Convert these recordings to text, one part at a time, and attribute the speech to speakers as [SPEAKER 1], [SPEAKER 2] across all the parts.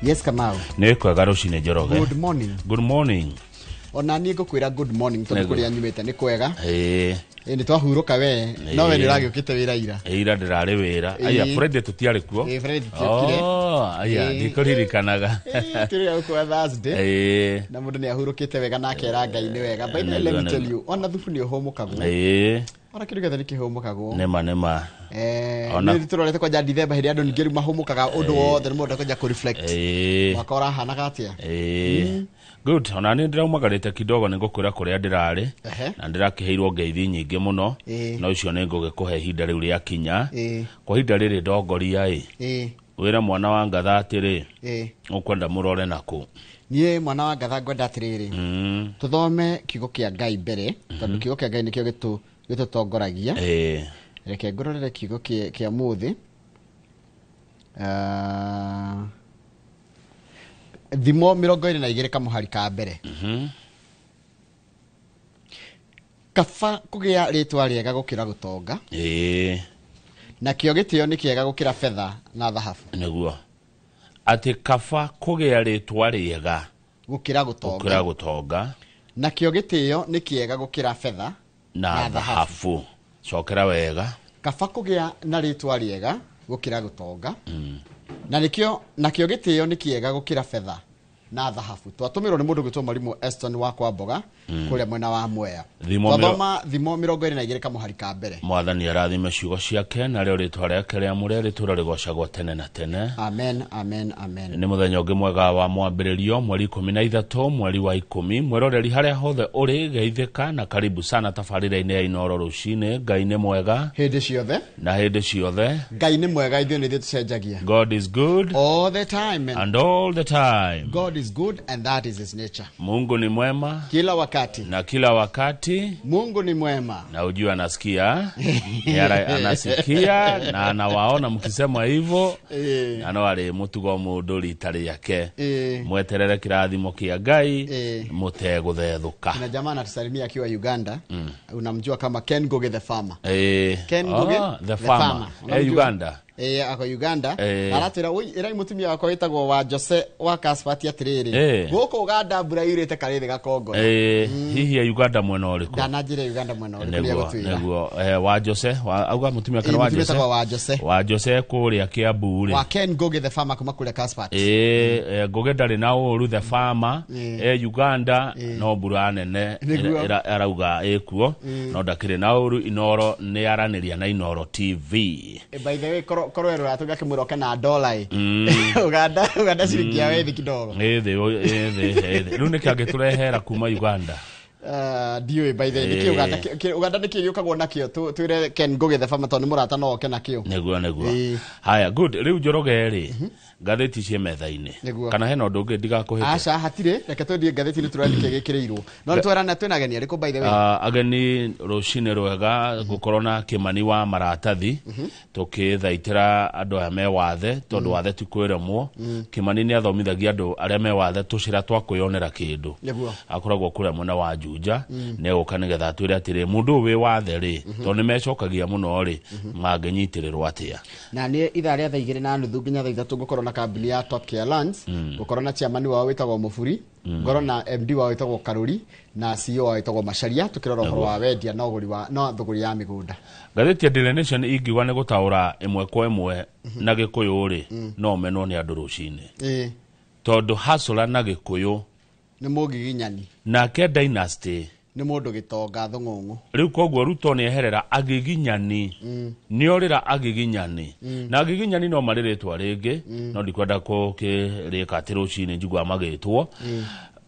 [SPEAKER 1] Yes, Kamau.
[SPEAKER 2] Nĩ kwega rũcinĩ, Njoroge.
[SPEAKER 1] Good morning.
[SPEAKER 2] Good morning.
[SPEAKER 1] Ona niĩ ngũkwĩra good morning tondũ
[SPEAKER 2] Nĩguo.
[SPEAKER 1] kũrĩa nyumĩte nĩ kwega.
[SPEAKER 2] Ĩĩ.
[SPEAKER 1] Ĩ nĩ twahurũka we, no we nĩ ũragĩũkĩte wĩra ira.
[SPEAKER 2] Ĩ, ira ndĩrarĩ wĩra. Aya, Friday tũtiarĩ kuo.
[SPEAKER 1] Ĩ, Friday tũtiokire.
[SPEAKER 2] Oh, aya, ndikũririkanaga.
[SPEAKER 1] Tũrĩa gũkũa Thursday.
[SPEAKER 2] Ĩĩ.
[SPEAKER 1] Na mũndũ nĩ ahurũkĩte wega na akera Ngai nĩ wega. By the way, let me tell you, ona thubu nĩ ũhũmũkagwo. Ona kĩndũ gĩothe nĩ kĩhũmũkagwo.
[SPEAKER 2] Nĩma nĩma.
[SPEAKER 1] Nĩ tũrorete kwanja Dithemba hĩndĩ andũ ningĩ rĩu mahũmũkaga ũndũ wothe nĩ mũndũ akwanja kũ-reflect. Mwaka ũrahanaga atĩa?
[SPEAKER 2] Ĩĩ. Good, ona nĩ ndĩraumagarĩte kidogo nĩ ngũkwĩra kũrĩa ndĩrarĩ. Na ndĩrakĩheirwo ngeithi nyingĩ mũno. Na ũcio nĩ ngũgĩkũhe ihinda rĩu rĩakinya. Kwa ihinda rĩrĩ ndongoria ĩ. Wĩre mwana wa ngatha atĩrĩ. Ũkwenda mũrore nakũ?
[SPEAKER 1] Niĩ mwana wa ngatha ngwenda atĩrĩrĩ. Tũthome kiugo kĩa Ngai mbere tondũ kiugo kĩa Ngai nĩkĩo gĩtũtongoragia. Reke ngũrorere kiugo kĩa mũthĩ. Thimo 22 kamũhari ka mbere. Kaba kũgĩa rĩtwa rĩega gũkĩra gũtonga. Nakĩo gĩtĩo nĩ kĩega gũkĩra betha na thahabu.
[SPEAKER 2] Nĩguo. Atĩ kaba kũgĩa rĩtwa rĩega
[SPEAKER 1] gũkĩra gũtonga.
[SPEAKER 2] Gũkĩra gũtonga.
[SPEAKER 1] Nakĩo gĩtĩo nĩ kĩega gũkĩra betha
[SPEAKER 2] na thahabu. Cokera wega.
[SPEAKER 1] Kaba kũgĩa na rĩtwa rĩega gũkĩra gũtonga. Na nĩkĩo nakĩo gĩtĩo nĩ kĩega gũkĩra betha na thahabu. Twatũmĩrwo nĩ mũndũ gwĩtwo Mwalimu Eston wa Kwamboga kũrĩa mwena wa Mwea. Twathoma Thimo 22 kamũhari ka mbere.
[SPEAKER 2] Mwathani arathime ciugo ciake narĩo rĩtwa rĩake rĩamũre rĩtũũre rĩgocagwo tene na tene.
[SPEAKER 1] Amen, amen, amen.
[SPEAKER 2] Nĩ mũthenya ũngĩ mwega wa mwambĩrĩrio mweri 13 mweri wa 10 mwĩroreri harĩa hothe ũrĩ geithĩka na karibu sana tabarĩra-inĩ ya Inooro rũcinĩ. Ngai nĩ mwega
[SPEAKER 1] hĩndĩ ciothe
[SPEAKER 2] na hĩndĩ ciothe.
[SPEAKER 1] Ngai nĩ mwega, ithuĩ nĩ ithuĩ tũcenjagia.
[SPEAKER 2] God is good
[SPEAKER 1] all the time
[SPEAKER 2] and all the time.
[SPEAKER 1] God is good and that is his nature.
[SPEAKER 2] Mungu ni mwema
[SPEAKER 1] kila wakati
[SPEAKER 2] na kila wakati.
[SPEAKER 1] Mungu ni mwema
[SPEAKER 2] na ujue anasikia. Anasikia na anawaona mkisema hivyo. Na no arĩ mũtugo mũndũ rita rĩake. Mweterere kĩrathimo kĩa Ngai mũtegũthethũka.
[SPEAKER 1] Na jamaa anatusalimia akiwa Uganda. Unamjua kama Ken Ngugi the farmer. Ken Ngugi
[SPEAKER 2] the farmer. Uganda.
[SPEAKER 1] Ako Uganda. Aratwĩra oi ĩrai mũtumia wakwa wĩtagwo wa Jose wa Kaspati atĩrĩrĩ. Gũkũ Uganda mbura yurĩte karĩthĩ gakongora.
[SPEAKER 2] Hihi ya Uganda mwena ũrĩkũ?
[SPEAKER 1] Ndananjĩra Uganda mwena ũrĩkũ nĩ agũtwĩra.
[SPEAKER 2] Nĩguo wa Jose auga mũtumia wake wa Jose.
[SPEAKER 1] Wa Jose.
[SPEAKER 2] Wa Jose kũrĩa Kiambu rĩ.
[SPEAKER 1] Wa Ken Ngugi the farmer kuma kũrĩa Kaspati.
[SPEAKER 2] Ngugi ndarĩ na ũru the farmer. Uganda no mbura nene arauga ĩkuo no ndakĩrĩ na ũru. Inooro nĩ aranĩria na Inooro TV.
[SPEAKER 1] By the way korwo erora tũgakĩmwĩra oke na dola ĩ. Uganda ciringi ya wethi kidogo.
[SPEAKER 2] Ĩthĩ. Rĩu nĩkĩ angĩtũrehera kuma Uganda?
[SPEAKER 1] Ndiũĩ by the way nĩkĩ Uganda Uganda nĩkĩ gĩũkagwo nakĩo twĩre Ken Ngugi the farmer tondũ nĩ mũrata no oke nakĩo.
[SPEAKER 2] Nĩguo. Haya good, rĩu Njoroge rĩ ngathĩti ciĩ metha-inĩ kana hena ũndũ ũngĩ ndigakũhĩte?
[SPEAKER 1] Aca hatirĩ, reke twendie ngathĩti nĩ tũrona nĩkĩ gĩkĩrĩirwo. No nĩ twerana twĩna ageni arĩkũ by the way?
[SPEAKER 2] Ageni rũcinĩ rwega gũkorwo na Kĩmani wa maratathi tũkĩthaitĩra andũ aya me wathe tondũ wathe ti kwĩremwo. Kĩmani nĩ athomithagia andũ arĩa me wathe tũcĩra twa kwĩyonera kĩndũ. Akoragwo kũrĩa mwena wa Juja nĩ egũka nĩgetha atwĩre atĩrĩ mũndũ ũyũ wĩ wathe rĩ tondũ nĩ mecokagia mũno rĩ mangĩnyitĩrĩrwo atĩa.
[SPEAKER 1] Na nĩ ithaa rĩa 2:30 nginya 3:00 ngũkorwo na kambuni ya Top Care Lands, ngũkorwo na chairman wao wĩtagwo Mũburi, ngorwo na MD wao wĩtagwo Karuri na CEO wao wĩtagwo Macharia tũkĩrora ũhoro wa wendia na ũgũri wa na thũgũri ya mĩgũnda.
[SPEAKER 2] Ngathĩti ya Daily Nation ingiuga nĩ gũtaũra ĩmwe kwa ĩmwe na Gĩkũyũ rĩ no menwo nĩ andũ rũcinĩ. Tondũ hustler na Gĩkũyũ
[SPEAKER 1] nĩ mũgiginyani.
[SPEAKER 2] Nake dynasty
[SPEAKER 1] nĩ mũndũ gĩtonga thũng'ũng'ũ.
[SPEAKER 2] Rĩu koguo Ruto nĩ eherera agiginyani. Nĩ orĩra agiginyani. Na agiginyani no marĩ rĩtwa rĩngĩ no ndikwenda gũkĩrĩka atĩ rũcinĩ njiguaga magĩtwo.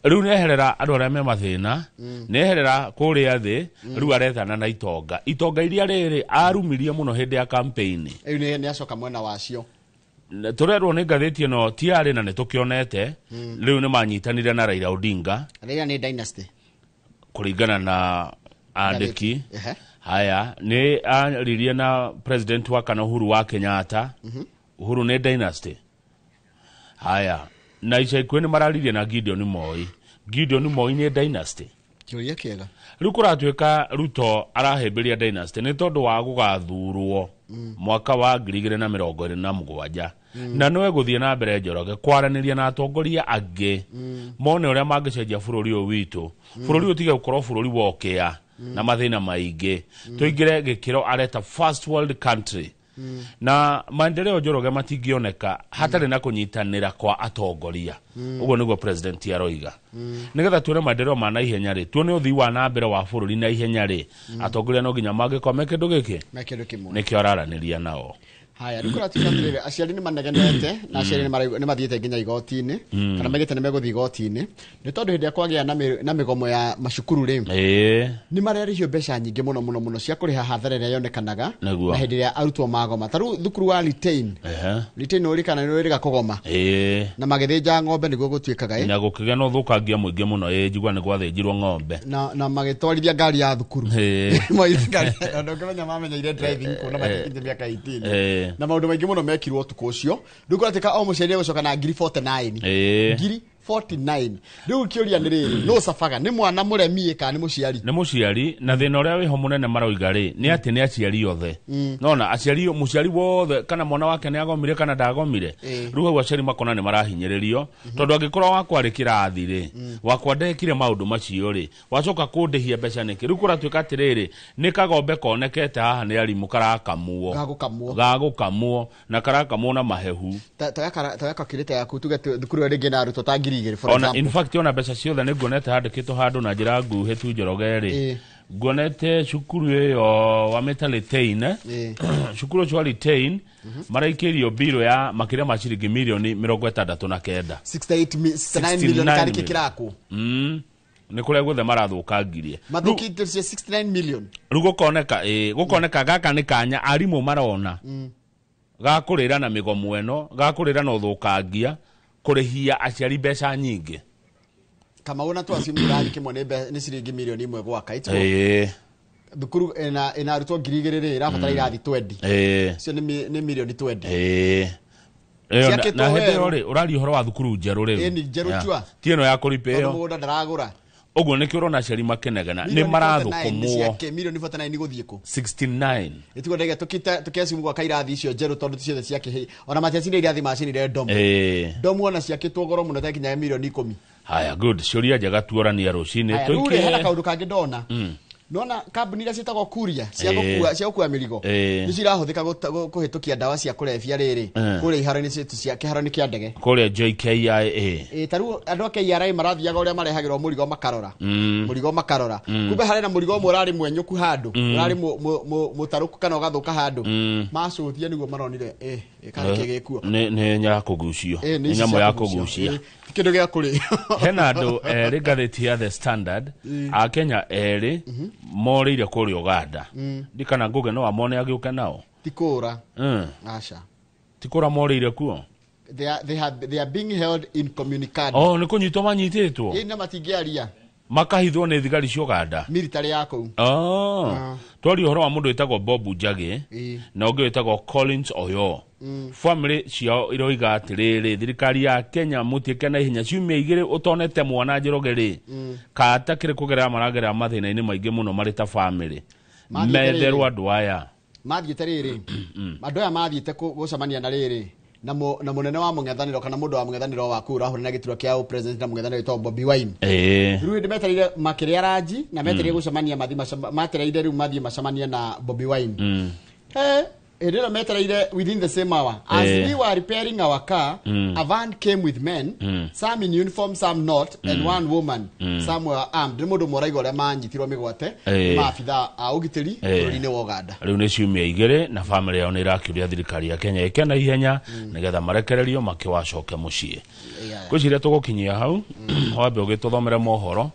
[SPEAKER 2] Rĩu nĩ eherera andũ arĩa me mathĩna, nĩ eherera kũrĩa thĩ, rĩu arethana na itonga. Itonga iria rĩrĩ arumirie mũno hĩndĩ ya campaign.
[SPEAKER 1] Rĩu nĩ acoka mwena wacio.
[SPEAKER 2] Tũrerwo nĩ ngathĩti ĩno tiarĩ na nĩ tũkĩonete, rĩu nĩ manyitanire na Raila Odinga.
[SPEAKER 1] Raila nĩ dynasty.
[SPEAKER 2] Kũringana na andĩki. Haya nĩ aririe na president wa kana Uhuru wa Kenyatta. Uhuru nĩ dynasty. Haya na ica ikuhĩ nĩ mararirie na Gideon Moi. Gideon Moi nĩ dynasty.
[SPEAKER 1] Kĩũria kĩega.
[SPEAKER 2] Rĩu kũratuĩka Ruto arahĩmbĩria dynasty nĩ tondũ wa gũgathurwo mwaka wa 2027. Na no egũthiĩ na mbere Njoroge kwaranĩria na atongoria angĩ mone ũrĩa mangĩcenjia bũrũri ũyũ witũ, bũrũri ũtige gũkorwo bũrũri wa ũkĩa na mathĩna maingĩ, tũingĩre gĩkĩro areta first world country. Na maendeleo Njoroge matingĩoneka hatarĩ na kũnyitanĩra kwa atongoria. Ũguo nĩguo president aroiga. Nĩgetha tuone maendeleo ma naihenya rĩ, tuone ũthii wa na mbere wa bũrũri na ihenya rĩ, atongoria no nginya mangĩkorwo me kĩndũ gĩkĩ
[SPEAKER 1] me kĩndũ kĩmwe,
[SPEAKER 2] nĩkĩo araranĩria nao.
[SPEAKER 1] Haya, rĩu kũratuĩka atĩrĩrĩ, aciari nĩ manegenete na aciari nĩ mathiĩte nginya igoti-inĩ, kana maigĩte nĩ megũthiĩ igoti-inĩ, nĩ tondũ hĩndĩ ĩrĩa kwagĩa na mĩgomo ya macukuru rĩ, nĩ mararĩhio mbeca nyingĩ mũno mũno mũno cia kũrĩha hathara ĩrĩa yonekanaga na hĩndĩ ĩrĩa arutwo magoma. Ta rĩu thukuru wa Retain, Retain ũrĩkana nĩ ũrĩga kũgoma na magĩthĩnja ng'ombe nĩguo gũtuĩkaga
[SPEAKER 2] na gũkĩgĩa na ũthũkangia mũingĩ mũno. Njigua nĩ gwathĩnjirwo ng'ombe
[SPEAKER 1] na magĩtwarithia ngari ya thukuru. Ndũngĩmenya mamenyeire driving kuona matikinyĩte mĩaka 18. Na maũndũ maingĩ mũno mekirwo ũtukũ ũcio. Rĩu kũratuĩka o mũciari egũcoka na ngiri 49. Ngiri 49. Rĩu kĩũria nĩ rĩrĩ, nũ cabaga, nĩ mwana mũremi kana nĩ mũciari?
[SPEAKER 2] Nĩ mũciari. Na thĩna ũrĩa wĩho mũnene maroiga rĩ, nĩ atĩ nĩ aciari othe nona aciari, mũciari wothe kana mwana wake nĩ agomire kana ndagomire. Rĩu hau aciari makona nĩ marahinyĩrĩrio, tondũ angĩkorwo wakwa arĩ kĩrathi rĩ, wakwa ndekire maũndũ macio rĩ, wacoka kũndĩhia mbeca nĩkĩ? Rĩu kũratuĩka atĩrĩrĩ, nĩ kagombe konekete haha nĩ arimũ karakamwo,
[SPEAKER 1] gagũkamwo,
[SPEAKER 2] gagũkamwo na karakamwo na mahehu.
[SPEAKER 1] Ta calculator yaku, tuge thukuru ĩyo rĩngĩ na arutwo ta 2000, for
[SPEAKER 2] Ona
[SPEAKER 1] example.
[SPEAKER 2] In fact, ona mbeca ciothe nĩ nguonete handĩkĩtwo handũ na njĩra nguhĩ tu Njoroge rĩ, nguonete cukuru ĩyo wamĩta Retain, cukuru ũcio wa Retain maraikĩrio mbirũ ya makĩria ma ciringi mirioni 69.
[SPEAKER 1] 68 69 million
[SPEAKER 2] 69
[SPEAKER 1] karĩ kĩ kĩrakwo?
[SPEAKER 2] Nĩ kũrĩa guothe marathũkangirie.
[SPEAKER 1] Mathũkĩte 69 million.
[SPEAKER 2] Rĩu gũkoneka, gũkoneka gaka nĩ kanya arimũ marona gakũrĩra na mĩgomo ĩno, gakũrĩra na ũthũkangia, kũrĩhia aciari mbeca nyingĩ.
[SPEAKER 1] Kamau, na twacimu kĩrathi kĩmwe nĩ ciringi mirioni 1 gwaka itiguo? Thukuru ĩna arutwo 2000 rĩ, ĩrabatara irathi 20. Icio nĩ mirioni 20.
[SPEAKER 2] Ĩyo
[SPEAKER 1] Ciakĩtwo
[SPEAKER 2] na hĩndĩ ĩyo
[SPEAKER 1] werũ.
[SPEAKER 2] rĩ, ũraria ũhoro wa thukuru njerũ rĩu.
[SPEAKER 1] Ĩni, njerũ chua.
[SPEAKER 2] Ti ĩno ya kũripa
[SPEAKER 1] Tondũ
[SPEAKER 2] ĩyo.
[SPEAKER 1] mũgũnda ndaragũra.
[SPEAKER 2] Ũguo nĩkĩo ũrona aciari makĩnegena nĩ
[SPEAKER 1] Mirioni 49 nĩ
[SPEAKER 2] marathũkũmwo.
[SPEAKER 1] ciake, mirioni 49 igũthiĩ kũ?
[SPEAKER 2] 69.
[SPEAKER 1] Ĩtiguo ndege tũkĩacimu gwaka irathi icio njerũ, tondũ ciothe ciakĩhĩ ona matiacinire irathi, macinire ndomu. Ndomu ona ciakĩtwo goro mũno takinya mirioni 10.
[SPEAKER 2] Haya, good, ciũria njega tuorania rũcinĩ.
[SPEAKER 1] Haya, rĩu rĩ, hena kaũndũ kangĩ ndona. Nona kambuni iria ciĩtagwo kuria cia gũkua mĩrigo nĩcio irahũthĩka kũhĩtũkia ndawa cia kũrebia rĩrĩ kũrĩa iharo-inĩ citũ cia kĩharo-inĩ kĩa ndege.
[SPEAKER 2] Kũrĩa JKIA.
[SPEAKER 1] Ĩ, ta rĩu andũ a KRA marathiaga ũrĩa marehagĩrwo mũrigo makarora, mũrigo makarora, kumbe harĩ na mũrigo ũmwe ũrarĩ mwenyũku handũ, ũrarĩ mũtarũku kana ũgathũka handũ, macũthia nĩguo maronire karĩ kĩ gĩkuo.
[SPEAKER 2] Nĩ ya kũgucio.
[SPEAKER 1] Nĩ
[SPEAKER 2] nĩ
[SPEAKER 1] ici
[SPEAKER 2] nyamũ
[SPEAKER 1] cia
[SPEAKER 2] ya
[SPEAKER 1] kũgucio.
[SPEAKER 2] kũgucia.
[SPEAKER 1] Ti kĩndũ gĩa kũrĩa.
[SPEAKER 2] Hena andũ erĩ, ngathĩti ya The Standard, a Kenya erĩ morĩire kũrĩa Uganda, ndikana ngũge no amone agĩũke nao.
[SPEAKER 1] Ti kũra. Aca.
[SPEAKER 2] Ti kũra morĩire kuo.
[SPEAKER 1] They are being held incommunicado.
[SPEAKER 2] Oh, nĩ kũnyitwo manyitĩtwo.
[SPEAKER 1] Ĩ, na matingĩaria.
[SPEAKER 2] Makahithwo nĩ thigari cia Uganda.
[SPEAKER 1] Military ya kũu.
[SPEAKER 2] Oh. Twaria ũhoro wa mũndũ wĩtagwo Bob Njagi na ũngĩ wĩtagwo Collins Oyo. Family ciao iroiga atĩrĩrĩ, thirikari ya Kenya mũtiĩke na ihenya, ciumia 2 ũtonete mwana Njoroge rĩ, kata kĩrĩ kũgerera maragerera mathĩna-inĩ maingĩ mũno marĩ ta family.
[SPEAKER 1] Mathiĩte
[SPEAKER 2] Metherwo
[SPEAKER 1] rĩrĩ.
[SPEAKER 2] andũ aya.
[SPEAKER 1] Mathiĩte rĩrĩ, andũ aya mathiĩte gũcemania na rĩrĩ na mũnene wa mũng'ethanĩro kana mũndũ wa mũng'ethanĩro wa kũu ũrahũrana gĩturwa kĩa president na mũng'ethanĩro wĩtagwo Bobi Wine. Rĩu hĩndĩ metereire makĩrĩa ranji na metereire gũcemania mathi matereire rĩu mathiĩ macemanie na Bobi Wine. He hĩndĩ ĩno metereire, within the same hour as we were repairing our car, a van came with men, some in uniform, some not, and one woman. Some were armed. Nĩ mũndũ ũmwe ũraiga ũrĩa manyitirwo mĩgwate nĩ maabitha a ũgitĩri bũrũri-inĩ wa Uganda.
[SPEAKER 2] Rĩu nĩ ciumia 2 na family yao nĩ ĩrakĩũria thirikari ya Kenya ĩke na ihenya nĩgetha marekererio makĩwacoke mũciĩ. Ngwĩciria tũgũkinyia hau, wambe ũgĩtũthomere mohoro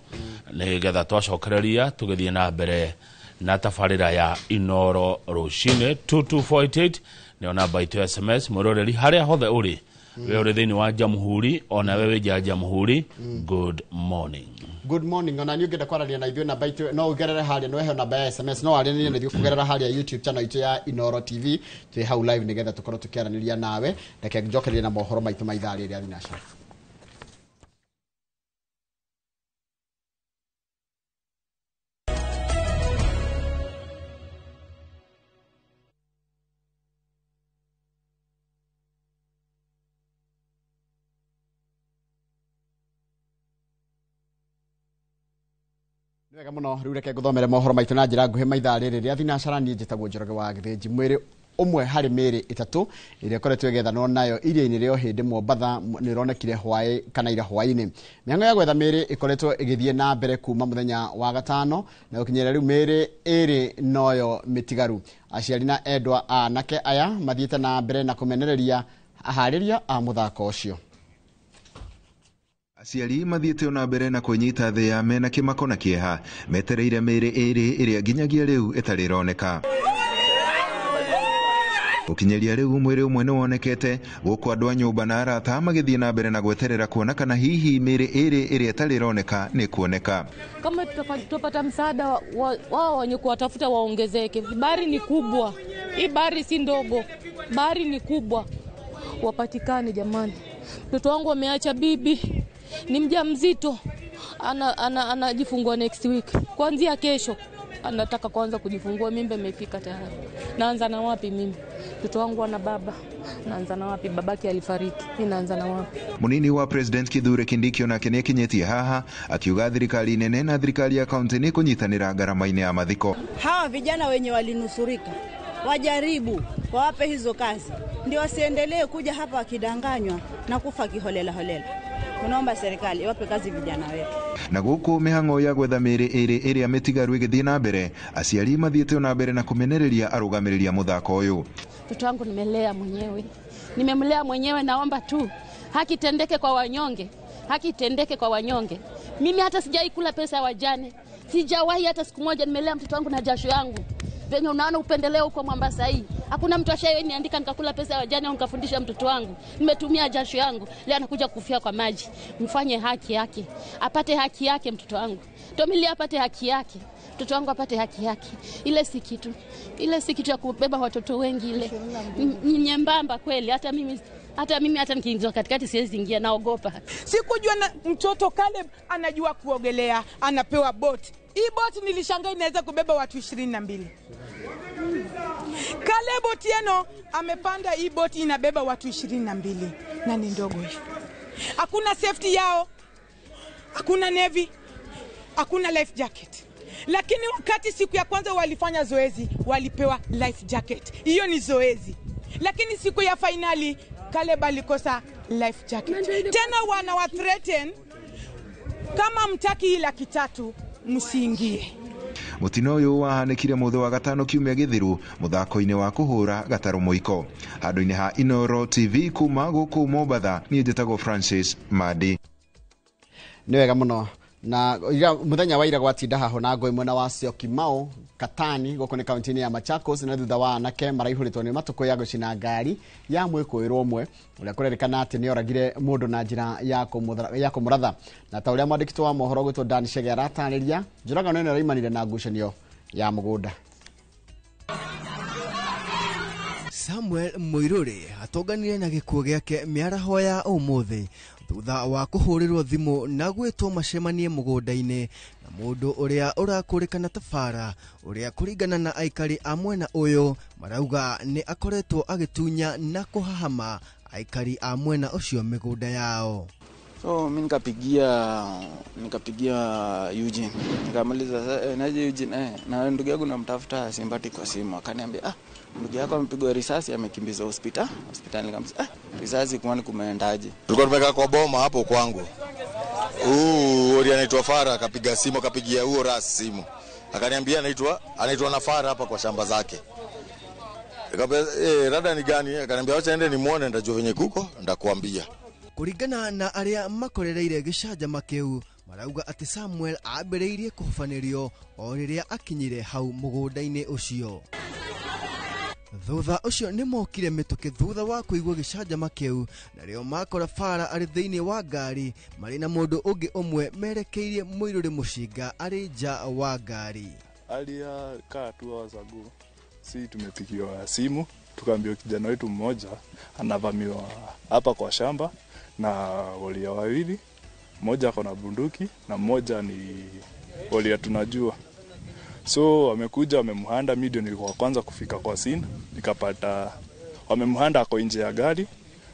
[SPEAKER 2] nĩgetha twacokereria tũgĩthiĩ na mbere na tabarĩra ya Inoro rũcinĩ. 22488 nĩyo namba itũ ya SMS. Mwĩroreri harĩa hothe ũrĩ, we ũrĩ thĩinĩ wa Jamhuri ona we wĩ nja ya Jamhuri, good morning.
[SPEAKER 1] Good morning. Ona niĩ ũngĩenda kwaranĩria na ithuĩ, namba itũ no ũgerere harĩa, no ĩheo namba ya SMS, no waranĩrie na ithuĩ kũgerera harĩa YouTube channel itũ ya Inoro TV. Twĩ hau live nĩgetha tũkorwo tũkĩaranĩria nawe. Reke njokererie na mohoro maitũ ma ithaa rĩrĩa thinacara. Wega muno riu reke nguthomere mohoro maitu na njira nguhi maithaa riri ria thinacara. Niĩ njĩtagwo Njoroge wa Gĩthĩnji. Mwĩrĩ ũmwe harĩ mĩĩrĩ ĩtatũ ĩrĩa ĩkoretwo ĩgethanwo nayo iria-inĩ rĩa Ũhĩndĩ Mombatha nĩ ĩronekire hwaĩ kana ira hwaĩ-inĩ. Mĩhang'o ya gwetha mĩĩrĩ ĩkoretwo ĩgĩthiĩ na mbere kuma mũthenya wa gatano na gũkinyĩria rĩu mĩĩrĩ ĩrĩ noyo mĩtigaru. Aciari na endwa a anake aya mathiĩte na mbere na kũmenereria aharĩria a mũthako ũcio.
[SPEAKER 3] Aciari mathiĩte ona mbere na kwĩnyita thĩ ya mena kĩmako na kĩeha metereire mĩĩrĩ ĩrĩ ĩrĩa nginyagia rĩu ĩtarĩ ĩroneka. Gũkinyĩria rĩu mwĩrĩ ũmwe nĩ wonekete gũkũ andũ a nyũmba na arata magĩthiĩ na mbere na gweterera kuona kana hihi mĩĩrĩ ĩrĩ ĩrĩa ĩtarĩ ĩroneka nĩ kuoneka.
[SPEAKER 4] Kama tutapata msaada wao wenye kuwatafuta waongezeke. Bahari ni kubwa, hii bahari si ndogo, bahari ni kubwa, wapatikane jamani. Mtoto wangu ameacha bibi, ni mjamzito, anajifungua next week, kuanzia kesho anataka kuanza kujifungua, mimba imefika tayari. Naanza na wapi mimi? Mtoto wangu ana baba, naanza na wapi? Babake alifariki, mimi naanza na wapi?
[SPEAKER 3] Munini wa President Kithure Kindiki onake nĩakinyĩtie haha akiuga thirikari nene na thirikari ya kaunti nĩ kũnyitanĩra ngarama-inĩ ya mathiko.
[SPEAKER 5] Hawa vijana wenye walinusurika wajaribu wawape hizo kazi, ndio wasiendelee kuja hapa wakidanganywa na kufa kiholela holela. Tunaomba serikali iwape kazi vijana wetu.
[SPEAKER 3] Na gũkũ mĩhang'o ya gwetha mĩĩrĩ ĩrĩ ĩrĩa mĩtigaru ĩgĩthiĩ na mbere, aciari mathiĩte ona mbere na kũmenereria arũgamĩrĩri a mũthako ũyũ.
[SPEAKER 6] Mtoto wangu nimelea mwenyewe, nimemlea mwenyewe. Naomba tu haki itendeke kwa wanyonge, haki itendeke kwa wanyonge. Mimi hata sijai kula pesa ya wajane, sijawahi hata siku moja. Nimelea mtoto wangu na jasho yangu. Venye unaona upendeleo huko Mombasa hii, hakuna mtu ashayeniandika nikakula pesa ya wajane au nikafundisha mtoto wangu. Nimetumia jasho yangu, leo anakuja kufia kwa maji. Mfanye haki yake, apate haki yake mtoto wangu. Tomili apate haki yake, mtoto wangu apate haki yake. Ile si kitu, ile si kitu ya kubeba watoto wengi, ile ni nyembamba kweli. Hata mimi hata nikiingizwa katikati siwezi ingia, naogopa.
[SPEAKER 7] Sikujua na mtoto Caleb anajua kuogelea, anapewa boti. Hii boti nilishangaa inaweza kubeba watu 22. Caleb Otieno amepanda hii boti inabeba watu 22 na ni ndogo hivi. Hakuna safety yao, hakuna navy, hakuna life jacket. Lakini wakati siku ya kwanza walifanya zoezi, walipewa life jacket. Hiyo ni zoezi. Lakini siku ya finali Caleb alikosa life jacket. Tena wana threaten kama mtaki ila 300 msiingie.
[SPEAKER 3] Mutino uyu wahanĩkire mũthĩ wa gatano kiumia gĩthiru mũthako-inĩ wa kũhũra gatarũ mũiko. Handũ-inĩ ha Inoro TV kuma gũkũ Mombatha, niĩ njĩtagwo Francis Madi.
[SPEAKER 1] Nĩ wega mũno. Na mũthenya wa ira gwatinda haho na ngũĩ mwena wa Syokimau Katani gũkũ nĩ kaunti-inĩ ya Machakos, na thutha wa anake maraihũrĩtwo nĩ matũkũ ya gũcina ngari ya mwĩkũĩrwo ũmwe ũrĩa kũrerĩkana atĩ nĩ oragire mũndũ na njĩra ya kũmũratha. Na ta ũrĩa mwandĩki wa mohoro gwĩtwo Dan Chege aratarĩria, njũragano ĩno ĩraimanire na ngucanio ya mũgũnda.
[SPEAKER 8] Samuel Muiruri atonganire na gĩkuũ gĩake mĩaraho ya ũmũthĩ thutha wa kũhũrĩrwo thimũ na gwĩtwo macemanie mũgũnda-inĩ na mũndũ ũrĩa ũrakũrĩkana ta Fara, ũrĩa kũringana na aikari a mwena ũyũ marauga nĩ akoretwo agĩtunya na kũhahama aikari a mwena ũcio mĩgũnda yao.
[SPEAKER 9] So mimi nikapigia Eugene, nikamaliza naje Eugene, na ndugu yangu namtafuta simpati kwa simu. Akaniambia ndugu yako amepigwa risasi amekimbizwa hospitali. Nikamwambia risasi kwani kumeendaje?
[SPEAKER 10] Tulikuwa tumekaa kwa boma hapo kwangu. Huyu anaitwa Fara akapiga simu, akapigia huo ras simu. Akaniambia anaitwa na Fara hapa kwa shamba zake. Nikamwambia rada ni gani? Akaniambia acha ende nimuone, nitajua venye kuko ndakuambia.
[SPEAKER 8] Kũringana na arĩa makorereire gĩcanjama kĩu marauga atĩ Samuel ambĩrĩirie kũhobanĩrio o rĩrĩa akinyire hau mũgũnda-inĩ ũcio. Thutha ũcio nĩ mokire mĩtũkĩ thutha wa kũigua gĩcanjama kĩu, narĩo makora Fara arĩ thĩinĩ wa ngari marĩ na mũndũ ũngĩ ũmwe merekeirie Muiruri mũcinga arĩ nja wa ngari.
[SPEAKER 11] Alia kaa 2 hours ago, si tumepigiwa simu tukaambiwa kijana wetu mmoja anavamiwa hapa kwa shamba na walia wawili, mmoja ako na bunduki na mmoja ni walia tunajua. So wamekuja wamemhanda, mimi ndio nilikuwa kwanza kufika kwa scene, nikapata wamemhanda ako nje ya gari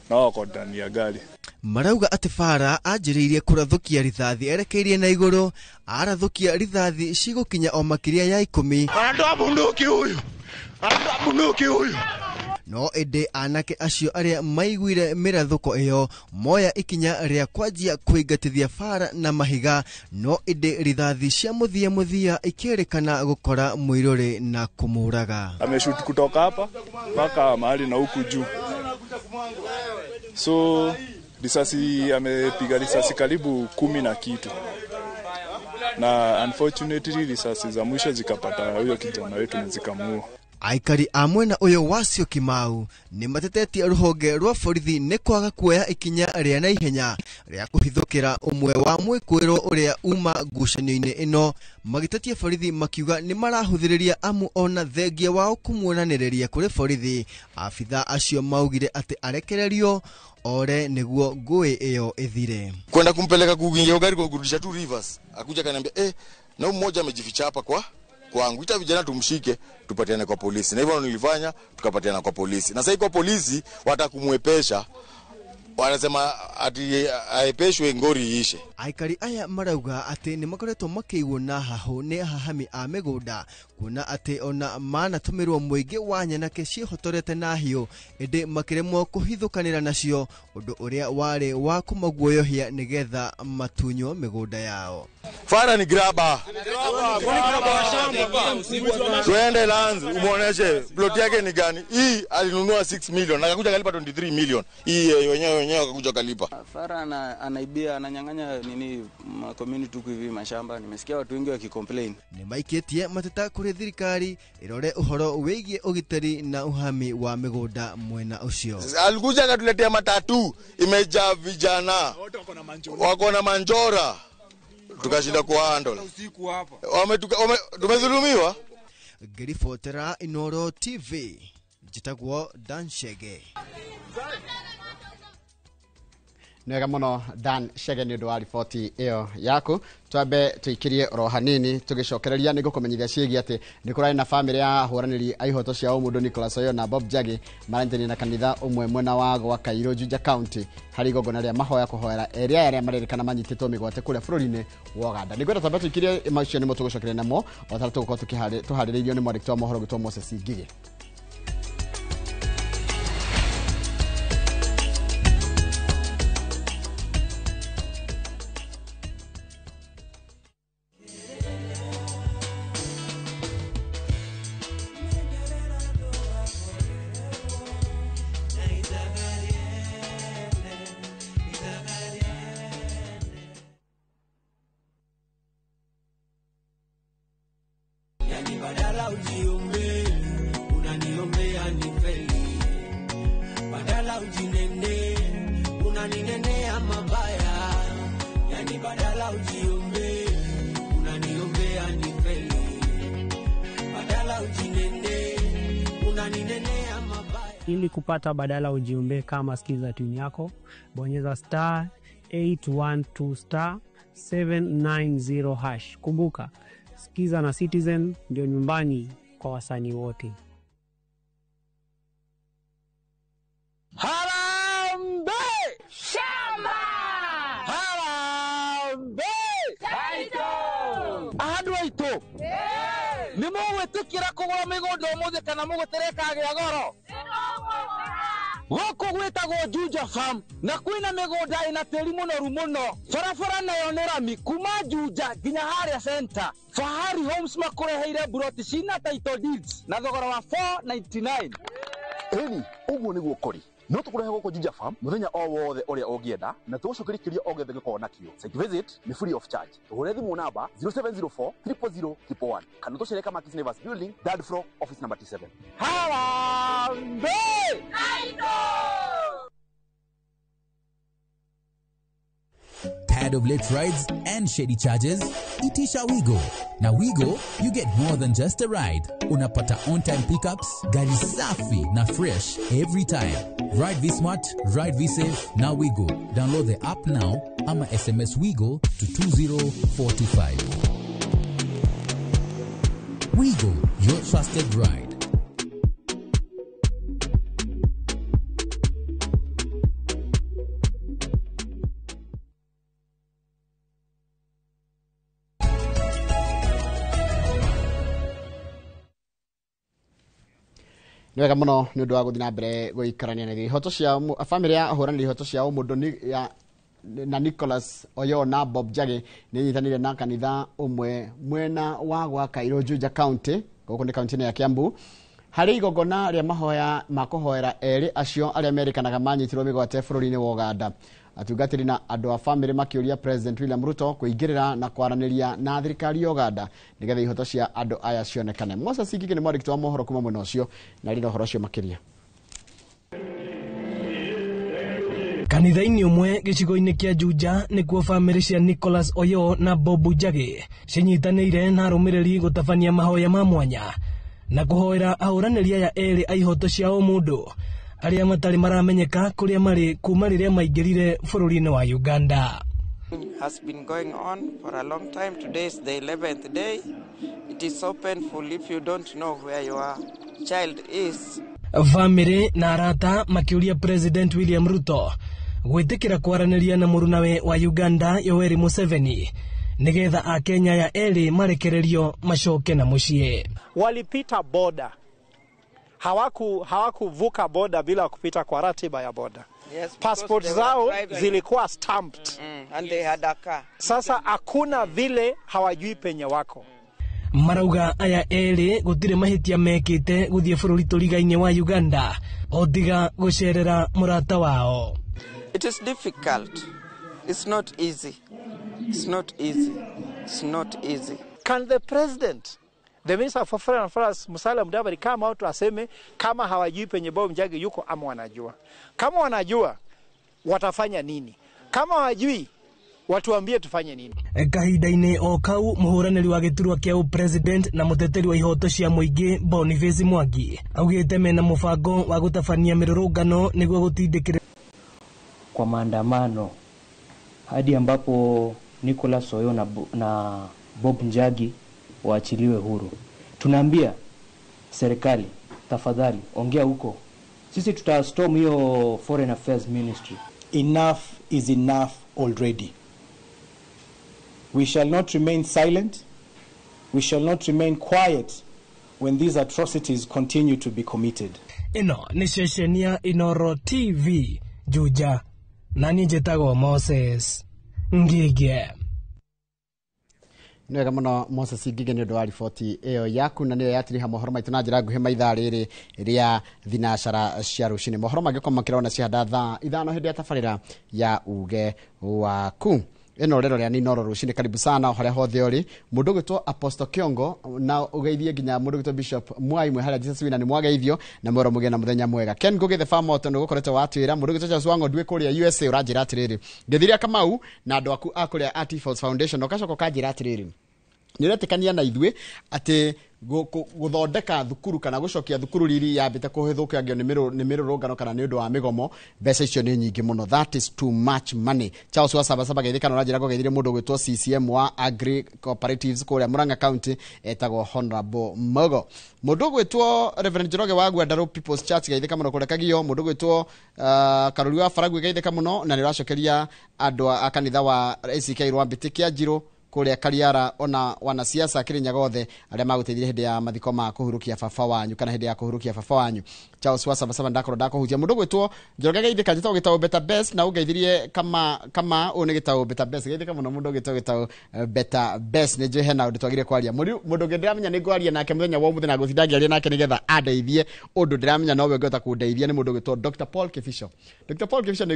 [SPEAKER 11] na wao wako ndani ya gari.
[SPEAKER 8] Marauga atĩ Farah anjĩrĩirie kũrathũkia rithathi erekeirie na igũrũ, arathũkia rithathi cigũkinya o makĩria ya 10.
[SPEAKER 12] Anatoa bunduki huyu. Anatoa bunduki huyu.
[SPEAKER 8] No ĩndĩ anake acio arĩa maiguire mĩrathũko ĩyo moya ikinya rĩa kwanjia kũingatithia Farah na mahiga, no ĩndĩ rithathi cia mũthia mũthia ikĩrĩkana gũkora mũirũrĩ na kũmũraga.
[SPEAKER 11] Ameshoot kutoka hapa mpaka mahali na huku juu. So risasi amepiga risasi karibu 10 na kitu. Na unfortunately risasi za mwisho zikapata huyo kijana wetu na zikamuua.
[SPEAKER 8] Aikari a mwena ũyũ wa Syokimau nĩ matetetie rũhonge rwa borithi nĩ kwaga kuoya ikinya rĩa naihenya rĩa kũhithũkĩra ũmwe wa mwĩkũĩrwo ũrĩa uma ngucanio-inĩ ĩno, magĩtetia borithi makiuga nĩ marahũthĩrĩria amu ona thengia wao kũmuonanĩrĩria kũrĩ borithi. Abitha acio maugire atĩ arekererio ore nĩguo ngũĩ ĩyo ĩthire.
[SPEAKER 10] Kwenda kumpeleka kuingia gari kwa kurudisha tu rivers, akuja kaniambia na mmoja amejificha hapa kwa kwangu, ita vijana tumshike tupatiane kwa polisi. Na hivyo nilifanya, tukapatiana kwa polisi. Na sasa kwa polisi watakumwepesha, wanasema ati aepeshwe ngori iishe.
[SPEAKER 8] Aikari aya marauga atĩ nĩ makoretwo makĩiguo na hahũ nĩ ahahami a mĩgũnda, kuona atĩ ona manatũmĩrwo mũingĩ wa nyanake ciĩhotorete na hiũ, ĩndĩ makĩremwo kũhithũkanĩra nacio, ũndũ ũrĩa warĩ wa kũmaguoyohia nĩgetha matunywo mĩgũnda yao.
[SPEAKER 10] Farah ni graba. Tuende lands umuoneshe plot yake ni gani. Hii alinunua 6 million na akakuja kalipa 23 million. Hii wenyewe akakuja kalipa.
[SPEAKER 9] Farah anaibia, ananyang'anya nini community huku hivi mashamba. Nimesikia watu wengi wakicomplain.
[SPEAKER 8] Nĩ maikĩtie mateta kũrĩ thirikari ĩrore ũhoro wĩgiĩ ũgitĩri na uhami wa mĩgũnda mwena ũcio.
[SPEAKER 10] Alikuja akatuletea matatu imejaa vijana wako na manjora, tukashinda kuhandle. Tumedhulumiwa.
[SPEAKER 8] Ngĩribotera Inooro TV, njĩtagwo Dan Shege.
[SPEAKER 1] Nĩwega mũno Dan Shege nĩ ũndũ wa riboti ĩyo yaku. Twambe tũikirie oro hanini tũgĩcokereria nĩ ngũkũmenyithia ciĩgiĩ atĩ nĩ kũrarĩ na bamĩrĩ ya ahũranĩri a ihoto cia ũmũndũ Nicholas Oyo na Bob Njagi maranyitanĩire na kanitha ũmwe mwena wa gwa Kairũ, Juja County, harĩ igongona rĩa mahoya kũhoera erĩ aya arĩa marerĩkana manyitĩtwo mĩgwate kũrĩa bũrũri-inĩ wa Uganda. Nĩngwenda twambe tũikirie macio nĩmo tũgũcokereria namo o ta tũgũkorwo tũharĩrĩirio nĩ mwandĩki wa mohoro gwĩtwo Moses Ngigĩ.
[SPEAKER 13] Badala ujiombe, unaniombea nifeli. Badala ujinene, unaninenea mabaya. Yani badala ujiombe, unaniombea nifeli. Badala ujinene, unaninenea mabaya.
[SPEAKER 14] Ili kupata badala ujiombe kama skiza tune yako, bonyeza star 812 star 790 hash. Kumbuka, Skiza na Citizen ndio nyumbani kwa wasanii wote.
[SPEAKER 13] Harambee! Shamba! Harambee! Taito!
[SPEAKER 15] Andũ aitũ nĩ mũgwĩtĩkĩra kũgũra mĩgũnda ũmũthĩ kana mũgũtereka gĩa goro? Gũkũ gwĩtagwo Juja Farm na kwĩna mĩgũnda ĩna tĩri mũnoru mũno. Barabara nayo nĩ rami kuma Juja nginya harĩa center. Fahari Homes makũreheire buroti cina title deeds na thogora wa 499.
[SPEAKER 16] Ĩni, ũguo nĩguo kũrĩ. No tũkũrehe gũkũ Juja Farm mũthenya o wothe ũrĩa ũngĩenda na tũgũcokerie kĩrĩa o gĩothe gĩkoragwo nakĩo. Site visit nĩ free of charge. Tũhũre thimũ namba 0704 000 111 kana tũcere Kamakis Neighbors Building, third floor, office number T7.
[SPEAKER 15] Harambee!
[SPEAKER 17] Tired of late rides and shady charges? Itisha Wigo. Now Wigo, you get more than just a ride. Unapata on-time pickups, gari safi na fresh every time. Ride V-Smart, ride V-Safe, now Wigo. Download the app now ama SMS Wigo to 20425. Wigo, your trusted ride.
[SPEAKER 1] Nĩ wega mũno nĩ ũndũ wa gũthiĩ na mbere gũikarania na ithuĩ. Ihoto cia bamĩrĩ ya ahũranĩri ihoto cia ũmũndũ na Nicholas Oyo na Bob Njagi nĩ inyitanĩire na kanitha ũmwe mwena wa gwa Kairũ Juja County, gũkũ nĩ kaunti-inĩ ya Kiambu, harĩ igongona rĩa mahoya ma kũhoera erĩ acio arĩa merĩkanaga manyitirwo mĩgwate bũrũri-inĩ wa Uganda. Atungatĩri na andũ a bamĩrĩ makĩũria President William Ruto kũingĩrĩra na kwaranĩria na thirikari ya Uganda nĩgetha ihoto cia andũ aya cionekane. Moses Ngigĩ nĩ mwandĩki wa mohoro kuma mwena ũcio na arĩ na ũhoro ũcio makĩria.
[SPEAKER 18] Kanitha-inĩ ũmwe gĩcigo-inĩ kĩa Juja nĩkuo bamĩrĩ cia Nicholas Oyo na Bob Njagi cinyitanĩire na arũmĩrĩri gũtabania mahoya ma mwanya na kũhoera ahũranĩri aya erĩ a ihoto cia ũmũndũ arĩa matarĩ maramenyeka kũrĩa marĩ kuma rĩrĩa maingĩrire bũrũri-inĩ wa Uganda.
[SPEAKER 19] Has been going on for a long time. Today is the 11th day. It is so painful if you don't know where your child is.
[SPEAKER 18] Bamĩrĩ na arata makĩũria President William Ruto gwĩtĩkĩra kwaranĩria na mũrunawe wa Uganda Yoweri Museveni nĩgetha akenya aya erĩ marekererio macoke na mũciĩ.
[SPEAKER 20] Walipita boda, hawakuvuka boda bila kupita kwa ratiba ya boda.
[SPEAKER 19] Yes,
[SPEAKER 20] passport zao zilikuwa stamped.
[SPEAKER 19] And they had a car.
[SPEAKER 20] Sasa hakuna vile hawajui penye wako.
[SPEAKER 18] Marauga aya erĩ gũtirĩ mahĩtia mekĩte gũthiĩ bũrũri tũriga-inĩ wa Uganda o tiga gũcerera mũrata wao.
[SPEAKER 19] It is difficult. It's not easy. It's not easy. It's not easy.
[SPEAKER 20] Can the president, the Minister for Foreign Affairs, Musalia Mudavadi, come out aseme kama hawajui penye Bob Njagi yuko ama wanajua? Kama wanajua watafanya nini? Kama hawajui watuambie tufanye nini?
[SPEAKER 18] Kahinda-inĩ o kau mũhũranĩri wa gĩturwa kĩa president na mũteteri wa ihoto cia mũingĩ Boniface Mwangi augĩte mena mũbango wa gũtabania mĩrũrũngano nĩguo gũtindĩkĩrĩria
[SPEAKER 21] kwa maandamano hadi ambapo Nicholas Oyo na Bob Njagi waachiliwe huru. Tunaambia serikali, tafadhali ongea huko, sisi tutastorm hiyo Foreign Affairs Ministry.
[SPEAKER 22] Enough is enough already. We shall not remain silent. We shall not remain quiet when these atrocities continue to be committed.
[SPEAKER 18] Ĩno nĩ ceceni ya Inoro TV Juja, na niĩ njĩtagwo Moses Ngige.
[SPEAKER 1] Nĩ wega mũno Moses Ngige nĩ ũndũ wa riboti ĩyo yaku, na nĩyo yatiriha mohoro maitũ na njĩra nguhĩ maithaa rĩrĩ rĩa thinacara cia rũcinĩ. Mohoro mangĩ kwamakĩra cihanda thaa 5 hĩndĩ ya tabarĩra ya uge waku. Ĩno rero rĩa Inoro rũcinĩ, karibu sana harĩa hothe ũrĩ. Mũndũ ũgwĩtwo Apostle Kiongo na ũgeithie nginya mũndũ ũgwĩtwo Bishop Mwai mwe harĩa Jesus Wina nĩ mwageithio na mwero mũgĩe na mũthenya mwega. Ken Ngugi the Farm Moto nĩ ũgũkoretwo watwĩra. Mũndũ ũgwĩtwo Charles Wang'ondu wĩ kũrĩa USA ũranjĩra atĩrĩrĩ, ngĩthiria Kamau na andũ aku a kũrĩa Art Falls Foundation, ũgacoka ũkanjĩra atĩrĩrĩ, nĩ ũretĩkania na ithuĩ atĩ gũthondeka thukuru kana gũcokia thukuru riri yambĩte kũhĩthũkangio nĩ mĩrũrũngano kana nĩ ũndũ wa mĩgomo, mbeca icio nĩ nyingĩ mũno. That is too much money. Charles wa Sabasaba geithĩka na ũranjĩra ngũgeithirie mũndũ ũgwĩtwo CCM wa Agri Cooperatives kũrĩa Murang'a County etagwo Honorable Mogo. Mũndũ ũgwĩtwo Reverend Njoroge wa Gwandarũ People's Church geithĩka mũno kũrĩa Kagio. Mũndũ ũgwĩtwo Karũri wa Faragwe geithĩka mũno na nĩ ũracokeria andũ a kanitha wa ACK Rwambĩtĩ kĩa Njirũ kũrĩa Kariara ona wanasiasa Kirinyaga othe arĩa magũteithirie hĩndĩ ya mathiko ma kũhurukia baba wanyu kana hĩndĩ ya kũhurukia baba wanyu. Charles wa Sabasaba ndakorwo ndakũhutia. Mũndũ ũgwĩtwo Njoroge geithĩka njĩtagwo gĩtaũ Better Best na ũngeithirie kama ũyũ nĩ gĩtaũ Better Best geithĩka mũno mũndũ ũgwĩtwo gĩtaũ Better Best. Nĩ njũĩ hena ũndũ twagire kwaria. Mũndũ ũngĩ ndĩramenya nĩ ngwaria nake mũthenya wa ũmũthĩ na ngũtinda ngĩaria nake nĩgetha andeithie ũndũ ndĩramenya nowe ũngĩhota kũndeithia nĩ mũndũ ũgwĩtwo Dr. Paul Kibicho. Dr. Paul Kibicho nĩ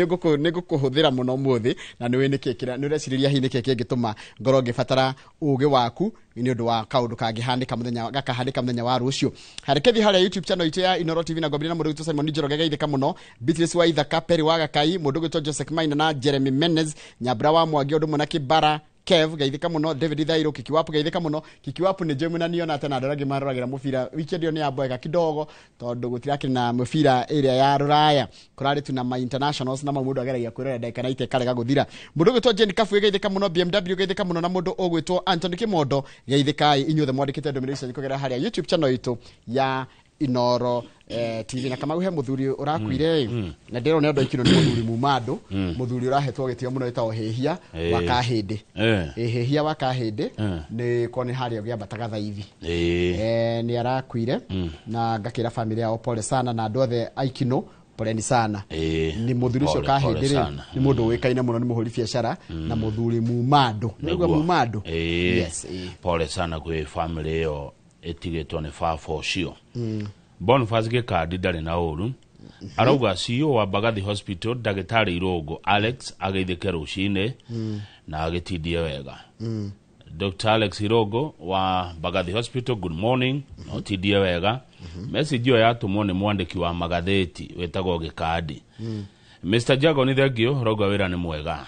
[SPEAKER 1] ngũkũhũthĩra mũno ũmũthĩ na nĩũĩ nĩkĩ kĩrĩa nĩ ũrecirĩria hihi nĩkĩ kĩngĩtũma ngorwo ngĩbatara ũgĩ waku nĩ ũndũ wa kaũndũ kangĩhanĩka mũthenya gakahanĩka mũthenya wa rũciũ. Harekethi harĩa YouTube channel itũ ya Inoro TV na ngwambĩrĩria na mũndũ ũgwĩtwo Simon Njoroge geithĩka mũno, Beatrice wa Ithaka, Perry wa Gakai, mũndũ ũgwĩtwo Joseph Maina na Jeremy Menez, Nyambura wa Mwangi ũndũ ũmwe na Kibara Kev geithĩka mũno, David Thairo Kikiwapu geithĩka mũno. Kikiwapu nĩ njũĩ mũnaniona atĩ na andũ arĩa angĩ maroragĩra mũbira weekend ĩyo nĩ yamboeka kidogo tondũ gũtirakĩrĩ na mũbira ĩrĩa ya rũraya, kũrarĩ tu na ma internationals na mau mũndũ ageragia kwĩrorera ndagĩka 90 ĩkarega gũthira. Mũndũ ũgwĩtwo Jane Kabu geithĩka mũno, BMW geithĩka mũno na mũndũ ũgwĩtwo Anthony Kimondo geithĩkai inyuothe mwandĩkĩte ndũmĩrĩri cianyu kũgerera harĩa YouTube channel itũ ya Inoro TV na Kamau he muthuri urakuire na ndirona andu aikino ni muthuri mumando muthuri urahetwo gitio muno etagwo Hehia wa Kahindi. Hehia wa Kahindi ni kone haria giambataga thaithi ni arakuire na ngakira family yao pole sana na andu othe aikino poleni sana. Ni muthuri ucio Kahindi ri ni mundu wikaine muno ni muhuri biacara na muthuri mumando niguo mumando. Yes,
[SPEAKER 2] pole sana kwi family yo etigetwo ni baba ucio. Boniface Gikandi ndarĩ na ũru arauga CEO wa Mbagathi Hospital ndagĩtarĩ Irũngũ Alex ageithĩke rũcinĩ na agĩtindie wega. Dr. Alex Irũngũ wa Mbagathi Hospital, good morning, na ũtindie wega. Message ĩyo yatũmwo nĩ mwandĩki wa magathĩti wĩtagwo Gikandi. Mr. Jago ni thengio arauga wĩra nĩ mwega.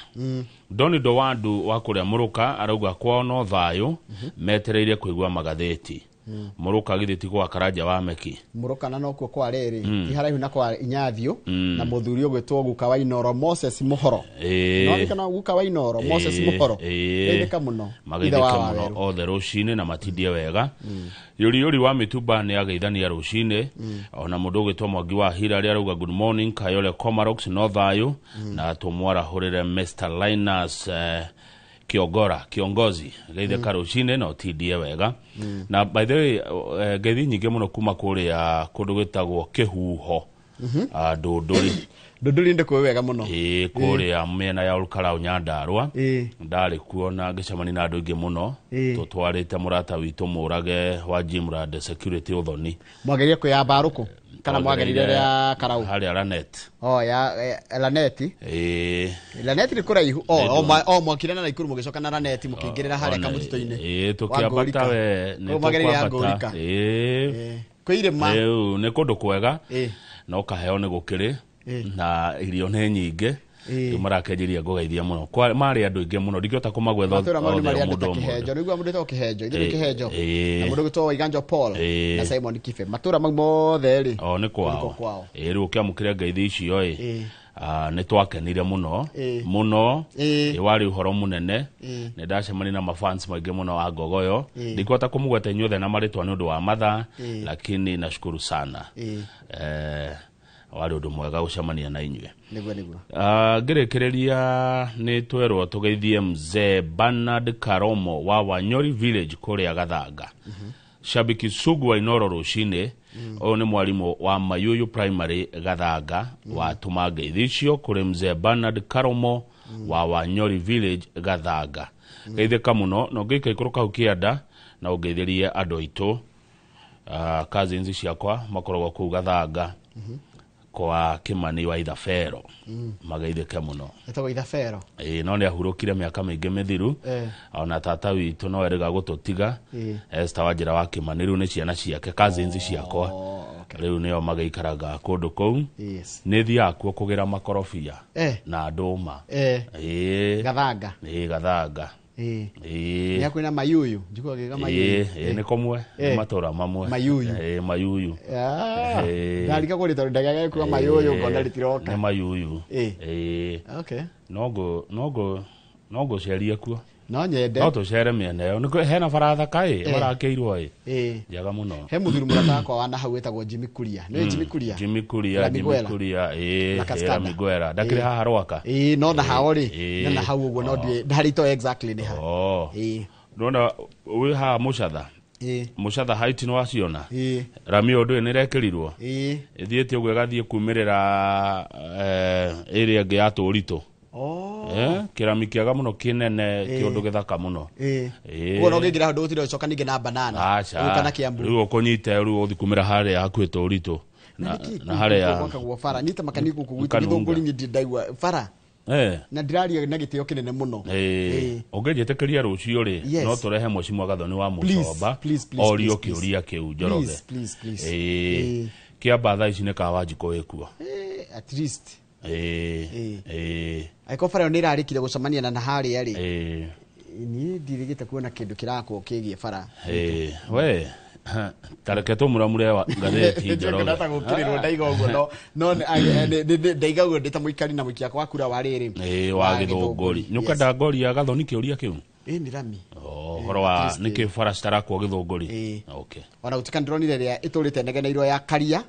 [SPEAKER 2] Doni Dowandu wa kũrĩa Mũrũka arauga kwao no thayũ metereire kũigua magathĩti. Mũrũka githĩ ti gwa Karanja wa Meki
[SPEAKER 1] Mũrũka na nokuo kwa rĩrĩ ti haraihu na kwa Inyathio na mũthuri ũgwĩtwo Guka wa Inoro Moses Muhoro. No kana Guka wa Inoro Moses Muhoro geithĩka mũno
[SPEAKER 2] mageithĩke mũno othe rũcinĩ na matindie wega. Yũri Yũri wa Mĩtumba nĩ ageithania rũcinĩ ona mũndũ ũgwĩtwo Mwangi wa Hilary arauga good morning Kayole Komarox no thayũ na tũmwarahũrĩre Mr. Linus Kiogora kiongozi geithĩka rũcinĩ na ũtindie wega. Na by the way ngeithi nyingĩ mũno kuma kũrĩa kũndũ gwĩtagwo Kĩhuho Ndũndũri.
[SPEAKER 1] Ndũndũri ndĩ kũĩ wega mũno.
[SPEAKER 2] Kũrĩa mĩena ya Olkarau Nyandarua ndarĩ kuo na ngĩcemania na andũ aingĩ mũno tũtwarĩte mũrata witũ Mũrage wa Jimrad Security Ũthoni.
[SPEAKER 1] Mwageria kwĩ Mbarũkũ kana mwagerire ya Karau
[SPEAKER 2] harĩa Lanet?
[SPEAKER 1] Oh ya Laneti. Laneti ni kuraihu. O mwakire na Naikuru mugicoka na Laneti mukingirira haria kamutito-ini.
[SPEAKER 2] Tukiambata we ni tukwambata.
[SPEAKER 1] Kwĩ irĩma.
[SPEAKER 2] Rĩu nĩ kũndũ kwega no kaheo nĩ gũkĩrĩ na irio nĩ nyingĩ. Rĩu marakenjeria ngũgeithia mũno marĩ andũ aingĩ mũno ndingĩhota kũmagwetha
[SPEAKER 1] othe mũndũ ũmwe. Kĩhenjo nĩguo mũndũ wĩtagwo Kĩhenjo ithuĩ Kĩhenjo na mũndũ ũgwĩtwo Waiganjo Paul na Simon Kibe matũra mau mothe rĩ
[SPEAKER 2] o nĩ kwao. Rĩu ũkĩamũkĩra ngeithi icio ĩ nĩ twakenire mũno mũno warĩ ũhoro mũnene nĩ ndacemania na mafans maingĩ mũno wa Ngogoyo ndikũhota kũmũgweta inyuothe na marĩtwa nĩ ũndũ wa mathaa lakini nashukuru sana. Warĩ ũndũ mwega gũcemania na inyuĩ.
[SPEAKER 1] Nĩguo nĩguo.
[SPEAKER 2] Ngĩrĩkĩrĩria nĩ twerwo tũgeithie mzee Bernard Karomo wa Wanyori Village kũrĩa Gathanga. Shabiki sugu wa Inoro rũcinĩ ũyũ nĩ mwarimũ wa Mayuyu Primary Gathanga watũma ngeithi icio kũrĩ mzee Bernard Karomo wa Wanyori Village Gathanga. Geithĩka mũno na ũngĩikaikũrũka hau kĩanda na ũngeithĩrie andũ aitũ cousins ciakwa makoragwo kũu Gathanga kwa Kimani wa Ithabero mageithĩke mũno.
[SPEAKER 1] Etagwo Ithabero.
[SPEAKER 2] No nĩ ahurũkire mĩaka mĩingĩ mĩthiru ona tata witũ no erĩga gũtũtiga Esther Wanjĩra wa Kimani rĩu nĩ ciana ciake cousins ciakwa rĩu nĩo magĩikaraga kũndũ kũu. Nĩ thiaga kuo kũgĩra makorobia na ndũma.
[SPEAKER 1] Gathanga.
[SPEAKER 2] Gathanga.
[SPEAKER 1] Nĩ hakuhĩ na Mayuyu njiguaga Mayuyu.
[SPEAKER 2] Nĩ kũmwe nĩ matũra mamwe
[SPEAKER 1] Mayuyu.
[SPEAKER 2] Mayuyu
[SPEAKER 1] ndarika kũrĩ tondũ ndagĩaga kuga Mayuyu ngona rĩtiroka
[SPEAKER 2] nĩ Mayuyu.
[SPEAKER 1] Okay.
[SPEAKER 2] No ngũcerie kuo
[SPEAKER 1] no nyende
[SPEAKER 2] no tũcere mĩena ĩyo nĩ hena bara thaka ĩ marakĩirwo ĩ njega mũno.
[SPEAKER 1] He mũthuri mũrata wakwa wa nahau wĩtagwo Jimmy Kuria. Nĩ Jimmy Kuria?
[SPEAKER 2] Jimmy Kuria, Jimmy Kuria Miguela ndakĩrĩ haha Rwaka.
[SPEAKER 1] No na hao rĩ na hau ũguo no ndarĩ ito exactly nĩ ha.
[SPEAKER 2] Ndona wĩ haha Mũcatha. Mũcatha height nĩ waciona rami ũndũ nĩ ĩrekĩrirwo ĩthiĩte ũguo ĩgathiĩ kumĩrĩra ĩrĩa ĩngĩ ya Tũritũ. Kĩrami kĩega mũno kĩnene kĩũndũ gĩthaka mũno.
[SPEAKER 1] Koguo no ũngĩingĩra handũ gũtirĩ ũcoka ningĩ na banana ũgũka na Kiambu
[SPEAKER 2] rĩu ũkũnyite rĩu ũthiĩ kumĩra harĩa hakuhĩ Tũritũ na harĩa
[SPEAKER 1] gwakagwo bara niĩ ta makani gũkũ gwitũ Gĩthũngũri niĩ ndaigua bara na ndĩraria na gĩtĩo kĩnene mũno.
[SPEAKER 2] Ũngĩnjĩtĩkĩria rũciũ rĩ no tũrehe Mheshimiwa Gathoni wa Mũcomba orio kĩũria kĩu Njoroge. Kĩamba thaa ici nĩ Kawanjikũ ĩkuo
[SPEAKER 1] at least. Angĩkorwo bara ĩyo nĩ ĩrarĩkire gũcemania na harĩa rĩ niĩ ndirĩgĩte kuona kĩndũ kĩrakwo kĩgiĩ bara.
[SPEAKER 2] We tareke tũmũramure ngathĩti Njoroge.
[SPEAKER 1] Ndata gũkĩrĩrwo ndaiga ũguo no ndaiga ũguo ndĩ ta mũikari na mũikia wa kura wa rĩrĩ
[SPEAKER 2] wa Gĩthũngũri. Nĩ ũkwenda ngoria Gathoni kĩũria kĩu?
[SPEAKER 1] Nĩ rami.
[SPEAKER 2] Ũhoro wa
[SPEAKER 1] At least,
[SPEAKER 2] nĩkĩ bara citarakwo Gĩthũngũri.
[SPEAKER 1] Ĩĩ.
[SPEAKER 2] Okay.
[SPEAKER 1] Ona gũtuĩka ndĩronire ĩrĩa ĩtũrĩte negeneirwo ya Karia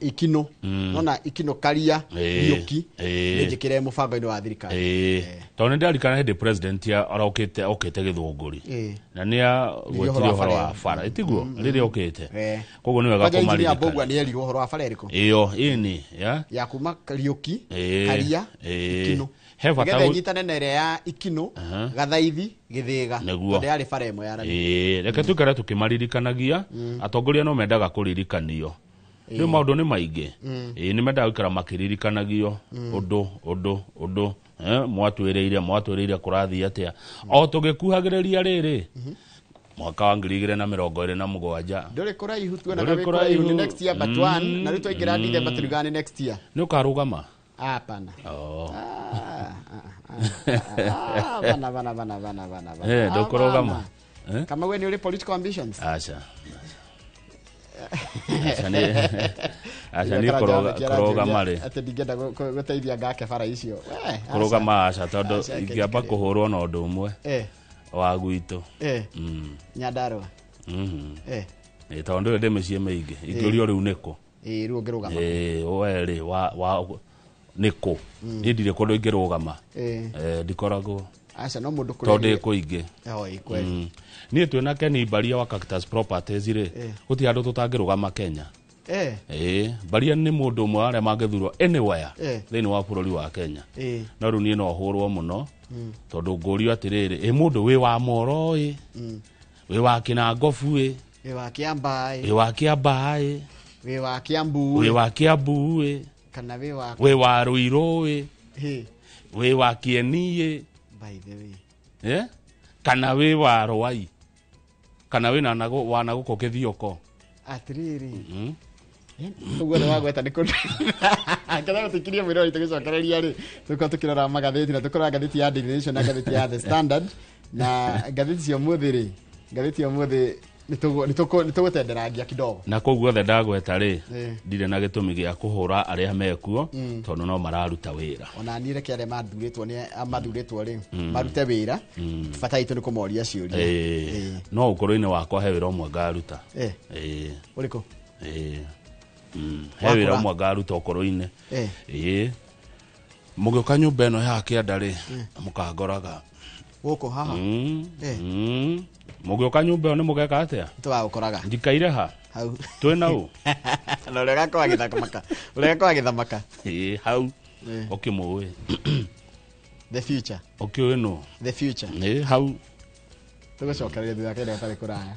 [SPEAKER 1] Ikino. Nona Ikino Karia Riũki nĩ njĩkĩre mũbango-inĩ wa thirikari.
[SPEAKER 2] Ĩĩ, tondũ nĩ ndarikana hĩndĩ president arokĩte okĩte Gĩthũngũri na nĩ
[SPEAKER 1] Nĩguo
[SPEAKER 2] agwetire
[SPEAKER 1] ũhoro wa
[SPEAKER 2] ũhoro wa
[SPEAKER 1] bara.
[SPEAKER 2] bara ĩtiguo rĩrĩa okĩte. Koguo nĩ wega
[SPEAKER 1] Kwanja engineer
[SPEAKER 2] kũmaririkana.
[SPEAKER 1] Mbũgua nĩ erirwo ũhoro wa bara ĩrĩkũ
[SPEAKER 2] Ĩyo ĩni ya
[SPEAKER 1] ya kuma Kariũki, Karia, Ikino,
[SPEAKER 2] He bata
[SPEAKER 1] nĩgetha ĩnyitane na ĩrĩa ya Ikino, Gathaithi, Gĩthĩga,
[SPEAKER 2] Nĩguo.
[SPEAKER 1] tondũ yarĩ bara ĩmwe ya rami.
[SPEAKER 2] Ĩĩ, reke tũikare tũkĩmaririkanagia. Atongoria no mendaga kũririkanio. Rĩu maũndũ nĩ maingĩ. Ĩĩ, nĩ mendaga gũikara makĩririkanagio ũndũ ũndũ ũndũ mwatwĩrĩire kũrathiĩ atĩa o tũgĩkuhagĩrĩria rĩrĩ mwaka wa 2027.
[SPEAKER 1] Ndũrĩ kũraihu, tuonaga
[SPEAKER 2] Ndũrĩ
[SPEAKER 1] wĩ kũraihu, nĩ
[SPEAKER 2] kũraihu.
[SPEAKER 1] next year but one, na rĩu twaingĩra December tũriugaga nĩ next year.
[SPEAKER 2] Nĩ ũkarũgama?
[SPEAKER 1] Hapana.
[SPEAKER 2] Oh.
[SPEAKER 1] Ah, bana bana bana bana bana bana.
[SPEAKER 2] Ndũkũrũgama?
[SPEAKER 1] Hapana. Kama we nĩ ũrĩ political ambitions?
[SPEAKER 2] Aca. Aca aca nĩ kũrũgama rĩ.
[SPEAKER 1] Atĩ ndingĩenda gũteithia ngake bara icio. We, aca.
[SPEAKER 2] Kũrũgama aca, tondũ
[SPEAKER 1] Aca, reke
[SPEAKER 2] ingĩamba
[SPEAKER 1] njikare.
[SPEAKER 2] kũhũrwo na ũndũ ũmwe wa gwitũ.
[SPEAKER 1] Nyandarua.
[SPEAKER 2] Ĩ, tondũ ndũrĩ ndĩ mĩciĩ mĩingĩ ingĩũrio rĩu nĩkũ.
[SPEAKER 1] Ĩĩ, rĩu ũngĩrũgama.
[SPEAKER 2] Ĩ, we rĩ wa nĩkũ niĩ ndirĩ kũndũ ingĩrũgama. Ndikoragwo
[SPEAKER 1] Aca, no mũndũ
[SPEAKER 2] tondũ ndĩ kũingĩ.
[SPEAKER 1] Oh, ĩ, kweli.
[SPEAKER 2] Niĩ twĩna Ken Mbaria wa Cactus Properties rĩ, gũtirĩ handũ tũtangĩrũgama Kenya. Ĩĩ, Mbaria nĩ mũndũ ũmwe wa arĩa mangĩthurwo anywhere thĩinĩ wa bũrũri wa Kenya. No rĩu niĩ no hũrwo mũno tondũ ngũrio atĩrĩrĩ, ĩ mũndũ wĩ wa Moro ĩ, wĩ wa Kĩnangobu ĩ,
[SPEAKER 1] Wĩ wa Kĩambaa
[SPEAKER 2] wĩ wa Kĩambaa ĩ,
[SPEAKER 1] wĩ wa Kĩambu
[SPEAKER 2] wĩ wa Kĩambu ĩ,
[SPEAKER 1] kana wĩ wa
[SPEAKER 2] wĩ wa Rũirũ ĩ,
[SPEAKER 1] Hĩ,
[SPEAKER 2] wĩ wa Kĩeni ĩ,
[SPEAKER 1] by the way.
[SPEAKER 2] Kana wĩ wa Rwai, kana wĩ na wa nagũkũ Kĩthioko.
[SPEAKER 1] Atĩrĩrĩ, ũguo nĩ wagweta nĩ kũndũ ketha gũtikirie mwĩrori. Tũgĩcokereria rĩ, tũkorwo tũkĩrora magathĩti na tũkĩrora ngathĩti ya Daily Nation na ngathĩti ya The Standard na ngathĩti cia ũmũthĩ rĩ, ngathĩti ya ũmũthĩ nĩ tũgũtenderangia kidogo.
[SPEAKER 2] Na kũu guothe ndagweta rĩ, ndirĩ na gĩtũmi gĩa kũhũra arĩa mekuo tondũ no mararuta wĩra.
[SPEAKER 1] Ona niĩ reke arĩa mathurĩtwo nĩ mathurĩtwo rĩ marute wĩra. Bata witũ nĩ kũmoria ciũria.
[SPEAKER 2] Ĩĩ, no ũkũrũ-inĩ wakwa he wĩra ũmwe ngaruta. Ĩĩ.
[SPEAKER 1] Ũrĩkũ?
[SPEAKER 2] Ĩĩ. He wĩra
[SPEAKER 1] Wakũra?
[SPEAKER 2] ũmwe ngaruta ũkũrũ-inĩ. Ĩĩ, mũgĩũka nyũmba ĩno ya kĩanda rĩ, mũkangoraga
[SPEAKER 1] gũkũ haha.
[SPEAKER 2] Mũgĩũka nyũmba ĩyo nĩ mũgeka atĩa?
[SPEAKER 1] Tũgagũkoraga
[SPEAKER 2] Njikaire ha
[SPEAKER 1] hau
[SPEAKER 2] twĩ nau.
[SPEAKER 1] Na ũrĩa ũgakorwo agĩthamaka, ũrĩa ũgakorwo agĩthamaka.
[SPEAKER 2] Ĩĩ, hau ũkĩmũĩ.
[SPEAKER 1] The future.
[SPEAKER 2] Ũkĩũĩ nũ?
[SPEAKER 1] The future.
[SPEAKER 2] Ĩĩ, hau.
[SPEAKER 1] Tũgũcokereria thutha kahinda gatarĩ kũraya.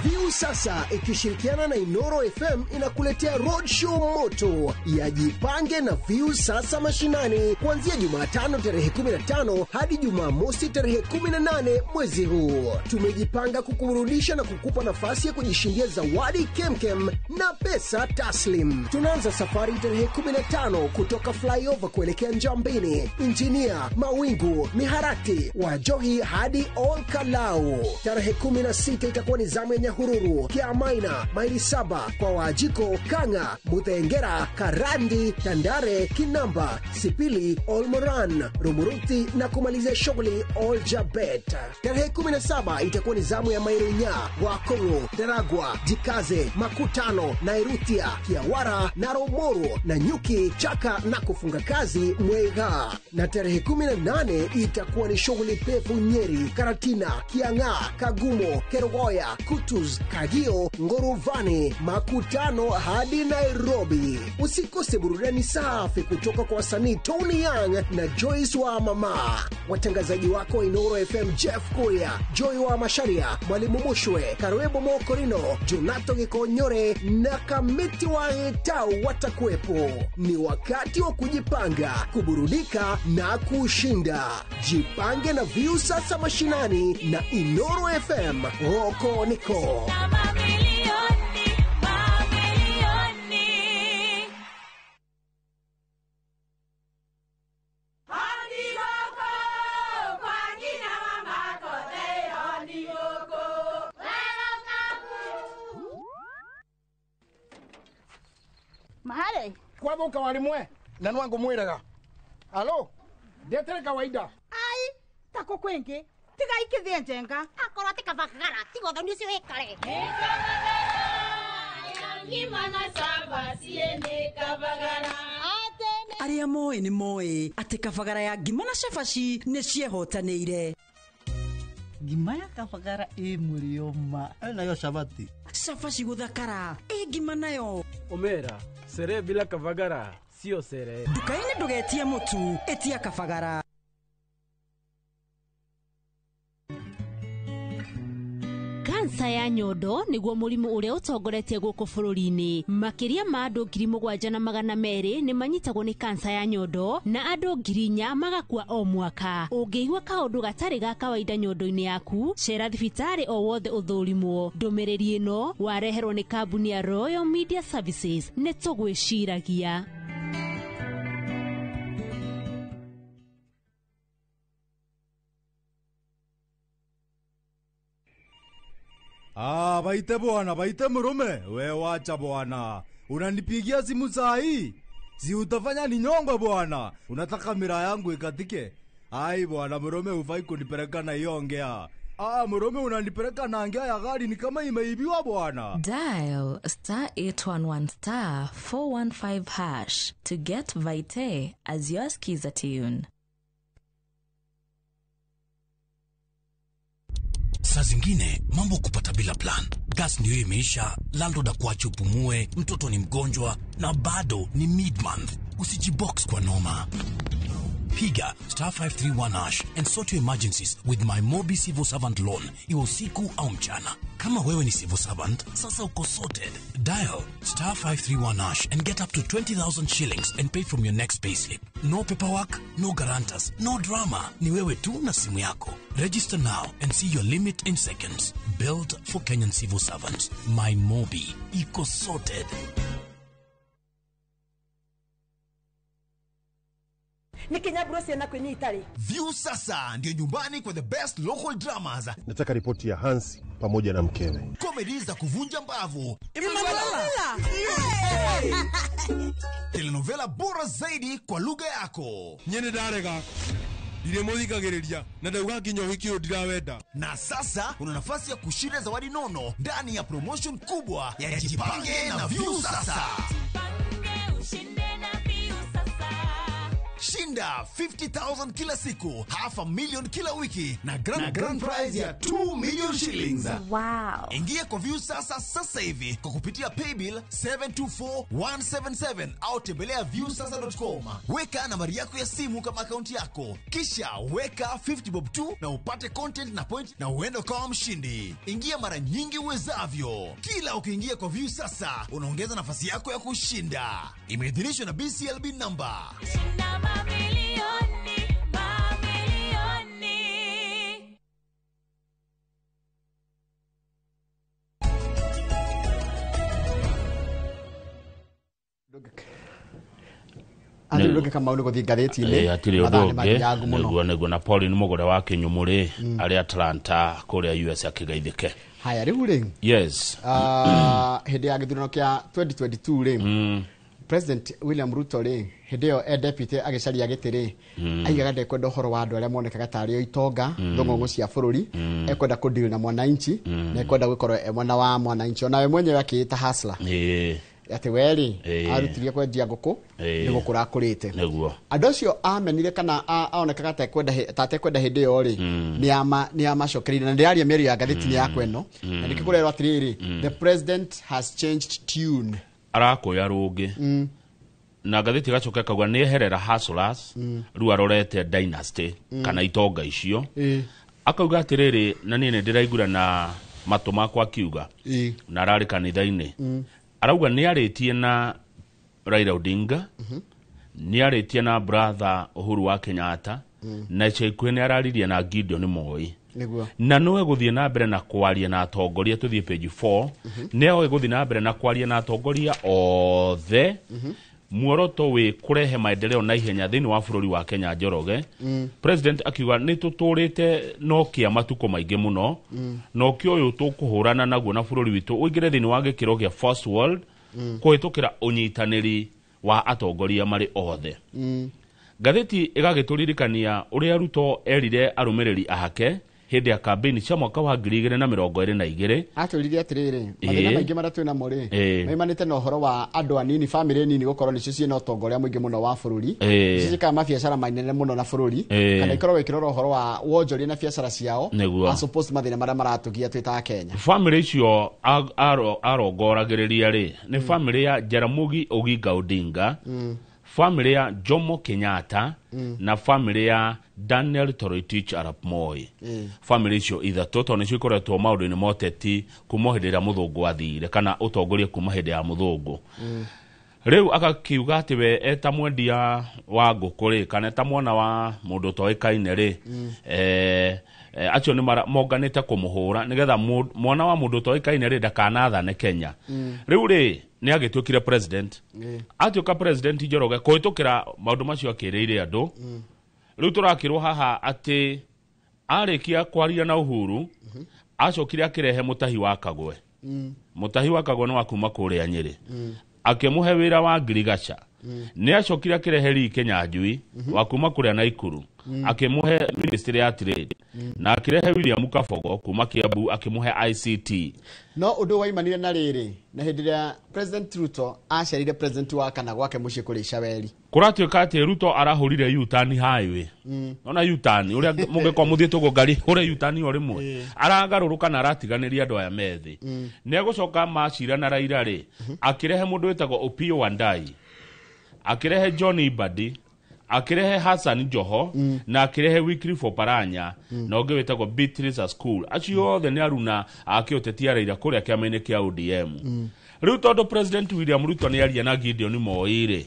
[SPEAKER 4] Viusasa ikishirikiana na Inoro FM inakuletea roadshow moto ya Jipange na Viusasa mashinani kuanzia Jumatano tarehe 15 hadi Jumamosi tarehe 18 mwezi huu. Tumejipanga kukuburudisha na kukupa nafasi ya kujishindia zawadi kemkem na pesa taslim. Tunaanza safari tarehe 15 kutoka flyover kuelekea Njambini, Injinia, Mawingu, Miharati, Wajohi hadi Olkalau. Tarehe 16 itakuwa ni zamu ya Nyahururu, Kiamaina, maili 7 kwa Wajiko, Kanga, Muthengera, Karandi, Tandare, Kinamba, Sipili, Olmoran, Rumuruti na kumalizia shughuli Oljabet. Tarehe 17 itakuwa ni zamu ya Mairunya, Wakongo, Daragwa, Jikaze, Makutano, Nairutia, Kiawara na Romoro na Nyuki, Chaka na kufunga kazi Mwega. Na tarehe 18 itakuwa ni shughuli pevu Nyeri, Karatina, Kiang'aa, Kagumo, Kerogoya, Kutus, Kagio, Ngoruvani, Makutano hadi Nairobi. Usikose burudani safi kutoka kwa wasanii Tony Young na Joyce wa Mama. Watangazaji wako wa Inoro FM Jeff Kuria, Joy wa Masharia, Mwalimu Mushwe, Karwebo Mokorino, Jonato Gikonyore na Kamiti wa Etau watakuwepo. Ni wakati wa kujipanga, kuburudika na kushinda. Jipange na Viusasa mashinani na Inoro FM. Roko niko.
[SPEAKER 5] Mahare.
[SPEAKER 6] Kwathuka wa rimwe na nwangu mwiraga. Alo, ndetere kawaida.
[SPEAKER 5] Ai, tako kwingi. Tiga ikithie njenga.
[SPEAKER 23] Akorwo ti kabagara, tiga ũthoni ũcio wĩkare.
[SPEAKER 24] Arĩa moĩ nĩ moĩ atĩ kabagara ya ngima na cabaci nĩ ciehotanĩire.
[SPEAKER 25] Ngima ya kabagara ĩ mũrĩo ma.
[SPEAKER 24] Nayo cabaci. Cabaci gũthakara ĩ ngima nayo.
[SPEAKER 26] Omera, sere bila kabagara sio sere.
[SPEAKER 24] Nduka-inĩ ndũgetie mũtu, ĩtia kabagara.
[SPEAKER 27] Kansa ya nyondo niguo mũrimũ ũrĩa ũtongoretie gũkũ bũrũri-inĩ. Makĩria ma andũ 7,200 nĩ manyitagwo nĩ kansa ya nyondo na andũ 4,000 magakua o mwaka. Ũngĩigua kaũndũ gatarĩ ga kawaida nyondo-inĩ yaku, cera thibitarĩ o wothe ũthũrimwo. Ndũmĩrĩri ĩno wareherwo nĩ kambuni ya Royal Media Services. Nĩ tũgwĩciragia.
[SPEAKER 28] Ah, baite bwana, baite murume. We wacha bwana. Unanipigia simu saa hii? Si utafanya ni nyongo bwana. Unataka mira yangu ikatike? Ai bwana, murume hufai kunipeleka na hiyo ongea. Ah, murume unanipeleka na ngea ya gari ni kama imeibiwa bwana.
[SPEAKER 29] Dial star 811 star 415 hash to get Vite as your skiza tune.
[SPEAKER 30] Saa zingine mambo kupata bila plan. Gas ndio imeisha, landlord akuache upumue, mtoto ni mgonjwa na bado ni mid-month. Usijibox kwa noma. Piga star 531 hash and sort your emergencies with my Mobi Civil Servant Loan, iwe usiku au mchana. Kama wewe ni civil servant, sasa uko sorted. Dial star 531 hash and get up to 20,000 shillings and pay from your next payslip. No paperwork, no guarantors, no drama. Ni wewe tu na simu yako. Register now and see your limit in seconds. Built for Kenyan civil servants. My Mobi. Iko sorted.
[SPEAKER 31] View sasa ndio nyumbani kwa the best local dramas.
[SPEAKER 32] Nataka ripoti ya Hansi pamoja na mkewe.
[SPEAKER 31] Comedy za kuvunja mbavu. Telenovela bora zaidi kwa lugha yako.
[SPEAKER 12] Nyene ndarega. Ndiremuthikagiriria na ndauga nginya uhiki uyu ndirawenda.
[SPEAKER 31] Na sasa una nafasi ya kushinda zawadi nono ndani ya promotion kubwa ya Jipange na View sasa. Shinda 50,000 kila siku, 500,000 kila wiki na grand prize ya 2 million shillings.
[SPEAKER 29] Wow.
[SPEAKER 31] Ingia kwa View sasa sasa hivi kwa kupitia paybill 724177 au tembelea viewsasa.com. Weka nambari yako ya simu kama akaunti yako, kisha weka 50 bob 2 na upate content na point na uende ukawa mshindi. Ingia mara nyingi uwezavyo. Kila ukiingia kwa View sasa unaongeza nafasi yako ya kushinda. Imeidhinishwa na BCLB number.
[SPEAKER 33] Mamilioni, mamilioni.
[SPEAKER 1] Hatirĩ ũndũ ũngĩ Kamau nĩ gũthiĩ ngathĩti-inĩ.
[SPEAKER 2] Hatirĩ ũndũ
[SPEAKER 1] Mathaa nĩ
[SPEAKER 2] ũngĩ
[SPEAKER 1] mathiangu mũno.
[SPEAKER 2] nĩguo nĩguo na Pauline Mũgũre wa Kĩnyumũrĩ arĩ Atlanta kũrĩa US akĩgeithĩke.
[SPEAKER 1] Haya rĩu rĩ,
[SPEAKER 2] Yes.
[SPEAKER 1] hĩndĩ ya gĩthurano kĩa 2022 rĩ, President William Ruto rĩ, hĩndĩ ĩyo e deputy agĩcaria gĩtĩ rĩ, aigaga ndekwenda ũhoro wa andũ arĩa monekaga tarĩ o itonga thũng'ũng'ũ cia bũrũri, ekwenda kũ deal na mwananchi na ekwenda gũkorwo e mwena wa mwananchi, onawe mwenyewe akĩĩta hustler atĩ we rĩ, arutirie kwendia ngũkũ nĩ gũkũra akũrĩte.
[SPEAKER 2] Nĩguo.
[SPEAKER 1] Andũ acio amenire kana aonekaga ta atekwenda hĩndĩ ĩyo rĩ, nĩ amacokereire na ndĩraria mĩario ya ngathĩti-inĩ yakwa ĩno, na nĩkĩo kũrerwo atĩrĩrĩ, the president has changed tune.
[SPEAKER 2] Arakuya rũngĩ na ngathĩti ĩgacoka ĩkauga nĩ eherera hustlers rĩu arorete dynasty kana itonga icio. Akauga atĩrĩrĩ, na niĩ nĩ ndĩraigura na matũ makwa akiuga na ararĩ kanitha-inĩ. Arauga nĩ arĩtie na Raila Odinga, nĩ arĩtie na brother Uhuru wa Kenyatta, na ica ikuhĩ nĩ araririe na Gideon Moi.
[SPEAKER 1] Nĩguo.
[SPEAKER 2] Na nĩwe gũthiĩ na mbere na kwaria na atongoria, tũthiĩ page 4, nĩwe gũthiĩ na mbere na kwaria na atongoria othe. Muoroto wĩ kũrehe maendeleo na ihenya thĩinĩ wa bũrũri wa Kenya. Njoroge, President akiuga nĩ tũtũrĩte no kĩa matukũ maingĩ mũno, no kĩ ũyũ tũkũhũrana naguo na bũrũri witũ ũingĩre thĩinĩ wa gĩkĩro gĩa first world. Kũhĩtũkĩra ũnyitanĩri wa atongoria marĩ othe. Ngathĩti ĩgagĩtũririkania ũrĩa Ruto erire arũmĩrĩri ake hĩndĩ ya kambĩini cia mwaka wa 2022.
[SPEAKER 1] Atwĩrire atĩrĩrĩ, mathĩna maingĩ marĩa twĩ namo rĩ, maimanĩte na ũhoro wa andũ anini, bamĩrĩ nini gũkorwo nĩcio ciĩna ũtonga ũrĩa mũingĩ mũno wa bũrũri, nĩcio ciĩkaga mabiacara manene mũno na bũrũri, kana ikorwo ĩkĩrora ũhoro wa wonjoria na biacara ciao, as opposed mathĩna marĩa maratũgia twĩ ta Kenya.
[SPEAKER 2] Bamĩrĩ icio arongoragĩrĩria rĩ, nĩ bamĩrĩ ya Jaramogi Oginga Odinga, bamĩrĩ ya Jomo Kenyatta, na bamĩrĩ ya Daniel Toroitich arap Moi. Bamĩrĩ icio ithatũ tondũ nĩcio ikoretwo maũndũ-inĩ ma ũteti kuma hĩndĩ ĩrĩa mũthũngũ athire, kana ũtongoria kuma hĩndĩ ya mũthũngũ. Rĩu agakiuga atĩ we eta mwendia wa ngũkũ rĩ, kana eta mwana wa mũndũ ũtoĩkaine rĩ, acio nĩ monganĩte kũmũhũra nĩgetha mwana wa mũndũ ũtoĩkaine rĩ ndakanathane Kenya. Rĩu rĩ, nĩ agĩtuĩkire president. Atuĩka president Njoroge kũhĩtũkĩra maũndũ macio akĩrĩire andũ. Rĩu tũrakĩrwo haha atĩ arĩkia kwaria na Uhuru, acokire akĩrehe Mũtahi wa Kagwe. Mũtahi wa Kagwe nĩ wa kuma kũrĩa Nyĩrĩ. Akĩmũhe wĩra wa ngirigaca. Nĩ acokire akĩrehe Lee Kinyanjui wa kuma kũrĩa Naikuru. Akĩmũhe ministry ya trade. Na akĩrehe William Kabogo kuma Kiambu akĩmũhe ICT.
[SPEAKER 1] No ũndũ waimanire na rĩrĩ, na hĩndĩ ĩrĩa President Ruto acerire president wa kana gwake mũciĩ kũrĩa Icaweri.
[SPEAKER 2] Kũratuĩka atĩ Ruto arahũrire U-turn highway. Nona U-turn ũrĩa mũngĩkorwo mũthiĩte ũguo ngari hũre U-turn o rĩmwe. Aragarũrũka na aratiganĩria andũ aya methĩ. Nĩ egũcoka macira na Raila rĩ, akĩrehe mũndũ wĩtagwo Opiyo Wandayi, akĩrehe John Mbadi, akĩrehe Hassan Joho, na akĩrehe Wycliffe Oparanya, na ũngĩ wĩtagwo Beatrice School. Acio othe nĩ aruna a kĩũteti a Raila kũrĩa kĩama-inĩ kĩa ODM. Rĩu tondũ President William Ruto nĩ aria na Gideon Moi rĩ,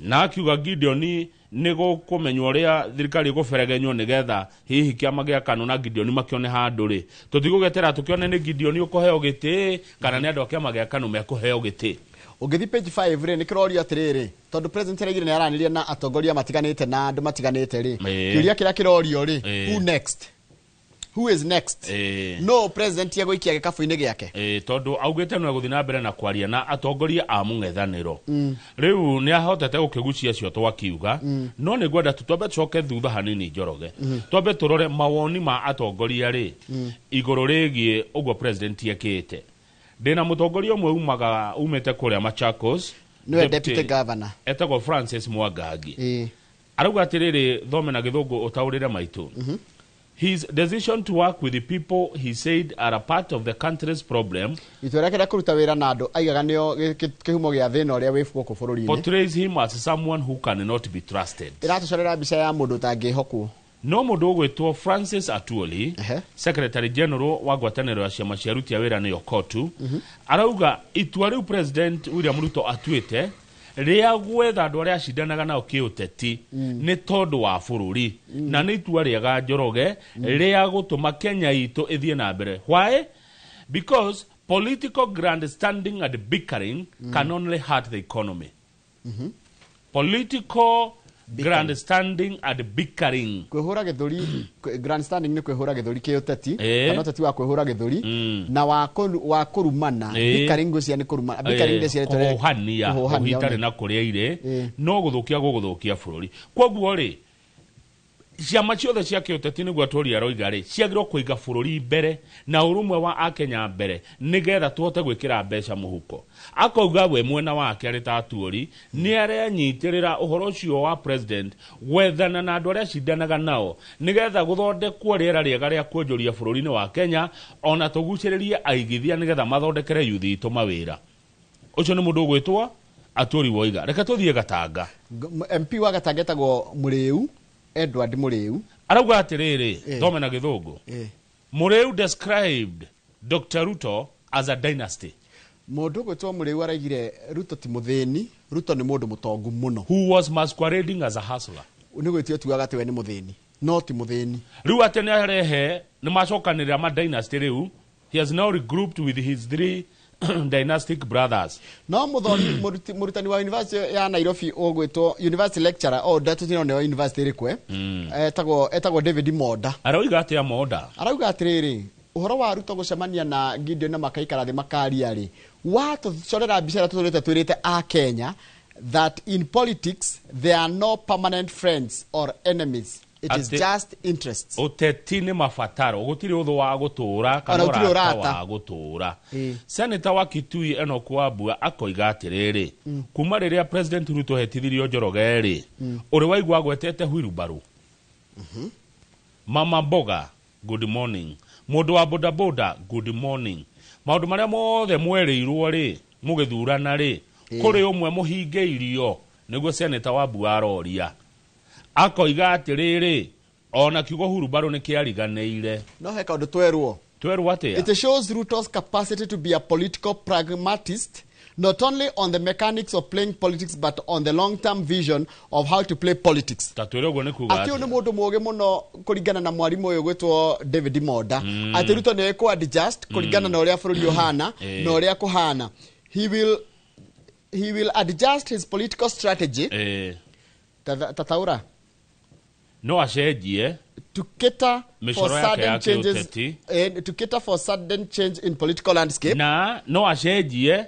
[SPEAKER 2] na akiuga Gideon nĩ gũkũmenywo ũrĩa thirikari ĩgũberegenywo nĩgetha hihi kĩama gĩa KANU na Gideon makĩone handũ rĩ, tũtigũgetera tũkĩone nĩ Gideon ũkũheo gĩtĩ kana nĩ andũ a kĩama gĩa KANU mekũheo gĩtĩ.
[SPEAKER 1] Ũngĩthiĩ page 5 rĩ, nĩ kĩrorio atĩrĩrĩ, tondũ president araigire nĩ aranĩria na atongoria matiganĩte na andũ matiganĩte rĩ, kĩũria kĩrĩa kĩrorio rĩ, who next? Who is next? No president egũikia gĩkabũ-inĩ gĩake.
[SPEAKER 2] Tondũ augĩte no egũthiĩ na mbere na kwaria na atongoria a mũng'ethanĩro. Rĩu nĩ ahotete gũkĩgucia acio twakiuga, no nĩ ngwenda twambe tũcoke thutha hanini Njoroge. Twambe tũrore mawoni ma atongoria rĩ, igũrũ rĩgiĩ ũguo president ekĩte. Ndĩna mũtongoria ũmwe umĩte kũrĩa Machakos,
[SPEAKER 1] nĩwe deputy governor,
[SPEAKER 2] etagwo Francis Mwangangi. Arauga atĩrĩrĩ, thome na gĩthũngũ ũtaũrĩre maitũ. His decision to work with the people he said are a part of the country's problem
[SPEAKER 1] Itua rĩake rĩa kũruta wĩra na andũ aigaga nĩo kĩhumo gĩa thĩna ũrĩa wĩ gũkũ bũrũri-inĩ,
[SPEAKER 2] portrays him as someone who cannot be trusted.
[SPEAKER 1] Ĩratũcorera mbica ya mũndũ ũtangĩhokwo.
[SPEAKER 2] No mũndũ ũgwĩtwo Francis Atwoli, Secretary General wa ngwatanĩro ya ciama cia aruti a wĩra nĩyo KOTU, arauga itua rĩu President William Ruto atuĩte rĩa gwetha andũ arĩa acindanaga nao kĩũteti nĩ tondũ wa bũrũri, na nĩ itua rĩega Njoroge rĩa gũtũma Kenya itũ ĩthiĩ na mbere. Why? Because political grandstanding and bickering can only hurt the economy. Political grandstanding and bickering.
[SPEAKER 1] Kwĩhũra gĩthũri, grandstanding nĩ kwĩhũra gĩthũri kĩũteti, kana ũteti wa kwĩhũra gĩthũri, na wa kũrumana. Bickering ngwĩciria nĩ kũrumana. Bickering nĩ ciarĩtwo
[SPEAKER 2] kũhũhania, ũhitarĩ na kũrĩa irĩ, no gũthũkia gũgũthũkia bũrũri. Kwoguo rĩ, ciama ciothe cia kĩũteti nĩguo Atwoli aroiga rĩ, ciagĩrĩirwo kũiga bũrũri mbere na ũrũmwe wa Akenya mbere nĩgetha tũhote gwĩkĩra mbeca mũhuko. Akauga we mwena wake arĩ ta Atwoli nĩ arenyitĩrĩra ũhoro ũcio wa president gwethana na andũ arĩa acindanaga nao nĩgetha gũthondekwo rĩera rĩega rĩa kuonjoria bũrũri-inĩ wa Kenya, ona tũgucĩrĩrie aigithia nĩgetha mathondekere yuthi itũ mawĩra. Ũcio nĩ mũndũ ũgwĩtwo Atwoli Woiga. Reke tũthiĩ Gatanga.
[SPEAKER 1] MP wa Gatanga etagwo Mũrĩu, Edward Mũrĩu.
[SPEAKER 2] Arauga atĩrĩrĩ, thome na gĩthũngũ. Mũrĩu described Dr. Ruto as a dynasty.
[SPEAKER 1] Mũndũ ũgwĩtwo Mũrĩu araigire Ruto ti mũthĩni, Ruto nĩ mũndũ mũtongu mũno.
[SPEAKER 2] Who was masquerading as a hustler.
[SPEAKER 1] Nĩ gwĩtio tuaga atĩ we nĩ mũthĩni, no ti mũthĩni.
[SPEAKER 2] Rĩu atĩ nĩ arehe, nĩ macokanĩrĩra ma dynasty rĩu. He has now regrouped with his three dynastic brothers.
[SPEAKER 1] No mũthoni mũrutani wa university ya Nairobi ũgwĩtwo university lecturer, o ndatũtina nĩ wa university ĩrĩkũ, etagwo David Monda.
[SPEAKER 2] Arauga atĩa Monda?
[SPEAKER 1] Arauga atĩrĩrĩ, Ũhoro wa Ruto gũcemania na Gideon na makaikara thĩ makaria rĩ, watũcorera mbica ĩrĩa tũtũrĩte twĩrĩte a Kenya that in politics there are no permanent friends or enemies, it is just interests.
[SPEAKER 2] Ũteti nĩ mabataro, gũtirĩ ũthũ wa gũtũra kana
[SPEAKER 1] Ona gũtirĩ
[SPEAKER 2] ũrata
[SPEAKER 1] ũrata.
[SPEAKER 2] wa gũtũra. Senator wa Kitui Enoch Wambua akoiga atĩrĩrĩ, kuma rĩrĩa President Ruto hetithirio Njoroge rĩ, ũrĩ waigua agwetete wheelbarrow? Mama Mboga, good morning. Mũndũ wa bodaboda, good morning. Maũndũ marĩa mothe mwerĩirwo rĩ mũgĩthurana rĩ, kũrĩ ũmwe mũhingĩirio? Nĩguo Senator Wambua aroria. Akoiga atĩrĩrĩ, ona kiugo hurumbarũ nĩ kĩariganĩire.
[SPEAKER 1] No he kaũndũ twerwo.
[SPEAKER 2] Twerwo atĩa?
[SPEAKER 1] It shows Ruto's capacity to be a political pragmatist, not only on the mechanics of playing politics, but on the long-term vision of how to play politics.
[SPEAKER 2] Ta twĩre ũguo nĩ kuga
[SPEAKER 1] Atĩ ũyũ
[SPEAKER 2] atĩa?
[SPEAKER 1] nĩ mũndũ mũũgĩ mũno kũringana na mwarimũ ũyũ gwĩtwo David Monda, atĩ Ruto nĩ kũ adjust kũringana na ũrĩa bũrũri ũhana na ũrĩa kũhana. He will adjust his political strategy. Tataura.
[SPEAKER 2] No acenjie
[SPEAKER 1] to cater for
[SPEAKER 2] mĩcoro yake
[SPEAKER 1] sudden
[SPEAKER 2] ya
[SPEAKER 1] changes
[SPEAKER 2] kĩũteti.
[SPEAKER 1] To cater for sudden change in political landscape.
[SPEAKER 2] Na no acenjie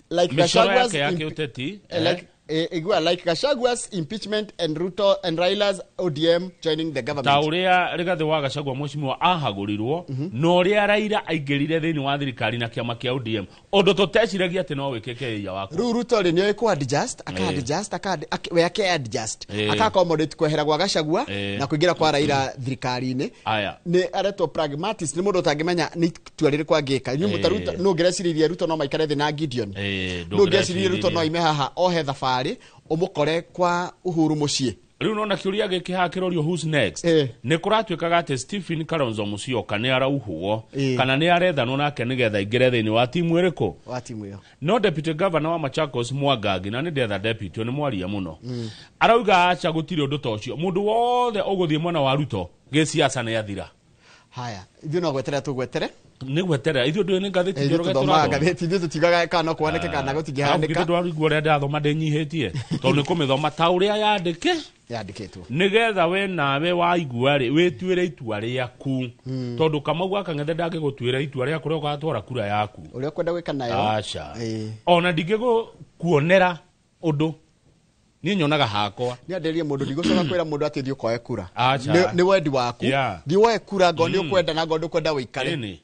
[SPEAKER 1] like
[SPEAKER 2] mĩcoro
[SPEAKER 1] Gachagua's
[SPEAKER 2] yake ya kĩũteti.
[SPEAKER 1] Like igua like Gachagua's impeachment and Ruto and Raila's ODM joining the government.
[SPEAKER 2] Ta ũrĩa Rigathĩ wa Gachagua mũcimwa ahagũrirwo na ũrĩa Raila aingĩrire thĩinĩ wa thirikari na kĩama kĩa ODM, ũndũ tũteciragia atĩ no wĩkĩke ĩia wakwa.
[SPEAKER 1] Rĩu Ruto rĩ, nĩoĩ kũ adjust, aka adjust, aka we ake adjust, aka accommodate kwehera gwa Gachagua na kũingĩra kwa Raila thirikari-inĩ.
[SPEAKER 2] Aya.
[SPEAKER 1] Nĩ aretwo pragmatist, nĩ mũndũ ũtangĩmenya nĩ itua rĩrĩkũ angĩka. Inyuĩ mũtaruta nũ ũngĩreciririe Ruto no maikare thĩ na Gideon? Nũ ũngĩreciririe Ruto no aime haha ohe thabarĩ ũmũkore kwa Uhuru mũciĩ?
[SPEAKER 2] Rĩu nona kĩũria gĩkĩ haha kĩrorio, who's next? Nĩ kũratuĩkaga atĩ Stephen Kalonzo Musyoka nĩ arauhwo kana nĩ arethanwo nake nĩgetha aingĩre thĩinĩ wa timu ĩrĩkũ?
[SPEAKER 1] Wa timu ĩyo.
[SPEAKER 2] No deputy governor wa Machakos Mwangangi, na nĩ ndetha deputy nĩ mwaria mũno, arauga aca, gũtirĩ ũndũ ta ũcio, mũndũ wothe ũgũthiĩ mwena wa Ruto gĩciaca nĩ athira.
[SPEAKER 1] Haya, ithuĩ no gweterera tũgwetere.
[SPEAKER 2] Nĩ gweterera ithuĩ, ndũĩ nĩ ngathĩti.
[SPEAKER 1] Ithuĩ
[SPEAKER 2] Njoroge
[SPEAKER 1] tũthomaga
[SPEAKER 2] tũrathoma.
[SPEAKER 1] ngathĩti, ithuĩ tũtiugaga kana no kũhanĩke kana gũtingĩhanĩka.
[SPEAKER 2] Ndwarigua ũrĩa ndathoma ndĩnyihĩtie, tondũ nĩ kũmĩthoma ta ũrĩa yandĩke
[SPEAKER 1] yandĩkĩtwo,
[SPEAKER 2] nĩgetha we nawe waigua rĩ wĩtuĩre itua rĩaku, tondũ Kamau gwa Kang'ethe ndangĩgũtuĩra itua rĩaku rĩa ũgatwara kura yaku.
[SPEAKER 1] Ũrĩa ũkwenda gwĩka nayo.
[SPEAKER 2] Aca, ona ndingĩgũkuonera ũndũ, niĩ nyonaga hakwa.
[SPEAKER 1] Nĩ andĩrĩrie mũndũ, ndigũcoka kwĩra mũndũ atĩ thiĩ ũkoe kura.
[SPEAKER 2] Aca.
[SPEAKER 1] Nĩ wendi waku. Thiĩ woe kura ngoo nĩ ũkwenda na ngoo ndũkwenda wĩikare.
[SPEAKER 2] Ĩni.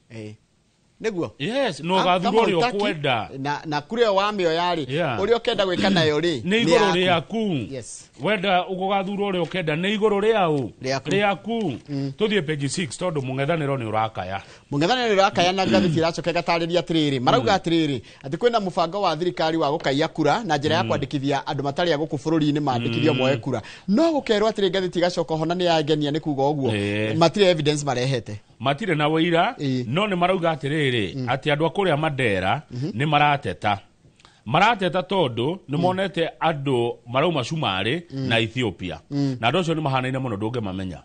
[SPEAKER 1] Nĩguo.
[SPEAKER 2] Yes, no ũgathurwo ũrĩa ũkwenda.
[SPEAKER 1] Na kura ĩyo wamĩoya rĩ, ũrĩa ũkenda gwĩka nayo rĩ,
[SPEAKER 2] nĩ igũrũ
[SPEAKER 1] yaku.
[SPEAKER 2] Rĩaku. Wenda ũgũgathurwo ũrĩa ũkenda nĩ igũrũ rĩaũ?
[SPEAKER 1] Rĩaku.
[SPEAKER 2] Rĩaku. Tũthiĩ page 6 tondũ mũng'ethanĩro nĩ ũrakaya.
[SPEAKER 1] Mũng'ethanĩro ũrakaya na ngathĩti ĩracoka ĩgatarĩria atĩrĩrĩ, marauga atĩrĩrĩ, atĩ kwĩna mũbango wa thirikari wa gũkaiya kura na njĩra ya kwandĩkithia andũ matarĩ a gũkũ bũrũri-inĩ mandĩkithio moe kura, no gũkerwo atĩrĩ, ngathĩti ĩgacoka ho na nĩ yangenia nĩ kuga ũguo, matirĩ evidence marehete.
[SPEAKER 2] Matirĩ na wĩira, no nĩ marauga atĩrĩrĩ, atĩ andũ a kũrĩa Mandera nĩ marateta tondũ nĩ monete andũ marauma Cumarĩ na Ethiopia, na andũ acio nĩ mahanaine mũno ndũngĩmamenya.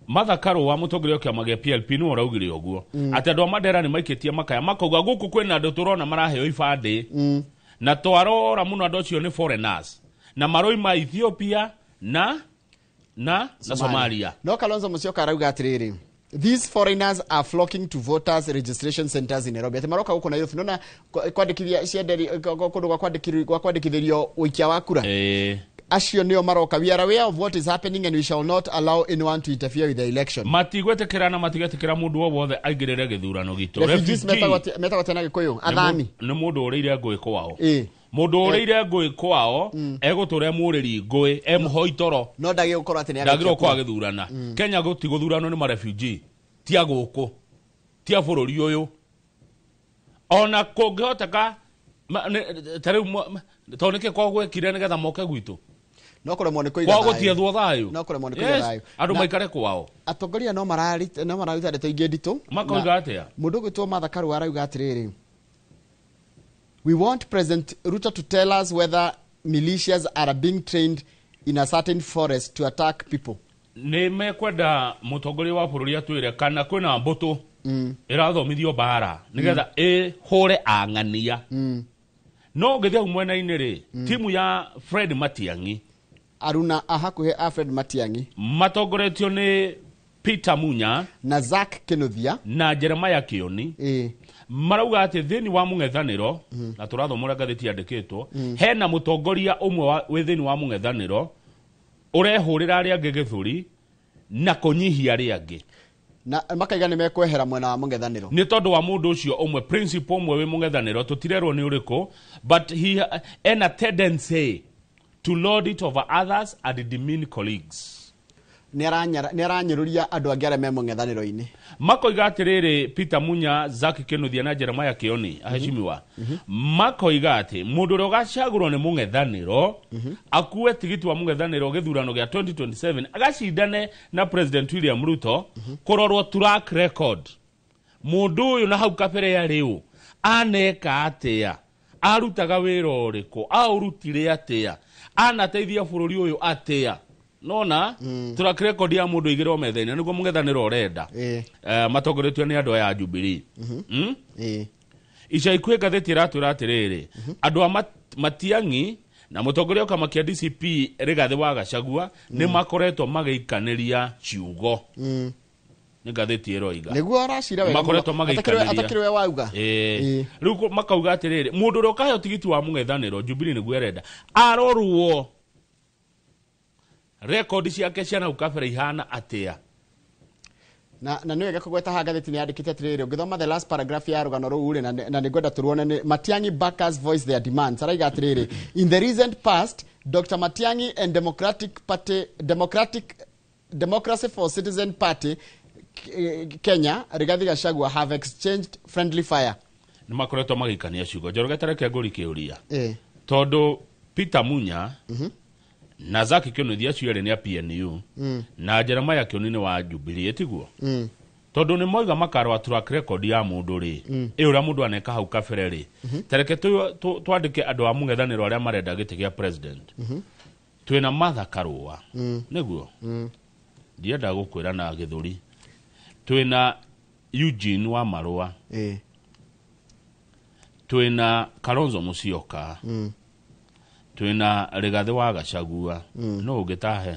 [SPEAKER 2] Martha Karua, mũtongoria wa kĩama gĩa PLP, nĩwe ũraugire ũguo, atĩ andũ a Mandera nĩ maikĩtie makaya makauga gũkũ kwĩna andũ tũrona maraheo ibandĩ, na twarora mũno andũ acio nĩ foreigners na maroima Ethiopia na Somalia.
[SPEAKER 1] No Kalonzo Musyoka arauga atĩrĩrĩ, these foreigners are flocking to voters registration centers in Nairobi, atĩ maroka gũkũ Nairobi nona kwandĩkithia cienderi kũndũ gwa kwandĩkithĩrio ũikia wa kura, acio nĩo maroka. We are aware of what is happening and we shall not allow anyone to interfere with the election.
[SPEAKER 2] Matigwĩtĩkĩra na matigĩtĩkĩra mũndũ o wothe aingĩrĩre gĩthurano gitũ.
[SPEAKER 1] Refugees
[SPEAKER 2] Refugee
[SPEAKER 1] metagwo atĩa na Gĩkũyũ? Athami.
[SPEAKER 2] Nĩ mũndũ ũrĩire ngũĩ kwao. Mũndũ ũrĩire ngũĩ kwao egũtũra mũrĩri ngũĩ e mũhoi toro.
[SPEAKER 1] No ndagĩrĩirwo gũkorwo atĩ nĩ
[SPEAKER 2] ndagĩrĩirwo
[SPEAKER 1] agĩikia
[SPEAKER 2] gũkorwo
[SPEAKER 1] kura.
[SPEAKER 2] agĩthurana. Kenya gũtigũthuranwo nĩ marefugee, ti a gũkũ, ti a bũrũri ũyũ, ona kũngĩhoteka ta rĩu tondũ nĩkĩ kwao gwekire nĩgetha moke gwitũ?
[SPEAKER 1] No kũremwo nĩ kũiga
[SPEAKER 2] kwao
[SPEAKER 1] thayũ.
[SPEAKER 2] gũtiethwo thayũ.
[SPEAKER 1] No kũremwo nĩ kũiga
[SPEAKER 2] Yes,
[SPEAKER 1] thayũ.
[SPEAKER 2] andũ maikare kwao.
[SPEAKER 1] Atongoria no mararuta ndeto ingĩ nditũ.
[SPEAKER 2] Makoiga atĩa?
[SPEAKER 1] Mũndũ ũgwĩtwo Martha Karua arauga atĩrĩrĩ, we want President Ruto to tell us whether militias are being trained in a certain forest to attack people.
[SPEAKER 2] Nĩ mekwenda mũtongoria wa bũrũri atwĩre kana kwĩna mbũtũ ĩrathomithio mbara nĩgetha ĩhũre ang'ania. No ũngĩthiĩ hau mwena-inĩ rĩ, timu ya Fred Matiang'i,
[SPEAKER 1] aruna a hakuhĩ a Fred Matiang'i
[SPEAKER 2] matongoretio nĩ Peter Munya
[SPEAKER 1] na Zack Kinuthia
[SPEAKER 2] na Jeremiah Kioni marauga atĩ thĩinĩ wa mũng'ethanĩro na tũrathoma ũrĩa ngathĩti yandĩkĩtwo hena mũtongoria ũmwe wĩ thĩinĩ wa mũng'ethanĩro ũrehũrĩra arĩa angĩ gĩthũri na kũnyihia arĩa angĩ
[SPEAKER 1] na makaiga nĩ mekwehera mwena wa mũng'ethanĩro
[SPEAKER 2] nĩ tondũ wa mũndũ ũcio ũmwe principal ũmwe wĩ mũng'ethanĩro tũtirerwo nĩ ũrĩkũ, but he ena tendency to lord it over others and demean colleagues.
[SPEAKER 1] Nĩ aranyũrũria andũ angĩ arĩa me mũng'ethanĩro-inĩ.
[SPEAKER 2] Makoiga atĩrĩrĩ Peter Munya, Zack Kinuthia na Jeremiah Kioni aheshimiwa makoiga atĩ mũndũ ũrĩa ũgacagũrwo nĩ mũng'ethanĩro akue tigiti wa mũng'ethanĩro gĩthurano gĩa 2027 agacindane na President William Ruto kũrorwo track record mũndũ ũyũ na hau kabere ya rĩu aneka atĩa, arutaga wĩra ũrĩkũ, aũrutire atĩa, anateithia bũrũri ũyũ atĩa. Nona track record ya mũndũ igĩrwo metha-inĩ nĩguo mũng'ethanĩro ũrenda matongoretio nĩ andũ aya a Jubilee. Ica ikuhĩ ngathĩti ĩratwĩra atĩrĩrĩ andũ a Matiang'i na mũtongoria wa kĩama kĩa DCP Rigathĩ wa Gachagua nĩ makoretwo magĩikanĩria ciugo. Nĩ ngathĩti ĩroiga
[SPEAKER 1] nĩguo aracira wega
[SPEAKER 2] makoretwo magĩikanĩria
[SPEAKER 1] atakĩrĩ we wauga.
[SPEAKER 2] Rĩu makauga atĩrĩrĩ mũndũ ũrĩa ũkaheo tigiti wa mũng'ethanĩro Jubilee nĩguo ĩrenda arorwo rekondi ciake cia nau kabere ihana atĩa.
[SPEAKER 1] Na nĩ wega kũgweta haha ngathĩti nĩ yandĩkĩte atĩrĩrĩ ũngĩthoma the last paragraph ya rũgano rũu rĩ na nĩngwenda tũruone nĩ Matiang'i backers voice their demands. Araiga atĩrĩrĩ in the recent past Dr. Matiang'i and Democracy for Citizen Party Kenya Rigathi Gachagua have exchanged friendly fire.
[SPEAKER 2] Nĩ makoretwo magĩikania ciugo. Njoroge ta reke ngũri kĩũria tondũ Peter Munya na Zack Kinuthia acio erĩ nĩ a PNU na Jeremiah Kioni nĩ wa Jubilee tiguo tondũ nĩ moiga makarwa track record ya mũndũ rĩ ĩ ũrĩa mũndũ aneka hau kabere rĩ tareke twandĩke andũ a mũng'ethanĩro arĩa marenda gĩtĩ gĩa president twĩna Martha Karũa nĩguo ndienda gũkwĩra na gĩthũri twĩna Eugene wa Marũa twĩna Kalonzo Musyoka twĩna Rigathĩ wa Gachagua no ũngĩtahe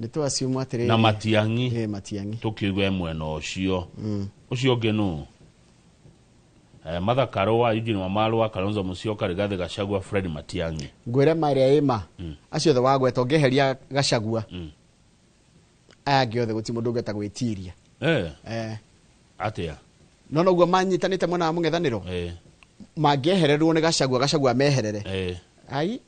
[SPEAKER 1] nĩ twaciumwo atĩrĩrĩ
[SPEAKER 2] na Matiang'i
[SPEAKER 1] Matiang'i
[SPEAKER 2] tũkiuge mwena ũcio ũcio ũngĩ nũ Martha Karũa, Eugene wa Marũa, Kalonzo Musyoka, Rigathĩ Gachagua, Fred Matiang'i.
[SPEAKER 1] Ngwĩre ma ĩrĩa ĩma acio othe wagweta ũngĩeheria Gachagua aya angĩ othe gũtirĩ mũndũ ũngĩhota gwĩtiria.
[SPEAKER 2] Atĩa
[SPEAKER 1] no noguo manyitanĩte mwena wa mũng'ethanĩro mangĩehererwo nĩ Gachagua, Gachagua meherere ai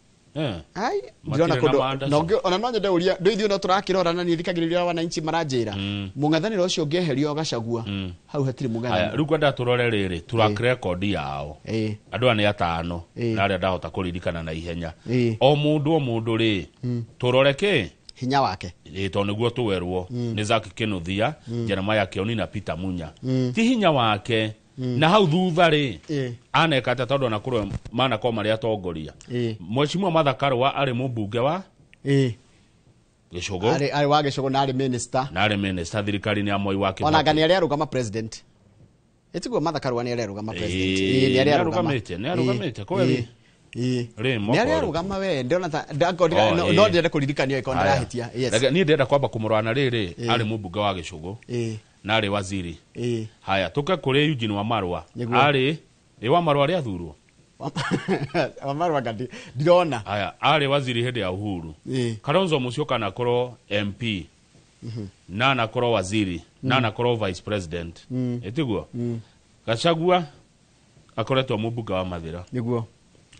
[SPEAKER 1] ai ndĩrona kũndũ ona no nyende ũria ndũ ithuĩ no tũrakĩrora na niĩ thikagĩrĩria wananchi maranjĩra mũng'ethanĩro ũcio ũngĩeherio Gachagua hau hatirĩ mũng'ethanĩro.
[SPEAKER 2] Rĩu kwenda tũrore rĩrĩ track record yao andũ aya nĩ atano na arĩa ndahota kũririkana na ihenya o mũndũ rĩ tũrore kĩ
[SPEAKER 1] hinya wake
[SPEAKER 2] tondũ nĩguo tũwerwo nĩ Zack Kinuthia, Jeremiah Kioni na Peter Munya ti hinya wake na hau thutha rĩ aneka atĩa tondũ ona kũrĩ manakorwo marĩ atongoria. Mheshimiwa Martha Karũa arĩ mũmbunge wa Gĩcũgũ
[SPEAKER 1] arĩ wa Gĩcũgũ na arĩ minister
[SPEAKER 2] thirikari-inĩ ya Mwai wa Kibaki
[SPEAKER 1] ona anga nĩ arĩ arũgama president ĩtiguo Martha Karũa nĩ arĩ arũgama president nĩ arĩ
[SPEAKER 2] arũgamĩte kweli
[SPEAKER 1] nĩ arĩ arũgama we ndĩrona ta no ndĩrenda kũririkanio ĩkorwo ndĩrahĩtia.
[SPEAKER 2] Niĩ ndĩrenda kwamba kũmũrora na rĩrĩ arĩ mũmbunge wa Gĩcũgũ na arĩ waziri. Haya tũke kũrĩ Eugene wa Marũa arĩ wa Marũa arĩ athurwo
[SPEAKER 1] wa Marũa ngandi ndirona.
[SPEAKER 2] Haya arĩ waziri hĩndĩ ya Uhuru. Kalonzo Musyoka anakorwo MP na anakorwo waziri na anakorwo vice president ĩtiguo. Gachagua akoretwo mũmbunge wa Mathĩra
[SPEAKER 1] nĩguo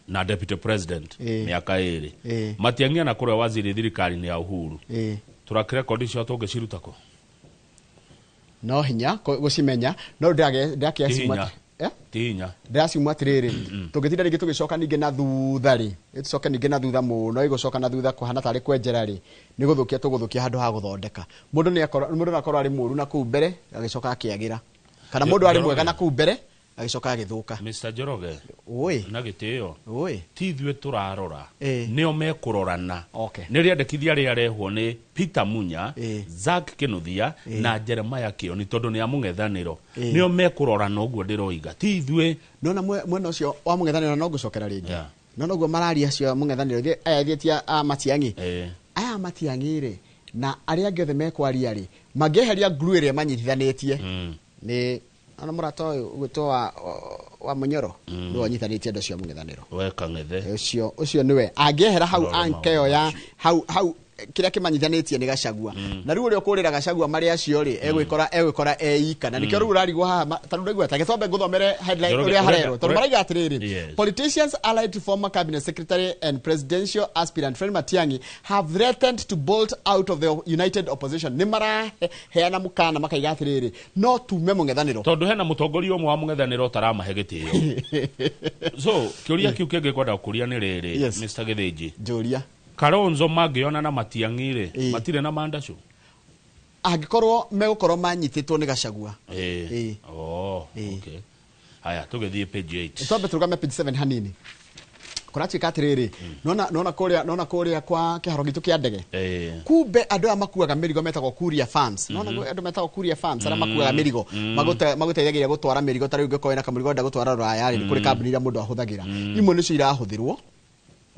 [SPEAKER 2] na deputy president mĩaka ĩrĩ. Matiang'i anakorwo waziri thirikari-inĩ ya Uhuru. Track record icio tũngĩciruta kũ?
[SPEAKER 1] No hinya gũcimenya no ndĩrakĩaciuma ndĩraciuma atĩrĩrĩ tũngĩtinda rĩngĩ tũgĩcoka ningĩ na thutha rĩ tũcoke ningĩ na thutha mũno ĩgũcoka na thutha kũhana tarĩ kwenjera rĩ nĩ gũthũkia tũgũthũkia handũ ha gũthondeka mũndũ nĩ akorwo arĩ mũũru na kũu mbere agĩcoka akĩagĩra kana mũndũ arĩ mwega na kũu mbere agĩcoka agĩthũka.
[SPEAKER 2] Mr. Njoroge
[SPEAKER 1] na
[SPEAKER 2] gĩtĩo ti ithuĩ tũrarora nĩo mekũrorana nĩ rĩandĩkithia rĩarehwo nĩ Peter Munya, Zack Kinuthia na Jeremiah Kioni tondũ nĩ a mũng'ethanĩro nĩo mekũrorana ũguo ndĩroiga ti ithuĩ.
[SPEAKER 1] Nona mwena ũcio wa mũng'ethanĩro no ngũcokera rĩngĩ no noguo mararia acio a mũng'ethanĩro aya ithuĩ ti a Matiang'i aya a Matiang'i rĩ Na arĩa angĩ othe mekwaria rĩ, mangĩeheria glue ĩrĩa manyitithanĩtie nĩ ona mũrata ũyũ ũgwĩtwo wa Mũnyoro, nĩwe ũnyitithanĩtie andũ acio a mũng'ethanĩro.
[SPEAKER 2] We Kang'ethe.
[SPEAKER 1] Ũcio nĩwe angĩehera hau anke ĩyo ya hau kĩrĩa kĩmanyithanĩtie nĩ Gachagua. Na rĩu ũrĩa ũkũrĩra Gachagua marĩ acio rĩ, egwĩkora eika. Na nĩkĩo rĩu ũrarigwo haha, tondũ ndaigua ta gĩtwambe ngũthomere headline ũrĩa harerwo, tondũ maraiga atĩrĩrĩ, politicians allied to former cabinet secretary and presidential aspirant Fred Matiang'i have threatened to bolt out of the united opposition. Nĩ maraheana mũkana makaiga atĩrĩrĩ, no tume mũng'ethanĩro,
[SPEAKER 2] tondũ hena mũtongoria ũmwe wa mũng'ethanĩro ũtaramahe gĩtĩo. So kĩũria kĩu kĩngĩ kwenda kũria nĩ rĩrĩ, Mr. Gĩthĩnji,
[SPEAKER 1] njũria.
[SPEAKER 2] Kalonzo mangĩona na Matiang'i rĩ, matirĩ na mandacũ
[SPEAKER 1] angĩkorwo megũkorwo manyitĩtwo nĩ Gachagua.
[SPEAKER 2] Okay. Haya, tũgĩthiĩ page 8.
[SPEAKER 1] Twambe tũrũgame page 7 hanini. Kũratuĩka atĩrĩrĩ, nona kũrĩa kwa kĩharo gitũ kĩa ndege, kumbe andũ aya makuaga mĩrigo metagwo courier farms. Nona andũ metagwo courier farms arĩa makuaga mĩrigo, magũteithagia gũtwara mĩrigo. Ta rĩu ũngĩkorwo wĩna kamũrigo ũrenda gũtwara rũraya rĩ, kũrĩ kambuni iria mũndũ ahũthagĩra, imwe nĩcio irahũthĩrwo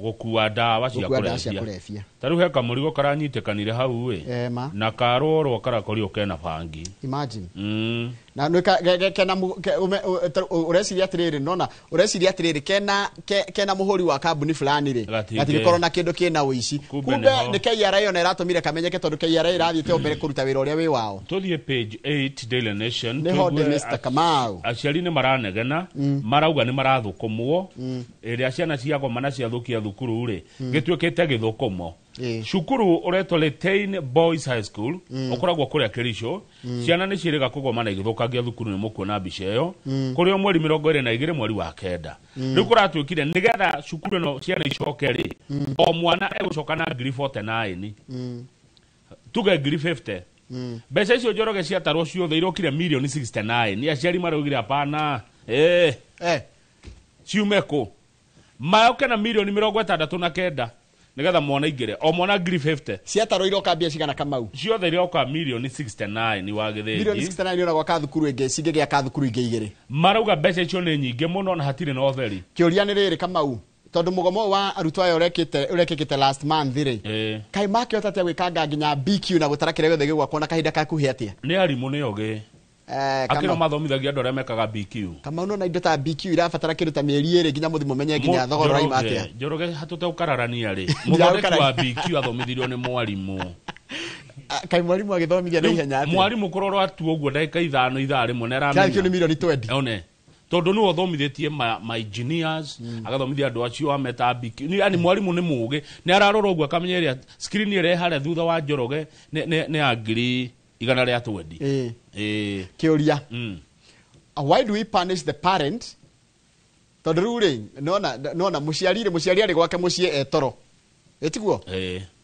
[SPEAKER 2] gũkua ndawa cia kũrebia. Ta rĩu he kamũrigo karanyitĩkanire hau ĩ, na karorwo karakorirwo kena bangi.
[SPEAKER 1] Imagine. Na kena ũreciria atĩrĩrĩ, nona ũreciria atĩrĩrĩ, kena mũhũri wa kambuni fulani rĩ, gatingĩkorwo na kĩndũ kĩna ũici. Kumbe nĩ KRA ona ĩratũmire kamenyeke, tondũ KRA ĩrathiĩte mbere kũruta wĩra ũrĩa wĩ wao.
[SPEAKER 2] Tũthiĩ page 8 Daily Nation.
[SPEAKER 1] Nĩho ndĩ Mr. Kamau.
[SPEAKER 2] Aciari nĩ maranegena, marauga nĩ marathũkũmwo, ĩrĩa ciana ciagoma na ciathũkia thukuru rĩ, gĩtuĩkĩte gĩthũkũmo. Cukuru ũretwo Litein Boys High School ũkoragwo kũrĩa Kericho, ciana nĩ ciĩrĩga kũgoma na igĩthũkangia thukuru. Nĩ mũkuona mbica ĩyo kũrĩ o mweri 22 mweri wa 9. Rĩu kũratuĩkire nĩgetha cukuru ĩno ciana icoke rĩ, o mwana egũcoka na ngiri 49, tuge ngiri 50. Mbeca icio Njoroge ciatarwo ciothe irokire mirioni 69. Nĩ aciari maraugire hapana, ciume kũ maoke na mirioni 69 nigetha mwana ingire o mwana ngiri 50.
[SPEAKER 1] Ciatarwo iroka mbia cigana Kamau?
[SPEAKER 2] Ciothe iroka mirioni 69 wa Gĩthĩnji.
[SPEAKER 1] Mirioni 69 ona gwaka thukuru ĩngĩ cingĩgĩaka thukuru ingĩ igĩrĩ.
[SPEAKER 2] Marauga mbeca icio nĩ nyingĩ mũno na hatirĩ na ũtheri.
[SPEAKER 1] Kĩũria nĩ rĩrĩ Kamau, tondũ mũgomo wa arutwo aya ũrekĩkĩte last month rĩ, kaĩ makĩhota atĩa gwĩkanga nginya BQ na gũtara kĩrĩa gĩothe gĩgwakwo na kahinda gakuhĩ atĩa?
[SPEAKER 2] Nĩ arimũ nĩ ogĩ. Akĩro mathomithagia andũ arĩa mekaga BQ.
[SPEAKER 1] Kamau nona indo ta BQ irabatara kĩndũ ta mĩeri ĩrĩ nginya mũthiĩ mũmenye nginya thogora ũraima atĩa.
[SPEAKER 2] Njoroge hatũtegũkararania rĩ, mũthondeki wa BQ athomithirio nĩ mwarimũ.
[SPEAKER 1] Kaĩ mwarimũ agĩthomithia na ihenya atĩa?
[SPEAKER 2] Mwarimũ kũrorwo atu ũguo ndagĩka 5 ithaa rĩmwe nĩ aramenya.
[SPEAKER 1] Kĩu nĩ mirioni 20.
[SPEAKER 2] One. Tondũ nĩwe ũthomithĩtie ma engineers, agathomithia andũ acio ameta BQ. Yaani mwarimũ nĩ mũũgĩ, nĩ ararora ũguo akamenya ĩrĩa screen ĩrĩa ĩ harĩa thutha wa Njoroge nĩ ya ngiri 120.
[SPEAKER 1] Kĩũria. Why do we punish the parent? Tondũ rĩu rĩ, nona mũciari rĩ, mũciari arĩ gwake mũciĩ etoro. Ĩtiguo?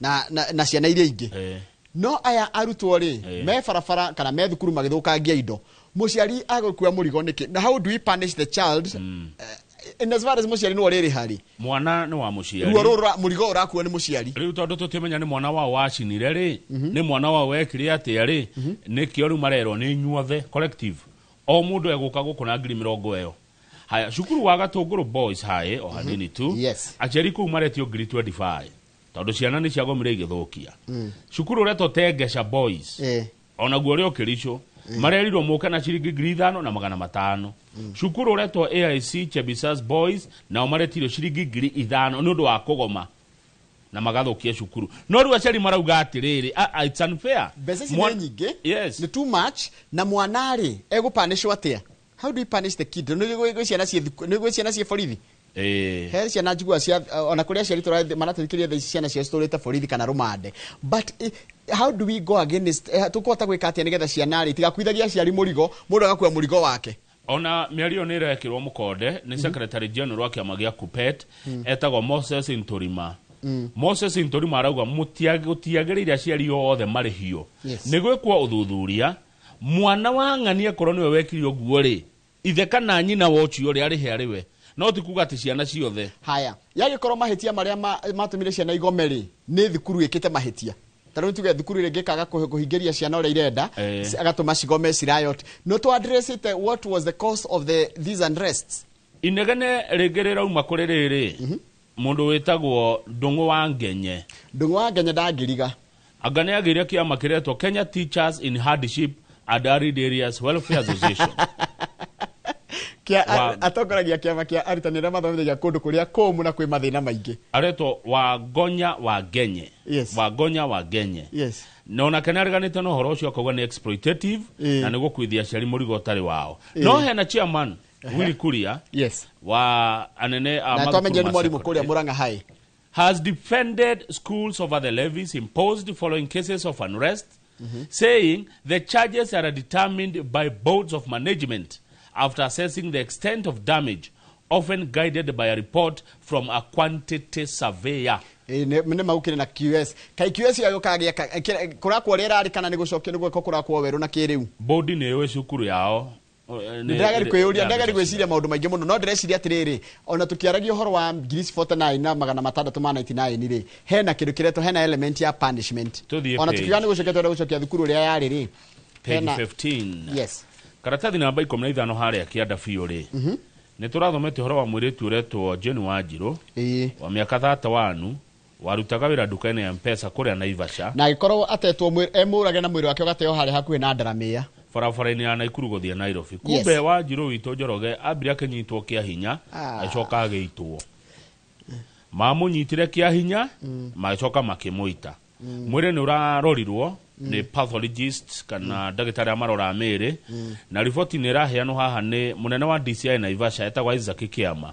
[SPEAKER 1] Na ciana iria ingĩ. No aya arutwo rĩ, me barabara kana me thukuru magĩthũkangia indo. Mũciari agũkua mũrigo nĩkĩ? Na how do we punish the child? In as far as mũciari nĩwe ũrĩrĩha rĩ.
[SPEAKER 2] Mwana nĩ wa mũciari.
[SPEAKER 1] Ruo rũrũ mũrigo ũrakuo nĩ mũciari.
[SPEAKER 2] Rĩu tondũ tũtimenya nĩ mwana wao wacinire rĩ, nĩ mwana wao wekire atĩa rĩ, nĩkĩo rĩu marerwo nĩ inyuothe collective. O mũndũ egũka gũkũ na ngiri 20 ĩyo. Haya, cukuru wa Gatũngũrũ Boys High o hanini tu. Aciari kũu maretio ngiri 25 tondũ ciana nĩ ciagomire igĩthũkia. Cukuru ũretwo Tengesha Boys onaguo ũrĩ o Kericho, marerirwo mũke na ciringi 5,500. Cukuru ũretwo AIC Chebisas Boys nao maretirio ciringi 5,000 nĩ ũndũ wa kũgoma na magathũkia cukuru. No rĩu aciari marauga atĩrĩrĩ, it's unfair.
[SPEAKER 1] Mbeca ici nĩ nyingĩ, nĩ too much, na mwana rĩ egũpanishwo atĩa? How do you punish the kid? Nĩ gwĩ ciana ciĩ borithi? He ciana njigua cia ona kũrĩa aciari maratũthikĩrĩria thaa ici ciana ciao citũrĩte borithi kana rũmande. But how do we go against, tũkũhota gwĩka atĩa nĩgetha ciana rĩ itigakuithagia aciari mũrigo, mũndũ agakua mũrigo wake?
[SPEAKER 2] Ona mĩario nĩ ĩrekĩrwo mũkonde nĩ secretary general wa kĩama gĩa KUPPET etagwo Moses Nturima. Moses Nturima arauga gũtiagĩrĩire aciari othe marĩhio. Nĩ gwĩkwo ũthuthuria, mwana wa ng'ania akorwo nĩwe wekire ũguo rĩ, ithe kana nyina wa ũcio rĩ arĩhe arĩ we. No ti kuga atĩ ciana ciothe.
[SPEAKER 1] Haya, yagĩkorwo mahĩtia marĩa matũmire ciana igome rĩ, nĩ thukuru ĩkĩte mahĩtia. Ta rĩu tuge thukuru ĩrĩa ĩngĩkaga kũhingĩria ciana ũrĩa irenda, agatũma cigome ci riot. No tũ addressite what was the cause of these unrests?
[SPEAKER 2] Inegene rĩngĩ rĩrauma kũrĩ rĩrĩ, mũndũ wĩtagwo Ndũng'ũ wa Ngenye.
[SPEAKER 1] Ndũng'ũ wa Ngenye ndangĩriga.
[SPEAKER 2] Anga nĩ agĩire kĩama kĩretwo Kenya Teachers in Hardship and Arid Areas Welfare Association.
[SPEAKER 1] Atongoragia kĩama kĩa arutani arĩa mathomithagia kũndũ kũrĩa kũmũ na kwĩ mathĩna maingĩ.
[SPEAKER 2] Aretwo Wagonya Wagenye.
[SPEAKER 1] Yes.
[SPEAKER 2] Wagonya Wagenye.
[SPEAKER 1] Yes.
[SPEAKER 2] Na onake nĩ areganĩte na ũhoro ũcio akauga nĩ exploitative na nĩ gũkuithia aciari mũrigo ũtarĩ wao. No hena chairman Willy Kuria.
[SPEAKER 1] Yes.
[SPEAKER 2] Wa anene a
[SPEAKER 1] Na
[SPEAKER 2] mathukuru
[SPEAKER 1] twamenyire nĩ
[SPEAKER 2] ma
[SPEAKER 1] mwarimũ kũrĩa
[SPEAKER 2] secondary.
[SPEAKER 1] Murang'a High.
[SPEAKER 2] Has defended schools over the levies imposed following cases of unrest, saying the charges are determined by boards of management after assessing the extent of damage, often guided by a report from a quantity surveyor.
[SPEAKER 1] Nĩ maukire na QS. Kai QS yo yũkaga kũrakwo ũrĩa ĩrarĩ kana nĩ gũcokio nĩ gwĩkwo kũrakwo werũ na kĩrĩu.
[SPEAKER 2] Bodi nĩ yũĩ cukuru yao.
[SPEAKER 1] Ndĩrageri kwĩyũria, ndĩrageri gwĩciria maũndũ maingĩ mũno, no ndĩreciria atĩrĩrĩ, ona tũkĩaragia ũhoro wa ngiri 49 na 699 rĩ, hena kĩndũ kĩretwo, hena element ya punishment.
[SPEAKER 2] Tũthiĩ
[SPEAKER 1] Ona
[SPEAKER 2] page.
[SPEAKER 1] tukiuga nĩ gũcokia twenda gũcokia thukuru ũrĩa yarĩ rĩ,
[SPEAKER 2] Page
[SPEAKER 1] hena
[SPEAKER 2] 15.
[SPEAKER 1] Yes.
[SPEAKER 2] Karatathi namba 15 harĩa kĩanda biũ rĩ, nĩ tũrathomete ũhoro wa mũirĩtu ũretwo Jane Wanjirũ wa mĩaka 31 warutaga wĩra nduka-inĩ ya Mpesa kũrĩa Naivasha,
[SPEAKER 1] na agĩkorwo atetwo emũrage na mwĩrĩ wake ũgateo harĩa hakuhĩ na Ndaramĩa
[SPEAKER 2] barabara-inĩ ya Naikuru gũthiĩ Nairobi. Kumbe
[SPEAKER 1] Yes.
[SPEAKER 2] Wanjirũ witũ Njoroge ambire akĩnyitwo kĩa hinya, agĩcoka agĩitwo. Mamũnyitire kĩa hinya, magĩcoka makĩmũita. Mwĩrĩ nĩ ũrarorirwo nĩ pathologist kana ndagĩtarĩ arĩa maroraga mĩĩrĩ, na riboti nĩ ĩraheanwo haha nĩ mũnene wa DCI Naivasha etagwo Isaac Kĩama,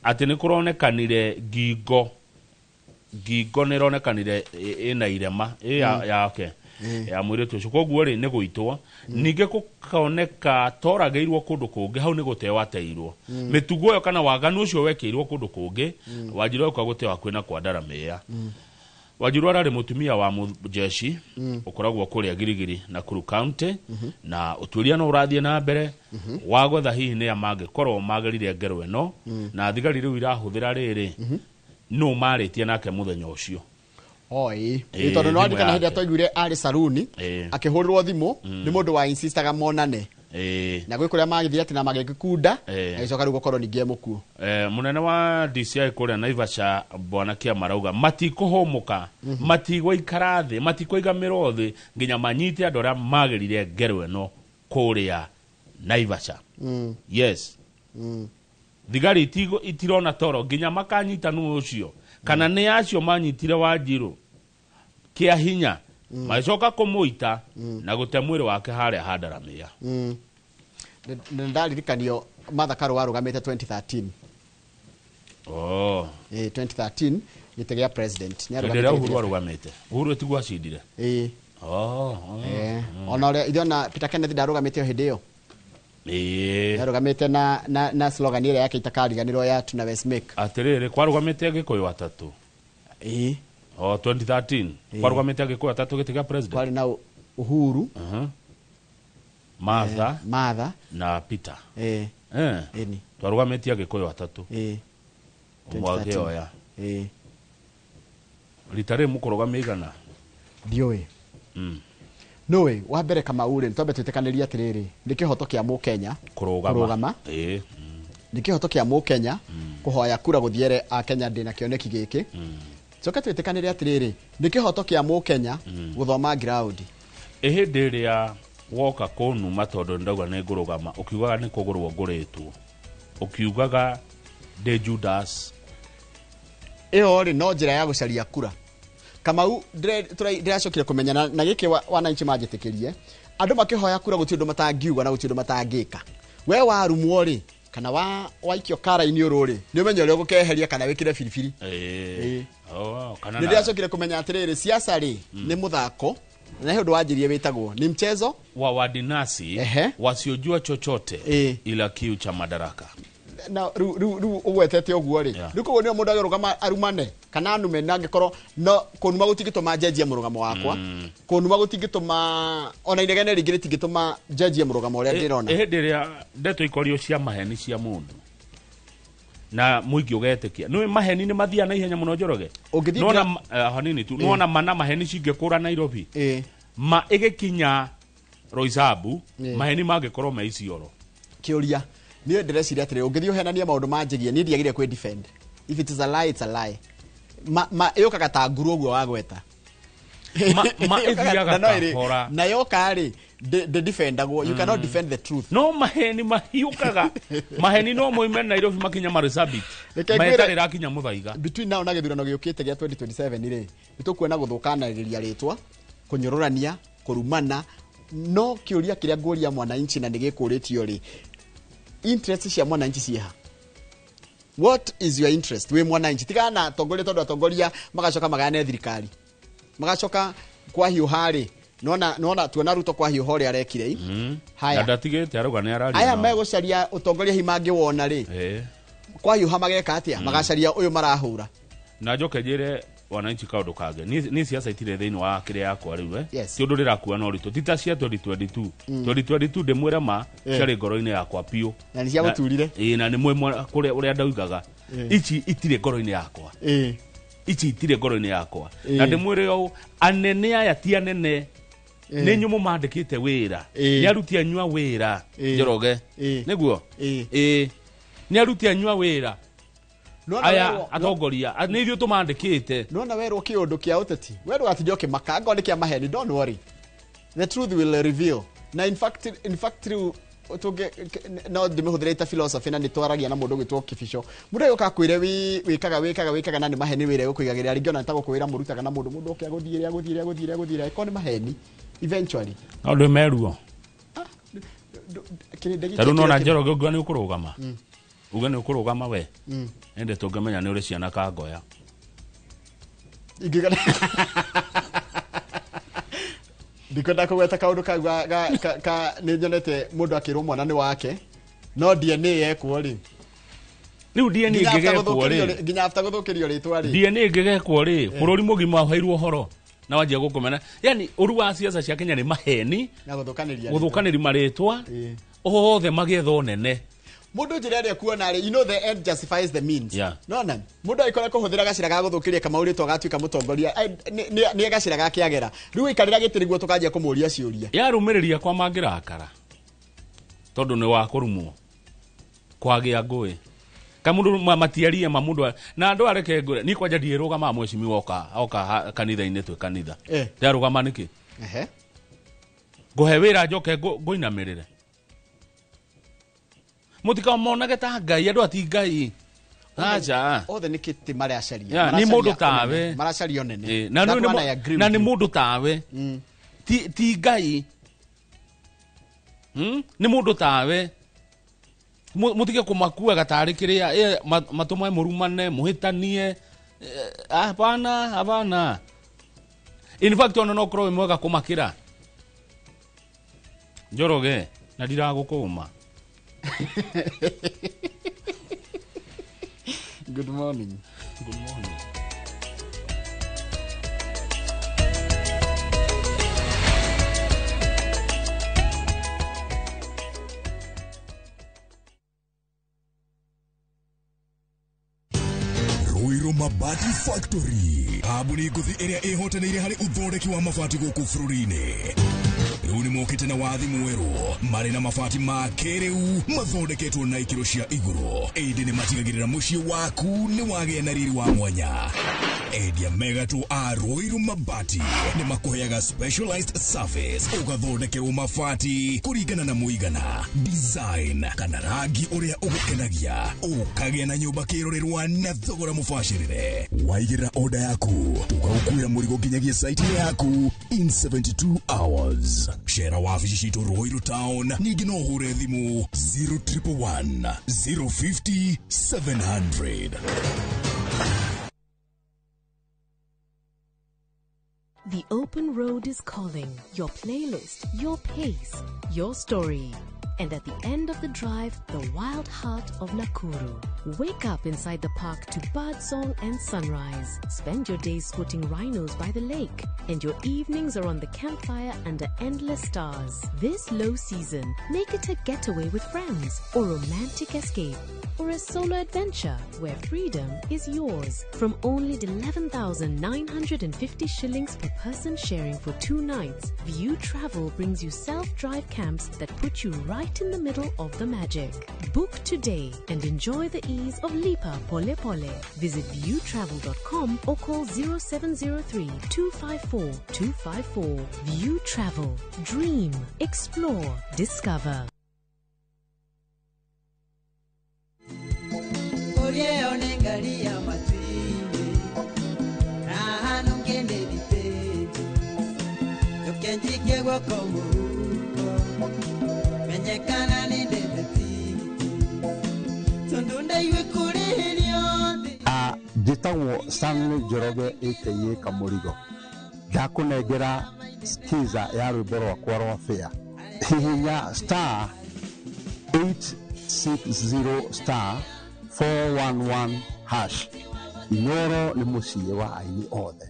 [SPEAKER 2] atĩ nĩ kũronekanire ngingo nĩ ĩronekanire ĩna irema ĩ yake ya mũirĩtu ũcio, koguo rĩ nĩ gũitwo. Ningĩ gũkoneka toragĩirwo kũndũ kũngĩ, hau nĩ gũteo ateirwo. Mĩtugo ĩyo kana waganu ũcio wekĩirwo kũndũ kũngĩ. Wanjirũ oka gũteo hakuhĩ na kwa Ndaramĩa. Wanjirũ ararĩ mũtumia wa mũjeshi ũkoragwo kũrĩa Girigiri Nakuru County, na ũtuĩria no ũrathiĩ na mbere wa gwetha hihi nĩa mangĩkorwo magĩrire ngero ĩno, na thigari rĩu irahũthĩra rĩrĩ nũ marĩtie nake mũthenya ũcio.
[SPEAKER 1] Oi,
[SPEAKER 2] Ĩĩ,
[SPEAKER 1] tondũ nĩ
[SPEAKER 2] thimũ
[SPEAKER 1] waririkana hĩndĩ ĩrĩa
[SPEAKER 2] yake.
[SPEAKER 1] twaiguire arĩ saruni akĩhũrĩrwo thimũ nĩ mũndũ wa insistaga monane, na gwĩ kũrĩa magĩthiĩ atĩ na magĩgĩkunda, agĩcoka rĩu gũkorwo ningĩ e mũkuũ.
[SPEAKER 2] Mũnene wa DCI kũrĩa Naivasha bwana Kĩama arauga matikũhũmũka, matigũikara thĩ, matikũigamĩrwo thĩ nginya manyite andũ arĩa magĩrire ngero ĩno kũrĩa Naivasha. Yes. Thigari itirona toro nginya makanyita nũ ũcio kana nĩ acio manyitire Wanjirũ kĩa hinya, magĩcoka kũmũita na gũte mwĩrĩ wake harĩa Handaramĩa.
[SPEAKER 1] Nĩ ndaririkanio Martha Karua arũgamĩte 2013.
[SPEAKER 2] Oh.
[SPEAKER 1] 2013 gĩtĩ gĩa president. Nĩ
[SPEAKER 2] Hĩndĩ
[SPEAKER 1] arũgamĩte
[SPEAKER 2] ĩrĩa
[SPEAKER 1] gĩtĩ
[SPEAKER 2] Uhuru
[SPEAKER 1] gĩa-
[SPEAKER 2] arũgamĩte, Uhuru tiguo acindire.
[SPEAKER 1] Ĩĩ.
[SPEAKER 2] Oh, oh.
[SPEAKER 1] Ona ũrĩa ithuĩ ona Peter Kenneth ndarũgamĩte o hĩndĩ ĩyo. Nĩarũgamĩte na slogan ĩrĩa yake itakariganĩrwo ya Tunaweza Make.
[SPEAKER 2] Atĩrĩrĩ, kwarũgamĩte Agĩkũyũ atatũ.
[SPEAKER 1] Ĩĩ.
[SPEAKER 2] O 2013 kwarũgamĩte Agĩkũyũ atatũ gĩtĩ gĩa president.
[SPEAKER 1] Kwarĩ na Uhuru,
[SPEAKER 2] Martha,
[SPEAKER 1] Martha
[SPEAKER 2] na Peter.
[SPEAKER 1] Ĩĩ. Ĩni.
[SPEAKER 2] Twarũgamĩtie Agĩkũyũ atatũ.
[SPEAKER 1] Ĩĩ.
[SPEAKER 2] Ũmwe akĩoya.
[SPEAKER 1] Ĩĩ.
[SPEAKER 2] Rita rĩrĩ mũkũrũgamia igana?
[SPEAKER 1] Ndiũĩ. Nũĩ wa mbere Kamau rĩ, twambe twĩtĩkanĩrie atĩrĩrĩ, nĩ kĩhoto kĩa mũkenya
[SPEAKER 2] Kũrũgama.
[SPEAKER 1] kũrũgama.
[SPEAKER 2] Ĩĩ.
[SPEAKER 1] Nĩ kĩhoto kĩa mũkenya kũhoya kura gũthiĩ ere a Kenya ndĩna kĩoneki gĩkĩ. Coke twĩtĩkanĩre atĩrĩrĩ, nĩ kĩhoto kĩa mũkenya gũthoma ground.
[SPEAKER 2] Ĩ hĩndĩ ĩrĩa woka kũnuma tondũ ndauga nĩ ngũrũgama, ũkiugaga nĩ kũgũrwo ngũrĩtwo, ũkiugaga ndĩ Judas.
[SPEAKER 1] Ĩyo rĩ no njĩra ya gũcaria kura. Kamau ndĩracokire kũmenya na gĩkĩ wananchi manjĩtĩkĩrie, andũ makĩhoya kura gũtirĩ ũndũ matangiuga na gũtirĩ ũndũ matangĩka. We warumwo rĩ, kana waikio kara-inĩ ũrũ rĩ, nĩ ũmenye ũrĩa ũgũkeheria kana wĩkĩre biribiri.
[SPEAKER 2] Ĩĩ. Oh, kana
[SPEAKER 1] Nĩ ndĩracokire kũmenya atĩrĩrĩ, siasa rĩ nĩ mũthako, na he ũndũ wanjirie wĩtagwo ni mchezo
[SPEAKER 2] wa wadinasi wasiojua chochote ila kiu cha madaraka.
[SPEAKER 1] Na rĩu ũgwetete ũguo rĩ, rĩu koguo nĩo mũndũ agĩrũgama arumane kana anume, na angĩkorwo no kũnuma gũtingĩtũma njenjie mũrũgamo wakwa, kũnuma gũtingĩtũma ona inegene rĩngĩ rĩtingĩtũma njenjie mũrũgamo ũrĩa ndĩrona.
[SPEAKER 2] Hĩndĩ ĩrĩa ndeto ikorio cia maheni cia mũndũ na mũingĩ ũgetĩkia, nĩũĩ maheni nĩ mathiaga na ihenya mũno Njoroge.
[SPEAKER 1] Ũngĩthiĩ
[SPEAKER 2] Nĩwona hanini tu, nĩwona mana maheni cingĩkũra Nairobi, ma ĩgĩkinya Roysambu, maheni mangĩkorwo me Isiolo.
[SPEAKER 1] Kĩũria niĩ ndĩreciria atĩrĩ, ũngĩthiĩ ũhenanie maũndũ manjĩgie, niĩ ndiagĩrĩire kwĩ defend. If it is a lie, it's a lie. Ma ĩũkaga ta nguru ũguo wagweta.
[SPEAKER 2] Ma ĩthiaga kahora.
[SPEAKER 1] Na yoka rĩ, ndĩ defendagwo. You cannot defend the truth.
[SPEAKER 2] No maheni mahiũkaga. Maheni no moime Nairobi makinya Marsabit.
[SPEAKER 1] Reke ngwĩre-
[SPEAKER 2] Matarĩ rakinya Muthaiga.
[SPEAKER 1] Between now na gĩthurano gĩũkĩte gĩa 2027 rĩ, nĩ tũkuona gũthũkanagĩria rĩtwa, kũnyũrũrania, kũrumana. No kĩũria kĩrĩa ngũria mwananchi na nĩ gĩkũrĩtio rĩ, interest cia mwananchi ciĩha? What is your interest wĩ mwananchi? Tigana na atongoria, tondũ atongoria magacoka magayane thirikari, magacoka kwahiũha rĩ, nona tuona Ruto kwahiũha ũrĩa arekire i. Haya.
[SPEAKER 2] Na ndatigĩte arauga nĩ araria
[SPEAKER 1] Aya
[SPEAKER 2] nao.
[SPEAKER 1] megũcaria ũtongoria hihi mangĩwona rĩ, kwahiũha mageka atĩa? Magacaria ũyũ marahũra.
[SPEAKER 2] Na njoke njĩre wananchi kaũndũ kangĩ, niĩ siasa itirĩ thĩinĩ wa kĩrĩa yakwa rĩu, eh.
[SPEAKER 1] Yes.
[SPEAKER 2] Ti ũndũ rĩrakua na ũritũ, ti ta cia 2022. 2022 ndĩmwĩre ma, ciarĩ ngoro-inĩ yakwa biũ.
[SPEAKER 1] Na nĩ ciagũturire.
[SPEAKER 2] Ĩĩ, na nĩ mwĩ kũrĩa ũrĩa ndaugaga. Ici itirĩ ngoro-inĩ yakwa. Ici itirĩ ngoro-inĩ yakwa. Na ndĩmwĩre ũũ, anene aya ti anene, nĩ nyũmũ mandĩkĩte wĩra, nĩ aruti anyu a wĩra. Njoroge, nĩguo, ĩĩ, nĩ aruti anyu a wĩra.
[SPEAKER 1] Nĩwona
[SPEAKER 2] Aya atongoria nĩ ithuĩ tũmandĩkĩte.
[SPEAKER 1] Nĩwona werwo kĩũndũ kĩa ũteti, we ndũgatinde ũkĩmaka angorwo nĩ kĩa maheni. Don't worry, the truth will reveal. Na in fact rĩu tũngĩ no ndĩmĩhũthĩre ta philosophy, na nĩ twaragia na mũndũ ũgwĩtwo Kĩbico. Mũndũ agĩũka akwĩre wĩkaga wĩkaga wĩkaga na nĩ maheni, wĩra ĩgũkũigagĩrĩra rĩngĩ, ona nĩ ta gũkwĩra mũrutaga na mũndũ oke agũthiĩre agũthiĩre agũthiĩre agũthiĩre, angĩkorwo nĩ maheni eventually.
[SPEAKER 2] No ndũ meruo.
[SPEAKER 1] Kĩrĩndĩ gĩkĩ
[SPEAKER 2] Ta rĩu nona
[SPEAKER 1] kĩrĩa-
[SPEAKER 2] Njoroge, ũngiuga nĩ ũkũrũgama, uge nĩ ũkũrũgama we, ĩndĩ tũngĩmenya nĩ ũrĩ ciana kangoya.
[SPEAKER 1] Ingĩgana ndikwenda kũgweta kaũndũ kau ka nĩ nyonete mũndũ akĩrwo mwana nĩ wake, no DNA yekwo rĩ.
[SPEAKER 2] Rĩu DNA
[SPEAKER 1] Nginya after
[SPEAKER 2] ĩngĩgekwo
[SPEAKER 1] gũthũkĩrio
[SPEAKER 2] rĩ,
[SPEAKER 1] nginya after gũthũkĩrio rĩtwa rĩ.
[SPEAKER 2] DNA ĩngĩgekwo rĩ, bũrũri mũgima ũheirwo ũhoro na wanjia gũkũmena. Yani ũru wa siasa cia Kenya nĩ maheni
[SPEAKER 1] na gũthũkanĩria.
[SPEAKER 2] Gũthũkanĩri marĩtwa othe magĩetha ũnene.
[SPEAKER 1] Mũndũ njĩra ĩrĩa kuona rĩ, you know the end justifies the means. Nona mũndũ agĩkorwo kũhũthĩra gacĩra ga gũthũkĩria Kamau rĩtwa agatuĩka mũtongoria, ai, nĩ gacĩra gakĩagera rĩu aikarĩra gĩtĩ nĩguo tũkanjia kũmũria ciũria.
[SPEAKER 2] Yarũmĩrĩria kwa mangĩrakara tondũ nĩ wa kũrumwo kwagĩa ngũĩ ka mũndũ matiarie ma mũndũ na andũ areke ngũre. Niĩ kwanja ndiĩrũgamaga mwecimiwa oka kanitha-inĩ, twĩ kanitha. Ndarũgama nĩkĩ? Ngũhe wĩra njoke ngũinamĩrĩre? Mũtikamonage ta Ngai, andũ ati Ngai, aca.
[SPEAKER 1] Othe nĩ kĩtĩ maracaria.
[SPEAKER 2] Yeah, nĩ mũndũ tawe.
[SPEAKER 1] Maracaria ũnene.
[SPEAKER 2] Na
[SPEAKER 1] That
[SPEAKER 2] nĩ
[SPEAKER 1] one I agree
[SPEAKER 2] na
[SPEAKER 1] with
[SPEAKER 2] nĩ
[SPEAKER 1] you.
[SPEAKER 2] mũndũ tawe, ti Ngai. Nĩ mũndũ tawe. Mũtige kũmakuaga tarĩ kĩrĩa matũmae mũrumane mũhĩtanie. Hapana, hapana. In fact, ona no ũkorwo wĩ mwega kũmakĩra. Njoroge, na ndiragũkũma.
[SPEAKER 1] Good morning.
[SPEAKER 2] Good morning.
[SPEAKER 12] Ruiru Mabati Factory, kambuni ngũthi ĩrĩa ĩhotanĩire harĩ ũthondeki wa mabati gũkũ bũrũri-inĩ, rĩu nĩ mokĩte na wathi mwerũ marĩ na mabati ma kĩrĩu mathondeketwo na ikĩro cia igũrũ, ĩndĩ nĩ matigagĩrĩra mũciĩ waku nĩ wagĩa na riri wa mwanya. Endia megatũ a Ruiru Mabati nĩ makũheaga specialized service, ũgathondekerwo mabati kũringana na mũigana, design kana rangi ũrĩa ũgũkenagia, ũkagĩa na nyũmba kĩrorerwa na thogora mũbacĩrĩre. Waigĩrĩra oda yaku, tũgagũkuĩra mũrigo nginyagia site yaku in 72 hours. Cera wabici citũ Ruiru Town, ningĩ no ũhũre thimũ 0111 050 700.
[SPEAKER 29] The open road is calling. Your playlist, your pace, your story. And at the end of the drive, the wild heart of Nakuru. Wake up inside the park to birdsong and sunrise. Spend your days spotting rhinos by the lake. And your evenings are on the campfire under endless stars. This low season, make it a getaway with friends, or romantic escape, or a solo adventure where freedom is yours. From only 11,950 shillings per person sharing for 2 nights, View Travel brings you self-drive camps that put you right right in the middle of the magic. Book today and enjoy the ease of Lipa Pole Pole. Visit viewtravel.com or call 0703 254 254. View Travel. Dream. Explore. Discover.
[SPEAKER 3] Njĩtagwo Stanley Njoroge aka Kamũrigo. Ndakũnengera skiza ya rwĩmbo rwakwa rwa fare. Hihinya star 860 star 411 hash. Inoro nĩ mũciĩ wa aini othe.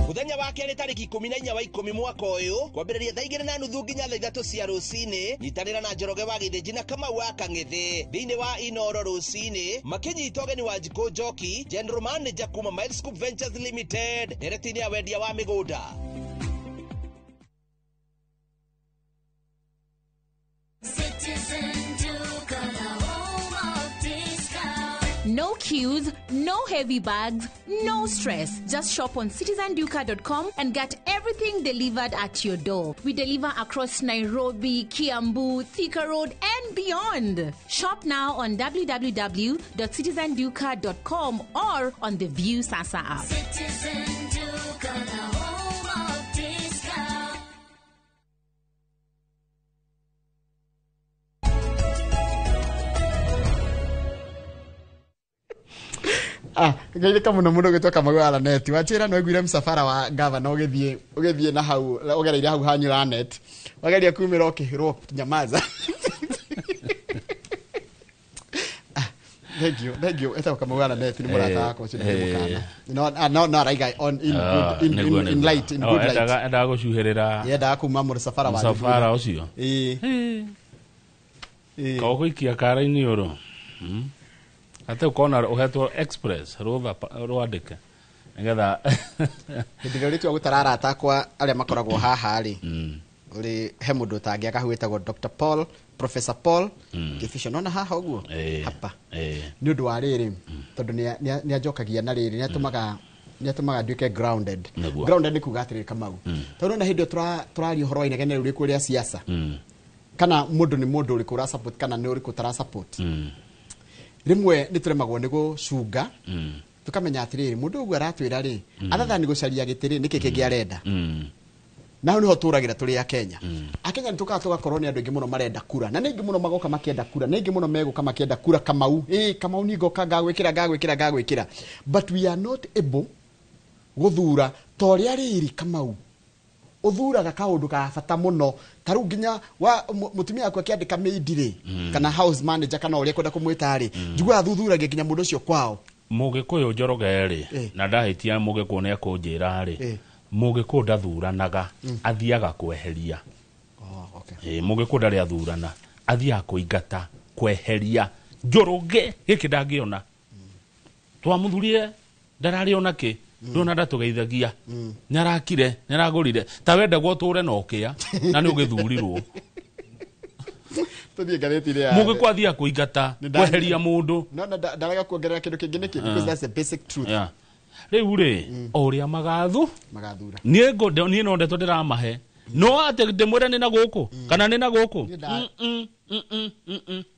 [SPEAKER 7] Muthenya wa kerĩ tarĩki 14 wa 10 mwaka ũyũ kwambĩrĩria thaa 2:30 nginya thaa 3 cia rũcinĩ nyitanĩra na Njoroge wa Gĩthĩnji na Kamau wa Kang'ĩthĩ thĩinĩ wa Inoro rũcinĩ makĩnyita ũgeni wa Njikũ Njoki, General Manager kuma Milescope Ventures Limited, ndereti-inĩ ya wendia wa mĩgũnda.
[SPEAKER 8] No queues, no heavy bags, no stress. Just shop on citizenduka.com and get everything delivered at your door. We deliver across Nairobi, Kiambu, Thika Road, and beyond. Shop now on www.citizenduka.com or on the View Sasa app.
[SPEAKER 33] Citizen Duka, the home of discount.
[SPEAKER 1] Ngeithĩka mũno mũno gwĩtwo Kamau wa Lanet. Wanjĩra no iguire msafara wa gavana ũgĩthiĩ na hau ũgereire hau hanyu Lanet. Wageria kumĩra ũkĩhĩrwo nyamaza. Thank you, thank you. Etagwo Kamau wa Lanet nĩ mũrata wakwa ũcio nĩ mũkana. No araiga on in good in light, in good light.
[SPEAKER 2] Endaga gũcuhĩrĩra.
[SPEAKER 1] Yendaga kuma mũsafara wa
[SPEAKER 2] mũsafara ũcio.
[SPEAKER 1] Ĩĩ.
[SPEAKER 2] Kaũgũikia kara-inĩ ũrũ. Ate ukona uhetwo express rutha rwandike nigetha
[SPEAKER 1] hĩndĩ ĩrĩa ũrĩtua gũtara arata akwa arĩa makoragwo haha rĩ, ũrĩ he mũndũ ũtangĩaga hau wĩtagwo Dr. Paul, Professor Paul Kĩbico. Nona haha ũguo hapa nĩ ũndũ wa rĩrĩ, tondũ nĩ anjokagia na rĩrĩ, nĩ atũmaga nduĩke grounded. Grounded nĩ kuga atĩrĩrĩ Kamau, tondũ na hĩndĩ ĩyo tũraria ũhoro wa inegene rĩu rĩkuo rĩa siasa, kana mũndũ nĩ mũndũ ũrĩkũ ũra support kana nĩ ũrĩkũ ũtara support, rĩmwe nĩ tũremagwo nĩ gũcunga tũkamenya atĩrĩrĩ, mũndũ ũguo aratwĩra rĩ, other than gũcaria gĩtĩ rĩ, nĩkĩ kĩngĩ arenda? Na hau nĩho tũragĩra tũrĩ Akenya. Akenya nĩ tũkaga tũgakorwo nĩ andũ aingĩ mũno marenda kura, na nĩ aingĩ mũno magoka makĩenda kura, nĩ aingĩ mũno megũka makĩenda kura. Kamau, Kamau niĩ ngoka ngagwĩkĩra ngagwĩkĩra ngagwĩkĩra, but we are not able gũthura ta ũrĩa rĩrĩ Kamau ũthuraga kaũndũ ka bata mũno. Ta rĩu nginya mũtumia waku akĩandĩka maid rĩ, kana house manager, kana ũrĩa kwenda kũmwĩta rĩ, njiguaga thuthuragia nginya mũndũ ũcio kwao.
[SPEAKER 2] Mũgĩkũyũ Njoroge rĩ, na ndahĩtia mũgĩkũyũ nĩ ekũnjĩra rĩ, mũgĩkũyũ ndathuranaga, athiaga kweheria. Mũgĩkũyũ ndarĩ athurana, athiaga kũingata, kweheria. Njoroge gĩkĩ ndangĩona, twamũthurire ndararĩ ona kĩ, ndona ndatũgeithagia, nĩarakire nĩaragũrire, ta wendagwo ũtũre na ũkĩa na nĩ ũgĩthurirwo.
[SPEAKER 1] Tũthiĩ ngathĩti-inĩ ya
[SPEAKER 2] Mũgĩkũyũ athiaga kũingata, kweheria mũndũ.
[SPEAKER 1] No na ndarega kuongerera kĩndũ kĩngĩ nĩkĩ, because that's the basic truth.
[SPEAKER 2] Rĩu rĩ, o ũrĩa
[SPEAKER 1] magathura,
[SPEAKER 2] niĩ no ndeto ndĩramahe, no atĩ ndĩmwĩre nĩ na gũkũ kana nĩ na gũkũ.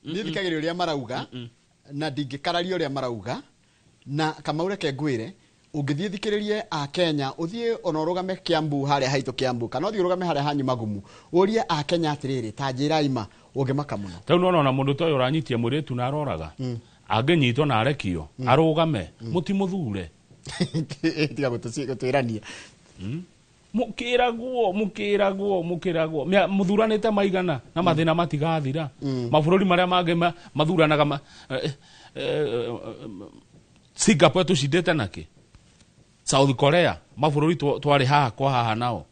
[SPEAKER 1] Niĩ thikagĩrĩria ũrĩa marauga na ndingĩkararia ũrĩa marauga. Na Kamau reke ngwĩre, ũngĩthiĩ thikĩrĩrie a Kenya, ũthiĩ ona ũrũgame Kiambu harĩa haitũ Kiambu, kana ũthiĩ ũrũgame harĩa hanyu Magumu, ũrie a Kenya atĩrĩrĩ, ta njĩra ima, ũngĩmaka mũno.
[SPEAKER 2] Rĩu nĩwona ona mũndũ ta ũyũ ũranyitia mũirĩtu na aroraga, angĩnyitwo na arekio arũgame, mũtimũthure.
[SPEAKER 1] Tiga gũtwĩrania.
[SPEAKER 2] Mũkĩragwo mũkĩragwo mũkĩragwo, mũthuranĩte maigana na mathĩna matigathira. Mabũrũri marĩa mangĩ mathuranaga, Singapore tũcindĩte nakĩ, South Korea, mabũrũri twarĩ haha kwa haha nao.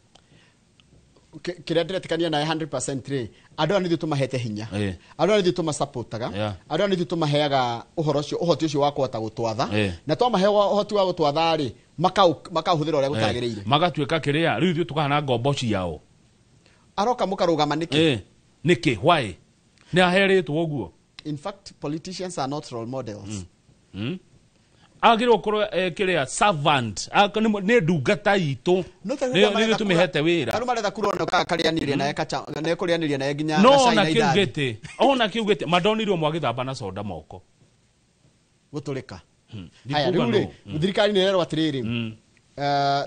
[SPEAKER 1] Kĩrĩa ndĩretĩkania nawe 100% rĩ, andũ aya nĩ ithuĩ tũmahete hinya, andũ aya nĩ ithuĩ tũmasapotaga, andũ aya nĩ ithuĩ tũmaheaga ũhoro ũcio, ũhoti ũcio wa kũhota gũtwatha, na twamahe ũhoti wa gũtwatha rĩ, makaũhũthĩra ũrĩa gũtagĩrĩire.
[SPEAKER 2] Magatuĩka kĩrĩa rĩu ithuĩ tũkahana ngombo ciao.
[SPEAKER 1] Aroka mũkarũgama nĩkĩ?
[SPEAKER 2] Nĩkĩ? Why nĩ aherĩtwo ũguo?
[SPEAKER 1] In fact, politicians are not role models.
[SPEAKER 2] Agĩrĩirwo gũkorwo kĩrĩa servant. Nĩ ndungata itũ.
[SPEAKER 1] No ta rĩu
[SPEAKER 2] nĩ
[SPEAKER 1] maretha
[SPEAKER 2] ithuĩ tũmĩhete wĩra.
[SPEAKER 1] Arũ maretha kura ona karĩanĩria naye kũrĩanĩria naye nginya
[SPEAKER 2] no
[SPEAKER 1] gacai
[SPEAKER 2] ona
[SPEAKER 1] na
[SPEAKER 2] kĩu
[SPEAKER 1] indathi.
[SPEAKER 2] Gĩtĩ ona kĩu gĩtĩ mandonirio mwagĩthamba na soda moko.
[SPEAKER 1] Gũtũrĩka. Haya,
[SPEAKER 2] Ndikuga
[SPEAKER 1] rĩu rĩ,
[SPEAKER 2] no.
[SPEAKER 1] Thirikari nĩ ĩrerwo atĩrĩrĩ,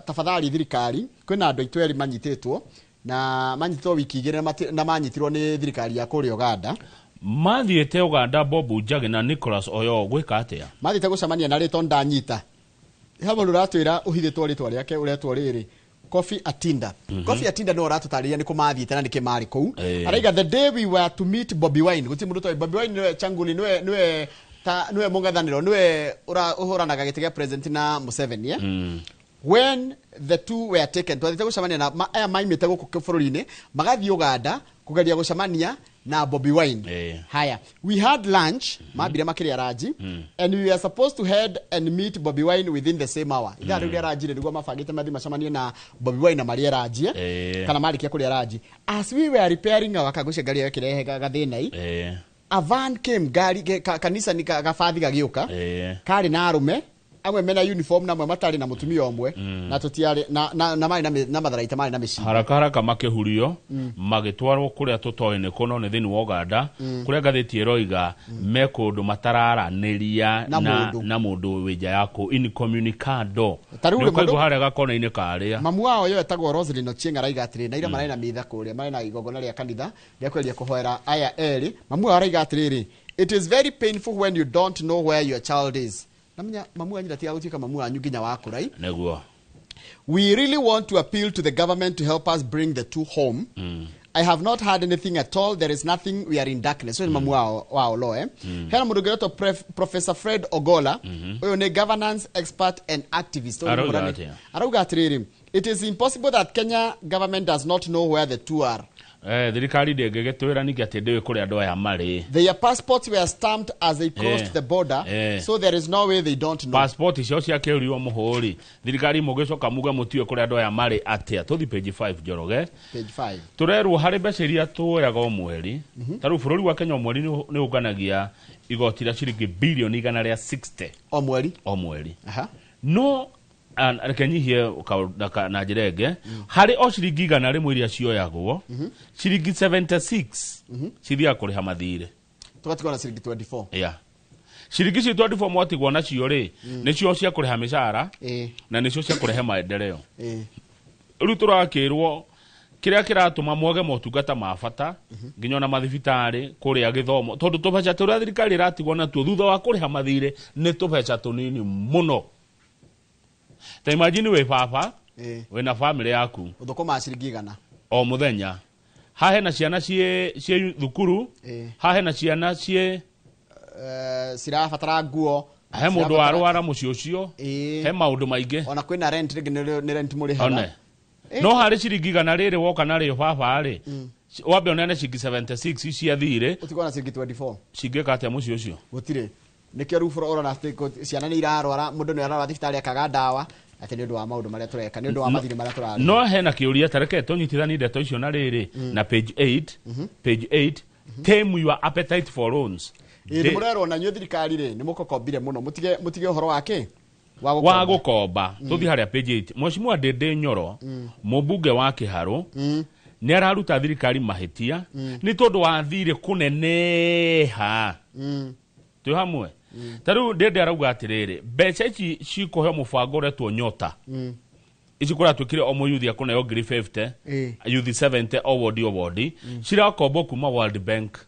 [SPEAKER 1] tafadhali thirikari, kwĩna andũ aitũ erĩ manyitĩtwo na manyitĩtwo wiki 2 na manyitirwo nĩ thirikari ya kũrĩa Uganda.
[SPEAKER 2] Mathiĩte Uganda Bob Njagi na Nicholas Oyo gwĩka atĩa?
[SPEAKER 1] Mathiĩte gũcemania na rĩtwa ndanyita he mũndũ ũratwĩra ũhithĩtwo rĩtwa rĩake ũretwo rĩrĩ Kofi Atinda. Kofi Atinda nĩwe ũratũtarĩria nĩ kũ mathiĩte na nĩkĩ marĩ kũu. Araiga the day we were to meet Bobi Wine, gũtirĩ mũndũ ũtoĩ Bobi Wine nĩwe Changuli, nĩwe ta nĩwe mũng'ethanĩro, nĩwe ũhũranaga gĩtĩ gĩa president na Museveni, eh? When the two were taken, twathiĩte gũcemania na aya maimĩte gũkũ bũrũri-inĩ magathiĩ Uganda kũgeria gũcemania na Bobi Wine. Haya, we had lunch, mambire makĩrĩa ranji, and we were supposed to head and meet Bobi Wine within the same hour. Ithaa rĩu rĩa ranji rĩ, nĩguo mabangĩte mathiĩ macemanie na Bobi Wine na marĩe ranji, kana marĩkia kũrĩa ranji. As we were repairing our car, ngwĩciria ngari ĩyo ĩkĩrehe gathĩna-i, a van came, ngari kanisa ni gabathi gagĩũka, karĩ na arũme amwe mena uniform na amwe matarĩ, na mũtumia ũmwe, na tũtiarĩ na marĩ na matharaita, marĩ na mĩcinga.
[SPEAKER 2] Haraka haraka makĩhurio, magĩtwarwo kũrĩa tũtoĩ nĩ kũ, no nĩ thĩinĩ wa Uganda, kũrĩa ngathĩti ĩroiga me kũndũ matararanĩria
[SPEAKER 1] na mũndũ.
[SPEAKER 2] Na mũndũ wĩ nja ya kũ incommunicado.
[SPEAKER 1] Ta rĩu rĩ,
[SPEAKER 2] nĩ ũkaigua
[SPEAKER 1] mũndũ-
[SPEAKER 2] harĩa gakona-inĩ karĩa.
[SPEAKER 1] Mamu wao yo etagwo Roselyn Ochieng araiga atĩrĩ, na ira marĩ na mitha kũrĩa, marĩ na igongona rĩa kanitha rĩa kweria kũhoera aya erĩ. Mamu wao araiga atĩrĩrĩ, it is very painful when you don't know where your child is. Namenya mamu wanyu ndatiga gũtuĩka mamu wanyu nginya wakũra i.
[SPEAKER 2] Nĩguo.
[SPEAKER 1] We really want to appeal to the government to help us bring the two home. I have not heard anything at all. There is nothing. We are in darkness. So mamu wao lo, eh. Hena mũndũ ũngĩ ũretwo Professor Fred Ogola. Ũyũ nĩ governance expert and activist. Ũyũ nĩ
[SPEAKER 2] Arauga
[SPEAKER 1] mũrani-
[SPEAKER 2] atĩa?
[SPEAKER 1] Arauga atĩrĩrĩ, it is impossible that Kenya government does not know where the two are.
[SPEAKER 2] Thirikari ndĩngĩgĩtwĩra ningĩ atĩ ndĩũĩ kũrĩa andũ aya marĩ.
[SPEAKER 1] Their passports were stamped as they crossed the border, so there is no way they don't know.
[SPEAKER 2] Passport icio ciakĩũrirwo mũhũri thirikari, mũgĩcoka muge mũtiũĩ kũrĩa andũ aya marĩ atĩa? Tũthi page 5, Njoroge.
[SPEAKER 1] Page 5.
[SPEAKER 2] Tũrerwo harĩ mbeca iria tuoyaga o mweri, ta rĩu bũrũri wa Kenya o mweri nĩ ũnganagia igoti rĩa ciringi bilioni 160.
[SPEAKER 1] O mweri.
[SPEAKER 2] O mweri.
[SPEAKER 1] Aha.
[SPEAKER 2] No reke nyihie na njĩra ĩngĩ, harĩ o ciringi 100 iria cioyagwo, ciringi 76 cithiaga kũrĩha mathirĩ.
[SPEAKER 1] Tũgatigwo na ciringi 24.
[SPEAKER 2] Yeah. Ciringi icio 24 mwatigwo nacio rĩ, nĩcio cia kũrĩha mĩcara na nĩcio cia kũrehe maendeleo. Rĩu tũrakĩrwo kĩrĩa kĩratũma mwage motungata ma bata nginya ona mathibitarĩ kũrĩa gĩthomo, tondũ tũbeca tũrĩa thirikari ĩratigwo natuo thutha wa kũrĩha mathirĩ nĩ tũbeca tũnini mũno. Ta imagine wĩ baba, wĩna bamĩrĩ yaku,
[SPEAKER 1] ũthũkũmaga ciringi 100
[SPEAKER 2] o mũthenya, haha hena ciana ciĩ thukuru, haha hena ciana ciĩ
[SPEAKER 1] cirabatara nguo,
[SPEAKER 2] he mũndũ warwara mũciĩ ũcio, he maũndũ maingĩ.
[SPEAKER 1] Ona kwĩna rent rĩngĩ, nĩ rent mũrĩhaga.
[SPEAKER 2] One. No harĩ ciringi 100 rĩrĩ woka narĩo baba rĩ, wambe ũneane ciringi 76 cia thirĩ.
[SPEAKER 1] Ũtigwo na ciringi 24.
[SPEAKER 2] Cingĩka atĩa mũciĩ ũcio?
[SPEAKER 1] Gũtirĩ. Nĩkĩo rĩu ũrona atĩ ciana nĩ irarwara, mũndũ nĩ ararwara thibitarĩ akaga ndawa, atĩ nĩ ũndũ wa maũndũ marĩa tũreka, nĩ ũndũ wa mathirĩ marĩa tũrarĩha.
[SPEAKER 2] No hena kĩũria, ta reke tũnyitithanie ndeto icio na rĩrĩ na page 8. Page 8, tame your appetite for loans.
[SPEAKER 1] Ĩ, nĩ mũrerwo na inyuĩ thirikari rĩ, nĩ mũkokombire mũno, mũtige ũhoro wa kĩ wa
[SPEAKER 2] wa
[SPEAKER 1] gũkomba.
[SPEAKER 2] Gũkomba. Tũthiĩ harĩa page 8, Mheshimiwa Ndĩndĩ Nyoro, mũmbunge wa Kĩharũ, nĩ araruta thirikari mahĩtia nĩ tondũ wa thirĩ kũneneha. Twĩ hamwe? Ta rĩu Ndĩndĩ arauga atĩrĩrĩ, mbeca ici cikũheo mũbango ũretwo Nyota, ici kũratuĩkire o mũyuthi akũneo ngiri 50, yuthi 70 o wodi o wodi, cirakombwo kuma World Bank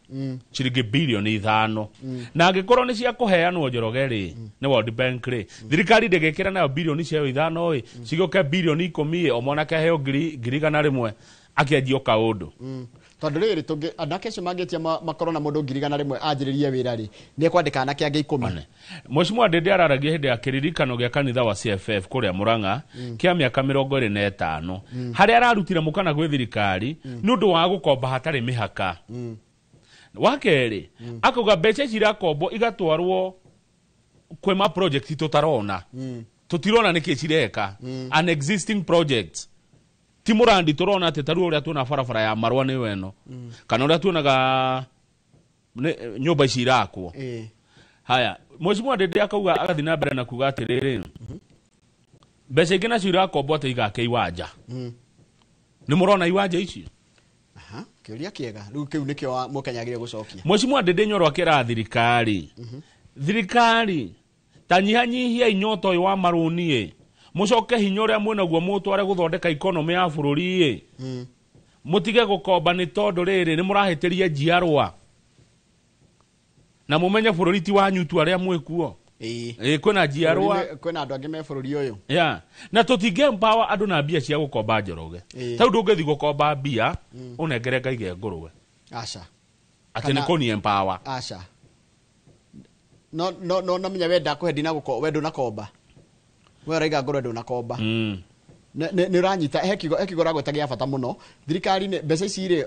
[SPEAKER 2] ciringi bilioni 5. Na angĩkorwo nĩ cia kũheanwo, Njoroge, rĩ, nĩ World Bank rĩ, thirikari ndĩgĩkĩra nayo bilioni ciayo 5 ĩ, cigĩũke bilioni 10 ĩ, o mwanake aheo ngiri 100. Akĩanjia o kaũndũ.
[SPEAKER 1] Tondũ rĩrĩ tũngĩ anake acio mangĩtia makorwo na mũndũ 100,000 anjĩrĩrie wĩra rĩ, nĩ ekwandĩka anake angĩ 10.
[SPEAKER 2] Mheshimiwa Ndindi araragia hĩndĩ ya kĩririkano gĩa kanitha wa CFF kũrĩa Murang'a kĩa mĩaka 25, harĩa ararutire mũkana gwĩ thirikari nĩ ũndũ wa gũkomba hatarĩ mĩhaka. Wa kerĩ, akauga mbeca ici irakombwo igatwarwo kwĩ ma project tũtarona, tũtirona nĩkĩ cireka, an existing projects, ti mũrandi tũrona atĩ tarĩu ũrĩa tuona barabara ya Marũa nĩyo ĩno, kana ũrĩa tuonaga nyũmba ici irakwo. Haya, Mheshimiwa Ndindi akauga, agathiĩ na mbere na kuga atĩrĩrĩ, mbeca ingĩ nacio irakombwo atĩ igake iwanja. Nĩ mũrona iwanja ici?
[SPEAKER 1] Aha, kĩũria kĩega. Rĩu kĩu nĩkĩo Mũkenya agĩrĩire gũcokia.
[SPEAKER 2] Mheshimiwa Ndindi Nyoro akĩra thirikari, thirikari ta nyihanyihia inyota ũyũ wa marũni ĩ, mũcoke hinya ũrĩa mwĩnaguo mũtware gũthondeka economy ya bũrũri ĩ, mũtige gũkomba nĩ tondũ rĩrĩ nĩ mũrahĩtĩria njiarwa, na mũmenye bũrũri ti wanyu tu arĩa mwĩkuo. Ĩ, kwĩna njiarwa.
[SPEAKER 1] Kwĩna andũ angĩ me bũrũri ũyũ.
[SPEAKER 2] Yeah. Na tũtingĩ empower andũ na mbia cia gũkomba, Njoroge. Tarĩu ndũngĩthiĩ gũkomba mbia ũnengere ngaige ngũrwe
[SPEAKER 1] Aca.
[SPEAKER 2] atĩ nĩ kũni empower.
[SPEAKER 1] Aca, no no no no menya we ndakũhe, ndinagũko we ndũnakomba, we ũraiga ngũrwe ndũnakomba. Nĩ ũranyita he kiugo ũragweta gĩa bata mũno. Thirikari nĩ mbeca ici rĩ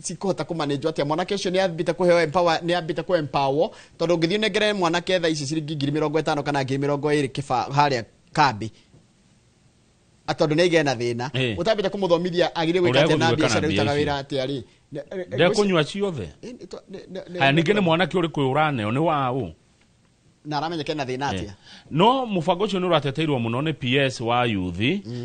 [SPEAKER 1] cikũhota kũmanĩnjwo atĩa? Mwanake ũcio nĩ ambĩte kũheo empower, nĩ ambĩte kũ empower, tondũ ũngĩthiĩ ũnengere mwanake thaa ici ciringi 50,000 kana 20,000 kĩba harĩa kambĩ, tondũ nĩ aigĩa na thĩna, ũtambĩte kũmũthomithia agĩrĩire gwĩka
[SPEAKER 2] Ũrĩa
[SPEAKER 1] atĩa na
[SPEAKER 2] egũthiĩ gwĩka na
[SPEAKER 1] biacara
[SPEAKER 2] mbia
[SPEAKER 1] ĩrutaga
[SPEAKER 2] icio.
[SPEAKER 1] wĩra atĩa rĩ.
[SPEAKER 2] Ndekũnyua ciothe. Haya, ningĩ nĩ mwanake ũrĩkũ ũraneo nĩ waũ?
[SPEAKER 1] Na aramenya kena thĩna atĩa?
[SPEAKER 2] No mũbango ũcio nĩ ũrateteirwo mũno nĩ PS wa youth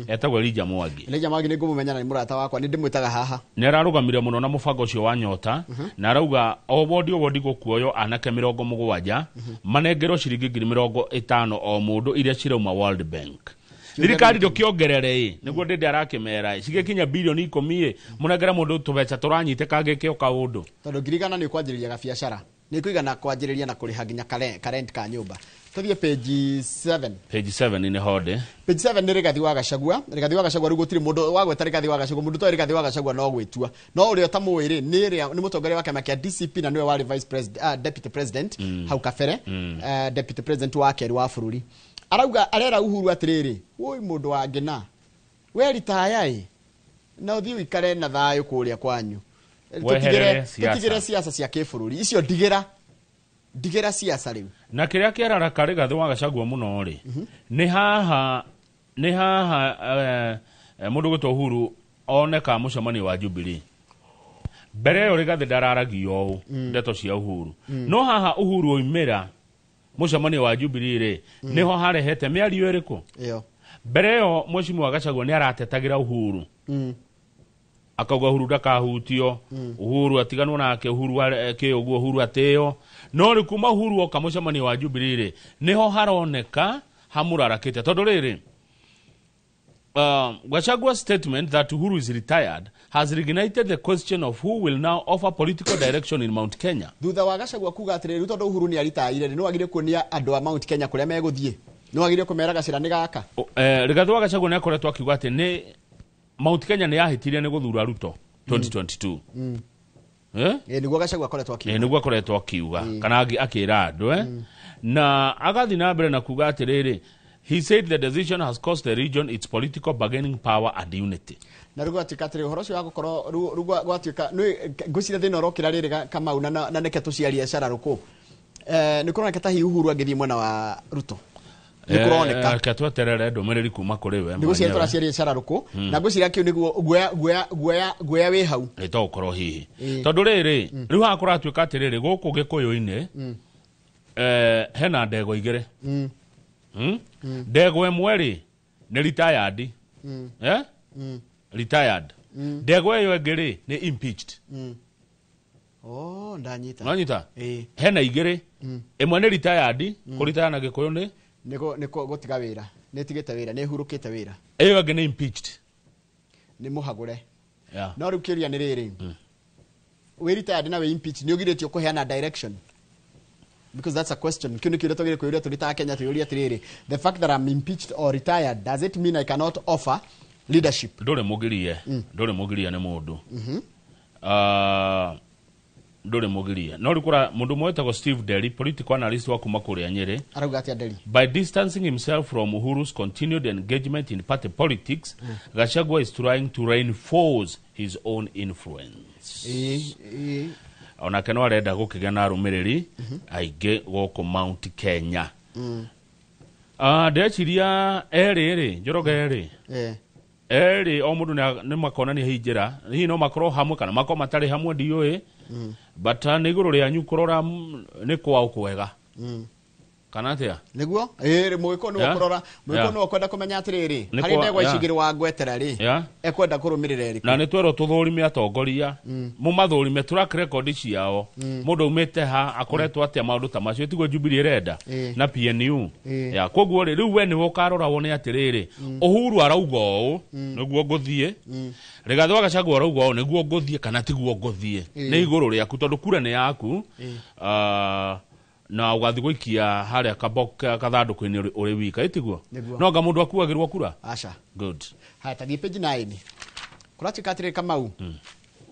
[SPEAKER 2] etagwo Elijah Mwangi.
[SPEAKER 1] Elijah Mwangi nĩ ngũmũmenya na nĩ mũrata wakwa, nĩ ndĩmwĩtaga haha.
[SPEAKER 2] Nĩ ararũgamire mũno na mũbango ũcio wa nyota, na arauga o wondi o wondi gũkuoywo anake 70 manengerwo ciringi 50,000 o mũndũ iria cirauma World Bank. Thirikari ndũkĩongerere ĩ, nĩguo ndĩndĩ arakĩmera ĩ, cigĩkinya bilioni 10 ĩ, mũnengere mũndũ tũbeca tũranyitĩka gĩke o kaũndũ.
[SPEAKER 1] Tondũ 100,000 nĩ ũkwanjĩrĩria gabiacara, nĩ kũigana kwanjĩrĩria na kũrĩha nginya karent ka nyũmba. Tũthiĩ page 7.
[SPEAKER 2] Page 7 nĩ honde.
[SPEAKER 1] Page 7 nĩ Rigathi wa Gachagua. Rigathi wa Gachagua, rĩu gũtirĩ mũndũ wagweta Rigathi wa Gachagua, mũndũ toĩ Rigathi wa Gachagua no gwĩtua, no ũrĩa ũtamũĩ rĩ, nĩ ĩrĩa nĩ mũtongoria wa kĩama kĩa DCP na nĩwe warĩ vice president, deputy president hau kabere, deputy president wa kerĩ wa bũrũri. Arauga, arera Uhuru atĩrĩrĩ, wũi mũndũ wa ngĩna, we ritaya ĩ, na ũthiĩ ũikare na thayũ kũrĩa kwanyu.
[SPEAKER 2] Weherere siasa.
[SPEAKER 1] Tũtigĩre siasa cia kĩbũrũri icio, ndigĩra ndigĩra siasa rĩu.
[SPEAKER 2] Na kĩrĩa kĩararaka Rigathi wa Gachagua mũno rĩ, nĩ haha mũndũ gwĩtwo Uhuru oneka mũcemanio wa Jubilee. Mbere ĩyo Rigathi ndararagia ũũ ndeto cia Uhuru, no haha Uhuru oimĩra mũcemanio wa Jubilee rĩ, nĩho harehete mĩario ĩrĩkũ.
[SPEAKER 1] Ĩyo.
[SPEAKER 2] Mbere ĩyo Mheshimiwa Gachagua nĩ aratetagĩra Uhuru, akauga Uhuru ndakahutio, Uhuru atiganwo nake, Uhuru kĩ ũguo, Uhuru atĩo. No rĩu kuma Uhuru oka mũcemanio wa Jubilee rĩ, nĩho haroneka hamũrarakĩte, tondũ rĩrĩ, Gachagua's statement that Uhuru is retired has reignited the question of who will now offer political direction in Mount Kenya.
[SPEAKER 1] Thutha wa Gachagua kuga atĩrĩrĩ, rĩu tondũ Uhuru nĩ aritaire rĩ, nĩ wagire kuonia andũ a Mount Kenya kũrĩa megũthiĩ, nĩ wagire kũmera gacĩra nĩ gaka.
[SPEAKER 2] Rigathi wa Gachagua nĩ akoretwo akiuga atĩ nĩ Mount Kenya nĩ yahĩtirie nĩ gũthura Ruto 2022. Eh?
[SPEAKER 1] Ĩ, nĩguo Gachagua akoretwo akiuga.
[SPEAKER 2] Nĩguo akoretwo akiuga kana akĩra andũ, eh? Na agathiĩ na mbere na kuga atĩrĩrĩ, he said the decision has cost the region its political bargaining power and unity.
[SPEAKER 1] Na rĩu gwatuĩka atĩrĩ, ũhoro ũcio wa gũkorwo rĩu gwatuĩka nĩ ngwĩciria thĩna ũrokĩra rĩrĩ Kamau, na nĩke tũciaria cara rũkũ, nĩ kũroneka ta hihi Uhuru angĩthiĩ mwena wa Ruto, nĩ kũroneka.
[SPEAKER 2] Reke tweterere ndũmĩrĩri kuma kũrĩ we
[SPEAKER 1] Nĩ gwĩciria
[SPEAKER 2] mwenyewe.
[SPEAKER 1] tũraciaria cara rũkũ, na ngwĩciria kĩu nĩguo guoya guoya guoya guoya wĩ hau.
[SPEAKER 2] Ĩ, to gũkorwo hihi tondũ rĩrĩ, rĩu haha kũratuĩka atĩrĩrĩ, gũkũ gĩkũyũ-inĩ hena ndegwa igĩrĩ. Ndegwa ĩmwe rĩ nĩ retired, eh? Retired. Ndegwa ĩyo ĩngĩ rĩ nĩ impeached.
[SPEAKER 1] Oh, ndanyita.
[SPEAKER 2] Nonyita?
[SPEAKER 1] Ĩ.
[SPEAKER 2] Hena igĩrĩ, ĩmwe nĩ retired, kũritaya na gĩkũyũ nĩ
[SPEAKER 1] Nĩ gũtiga wĩra, nĩ tigĩte wĩra, nĩ hurũkĩte wĩra.
[SPEAKER 2] Ĩyo ĩngĩ nĩ impeached.
[SPEAKER 1] Nĩ mũhagũre.
[SPEAKER 2] Yeah.
[SPEAKER 1] No rĩu kĩũria nĩ rĩrĩ, wĩ retired na wĩ impeached, nĩ ũgirĩtio kũheana direction? Because that's a question. Kĩu nĩ kĩũria twagĩrĩire kwĩyũria tũrĩ ta Kenya, twĩyũrie atĩrĩrĩ, the fact that I'm impeached or retired, does it mean I cannot offer Leadership.
[SPEAKER 2] Ndũrĩ mũgirie, ndũrĩ mũgirie nĩ mũndũ. Ndũrĩ mũgirie, no rĩu kũra mũndũ ũmwe wĩtagwo Steve Derry, political analyst wa kuma kũrĩa Nyĩrĩ.
[SPEAKER 1] Arauga atĩa Nderi?
[SPEAKER 2] By distancing himself from Uhuru's continued engagement in party politics, Gachagua is trying to reinforce his own influence.
[SPEAKER 1] Ĩĩ, ĩĩ.
[SPEAKER 2] Onake no arenda gũkĩgĩa na arũmĩrĩri aingĩ gũkũ Mount Kenya. Ndĩreciria erĩ rĩ, Njoroge, erĩ erĩ o mũndũ nĩ makonania hihi njĩra, hihi no makorwo hamwe kana makorwo matarĩ hamwe, ndiũĩ, but nĩ igũrũ rĩanyu kũrora nĩ kwao kwega kana atĩa.
[SPEAKER 1] Nĩguo, ĩĩ, mũgĩkũyũ nĩwe kũrora, mũgĩkũyũ nĩwe kwenda kũmenya atĩrĩrĩ,
[SPEAKER 2] Nĩ
[SPEAKER 1] harĩ ndegwa icigĩrĩ wa ngwetera rĩ, ekwenda kũrũmĩrĩra ĩrĩkũ.
[SPEAKER 2] Na nĩ twerwo tũthũrime atongoria, mũmathũrime track record ciao, mũndũ aumĩte ha, akoretwo atĩa, maũndũ ta macio, tiguo Jubilee ĩrenda na PNU. Ya koguo rĩ, rĩu we nĩwe ũkarora wone atĩrĩrĩ, Uhuru arauga ũũ, nĩguo ngũthiĩ, Rigathĩ wa Gachagua arauga ũũ, nĩguo ngũthiĩ kana tiguo ngũthiĩ. Nĩ igũrũ rĩaku tondũ kura nĩ yaku. Na ũgathiĩ gũikia harĩa kathandũkũ-inĩ ũrĩ wika, ĩtiguo?
[SPEAKER 1] Nĩguo.
[SPEAKER 2] No anga mũndũ akuagĩrwo kura.
[SPEAKER 1] Aca.
[SPEAKER 2] Good.
[SPEAKER 1] Haya, tathiĩ page 9. Kũratuĩka atĩrĩrĩ, Kamau,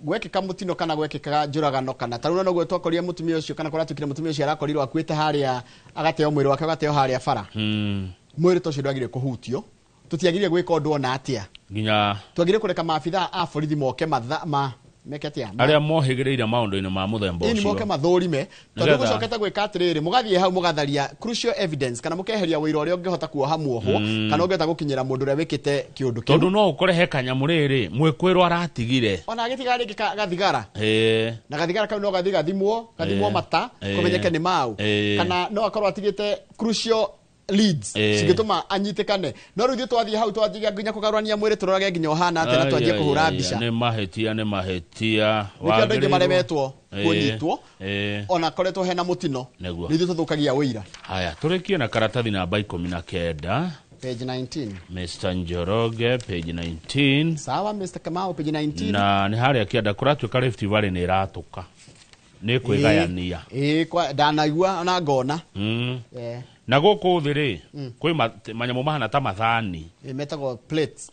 [SPEAKER 1] gwekĩka mũtino kana gwekĩka njũragano kana ta rĩu noguo twakorire mũtumia ũcio, kana kũratuĩkire mũtumia ũcio arakorirwo akuĩte harĩa, agateo mwĩrĩ wake ũgateo harĩa bara, mwĩrĩ ta ũcio ndwagĩrĩire kũhutio, tũtiagĩrĩire gwĩka ũndũ ona atĩa.
[SPEAKER 2] Nginya
[SPEAKER 1] Twagĩrĩire kũreka maabithaa a borithi moke matha ma meke atĩa?
[SPEAKER 2] Arĩa mohĩgĩrĩire maũndũ-inĩ ma mũthemba
[SPEAKER 1] Ĩni, moke
[SPEAKER 2] ũcio.
[SPEAKER 1] mathũrime, tondũ gũcokete gwĩka atĩrĩrĩ, mũgathiĩ hau mũgatharia crucial evidence kana mũkeheria ũira ũrĩa ũngĩhota kuoha muohwo kana ũngĩhota gũkinyĩra mũndũ ũrĩa wĩkĩte kĩũndũ
[SPEAKER 2] tondũ
[SPEAKER 1] kĩu.
[SPEAKER 2] No ũkore he kanyamũ rĩrĩ mwĩkwĩrwo aratigire.
[SPEAKER 1] Ona agĩtiga rĩngĩ gathigara, na gathigara kau no gathiĩ gathimwo mata, kũmenyeke nĩ mau, kana no akorwo atigĩte crucial leads cingĩtũma anyitĩkane. No rĩu ithuĩ twathiĩ hau twanjia nginya kũgarũrania mwĩrĩ, tũrorage nginya ũhana atĩa, na twanjie
[SPEAKER 2] Ai,
[SPEAKER 1] kũhũra
[SPEAKER 2] ai, ai,
[SPEAKER 1] mbica.
[SPEAKER 2] Nĩ mahĩtia, nĩ mahĩtia.
[SPEAKER 1] Nĩkĩo andũ aingĩ maremetwo kũnyitwo ona koretwo hena mũtino.
[SPEAKER 2] Nĩguo.
[SPEAKER 1] Nĩ ithuĩ tũthũkagia ũira.
[SPEAKER 2] Haya, tũrĩkie na karatathi namba 19.
[SPEAKER 1] Page 19.
[SPEAKER 2] Mr Njoroge, page 19.
[SPEAKER 1] Sawa, Mr Kamau, page 19.
[SPEAKER 2] Na nĩ harĩa kĩanda kũratuĩka Rift Valley nĩ ĩratũka, nĩ kwĩgayania.
[SPEAKER 1] Ĩĩ, ndanaigua ona ngona.
[SPEAKER 2] Na gũkũ thĩ rĩ, kwĩ manyamũ mahana ta mathani.
[SPEAKER 1] Ĩĩ, metagwo plates.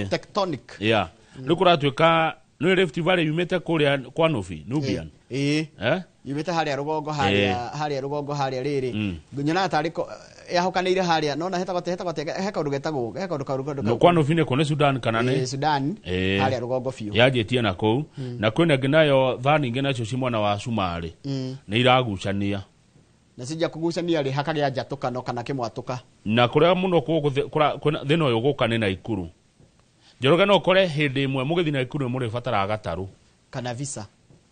[SPEAKER 1] Tectonic.
[SPEAKER 2] Yeah, rĩu kũratuĩka nĩ Rift Valley yumĩte kũrĩa kwa Nubi, Nubian.
[SPEAKER 1] Ĩĩ.
[SPEAKER 2] Eh?
[SPEAKER 1] Yumĩte harĩa rũgongo harĩa, harĩa rũgongo harĩa rĩrĩ, nyonaga tarĩ yahokanĩire harĩa, nona hetagwo atĩa, hetagwo atĩa, he kaũndũ getagwo, he kaũndũ kaũndũ
[SPEAKER 2] No, kwa Nubi nĩ kũ? Nĩ Sudan kana nĩ
[SPEAKER 1] Ĩĩ, Sudan. Harĩa rũgongo biũ.
[SPEAKER 2] Yanjĩtie na kũu. Na kwĩna ĩngĩ nayo thani ingĩ nacio ci mwena wa Cumarĩ, nĩ iragucania.
[SPEAKER 1] Na cija kũgucania rĩ, hakagĩa njatũkano kana kĩmwatũka.
[SPEAKER 2] Na kũrĩa mũno kwĩna thĩna ũyũ gũka nĩ Naikuru. Njoroge, no ũkore hĩndĩ ĩmwe mũgĩthiĩ Naikuru nĩ mũrĩbataraga gatarũ
[SPEAKER 1] kana visa.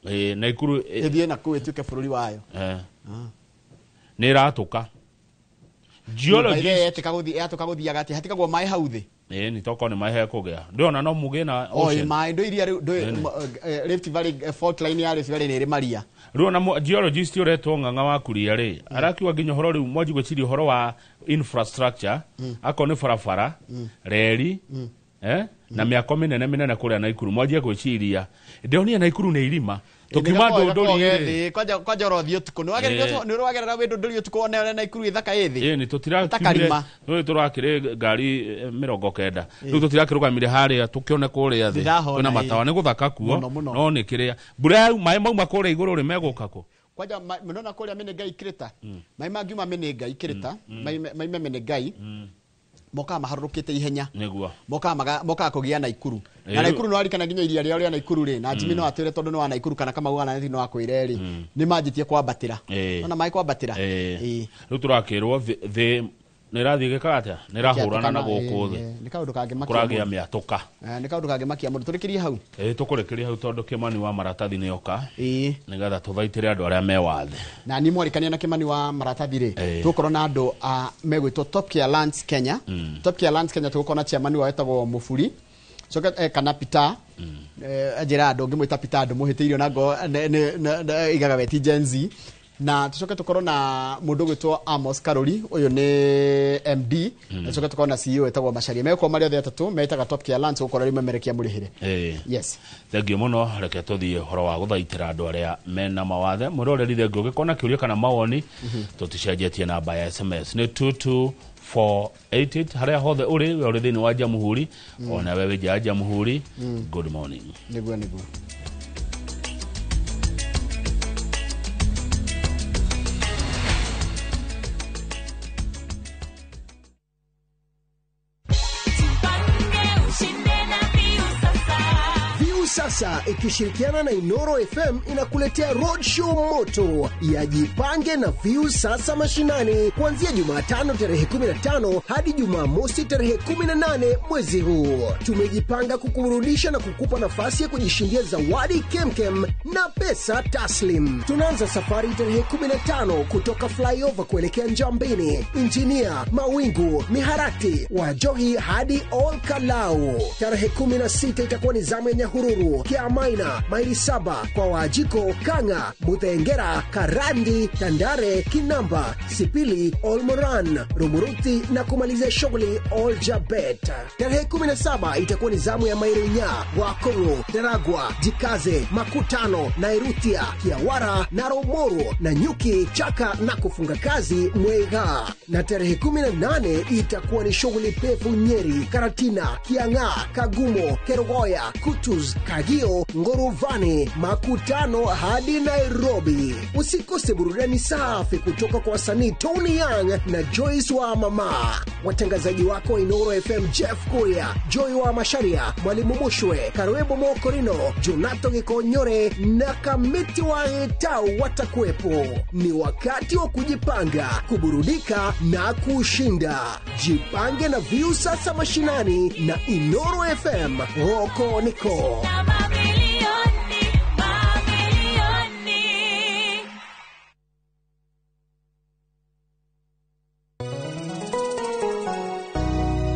[SPEAKER 2] Ĩĩ, Naikuru
[SPEAKER 1] ĩthiĩ na kũu ĩtuĩke bũrũri wayo.
[SPEAKER 2] Nĩ ĩratũka. Geologist
[SPEAKER 1] Yetĩka gũthiĩ, yatũka gũthiaga atĩa? Hatigagwo maĩ hau thĩ?
[SPEAKER 2] Ĩĩ, nĩ tokorwo nĩ maĩ hekũgĩa, ndĩrona no mũgĩe na
[SPEAKER 1] Oi,
[SPEAKER 2] ocean.
[SPEAKER 1] maĩ ndũ iria rĩu ndũ
[SPEAKER 2] Ĩni.
[SPEAKER 1] Rift Valley, fault line ya Rift Valley nĩ ĩrĩ maria.
[SPEAKER 2] Rĩu ona geologist ũretwo Ng'ang'a wa Kuria rĩ, arakiuga nginya ũhoro rĩu mwanji gwĩciria ũhoro wa infrastructure, akorwo nĩ barabara, reri, na mĩako mĩnene mĩnene kũrĩa Naikuru, mwanjie gwĩciria. Ndĩronire Naikuru nĩ irima tũkiuma Ndũndũri rĩ.
[SPEAKER 1] Kwanja kwanja ũrothiĩ ũtukũ nĩ wagĩrĩirwo, nĩ ũragerera wĩ Ndũndũri ũtukũ wone ũrĩa Naikuru ĩthaka ĩ thĩ.
[SPEAKER 2] Ĩĩ, nĩ tũtirakiumire.
[SPEAKER 1] Takarima.
[SPEAKER 2] Rĩu tũrakĩrĩ ngari 90, rĩu tũtirakĩrũgamire harĩa tũkĩone kũrĩa thĩ.
[SPEAKER 1] Ndĩrahona,
[SPEAKER 2] Kwĩna matawa, nĩ gũthaka kuo.
[SPEAKER 1] Mũno, mũno.
[SPEAKER 2] No nĩ kĩrĩa mbura yau, maĩ mauma kũrĩa igũrũ rĩ, megũka kũ?
[SPEAKER 1] Kwanja nona kũrĩa Menengai Crater, maĩ mangiuma Menengai Crater, maime Menengai, mokaga maharũrũkĩte ihenya.
[SPEAKER 2] Nĩguo.
[SPEAKER 1] Mokaga kũgĩa Naikuru na Naikuru nĩwarikana nginya iria rĩao rĩa Naikuru rĩ, na Jimmy no atwĩre tondũ nĩ wa Naikuru, kana Kamau wa Nairobi no akwĩre rĩ, nĩ manjĩtie kwambatĩra. Nona maĩ kwambatĩra.
[SPEAKER 2] Rĩu tũrakĩrwo thĩ nĩ ĩrathiĩ gĩkaga atĩa, nĩ ĩrahũrana na gũkũ thĩ.
[SPEAKER 1] Nĩ kaũndũ kangĩmakia
[SPEAKER 2] kũragĩa
[SPEAKER 1] mũndũ.
[SPEAKER 2] Mĩatũka.
[SPEAKER 1] Nĩ kaũndũ kangĩmakia mũndũ. Tũrĩkĩrie hau.
[SPEAKER 2] Ĩĩ, tũkũrĩkĩria hau tondũ Kĩmani wa maratathi nĩ oka, nĩgetha tũthaitĩre andũ arĩa me wathe.
[SPEAKER 1] Na niĩ mwarĩkania na Kĩmani wa maratathi rĩ, tũgũkorwo na andũ a megwĩtwo Top Care Lands Kenya. Top Care Lands Kenya, tũgũkorwo na chairman wao wetagwo Mũburi, coke kana Peter. Njĩra andũ ngĩmwĩta Peter, andũ mũhĩtĩirio na ngo igaga we ti Gen Z. Na tucoke tukorwo na mũndũ ũgwĩtwo Amos Karori, ũyũ nĩ MD, na tucoke tukorwo na CEO wetagwo Macharia. Megũkorwo marĩ othe atatũ metaga Top Care Lands, gũkorwo rĩu memerekia mũrĩhĩre. Yes.
[SPEAKER 2] Thengiũ mũno. Reke tũthiĩ ũhoro wa gũthaitĩra andũ arĩa mena mawathe. Mwĩroreri, thengiũ. Ũngĩkorwo na kĩũria kana mawoni, tũticenjetie namba ya SMS, nĩ 488 harĩa hothe ũrĩ, we ũrĩ thĩinĩ wa Jamhuri, ona we wĩ nja ya Jamhuri, good morning.
[SPEAKER 1] Nĩguo nĩguo.
[SPEAKER 4] Sasa ikishirikiana na Inoro FM inakuletea roadshow moto ya Jipange na View Sasa Mashinani kuanzia Jumatano tarehe 15 hadi Jumamosi tarehe 18 mwezi huu. Tumejipanga kukuburudisha na kukupa nafasi ya kujishindia zawadi kemkem na pesa taslim. Tunaanza safari tarehe 15 kutoka Flyover kuelekea Njambini, Injinia, Mawingu, Miharati, Wajohi hadi Ol Kalou. Tarehe 16 itakuwa ni zamu ya Nyahururu, Kiamaina, maili 7 kwa Wajiko, Kanga, Muthengera, Karandi, Tandare, Kinamba, Sipili, Olmoran, Rumuruti na kumalizia shughuli Oljabet. Tarehe 17 itakuwa ni zamu ya Mairunya, Wakongo, Daragwa, Jikaze, Makutano, Nairutia, Kiawara na Romoro na Nyuki, Chaka na kufunga kazi Mwega. Na tarehe 18 itakuwa ni shughuli pevu Nyeri, Karatina, Kiang'a, Kagumo, Kerogoya, Kutus, Kagio, Ngoruvani, Makutano hadi Nairobi. Usikose burudani safi kutoka kwa wasanii Tony Young na Joyce wa Mama. Watangazaji wako Inoro FM Jeff Kuria, Joy wa Masharia, Mwalimu Mushwe, Karwebo Mokorino, Jonato Gikonyore na Kamiti wa Etau watakuwepo. Ni wakati wa kujipanga, kuburudika na kushinda. Jipange na View Sasa Mashinani na Inoro FM. Roko niko.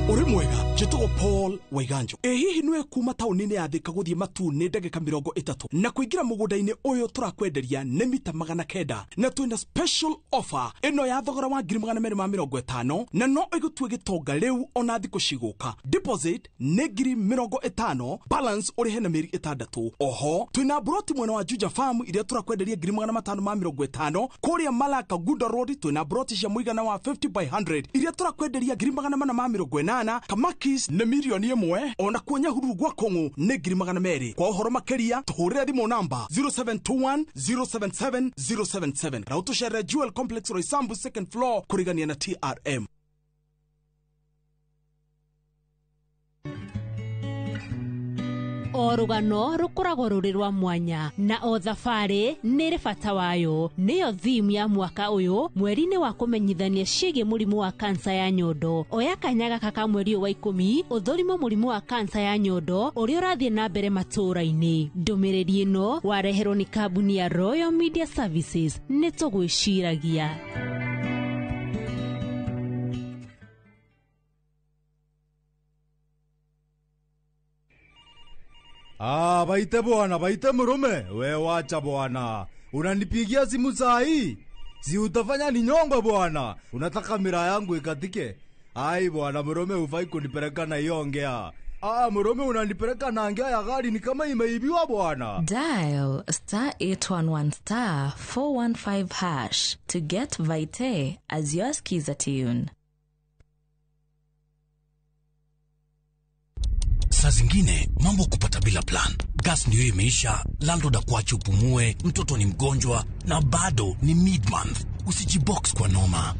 [SPEAKER 30] Uri mwega njĩtagwo Paul Waiganjo. Ĩ hihi nĩwe kuma taũni-inĩ ya Thika gũthiĩ Matuu nĩ ndagĩka 30 na kũingĩra mũgũnda-inĩ ũyũ tũrakwenderia nĩ mita 900 na twĩna special offer ĩno ya thogora wa 250,000 na no ĩgũtue gĩtonga rĩu ona thikũ cigũka. Deposit nĩ 50,000, balance ũrĩhe na mĩeri 6. Oho twĩna broti mwena wa Juja Farm iria tũrakwenderia 550,000. Kũrĩa Malaka Gunda Road twĩna broti cia mũigana wa 50 by 100 iria tũrakwenderia 480,000. Kamakis nĩ 1,000,000 ona kuo Nyahururu gwa Kong'u nĩ 200,000. Kwa ũhoro makĩria tũhũrĩre thimũ namba 0721 077 077 na ũtũcerere Jewel Complex Roysambu second floor kũrigania na TRM.
[SPEAKER 27] O rũgano rũkoragwo rũrĩ rwa mwanya na o thabarĩ nĩ ĩrĩ bata wayo. Nĩyo theme ya mwaka ũyũ mweri-inĩ wa kũmenyithania ciĩgiĩ mũrimũ wa kansa ya nyondo. Oya kanya gaka ka mweri ũyũ wa 10 ũthũrimo mũrimũ wa kansa ya nyondo ũrĩa ũrathiĩ na mbere matũũra-inĩ. Ndũmĩrĩri ĩno wareherwo nĩ kambuni ya Royal Media Services. Nĩ tũgwĩciragia.
[SPEAKER 28] Ah, baite bwana, baite murume. We wacha bwana. Unanipigia simu saa hii? Si utafanya ninyongwe bwana. Unataka mira yangu ikatike? Ai bwana, murume hufai kunipeleka na hiyo ongea. Ah, murume unanipeleka na ngea ya gari ni kama imeibiwa bwana.
[SPEAKER 9] Dial star 811 star 415 hash to get Vite as your skiza tune.
[SPEAKER 30] Saa zingine mambo kupata bila plan. Gas ndio imeisha, landlord akuache upumue, mtoto ni mgonjwa na bado ni mid-month. Usijibox kwa noma.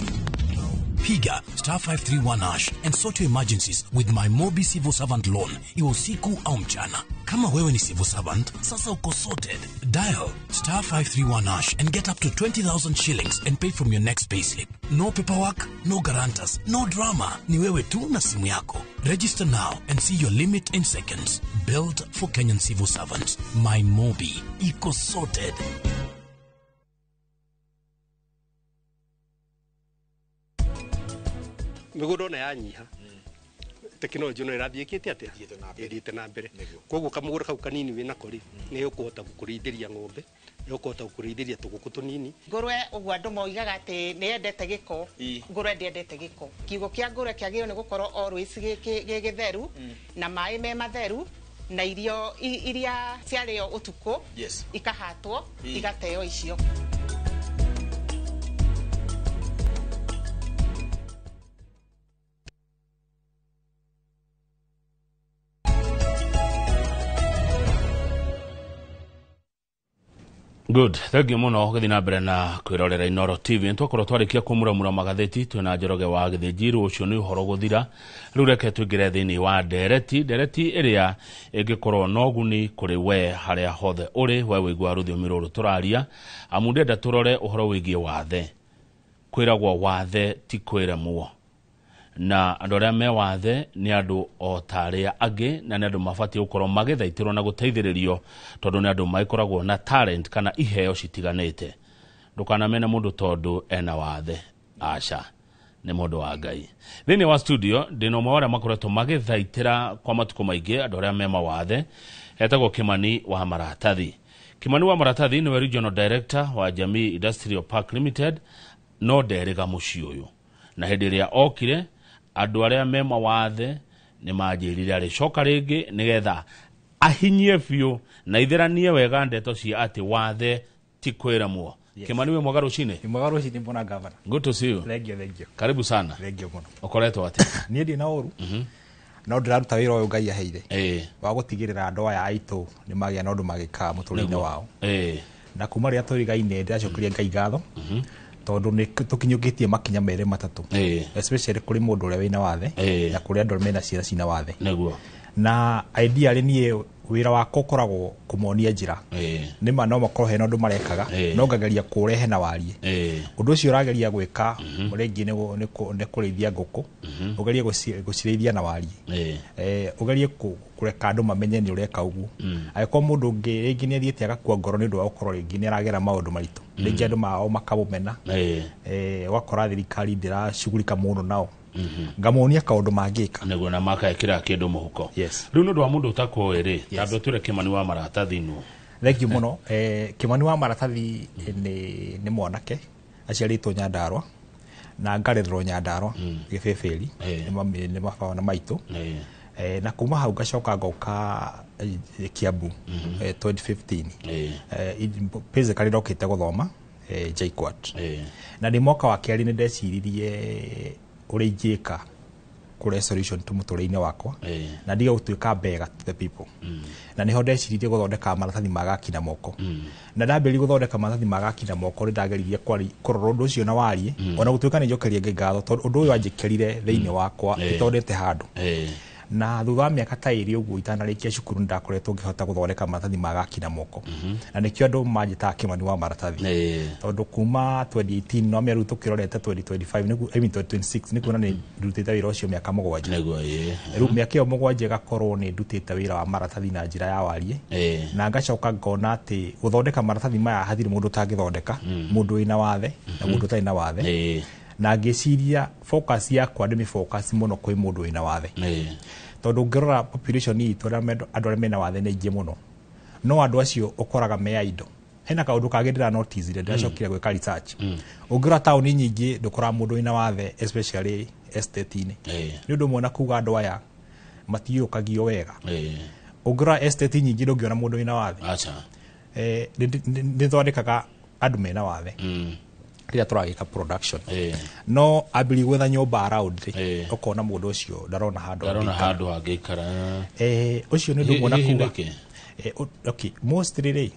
[SPEAKER 30] Piga star 531 hash and sort your emergencies with my Mobi Civil Servant Loan. Iwe usiku au mchana. Kama wewe ni civil servant, sasa uko sorted. Dial star 531 hash and get up to 20,000 shillings and pay from your next payslip. No paperwork, no guarantors, no drama. Ni wewe tu na simu yako. Register now and see your limit in seconds. Built for Kenyan civil servants. My Mobi. Iko sorted.
[SPEAKER 10] Mĩgũnda ona yanyiha tekinoronjĩ no ĩrathiĩ ĩkĩte atĩa ĩthiĩte na mbere koguo kamũgũnda kau kanini wĩnako rĩ nĩ ũkũhota gũkũrĩithĩria ng'ombe nĩ ũkũhota gũkũrĩithĩria tũgũkũ tũnini.
[SPEAKER 11] Ngũrwe ũguo andũ moigaga atĩ nĩ yendete gĩko, ngũrwe ndĩendete gĩko. Kiugo kĩa ngũrwe kĩagĩrĩirwo nĩ gũkorwo always gĩ gĩtheru na maĩ me matheru na irio iria ciarĩo ũtukũ ikahatwo igateo icio.
[SPEAKER 2] Good, thank you muno gũthiĩ na mbere na kwĩrorera Inoro TV. Nĩtwakorwo twarĩkia kũmuramura magathĩti twĩna Njoroge wa Gĩthĩnji. Rũciũ nĩ ũhoro gũthira. Rĩu reke tũingĩre thĩinĩ wa ndereti, ndereti ĩrĩa ĩngĩkorwo na ũguni kũrĩ we harĩa hothe ũrĩ, we wĩiguaga rũthiomi rũrũ tũraria, amu ndĩrenda tũrore ũhoro wĩgiĩ wathe. Kwĩragwo wathe ti kwĩremwo, na andũ arĩa me wathe nĩ andũ o ta arĩa angĩ, na nĩ andũ mabatiĩ gũkorwo magĩthaitĩrwo na gũteithĩrĩrio, tondũ nĩ andũ magĩkoragwo na talent kana iheo citiganĩte. Ndũkanamene mũndũ tondũ ena wathe, aca, nĩ mũndũ wa Ngai. Thĩinĩ wa studio ndĩna ũmwe wa arĩa makoretwo magĩthaitĩra kwa matukũ maingĩ andũ arĩa me mawathe, etagwo Kimani wa Maratathi. Kimani wa Maratathi nĩwe regional director wa Jamii Industrial Park Limited, no nderĩga mũciĩ ũyũ, na hĩndĩ ĩrĩa okire andũ arĩa me mawathe nĩ manjĩrire arĩcoka rĩngĩ nĩgetha ahinyie biũ na itheranie wega ndeto cia atĩ wathe ti kwĩremwo.
[SPEAKER 5] Yes.
[SPEAKER 2] Kimani, wĩ mwega rũcinĩ.
[SPEAKER 5] Mwega rũcinĩ mbona gavana.
[SPEAKER 2] Good to see you.
[SPEAKER 5] Thank you, thank you.
[SPEAKER 2] Karibu sana.
[SPEAKER 5] Thank you mũno.
[SPEAKER 2] Ũkoretwo atĩa?
[SPEAKER 5] Niĩ ndĩ na ũru, no ndĩraruta wĩra ũyũ Ngai aheire wa gũtigĩrĩra andũ aya aitũ nĩ magĩa na ũndũ magĩkaga mũtũrĩre-inĩ wao. Na kuma rĩrĩa tũrigaine ndĩracokeria Ngai ngatho tondũ nĩ tũkinyũkĩtie makinya merĩ matatũ, especially kũrĩ mũndũ ũrĩa wĩna wathe na kũrĩ andũ mena ciana cina wathe. Na ideally niĩ wĩra wakwa ũkoragwo kũmonia njĩra. Nĩma no makorwo hena ũndũ marekaga, no ngageria kũũrehe na warie. Ũndũ ũcio ũrageria gwĩka rĩngĩ nĩ kũrĩithia ngũkũ, ũgerie gũcirĩithia na warie. Ũgerie kũreka andũ mamenye nĩ ũreka ũguo. Angĩkorwo mũndũ ũngĩ rĩngĩ nĩ athiĩte agakua ngoro nĩ ũndũ wa gũkorwo rĩngĩ nĩ aragera maũndũ maritũ, rĩngĩ andũ mao makamũmena, ũgakora thirikari ndĩracugurika mũno nao, ngamonia kaũndũ mangĩka
[SPEAKER 2] nĩguo na makekĩra kĩndũ mũhuko.
[SPEAKER 5] Yes.
[SPEAKER 2] Rĩu nĩ ũndũ wa mũndũ ũtakũĩ rĩ, tamba ũtwĩre Kimani wa Maratathi nũ.
[SPEAKER 5] Thank you mũno. Kimani wa Maratathi nĩ mwanake aciarĩtwo Nyandarua na ngarererwo Nyandarua Gĩbĩbĩri nĩ mami nĩ baba na maitũ. Na kuma hau ngacoka ngoka Kiambu 2015. Basically ndokĩte gũthoma JKUAT, na ndĩ mwaka wa kerĩ nĩ ndeciririe ũrĩa ingĩka kũrehe solution tu mũtũrĩre-inĩ wakwa na ndige gũtuĩka bega to the people, na nĩho ndeciririe gũthondeka maratathi ma gaki na moko. Na ndambĩrĩria gũthondeka maratathi ma gaki na moko, nĩ ndageririe kũrora ũndũ ũcio na warie, ona gũtuĩka nĩ njokerie Ngai ngatho tondũ ũndũ ũyũ wanjĩkĩrire thĩinĩ wakwa itondete handũ. Na thutha wa mĩaka ta ĩrĩ ũguo itanarĩkia cukuru, nĩ ndakoretwo ngĩhota gũthondeka maratathi ma gaki na moko, na nĩkĩo andũ manjĩtaga Kimani wa Maratathi, tondũ kuma 2018 no mĩaru tũkĩrorete 2025 nĩguo, I mean 2026, nĩ kuona nĩ ndutĩte wĩra ũcio mĩaka 7. Rĩu mĩaka ĩyo 7 ĩgakorwo nĩ ndutĩte wĩra wa maratathi na njĩra ya warie, na ngacoka ngona atĩ gũthondeka maratathi maya hatirĩ mũndũ ũtangĩthondeka, mũndũ wĩna wathe na mũndũ ũtarĩ na wathe. Na ngĩciria focus yakwa ndĩmĩ focus mũno kwĩ mũndũ wĩna wathe, tondũ ũngĩrora population itũ, andũ arĩa mena wathe nĩ aingĩ mũno, no andũ acio ũkoraga me indo. Hena kaũndũ kangĩ ndĩra notice rĩrĩa ndĩracokire gwĩka research. Ũngĩrora taũni nyingĩ ndũkoraga mũndũ wĩna wathe, especially estate-inĩ. Nĩ ũndũ ũmwe na kuga andũ aya matiyũkagio wega. Ũngĩrora estate nyingĩ ndũngĩona mũndũ wĩna wathe. Nĩ thondekaga andũ mena wathe rĩrĩa tũragĩka production, no ambĩrĩria gwetha nyũmba around rĩ, ũkona mũndũ ũcio ndarona handũ
[SPEAKER 2] ndarona
[SPEAKER 5] angĩikara.
[SPEAKER 2] Handũ hangĩikara.
[SPEAKER 5] Ũcio nĩ ũndũ ũmwe na
[SPEAKER 2] Hihi
[SPEAKER 5] kuga
[SPEAKER 2] nĩkĩ?
[SPEAKER 5] Okay, mostly rĩ,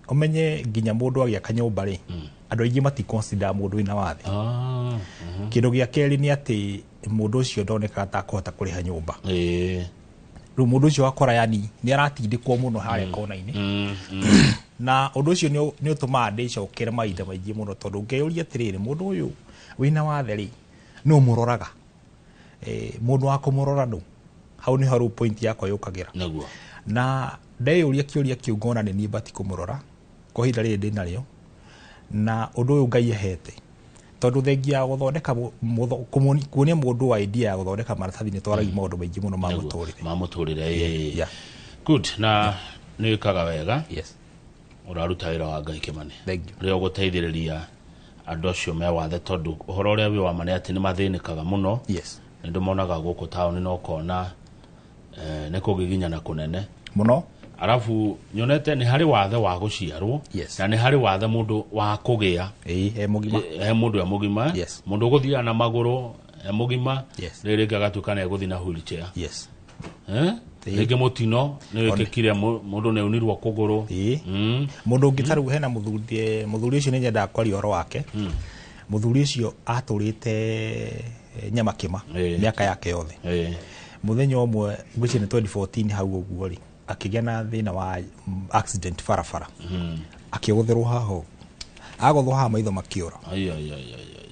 [SPEAKER 5] ũmenye nginya mũndũ agĩaka nyũmba rĩ, andũ aingĩ mati consider mũndũ wĩna wathe. Kĩndũ gĩa kerĩ nĩ atĩ mũndũ ũcio ndonekaga ta akũhota kũrĩha nyũmba. Rĩu mũndũ ũcio wakora yani nĩ aratindĩkwo mũno harĩa kona-inĩ, na ũndũ ũcio nĩ ũtũmaga ndĩcokere mahinda maingĩ mũno, tondũ ngeyũria atĩrĩrĩ, mũndũ ũyũ wĩna wathe rĩ, nũ mũroraga? Mũndũ wa kũmũrora nũ? Hau nĩho rĩu point yakwa yũkagĩra. Na ndeyũria kĩũria kĩu ngona nĩ niĩ bati kũmũrora kwa ihinda rĩrĩ ndĩnarĩo na ũndũ ũyũ Ngai ahete, tondũ thengia ya gũthondeka kuonia mũndũ idea ya gũthondeka maratathi nĩ twaragia maũndũ maingĩ mũno ma mũtũrĩre.
[SPEAKER 2] Ma mũtũrĩre. Good, na nĩ wĩkaga wega. Ũraruta wĩra wa Ngai, Kimani, rĩrĩa ũgũteithĩrĩria andũ acio me wathe, tondũ ũhoro ũrĩa wĩ wa ma nĩ atĩ nĩ mathĩnĩkaga mũno. Nĩ ndĩmonaga gũkũ taũni na ũkona nĩ kũgiginyana kũnene
[SPEAKER 5] mũno.
[SPEAKER 2] Arabu nyonete nĩ harĩ wathe wa gũciarwo na nĩ harĩ wathe mũndũ wa kũgĩa.
[SPEAKER 5] He mũgima.
[SPEAKER 2] He mũndũ e mũgima. Mũndũ ũgũthiaga na magũrũ e mũgima, rĩrĩ rĩngĩ agatuĩka nĩ egũthiĩ na wheelchair. Eh? Rĩngĩ mũtino nĩ wĩkĩkire, mũndũ nĩ aunirwo kũgũrũ.
[SPEAKER 5] Mũndũ ũngĩ ta rĩu hena mũthuri, mũthuri ũcio nĩ nyendaga kwaria ũhoro wake. Mũthuri ũcio atũrĩte Nyamakĩma mĩaka yake yothe. Mũthenya ũmwe, ngwĩciria nĩ 2014 hau ũguo rĩ, akĩgĩa na thĩna wa accident barabara, akĩgũthĩrwo haha ũguo, agũthwo haha maitho makĩũra.
[SPEAKER 2] Ai, ai, ai, ai, ai.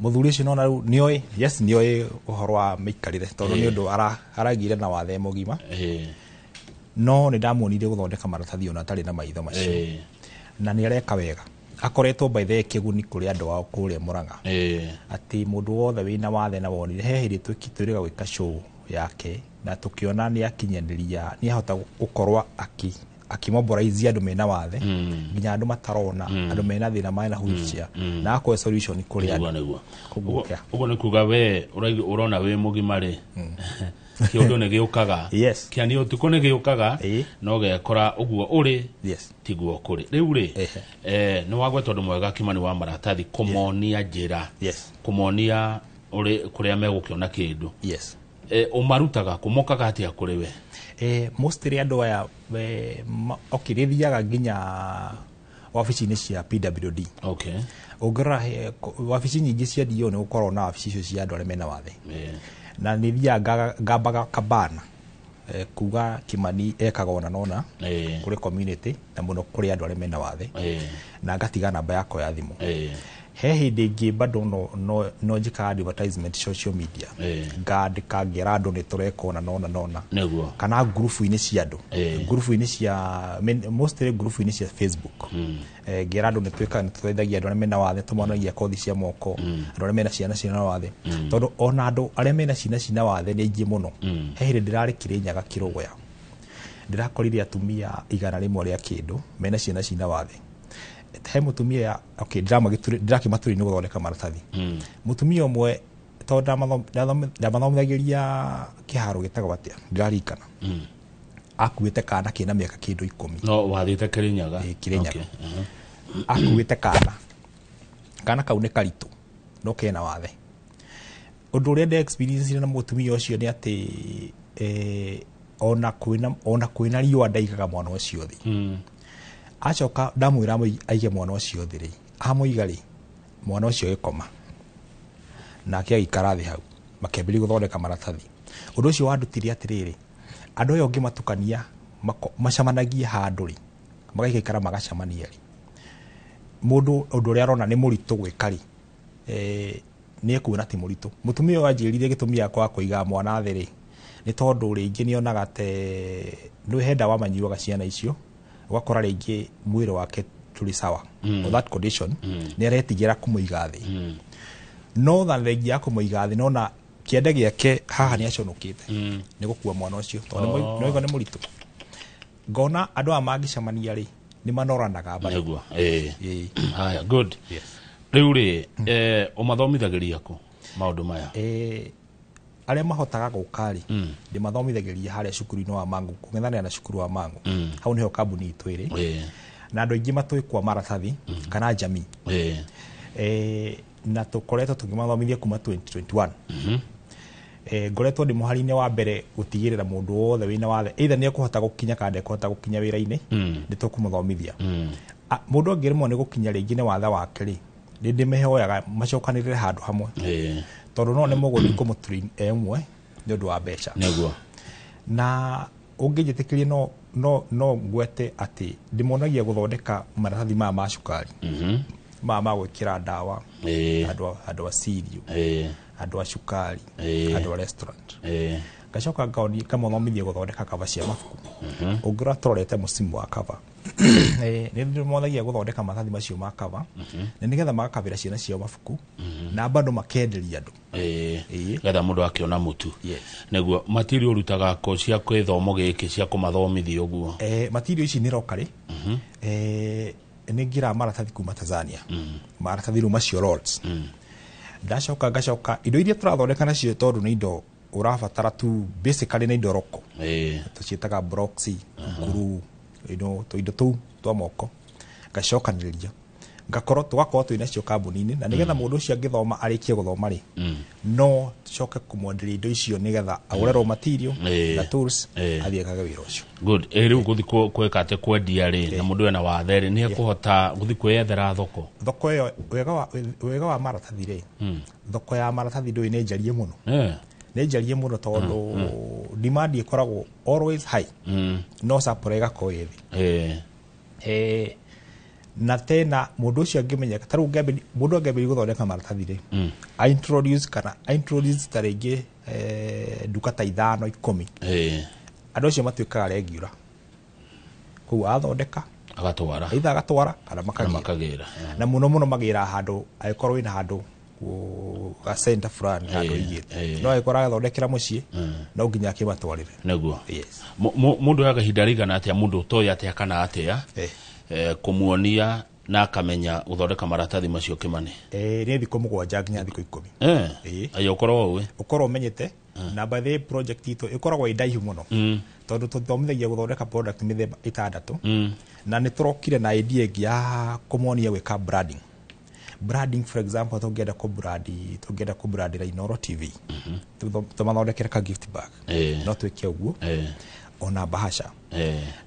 [SPEAKER 5] Mũthuri ũcio nona rĩu nĩoĩ, yes, nĩoĩ ũhoro wa mĩikarĩre tondũ nĩ ũndũ aragire na wathe mũgima. No nĩ ndamuonire gũthondeka maratathi ona atarĩ na maitho macio, na nĩ areka wega. Akoretwo by the way kĩguni kũrĩ andũ ao kũrĩa Mũrang'a, atĩ mũndũ wothe wĩna wathe na wonire he hĩndĩ twĩrĩga gwĩka show yake na tũkĩona nĩ akinyanĩria, nĩ ahota gũkorwo akĩmobilize andũ mena wathe, nginya andũ matarona, andũ mena thĩna mena wheelchair, na akũhe solution kũrĩ andũ.
[SPEAKER 2] Nĩguo.
[SPEAKER 5] Koguo, yeah.
[SPEAKER 2] Ũguo nĩ kuga we ũrona wĩ mũgima rĩ, kĩũndũ nĩ gĩũkaga. Kĩani ũtukũ nĩ gĩũkaga no gekora ũguo ũrĩ tiguo kũrĩ rĩu rĩ. Nĩ wagweta ũndũ mwega, Kimani wa Maratathi, kũmonia njĩra, kũmonia ũrĩ kũrĩa megũkĩona kĩndũ. Ũmarutaga kũmokaga atĩa kũrĩ we?
[SPEAKER 5] Mostly andũ aya okay, nĩ thiaga nginya wabici-inĩ cia PWD. Ũngĩrora wabici nyingĩ cia DO nĩ gũkorwo na wabici icio cia andũ arĩa mena wathe, na nĩ thiaga ngambaga kabana, kuga Kimani ekaga ona nona kũrĩ community na mũno kũrĩ andũ arĩa mena wathe, na ngatiga namba yakwa ya thimũ. He hĩndĩ ĩngĩ bado no njĩkaga advertisement social media, ngandĩka ngera andũ nĩ tũreka ona nona nona, kana ngurubu-inĩ cia andũ, ngurubu-inĩ cia mostly ngurubu-inĩ cia Facebook, ngera andũ nĩ twĩkaga, nĩ tũteithagia andũ arĩa mena wathe, tũmonagia kothi cia moko, andũ arĩa mena ciana ciĩna wathe, tondũ ona andũ arĩa mena ciana ciĩna wathe nĩ aingĩ mũno. He hĩndĩ ndĩrarĩ Kĩrĩnyaga Kĩrũgũya, ndĩrakorire atumia 100 rĩa kĩndũ mena ciana ciĩna wathe. He mũtumia, okay, ndĩrakĩmatũri nĩ gũthondeka maratathi. Mũtumia ũmwe, tondũ ndamathomithagĩria kĩharo gĩtagwo atĩa ndĩrarikana, akuĩte kana kĩna mĩaka kĩndũ 10.
[SPEAKER 2] No wathiĩte Kĩrĩnyaga?
[SPEAKER 5] Kĩrĩnyaga. Akuĩte kana, kana kau nĩ karitũ no kena wathe. Ũndũ ũrĩa nde experience na mũtumia ũcio nĩ atĩ ona kwĩna riũa ndaigaga mwana ũcio thĩ. Acoka ndamwĩra aige mwana ũcio thĩ rĩ, amũiga rĩ, mwana ũcio agĩkoma nake agĩikara thĩ hau, makĩambĩrĩria gũthondeka maratathi. Ũndũ ũcio wandutire atĩrĩrĩ, andũ aya ũngĩmatukania macemanagie handũ rĩ, magaikaikara magacemania rĩ, mũndũ ũndũ ũrĩa arona nĩ mũritũ gwĩka rĩ, nĩ ekuona ti mũritũ. Mũtumia ũyũ anjĩrire gĩtũmi gĩa kwaga kũiga mwana thĩ rĩ, nĩ tondũ rĩngĩ nĩ onaga te nĩ he ndawa manyuaga ciana icio, ũgakora rĩngĩ mwĩrĩ wake tũrĩ sawa. On that condition nĩ aretigĩra kũmũiga thĩ, no than thengia ya kũmũiga thĩ, nona kĩande gĩake haha nĩ aconokĩte nĩ gũkua mwana ũcio tondũ nĩ nĩ mũritũ. Ngona andũ aya mangĩcemania rĩ, nĩ manoranaga bado.
[SPEAKER 2] Nĩguo, haya, good. Rĩu rĩ, ũmathomithagĩria kũ maũndũ maya?
[SPEAKER 5] Arĩa mahotaga gũka rĩ, ndĩmathomithagĩria harĩa cukuru-inĩ wa Mangu, kũng'ethanĩra na cukuru wa Mangu. Hau nĩho kambuni itũ ĩrĩ, na andũ aingĩ matũĩ kwa maratathi kana jamii. Na tũkoretwo tũkĩmathomithia kuma 2021. Ngoretwo ndĩ mũhari-inĩ wa mbere gũtigĩrĩra mũndũ wothe wĩna wathe, either nĩ ekũhota gũkinya kana ndekũhota gũkinya wĩra-inĩ, nĩ tũkũmũthomithia. Mũndũ angĩremwo nĩ gũkinya rĩngĩ nĩ wathe wake rĩ, nĩ ndĩmehoyaga macokanĩrĩre handũ hamwe, tondũ no nĩ mũgũthiĩ kũmũtrain e ũmwe nĩ ũndũ wa mbeca. Na ũngĩnjĩtĩkĩria no ngwete atĩ ndĩmonagia gũthondeka maratathi maya ma cukari, maya ma gwĩkĩra ndawa, andũ a cereal, andũ a cukari, andũ a restaurant. Ngacoka ngamathomithia gũthondeka kaba cia mabuku. Ũngĩrora tũrorete mũcimu wa kaba, nĩ ndĩmonagia gũthondeka maratathi macio ma kaba, na nĩgetha magakabĩra ciana ciao mabuku na bado makenderia andũ.
[SPEAKER 2] Getha mũndũ akĩona mũtu. Nĩguo material ũrutaga kũ cia gĩthomo gĩkĩ cia kũmathomithia ũguo?
[SPEAKER 5] Material ici nĩ rokarĩ, nĩ ngĩraga maratathi kuma Tanzania, maratathi rĩu macio rolls. Ndacoka ngacoka indo iria tũrathondeka nacio, tondũ nĩ indo ũrabatara tu, basically nĩ indo roko, tũciĩtaga blocks, nguru, tũindo tũu twa moko, ngacokanĩrĩria Ngakorwo tũgakorwo twĩ nacio kambuni-inĩ, na nĩgetha mũndũ ũcio angĩthoma, arĩkie gũthoma rĩ, no tucoke kũmwenderia indo icio nĩgetha agũre raw material na tools, athiĩ ekage wĩra ũcio.
[SPEAKER 2] Good. Rĩu gũthi kwĩka atĩ kwendia rĩ, na mũndũ ena wathe rĩ, nĩ ekũhota gũthi kwĩyethera thoko?
[SPEAKER 5] Thoko ĩyo, wega wa maratathi rĩ, thoko ya maratathi ndũĩ nĩ njarie mũno. Nĩ njarie mũno tondũ demand ĩkoragwo always high, no supply ĩgakorwo ĩ thĩ. Na tena mũndũ ũcio angĩmenyeka, ta rĩu mũndũ angĩambĩrĩria gũthondeka maratathi rĩ, a introduce kana a introduce ta rĩngĩ nduka ta 5, 10, andũ acio matuĩkaga regular koguo athondeka
[SPEAKER 2] agatwara,
[SPEAKER 5] either agatwara kana
[SPEAKER 2] kana
[SPEAKER 5] makagĩra.
[SPEAKER 2] Makagĩra.
[SPEAKER 5] Na mũno mũno magĩraga handũ angĩkorwo wĩna handũ ga center fulani handũ igĩte, no angĩkorwo agathondekera mũciĩ, no nginya akĩmatwarĩre.
[SPEAKER 2] Nĩguo.
[SPEAKER 5] Yes.
[SPEAKER 2] Mũndũ oyaga ihinda rĩigana atĩa, mũndũ ũtoĩ atĩa kana atĩa, kũmuonia na akamenya gũthondeka maratathi macio, Kĩmani?
[SPEAKER 5] Nĩ thikũ 7 nginya thikũ 10.
[SPEAKER 2] Aya ũkorwo ũĩ.
[SPEAKER 5] Ũkorwo ũmenyete. Na by the way, project itũ ĩkoragwo ĩ ndaihu mũno, tondũ tũthomithagia gũthondeka product mĩthemba 6. Na nĩ tũrokire na idea ĩngĩ ya kũmonia gwĩka branding. Branding, for example, tũngĩenda kũbrand, tũngĩenda kũbrandĩra Inoro TV, tũmathondekere ka gift bag, no twĩke ũguo, ona bahasha.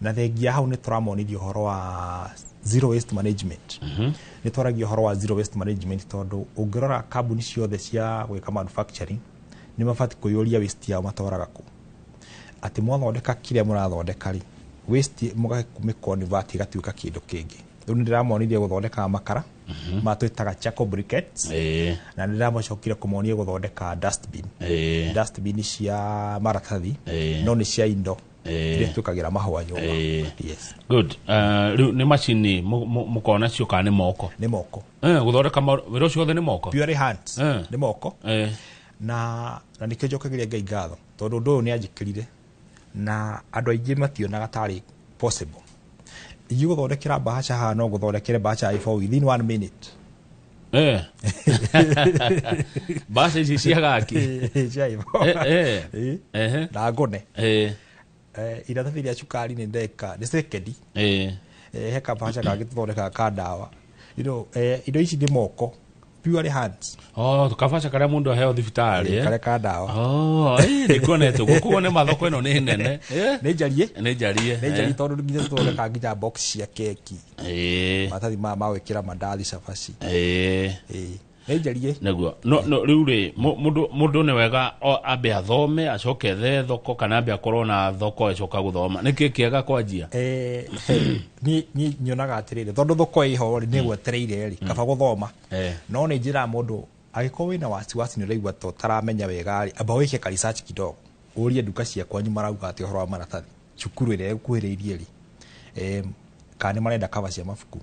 [SPEAKER 5] Na thengia hau, nĩ tũramonithia ũhoro wa zero waste management. Nĩ twaragia ũhoro wa zero waste management tondũ ũngĩrora kambuni ciothe cia gwĩka manufacturing nĩ mabatiĩ kwĩyũria waste yao matwaraga kũ, atĩ mwathondeka kĩrĩa mũrathondeka rĩ, waste mũgamĩconvert ĩgatuĩka kĩndũ kĩngĩ. Rĩu nĩ ndĩramonithia gũthondeka makara ma twĩtaga charcoal briquettes, na nĩ ndĩramacokire kũmonia gũthondeka dustbin, dustbin cia maratathi, no nĩ cia indo iria twĩkagĩra mahũa nyũmba. Yes.
[SPEAKER 2] Good. Rĩu nĩ macini mũkoragwo nacio kana nĩ moko?
[SPEAKER 5] Nĩ moko.
[SPEAKER 2] Gũthondeka wĩra ũcio wothe nĩ moko?
[SPEAKER 5] Pure hands. Nĩ moko. Na nĩkĩo njokagĩria Ngai ngatho, tondũ ũndũ ũyũ nĩ anjĩkĩrire na andũ aingĩ mationaga tarĩ possible. Ingĩgũthondekera bahasha haha, no ngũthondekere bahasha ya A4 within one minute.
[SPEAKER 2] Bahasha ici cia gaki?
[SPEAKER 5] Cia A4. Na ngone iratathi rĩa cukari nĩ ndeka nĩ sekendi. He kabahasha kangĩ tũthondekaga ka ndawa. Indo ici nĩ moko, purely hands.
[SPEAKER 2] Oh, kabasha karĩa mũndũ aheo thibitarĩ?
[SPEAKER 5] Karĩa ka ndawa.
[SPEAKER 2] Oh, nĩkuonete ũguo, koguo nĩ mathoko ĩno nĩ nene.
[SPEAKER 5] Nĩ njarie.
[SPEAKER 2] Nĩ njarie.
[SPEAKER 5] Nĩ njarie, tondũ nginya tũthondekaga nginya box cia keki, maratathi maya ma gwĩkĩra mandathi, cabaci. Nĩ njarie.
[SPEAKER 2] Nĩguo. No rĩu rĩ, mũndũ nĩ wega ambe athome acoke ethe thoko, kana ambe akorwo na thoko acoka gũthoma? Nĩkĩ kĩega kwanjia?
[SPEAKER 5] Niĩ nyonaga atĩrĩrĩ, tondũ thoko ĩho rĩ, nĩ gwetereire rĩ, kaba gũthoma. No nĩ njĩraga mũndũ angĩkorwo wĩna wasiwasi, nĩ ũraigua ta ũtaramenya wega rĩ, amba wĩke ka research kidogo, ũrie nduka cia kwanyu marauga atĩ ũhoro wa maratathi, cukuru ĩrĩa ĩkuhĩrĩirie rĩ, kana nĩ marenda cover cia mabuku,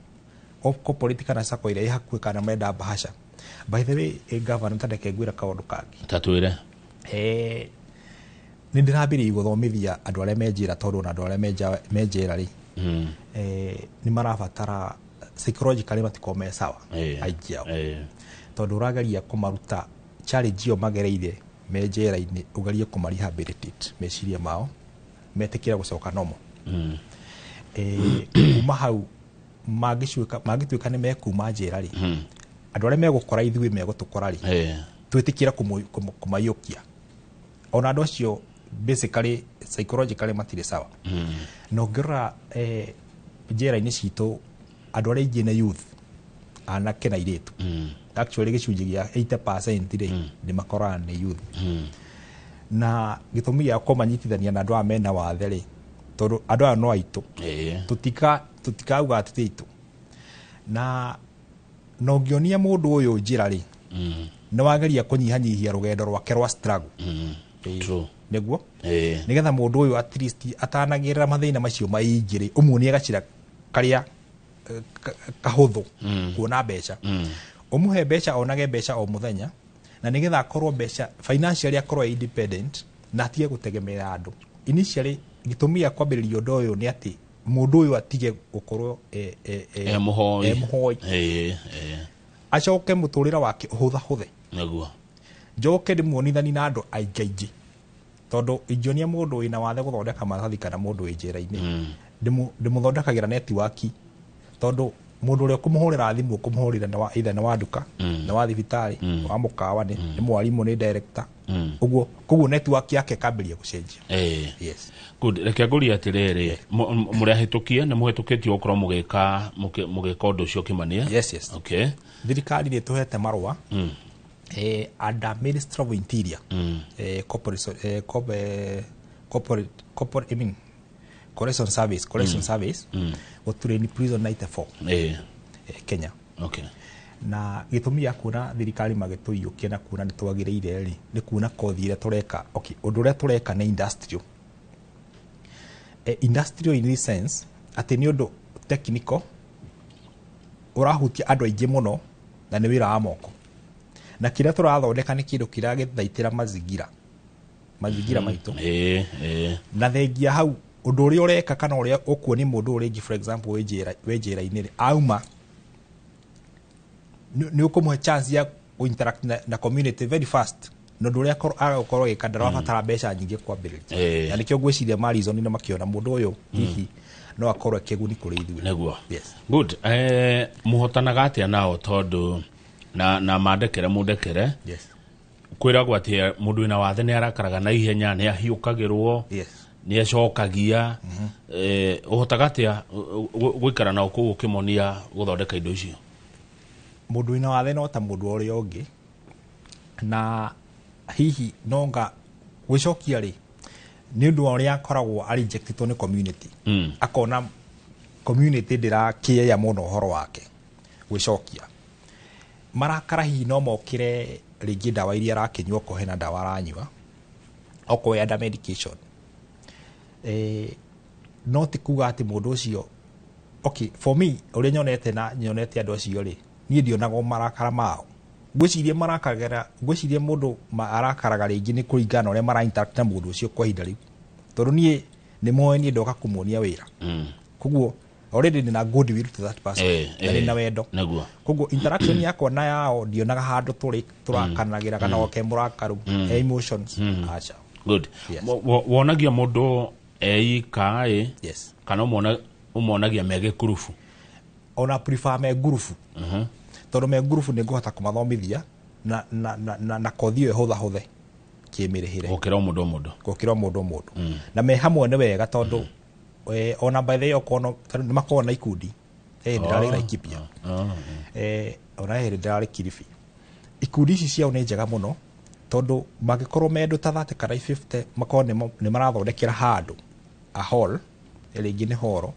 [SPEAKER 5] cooperative kana sacco ĩrĩa ĩ hakuhĩ, kana marenda bahasha. By the way, governor, tandeke ngwĩra kaũndũ kangĩ.
[SPEAKER 2] Tatwĩre.
[SPEAKER 5] Nĩ ndĩrambĩrĩirie gũthomithia andũ arĩa me njĩra, tondũ ona andũ arĩa me njĩra rĩ, nĩ marabatara psychologically, matikorwo me sawa aingĩ ao, tondũ ũrageria kũmaruta challenge ĩyo magereire me njera-inĩ, ũgerie kũma-rehabilitate meciria mao metĩkĩre gũcoka normal. Kuma hau mangĩtuĩka nĩ mekuma njera rĩ, andũ arĩa megũkora ithuĩ megũtũkora rĩ, twĩtĩkĩre kũmaiyũkia ona andũ acio basically psychologically matirĩ sawa. Na ũngĩrora njera-inĩ citũ, andũ arĩa aingĩ nĩ youth, anake na airĩtu. Actually gĩcunjĩ gĩa 80% rĩ, nĩ makoraga nĩ youth. Na gĩtũmi gĩa kũmanyitithania na andũ aya mena wathe rĩ, tondũ andũ aya no aitũ, tũtikauga atĩ ti aitũ. Na ũngĩonia mũndũ ũyũ njĩra rĩ, nĩ wageria kũnyihanyihia rũgendo rwake rwa struggle. Nĩguo nĩgetha mũndũ ũyũ at least atanagĩrĩra mathĩna macio maingĩ rĩ, ũmuonie gacĩra karĩa kahũthũ kuona mbeca, ũmũhe mbeca, onage mbeca o mũthenya, na nĩgetha akorwo mbeca financially, akorwo e independent na atige gũtegemera andũ. Initially gĩtũmi gĩa kwambĩrĩria ũndũ ũyũ nĩ atĩ mũndũ ũyũ atige gũkorwo
[SPEAKER 2] e mũhoi.
[SPEAKER 5] E mũhoi. Acoke mũtũrĩre wake ũhũthahũthe. Njoke ndĩmuonithani na andũ aingĩ aingĩ, tondũ ingĩonia mũndũ wĩna wathe gũthondeka maratathi kana mũndũ wĩ njĩra-inĩ, ndĩmũthondekagĩra network, tondũ Mũndũ ũrĩa ũkũmũhũrĩra thimũ ũkũmũhũrĩra nĩ wa either nĩ wa nduka, nĩ wa thibitarĩ, wa mũkawa, nĩ mwarimũ, nĩ director. Ũguo koguo network yake ĩkambĩrĩria gũcenjia. Yes.
[SPEAKER 2] Good. Reke ngũrie atĩrĩrĩ, mũrĩ ahĩtũkie, nĩ mũhĩtũkĩtio gũkorwo mũgĩka mũgĩka ũndũ ũcio kĩmania?
[SPEAKER 5] Yes.
[SPEAKER 2] Okay.
[SPEAKER 5] Thirikari nĩ ĩtũhete marũa, under Ministry of Interior, corporate, corporate, I mean, correction service, correction service, gũtrain prison 94 Kenya. Na gĩtũmi gĩa kuona thirikari magĩtũiyũkia na kuona nĩ twagĩrĩire rĩ, nĩ kuona kothi ĩrĩa tũreka. Okay, ũndũ ũrĩa tũreka nĩ industrial, industrial in this sense atĩ nĩ ũndũ technical ũrahutia andũ aingĩ mũno na nĩ wĩra wa moko, na kĩrĩa tũrathondeka nĩ kĩndũ kĩrĩa gĩthaitĩra mazingira maitũ.
[SPEAKER 2] ĩĩ ĩĩ
[SPEAKER 5] Na thengia hau, ũndũ ũrĩa ũreka kana ũrĩa ũkuonia mũndũ ũrĩa ũngĩ, for example wĩ njĩra, wĩ njĩra-inĩ rĩ, auma nĩ ũkũmũhe chance ya interact na community very fast, na ũndũ ũrĩa agũkorwo agĩka ndarabatara mbeca nyingĩ kwambĩrĩria. Na nĩkĩo ngwĩciria marizoni nĩ makĩona mũndũ ũyũ hihi no akorwo ekĩguni kũrĩ ithuĩ.
[SPEAKER 2] Nĩguo.
[SPEAKER 5] Yes.
[SPEAKER 2] Good. Mũhotanaga atĩa nao, tondũ na mandekere mũndekere, kwĩragwo atĩ mũndũ wĩna wathe nĩ arakaraga na ihenya, nĩ ahiũkagĩrwo, nĩ acokagia. Ũhotaga atĩa gũikara nao kũu ũkĩmonia gũthondeka indo icio?
[SPEAKER 5] Mũndũ wĩna wathe no ta mũndũ ũrĩa ũngĩ, na hihi nonga gwĩcokia rĩ, nĩ ũndũ wa ũrĩa akoragwo arejectĩtwo nĩ community, akona community ndĩrakĩea mũno ũhoro wake gwĩcokia. Marakara hihi no mokĩre rĩngĩ ndawa iria arakĩnyua, okorwo hena ndawa aranyua, okorwo e under medication. No ti kuga atĩ mũndũ ũcio, okay, for me, ũrĩa nyonete na nyonete andũ acio rĩ, niĩ ndionagwo marakara mao. Ngwĩciria marakagĩra, ngwĩciria mũndũ arakaraga rĩngĩ nĩ kũringana na ũrĩa mara interact na mũndũ ũcio kwa ihinda rĩu, tondũ niĩ nĩ moĩ niĩ ndoka kũmuonia wĩra, koguo already ndĩna goodwill to that person, na ndĩna wendo. Koguo interaction yakwa na yao ndionaga handũ tũrĩ tũrakanagĩra kana oke mũrakaru, emotions, aca.
[SPEAKER 2] Good.
[SPEAKER 5] Yes.
[SPEAKER 2] Wonagia mũndũ eika ĩ, kana ũmonagia me gĩkurubu?
[SPEAKER 5] Ona prefer me ngurubu, tondũ me ngurubu nĩ ngũhota kũmathomithia na kothi ĩyo ĩhũthahũthe kĩmĩrĩhĩre.
[SPEAKER 2] Gũkĩra o mũndũ o mũndũ.
[SPEAKER 5] Gũkĩra o mũndũ o mũndũ. Na me hamwe nĩ wega, tondũ ona by the way okorwo tondũ nĩ makoragwo na ikundi, ndĩrarĩ Laikipia, ona hĩndĩ ndĩrarĩ Kilifi. Ikundi ici ciao nĩ njega mũno, tondũ mangĩkorwo me andũ ta 30 kana 50, makorwo nĩ marathondekera handũ a hall, rĩngĩ nĩ horo,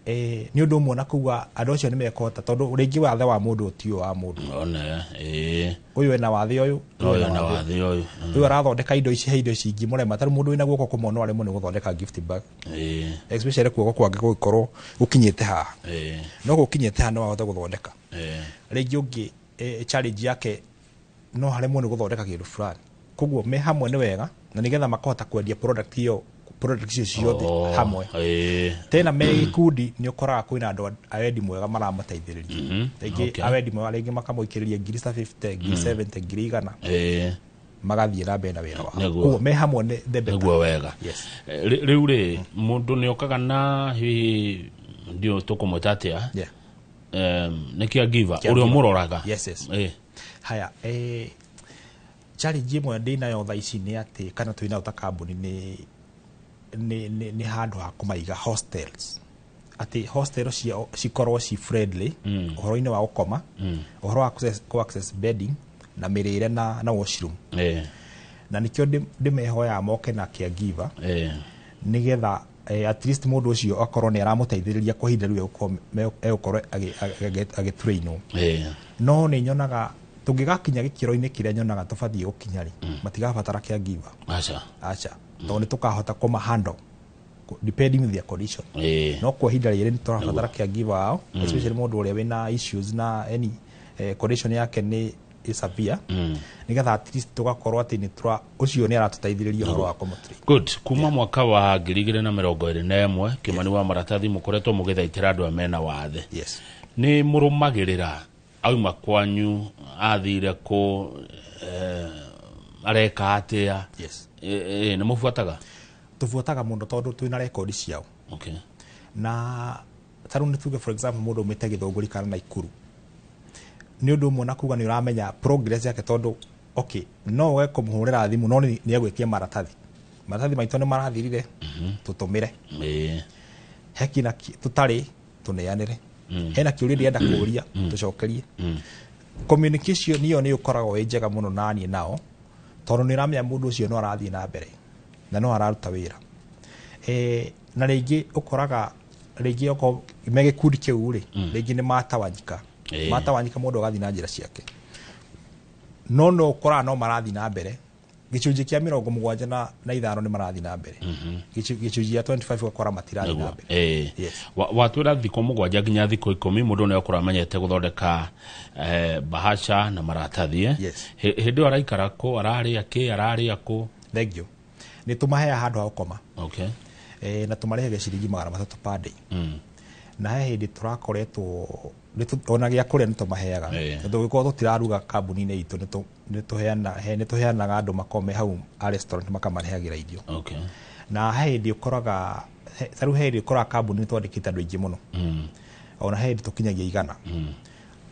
[SPEAKER 5] nĩ ũndũ ũmwe na kuga andũ acio nĩ mekũhota, tondũ rĩngĩ wathe wa mũndũ ti ũyũ wa mũndũ.
[SPEAKER 2] One ĩĩ.
[SPEAKER 5] Ũyũ ena wathe ũyũ,
[SPEAKER 2] ũyũ ena wathe ũyũ.
[SPEAKER 5] Ũyũ arathondeka indo ici, he indo ici ingĩmũrema. Tarĩu mũndũ wĩna guoko kũmwe no aremwo nĩ gũthondeka gift bag, especially guoko kwake gũgĩkorwo gũkinyĩte haha, no gũkinyĩte haha no ahote gũthondeka. Rĩngĩ ũngĩ, challenge yake no haremwo nĩ gũthondeka kĩndũ fulani. Koguo me hamwe nĩ wega, na nĩgetha makahota kwendia product ĩyo, product icio ciothe hamwe. Tena me gĩkundi nĩ ũkoraga kwĩna andũ a wendi mwega maramateithĩrĩria, rĩngĩ a wendi mwega, rĩngĩ makamũikĩrĩria ngiri ta 50, ngiri 70, ngiri 100, magathiĩ na mbere na wĩra wao. Koguo me hamwe nĩ the better.
[SPEAKER 2] Nĩguo wega.
[SPEAKER 5] Yes.
[SPEAKER 2] Rĩu rĩ, mũndũ nĩ okaga na hihi ndio tũkũmwĩta atĩa? Nĩ caregiver ũrĩa
[SPEAKER 5] Caregiver.
[SPEAKER 2] ũmũroraga?
[SPEAKER 5] Yes. Haya, challenge ĩmwe ndĩnayo thaa ici nĩ atĩ kana twĩnayo ta kambuni nĩ handũ ha kũmaiga hostels, atĩ hostel ciao cikorwo ci friendly ũhoro-inĩ wa gũkoma, ũhoro wa access bedding na mĩrĩre na washroom. Na nĩkĩo ndĩmehoyaga moke na caregiver, nĩgetha at least mũndũ ũcio akorwo nĩ aramũteithĩrĩria kwa ihinda rĩu egũkorwo agĩtrainwo. No nĩ nyonaga tũngĩgakinya gĩkĩro-inĩ kĩrĩa nyonaga tũbatiĩ gũkinya rĩ, matigabatara caregiver.
[SPEAKER 2] Aca.
[SPEAKER 5] Aca, tondũ nĩ tũkahota kũma handle depending with their condition. No kwa ihinda rĩrĩ nĩ tũrabatara caregiver wao, especially mũndũ ũrĩa wĩna issues na any condition yake nĩ severe, nĩgetha at least tũgakorwo atĩ nĩ tũra ũcio nĩ aratũteithĩrĩria ũhoro wa kũmũtrain.
[SPEAKER 2] Good. Kuma mwaka wa 2021, Kĩmani wa Maratathi, mũkoretwo mũgĩthaitĩra andũ aya mena wathe. Nĩ mũrũmagĩrĩra auma kwanyu athire kũ, areka atĩa?
[SPEAKER 5] Yes.
[SPEAKER 2] Nĩ mũbuataga?
[SPEAKER 5] Tũbuataga mũno, tondũ twĩna rekondi ciao. Na Tarĩu nĩ tuge, for example, mũndũ umĩte Gĩthũngũri kana Naikuru, nĩ ũndũ ũmwe na kuga nĩ ũramenya progress yake, tondũ okay, no we kũmũhũrĩra thimũ, no nĩ egwĩtia maratathi. Maratathi maitũ nĩ marathirire, tũtũmĩre. He kina tũtarĩ tũneanĩre. Hena kĩũria ndĩrenda kũũria, tũcokerie. Communication ĩyo nĩ ũkoragwo ĩ njega mũno naniĩ nao, tondũ nĩ ũramenya mũndũ ũcio no arathiĩ na mbere na no araruta wĩra. Na rĩngĩ ũkoraga rĩngĩ okorwo me gĩkundi kĩu rĩ, rĩngĩ nĩ matawanyika. Matawanyika, mũndũ agathiĩ na njĩra ciake, no ũkoraga no marathiĩ na mbere. Gĩcunjĩ kĩa 75 nĩ marathiĩ na mbere. Gĩcunjĩ gĩa 25 ũgakora matirathiĩ na mbere.
[SPEAKER 2] Watwĩra thikũ 7 nginya thikũ 10 mũndũ nĩ akorwo amenyete gũthondeka bahasha na maratathi, eh?
[SPEAKER 5] Yes.
[SPEAKER 2] Hĩndĩ ĩyo araikara kũ, ararĩa kĩ, ararĩa kũ?
[SPEAKER 5] Thank you. Nĩ tũmaheaga handũ ha gũkoma. Na tũmarĩhagia ciringi 300 per day. Na he hĩndĩ tũrakoretwo ona gĩa kũrĩa nĩ tũmaheaga, tondũ gĩkorwo tũtiraruga kambuni-inĩ itũ, nĩ tũheanaga andũ makome hau a restaurant makamarehagĩra irio. Na he hĩndĩ ũkoraga tarĩu he hĩndĩ ũkoraga kambuni nĩ twandĩkĩte andũ aingĩ mũno. Ona he hĩndĩ tũkinyagia 100,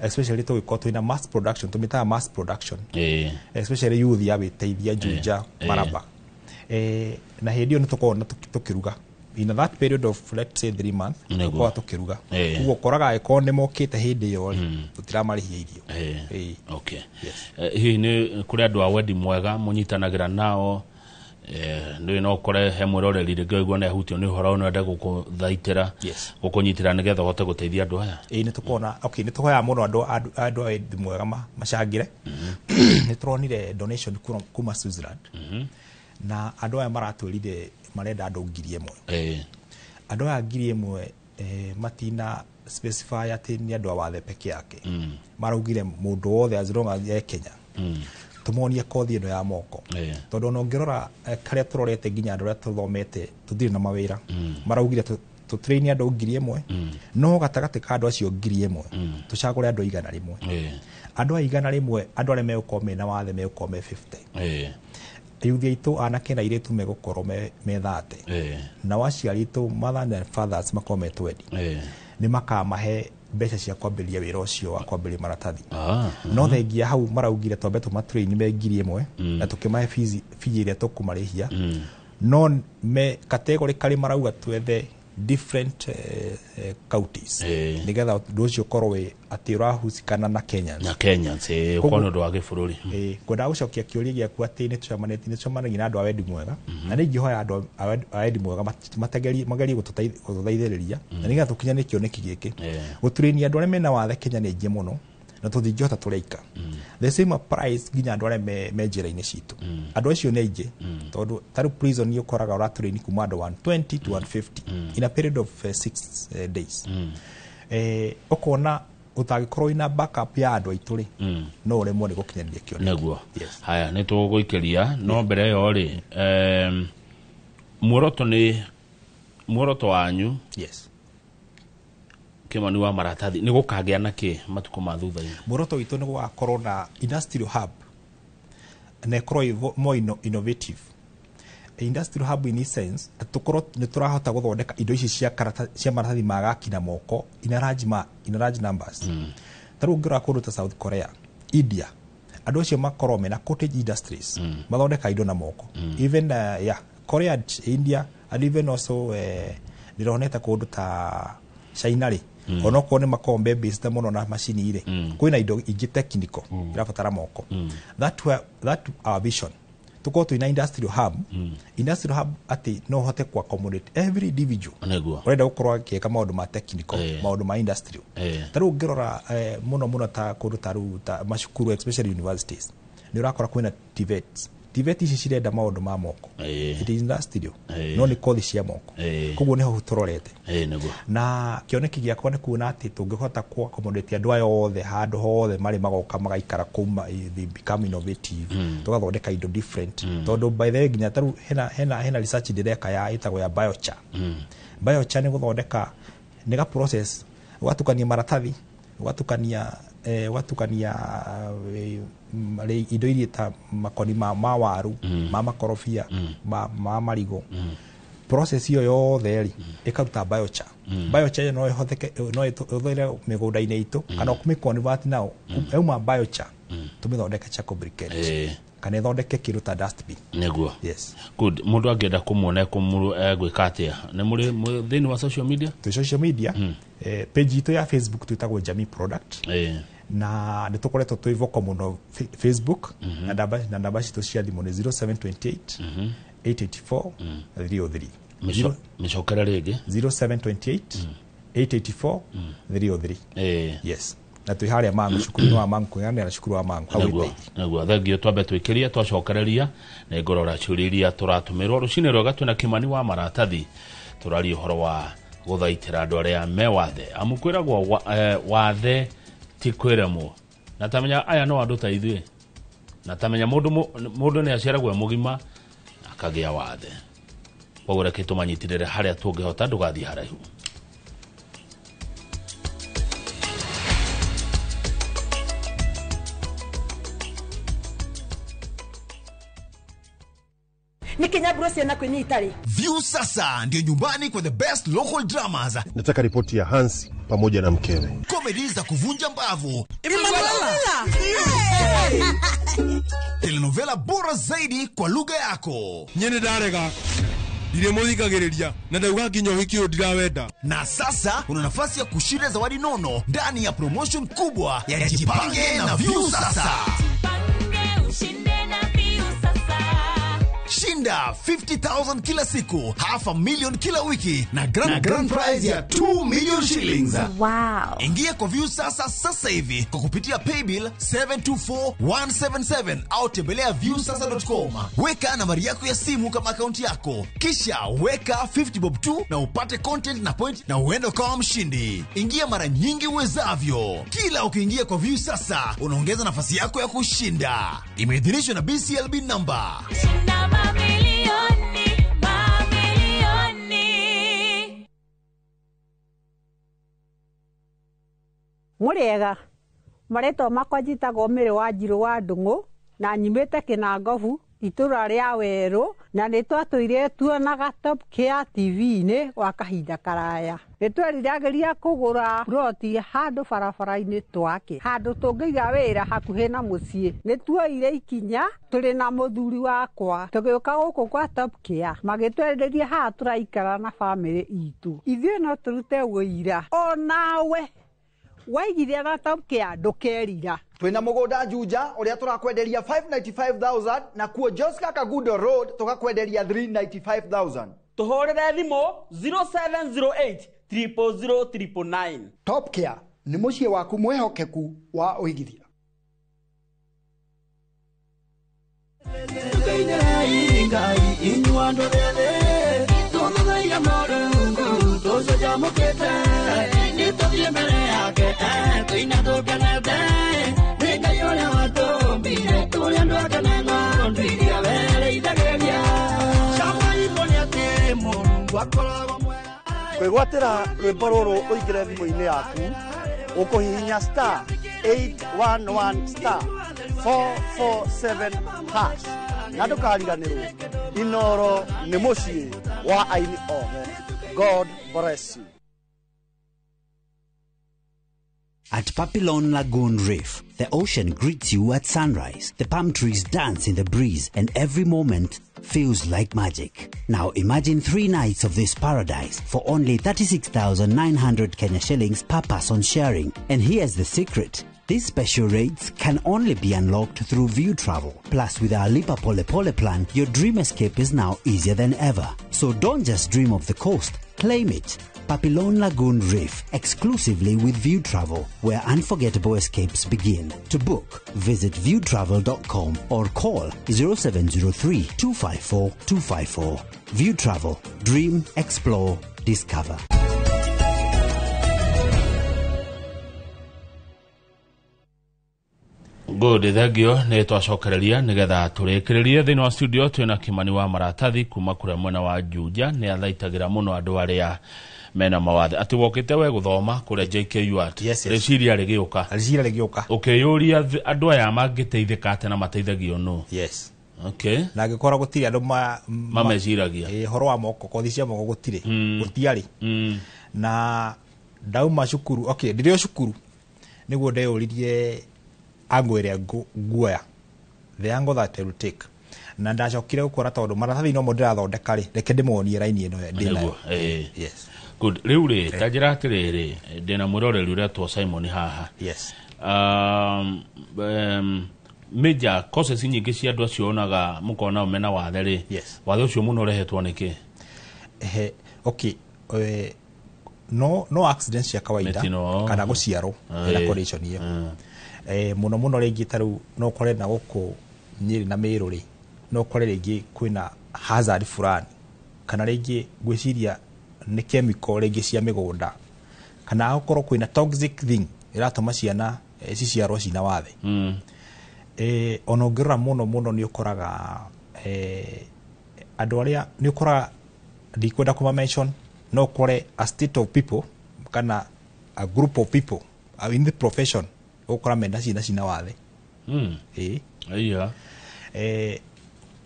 [SPEAKER 5] especially tũgĩkorwo twĩna mass production, tũmĩtaga mass production, especially youth ya wĩteithia Juja, Maraba. Na hĩndĩ ĩyo nĩ tũkoragwo na tũkĩruga in that period of, let's say, 3 months. Tũkoragwo tũkĩruga. Koguo ũkoraga angĩkorwo nĩ mokĩte hĩndĩ ĩyo rĩ, tũtiramarĩhia irio.
[SPEAKER 2] Okay. Hihi nĩ kũrĩ andũ a wendi mwega mũnyitanagĩra nao? Nĩ no ũkore he mwĩroreri rĩngĩ waigua nĩ ahutio nĩ ũhoro ũyũ, no ende gũkũthaitĩra, gũkũnyitĩra nĩgetha ũhote gũteithia andũ aya.
[SPEAKER 5] Ĩĩ, nĩ tũkona, okay, nĩ tũhoyaga mũno andũ a wendi mwega macangĩre. Nĩ tũronire donation kuma Switzerland, na andũ aya maratwĩrire marenda andũ 1,000. Andũ aya 1,000, matina specify atĩ nĩ andũ a wathe peke yake. Maraugire mũndũ wothe, as long as e Kenya, tũmonie kothi ĩno ya moko, tondũ ona ũngĩrora, karĩa tũrorete nginya andũ arĩa tũthomete tũtirĩ na mawĩra. Maraugire tũtrain andũ 1,000, no gatagatĩ ka andũ acio 1,000 tũcagũre andũ 100. Andũ aya 100, andũ arĩa megũkorwo mena wathe megũkorwo me 50. Yuthi aitũ anake na airĩtu megũkorwo me 30. Nao aciari aitũ, mothers and fathers, makorwo me 20. Nĩ makamahe mbeca cia kwambĩrĩria wĩra ũcio wa kwambĩrĩria maratathi. No thengia hau, maraugire twambe tũmatrain me 1,000 na tũkĩmahe fees, fee ĩrĩa tũkũmarĩhia. No me category karĩ marauga twethe different counties, nĩgetha ũndũ ũcio ũkorwo wĩ atĩ ũrahusikana na Kenyans.
[SPEAKER 2] Na Kenyans, ũkorwo nĩ ũndũ wa gĩbũrũri.
[SPEAKER 5] Ngwendaga gũcokia kĩũria gĩaku atĩ nĩ tũcemanĩtie, nĩ tũcemanagia na andũ a wendi mwega, na nĩ ingĩhoya andũ a wendi mwega magerie gũtũteithĩrĩria na nĩgetha tũkinyanĩrie kĩoneki gĩkĩ. Gũturĩnia andũ arĩa mena wathe Kenya nĩ aingĩ mũno na tũtingĩhota tũrĩ aika. The same applies nginya andũ arĩa me njĩra-inĩ citũ. Andũ acio nĩ aingĩ, tondũ tarĩu prison nĩ ũkoraga ũratũrĩni kuma andũ 120 to 150 in a period of 6 days. Ũkona ũtangĩkorwo wĩna backup ya andũ aitũ rĩ, no ũremwo nĩ gũkinyanĩria kĩoneki.
[SPEAKER 2] Nĩguo. Haya, nĩ tũgũikĩria, no mbere ĩyo rĩ, muoroto nĩ muoroto wanyu, Kĩmani wa maratathi, nĩ gũkagĩa na kĩ matukũ ma thutha-inĩ?
[SPEAKER 5] Muoroto witũ nĩ gũgakorwo na industrial hub na ĩkorwo ĩ more innovative industrial hub, in essence tũkorwo nĩ tũrahota gũthondeka indo ici cia cia maratathi ma gaki na moko in a large numbers. Ta rĩu ũngĩrora kũndũ ta South Korea, India, andũ acio makorwo mena cottage industries, mathondeka indo na moko. Even yeah, Korea and India and even also, ndĩronete kũndũ ta China rĩ, onokorwo nĩ makoragwo me based mũno na macini rĩ, kwĩna indo ingĩ technical irabatara moko. That were, that our vision, tukorwo twĩna industrial hub, industrial hub atĩ no ũhote ku accommodate every individual ũrenda gũkorwo akĩka maũndũ ma technical, maũndũ ma industrial. Ta rĩu ũngĩrora, mũno mũno ta kũndũ ta rĩu ta macukuru, especially universities, nĩ ũrakora kwĩna TVETs. TVET ici cirenda maũndũ ma moko. It is industrial, no nĩ kothi cia moko. Koguo nĩho tũrorete.
[SPEAKER 2] Nĩguo.
[SPEAKER 5] Na kĩoneki gĩakwa nĩ kuona atĩ tũngĩhota ku accommodate andũ aya othe handũ hothe marĩ, magoka magaikara kũu, they become innovative. Tũgathondeka indo different, tondũ by the way, nginya tarĩu hena research ndĩreka ya ĩtagwo ya biochar. Biochar nĩ gũthondeka, nĩ ga process ũgatukania maratathi, ũgatukania indo iria ta makoni ma waru, ma makorobia, ma marigũ. Process ĩyo yothe rĩ, ĩkaruta biochar. Biochar ĩyo no ĩhũthĩke, no ĩhũthĩre mĩgũnda-inĩ itũ, kana kũmĩ-convert nao yauma biochar, tũmĩthondeke charcoal briquette, kana ĩthondeke kĩndũ ta dustbin.
[SPEAKER 2] Nĩguo.
[SPEAKER 5] Yes.
[SPEAKER 2] Good. Mũndũ angĩenda kũmuona egwĩka atĩa? Nĩ mũrĩ thĩinĩ wa social media?
[SPEAKER 5] Twĩ social media, page itũ ya Facebook twĩtagwo Jamii Product, na nĩ tũkoretwo twĩ vocal mũno Facebook, na namba citũ cia thimũ nĩ 0728 884 303.
[SPEAKER 2] Mĩcokere rĩngĩ.
[SPEAKER 5] 0728 884 303. Yes, na twĩ harĩa Mangu, cukuru-inĩ wa Mangu, kũng'ethanĩra na cukuru wa Mangu hau.
[SPEAKER 2] Nĩguo.
[SPEAKER 5] Gĩthĩi.
[SPEAKER 2] Nĩguo, thengio. Twambe twĩkĩrie, twacokereria nĩ ngũrora ciũria iria tũratũmĩrwo. Rũcinĩ rwega, twĩna Kĩmani wa Maratathi, tũraria ũhoro wa gũthaitĩra andũ arĩa me wathe, amu kwĩragwo wathe ti kwĩremwo, na tamenya aya no andũ ta ithuĩ, na tamenya mũndũ mũndũ nĩ aciaragwo e mũgima akagĩa wathe. Koguo reke tũmanyitĩrĩre harĩa tũngĩhota. Ndũgathiĩ haraihu.
[SPEAKER 24] Nä kä nyamburo ciana kwä nyita rä.
[SPEAKER 31] View sasa ndio nyumbani kwa the best local dramas,
[SPEAKER 32] Nataka ripoti ya Hansi pamoja na mkewe.
[SPEAKER 31] Comedy za kuvunja mbavu, telenovela bora zaidi kwa lugha yako.
[SPEAKER 6] Nyene ndarega ndirĩ mũthikagĩrĩria na ndauga nginya ũhiki ũyũ ndirawenda.
[SPEAKER 31] Na sasa una nafasi ya kushinda zawadi nono ndani ya promotion kubwa ya Jipange na View Sasa.
[SPEAKER 33] Ushinde na View Sasa.
[SPEAKER 31] Shinda 50,000 kila siku, half a million kila wiki na grand prize ya 2 million shillings.
[SPEAKER 9] Wow.
[SPEAKER 31] Ingia kwa View Sasa sasa hivi kwa kupitia paybill 724177 au tembelea viewsasa.com. Weka nambari yako ya simu kama akaunti yako, kisha weka 50 bob tu na upate content na point na uende ukawa mshindi. Ingia mara nyingi uwezavyo. Kila ukiingia kwa View Sasa unaongeza nafasi yako ya kushinda. Imeidhinishwa na BCLB number.
[SPEAKER 33] Shinda mamilioni, mamilioni.
[SPEAKER 13] Mũrĩega, marĩtwa makwa njĩtagwo Mĩrĩ wa Njirũ wa Ndung'u, na nyumĩte Kĩnangobu, itũra rĩa Werũ, na nĩ twatũire tuonaga Top Care TV-inĩ gwa kahinda karaya. Nĩ tweriragĩria kũgũra ploti handũ barabara-inĩ twake, handũ tũngĩiga wĩra hakuhĩ na mũciĩ. Nĩ tuoire ikinya tũrĩ na mũthuri wakwa, tũgĩũka gũkũ kwa Top Care, magĩtwenderia haha tũraikara na bamĩrĩ itũ. Ithuĩ no tũrute ũira onawe waigithia na Top Care ndũkerira.
[SPEAKER 14] Twina mugunda Juja uria turakwenderia 595,000, na kuo Joska Kagudo Road tukakwenderia 395,000.
[SPEAKER 15] Tuhurire thimu 0708 000 999.
[SPEAKER 16] Top Care nĩ mũciĩ waku mwĩhokeku wa ũigithia.
[SPEAKER 17] Ngai inyuĩ andũ ethĩ, tũthathaiya Mũrungu tũcanjamũkĩte, nĩ tũthiĩ mbere yake tũine tũkenete, nĩ Ngai ũrĩa watũmbire tũrĩ andũ ake na ng'ondu iria werĩithagĩria. Camai muone atĩ Mũrungu akoragwo mwega.
[SPEAKER 18] Kwĩgwatĩra rwĩmbo rũrũ ũingĩre thimũ-inĩ yaku, ũkũhihinya star 811 star 447 hash, na ndũkariganĩrwo, Inoro nĩ mũciĩ wa aini othe. God bless you.
[SPEAKER 19] At Papillon Lagoon Reef, the ocean greets you at sunrise. The palm trees dance in the breeze, and every moment feels like magic. Now imagine 3 nights of this paradise for only 36,900 Kenya shillings per person sharing. And here's the secret. These special rates can only be unlocked through View Travel. Plus, with our Lipa Pole Pole plan, your dream escape is now easier than ever. So don't just dream of the coast, claim it. Papillon Lagoon Reef, exclusively with View Travel, where unforgettable escapes begin. To book, visit viewtravel.com or call 0703 254 254. View Travel, dream, explore, discover.
[SPEAKER 2] Good, thengio. Nĩ twacokereria nĩgetha tũrĩkĩrĩrie. Thĩinĩ wa studio twĩna Kĩmani wa Maratathi kuma kũrĩa mwena wa Juja. Nĩ athaitagĩra mũno andũ arĩa mena mawathe. Atĩ wokĩte we gũthoma kũrĩa JKUAT.
[SPEAKER 5] Yes.
[SPEAKER 2] Rĩciria rĩgĩũka.
[SPEAKER 5] Rĩciria rĩgĩũka.
[SPEAKER 2] Ũkĩyũria andũ aya mangĩteithĩka atĩa na mateithagio nũ?
[SPEAKER 5] Yes.
[SPEAKER 2] Okay.
[SPEAKER 5] Na ngĩkora gũtirĩ andũ
[SPEAKER 2] mameciragia
[SPEAKER 5] ũhoro wa moko, kothi cia moko gũtirĩ, gũtiarĩ. Na ndauma cukuru, okay, ndĩrĩ o cukuru nĩguo ndeyũririe angle ĩrĩa nguoya, the angle that I will take. Na ndacokire gũkora tondũ maratathi nomo ndĩrathondeka rĩ, reke ndĩmonie raini ĩno ndĩ nayo.
[SPEAKER 2] Nĩguo, eh. Good. Rĩu rĩ, ta njĩra atĩrĩrĩ, ndĩna mwĩroreri ũretwo Simon haha.
[SPEAKER 5] Yes.
[SPEAKER 2] Major causes nyingĩ cia andũ acio onaga mũkona mena wathe rĩ,
[SPEAKER 5] Yes.
[SPEAKER 2] wathe ũcio mũno ũrehetwo nĩ kĩ?
[SPEAKER 5] Ehe, okay, no accident cia kawaida
[SPEAKER 2] Mĩtino.
[SPEAKER 5] kana gũciarwo na condition ĩyo. Mũno mũno rĩngĩ ta rĩu no ũkore na gũkũ Nyĩrĩ na Mĩrũ rĩ, no ũkore rĩngĩ kwĩna hazard fulani, kana rĩngĩ ngwĩciria nĩ chemical rĩngĩ cia mĩgũnda, kana gũkorwo kwĩna toxic thing ĩratũma ciana ciciarwo cina wathe. Ona ũngĩrora mũno mũno nĩ ũkoraga andũ arĩa nĩ ũkoraga, ndikwenda kũma mention, no ũkore a state of people kana a group of people are in the profession, ũgũkora mena ciana cina wathe. Ĩĩ.
[SPEAKER 2] Aiya.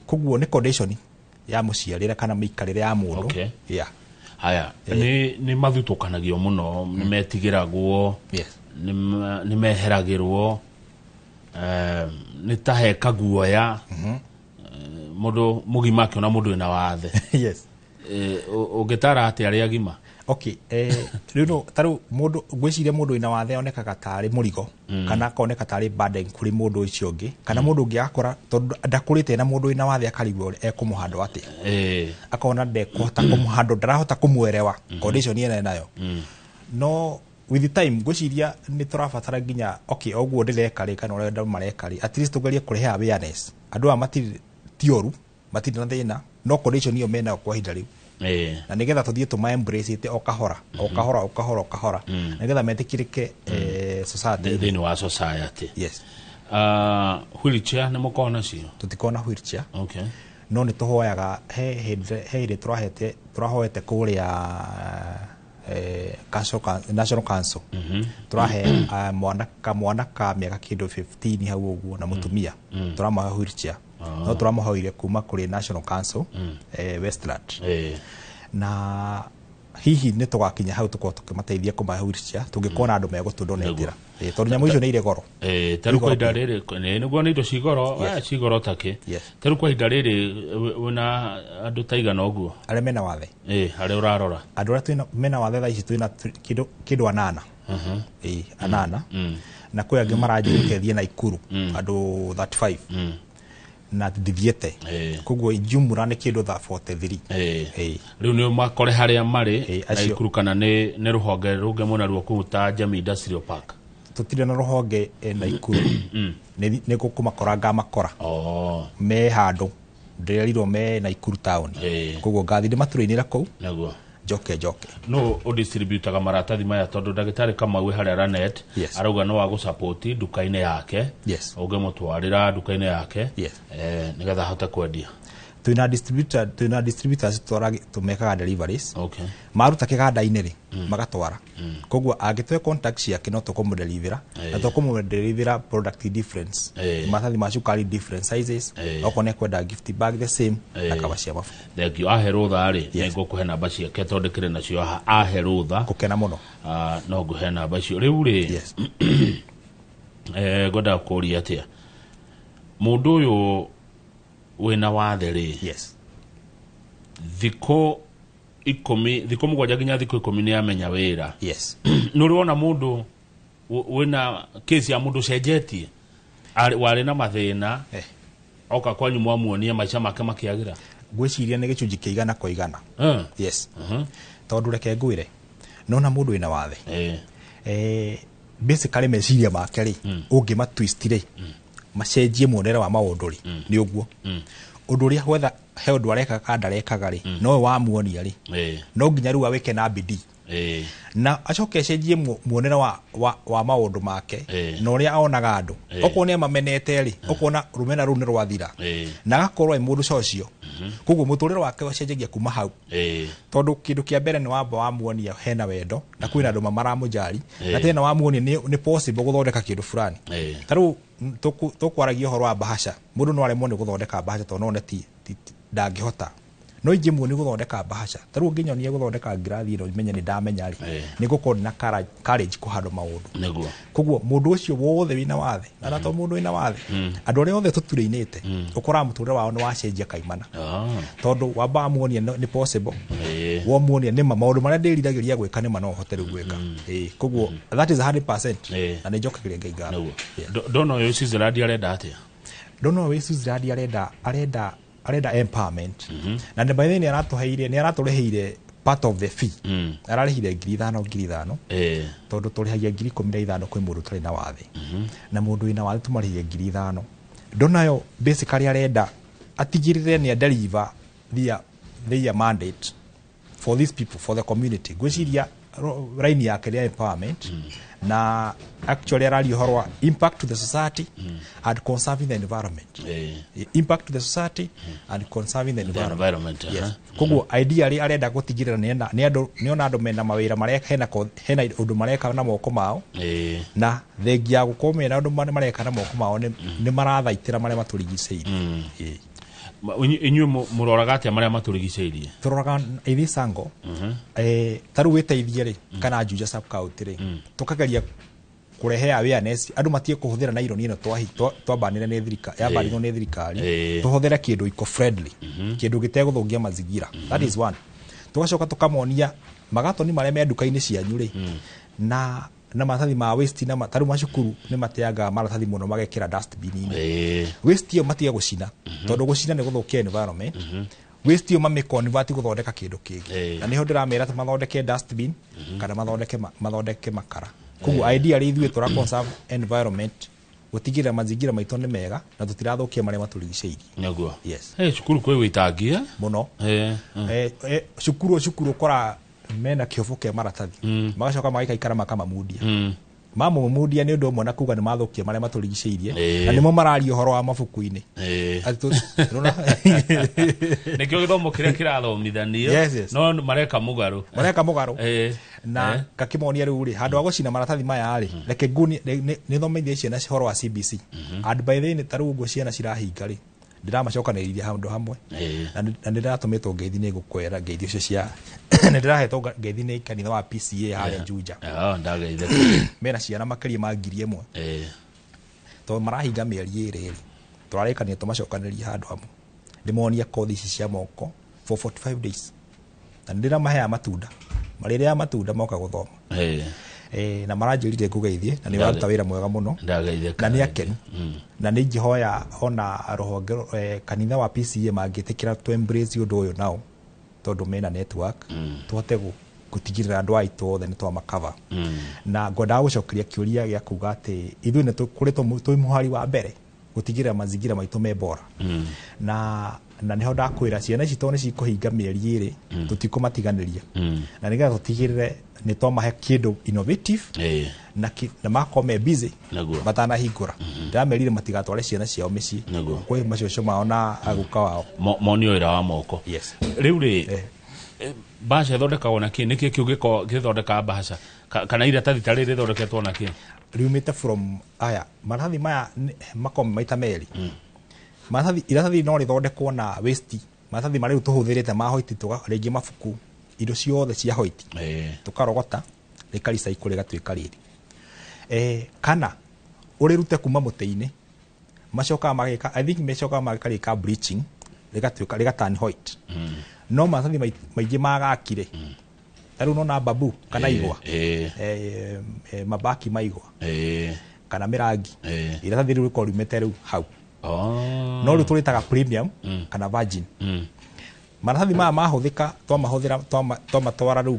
[SPEAKER 5] Koguo nĩ condition ya mũciarĩre kana mĩikarĩre ya mũndũ.
[SPEAKER 2] Okay.
[SPEAKER 5] Yeah.
[SPEAKER 2] Haya, nĩ mathutũkanagio mũno, nĩ metigĩragwo,
[SPEAKER 5] Yes.
[SPEAKER 2] nĩ meheragĩrwo, nĩ ta he kaguoya. Mũndũ mũgima akĩona mũndũ wĩna wathe.
[SPEAKER 5] Yes.
[SPEAKER 2] Ũngĩtara atĩ arĩa agima?
[SPEAKER 5] Okay, rĩu ta rĩu mũndũ ngwĩciria mũndũ wĩna wathe onekaga tarĩ mũrigo, kana akoneka tarĩ burden kũrĩ mũndũ ũcio ũngĩ, kana mũndũ ũngĩ akora tondũ ndakũrĩte na mũndũ wĩna wathe akarigwo ekũmũhandwo atĩa, akona ndekũhota kũmũhandwo, ndarahota kũmwerewa condition ĩno enayo. No with the time ngwĩciria nĩ tũrabatara nginya, okay, oguo ndĩreka rĩ kana ũrĩa andũ mareka rĩ, at least tũgerie kũrehe awareness. Andũ aya matirĩ, ti oru, matirĩ na thĩna, no condition ĩyo menayo kwa ihinda rĩu, na nigetha tũthiĩ tũma embrace o kahora o kahora o kahora o kahora, nigetha metĩkĩrĩke society.
[SPEAKER 2] Thĩinĩ wa society.
[SPEAKER 5] Yes.
[SPEAKER 2] Wheelchair nĩ mũkoragwo nacio?
[SPEAKER 5] Tũtikoragwo na wheelchair.
[SPEAKER 2] Okay.
[SPEAKER 5] No nĩ tũhoyaga, he hĩndĩ tũrahete, tũrahoete kũrĩa council, National Council, tũrahe mwana kamwana ka mĩaka kĩndũ 15 hau ũguo na mũtumia, tũramahe wheelchair. No tũramahoire kuma kũrĩ National Council, Westland, na hihi nĩ tũgakinya hau tũkorwo tũkĩmateithia kũmahe wheelchair tũngĩkona andũ megũtũdonatĩra, tondũ nyamũ icio nĩ irĩ goro.
[SPEAKER 2] Ta rĩu kwa ihinda rĩrĩ nĩguo nĩ indo cigoro, cigoro takĩ.
[SPEAKER 5] Yes.
[SPEAKER 2] Ta rĩu kwa ihinda rĩrĩ wĩna andũ ta igana ũguo
[SPEAKER 5] arĩa mena wathe?
[SPEAKER 2] Arĩa ũrarora.
[SPEAKER 5] Andũ arĩa twĩna mena wathe thaa ici twĩna kĩndũ anana. Ĩĩ, anana. Na kwĩ angĩ maranjĩrĩte thiĩ Naikuru, andũ 35, na ndithiĩte, koguo jumla nĩ kĩndũ tha 43.
[SPEAKER 2] Rĩu nĩ makore harĩa marĩ
[SPEAKER 5] acio.
[SPEAKER 2] Naikuru kana nĩ rũhonge rũngĩ mwena ruo kũu ta Jamii Industrial Park?
[SPEAKER 5] Tũtirĩ na rũhonge Naikuru. Nĩ gũkũmakora ngamakora me handũ ndĩrerirwo me Naikuru town, koguo ngathi ndĩmatũrĩinĩra kũu.
[SPEAKER 2] Nĩguo.
[SPEAKER 5] Njoke.
[SPEAKER 2] No ũdistributaga maratathi maya, tondũ ndagĩtarĩ Kamau wĩ harĩa Ranet arauga no agũsupport nduka-inĩ yake, ũngĩmũtwarĩra nduka-inĩ yake, nĩgetha ahote kwendia.
[SPEAKER 5] Twĩna distributors tũmekaga deliveries.
[SPEAKER 2] Okay.
[SPEAKER 5] Maruta kĩganda-inĩ rĩ, magatwara. Koguo angĩtũhe contact ciake no tũkũmũdelivera, na tũkũmũdelivera product difference, maratathi ma cukari different sizes, okorwo nĩ ekwenda gift bag the same, na kaba cia mabuku.
[SPEAKER 2] Thank you. Ahe rũtha rĩ, nĩ ngũkũhe namba ciake tondũ ndĩkĩrĩ nacio haha. Ahe rũtha.
[SPEAKER 5] Gũkena mũno.
[SPEAKER 2] No ngũhe namba icio. Rĩu rĩ, ngwendaga kũũria atĩa mũndũ ũyũ wĩna wathe rĩ, thikũ 10, thikũ 7 nginya thikũ 10 nĩ amenya wĩra. Nĩ ũrĩ wona mũndũ wĩna kesi ya mũndũ ũcenjetie, warĩ na mathĩna, oka kwanyu mwamuonia maica make makĩagĩra?
[SPEAKER 5] Ngwĩciria nĩ gĩcunjĩ kĩa 100%. Yes, tondũ reke ngwĩre, nona mũndũ wĩna wathe, basically meciria make rĩ, ũngĩma twist rĩ, macenjie muonere wa maũndũ rĩ, nĩ ũguo ũndũ ũrĩa wetha he ũndũ arekaga kana ndarekaga rĩ, nowe wamuonia rĩ, no nginya rĩu awĩke na bidii. Na acoke acenjie muonere wa maũndũ make na ũrĩa onaga andũ. Okorwo nĩ amamenete rĩ, ũkona rũmena rũu nĩ rwathira na agakorwo e mũndũ cocio. Koguo mũtũrĩre wake ũcenjagia kuma hau, tondũ kĩndũ kĩa mbere nĩ wamba wamuonia hena wendo na kwĩna andũ maramũjari, na tena wamuonia nĩ possible gũthondeka kĩndũ fulani. Ta rĩu tũkwaragia ũhoro wa bahasha, mũndũ no aremwo nĩ gũthondeka bahasha tondũ no one ti ndangĩhota. No ingĩmuonia gũthondeka bahasha, ta rĩu ũngĩnyonia gũthondeka ngirathi ĩno menye nĩ ndamenya rĩ, nĩ ngũkorwo ndĩna courage kũhandũ maũndũ.
[SPEAKER 2] Nĩguo.
[SPEAKER 5] Koguo mũndũ ũcio wothe wĩna wathe, na to mũndũ wĩna wathe, andũ arĩa othe tũturĩinĩte, ũkoraga mũtũrĩre wao nĩ wacenjia kaimana, tondũ wamba wamuonia nĩ possible, wamuonia nĩma maũndũ marĩa ndĩriragĩria gwĩka nĩma no hote rĩu gwĩka. Koguo that is 100%, na nĩ njokagĩria Ngai ngatho.
[SPEAKER 2] Ndona ũyũ Switzerland arenda atĩa?
[SPEAKER 5] Ndona ũyũ Switzerland arenda empowerment. Na by the way nĩ aratũheire, nĩ aratũrĩhĩire part of the fee. Ararĩhire 5,000 5,000. Tondũ tũrĩhagia 15,000 kwĩ mũndũ ũtarĩ na wathe. Na mũndũ wĩna wathe tũmarĩhagia 5,000. Ndonayo basically arenda atigĩrĩre nĩ deliver their mandate for these people, for the community. Ngwĩciria line yake ya empowerment, na actually araria ũhoro wa impact to the society and conserving the environment. Impact to the society and conserving the environment. Yes. Koguo idea rĩ arenda gũtigĩrĩra nĩ andũ nĩona andũ mena mawĩra mareka, hena ũndũ mareka na moko mao, na thengia ya gũkorwo mena ũndũ mareka na moko mao nĩ marathaitĩra marĩa matũrigicĩirie.
[SPEAKER 2] Inyuĩ mũroraga atĩa marĩa matũrigicĩirie?
[SPEAKER 5] Tũroraga ithuĩ Sango, ta rĩu wĩteithie rĩ, kana Juja sub county rĩ, tũkageria kũrehe awareness andũ matige kũhũthĩra naironi ĩno twambanire nĩ thirikari, yambanirwo nĩ thirikari, tũhũthĩre kĩndũ eco friendly, kĩndũ gĩtegũthũkia mazingira. That is one. Tũgacoka tũkamonia magatoni marĩa me nduka-inĩ cianyu rĩ, na maratathi ma waste, na ta rĩu macukuru nĩ mateaga maratathi mũno magekĩra dustbin-inĩ. Waste ĩyo matige gũcina, tondũ gũcina nĩ gũthũkia environment. Waste ĩyo mamĩconvert gũthondeka kĩndũ kĩngĩ. Na nĩho ndĩramera mathondeke dustbin kana mathondeke makara. Koguo idea rĩ ithuĩ tũra conserve environment, gũtigĩrĩra mazingira maitũ nĩ mega na tũtirathũkia marĩa matũrigicĩirie.
[SPEAKER 2] Nĩguo.
[SPEAKER 5] Yes.
[SPEAKER 2] Cukuru kwĩ wĩitangi
[SPEAKER 5] mũno. Cukuru ũkora mena kĩhobo kĩa maratathi, magacoka magaikaikara makamamundia. Mamũmundia nĩ ũndũ ũmwe na kuga nĩ mathũkia marĩa matũrigicĩirie, na nĩmo mararia ũhoro wa mabuku-inĩ.
[SPEAKER 2] Nĩkĩo gĩthomo kĩrĩa kĩrathomithanio, no mareka mũgarũ.
[SPEAKER 5] Mareka mũgarũ. Na ngakĩmonia rĩu rĩ, handũ ha gũcina maratathi maya rĩ, reke nguni nĩ thomithie ciana ũhoro wa CBC. And by the way, ta rĩu ũguo ciana cirahinga rĩ, ndĩramacokanĩrĩria handũ hamwe, na nĩ ndĩratũmĩtwo ngeithi nĩ ngũkwĩra ngeithi icio cia nĩ ndĩrahetwo ngeithi nĩ kanitha wa PCA harĩa Juja. Mena ciana makĩria ma 1,000. Tondũ marahinga mĩeri ĩrĩ rĩ, tũrarĩkania tũmacokanĩrĩrie handũ hamwe, ndĩmonie kothi ici cia moko for 45 days, na nĩ ndĩramaheaga matunda, marĩrĩaga matunda moka gũthoma. Na maranjĩrire ngũgeithie, na nĩ waruta wĩra mwega mũno, na nĩ akenu, na nĩ ingĩhoya ona rũhonge kanitha wa PCA mangĩtĩkĩra to embrace ũndũ ũyũ nao, tondũ mena network, tũhote gũtigĩrĩra andũ aitũ othe nĩ twamakava. Na ngwendaga gũcokeria kĩũria gĩa kuga atĩ ithuĩ nĩ tũkoretwo twĩ mũhari wa mbere gũtigĩrĩra mazingira maitũ me bora. Na nĩho ndakwĩra ciana ici tondũ nĩ cikũhinga mĩeri ĩrĩ, tũtikũmatiganĩria, na nĩgetha tũtigĩrĩre nĩ twamahe kĩndũ innovative, na makorwo me busy matanahingũra. Ndĩramerire matigatware ciana ciao mĩciĩ kwĩ macoco mao na aguka wao,
[SPEAKER 2] monio wĩra wa moko. Rĩu rĩ, bahasha ĩthondekagwo na kĩ? Nĩkĩ kĩu gĩthondekaga bahasha, kana iratathi ta rĩrĩ rĩthondeketwo na kĩ?
[SPEAKER 5] Riumĩte from aya maratathi maya makoragwo me maita merĩ. Maratathi, iratathi no rĩthondekwo na waste, maratathi marĩa rĩu tũhũthĩrĩte ma hoiti, rĩngĩ mabuku, indo ciothe cia hoiti, tũkarogota rĩka recycle rĩgatuĩka rĩrĩ. Kana ũrĩrute kuma mũtĩ-inĩ, macokaga mageka, I think macokaga mageka rĩka bleaching, rĩgatuĩka rĩga turn white. No maratathi maingĩ magakire, ta rĩu nona babu kana igwa, mabaki ma igwa, kana mĩrangi, iratathi rĩu rĩkorwo riumĩte rĩu hau. No rĩu tũrĩtaga premium kana virgin. Maratathi maya mahũthĩka, twamahũthĩra, twamatwara rĩu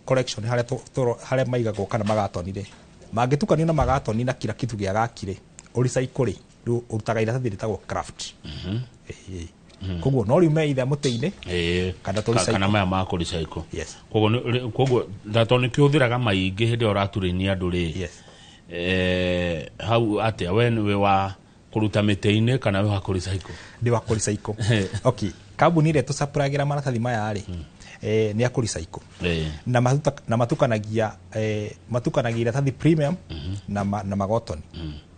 [SPEAKER 5] collection harĩa maigagwo kana magatoni rĩ, mangĩtukanio na magatoni na kila kitu gĩa gaki rĩ, ũrecycle rĩ, rĩu ũrutaga iratathi rĩtagwo craft. Koguo no riume itha mũtĩ-inĩ kana tũ recycle.
[SPEAKER 2] Kana maya ma kũ recycle.
[SPEAKER 5] Yes.
[SPEAKER 2] Koguo koguo tondũ nĩ kĩhũthĩraga maingĩ hĩndĩ ĩrĩa ũraturĩnia andũ rĩ.
[SPEAKER 5] Yes.
[SPEAKER 2] Hau atĩa we nĩwe wa kũruta mĩtĩ-inĩ kana we wa kũ recycle?
[SPEAKER 5] Ndĩ wa kũ recycle. Okay, kambuni ĩrĩa tũcapũragĩra maratathi maya rĩ, nĩ ya kũ recycle. Na na matukanagia matukanagia iratathi premium na magotoni.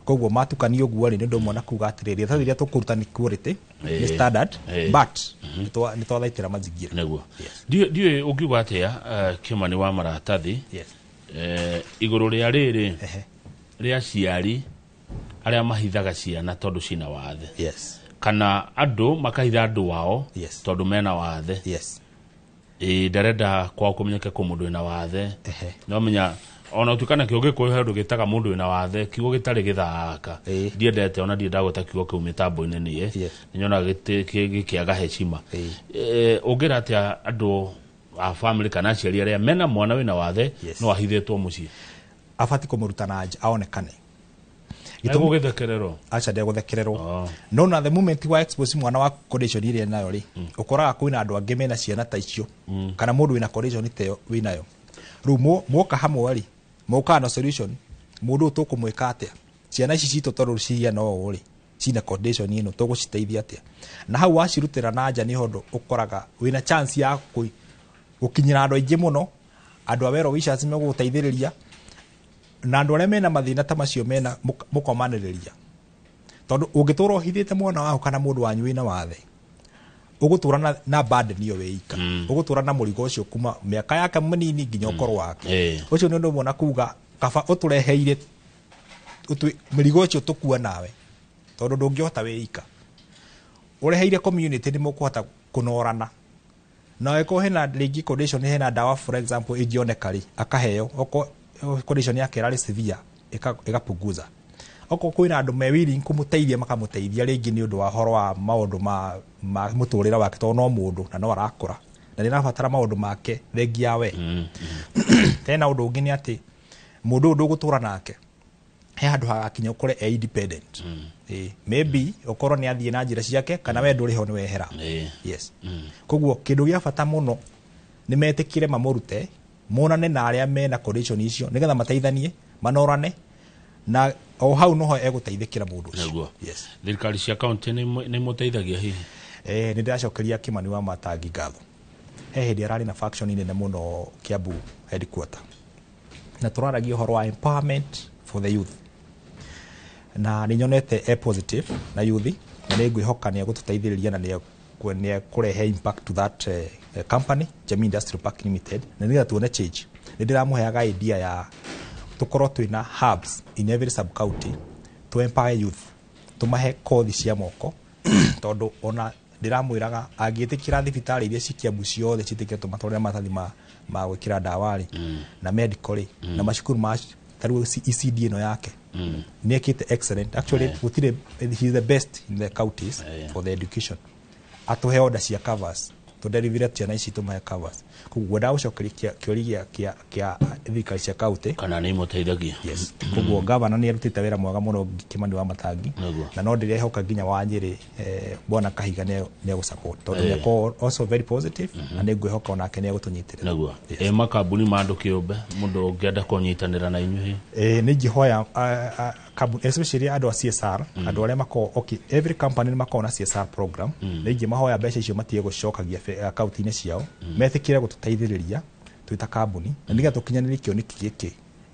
[SPEAKER 5] Koguo matukanio ũguo rĩ, nĩ ũndũ ũmwe na kuga atĩrĩrĩ, iratathi rĩrĩa tũkũruta nĩ quality, nĩ standard, but nĩ twathaitĩra mazingira.
[SPEAKER 2] Nĩguo. Ndiũĩ ũngiuga atĩa Kĩmani wa maratathi.
[SPEAKER 5] Yes.
[SPEAKER 2] Igũrũ rĩa rĩrĩ rĩa aciari arĩa mahithaga ciana tondũ cina wathe.
[SPEAKER 5] Yes.
[SPEAKER 2] Kana andũ makahitha andũ ao.
[SPEAKER 5] Yes.
[SPEAKER 2] Tondũ mena wathe.
[SPEAKER 5] Yes.
[SPEAKER 2] Ĩ ndarenda kwao kũmenyeke kũ mũndũ wĩna wathe. No menya ona ũtuĩka nakĩo Gĩkũyũ he ũndũ gĩtaga mũndũ wĩna wathe, kiugo gĩtarĩ gĩthaka. Ndiendete ona ndiendaga gwĩta kiugo kĩu mĩtambo-inĩ niĩ. Nĩnyonaga gĩkĩaga heshima. Ũngĩra atĩa andũ a family kana aciari arĩa mena mwana wĩna wathe no ahithĩtwo mũciĩ?
[SPEAKER 5] Abati kũmũruta na nja aonekane.
[SPEAKER 2] Egũgĩthekererwo?
[SPEAKER 5] Aca, ndegũthekererwo. No na the moment wa expose mwana waku condition ĩrĩa nayo rĩ, ũkoraga kwĩna andũ angĩ mena ciana ta icio kana mũndũ wĩna condition ta ĩyo wĩnayo. Rĩu muoka hamwe rĩ, mokaga na solution, mũndũ ũyũ tũkũmwĩka atĩa? Ciana ici citũ tondũ cigana ũũ rĩ, cina condition ĩno, tũgũciteithia atĩa? Na hau wacirutĩra na nja nĩ ũndũ ũkoraga wĩna chance ya gũkinyĩra andũ aingĩ mũno, andũ a well wishers megũgũteithĩrĩria, na andũ arĩa mena mathĩna ta macio mena mũkomanĩrĩria. Tondũ ũngĩtũra ũhithĩte mwana waku kana mũndũ wanyu wĩna wathe, ũgũtũra na burden ĩyo wĩ ika. Ũgũtũra na mũrigo ũcio kuma mĩaka yake mĩnini nginya ũkũrũ wake. Ũcio nĩ ũndũ ũmwe na kuga kaba ũtũreheire mũrigo ũcio tũkua nawe, tondũ ndũngĩhota wĩ ika. Ũreheire community nĩ mũkũhota kũnorana. Na angĩkorwo hena rĩngĩ condition, hena ndawa for example ĩngĩoneka rĩ, akaheo, okorwo condition yake ĩrarĩ severe ĩgapunguza. Okorwo kwĩna andũ me willing kũmũteithia, makamũteithia rĩngĩ nĩ ũndũ wa ũhoro wa maũndũ ma mũtũrĩre wake, tondũ no mũndũ na no arakũra na nĩ arabatara maũndũ make thengia we. Tena ũndũ ũngĩ nĩ atĩ mũndũ ũyũ ndũgũtũra nake, he handũ hagakinya ũkore e independent. Maybe ũkorwo nĩ athiĩ na njĩra ciake kana we ndũrĩ ho nĩ wehera. Yes. Koguo kĩndũ gĩa bata mũno nĩ metĩkĩre mamũrute, monane na arĩa mena condition icio nĩgetha mateithanie, manorane, na o hau noho egũteithĩkĩra mũndũ ũcio.
[SPEAKER 2] Nĩguo.
[SPEAKER 5] Yes.
[SPEAKER 2] Thirikari cia kaunti nĩ imũteithagia hihi?
[SPEAKER 5] Nĩ ndĩracokeria Kĩmani wa Matangi ngatho. He hĩndĩ ararĩ na faction nene mũno Kiambu headquarter, na tũraragia ũhoro wa empowerment for the youth, na nĩ nyonete e positive na youth, na nĩ ngwĩhoka nĩ egũtũteithĩrĩria na nĩ ekũrehe impact to that company, Jamii Industrial Park Limited, na nĩgetha tuone change. Nĩ ndĩramũheaga idea ya tũkorwo twĩna hubs in every sub county to empower youth, tũmahe kothi cia moko, tondũ ona ndĩramwĩraga angĩtĩkĩra thibitarĩ iria ci Kiambu ciothe ciĩtĩkĩre tũmatwarĩre maratathi ma gwĩkĩra ndawa rĩ, na medical rĩ, na macukuru ma ta rĩu ECD ĩno yake nĩ ekĩte excellent actually. Gũtirĩ, he is the best in the counties for the education. Atũhe order cia covers, tũderivire ciana ici, tũmahe covers. Koguo ngwendaga gũcokeria kĩũria kĩa thirikari cia county
[SPEAKER 2] kana nĩ imũteithagia.
[SPEAKER 5] Yes. Koguo gavana nĩ arutĩte wĩra mwega mũno, Kĩmani wa Matangi, na no ndĩrehoka nginya wa Nyĩrĩ, bwana Kahiga nĩ egũsupport, tondũ nĩ akoragwo also very positive, na nĩ ngwĩhoka onake nĩ egũtũnyitĩrĩra.
[SPEAKER 2] Nĩguo. Makambuni ma andũ kĩũmbe, mũndũ ũngĩenda kũnyitanĩra na inyuĩ?
[SPEAKER 5] Nĩ ingĩhoya kambuni, especially andũ a CSR, andũ arĩa makoragwo, okay, every company nĩ makoragwo na CSR program. Nĩ ingĩmahoya mbeca icio matige gũcokagia akaunti-inĩ ciao, metĩkĩre gũtũteithĩrĩria twĩ ta kambuni, na nĩgetha tũkinyanĩrie kĩoneki gĩkĩ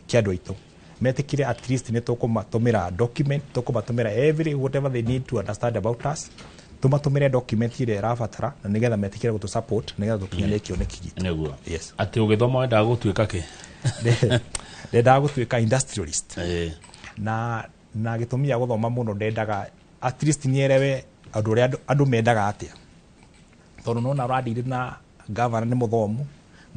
[SPEAKER 5] kĩa andũ aitũ. Metĩkĩre at least nĩ tũkũmatũmĩra document, tũkũmatũmĩra every whatever they need to understand about us, tũmatũmĩre document ĩrĩa ĩrabatara, na nĩgetha metĩkĩre gũtũ support nĩgetha tũkinyanĩrie kĩoneki gitũ.
[SPEAKER 2] Nĩguo.
[SPEAKER 5] Yes.
[SPEAKER 2] Atĩ ũgĩthoma wendaga gũtuĩka kĩ?
[SPEAKER 5] Ndendaga gũtuĩka industrialist, na gĩtũmi gĩa gũthoma mũno, ndendaga at least nierewe andũ ũrĩa andũ mendaga atĩa, tondũ nona ũrandiri na gavana nĩ mũthomu,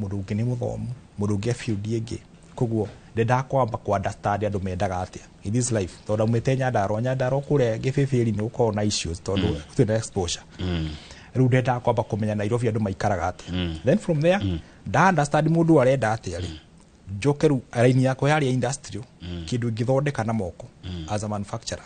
[SPEAKER 5] mũndũ ũngĩ nĩ mũthomu, mũndũ ũngĩ e field ĩngĩ. Koguo ndendaga kwamba ku understand andũ mendaga atĩa in this life, tondũ aumĩte Nyandarua. Nyandarua kũrĩa Gĩbĩbĩri nĩ gũkoragwo na issues tondũ gũtirĩ na exposure. Rĩu ndendaga kwamba kũmenya Nairobi andũ maikaraga atĩa. Then from there nda understand mũndũ arenda atĩa rĩ, Njoke rĩu raini yakwa yarĩ ya industrial, kĩndũ ingĩthondeka na moko as a manufacturer.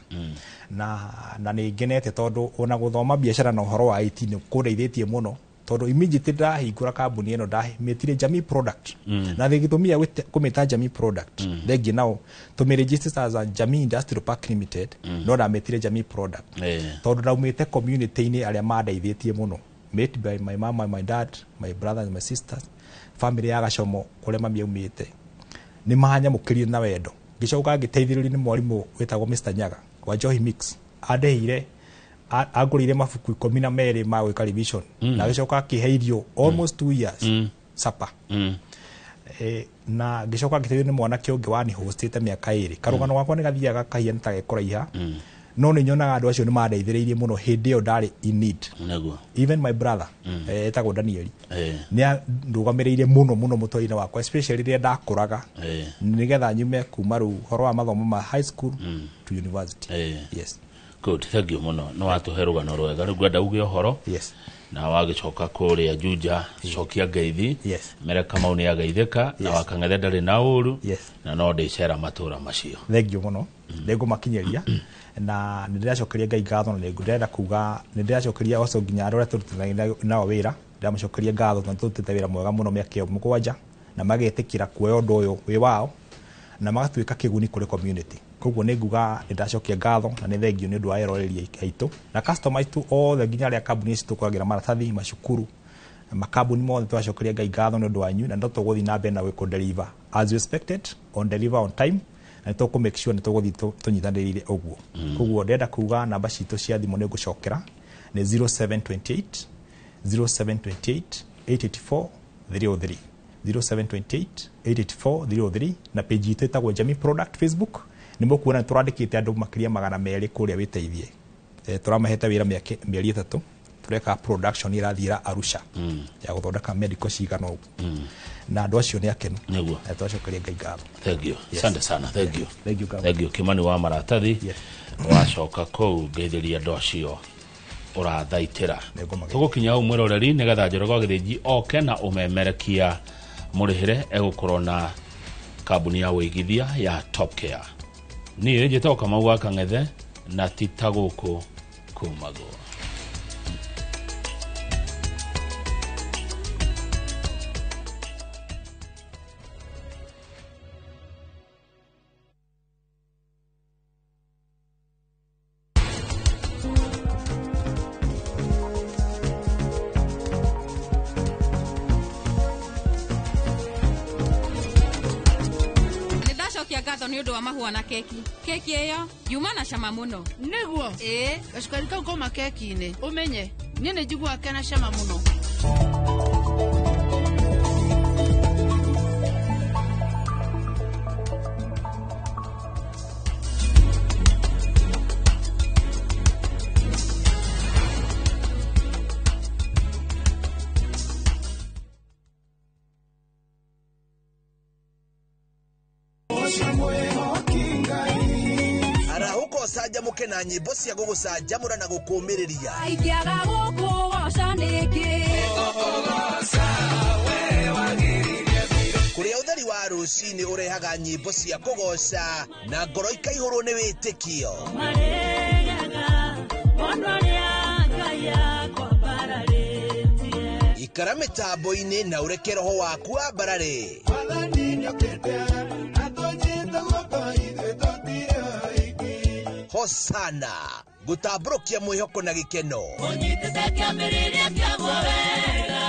[SPEAKER 5] Na nĩ ngenete tondũ ona gũthoma biacara na ũhoro wa IT nĩ kũndeithĩtie mũno, tondũ immediately ndahingũra kambuni ĩno ndamĩtire Jamii Product. Na gĩtũmi gĩa kũmĩta Jamii Product, thengiĩ nao tũmĩregister as a Jamii Industrial Park Limited, no ndamĩtire Jamii Product tondũ ndaumĩte community-inĩ arĩa mandeithĩtie mũno, made by my mama, my dad, my brothers, my sisters, family ya Gacomo kũrĩa mami aumĩte, nĩ manyamũkĩrire na wendo. Ngĩcoka ngĩteithĩrĩrio nĩ mwarimũ wĩtagwo Mr Nyaga wa Johi Mix, andeheire angũrĩire mabuku 12 ma gwĩka revision. Na agĩcoka akĩhe irio almost 2 years, supper. Na ngĩcoka ngĩteithio nĩ mwanake ũngĩ wanihostĩte mĩaka 2. Karũgano gakwa nĩ gathiaga kahiana ta gekũraiha, no nĩ nyonaga andũ acio nĩ mandeithĩrĩirie mũno hĩndĩ ĩyo ndarĩ in need. Even my brother, etagwo Danieli, nĩ andũgamĩrĩire mũno mũno mũtũrĩre wakwa, especially rĩrĩa ndakũraga, nĩgetha nyume kuma rĩu ũhoro wa mathomo ma high school to university. Yes.
[SPEAKER 2] Good, thank you mũno, nĩ watũhe rũgano rwega. Rĩu ngwenda uge ũhoro na wagĩcoka kũrĩa Juja, cokia ngeithi. Mere Kamau nĩ ageithĩka na wakang'ethe ndarĩ na ũru na no ndĩcera matũra macio.
[SPEAKER 5] Thank you mũno, nĩngũmakinyĩria na nĩ ndĩracokeria Ngai ngatho, na ndĩrenda kuga nĩ ndĩracokeria also nginya arĩa tũrutithanagia nao wĩra. Ndĩramacokeria ngatho tondũ tũrutĩte wĩra mwega mũno mĩaka ĩyo 7, na magetĩkĩra kuoya ũndũ ũyũ wĩ wao na magatuĩka kĩguni kũrĩ community. Koguo nĩ nguga nĩ ndacokia ngatho na nĩ thengio nĩ ũndũ wa eroreri aitũ na customer aitũ othe, nginya arĩa kambuni ici tũkũragĩra maratathi, macukuru, makambuni mothe. Tũracokeria Ngai ngatho nĩ ũndũ wanyu, na no tũgũthiĩ na mbere na gwĩkũ deliver as you expected, on deliver on time, na nĩ tũkũ make sure nĩ tũgũthiĩ tũnyitanĩrĩire ũguo. Koguo ndĩrenda kuga namba citũ cia thimũ nĩ ngũcokera, nĩ 0728 0728 884 303, 0728 884 303, na page itũ ĩtagwo Jamii Product Facebook. Nĩ mũkuona nĩ tũrandĩkĩte andũ makĩria 200 kũrĩa wĩteithie. Tũramahete wĩra mĩeri 3, tũreka production ĩrathiĩra Arusha ya gũthondeka medical cigana ũguo, na andũ acio nĩ akenu. Na tũracokeria Ngai ngatho.
[SPEAKER 2] Thank you.
[SPEAKER 5] Yes.
[SPEAKER 2] Asante sana, thank you.
[SPEAKER 5] Thank you, Kamau.
[SPEAKER 2] Thank you, Kimani wa maratathi. Wacoka kũu ngeithĩria andũ acio ũrathaitĩra. Tũgũkinya hau, mwĩroreri, nĩgetha Njoroge wa Gĩthĩnji oke na ũmemerekia mũrĩhĩre egũkorwo na kambuni ya wĩigithia ya Top Care. Niĩ njĩtagwo Kamau wa Kang'ethe, na ti ta gũkũ kumagwo.
[SPEAKER 1] Nĩ ndacokia ngatho nĩ ũndũ wa mahũa na keki. Keki ĩyo yuma na cama mũno.
[SPEAKER 3] Nĩguo.
[SPEAKER 1] Ĩĩ.
[SPEAKER 3] Gacukari kau kauma keki-inĩ, ũmenye niĩ nĩ njiguaga kena cama mũno.
[SPEAKER 4] Arahũka ũcanjamũke na nyĩmbo cia gũgũcanjamũra na gũkũmĩrĩria.
[SPEAKER 33] Ingĩaga gũkũgoca nĩkĩ?
[SPEAKER 4] Kũrĩa ũtheri wa rũcinĩ ũrehaga nyĩmbo cia kũgoca na ngoro ikaihũrwo nĩ wĩtĩkio.
[SPEAKER 33] Marĩaga ona ũrĩa Ngai akwambararĩtie.
[SPEAKER 4] Ikara mĩtambo-inĩ na ũreke roho waku wambarare. Hosana gũtambũrũkia mwĩhoko na gĩkeno.
[SPEAKER 33] Ũnyitĩte kĩambĩrĩria kĩaguo wega,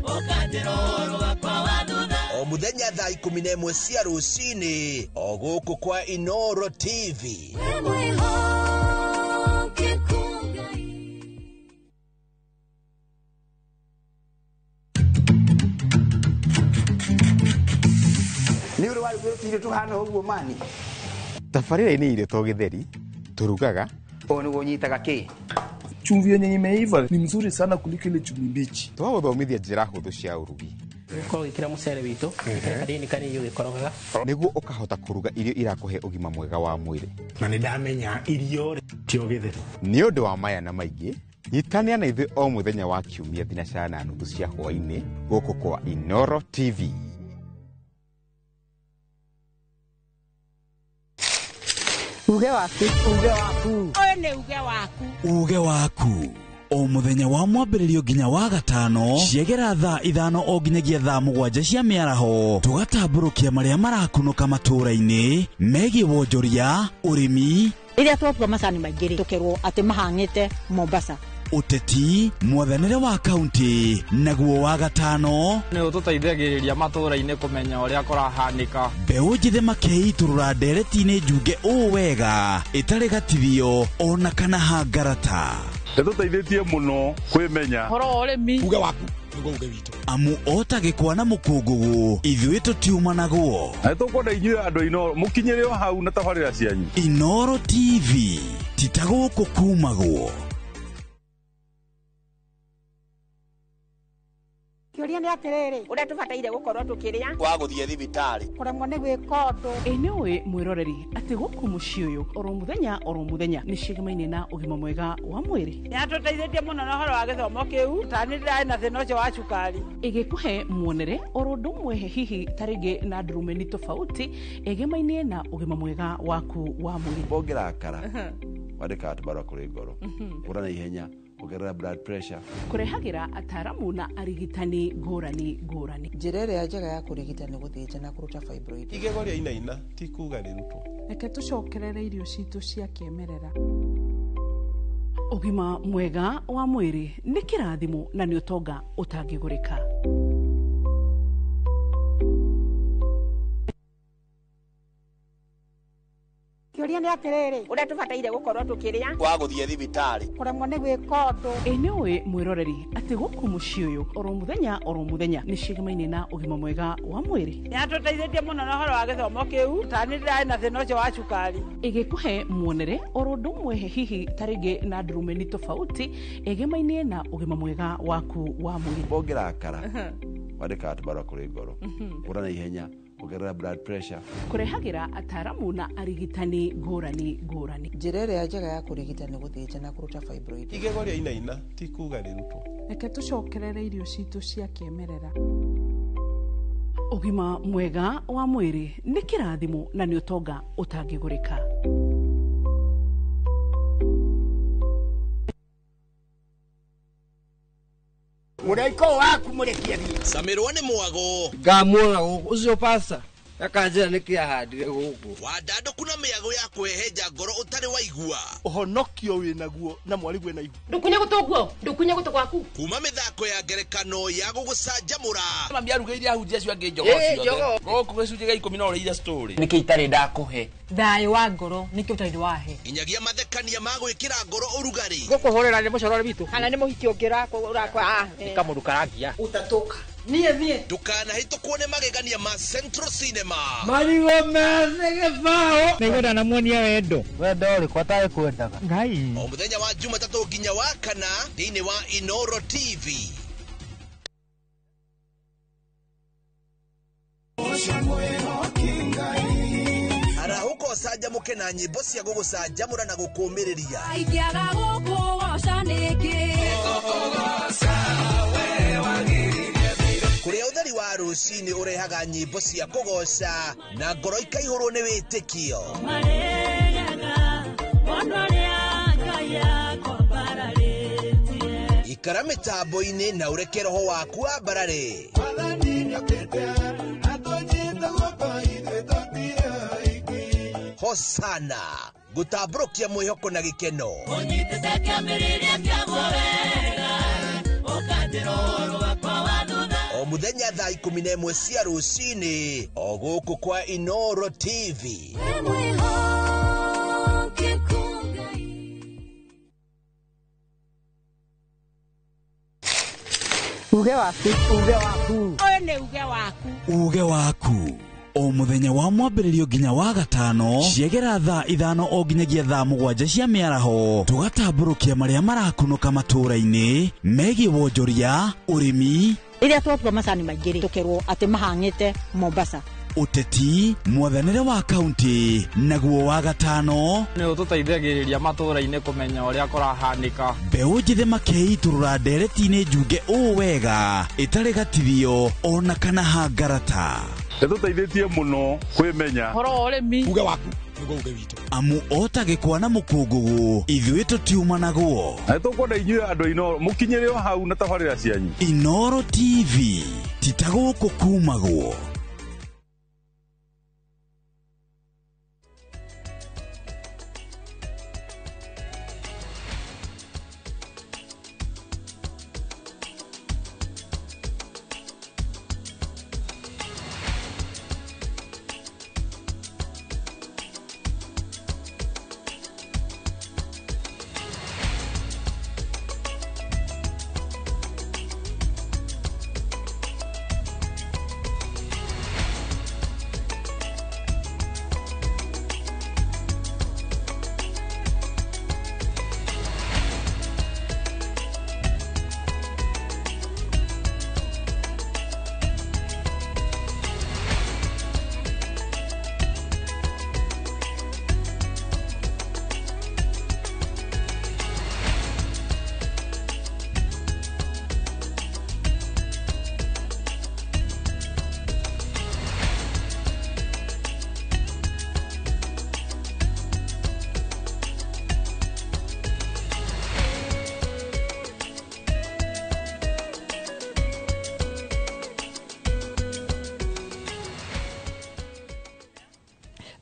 [SPEAKER 33] ũkanjĩra ũhoro wakwa wa thutha.
[SPEAKER 4] O mũthenya thaa 11 cia rũcinĩ, o gũkũ kwa Inoro TV.
[SPEAKER 33] Wĩ mwĩhokeku Ngai.
[SPEAKER 7] Nĩ ũrĩ warugĩrwo tũirio tũhana ũguo mani?
[SPEAKER 8] Tabarĩra-inĩ irio to gĩtheri tũrugaga.
[SPEAKER 7] Ũũ nĩguo ũnyitaga kĩ?
[SPEAKER 12] Chumvi yenye imeiva ni mzuri sana kuliko ile chumvi mbichi.
[SPEAKER 8] Twagũthomithia njĩra hũthũ cia ũrugi.
[SPEAKER 20] Ũkorwo ũgĩkĩra mũcere witũ, ĩkĩra kanini kanini ũgĩkorogaga.
[SPEAKER 8] Nĩguo ũkahota kũruga irio irakũhe ũgima mwega wa mwĩrĩ.
[SPEAKER 21] Na nĩ ndamenya irio tio gĩtheri.
[SPEAKER 8] Nĩ ũndũ wa maya na maingĩ, nyitanĩra na ithuĩ o mũthenya wa kiumia 4:30 cia hwaĩ-inĩ gũkũ kwa Inoro TV.
[SPEAKER 13] Uge waku. Uge waku.
[SPEAKER 3] Ũyũ nĩ uge waku.
[SPEAKER 6] Uge waku o muthenya wa mwambĩrĩrio nginya wa gatano ciegera thaa 5 o nginyagia thaa 7 cia mĩaraho tũgatambũrũkia marĩa marakunũka matũũra-inĩ megiĩ wonjoria, ũrĩmi,
[SPEAKER 13] rĩrĩa twatua macani maingĩ rĩ tũkerwo atĩ mahang'ĩte Mombasa,
[SPEAKER 6] ũteti, mwathanĩre wa kaunti, naguo wa gatano
[SPEAKER 10] nĩ ũtũteithagĩrĩria matũũra-inĩ kũmenya ũrĩa kũrahanĩka.
[SPEAKER 6] Mbeũ njĩthĩ makeitũrũra ndereti-inĩ njunge ũũ wega ĩtarĩ gatithio ona kana hangarata.
[SPEAKER 11] Nĩtũteithĩtie mũno kwĩmenya
[SPEAKER 3] ũhoro wa ũrĩmi.
[SPEAKER 6] Uge waku nĩguo uge witũ. Amu ota gĩkwa na mũkũngũgũ ithuĩ tũtiumanagwo.
[SPEAKER 11] Na nĩtũkwenda inyuĩ andũ a Inooro mũkinyĩre o hau na tabarĩra cianyu.
[SPEAKER 6] Inooro TV ti ta gũkũ kumagwo.
[SPEAKER 13] Kĩũria nĩ atĩrĩrĩ,
[SPEAKER 7] ũrĩa tũbataire gũkorwo tũkĩrĩa
[SPEAKER 4] wa gũthiĩ thibitarĩ
[SPEAKER 13] kũremwo nĩ gwĩka ũndũ.
[SPEAKER 22] Ĩ nĩ ũĩ mwĩroreri atĩ gũkũ mũciĩ ũyũ oro mũthenya nĩ ciĩgamaine na ũgima mwega wa mwĩrĩ.
[SPEAKER 3] Nĩatũteithĩtie mũno na ũhoro wa gĩthomo kĩu, ta nĩ ndĩrarĩ na thĩna ũcio wa cukari.
[SPEAKER 22] Ĩgĩkũhe muonere oro ũndũ ũmwe hihi ta rĩngĩ na ndurumeni tofauti ĩgemaine na ũgima mwega waku wa mwĩrĩ.
[SPEAKER 23] Ũngĩrakara wandĩkaga tũbarũa kũrĩ ngoro, ũra na ihenya, ongerera blood pressure.
[SPEAKER 22] Kũrehagĩra ataaramu na arigitani ngũrani ngũrani.
[SPEAKER 24] Njĩra ĩrĩa njega ya kũrigita nĩ gũthĩnja na kũruta fibroid.
[SPEAKER 25] Igego rĩa inaina ti kuga rĩrutwo.
[SPEAKER 26] Reke tũcokerere irio citũ cia kĩmerera.
[SPEAKER 22] Ũgima mwega wa mwĩrĩ nĩ kĩrathimo na nĩ ũtonga ũtangĩgũrĩka.
[SPEAKER 13] Kĩũria nĩ atĩrĩrĩ,
[SPEAKER 7] ũrĩa tũbataire gũkorwo tũkĩrĩa
[SPEAKER 4] wa gũthiĩ thibitarĩ
[SPEAKER 13] kũremwo nĩ gwĩka ũndũ.
[SPEAKER 22] Ĩ nĩ ũĩ mwĩroreri atĩ gũkũ mũciĩ ũyũ oro mũthenya nĩ ciĩgamaine na ũgima mwega wa mwĩrĩ.
[SPEAKER 3] Nĩatũteithĩtie mũno na ũhoro wa gĩthomo kĩu, ta nĩ ndĩrarĩ na thĩna ũcio wa cukari.
[SPEAKER 22] Ĩgĩkũhe muonere oro ũndũ ũmwe hihi ta rĩngĩ na ndurumeni tofauti ĩgemaine na ũgima mwega waku wa mwĩrĩ.
[SPEAKER 23] Ũngĩrakara wandĩkaga tũbarũa kũrĩ ngoro, ũra na ihenya, ongerera blood pressure.
[SPEAKER 22] Kũrehagĩra ataaramu na arigitani ngũrani ngũrani.
[SPEAKER 24] Njĩra ĩrĩa njega ya kũrigita nĩ gũthĩnja na kũruta fibroid.
[SPEAKER 25] Igego rĩa inaina ti kuga rĩrutwo.
[SPEAKER 26] Reke tũcokerere irio citũ cia kĩmerera.
[SPEAKER 22] Ũgima mwega wa mwĩrĩ nĩ kĩrathimo na nĩ ũtonga ũtangĩgũrĩka.
[SPEAKER 7] Mũraika waku mũrekie thiĩ.
[SPEAKER 4] Camirwo nĩ mwago.
[SPEAKER 27] Ngamuona gũkũ ũcio pasta akanjĩra nĩkĩ ahandire gũkũ.
[SPEAKER 4] Wandandũku na mĩago ya kũhehenja ngoro ũtarĩ waigua.
[SPEAKER 12] Ũhonokio wĩnaguo na mwarĩguo ena ihu.
[SPEAKER 1] Ndũkunye gũtũ guo, ndũkunye gũtũ gwaku.
[SPEAKER 4] Kuma mĩthako ya ngerekano ya gũgũcanjamũra.
[SPEAKER 28] Mami arugĩire ahunjia acio angĩ njogoo ciothe. Gũkũ gĩcunjĩ gĩa 10 no ũrĩire story.
[SPEAKER 29] Nĩkĩ itarĩ ndakũhe?
[SPEAKER 1] Thayũ wa ngoro nĩkĩ ũtarĩ wahe.
[SPEAKER 4] Nginyagia mathekania ma gwĩkĩra ngoro ũrugarĩ.
[SPEAKER 29] Gũkũhũrĩra nĩ mũcorore witũ.
[SPEAKER 3] Kana nĩ mũhiki ũngĩ ũrakwa.
[SPEAKER 29] Nĩ kamũndũ karangia.
[SPEAKER 3] Ũtatũka. Niĩ thiĩ.
[SPEAKER 4] Ndũkanahĩtũkwo nĩ magegania ma Central Cinema.
[SPEAKER 27] Marigũ methĩ gĩbaũ.
[SPEAKER 30] Nĩngwenda namuonia wendo.
[SPEAKER 27] Wendo ũrĩkũ atarĩ kwendaga?
[SPEAKER 30] Ngai.
[SPEAKER 4] O mũthenya wa Jumatatũ nginya wa kana thĩinĩ wa Inooro TV. Arahũka ũcanjamũke na nyĩmbo cia gũgũcanjamũra na gũkũũmĩrĩria.
[SPEAKER 1] Ingĩaga gũkũgoca nĩkĩ?
[SPEAKER 4] Kũrĩa ũtheri wa rũcinĩ ũrehaga nyĩmbo cia kũgoca na ngoro ikaihũrwo nĩ wĩtĩkio. Ikara mĩtambo-inĩ na ũreke roho waku wambarare. Hosana gũtambũrũkia mwĩhoko na gĩkeno.
[SPEAKER 33] Ũnyitĩte kĩambĩrĩria kĩaguo wega, ũkanjĩra ũhoro wakwa wa thutha.
[SPEAKER 4] O mũthenya thaa 11 cia rũcinĩ o gũkũ kwa Inooro TV.
[SPEAKER 13] Uge waku. Uge waku.
[SPEAKER 3] Ũyũ nĩ uge waku.
[SPEAKER 6] Uge waku o muthenya wa mwambĩrĩrio nginya wa gatano ciegera thaa 5 o nginyagia thaa 7 cia mĩaraho tũgatambũrũkia marĩa marakunũka matũũra-inĩ megiĩ wonjoria, ũrĩmi,
[SPEAKER 13] rĩrĩa twatua macani maingĩ rĩ tũkerwo atĩ mahang'ĩte Mombasa,
[SPEAKER 6] ũteti, mwathanĩre wa kaunti, naguo wa gatano
[SPEAKER 10] nĩ ũtũteithagĩrĩria matũũra-inĩ kũmenya ũrĩa kũrahanĩka.
[SPEAKER 6] Mbeũ njĩthĩ makeitũrũra ndereti-inĩ njunge ũũ wega ĩtarĩ gatithio ona kana hangarata.
[SPEAKER 11] Nĩtũteithĩtie mũno kwĩmenya
[SPEAKER 3] ũhoro wa ũrĩmi.
[SPEAKER 16] Uge waku
[SPEAKER 6] Nĩguo uge witũ. Amu ota gĩkwa na mũkũngũgũ ithuĩ tũtiumanagwo.
[SPEAKER 11] Na nĩtũkwenda inyuĩ andũ a Inooro mũkinyĩre o hau na tabarĩra cianyu.
[SPEAKER 6] Inooro TV ti ta gũkũ kumagwo.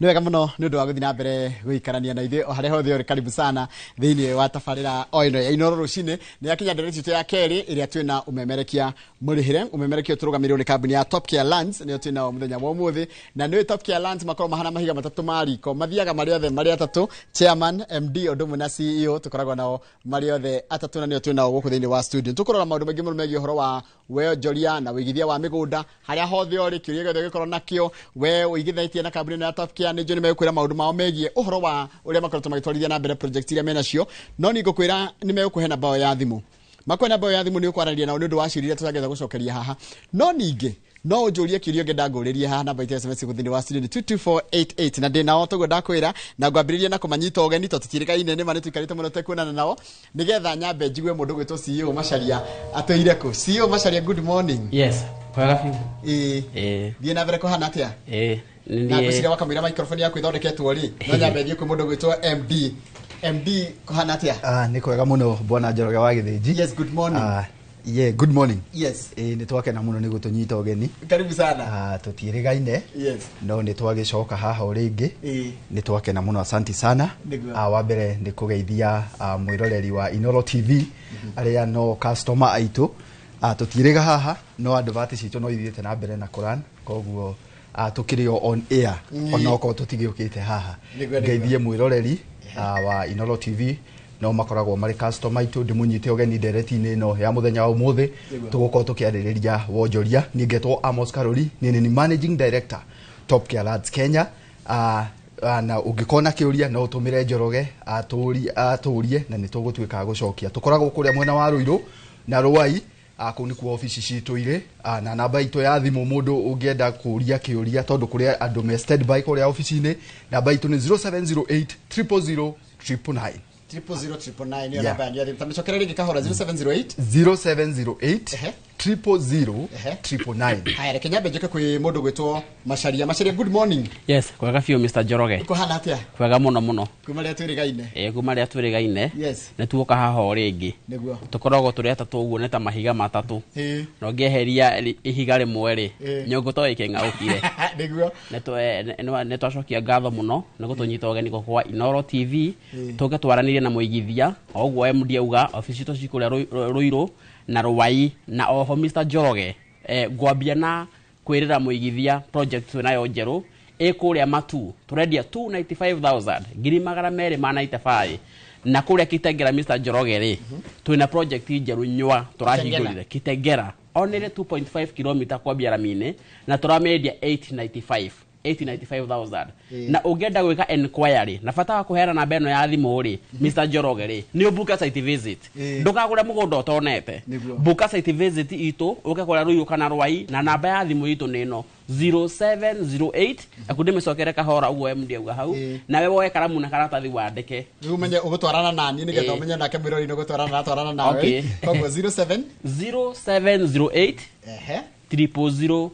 [SPEAKER 16] Nĩ wega mũno nĩ ũndũ wa gũthiĩ na mbere gũikarania na ithuĩ o harĩa hothe ũrĩ, karibu sana thĩinĩ wa tabarĩra o ĩno ya Inooro rũcinĩ. Nĩ yakinya ndeto citũ ya kerĩ ĩrĩa twĩna ũmemerekia mũrĩhĩre. Ũmemerekia ũtũrũgamĩrĩirwo nĩ kambuni ya Top Care Lands, nĩyo twĩnao mũthenya wa ũmũthĩ. Na nĩũĩ Top Care Lands makoragwo mahana mahiga matatũ ma riko, mathiaga marĩ othe marĩ atatũ, chairman, MD ũndũ ũmwe na CEO, tũkoragwo nao marĩ othe atatũ na nĩo twĩnao gũkũ thĩinĩ wa studio. Tũkũrora maũndũ maingĩ mũno megiĩ ũhoro wa wonjoria na ũigithia wa mĩgũnda harĩa hothe ũrĩ, kĩũria gĩothe ũngĩkorwo nakĩo we ũigithĩtie na kambuni ĩno ya Top Care, nĩ njũĩ nĩ megũkwĩra maũndũ mao megiĩ ũhoro wa ũrĩa makoretwo magĩtwarithia na mbere project iria menacio. No nĩ ngũkwĩra nĩ megũkũhe namba yao ya thimũ, makũhe namba yao ya thimũ nĩ ũkwaranĩria nao nĩ ũndũ wa ciũria iria tũtangĩhota gũcokeria haha. No ningĩ no ũnjũrie kĩũria ũngĩenda ngũrĩrie haha, namba itũ ya SMS gũthĩinĩ wa studio nĩ 22488 na ndĩ nao toguo ndakwĩra, na ngwambĩrĩria na kũmanyita ũgeni tondũ tũtiĩrĩkaine nĩ ma nĩ tũikarĩte mũno tũtekuonana nao, nĩgetha nyambe njigue mũndũ gwĩtwo CEO Macharia atũire kũ. CEO Macharia, good morning.
[SPEAKER 29] Yes, kwega biũ.
[SPEAKER 16] Ĩĩ, thiĩ na mbere, kũhana atĩa?
[SPEAKER 29] Ĩĩ, nĩ
[SPEAKER 16] Na ngwĩciria wakamũira microphone yaku ĩthondeketwo rĩ, no nyambe thiĩ kwĩ mũndũ gwĩtwo MD. MD, kũhana atĩa?
[SPEAKER 2] Ah, nĩ kwega mũno bwana Njoroge wa Gĩthĩnji.
[SPEAKER 16] Yes, good morning.
[SPEAKER 2] Ah, yeah, good morning.
[SPEAKER 16] Yes.
[SPEAKER 2] Ĩĩ, nĩ twakena mũno nĩ gũtũnyita ũgeni.
[SPEAKER 16] Karibu sana.
[SPEAKER 2] Ah, tũtiĩrĩgaine.
[SPEAKER 16] Yes.
[SPEAKER 2] No nĩ twagĩcoka haha o rĩngĩ.
[SPEAKER 16] Ĩĩ.
[SPEAKER 2] Nĩ twakena mũno, asanti sana.
[SPEAKER 16] Nĩguo.
[SPEAKER 2] Ah, wa mbere nĩ kũgeithia mwĩroreri wa Inooro TV arĩa no customer aitũ. Ah, tũtiĩrĩga haha no advert citũ no ithiĩte na mbere na kũran, koguo tũkĩrĩ o on air onokorwo tũtigĩũkĩte haha.
[SPEAKER 16] Nĩguo, nĩguo.
[SPEAKER 2] Ngeithie mwĩroreri wa Inooro TV no makoragwo marĩ customer aitũ, ndĩmũnyite ũgeni ndereti-inĩ ĩno ya mũthenya wa ũmũthĩ.
[SPEAKER 16] Nĩguo.
[SPEAKER 2] Tũgũkorwo tũkĩarĩrĩria wonjoria. Niĩ ngetwo Amos Karori, niĩ nĩ managing director Top Care Lands Kenya. Na ũngĩkorwo na kĩũria no ũtũmĩre Njoroge atũrie na nĩ tũgũtuĩka a gũcokia. Tũkoragwo kũrĩa mwena wa Ruiru na Ruai, kũu nĩkuo obici citũ irĩ, na namba itũ ya thimũ mũndũ ũngĩenda kũria kĩũria tondũ kũrĩa andũ me standby kũrĩa obici-inĩ, namba itũ nĩ 0708 000 999.
[SPEAKER 16] 000 999 nĩyo namba yanyu ya thimũ. Tamĩcokere rĩngĩ kahora, 0708
[SPEAKER 2] 0708 000 999.
[SPEAKER 16] Haya, reke nyambe njũke kwĩ mũndũ gwĩtwo Macharia. Macharia, good morning.
[SPEAKER 29] Yes, kwega biũ Mr. Njoroge.
[SPEAKER 16] Kũhana atĩa?
[SPEAKER 29] Kwega mũno mũno.
[SPEAKER 16] Kuma rĩrĩa twĩrĩgaine.
[SPEAKER 29] Ĩĩ, kuma rĩrĩa twĩrĩgaine.
[SPEAKER 16] Yes.
[SPEAKER 29] Nĩ tuoka haha o rĩngĩ.
[SPEAKER 16] Nĩguo.
[SPEAKER 29] Tũkoragwo tũrĩ atatũ ũguo nĩ ta mahiga matatũ.
[SPEAKER 16] Ĩĩ.
[SPEAKER 29] Na ũngĩeheria ihiga rĩmwe rĩ,
[SPEAKER 16] Ĩĩ.
[SPEAKER 29] nyũngũ to ĩkĩng'aũkire.
[SPEAKER 16] Nĩguo.
[SPEAKER 29] Nĩ twacokia ngatho mũno nĩ gũtũnyita ũgeni gũkũ kwa Inooro TV.
[SPEAKER 16] Ĩĩ.
[SPEAKER 29] Tũke twaranĩrie na mũigithia o ũguo MD auga obici citũ ci kũrĩa Ruiru na Ruai. Na oho Mr. Njoroge, ngwambia na kwĩrĩra mũigithia project twĩnayo njerũ ĩ kũrĩa Matu, tũrendia 295,000, ngiri magana merĩ ma 95. Na kũrĩa Kitengela Mr. Njoroge rĩ, twĩna project njerũ nyua tũrahingũrire Kitengela onĩrĩ 2.5 km kwambia rami-inĩ na tũramĩendia 895 895,000. Na ũngĩenda gwĩka enquiry na bata wa kũheana namba ĩno ya thimũ rĩ, Mr. Njoroge rĩ, nĩ ũbuka site visit. Ndũkagũre mũgũnda ũtonete.
[SPEAKER 16] Nĩguo.
[SPEAKER 29] Buka site visit itũ ũke kũrĩa Ruiru kana Ruai, na namba ya thimũ itũ nĩ ĩno 0708. Aku ndĩmĩcokere kahora ũguo MD auga hau, nawe woe karamu na karatathi wandĩke
[SPEAKER 16] Rĩu ũmenye ũgũtwarana naniĩ nĩgetha ũmenye nake mwĩrori nĩ ũgũtwarana atwarana nawe.
[SPEAKER 29] Okay.
[SPEAKER 16] Koguo 07
[SPEAKER 29] 0708
[SPEAKER 16] Ehe.
[SPEAKER 29] 000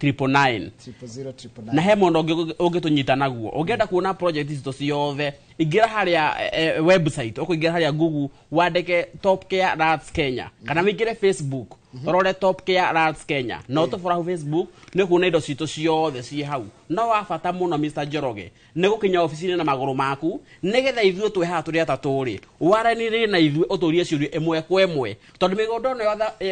[SPEAKER 29] 999.
[SPEAKER 16] 000.
[SPEAKER 29] Na he mũndũ ũngĩtũnyita naguo. Ũngĩenda kuona project citũ ciothe, ingĩra harĩa website, ũkũingĩra harĩa Google wandĩke Top Care Rats Kenya, kana wĩingĩre Facebook ũrore Top Care Rats Kenya, na ũtũbora hau Facebook nĩ ũkuona indo citũ ciothe ciĩ hau. No wa bata mũno, Mr. Njoroge, nĩ gũkinya obici-inĩ na magũrũ maku, nĩgetha ithuĩ twĩ haha tũrĩ atatũ rĩ, waranĩrie na ithuĩ, ũtũrie ciũria ĩmwe kwa ĩmwe, tondũ mĩgũnda ĩno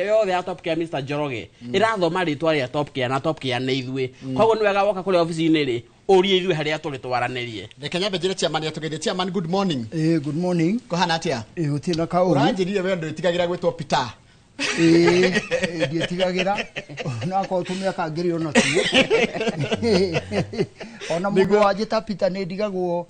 [SPEAKER 29] yothe ya Top Care, Mr. Njoroge, ĩrathoma rĩtwa rĩa Top Care, na Top Care nĩ ithuĩ. Koguo nĩ wega woka kũrĩa obici-inĩ rĩ, ũrie ithuĩ harĩa tũrĩ twaranĩrie.
[SPEAKER 16] Reke nyambe njĩre chairman atũgeithie. Chairman, good morning.
[SPEAKER 5] Good morning.
[SPEAKER 16] Kũhana atĩa?
[SPEAKER 5] Gũtirĩ na kaũru.
[SPEAKER 16] Ũranjĩrire we ndwĩtigagĩra gwĩtwo Peter.
[SPEAKER 5] Ĩĩ, ndiĩtigagĩra, onakorwo tũmĩaka ngĩrĩ ona tuo, ona mũndũ wanjĩta Peter nĩ ndigagwo,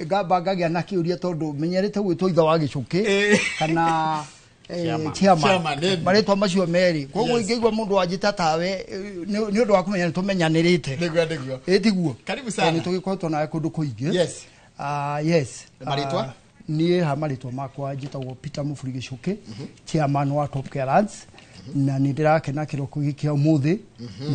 [SPEAKER 5] ngamba ngagĩa na kĩũria, tondũ menyerete gwĩtwo ithe wa gĩcũkĩ kana
[SPEAKER 29] Chairman.
[SPEAKER 5] chairman.
[SPEAKER 16] Chairman, ĩni.
[SPEAKER 5] Marĩtwa macio merĩ, koguo ingĩigua mũndũ wanjĩta tawe, nĩ ũndũ wa kũmenya nĩ tũmenyanĩrĩte.
[SPEAKER 16] Nĩguo.
[SPEAKER 5] Ĩ tiguo?
[SPEAKER 16] Karibu sana.
[SPEAKER 5] Nĩ tũgĩkoretwo nawe kũndũ kũingĩ.
[SPEAKER 16] Yes.
[SPEAKER 5] Ah, yes.
[SPEAKER 16] Marĩtwa?
[SPEAKER 5] Ah, niĩ ha marĩtwa makwa njĩtagwo Peter Mũburi Gĩcũkĩ, chairman wa Top Care Lands, na nĩ ndĩrakena kĩroko gĩkĩ kĩa ũmũthĩ,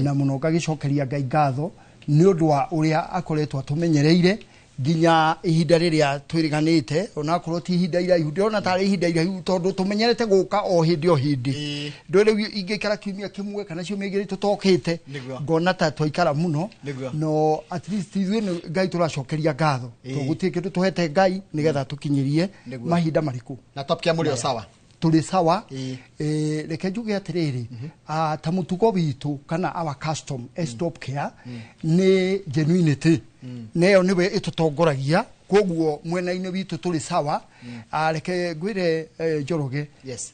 [SPEAKER 5] na mũno ngagĩcokeria Ngai ngatho nĩ ũndũ wa ũrĩa akoretwo atũmenyereire nginya ihinda rĩrĩa twĩrĩganĩte, onakorwo ti ihinda iraihu, ndĩrona tarĩ ihinda iraihu tondũ tũmenyerete gũka o hĩndĩ o hĩndĩ. Ndũĩ rĩu ingĩikara kiumia kĩmwe kana ciumia igĩrĩ tũtokĩte, ngona ta twaikara mũno. No at least ithuĩ nĩ Ngai tũracokeria ngatho, tondũ gũtirĩ kĩndũ tũhete Ngai nĩgetha tũkinyĩrie mahinda marĩkũ.
[SPEAKER 16] Na Top Care mũrĩ o sawa?
[SPEAKER 5] Tũrĩ sawa. Reke njuge atĩrĩrĩ, ta mũtugo witũ kana our custom as Top Care nĩ genuinity, na ĩyo nĩwe ĩtũtongoragia, koguo mwena-inĩ witũ tũrĩ sawa. Reke ngwĩre, Njoroge,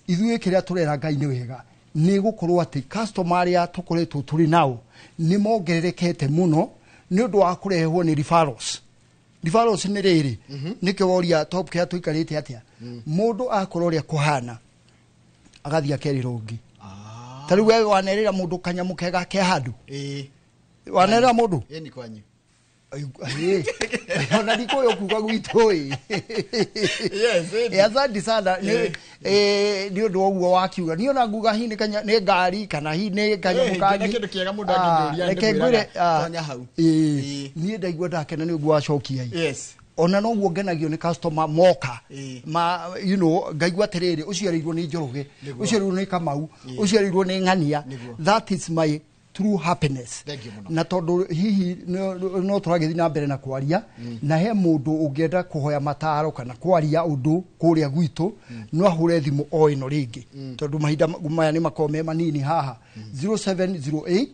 [SPEAKER 5] ithuĩ kĩrĩa tũrera Ngai nĩ wega nĩ gũkorwo atĩ customer arĩa tũkoretwo tũrĩ nao nĩ mongererekete mũno nĩ ũndũ wa kũrehwo nĩ referrals. Referrals nĩ rĩrĩ, nĩkĩo woria Top Care tũikarĩte atĩa. Mũndũ akorwo ũrĩa kũhana agathiĩ akerĩra ũngĩ. Ta rĩu we wanerĩra mũndũ kanyamũ kega ke handũ, wanerĩra mũndũ.
[SPEAKER 16] Ĩni, kwanyu.
[SPEAKER 5] Ĩĩ. Ona ndikũĩ kuga gwitũ ĩ.
[SPEAKER 16] Yes, ĩni.
[SPEAKER 5] Asante sana nĩ ũndũ wa ũguo wakiuga. Niĩ ona nguga hihi nĩ ngari kana hihi nĩ kanyamũ
[SPEAKER 16] Ĩ,
[SPEAKER 5] kangĩ.
[SPEAKER 16] ngĩona kĩndũ kĩega mũndũ angĩnjũria,
[SPEAKER 5] Reke
[SPEAKER 16] nĩngwĩraga,
[SPEAKER 5] ngwĩre,
[SPEAKER 16] tonya hau.
[SPEAKER 5] Ĩĩ, niĩ ndaigua ndakena nĩ ũguo wacokia ĩ. Ona noguo ngenagio nĩ customer moka, ma ngaigua atĩrĩrĩ, ũciarĩirwo nĩ Njoroge, ũciarĩirwo nĩ Kamau, ũciarĩirwo nĩ Ng'ania. That is my true happiness.
[SPEAKER 16] Thank you mũno.
[SPEAKER 5] Na tondũ hihi no tũragĩthiĩ na mbere na kwaria, na he mũndũ ũngĩenda kũhoya mataro kana kwaria ũndũ kũrĩa gwitũ, no ahũre thimũ o ĩno rĩngĩ, tondũ mahinda maya nĩ makoragwo me manini haha: 0708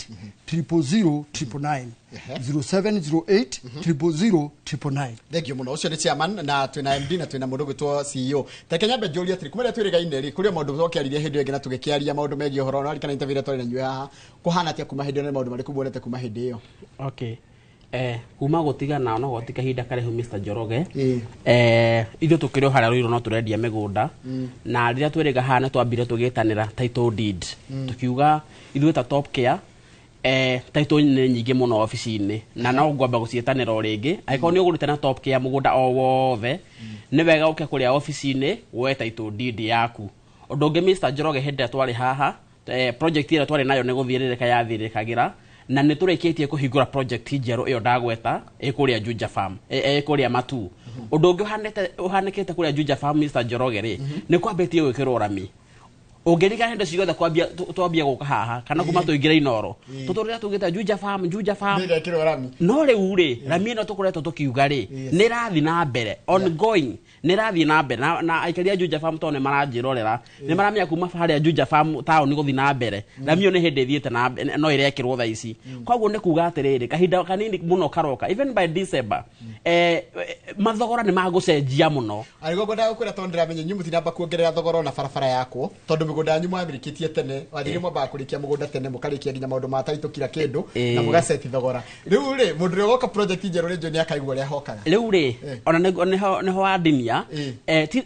[SPEAKER 5] 000 999, 0708 000 999.
[SPEAKER 16] Thank you mũno. Ũcio nĩ chairman, na twĩna MD, na twĩna mũndũ gwĩtwo CEO. Reke nyambe njũrie atĩrĩ, kuma rĩrĩa twĩrĩgaine rĩ, kũrĩ o maũndũ twakĩaririe hĩndĩ ĩyo ĩngĩ na tũgĩkĩaria maũndũ megiĩ ũhoro no kana interview ĩrĩa twarĩ na inyuĩ haha, kũhana atĩa kuma hĩndĩ ĩyo, na nĩ maũndũ marĩkũ muonete kuma hĩndĩ ĩyo?
[SPEAKER 29] Okay, kuma gũtigana no goti kahinda karaihu, Mr. Njoroge, ithuĩ tũkĩrĩ o harĩa Rũirũ no tũrendia mĩgũnda, na rĩrĩa twĩrĩga haha nĩ twambire tũgĩtanĩra title deed. Tukiuga ithuĩ ta Top Care, title nĩ nyingĩ mũno obici-inĩ, na no ngwamba gũciĩtanĩra o rĩngĩ. Angĩkorwo nĩ ũgũrĩte na Top Care mũgũnda o wothe, nĩ wega ũke kũrĩa obici-inĩ woe title deed yaku. Ũndũ ũngĩ, Mr. Njoroge, hĩndĩ ĩrĩa twarĩ haha, project ĩrĩa twarĩ nayo nĩ gũthiĩrĩrĩka yathirĩkagĩra, na nĩ tũrĩkĩtie kũhingũra project njerũ ĩyo ndagweta ĩ kũrĩa Juja Farm, ĩ kũrĩa Matu. Ũndũ ũngĩ ũhanĩkĩte kũrĩa Juja Farm, Mr. Njoroge, rĩ, nĩ kwambĩtie gwĩkĩrwo rami. Ũngĩririkana hĩndĩ ciothe kwambia twambia gũka haha kana kuma tũingĩre Inoro, tũtũrĩra tugĩte Juja Farm, Juja Farm.
[SPEAKER 16] Nĩĩgekĩrwo rami.
[SPEAKER 29] No rĩu rĩ, rami ĩno tũkoretwo tũkiuga rĩ, nĩ ĩrathiĩ na mbere, ongoing, nĩ ĩrathiĩ na mbere, na aikari a Juja Farm, tondũ nĩ maranjĩrorera, nĩ maramenya kuma harĩa Juja Farm taũni gũthiĩ na mbere, rami ĩyo nĩ hĩndĩ ĩthiĩte na mbere, no ĩrekĩrwo thaa ici. Koguo nĩ kuga atĩrĩrĩ, kahinda kanini mũno karoka, even by December, mathogora nĩ magũcenjia mũno.
[SPEAKER 16] Arĩguo ngwendaga gũkwĩra, tondũ ndĩramenya inyuĩ mũtinamba kuongerera thogora ona barabara yakwo, tondũ mĩgũnda yanyu mwamĩrĩkĩtie tene. Wanjĩrire mwambaga kũrĩkia mũgũnda tene, mũkarĩkia nginya maũndũ ma taitũ, kila kĩndũ, na mũgaceti thogora. Rĩu rĩ, mũndũ ũrĩa ũgoka project njerũ rĩ, njũĩ nĩ akaigua ũrĩa hokaga.
[SPEAKER 29] Rĩu rĩ, ona nĩho wandinia,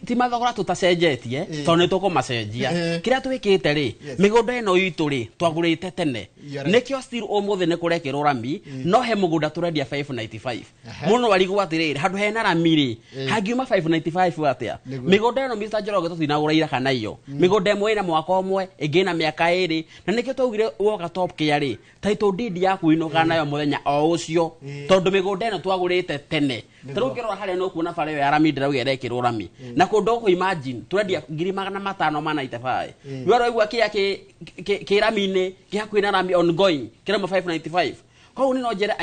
[SPEAKER 29] ti mathogora tũtacenjetie, tondũ nĩ tũkũmacenjia. Kĩrĩa twĩkĩte rĩ, mĩgũnda ĩno itũ rĩ, twagũrĩte tene.
[SPEAKER 16] You are right.
[SPEAKER 29] Nĩkĩo still ũmũthĩ nĩ kũrekĩrwo rami, no he mũgũnda tũrendia 595. Mũno arigwo atĩrĩrĩ, handũ hena na rami rĩ, hangiuma 595 atia? Mĩgũnda ĩno, Mr. Njoroge, tũtinagũra ira kana iyo. Mĩgũnda ĩmwe ĩna mwaka ũmwe, ĩngĩ ĩna mĩaka 2, na nĩkĩo twaugire woka Top Care rĩ, title deed yaku inũkaga nayo mũthenya o ũcio, tondũ mĩgũnda ĩno twagũrĩte tene. Tarĩu ũngĩrora harĩa no kuona bara ĩyo ya rami ndĩrauga ĩrekĩrwo rami, na kũndũ gũkũ imagine tũrendia 595,000. We ũraigua kĩa kĩ rami-inĩ, kĩ hakuhĩ na rami, ongoing, kĩrauma 595. Koguo nĩ no njĩre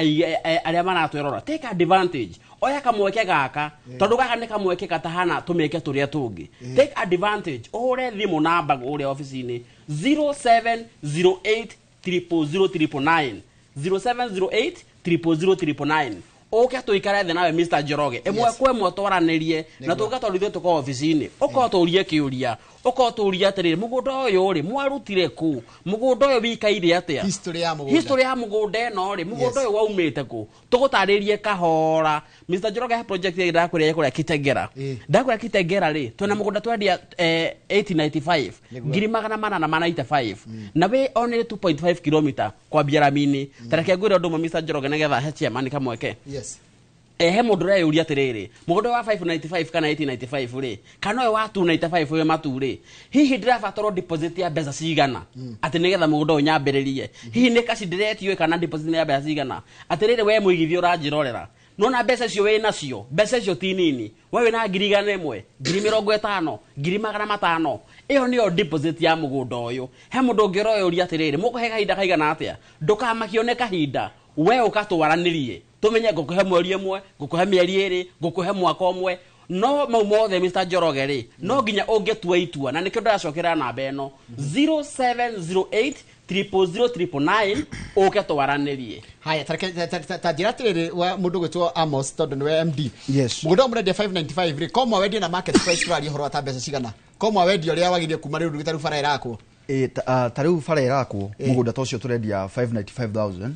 [SPEAKER 29] arĩa maratwĩrora, take advantage, oya kamweke gaka, tondũ gaka nĩ kamweke gatahana tũmĩeke tũrĩa tũngĩ. Take advantage, ũhũre thimũ namba kũrĩa obici-inĩ 0708 000 999, 0708 000 999, ũke tũikare thĩ nawe, Mr. Njoroge, ĩmwe kwa ĩmwe, twaranĩrie na tũke, tondũ ithuĩ tũkorwo obici-inĩ, ũkorwo tũrie kĩũria, ũkorwo tũrie atĩrĩrĩ, mũgũnda ũyũ rĩ, mwarutire kũ? Mũgũnda ũyũ wĩikaire atĩa?
[SPEAKER 16] History ya mũgũnda.
[SPEAKER 29] History ya mũgũnda ĩno rĩ, mũgũnda ũyũ waumĩte kũ? Tũgũtarĩrie kahora. Mr. Njoroge, he project ĩrĩa ndakwĩra kũrĩa Kitengera. Ndakwĩra Kitengera rĩ, twĩna mũgũnda twendia 895, 895,000, na wĩ only 2.5 kilometer kwambia rami-inĩ. Tareke ngwĩre ũndũ ũmwe, Mr. Njoroge, nĩgetha he chairman kamweke. He mũndũ ũreyũria atĩrĩrĩ, mũgũnda wa 595 kana 895 rĩ, kana ũyũ wa 295 wĩ matu rĩ, hihi ndĩrabatarwo deposit ya mbeca cigana atĩ nĩgetha mũgũnda ũyũ nyambĩrĩrie? Hihi nĩ kaci ndĩretio kana deposit ya mbeca cigana? Atĩrĩrĩ, we mũigithia ũranjĩrorera, nona mbeca icio wĩ nacio, mbeca icio ti nini. We wĩna 100,000, 50,000, 500,000, ĩyo nĩyo deposit ya mũgũnda ũyũ. He mũndũ ũngĩ ũroyũria atĩrĩrĩ, mũkũhe kahinda kaigana atĩa? Ndũkamakio nĩ kahinda, we ũkatwaranĩrie tũmenye ngũkũhe mweri ĩmwe, ngũkũhe mĩeri 2, ngũkũhe mwaka ũmwe. No mau mothe, Mr. Njoroge rĩ, no nginya ũngĩtua itua, na nĩkĩo ndĩracokera namba ĩno 0708 000 999, ũke twaranĩrie.
[SPEAKER 16] Haya, ta njĩra atĩrĩrĩ, wa mũndũ gwĩtwo Amos, tondũ nĩwe MD. Mũgũnda ũyũ mũrendia 595 rĩ, komwa wendie na market price, tũraria ũhoro wa ta mbeca cigana? Komwa wendia ũrĩa wagĩrĩire kuma rĩu tarĩu bara ĩrakwo?
[SPEAKER 2] Ta rĩu bara ĩrakwo, mũgũnda ta ũcio tũrendia 595,000.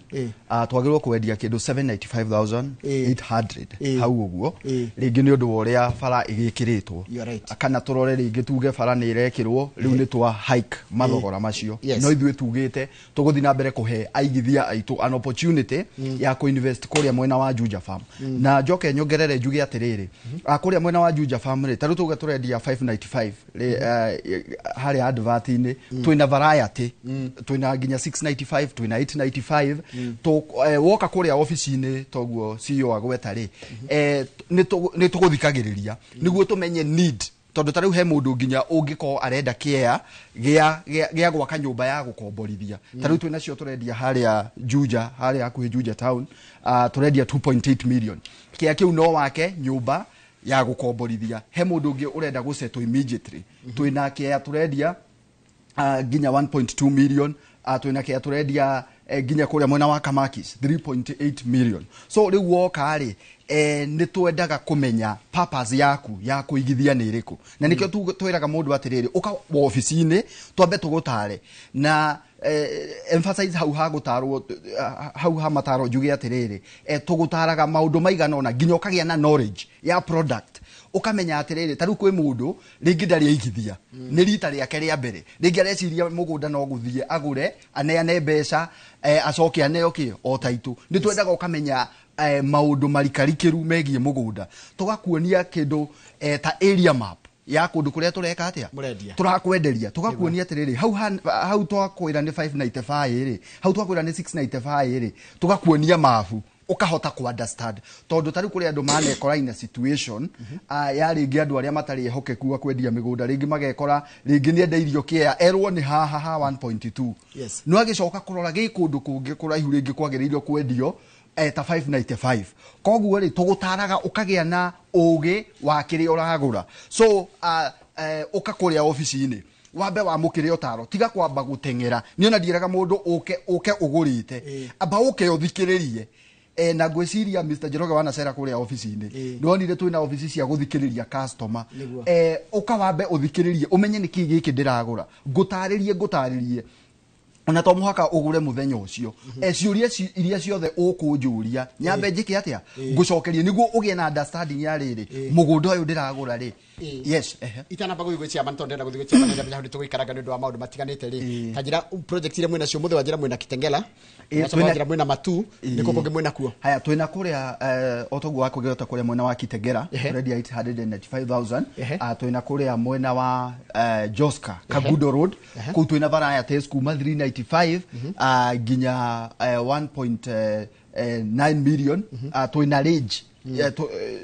[SPEAKER 2] Twagĩrĩirwo kwendia kĩndũ 795,800 hau ũguo, rĩngĩ nĩ ũndũ wa ũrĩa bara ĩgĩkĩrĩtwo.
[SPEAKER 16] You are right.
[SPEAKER 2] Kana tũrore rĩngĩ tuge bara nĩ ĩrekĩrwo, rĩu nĩ twa hike mathogora macio. No ithuĩ tugĩte tũgũthiĩ na mbere kũhe aigithia aitũ an opportunity ya kũinvest kũrĩa mwena wa Juja Farm. Na njoke nyongerere njuge atĩrĩrĩ, kũrĩa mwena wa Juja Farm rĩ, ta rĩu tuge tũrendia 595 rĩ, harĩa advert-inĩ twĩna variety, twĩna nginya 695, twĩna 895. Woka kũrĩa obici-inĩ, toguo CEO agweta rĩ, nĩ tũgũthikagĩrĩria nĩguo tũmenye need, tondũ ta rĩu he mũndũ nginya ũngĩkorwo arenda kĩea gĩa gwaka nyũmba ya gũkomborithia. Ta rĩu twĩnacio tũrendia harĩa Juja, harĩa hakuhĩ Juja town, tũrendia 2.8 million. Kĩa kĩu no wake nyũmba ya gũkomborithia. He mũndũ ũngĩ ũrenda gũsettle immediately, twĩna kĩea tũrendia nginya 1.2 million. Twĩna kĩa tũrendia nginya kũrĩa mwena wa Kamakis 3.8 million. So rĩu woka rĩ, nĩ twendaga kũmenya purpose yaku ya kũigithia nĩ ĩrĩkũ, na nĩkĩo twĩraga mũndũ atĩrĩrĩ, ũka wobici-inĩ twambe tũgũtare na emphasize hau ha gũtarwo, hau ha mataro njuge atĩrĩrĩ, tũgũtaraga maũndũ maigana ũna nginya ũkagĩa na knowledge ya product, ũkamenya atĩrĩrĩ, ta rĩu kwĩ mũndũ rĩngĩ ndarĩ aigithia, nĩ rita rĩake rĩa mbere, rĩngĩ areciria mũgũnda no gũthiĩ agũre, aneane mbeca, acoke aneo kĩ o taitũ. Nĩ twendaga ũkamenya maũndũ marikarikĩru megiĩ mũgũnda, tũgakuonia kĩndũ ta area map ya kũndũ kũrĩa tũreka atĩa.
[SPEAKER 16] Mũrendia.
[SPEAKER 2] Tũrakwenderia, tũgakuonia atĩrĩrĩ, hau twakwĩra nĩ 595 rĩ, hau twakwĩra nĩ 695 rĩ, tũgakuonia mabu ũkahota ku understand, tondũ ta rĩu kũrĩ andũ manekora in a situation ya rĩngĩ andũ arĩa matarĩ ehokeku a kwendia mĩgũnda, rĩngĩ magekora rĩngĩ nĩ endeirio kĩea, erwo nĩ haha ha 1.2, no agĩcoka kũrora gĩ kũndũ kũngĩ kũraihu, rĩngĩ kwagĩrĩirwo kwendio ta 595. Koguo rĩ, tũgũtaraga ũkagĩa na ũgĩ wa kĩrĩa ũragũra. So ũka kũrĩa obici-inĩ wambe wamũkĩre ũtaro, tiga kwamba gũteng'era. Niĩ ona ndiĩraga mũndũ ũke ũke ũgũrĩte, amba ũke ũthikĩrĩrie. Na ngwĩciria Mr. Njoroge wanacera kũrĩa obici-inĩ, nĩwonire twĩna obici cia gũthikĩrĩria customer. Ũka wambe ũthikĩrĩrie, ũmenye nĩkĩ gĩkĩ ndĩragũra, ngũtarĩrie. Ona to muhaka ugure muthenya ucio. Ciuria iria ciothe ukunjuria nyambe njike atia ngucokerie niguo ugie na understanding ya riri mugunda uyu ndiragura ri. Yes,
[SPEAKER 16] itanamba guthi gwĩ chairman tondu ndenda guthi gwĩ chairman ndamenya hau tũgũikaraga nĩ ũndũ wa maũndũ matiganĩte rĩ. Ta njĩra project iria mwĩna cio mũthĩ wa njĩra mwĩna Kitengela, njĩra mwĩna Matu, nĩkũ kũngĩ mwĩna kuo?
[SPEAKER 2] Haya, twĩna kũrĩa otoguo wakũgĩota kũrĩa mwena wa Kitengela tũrendia 895,000. Twĩna kũrĩa mwena wa Joska Kagudo Road, kũu twĩna varieties kuma 395 nginya 1.9 million. Twĩna range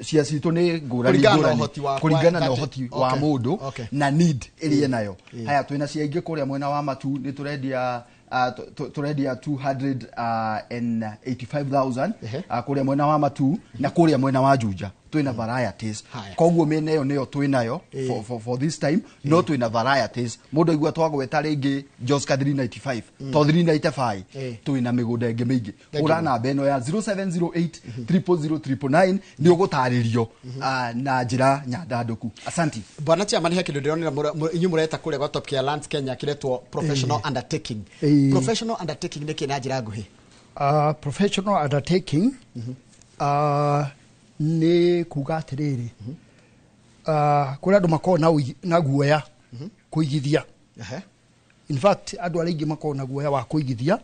[SPEAKER 2] cia citũ nĩ ngũrani ngũrani kũringana na ũhoti wa mũndũ na need ĩrĩa nayo. Haya, twĩna cia ingĩ kũrĩa mwena wa Matu nĩ tũrendia tũrendia 285,000 kũrĩa mwena wa Matu, na kũrĩa mwena wa Juja twĩna varieties. Koguo mĩena ĩyo nĩyo twĩnayo for this time, no twĩna varieties. Mũndũ aigua twagweta rĩngĩ Joska 395 to 395, twĩna mĩgũnda ĩngĩ mĩingĩ. Ũra namba ĩno ya 0708 000 999 nĩ ũgũtarĩrio na njĩra nyandandũku. Asanti.
[SPEAKER 16] Bwana chairman, he kĩndũ ndĩronera inyuĩ mũreta kũrĩa gwa Top Care Lands Kenya kĩretwo professional undertaking. Professional undertaking nĩ kĩ na njĩra nguhĩ?
[SPEAKER 5] Professional undertaking nĩ kuga atĩrĩrĩ, kũrĩ andũ makoragwo na guoya kũigithia. In fact, andũ arĩa aingĩ makoragwo na guoya wa kũigithia.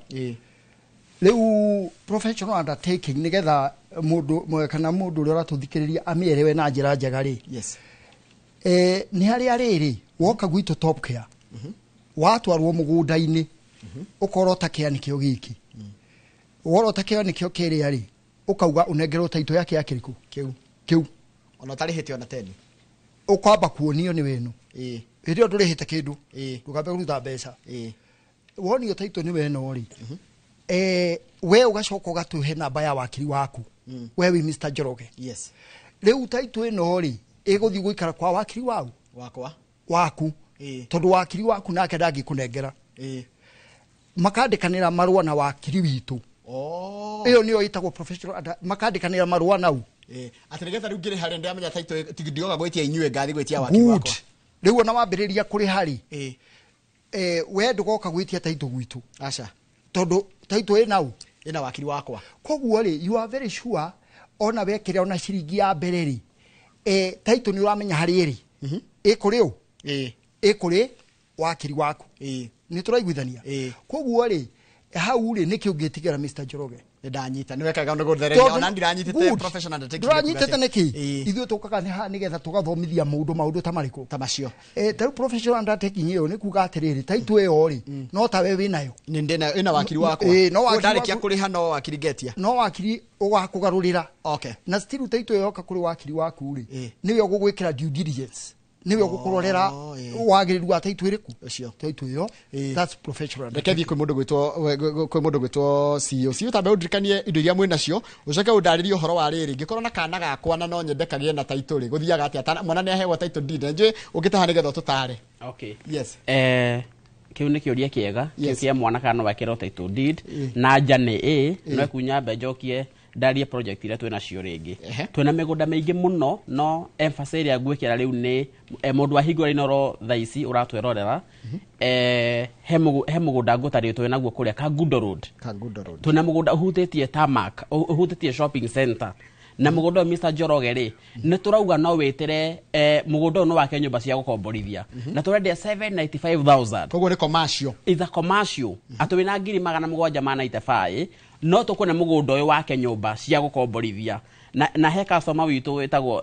[SPEAKER 5] Rĩu professional undertaking nĩgetha mũndũ kana mũndũ ũrĩa ũratũthikĩrĩria amĩerewe na njĩra njega rĩ, nĩ harĩa rĩrĩ woka gwitũ Top Care, watwarwo mũgũnda-inĩ ũkorota kĩa nĩkĩo gĩkĩ, worota kĩa nĩkĩo kĩrĩa rĩ, ukauga unengerwo taito yake ya kiriku kiu
[SPEAKER 16] ona utarihite ona 10
[SPEAKER 5] ukwamba kuonio ni wenu hindi yo ndurihite kindu ndukambe kuruta mbeca wonio taito ni weno ri we ugacoka ugatuhe namba ya wakiri waku we wi Mr Njoroge.
[SPEAKER 16] Yes,
[SPEAKER 5] riu taito ino ri iguthi guikara kwa wakiri wau
[SPEAKER 16] wakwa
[SPEAKER 5] waku tondu wakiri waku nake ndangĩkũnengera makandikanĩra marũa na wakiri witũ. Iyo niyo itagwo professional makandikanĩra marũa nau
[SPEAKER 16] atĩ nĩgetha rĩu ngĩrĩ harĩa ndĩramenya taito ndioga gwĩtia inyuĩ ngathi gwĩtia wakiri wakwa.
[SPEAKER 5] Rĩu ona wambĩrĩria kũrĩha rĩ, we ndũgoka gwĩtia taito gwitũ,
[SPEAKER 16] aca,
[SPEAKER 5] tondũ taito ĩ nau
[SPEAKER 16] ĩna wakiri wakwa.
[SPEAKER 5] Koguo rĩ, you are very sure ona wekĩra ona ciringi ya mbere rĩ, taito nĩ ũramenya harĩa ĩrĩ, ĩkũrĩ ũ, ĩkũrĩ wakiri waku, nĩ tũraiguithania. Koguo rĩ, hau rĩ nĩkĩ ũngĩtigĩra Mr Njoroge?
[SPEAKER 16] Ndanyita nĩ wekaga nĩ gũthereria ona ndiranyitĩte professional undertaking.
[SPEAKER 5] Ndũranyitĩte nĩkĩ? Ithuĩ tũkaga nĩ haha nĩgetha tũgathomithia mũndũ maũndũ ta marĩkũ
[SPEAKER 16] ta macio.
[SPEAKER 5] Ta rĩu professional undertaking ĩyo nĩ kuga atĩrĩrĩ, taitũ ĩyo rĩ no tawe wĩnayo,
[SPEAKER 16] nĩ ndĩnayo, ĩna wakiri wakwa, ndarĩkia kũrĩha no wakiri ngetia,
[SPEAKER 5] no wakiri ũgakũgarũrĩra.
[SPEAKER 16] Okay.
[SPEAKER 5] Na still taitũ ĩyo yoka kũrĩ wakiri waku rĩ, nĩwe ũgũgwĩkĩra due diligence, niwe ũgũkũrorera wagĩrĩru wa taitũ ĩrĩkũ
[SPEAKER 16] ũcio
[SPEAKER 5] taitũ ĩyo. That's professional.
[SPEAKER 16] Reke thiĩ kwĩ mũndũ gwĩtwo CEO. CEO, tambe ũndirikanie indo iria mwĩ nacio, ũcoke ũndarĩrie ũhoro wa rĩrĩ, ngĩkorwo na kana gakwa na no nyende kagĩe na taitũ rĩ, gũthiaga atĩa? Mwana nĩ aheagwo taitũ deed, na njũĩ ũngĩtaha nĩgetha ũtũtare.
[SPEAKER 29] Okay.
[SPEAKER 16] Yes.
[SPEAKER 29] Kĩu nĩ kĩũria kĩega kĩu kĩa mwana kana no ekĩrwo title deed, na nja nĩ ĩ no ekunyambe njokie ndarie project iria twĩna cio rĩngĩ. Twĩna mĩgũnda mĩingĩ mũno, no emphasis ĩrĩa ngwĩkĩra rĩu nĩ mũndũ wahingũra Inooro thaa ici ũratwĩrorera, he mũgũnda ngũtarĩ twĩ naguo kũrĩa Kangundo Road. Twĩna mũgũnda ũhutĩtie tarmac, ũhutĩtie shopping center, na mũgũnda ũyũ Mr Njoroge rĩ, nĩ tũrauga no wĩtĩre mũgũnda ũyũ nĩ wake nyũmba cia gũkomborithia, na tũrendia 795,000.
[SPEAKER 16] Koguo nĩ commercial.
[SPEAKER 29] It's a commercial. Atĩ wĩna 795,000 no tũkũne mũgũnda ũyũ wake nyũmba cia gũkomborithia. Na he customer witũ wĩtagwo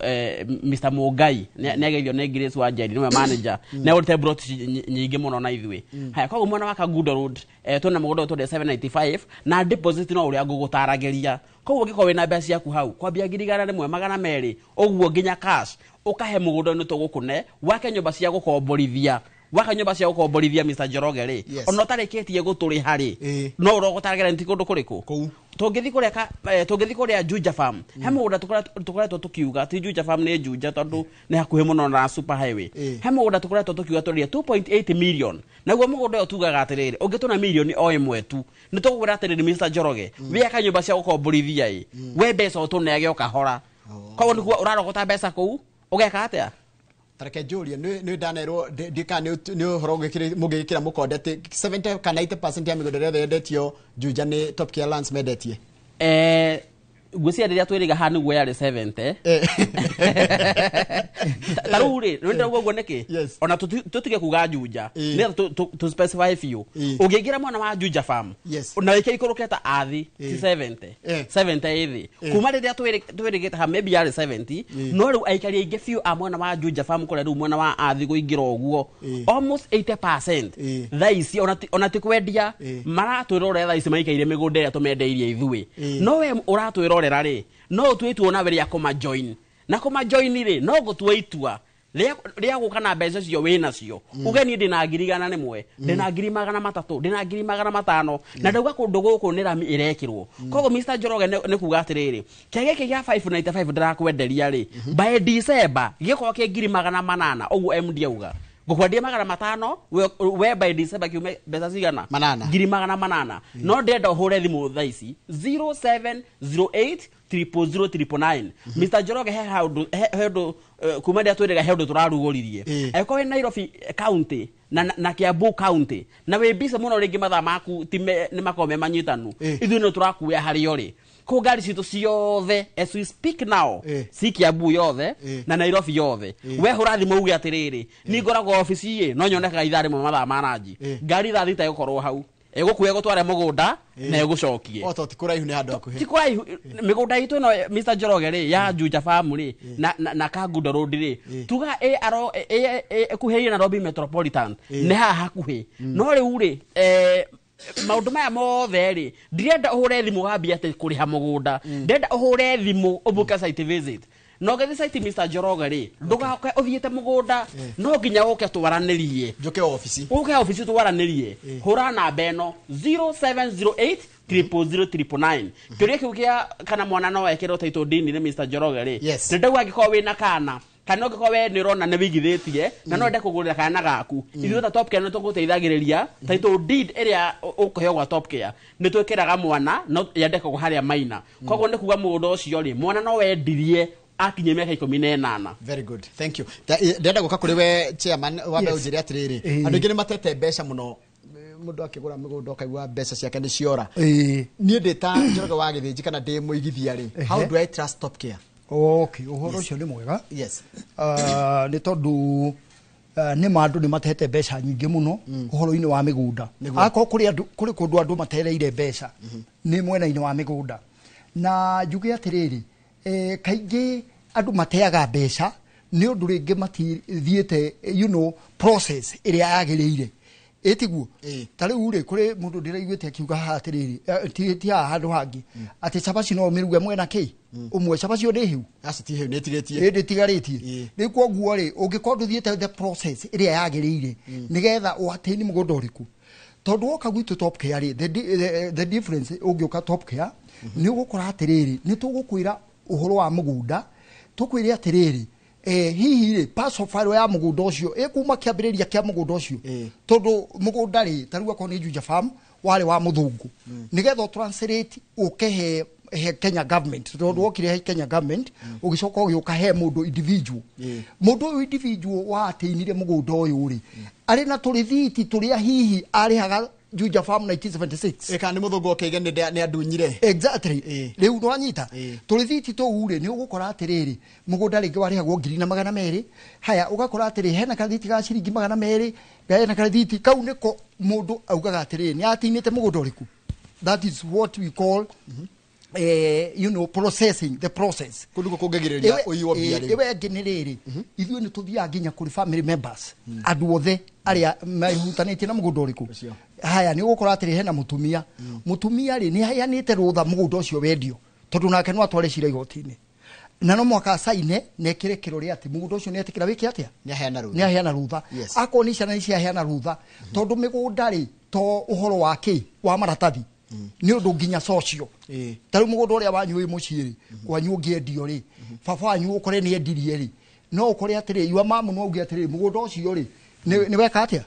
[SPEAKER 29] Mr Mũngai, nĩ ageithio nĩ Grace Wanjeri, nĩwe manager, nĩ agũrĩte plot nyingĩ mũno na ithuĩ. Haya, koguo mwena wa Kangundo Road twĩna mũgũnda ũyũ twendia 795 na deposit no ũrĩa ngũgũtaragĩria. Koguo ũngĩkorwo wĩna mbeca ciaku hau kwambia 1,200 ũguo nginya cash ũkahe mũgũnda ũyũ nĩ tũgũkũne wake nyũmba cia gũkomborithia, waka nyũmba cia gũkomborithia Mr Njoroge rĩ, ona ũtarĩkĩtie gũtũrĩha rĩ, no ũrogũtaragĩra nĩ kũndũ kũrĩkũ. Tũngĩthiĩ kũrĩa Juja Farm, he mũgũnda tũkoretwo tũkiuga, ti Juja Farm nĩ Juja tondũ nĩ hakuhĩ mũno na super highway. He mũgũnda tũkoretwo tũkiuga tũrĩe 2.8 million, naguo mũgũnda ũyũ tugaga atĩrĩrĩ, ũngĩtũna milioni o ĩmwe tu nĩ tũgũkwĩra atĩrĩrĩ Mr Njoroge, wĩaka nyũmba cia gũkomborithia ĩ, we mbeca ũtũneage o kahora. Koguo nĩkuo ũrarogota mbeca kũu ũgeka atĩa?
[SPEAKER 16] Tareke njũrie, nĩ ndanerwo ndika nĩ ũhoro mũngĩgĩkĩra mũkonde atĩ 70 kana 80% ya mĩgũnda ĩrĩa yendetio Juja nĩ Top Care Lands mendetie.
[SPEAKER 29] Ngwĩciria rĩrĩa twĩrĩga haha nĩguo yarĩ 70. Ta rĩu rĩ, nĩ ũguo nĩkĩ ona tũtige kuga Juja, nĩgetha tũ specify biũ. Ũngĩingĩra mwena wa Juja Farm na wĩke ikũrũke ta athi, ti 70, 70 ĩthĩ kuma rĩrĩa twĩrĩgĩte ha, maybe yarĩ 70, no rĩu aikari aingĩ biũ a mwena wa Juja Farm kũrĩa rĩu mwena wa athi kũingĩra ũguo, almost 80% thaa ici ona ti kwendia maratwĩrorera thaa ici, maikaire mĩgũnda ĩrĩa tũmendeirie ithuĩ. No we ũratwĩrorera rĩ, no ũtue itua nawe rĩa kũma join, na kũma join rĩ, no gũtua itua rĩa gũka na mbeca icio wĩ nacio, uge niĩ ndĩna 100,000, ndĩna 300,000, ndĩna 500,000, na ndauga kũndũ gũkũ nĩ rami ĩrekĩrwo. Koguo Mr. Njoroge, nĩ kuga atĩrĩrĩ, kĩa gĩkĩ gĩa 595 ndĩrakwenderia rĩ, by December gĩkorwo kĩ 800,000. Ũguo MD auga ngũkwendia 500, we by December kiume mbeca cigana?
[SPEAKER 16] Manana.
[SPEAKER 29] 800,000. No ndĩrenda ũhũre thimũ thaa ici 0708 000 999. Mr. Njoroge, he haũndũ he ũndũ kuma rĩrĩa twĩrĩga, he ũndũ tũrarugũririe. Angĩkorwo wĩ Nairobi County na Kiambu County na wĩ busy mũno, rĩngĩ mathaa maku ti nĩ makoragwo me manyitanu, ithuĩ no tũrakuoya harĩa ũrĩ. Kũu ngari citũ ciothe as we speak now ci Kiambu yothe na Nairobi yothe. We hũra thimũ uge atĩrĩrĩ, niĩ ngoragwo obici ĩ no nyonekaga ithaa rĩmwe mathaa ma ranji, ngari thaa thita ĩgũkorwo hau, ĩgũkuoya gũtware mũgũnda na ĩgũcokie.
[SPEAKER 16] O to ti kũraihu, nĩ handũ hakuhĩ.
[SPEAKER 29] Ti kũraihu. Mĩgũnda itũ ĩno, Mr. Njoroge rĩ, ya Juja Farm rĩ na Kangundo Road rĩ, tuga ĩ aro ĩkuhĩrĩirie Nairobi Metropolitan, nĩ haha hakuhĩ. No rĩu rĩ, maũndũ maya mothe rĩ, ndirenda ũhũre thimũ wambie atĩ kũrĩha mũgũnda. Ndĩrenda ũhũre thimũ ũbuke site visit. Na ũgĩthiĩ site, Mr. Njoroge rĩ, ndũgoke ũthiĩte mũgũnda, no nginya ũke twaranĩrie.
[SPEAKER 16] Njũke obici.
[SPEAKER 29] Ũke obici twaranĩrie. Hũra namba ĩno 0708 000 999. Kĩũria kĩu kĩa kana mwana no ekĩrwo title deed nĩ Mr. Njoroge rĩ, nĩ ndauga angĩkorwo wĩna kana ũngĩkorwo we nĩ ũrona nĩ wĩigithĩtie na no wende kũgũrĩra kana gaku, ithuĩ ta Top Care nĩ tũgũteithagĩrĩria. Title deed ĩrĩa ũkũheo gwa Top Care nĩ twĩkĩraga mwana no yandĩkagwo harĩa maina. Koguo nĩ kuga mũgũnda ũcio rĩ, mwana no wendirie akinyie mĩaka 18.
[SPEAKER 16] Very good, thank you. Ndĩrenda gũka kũrĩ we chairman, wambe ũnjĩre atĩrĩrĩ, andũ aingĩ nĩ matete mbeca mũno. Mũndũ akĩgũra mĩgũnda ũkaigua mbeca ciake nĩ ciora. Niĩ ndĩ ta Njoroge wa Gĩthĩnji kana ndĩ mũigithia rĩ, how do I trust Top Care?
[SPEAKER 5] Okay, ũhoro ũcio nĩ mwega. Nĩ tondũ nĩ ma andũ nĩ matete mbeca nyingĩ mũno ũhoro-inĩ wa mĩgũnda. Akorwo kũrĩ andũ, kũrĩ kũndũ andũ matereire mbeca nĩ mwena-inĩ wa mĩgũnda. Na njuge atĩrĩrĩ, kaingĩ andũ mateaga mbeca nĩ ũndũ rĩngĩ matithiĩte process ĩrĩa yagĩrĩire, ĩtiguo? Ta rĩu rĩ, kũrĩ mũndũ ndĩraiguĩte akiuga haha atĩrĩrĩ, ti haha, handũ hangĩ, atĩ cabaci no ũmĩruge mwena kĩ ũmwe. Cabaci ĩyo ndĩ hĩu.
[SPEAKER 16] Aca, ti hĩu, nĩ ĩtigĩtie.
[SPEAKER 5] Ĩ ndĩtigarĩtie. Rĩu koguo rĩ, ũngĩkorwo ndũthiĩte the process ĩrĩa yagĩrĩire nĩgetha ũatĩni mũgũnda ũrĩkũ, tondũ woka gwitũ Top Care rĩ, the difference, ũngĩũka Top Care nĩ ũgũkora atĩrĩrĩ, nĩ tũgũkwĩra ũhoro wa mũgũnda, tũkwĩre atĩrĩrĩ, hihi rĩ, parcel file ya mũgũnda ũcio ĩkuma kĩambĩrĩria kĩa mũgũnda ũcio, tondũ mũgũnda rĩ, ta rĩu akorwo nĩ Juja Farm warĩ wa mũthũngũ, nĩgetha ũtranslate ũke he Kenya government, tondũ wokire he Kenya government, ũgĩcoka ũgĩũka he mũndũ individual. Mũndũ ũyũ individual watĩinire mũgũnda ũyũ rĩ, arĩ na tũrĩthiti tũrĩa hihi arĩhaga Juja Farm 1976.
[SPEAKER 16] Ĩ kana nĩ mũthũngũ okĩige nĩ andunyire.
[SPEAKER 5] Exactly. Rĩu nĩwanyita tũrĩthiti tũu rĩ, nĩ ũgũkora atĩrĩrĩ, mũgũnda rĩngĩ warĩhagwo 1,200. Haya, ũgakora atĩrĩ, hena karĩthiti ga ciringi 200, hena karĩthiti kau, nĩko mũndũ augaga atĩrĩrĩ, nĩ atinĩte mũgũnda ũrĩkũ. That is what we call processing, the process.
[SPEAKER 16] Kũndũ gũkũ kũngĩgirĩrĩria ũiywo mbia rĩu.
[SPEAKER 5] Ĩwe ĩngĩ nĩ rĩrĩ, ithuĩ nĩ tũthiaga nginya kũrĩ family members, andũ othe arĩa mehutanĩtie na mũgũnda ũrĩkũ. Haya, nĩ ũgũkora atĩrĩ, hena mũtumia. Mũtumia rĩ, nĩ aheanĩte rũtha mũgũnda ũcio wendio, tondũ nake no atware cira igoti-inĩ, na no mwaka acaine na ĩkĩre kĩrore atĩ mũgũnda ũcio nĩ etĩkĩra wĩke atĩa.
[SPEAKER 16] Nĩ aheana rũtha.
[SPEAKER 5] Nĩ aheana rũtha. Akorwo nĩ ciana nĩ ciaheana rũtha, tondũ mĩgũnda rĩ, to ũhoro wa kĩ wa maratathi, nĩ ũndũ nginya social. Ta rĩu mũgũnda ũrĩa wanyu wĩ mũciĩ rĩ, kwanyu ũngĩendio rĩ, baba wanyu ũkore nĩ endirie rĩ, no ũkore atĩrĩ, yua mamu no auge atĩrĩrĩ, mũgũnda ũcio rĩ, nĩ weka atĩa.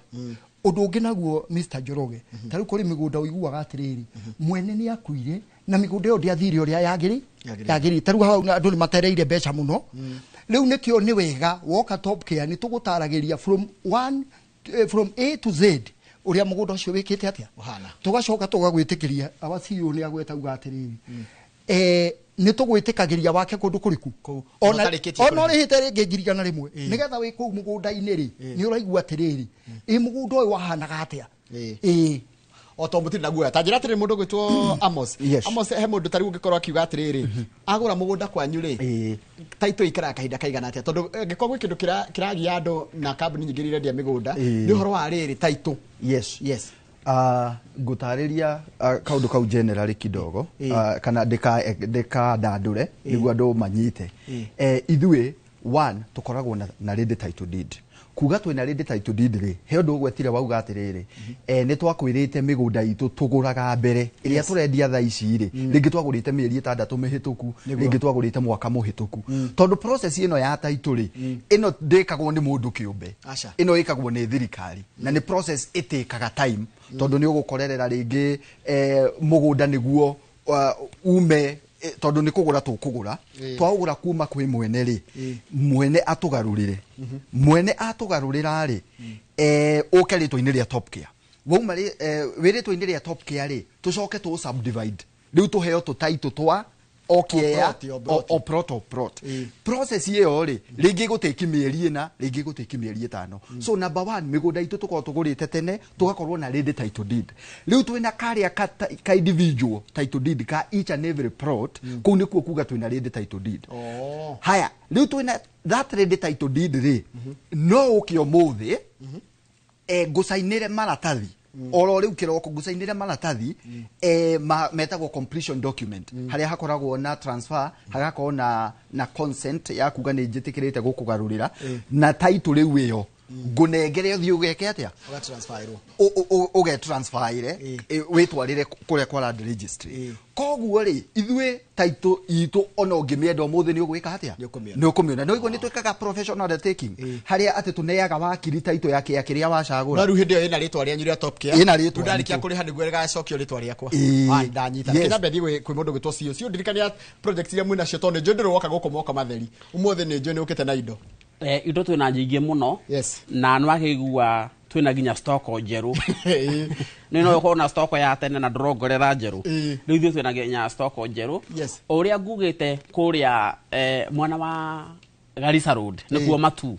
[SPEAKER 5] Ũndũ ũngĩ naguo, Mr. Njoroge, ta rĩu kũrĩ mĩgũnda ũiguaga atĩrĩrĩ, mwene nĩ akuire na mĩgũnda ĩyo ndĩathire ũrĩa yagĩrĩ.
[SPEAKER 16] Yagĩrĩire.
[SPEAKER 5] Yagĩrĩire. Ta rĩu hau andũ nĩ matereire mbeca mũno. Rĩu nĩkĩo nĩ wega woka Top Care nĩ tũgũtaragĩria from one, from A to Z ũrĩa mũgũnda ũcio wĩkĩte atĩa.
[SPEAKER 16] Ũhana.
[SPEAKER 5] Tũgacoka tũgagwĩtĩkĩria, our CEO nĩ agweta uga atĩrĩrĩ, nĩ tũgwĩtĩkagĩria wake kũndũ kũrĩkũ ona
[SPEAKER 16] ũtarĩkĩtie
[SPEAKER 5] ona
[SPEAKER 16] kũrĩha.
[SPEAKER 5] ũrĩhĩte rĩngĩ 100,000, nĩgetha wĩ kũu mũgũnda-inĩ rĩ, nĩ ũraigua atĩrĩrĩ, ĩ mũgũnda ũyũ wahanaga atĩa. Ĩĩ.
[SPEAKER 16] O to mũtirĩ na guoya ta njĩra atĩrĩ, mũndũ gwĩtwo Amos.
[SPEAKER 2] Yes.
[SPEAKER 16] Amos, he mũndũ tarĩu ũngĩkorwo akiuga atĩrĩrĩ, agũra mũgũnda kwanyu rĩ, taitũ ikaraga kahinda kaigana atĩa? Tondũ angĩkorwo gwĩ kĩndũ kĩragia andũ na kambuni nyingĩ iria irendia mĩgũnda nĩ ũhoro wa rĩrĩ, taitũ.
[SPEAKER 2] Yes.
[SPEAKER 16] Yes.
[SPEAKER 2] Ngũtarĩria kaũndũ kau generally kidogo, kana ndĩkandandũre nĩguo andũ manyite. Ithuĩ one tũkoragwo na ready title deed. Kuga twĩna ready title deed rĩ, he ũndũ ũgwetire wauga atĩrĩrĩ, nĩ twakwĩrĩte mĩgũnda itũ tũgũraga mbere ĩrĩa tũrendia thaa ici rĩ, rĩngĩ twagũrĩte mĩeri 6 mĩhĩtũku, rĩngĩ twagũrĩte mwaka mũhĩtũku, tondũ process ĩno ya title rĩ, ĩno ndĩkagwo nĩ mũndũ kĩũmbe.
[SPEAKER 16] Aca.
[SPEAKER 2] Ĩno ĩkagwo nĩ thirikari na nĩ process ĩtĩkaga time, tondũ nĩ ũgũkorerera rĩngĩ mũgũnda nĩguo ume, tondũ nĩ kũgũra tũkũgũra. Twaũgũra kuma kwĩ mwene rĩ, mwene atũgarũrĩre, mwene atũgarũrĩra rĩ, ũke rĩtwa-inĩ rĩa Top Care. Wauma rĩ, wĩ rĩtwa-inĩ rĩa Top Care rĩ, tũcoke tũ subdivide, rĩu tũheo tũtaitũ twa o kĩea.
[SPEAKER 16] Plot, o plot.
[SPEAKER 2] O plot, o plot. Process ĩyo rĩ, rĩngĩ ĩgũtĩki mĩeri 4, rĩngĩ ĩgũtĩki mĩeri 5. So number one, mĩgũnda itũ tũkorwo tũgũrĩte tene, tũgakorwo na ready title deed. Rĩu twĩna karĩa ka individual title deed ka each and every plot. Kũu nĩkuo kuga twĩna ready title deed. Haya, rĩu twĩna that ready title deed rĩ, no ũke ũmũthĩ, ngũcainĩre maratathi oro rĩu kĩroko, ngũcainĩre maratathi metagwo completion document, harĩa hakoragwo na transfer, hagakorwo na consent ya kuga nĩ njĩtĩkĩrĩte gũkũgarũrĩra na title. Rĩu ĩyo ngũnengere ũthiĩ ũgeke atĩa?
[SPEAKER 16] Ũgatransferĩrwo.
[SPEAKER 2] Ũgetransferire wĩtwarĩre kũrĩa kwa land registry. Koguo rĩ, ithuĩ title itũ ona ũngĩmĩenda ũmũthĩ nĩ ũgwĩka atĩa?
[SPEAKER 16] Nĩ ũkũmĩona.
[SPEAKER 2] Nĩ ũkũmĩona. Nĩ ũigua nĩ twĩkaga professional undertaking, harĩa atĩ tũneaga wakiri title ya kĩa kĩrĩa wacagũra.
[SPEAKER 16] No rĩu hĩndĩ ĩyo ĩna rĩtwa rĩanyu rĩa Top Care.
[SPEAKER 2] Ĩna rĩtwa
[SPEAKER 16] Rĩu ndarĩkia
[SPEAKER 2] ritũ.
[SPEAKER 16] kũrĩha nĩguo rĩgacokio rĩtwa rĩakwa.
[SPEAKER 2] Ĩĩ.
[SPEAKER 16] Ah, ndanyita.
[SPEAKER 2] Yes.
[SPEAKER 16] Reke nyambe thiĩ kwĩ mũndũ gwĩtwo CEO. CEO, ndirikania project iria mwĩnacio, tondũ nĩ njũĩ ndũrĩ woka gũkũ moka matheri. Ũmũthĩ nĩ njũĩ nĩ ũkĩte na indo.
[SPEAKER 29] Indo twĩna nyingĩ mũno.
[SPEAKER 16] Yes.
[SPEAKER 29] Na nĩ wakĩigua twĩna nginya stoko njerũ. Nĩ no ũkorwo na stoko ya tene na ndũrongerera njerũ. Rĩu ithuĩ twĩna nginya stoko njerũ.
[SPEAKER 16] Yes.
[SPEAKER 29] O ũrĩa ngugĩte kũrĩa, mwena wa Garissa Road nĩkuo Matu,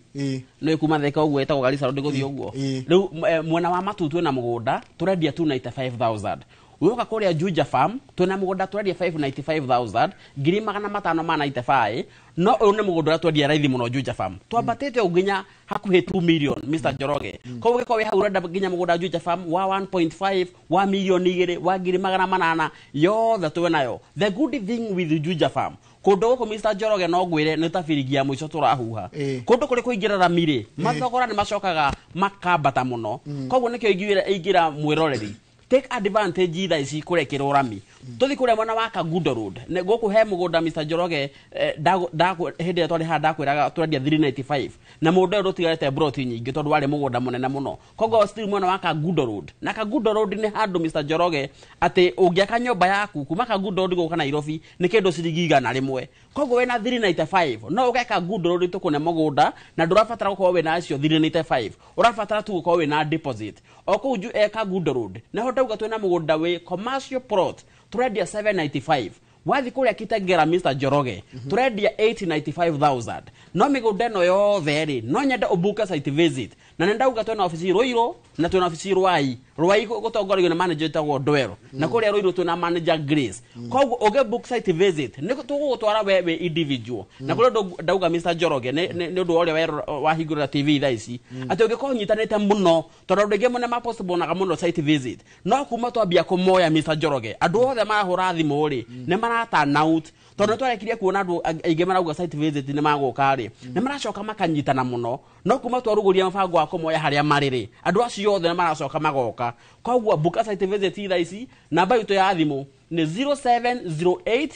[SPEAKER 29] nĩ kuma Thika ũguo ĩtagwo Garissa Road gũthiĩ ũguo. Rĩu mwena wa Matu twĩna mũgũnda tũrendia 295,000. Woka kũrĩa Juja Farm twĩna mũgũnda tũrendia 595,000, 595,000. No ũyũ nĩ mũgũnda ũrĩa twendia raithi mũno Juja Farm, twambatĩte ũguo nginya hakuhĩ 2 million, Mr Njoroge. Koguo ũngĩkorwo wĩ hau ũrenda nginya mũgũnda Juja Farm wa 1.5, wa 2 million, wa 800,000, yothe twĩ nayo. The good thing with Juja Farm, kũndũ gũkũ, Mr Njoroge, no ngwĩre nĩ ta biringi ya mũico tũrahuha. Kũndũ kũrĩ kũingĩra rami rĩ, mathogora nĩ macokaga makambata mũno. Koguo nĩkĩo ingĩra mwĩroreri take advantage thaa ici kũrekĩrwo rami. Tũthi kũrĩa mwena wa Kangundo Road. Gũkũ he mũgũnda, Mr Njoroge, hĩndĩ ĩrĩa twarĩ haha ndakwĩraga tũrendia 395, na mũgũnda ũyũ ndũtigarĩte broti nyingĩ tondũ warĩ mũgũnda mũnene mũno. Koguo still mwena wa Kangundo Road, na Kangundo Road nĩ handũ, Mr Njoroge, atĩ ũngĩaka nyũmba yaku kuma Kangundo Road gũka Nairobi nĩ kĩndũ ciringi 100. Koguo wĩna 395 no ũke Kangundo Road tũkũne mũgũnda, na ndũrabatara gũkorwo wĩna acio 395, ũrabatara tu gũkorwo wĩna deposit o kũu Kangundo Road. Naho ndauga twĩna mũgũnda wĩ commercial plot tũrendia 795. Wathi kũrĩa Kitengela, Mr Njoroge, tũrendia 895,000. No mĩgũnda ĩno yothe rĩ, no nyende ũbuke site visit, na nĩ ndauga twĩna obici Ruiru na twĩna obici Ruai. Ruai gũtongoragio nĩ manager wĩtagwo Ndwero, na kũrĩa Ruiru twĩna manager Grace. Koguo ũngĩ book site visit nĩ tũgũgũtwara we wĩ individual. Na kũrĩ ũndũ ndauga, Mr Njoroge, nĩ ũndũ wa ũrĩa wahingũrĩra TV thaa ici, atĩ ũngĩkorwo ũnyitanĩte mũno, tondũ andũ aingĩ mũno mapostponaga mũno site visit, no kuma twambia kũmoya, Mr Njoroge, andũ othe marahũra thimũ rĩ, nĩ mara turn out, tondũ nĩ twarekirie kuona andũ aingĩ marauga site visit nĩ magũka rĩ, nĩ maracoka makanyitana mũno. No kuma twarugũria mũbango wa kũmoya harĩa marĩ rĩ, andũ acio othe nĩ maracoka magoka. Koguo book a site visit thaa ici. Namba itũ ya thimũ nĩ 0708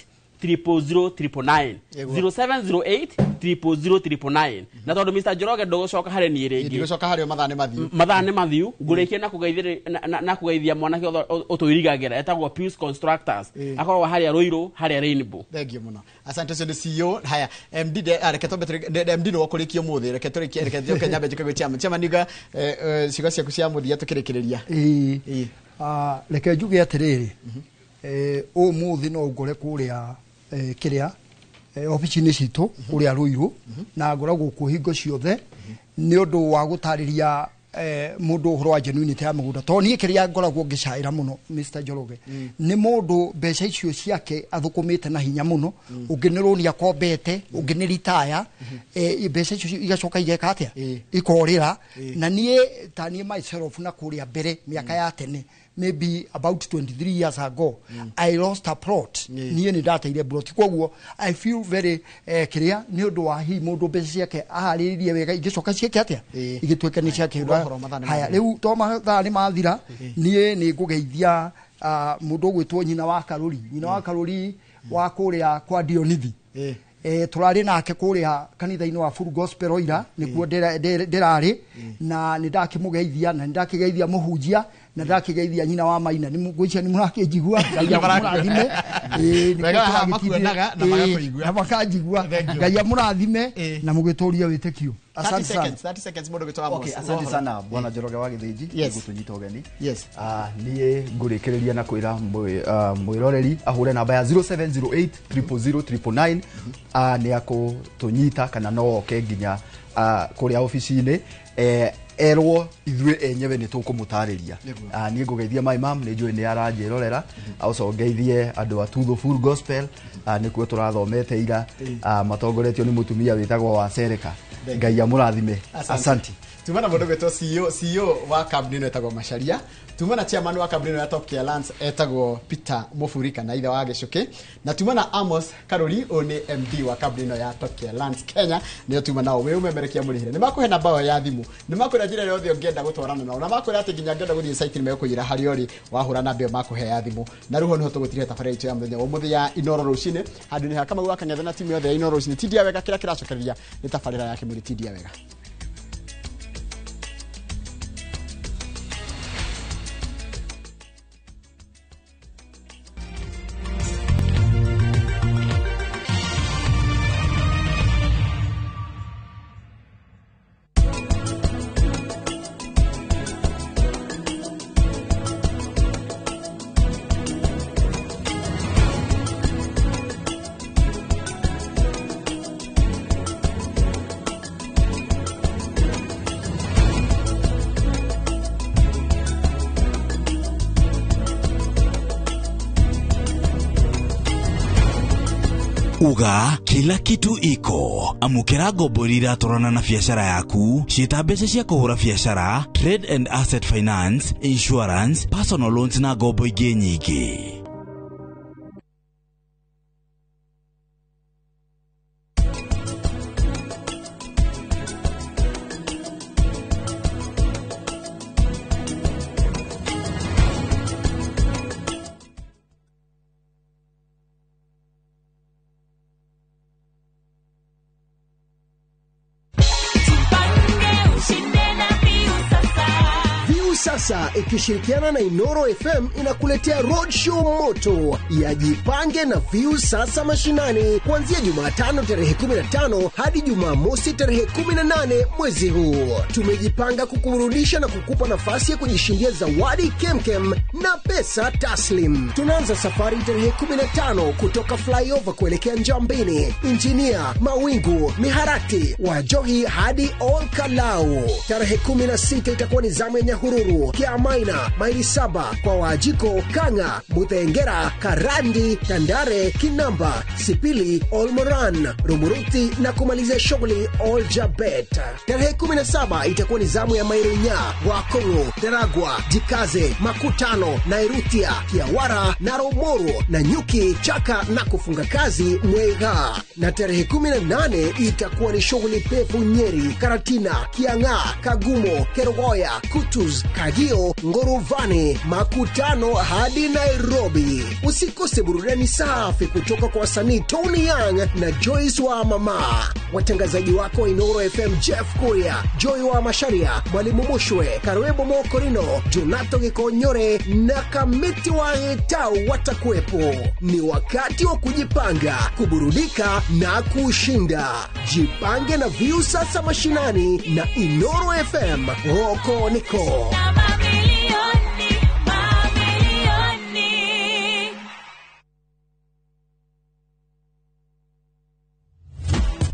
[SPEAKER 29] 000 999 0708 000 999 na tondu Mr Njoroge ndũgũcoka harĩ niĩ rĩngĩ.
[SPEAKER 16] Ndigucoka harĩ o, mathaa nĩ mathiu.
[SPEAKER 29] Mathaa nĩ mathiu. Ngũrĩkia na na kũgeithia mwanake ũtũirigagĩra etagwo Pius Constructors, akoragwo harĩa Ruiru, harĩa Rainbow.
[SPEAKER 16] Thank you muno, asante. Ũcio nĩ CEO. Haya, MD reke twambe MD nĩ wakũrĩkia ũmũthĩ. Reke tũrĩkie, reke njoke nyambe njũke gwĩ chairman. Chairman, niga ciugo ciaku cia mũthia tũkĩrĩkĩrĩria.
[SPEAKER 5] Ĩĩ. Reke njuge atĩrĩrĩ, ũmũthĩ no ngore kũrĩa kĩrĩa obici-inĩ citũ kũrĩa Ruiru, na ngoragwo kuo hingo ciothe nĩ ũndũ wa gũtarĩria mũndũ ũhoro wa genuinity ya mũgũnda, tondũ niĩ kĩrĩa ngoragwo ngĩcaĩra mũno, Mr Njoroge, nĩ mũndũ mbeca icio ciake athũkũmĩte na hinya mũno, ũngĩ nĩ rũni akombete, ũngĩ nĩ ritaya, mbeca icio igacoka igeka atĩa? Ikorĩra. Na niĩ ta niĩ myself, na kũrĩa mbere mĩaka ya tene, maybe about 23 years ago, I lost a plot. Niĩ nĩ ndateire plot, koguo I feel very kĩrĩa nĩ ũndũ wa hihi mũndũ mbeca ciake aharĩrĩrie wega, ingĩcoka cieke atĩa? Igĩtuĩka nĩ ciake.
[SPEAKER 16] Ũhoro mathaa nĩ
[SPEAKER 5] Haya.
[SPEAKER 16] mathira.
[SPEAKER 5] Rĩu to mathaa nĩ mathira, niĩ nĩ ngũgeithia mũndũ ũgwĩtwo nyina wa Karũri, nyina wa Karũri wa kũrĩa kwa Dionithi. Tũrarĩ nake kũrĩa kanitha-inĩ wa Full Gospel ira, nĩkuo ndĩrarĩ, na nĩ ndakĩmũgeithia, na nĩ ndakĩgeithia mũhunjia, na ndakĩgeithia nyina wa Maina. Nĩ ngwĩciria nĩ mũrakĩnjigua. Ngai amũrathime. Ĩĩ, nĩkuo
[SPEAKER 16] Wega haha
[SPEAKER 5] tũragĩtindĩra.
[SPEAKER 16] makuonaga na magakũigua.
[SPEAKER 5] Na makanjigua.
[SPEAKER 16] Thank you.
[SPEAKER 5] Ngai amũrathime na mũgĩtũria wĩtĩkio.
[SPEAKER 16] 30
[SPEAKER 5] Asante sana.
[SPEAKER 16] seconds, 30 seconds, mũndũ gwĩtwo Amos.
[SPEAKER 2] Okay, asante sana bwana Njoroge wa Gĩthĩnji gũtũnyita ũgeni. Niĩ ngũrĩkĩrĩria na kwĩra mwĩroreri ahũre namba ya 0708 000 999. Nĩ akũtũnyita kana no oke nginya kũrĩa obici-inĩ, erwo ithuĩ enyewe nĩ tũkũmũtarĩria. Niĩ ngũgeithia my mom, nĩ njũĩ nĩ aranjĩrorera. Also ngeithie andũ a Tutho Full Gospel, nĩkuo tũrathomete ira, matongoretio nĩ mũtumia wĩtagwo wa Sereka. Ngai amũrathime. Asante.
[SPEAKER 16] Tuma na mũndũ gwĩtwo CEO wa kambuni ĩno etagwo Macharia. Tuma na chairman wa kambuni ĩno ya Top Care Lands etagwo Peter Mũburi kana ithe wa Gĩcũkĩ, na tuma na Amos Karuri, ũyũ nĩ MD wa kambuni ĩno ya Top Care Lands Kenya. Nĩo tuma nao wĩ ũmemerekia mũrĩhĩre. Nĩ makũhe namba ĩyo ya thimũ, nĩ makwĩra njĩra ĩrĩa yothe ũngĩenda gũtwarana nao, na makwĩra atĩ nginya ũngĩenda gũthiĩ site nĩ megũkũira harĩa ũrĩ wahũra namba ĩyo makũhe ya thimũ. Na rĩu ho nĩho tũgũtiria tabarĩra itũ ya mũthenya wa ũmũthĩ ya Inoro rũcinĩ, handũ-inĩ ha Kamau wa Kang'ethe na timu yothe ya Inoro rũcinĩ. Tindia wega, kĩrĩa kĩracokereria nĩ tabarĩra ya Kĩmũrĩ. Tindia wega.
[SPEAKER 6] Uga kila kitu iko. Amukira ngombo iria iratwarana na biacara yaku, ciĩta mbeca cia kũhũra biacara, trade and asset finance, insurance, personal loans na ngombo ingĩ nyingĩ.
[SPEAKER 8] Viusasa ikishirikiana na Inoro FM inakuletea roadshow moto ya Jipange na Viusasa Mashinani kuanzia Jumatano tarehe 15 hadi Jumamosi tarehe 18 mwezi huu. Tumejipanga kukuburudisha na kukupa nafasi ya kujishindia zawadi kemkem na pesa taslim. Tunaanza safari tarehe 15 kutoka Flyover kuelekea Njambini, Injinia, Mawingu, Miharati, Wajohi hadi Olkalau. Tarehe 16 itakuwa ni zamu ya Nyahururu, Kiamaina, maili 7 kwa Wajiko, Kanga, Muthengera, Karandi, Tandare, Kinamba, Sipili, Olmoran, Rumuruti na kumalizia shughuli Oljabet. Tarehe 17 itakuwa ni zamu ya Mairunya, Wakongo, Daragwa, Jikaze, Makutano, Nairutia, Kiawara na Romoro na Nyuki, Chaka na kufunga kazi Mwega. Na tarehe 18 itakuwa ni shughuli pevu Nyeri, Karatina, Kiang'a, Kagumo, Kerogoya, Kutus, Kagio, Ngoruvani, Makutano hadi Nairobi. Usikose burudani safi kutoka kwa wasanii Tony Young na Joyce wa Mama. Watangazaji wako Inoro FM Jeff Kuria, Joy wa Masharia, Mwalimu Mushwe, Karwebo Mokorino, Jonato Gikonyore na Kamiti wa Etau watakuwepo. Ni wakati wa kujipanga, kuburudika na kushinda. Jipange na Viusasa Mashinani na Inoro FM. Roko Niko.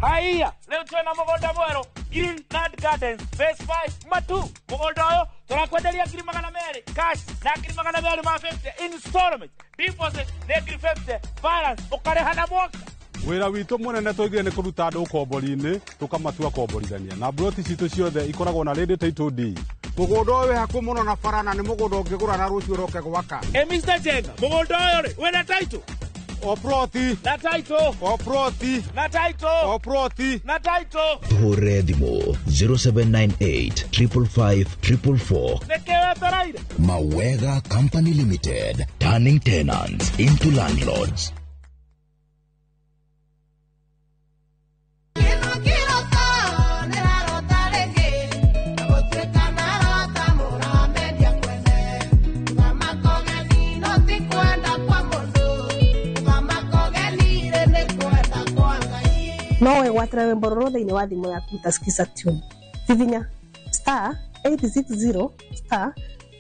[SPEAKER 9] Haiya, leo twena mugunda mweru Green Card Gardens Phase 5 Matu. Mugunda uyu turakwenderia 200,000 cash na 250 installment deposit nĩ 50 balance ukareha na mwaka.
[SPEAKER 11] Wĩra witũ mũnene tũigire nĩ kũruta andũ ũkombori-inĩ tũkamatua komborithania na mburoti citũ ciothe ikoragwo na ready title deed.
[SPEAKER 7] Mũgũnda ũyũ wĩ hakuhĩ mũno na bara na nĩ mũgũnda ũngĩgũra na rũciũ ũroke gwaka.
[SPEAKER 9] Mr. Jenga, mũgũnda ũyũ rĩ wĩna title?
[SPEAKER 7] O ploti.
[SPEAKER 9] Na title.
[SPEAKER 7] O ploti.
[SPEAKER 9] Na title.
[SPEAKER 7] O ploti.
[SPEAKER 9] Na title.
[SPEAKER 4] Tuhũrĩre thimũ 0798 555 444.
[SPEAKER 9] Nĩkĩ wetereire?
[SPEAKER 4] Mawega Company Limited, turning tenants into landlords.
[SPEAKER 14] No wegwatĩre rwĩmbo rũrũ thĩinĩ wa thimũ yaku utasikiza tune. Hihinya star 860 star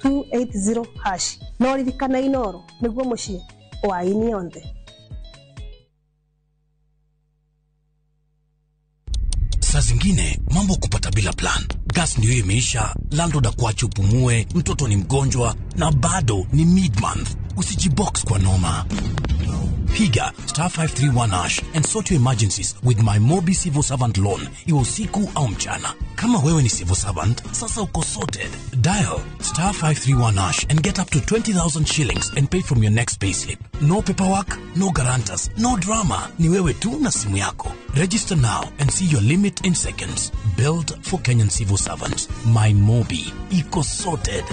[SPEAKER 14] 280 hash. No ririkana Inoro nĩguo mũciĩ wa aini onthe.
[SPEAKER 15] Saa zingine mambo kupata bila plan. Gas ndio imeisha, landlord akuache upumue, mtoto ni mgonjwa na bado ni mid-month. Usijibox kwa noma. Piga star 531 hash and sort your emergencies with my Mobi Civil Servant Loan, iwe usiku au mchana. Kama wewe ni civil servant, sasa uko sorted. Dial star 531 hash and get up to 20,000 shillings and pay from your next payslip. No paperwork, no guarantors, no drama. Ni wewe tu na simu yako. Register now and see your limit in seconds. Built for Kenyan civil servants. My Mobi. Iko sorted.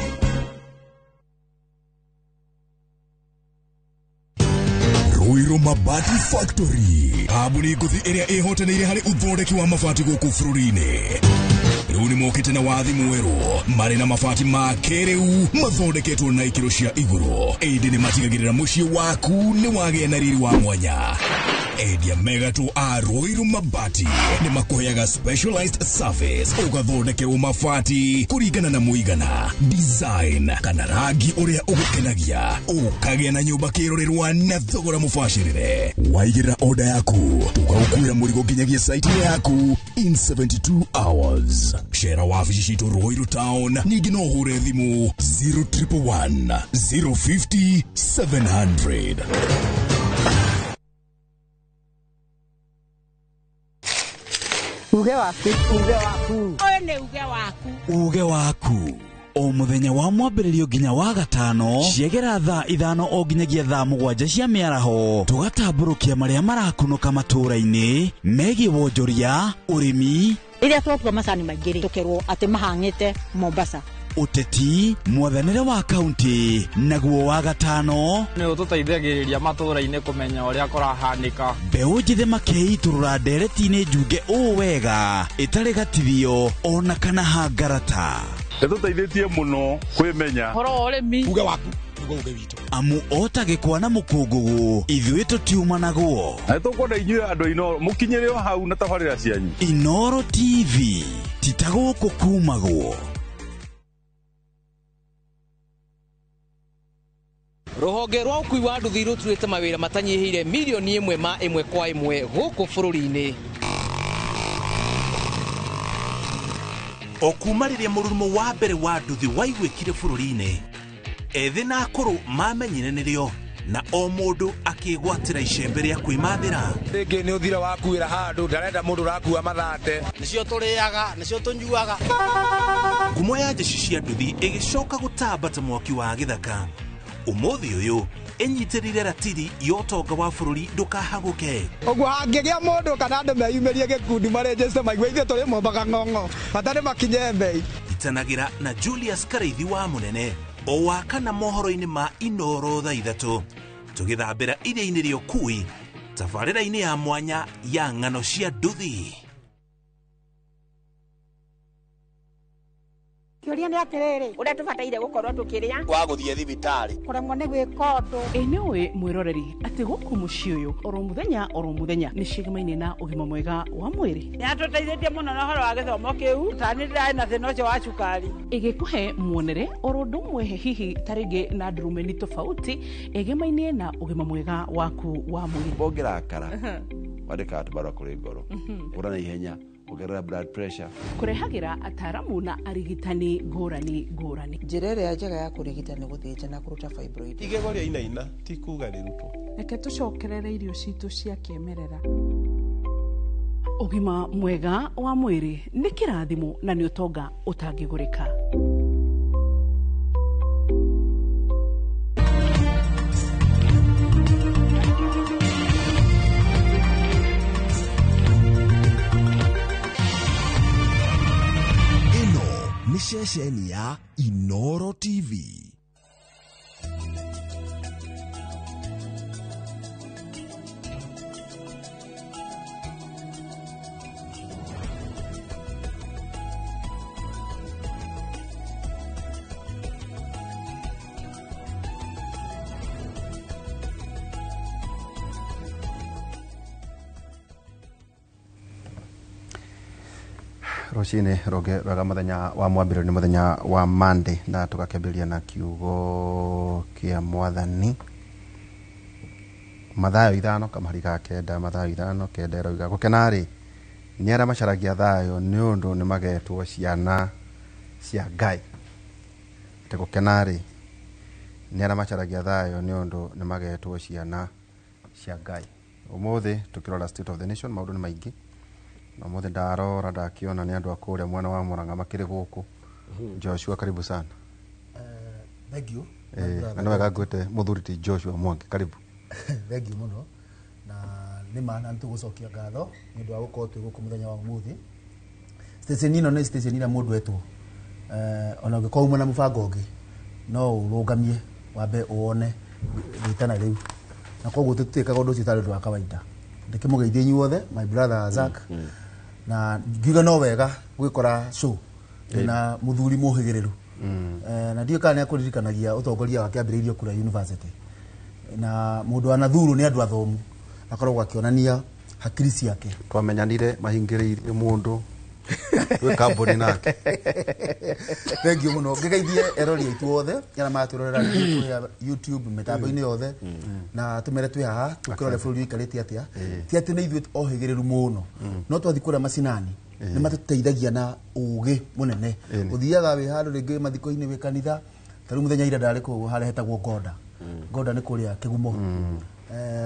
[SPEAKER 17] Ruiru Mabati Factory kambuni ngũthi ĩrĩa ĩhotanĩire harĩ ũthondeki wa mabati gũkũ bũrũri-inĩ. Rĩu nĩ mokĩte na wathi mwerũ marĩ na mabati ma kĩrĩu mathondeketwo na ikĩro cia igũrũ, ĩndĩ nĩ matigagĩrĩra mũciĩ waku nĩ wagĩa na riri wa mwanya. Endia mega tu a Ruiru Mabati nĩ makũheaga specialized service ũgathondekerwo mabati kũringana na mũigana, design kana rangi ũrĩa ũgũkenagia, ũkagĩa na nyũmba kĩrorerwa na thogora mũbacĩrĩre. Waigĩrĩra order yaku tũgagũkuĩra mũrigo nginyagia site yaku in 72 hours. Cera wabici citũ Ruiru Town, ningĩ no ũhũre thimũ 0111 050 700.
[SPEAKER 13] Uge waku. Uge waku.
[SPEAKER 3] Ũyũ nĩ uge waku.
[SPEAKER 6] Uge waku. O mũthenya wa mwambĩrĩrio nginya wa gatano ciegera thaa 5 o nginyagia thaa 7 cia mĩaraho tũgatambũrũkia marĩa marakunũka matũũra-inĩ megiĩ wonjoria, ũrĩmi.
[SPEAKER 18] Rĩrĩa twatua macani maingĩ rĩ, tũkerwo atĩ mahang'ĩte Mombasa.
[SPEAKER 6] Ũteti, mwathanĩre wa kaunti, naguo wa gatano
[SPEAKER 10] nĩ ũtũteithagĩrĩria matũũra-inĩ kũmenya ũrĩa kũrahanĩka.
[SPEAKER 6] Mbeũ njĩthĩ makeitũrũra ndereti-inĩ njunge ũũ wega ĩtarĩ gatithio ona kana hangarata.
[SPEAKER 11] Ĩtũteithĩtie mũno kwĩmenya
[SPEAKER 3] ũhoro wa ũrĩmi.
[SPEAKER 7] Uge waku nĩguo uge witũ.
[SPEAKER 6] Amu ota gĩkwa na mũkũngũgũ ithuĩ tũtiumanagwo.
[SPEAKER 11] Na nĩtũkwenda inyuĩ andũ Inoro mũkinyĩre o hau na tabarĩra cianyu.
[SPEAKER 6] Inoro TV ti ta gũkũ kumagwo.
[SPEAKER 28] Rũhonge rwa ũkui wa nduthi rũturĩte mawĩra matanyihĩire milioni 1 ma 1 kwa 1 gũkũ bũrũri-inĩ.
[SPEAKER 15] O kuma rĩrĩa mũrurumo wa mbere wa nduthi waiguĩkire bũrũri-inĩ, ethĩ na akũrũ mamenyire nĩrĩo na o mũndũ akĩgwatĩra icembe rĩa kwĩmathĩra.
[SPEAKER 7] Rĩngĩ nĩ ũthire wakuĩra handũ ndarenda mũndũ ũrakua mathate.
[SPEAKER 27] Nĩcio tũrĩaga, nĩcio tũnyuaga.
[SPEAKER 15] Ngumo ya njeci cia nduthi ĩgĩcoka gũtamba ta mwaki wa gĩthaka. Ũmũthĩ ũyũ ĩnyitĩrĩire ratiri ya ũtonga wa bũrũri ndũkahagũke.
[SPEAKER 7] Ũguo hangĩgĩa mũndũ kana andũ meyumĩrie gĩkundi marĩnjĩte maigue ithuĩ tũrĩ mombaga ng'ong'o bata nĩ makinye mbei.
[SPEAKER 4] Nyitanagĩra na Julius Karaithi wa Mũnene o wa kana mohoro-inĩ ma Inoro thaa 3 tũgĩthambĩra iria-inĩ rĩa ũkui tabarĩra-inĩ ya mwanya ya ng'ano cia nduthi.
[SPEAKER 13] Kĩũria nĩ atĩrĩrĩ,
[SPEAKER 3] ũrĩa tũbataire gũkorwo tũkĩrĩa
[SPEAKER 4] wa gũthiĩ thibitarĩ
[SPEAKER 13] kũremwo nĩ gwĩka ũndũ.
[SPEAKER 1] Ĩ nĩ ũĩ mwĩroreri atĩ gũkũ mũciĩ ũyũ oro mũthenya nĩ cigemaine na ũgima mwega wa mwĩrĩ.
[SPEAKER 3] Nĩ atũteithĩtie mũno na ũhoro wa gĩthomo kĩu, ta nĩ ndĩrarĩ na thĩna ũcio wa cukari.
[SPEAKER 1] Ĩgĩkũhe muonere oro ũndũ ũmwe hihi ta rĩngĩ na ndurumeni tofauti ĩgemaine na ũgima mwega waku wa mwĩrĩ.
[SPEAKER 12] Ũngĩrakara wandĩkaga tũbarũa kũrĩ ngoro ũra na ihenya ongerera blood pressure.
[SPEAKER 1] Kũrehagĩra ataaramu na arigitani ngũrani ngũrani.
[SPEAKER 19] Njĩra ĩrĩa njega ya kũrigita nĩ gũthĩnja na kũruta fibroid.
[SPEAKER 20] Igego rĩa inaina ti kuga rĩrutwo.
[SPEAKER 21] Reke tũcokerere irio citũ cia kĩmerera.
[SPEAKER 1] Ũgima mwega wa mwĩrĩ nĩ kĩrathimo na nĩ ũtonga ũtangĩgũrĩka.
[SPEAKER 17] Nĩ ceceni ya Inoro TV.
[SPEAKER 22] Rũcinĩ rũngĩ rwega mũthenya wa mwambĩrĩrio nĩ mũthenya wa Monday na tũgakĩambĩrĩria na kiugo kĩa mwathani Mathayo 5 kamũhari ga 9 Mathayo 5:9 ĩroiga gũkena-rĩ nĩ arĩa macaragia thayũ nĩ ũndũ nĩ magetwo ciana cia Ngai. Atĩ gũkena-rĩ nĩ arĩa macaragia thayũ nĩ ũndũ nĩ magetwo ciana cia Ngai. Ũmũthĩ tũkĩrora State of the Nation maũndũ nĩ maingĩ. Na mũthĩ ndarora ndakiona nĩ andũ a kũrĩa mwena wa Murang'a makĩrĩ gũkũ. Joshua karibu sana.
[SPEAKER 23] Thank you.
[SPEAKER 22] Na nĩ wega ngwĩte mũthuri ti Joshua Mwangi karibu.
[SPEAKER 23] Thank you mũno. Na nĩ ma na nĩtũgũcokia ngatho nĩ ũndũ wa gũkorwo twĩ gũkũ mũthenya wa ũmũthĩ. Station ĩno nĩ station ĩrĩa mũndũ etwo. Ona ũngĩkorwo uma na mũbango ũngĩ no ũrũgamie wambe ũwone rĩtana rĩu. Na koguo tũtĩkaga ũndũ ũcio tarĩ ũndũ wa kawaida. Ndĩkĩmũgeithie inyuothe my brother Zach. Na ngiuga no wega gwikora show na muthuri muhigiriru na ndiũ kana nĩakũririkanagia ũtongoria wake ambĩrĩirio kũrĩa university na mũndũ wa Nathuru nĩ andũ athomu akoragwo akĩonania hakiri ciake.
[SPEAKER 22] Twamenyanire mahingĩrĩirie mũndũ gwĩ kambuni nake.
[SPEAKER 23] Thank you mũno. Ngĩgeithie erori aitũ othe arĩa maratwĩrorera kũrĩa YouTube mĩtambo-inĩ yothe na tũmere twĩ haha tũkĩrore bũrũri ũikarĩte atĩa. Ti atĩ nĩ ithuĩ ohĩgĩrĩru mũno no twathiĩ kũrĩa macinani nĩ matũteithagia na ũgĩ mũnene. Ũthiaga wĩ handũ rĩngĩ mathiko-inĩ wĩ kanitha ta rĩu mũthenya ira ndarĩ kũu harĩa hetagwo Gonda. Gonda nĩ kũrĩa Kĩgumo.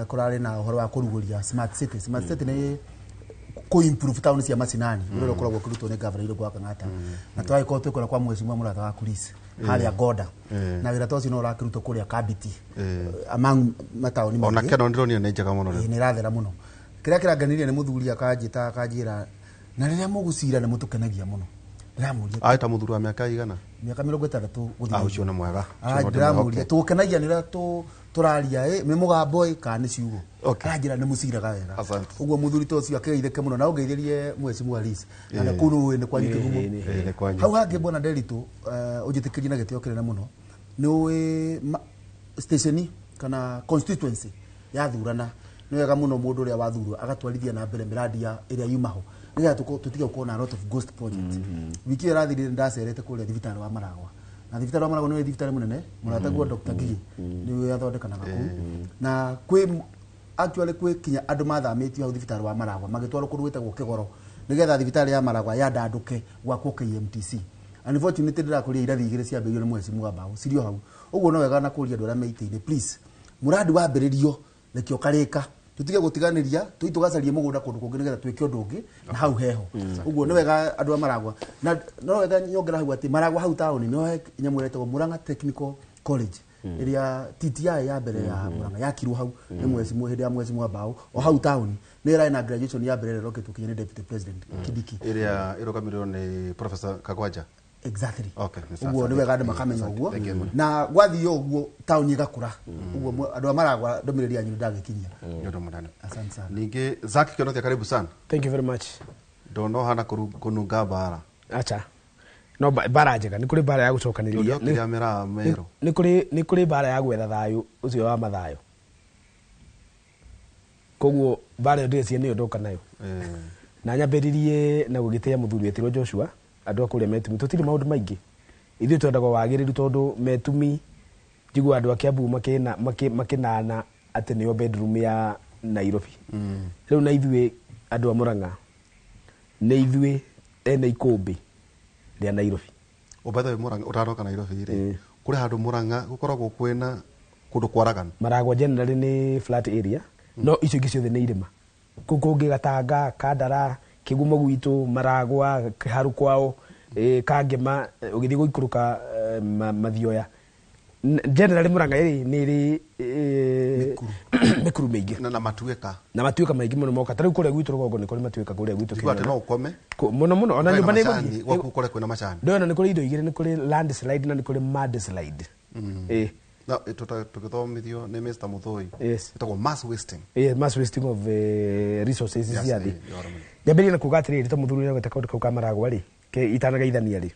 [SPEAKER 23] Kũrarĩ na ũhoro wa kũrugũria smart city. Smart city nĩ ku improve town cia macinani ũrĩa ũkoragwo ũkĩrutwo nĩ governor Irũngũ wa Kang'ata na twagĩkorwo twĩ kũrĩa kwa mheshimiwa mũrata wa Kuris harĩa Gonda na wĩra ta ũcio no ũrakĩrutwo kũrĩa Kabiti among mataũni
[SPEAKER 22] maingĩ. Ona Keno ndĩronio nĩ njega mũno
[SPEAKER 23] rĩu. Nĩ ĩrathera mũno. Kĩrĩa kĩranganirie nĩ mũthuri akanjĩta akanjĩra na rĩrĩa mũgũcira nĩ mũtũkenagia mũno. Ndĩramũria
[SPEAKER 22] aĩ ta mũthuri wa mĩaka igana?
[SPEAKER 23] Mĩaka 60 gũthiĩ.
[SPEAKER 22] Ũcio nĩ mwega.
[SPEAKER 23] Ndĩramũria tũgũkenagia nĩ ũrĩa tũraria nĩ mũgambo ĩ kana nĩ ciugo. Aranjĩra nĩ mũciraga wega. Ũguo mũthuri ta ũcio akĩgeithĩke mũno na ũngeithĩrie mheshimiwa Liz. Na kũu nĩ ũĩ nĩ kwanyu Kĩgumo. Hau hangĩ mbona Nderitu ũnjĩtĩkĩrie na gĩtĩo kĩnene mũno nĩ ũĩ station kana constituency yathurana nĩ wega mũno mũndũ ũrĩa wathurwo agatwarithia na mbere mĩradi ya ĩrĩa yuma ho nĩgetha tũtige gũkorwo na lot of ghost project. Wiki ĩyo ĩrathirire nĩndacerete kũrĩa thibitarĩ wa Maragwa na thibitarĩ wa Maragwa nĩwe thibitarĩ mũnene mũratagwo Dr. Ngigi nĩwe athondekanaga kũu na kwĩ actually kwĩ kinya andũ mathamĩtio hau thibitarĩ wa Maragwa magĩtwarwo kũndũ gwĩtagwo Kĩgoro nĩgetha thibitarĩ ya Maragwa yandandũke gwakwo KMTC. Unfortunately ndĩrakũria irathi igĩrĩ ciambĩrĩirio nĩ mheshimiwa Mbao cirio hau ũguo no wega na kũria andũ arĩa me itĩ-inĩ please mũradi wambĩrĩrio rekio ũkarĩka tutige gũtiganĩria tũi tũgacarie mũgũnda kũndũ kũngĩ nĩgetha twĩke ũndũ ũngĩ na hau heho. Ũguo nĩ wega andũ a Maragwa na no wega nyongera hau atĩ Maragwa hau taũni nĩho he nyamũ ĩretagwo Murang'a Technical College ĩrĩa TTI ya mbere ya Murang'a yakirwo hau nĩ mheshimiwa hĩndĩ ya mheshimiwa Mbao o hau taũni nĩ ĩrarĩ na graduation ya mbere ĩrĩa ĩrokĩtwo kinya nĩ Deputy President Kibiki
[SPEAKER 22] ĩrĩa ĩrũgamĩrĩirwo nĩ Professor Kagwanja.
[SPEAKER 23] Exactly.
[SPEAKER 22] Okay, nĩ sawa.
[SPEAKER 23] Ũguo nĩ wega andũ makamenya ũguo.
[SPEAKER 22] Thank you mũno.
[SPEAKER 23] Na gwathiĩ ũguo taũni ĩgakũra. Ũguo andũ a Maragwa ndũmĩrĩri yanyu ndagĩkinyia.
[SPEAKER 22] Nĩ ũndũ mũnene.
[SPEAKER 23] Asante sana.
[SPEAKER 22] Ningĩ Zack Kĩonothia, karibu sana.
[SPEAKER 2] Thank you very much.
[SPEAKER 22] Ndona ũhana kũnunga mbara.
[SPEAKER 2] Acha. No mbara njega, nĩ kũrĩ mbara ya gũcokanĩrĩria.
[SPEAKER 22] Ũrĩa ũkĩrĩa mĩraa merũ.
[SPEAKER 2] Nĩ kũrĩ mbara ya gwetha thayũ ũcio wa mathayũ. Koguo mbara ĩyo ndĩreciria nĩyo ndoka nayo. Na nyambĩrĩrie na gũgĩtĩa mũthuri wetĩrwo Joshua, andũ a kũrĩa Metumi. Tũtirĩ maũndũ maingĩ. Ithuĩ twendaga wagĩrĩru tondũ Metumi njiguaga andũ a Kiambu makĩnana atĩ nĩo bedroom ya Nairobi. Rĩu na ithuĩ andũ a Murang'a nĩ ithuĩ ene ikũmbĩ rĩa Nairobi.
[SPEAKER 22] Oh, by the way, Murang'a ũtanoka Nairobi rĩ, kũrĩ handũ Murang'a gũkoragwo kwĩna kũndũ kwaraganu.
[SPEAKER 2] Maragwa generally nĩ flat area, no icio ingĩ ciothe nĩ irĩma. Kũu kũngĩ Gatanga, Kandara, Kĩgumo gwitũ, Maragwa, Kĩharu kwao, Kangema, ũgĩthiĩ gũikũrũka Mathioya. Generally Murang'a ĩrĩ nĩ ĩrĩ mĩkuru mĩingĩ.
[SPEAKER 22] Na matuĩka.
[SPEAKER 2] Na matuĩka maingĩ mũno moka. Ta rĩu kũrĩa gwitũ rũgongo nĩ kũrĩ matuĩka kũrĩa gwitũ.
[SPEAKER 22] Njiguaga atĩ no ũkome.
[SPEAKER 2] Mũno mũno ona
[SPEAKER 22] Kwĩna
[SPEAKER 2] nyũmba nĩ
[SPEAKER 22] macani,
[SPEAKER 2] ĩgũthiĩ.
[SPEAKER 22] gwaku kũrĩa kwĩna macani.
[SPEAKER 2] Ndona nĩ kũrĩ indo igĩrĩ, nĩ kũrĩ landslide na nĩ kũrĩ mudslide.
[SPEAKER 22] Na tũgĩthomithio nĩ Mr. Mũthũi.
[SPEAKER 2] Yes.
[SPEAKER 22] Ĩtagwo mass wasting.
[SPEAKER 2] Yeah, mass wasting of resources
[SPEAKER 22] Yes,
[SPEAKER 2] cia thĩ.
[SPEAKER 22] yoro mũno.
[SPEAKER 2] Nyambĩrĩrie na kuga atĩrĩrĩ, ta mũthuri ũrĩa gweta kaũndũ kau ka Maragwa rĩ, ke itanagaithania rĩ,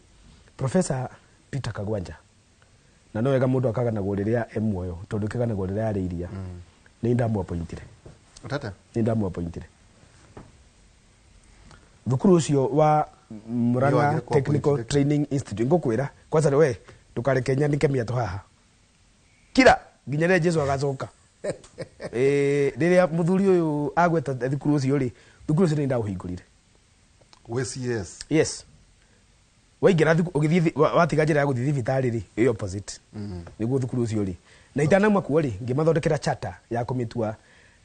[SPEAKER 2] Professor Peter Kagwanja, na no wega mũndũ akaganagwo rĩrĩa e muoyo, tondũ kĩganagwo rĩrĩa arĩ iria. Nĩ ndamũappointire.
[SPEAKER 22] Ũtete?
[SPEAKER 2] Nĩ ndamũappointire. Thukuru ũcio wa Murang'a
[SPEAKER 22] Nĩ wagire
[SPEAKER 2] Technical
[SPEAKER 22] kũ-appoint
[SPEAKER 2] Training Institute. Ngũkwĩra, kwanza we ndũkareke nyanĩke mĩatũ haha. Kira nginya rĩrĩa Jesu agacoka. Rĩrĩa mũthuri ũyũ agweta thukuru ũcio rĩ, thukuru ũcio nĩ ndaũhingũrire.
[SPEAKER 22] Wĩ CS.
[SPEAKER 2] Yes. Waingĩra ũgĩthiĩ watiga njĩra ya gũthiĩ thibitarĩ rĩ, ĩ opposite. Nĩguo thukuru ũcio rĩ. Na itanauma kuo rĩ, ngĩmathondekera charter ya kũmĩtua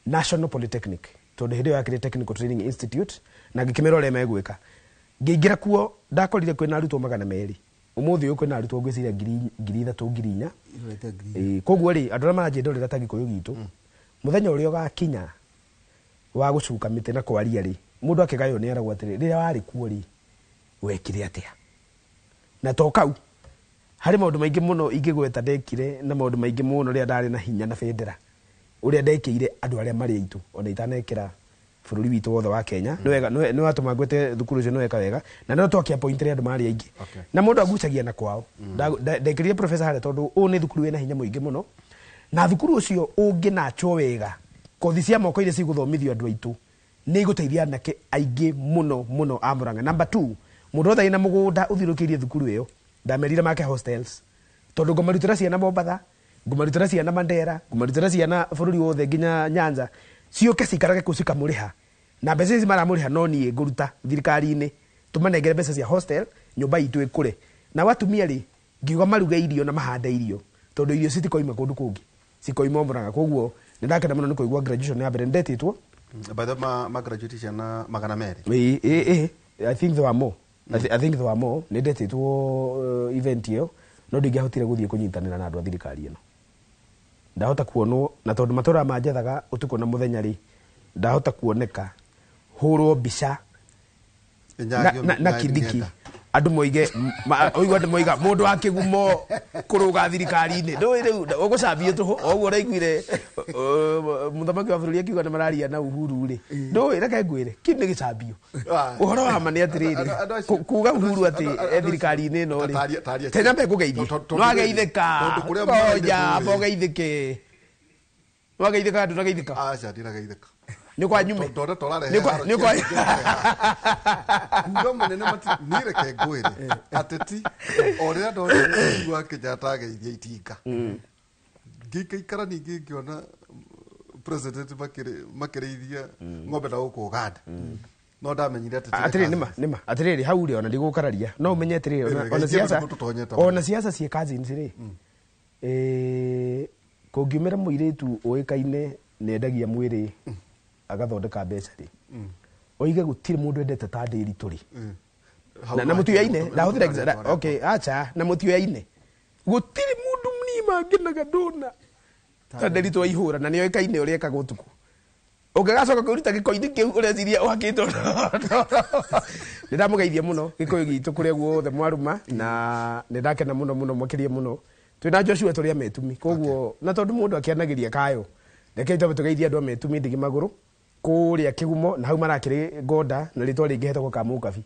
[SPEAKER 2] National Polytechnic, tondũ hĩndĩ ĩyo yakĩrĩ Technical Training Institute, na ngĩkĩmera ũrĩa megwĩka. Ngĩingĩra kuo ndakorire kwĩna arutwo 200. Ũmũthĩ ũyũ kwĩna arutwo ngwĩciria 3,000, 4,000.
[SPEAKER 23] Irorete 4,000.
[SPEAKER 2] Koguo rĩ, andũ arĩa maranjĩndorera ta Gĩkũyũ gitũ, mũthenya ũrĩa ũgakinya wa gũcuka mĩtĩ na kwaria rĩ, mũndũ akĩgaywo nĩ eragwo atĩrĩ, rĩrĩa warĩ kuo rĩ, wekire atĩa? Na to kau, harĩ maũndũ maingĩ mũno ingĩgweta ndekire, na maũndũ maingĩ mũno rĩrĩa ndarĩ na hinya na bendera, ũrĩa ndekĩire andũ arĩa marĩ aitũ, ona itanekĩra bũrũri witũ wothe wa Kenya. Nĩ wega, nĩ watũma ngwete thukuru ũcio, nĩ weka wega, na no twakĩappointire andũ marĩ aingĩ. Na mũndũ agucagia na kwao. Ndekĩrire professor harĩa tondũ ũũ nĩ thukuru wĩna hinya mũingĩ mũno, na thukuru ũcio ũngĩnachwo wega, kothi cia moko iria cigũthomithio andũ aitũ nĩ igũteithia anake aingĩ mũno mũno a Murang'a. Number 2, mũndũ wothe wĩna mũgũnda ũthiũrũrũkĩirie thukuru ĩyo, ndamerire make hostels, tondũ ngũmarutĩra ciana Mombatha, ngũmarutĩra ciana Mandera, ngũmarutĩra ciana bũrũri wothe nginya Nyanza, ciũke ciikarage kũu cikamũrĩha, na mbeca ici maramũrĩha no niĩ ngũruta thirikari-inĩ, tũmanengere mbeca cia hostel, nyũmba itũ ĩkũre. Na watumia rĩ, ngiuga maruge irio na mahande irio, tondũ irio citikoima kũndũ kũngĩ, cikoima o Murang'a. Koguo nĩ ndakena mũno nĩ kũigua graduation ya mbere nĩ ndetĩtwo.
[SPEAKER 22] By the way, ma graduate ciana 200.
[SPEAKER 2] Ĩĩ, ĩĩ, ĩĩ. I think there were more. I think there were more. Nĩ ndetĩtwo event ĩyo, no ndingĩahotire gũthiĩ kũnyitanĩra na andũ a thirikari ĩno. Ndahota kuonwo, na tondũ matũra manjethaga ũtukũ na mũthenya rĩ, ndahota kuoneka hũrwo mbica na Kindiki, andũ moige ũigua andũ moiga mũndũ wa kĩgumo kũrũga thirikari-inĩ, ndũĩ rĩu ũgũcambio tũhũ o ũguo ũraiguire mũthamaki wa bũrũri akiuga nĩ mararia na Uhuru rĩ, ndũĩ, reke ngwĩre kĩu nĩ gĩcambio. Ũhoro wa ma nĩ atĩrĩrĩ, kuga Uhuru atĩ e thirikari-inĩ ĩno rĩ, tena mbe ngũgeithie, no ageithĩka, ngoja mbogeithĩke, no ageithĩka, ndũnageithĩka?
[SPEAKER 22] Aca, ndirageithĩka.
[SPEAKER 2] Nĩ kwa nyume.
[SPEAKER 22] Ndona tũrarehe
[SPEAKER 2] Nĩ
[SPEAKER 22] haro
[SPEAKER 2] nĩ kwa
[SPEAKER 22] kuga mũnene mati niĩ reke ngwĩre ateti o rĩrĩa ndonire Uhuru wa Kenyatta ageithia itinga, ngĩikaikara ningĩ ngĩona president makĩrĩithia ng'ombe na gũkũ Uganda, no ndamenyire atĩ
[SPEAKER 2] Atĩrĩrĩ, nĩma nĩma atĩrĩrĩ, hau rĩ, ona ndigũkararia, no ũmenye atĩrĩrĩ, ona
[SPEAKER 22] Rĩu,
[SPEAKER 2] siasa
[SPEAKER 22] reke tũtonyete
[SPEAKER 2] ona siasa ciĩ cousins rĩ, kũngiumĩra mũirĩtu ũĩkaine nĩendagia mwĩrĩ agathondeka mbeca rĩ, oige gũtirĩ mũndũ endete ta Ndĩritũ rĩ, na mũtioyaine ndahũthĩra okay, acha, na mũtioyaine gũtirĩ mũndũ mnima ngenaga ndona ta Ndĩritũ aihũra na nĩoĩkaine ũrĩa ekaga ũtukũ. Ũngĩgacoka kwĩruta gĩko-inĩ kĩu ũreciria ũhakĩtwo. Nĩ ndamũgeithia mũno gĩkũyũ gitũ kũrĩa guothe mwaruma, na nĩ ndakena mũno mũno makĩria mũno. Twĩna Joshua tũrĩ a Metumi, koguo na tondũ mũndũ akĩanagĩria kayo, reke twambe tũgeithie andũ a Metumi ndigi magũrũ kũrĩa Kĩgumo, na hau marakĩrĩ Gonda na rĩtwa rĩngĩ hetagwo Kamũkabi.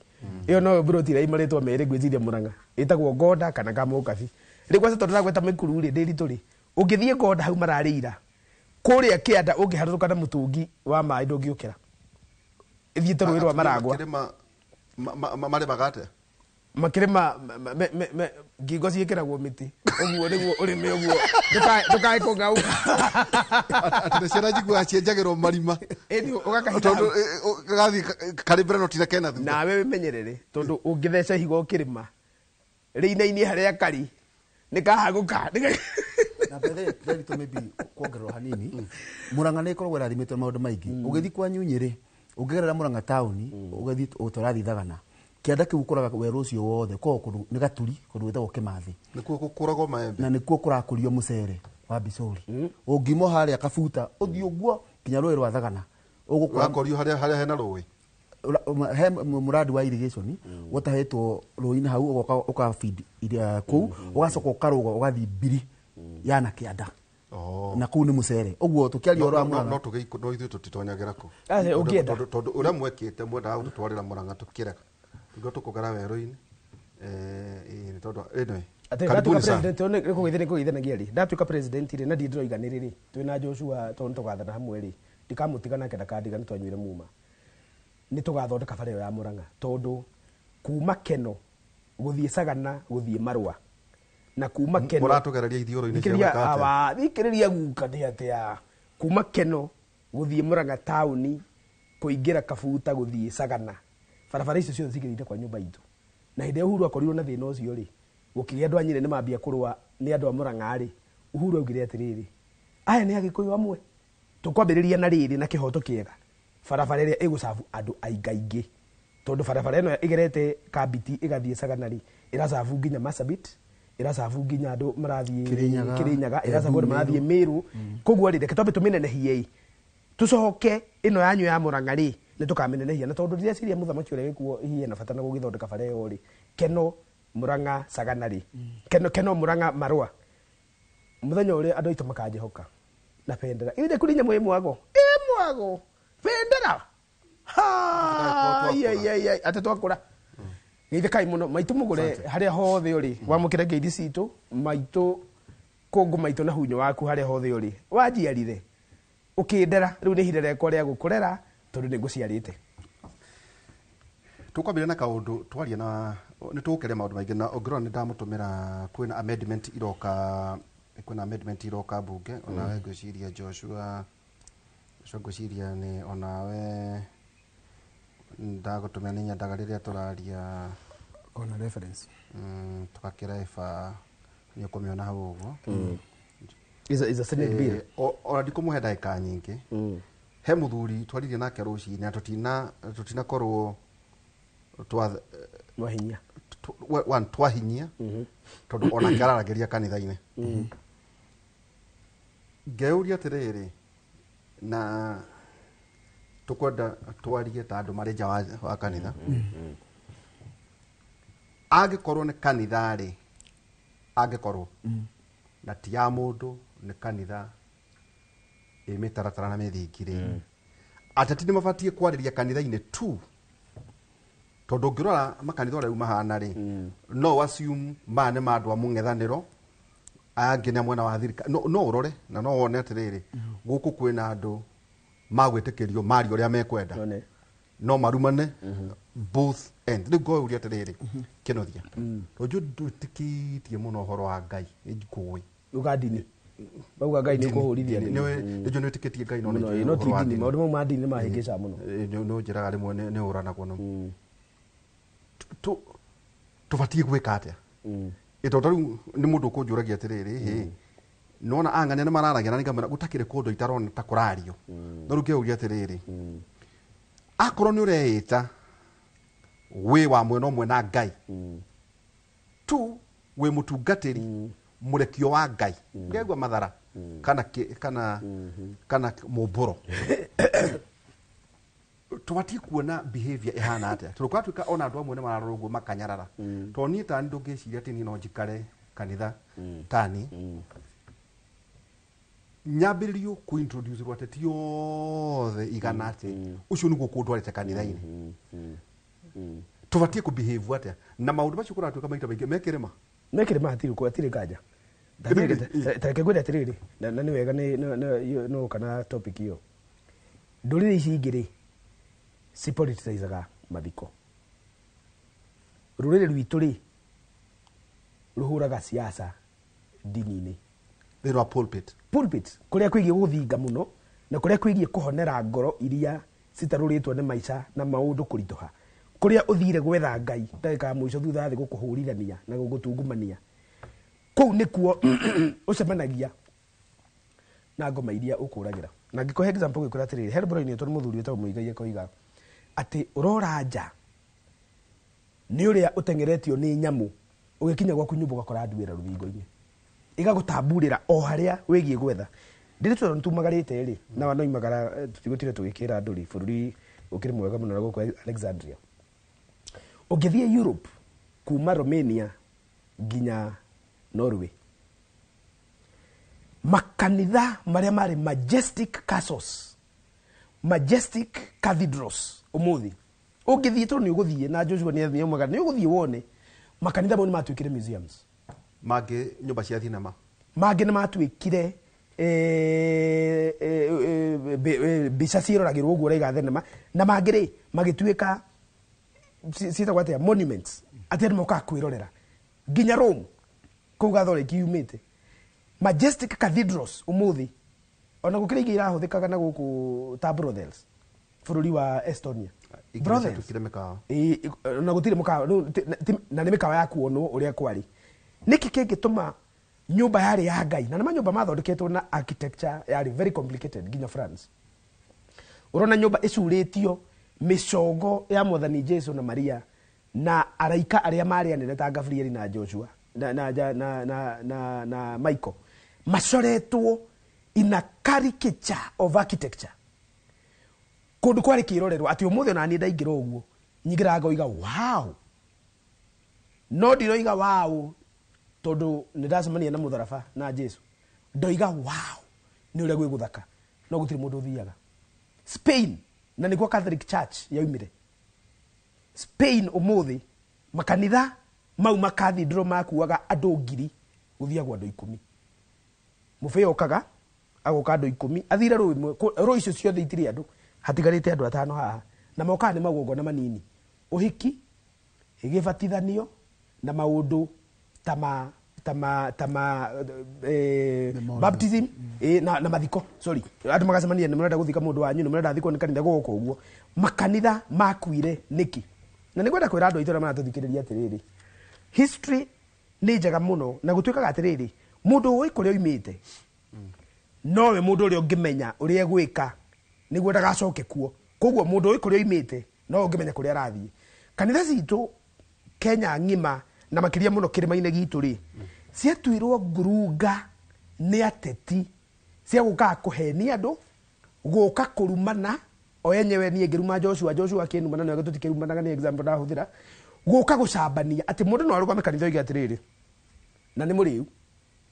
[SPEAKER 2] Ĩyo noyo mburoti ĩrĩa marĩtwa merĩ ngwĩciria Mũrang'a, ĩtagwo Gonda kana Kamũkabi. Rĩu kwaca tondũ ndagweta Mĩkuru rĩ, ndĩritũ rĩ, ũngĩthiĩ Gonda hau mararĩira kũrĩa kĩanda, ũngĩharũrũka na mũtũngi wa maĩ ndũngĩũkĩra, ĩthiĩte rũĩ rwa Maragwa.
[SPEAKER 22] Marĩmaga atĩa?
[SPEAKER 2] Makĩrĩma ngingo ciĩkĩragwo mĩtĩ ũguo nĩguo ũrĩme ũguo ndũkae kũng'auka.
[SPEAKER 22] Atĩ nĩ ciana njiguaga cienjagĩrwo marima.
[SPEAKER 2] Ĩni ũgakahitha
[SPEAKER 22] tondũ
[SPEAKER 2] hau.
[SPEAKER 22] Gathiĩ karĩ mbere no tira kena thutha.
[SPEAKER 2] Nawe wĩmenyerere tondũ ũngĩtheca ihiga ũkĩrĩma rĩinainie harĩa kari nĩ kahagũka.
[SPEAKER 23] Na bethe Nderitu, maybe kuongererwo hanini, Murang'a nĩ ĩkoragwo ĩrathimĩtwo na maũndũ maingĩ. Ũgĩthiĩ kwa Nyunyĩrĩ, ũngĩgerera Murang'a taũni ũgathiĩ ũtũrathiĩ Thagana kĩanda kĩu, ũkoraga werũ ũcio wothe koragwo kũndũ nĩ gaturi, kũndũ gwĩtagwo Kĩmathĩ.
[SPEAKER 22] Nĩkuo gũkũragwo maembe.
[SPEAKER 23] Na nĩkuo kũrakũrio mũcere wa Mbicũri. Ũngiuma harĩa Kabuta ũthiĩ ũguo nginya rũĩ rwa Thagana ũgũkora
[SPEAKER 22] ũrakorio harĩa hena rũĩ.
[SPEAKER 23] He mũradi wa irrigation ũtahĩtwo rũĩ-inĩ hau, ũgoka ũka feed kũu, ũgacoka ũkarũga ũgathiĩ mbiri ya na kĩanda, na kũu nĩ mũcere. Ũguo tũkĩaria ũhoro wa
[SPEAKER 22] No
[SPEAKER 23] Murang'a
[SPEAKER 22] no tũgĩ no ithuĩ tũtitonyagĩra kũ.
[SPEAKER 2] Aca, ũngĩenda.
[SPEAKER 22] Tondũ ũrĩa mwekĩte mwendaga gũtũtwarĩra Murang'a tũkĩrega tũkiuga tũkũgera werũ-inĩ. Ĩĩ, nĩ tondũ anyway,
[SPEAKER 2] Atĩ
[SPEAKER 22] karibuni
[SPEAKER 2] ndatuĩka
[SPEAKER 22] sana.
[SPEAKER 2] president nĩ kũgeithia nĩ kũgeithanagia rĩ, ndatuĩka president rĩ, na ndiĩ ndĩroiga nĩ rĩrĩ twĩna Joshua tondũ nĩ tũgathana hamwe rĩ, ndikamũtiga nake ndakandiga, nĩ twanyuire muma, nĩ tũgathondeka bara ĩyo ya Murang'a tondũ kuma Keno gũthiĩ Sagana gũthiĩ Marũa na kuma Keno
[SPEAKER 22] Mũratũgereria ithiũrũ-inĩ cia
[SPEAKER 2] Thikĩrĩria
[SPEAKER 22] gwĩka atĩa?
[SPEAKER 2] awa, thikĩrĩria guka nĩ atĩa, kuma Keno gũthiĩ Murang'a taũni kũingĩra Kabuta gũthiĩ Sagana, barabara icio ciothe cigereire kwa nyũmba itũ. Na hĩndĩ ĩrĩa Uhuru akorirwo na thĩna ũcio rĩ, gũkĩgĩa andũ a Nyĩrĩ nĩ mambia kũrũa nĩ andũ a Murang'a rĩ, Uhuru augire atĩrĩrĩ, aya nĩ Agĩkũyũ amwe, tũkwambĩrĩria na rĩrĩ na kĩhoto kĩega, barabara ĩrĩa ĩgũcabu andũ aingaingĩ, tondũ barabara ĩno ĩgerete Kambiti ĩgathiĩ Sagana rĩ, ĩracabu nginya Marsabit, ĩracabu nginya andũ marathiĩ
[SPEAKER 23] Kĩrĩnyaga,
[SPEAKER 2] Kĩrĩnyaga, ĩracabu andũ
[SPEAKER 23] Embu,
[SPEAKER 2] marathiĩ Meru. Koguo rĩ, reke twambe tũmĩnenehie ĩ, tũcoke ĩno yanyu ya Murang'a rĩ, nĩ tũkamĩnenehia. Na tondũ ndĩreciria mũthamaki ũrĩa wĩkuo hihi ena bata na gũgĩthondeka bara ĩyo rĩ, Keno Murang'a Sagana rĩ, Keno Murang'a Marũa, mũthenya ũrĩa andũ aitũ makanjĩhoka na bendera ithe kũrĩ nyamũ ĩ mwago, ĩ mwago bendera. Ai, ai, ai, ai, atĩ twakũra geithĩkai mũno maitũ mũgũre harĩa hothe ũrĩ, wamũkĩre ngeithi citũ maitũ kũngũ maitũ na hunyo waku harĩa hothe ũrĩ, wanjiarire ũkĩndera, rĩu nĩ ihinda rĩakwa rĩa gũkũrera tondũ nĩ ngũciarĩte.
[SPEAKER 22] Tũkwambĩrĩria na kaũndũ twaria na nĩ tũgũkeria maũndũ maingĩ, na ũngĩrora nĩ ndamũtũmĩra kwĩna amendment iroka, kwĩna amendment iroka mbunge. Onawe ngwĩciria Joshua ngwĩciria nĩ onawe ndagũtũmĩra, nĩ nyendaga rĩrĩa tũraria
[SPEAKER 23] ona reference.
[SPEAKER 22] Tũgakĩra ĩba nĩ ũkũmĩona hau ũguo.
[SPEAKER 2] Is a Senate bill.
[SPEAKER 22] Ona ndikũmũhe ndagĩka nyingĩ. He mũthuri twaririe nake rũcinĩ na tũtinakorwo twa
[SPEAKER 2] Mwahinyia.
[SPEAKER 22] One twahinyia tondũ onake araragĩria kanitha-inĩ. Ngeyũria atĩrĩrĩ, na tũkwenda twarie ta andũ marĩ nja wa kanitha, angĩkorwo nĩ kanitha rĩ, angĩkorwo na ti ya mũndũ, nĩ kanitha ĩ mĩtaratara na mĩthingi rĩ, ateti nĩ mabatiĩ kwarĩria kanitha-inĩ tu? Tondũ ũngĩrora makanitha ũrĩa rĩu mahana rĩ, no assume maya nĩ ma andũ a mũng'ethanĩro, aya angĩ nĩ a mwena wa thirikari. No ũrore na no wone atĩrĩrĩ, gũkũ kwĩna andũ magwĩtĩkĩrio maria ũrĩa mekwenda, no marumane both end. Rĩu ngoyũria atĩrĩrĩ, Kĩnuthia, tondũ ndwĩtĩkĩtie mũno ũhoro wa Ngai, nĩ njũĩ.
[SPEAKER 2] Uga ndini bauga Ngai nĩ kũhũrithia ndini.
[SPEAKER 22] Nĩ njũĩ nĩ wĩtĩkĩtie Ngai, no nĩ
[SPEAKER 2] Mũno,
[SPEAKER 22] njũĩ
[SPEAKER 2] no ti
[SPEAKER 22] ũhoro wa
[SPEAKER 2] ndini
[SPEAKER 22] ndini.
[SPEAKER 2] Maũndũ mau ma ndini nĩ mahĩngĩcaga mũno.
[SPEAKER 22] Nĩ ũnjĩraga rĩmwe nĩ ũranagwo namo. Tũbatiĩ gwĩka atĩa? Ĩ tondũ rĩu nĩ mũndũ ũkũnjũragia atĩrĩrĩ, hĩ nona ang'ania nĩ mararagia na nĩngamwĩra gũtakĩrĩ kũndũ itarona ta kũrario. No rĩu ngeyũria atĩrĩrĩ, akorwo nĩ ũreĩta wĩ wa mwena ũmwe na Ngai tu, wĩ mũtungatĩri mũrekio wa Ngai, ngegua mathara. Kana kana kana mumburo tubatiĩ kuona behavior ĩhana atĩa tondũ kwatuĩka ona andũ amwe nĩ mararora ũguo makanyarara tondũ niĩ tani ndũngĩciria atĩ niĩ no njikare kanitha tani nyambĩrĩrio kũ-introduce rwo ateti othe igana atĩ ũcio nĩguo kũndwarĩte kanitha-inĩ tũbatiĩ kũ-behave atĩa na maũndũ macio kũratuĩka maita maingĩ me kĩrĩma
[SPEAKER 2] me kĩrĩma hatirĩ hatirĩ nganja. Tareke ngwĩre atĩrĩrĩ, na nĩ wega nĩ kana topic ĩyo. Ndũrĩrĩ ici ingĩ rĩ, cipoliticizaga mathiko. Rũrĩrĩ rwitũ rĩ, rũhũraga siasa ndini-inĩ.
[SPEAKER 22] Thĩinĩ wa pulpit.
[SPEAKER 2] Pulpit, kũrĩa kwĩgiĩ gũthinga mũno na kũrĩa kwĩgiĩ kũhonera ngoro iria citarũrĩtwo nĩ maica na maũndũ kũritũha. Kũrĩa ũthire gwetha Ngai ndagĩka ya mũico thutha wa thĩ gũkũhũrithania na gũgũtungumania. Kũu nĩkuo ũcemanagia na ngoma iria ũkũragĩra. Na ngĩkũhe example ngĩkwĩra atĩrĩrĩ, he rwĩmbo rũinĩtwo nĩ mũthuri wĩtagwo Mũigai akoiga atĩ ũrora nja nĩ ũrĩa ũteng'eretio nĩ nyamũ ũgĩkinya gwaku nyũmba ũgakora nduĩra rũthingo-inĩ ĩgagũtamburĩra o harĩa wĩgiĩ gwetha. Ndĩrĩ tondũ nĩtumagarĩte rĩ, na noimagara tũtigũtire tũgĩkĩra andũ rĩ, bũrũri ũkĩrĩ mwega mũno na gũkũ Alexandria. Ũngĩthiĩ Europe kuma Romania nginya Norway, makanitha marĩa marĩ majestic castles, majestic cathedrals ũmũthĩ ũngĩthiĩ tondũ nĩ ũgũthiĩ na Joshua nĩ nĩaumaga nĩ ũgũthiĩ wone makanitha mau nĩ matuĩkire museums,
[SPEAKER 22] mangĩ nyũmba cia thinema,
[SPEAKER 2] mangĩ nĩ matuĩkire mbica ciĩroragĩrwo ũguo ũraiga thenema, na mangĩ rĩ magĩtuĩka ciĩtagwo atĩa, monuments, atĩ andũ mokaga kwĩrorera nginya Rome kũu Gathoreki yumĩte. Majestic cathedrals ũmũthĩ ona gũkĩrĩ ingĩ irahũthĩkaga na gũkũ ta brothels bũrũri wa Estonia.
[SPEAKER 22] Brothels ciatuĩkire mĩkawa.
[SPEAKER 2] Ĩĩ, na gũtirĩ mũkawa na nĩ mĩkawa ya kuonwo ũrĩa kwarĩ. Nĩkĩ kĩngĩtũma nyũmba yarĩ ya Ngai, na nĩ manyũmba mathondeketwo na architecture yarĩ very complicated nginya France. Ũrona nyũmba ĩcurĩtio mĩcongo ya Mwathani Jesu na Maria na araika arĩa marĩ anene ta Gabrieli na Joshua na, na, na, na, na, na, na Michael macoretwo in a caricature of architecture. Kũndũ kwarĩ kĩrorerwo atĩ ũmũthĩ ona niĩ ndaingĩra ũguo nyingĩraga ngoiga wow, no ndiroiga wow tondũ nĩ ndacemania na mũtharaba na Jesu, ndoiga wow nĩ ũrĩa gwĩ gũthaka, no gũtirĩ mũndũ ũthiaga. Spain, na nĩkuo Catholic Church yaumire. Spain ũmũthĩ makanitha mau makathidro makuaga andũ 1000 gũthiagwo andũ 10. Mũbĩa okaga agoka andũ 10 athire rũĩ rũĩ icio ciothe itirĩ andũ, hatigarĩte andũ 5 haha, na mokaga nĩ magongona manini, ũhiki, gĩbatithanio na maũndũ ta ma baptism na mathiko. Sorry, andũ magacemania nĩ mũrenda gũthika mũndũ wanyu, nĩ mũrenda athikwo nĩ kanitha gũgũka ũguo. Makanitha makuire nĩkĩ? Na nĩngwenda kwĩra andũ aitũ arĩa maratũthikĩrĩria atĩrĩrĩ, history nĩ njega mũno na gũtuĩkaga atĩrĩrĩ, mũndũ ũĩ kũrĩa oimĩte nowe mũndũ ũrĩa ũngĩmenya ũrĩa egwĩka nĩguo ndagacoke kuo. Koguo mũndũ ũĩ kũrĩa oimĩte no ũngĩmenya kũrĩa arathiĩ. Kanitha citũ Kenya ng'ima na makĩria mũno kĩrĩma-inĩ gitũ rĩ, ciatuirwo ngurunga nĩ ateti cia gũkaga kũhenia andũ, gũka kũrumana o enyewe niĩ ngĩruma Joshua, Joshua akĩnumana na tũtikĩrumanaga, nĩ example ndahũthĩra, gũka gũcambania atĩ mũndũ no arũgame kanitha oige atĩrĩrĩ, na nĩ mũrĩu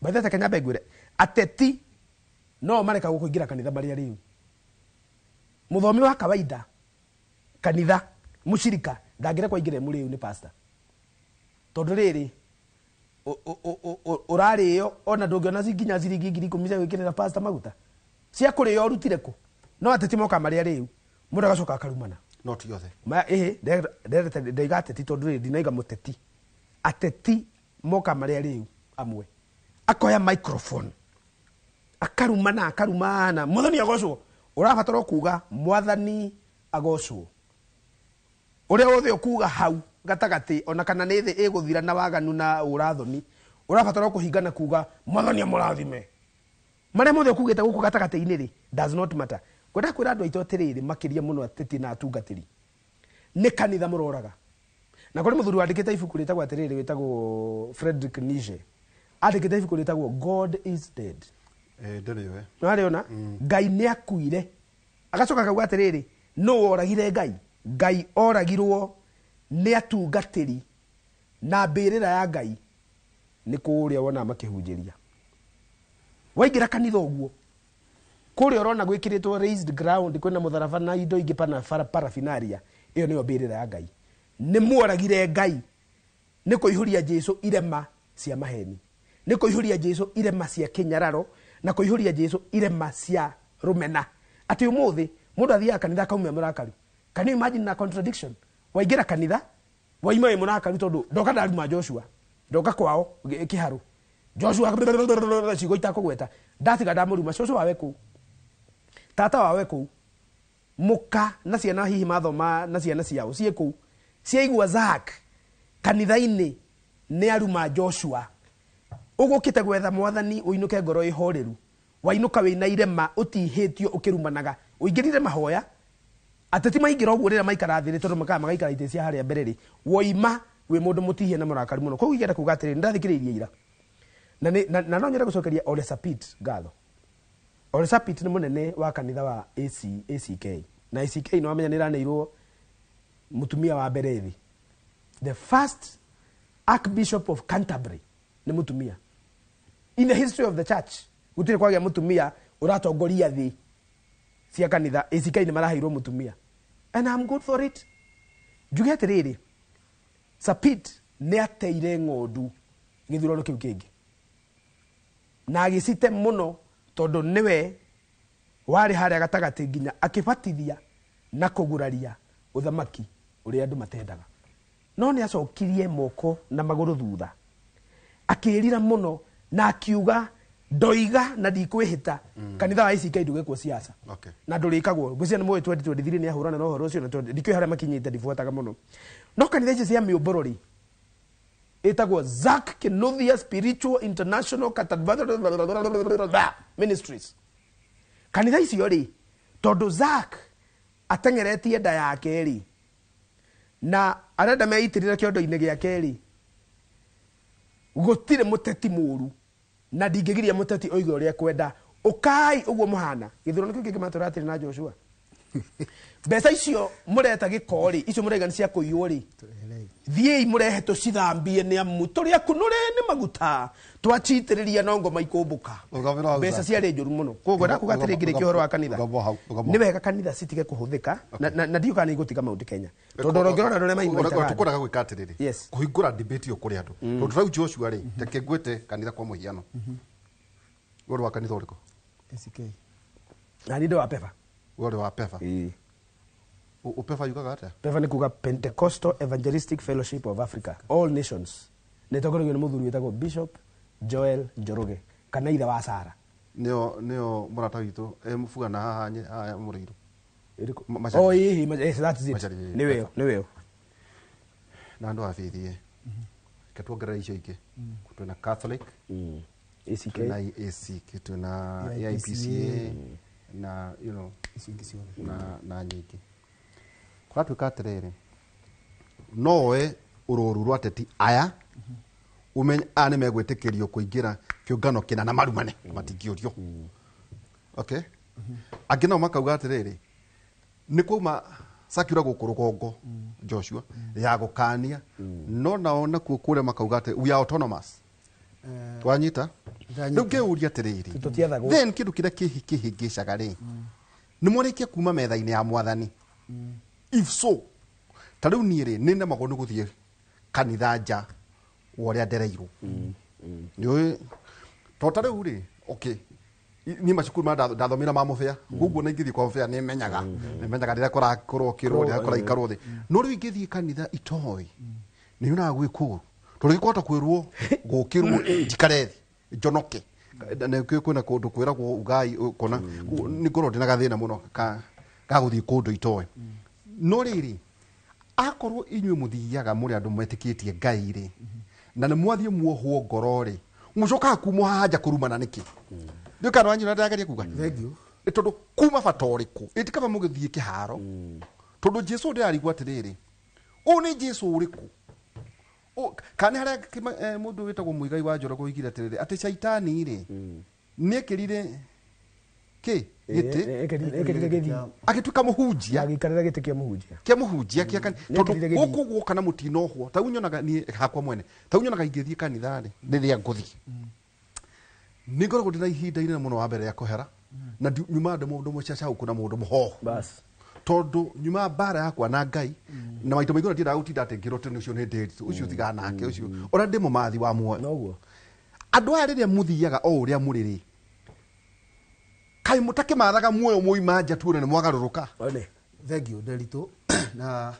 [SPEAKER 2] by the way, Kenya ngwĩre ateti no marekagwo kũingĩra kanitha marĩa rĩu. Mũthomi wa kawaida kanitha mũcirika ndangĩrekwo aingĩre mũrĩu nĩ pastor, tondũ rĩrĩ ũrarĩo ona ndũngĩona nginya ciringi 10,000 cia gwĩkĩrĩra pastor maguta cia kũrĩo ũrutire kũ? No ateti moka marĩa rĩu mũndũ agacoka akarumana.
[SPEAKER 22] No ti othe.
[SPEAKER 2] Ndaiga ateti tondũ rĩrĩ ndinaiga mũteti. Ateti moka marĩa rĩu amwe akoya microphone akarumana akarumana, mwathani agocwo. Ũrabatara kuga mwathani agocwo, ũrĩa wothe ũkuga hau gatagatĩ ona kana nĩ thĩ ĩgũthira na waganu na ũrathoni, ũrabatara kũhingana kuga mwathani amũrathime. Marĩa mothe ũkugĩte gũkũ gatagatĩ-inĩ rĩ does not matter. Ngwenda kwĩra andũ aitũ atĩrĩrĩ, makĩria mũno ateti na atungatĩri, nĩ kanitha mũroraga. Na kũrĩ mũthuri wandĩkĩte ibuku rĩtagwo atĩrĩrĩ, wĩtagwo Frederick Nietzsche, andĩkĩte ibuku rĩtagwo God is Dead.
[SPEAKER 22] Ndĩrĩoe.
[SPEAKER 2] Nĩwarĩona? Ngai nĩ akuire. Agacoka akauga atĩrĩrĩ, nũ woragire Ngai? Ngai oragirwo nĩ atungatĩri na mbĩrĩra ya Ngai nĩ kũrĩa wonaga makĩhunjĩria. Waingĩra kanitha ũguo, kũrĩa ũrona gwĩkĩrĩtwo raised ground, kwĩna mũtharaba na indo ingĩ pana paraphernalia, ĩyo nĩyo mbĩrĩra ya Ngai. Nĩ muoragire Ngai nĩ kũihũria Jesu irema cia maheni, nĩ kũihũria Jesu irema cia kĩnyararo, na kũihũria Jesu irema cia rũmena. Atĩ ũmũthĩ mũndũ athiaga kanitha akaumia mũrakaru. Can you imagine na contradiction? Waingĩra kanitha waima wĩ mũrakaru tondũ ndoka ndaruma Joshua, ndoka kwao kĩharũ Joshua ciugo itakũgweta, ndatiga ndamũruma cũcũ wawe kũu, tata wawe kũu, mũka na ciana hihi mathoma na ciana ciao ciĩ kũu, ciaigua Zack kanitha-inĩ nĩ aruma Joshua. Ũgũkĩte gwetha mwathani ũinũke ngoro ĩhoreru, wainũka wĩna irema ũtihĩtio ũkĩrumanaga, ũingĩrire mahoya ateti maingĩra ũguo rĩrĩa maikara thĩ rĩ, tondũ makaga magaikara itĩ cia harĩa mbere rĩ, woima wĩ mũndũ mũtihie na mũrakaru mũno. Koguo ingĩenda kuga atĩrĩrĩ, nĩndathikĩrĩirie ira na na no nyende gũcokeria Ole Sapit ngatho. Ole Sapit nĩ mũnene wa kanitha wa ACK, na ACK nĩ wamenya nĩ ĩraneirwo mũtumia wa mbere thĩ, the first Archbishop of Canterbury nĩ mũtumia in the history of the church. Gũtirĩ kwagĩa mũtumia ũratongoria thĩ cia kanitha. ACK nĩ maraheirwo mũtumia and I'm good for it. Njuge atĩrĩrĩ, Sapit nĩ ateire ng'ondu gĩthurano kĩu kĩngĩ na agĩcite mũno tondũ nĩwe warĩ harĩa gatagatĩ nginya akĩbatithia na kũguraria ũthamaki ũrĩa andũ matendaga. No nĩ acokirie moko na magũrũ thutha, akĩĩrira mũno na akiuga ndoiga na ndikwĩhĩta kanitha wa ACK ndũgĩkwo siasa. Na ndũrĩkagwo. Ngwĩciria nĩ mũĩ 2023 nĩ ahũrana na ũhoro ũcio, na ndikĩũĩ harĩa makinyĩte, ndibuataga mũno. No kanitha icio cia mĩũmbũro rĩ, ĩtagwo Zack Kinuthia Spiritual International Ministries. Kanitha icio rĩ, tondũ Zack ateng'eretie nda yake rĩ, na arenda meitĩrĩre kĩondo-inĩ gĩake rĩ, gũtirĩ mũteti mũru na ndingĩgiria mũteti oige ũrĩa ekwenda. Ũkai ũguo mũhana gĩthurano kĩu kĩngĩ matũra atĩrĩ na Joshua, mbeca icio mũreta gĩko rĩ, icio mũraiga nĩ cia kũiywo rĩ, thiĩi mũrehe tũcithambie nĩ amu tũrĩ akunũre nĩ maguta, twacitĩrĩria no ngoma ikũmbũka. Mbeca ciarĩ njũru mũno. Koguo ndakuga atĩrĩ, ngĩrĩkia ũhoro wa kanitha, nĩ wega kanitha citige kũhũthĩka, na ndiũĩ kana nĩ igũtiga Mount Kenya, tondũ ũngĩrora andũ arĩa mainvitaga andũ.
[SPEAKER 22] Tũkwendaga gwĩka atĩrĩrĩ, kũhingũra debate ĩyo kũrĩ andũ, tondũ rĩu Joshua rĩ, reke ngwĩte kanitha kwa mũhiano. We ũrĩ wa kanitha ũrĩkũ?
[SPEAKER 23] ACK.
[SPEAKER 2] Na niĩ ndĩ wa Pefa.
[SPEAKER 22] We ũrĩ wa Pefa?
[SPEAKER 2] Ĩĩ.
[SPEAKER 22] Pefa yugaga atĩa?
[SPEAKER 2] Pefa nĩ kuga Pentecostal Evangelistic Fellowship of Africa, All Nations. Nĩ ĩtongoragio nĩ mũthuri wĩtagwo Bishop Joel Njoroge, kana ithe wa Sara.
[SPEAKER 22] Nĩo mũrata witũ, mũbugana haha haha Mũrĩirũ.
[SPEAKER 2] Ĩrĩkũ?
[SPEAKER 22] Macharia.
[SPEAKER 2] Oh, ĩĩ, yes, that is it.
[SPEAKER 22] Macharia, ĩĩ.
[SPEAKER 2] Nĩwe, nĩwe.
[SPEAKER 22] Na andũ a faith, ĩ. Reke tuongerere icio ingĩ. Twĩna Catholic,
[SPEAKER 2] ACK.
[SPEAKER 22] twĩna ACK, twĩna AIPCA, na, you know,
[SPEAKER 23] Icio ingĩ ciothe.
[SPEAKER 22] na nyingĩ. Kũratuĩka atĩrĩrĩ, no woe ũrũru rwa ateti aya, ũmenye aya nĩ megwĩtĩkĩrio kũingĩra kĩũngano kĩna na marumane, matingĩũrio. Okay? Angĩ nao makauga atĩrĩrĩ, nĩ kwauma circular gũkũ rũgongo, Joshua, ya gũkania, no nao nakuo kũrĩa makauga atĩ we are autonomous. Wanyita?
[SPEAKER 23] Ndanyita.
[SPEAKER 22] Rĩu ngĩũria atĩrĩrĩ,
[SPEAKER 2] Tũtiathagwo.
[SPEAKER 22] then kĩndũ kĩrĩa kĩhĩngĩcaga rĩ, nĩ mwarĩkia kuma metha-inĩ ya mwathani? If so, ta rĩu niĩ rĩ, nĩ nemagwo nĩ gũthiĩ kanitha nja wa ũrĩa ndereirwo. Nĩũĩ, to ta rĩu rĩ, okay, niĩ macukuru ma ndathomire ma mũbĩa, koguo na ingĩthiĩ kwa mũbĩa nĩ menyaga, nĩ menyaga rĩrĩa kũrakorwo kĩrwo, rĩrĩa kũraikarwo thĩ. No rĩu ingĩthiĩ kanitha itoĩ, nĩ nyonaga gwĩ kũũru. Tondũ gĩkũhota kwĩrwo, gũkĩrwo, njikare thĩ, njonoke. Na kwĩna kũndũ kwĩragwo ugai, ũkona, nĩ ngorwo ndĩna gathĩna mũno ga gũthiĩ kũndũ itoĩ. No rĩrĩ, akorwo inyuĩ mũthiaga mũrĩ andũ metĩkĩtie Ngai rĩ, na nĩ mwathiĩ muohwo ngoro rĩ, mũcokaga kumwo haha nja kũrumana nĩkĩ? Ndiũĩ kana wanyu ndĩrageria kuga.
[SPEAKER 23] Thank you.
[SPEAKER 22] Nĩ tondũ kuma bata ũrĩkũ? Ĩ ti kaba mũgĩthiĩ kĩharo. Tondũ Jesu ndĩrarigwo atĩrĩrĩ, ũyũ nĩ Jesu ũrĩkũ? Kana nĩ harĩa mũndũ wĩtagwo Mũigai wa Njoroge oigire atĩrĩrĩ, atĩ caitani rĩ, Nĩekĩrire kĩ gĩtĩ agĩtuĩka mũhunjia
[SPEAKER 2] agĩikarĩra gĩtĩ kĩa mũhunjia
[SPEAKER 22] kĩa mũhunjia kĩa kanitha tondũ gũkũ guoka na mũtinohwo ta unyonaga niĩ hakwa mwene ta unyonaga ingĩthiĩ kanitha rĩ rĩrĩa ngũthiĩ nĩ ngoragwo ndĩna ihinda inene mũno wa mbere ya kũhera na nyuma ndĩ mũndũ mũcacauku na mũndũ mũhohu tondũ nyuma mbara yakwa na Ngai na maita maingĩ ndiendaga gũtinda atĩ ngĩrwo atĩ ũcio nĩ ndĩri ũcio tigaa nake ũcio ona ndĩ mũmathi wa muoyo andũ aya rĩrĩa mũthiaga o ũrĩa mũrĩ rĩ kaĩ mũtakĩmathaga muoyo mwoima nja tuone nĩ mwagarũrũka.
[SPEAKER 23] Thank you Nderitu na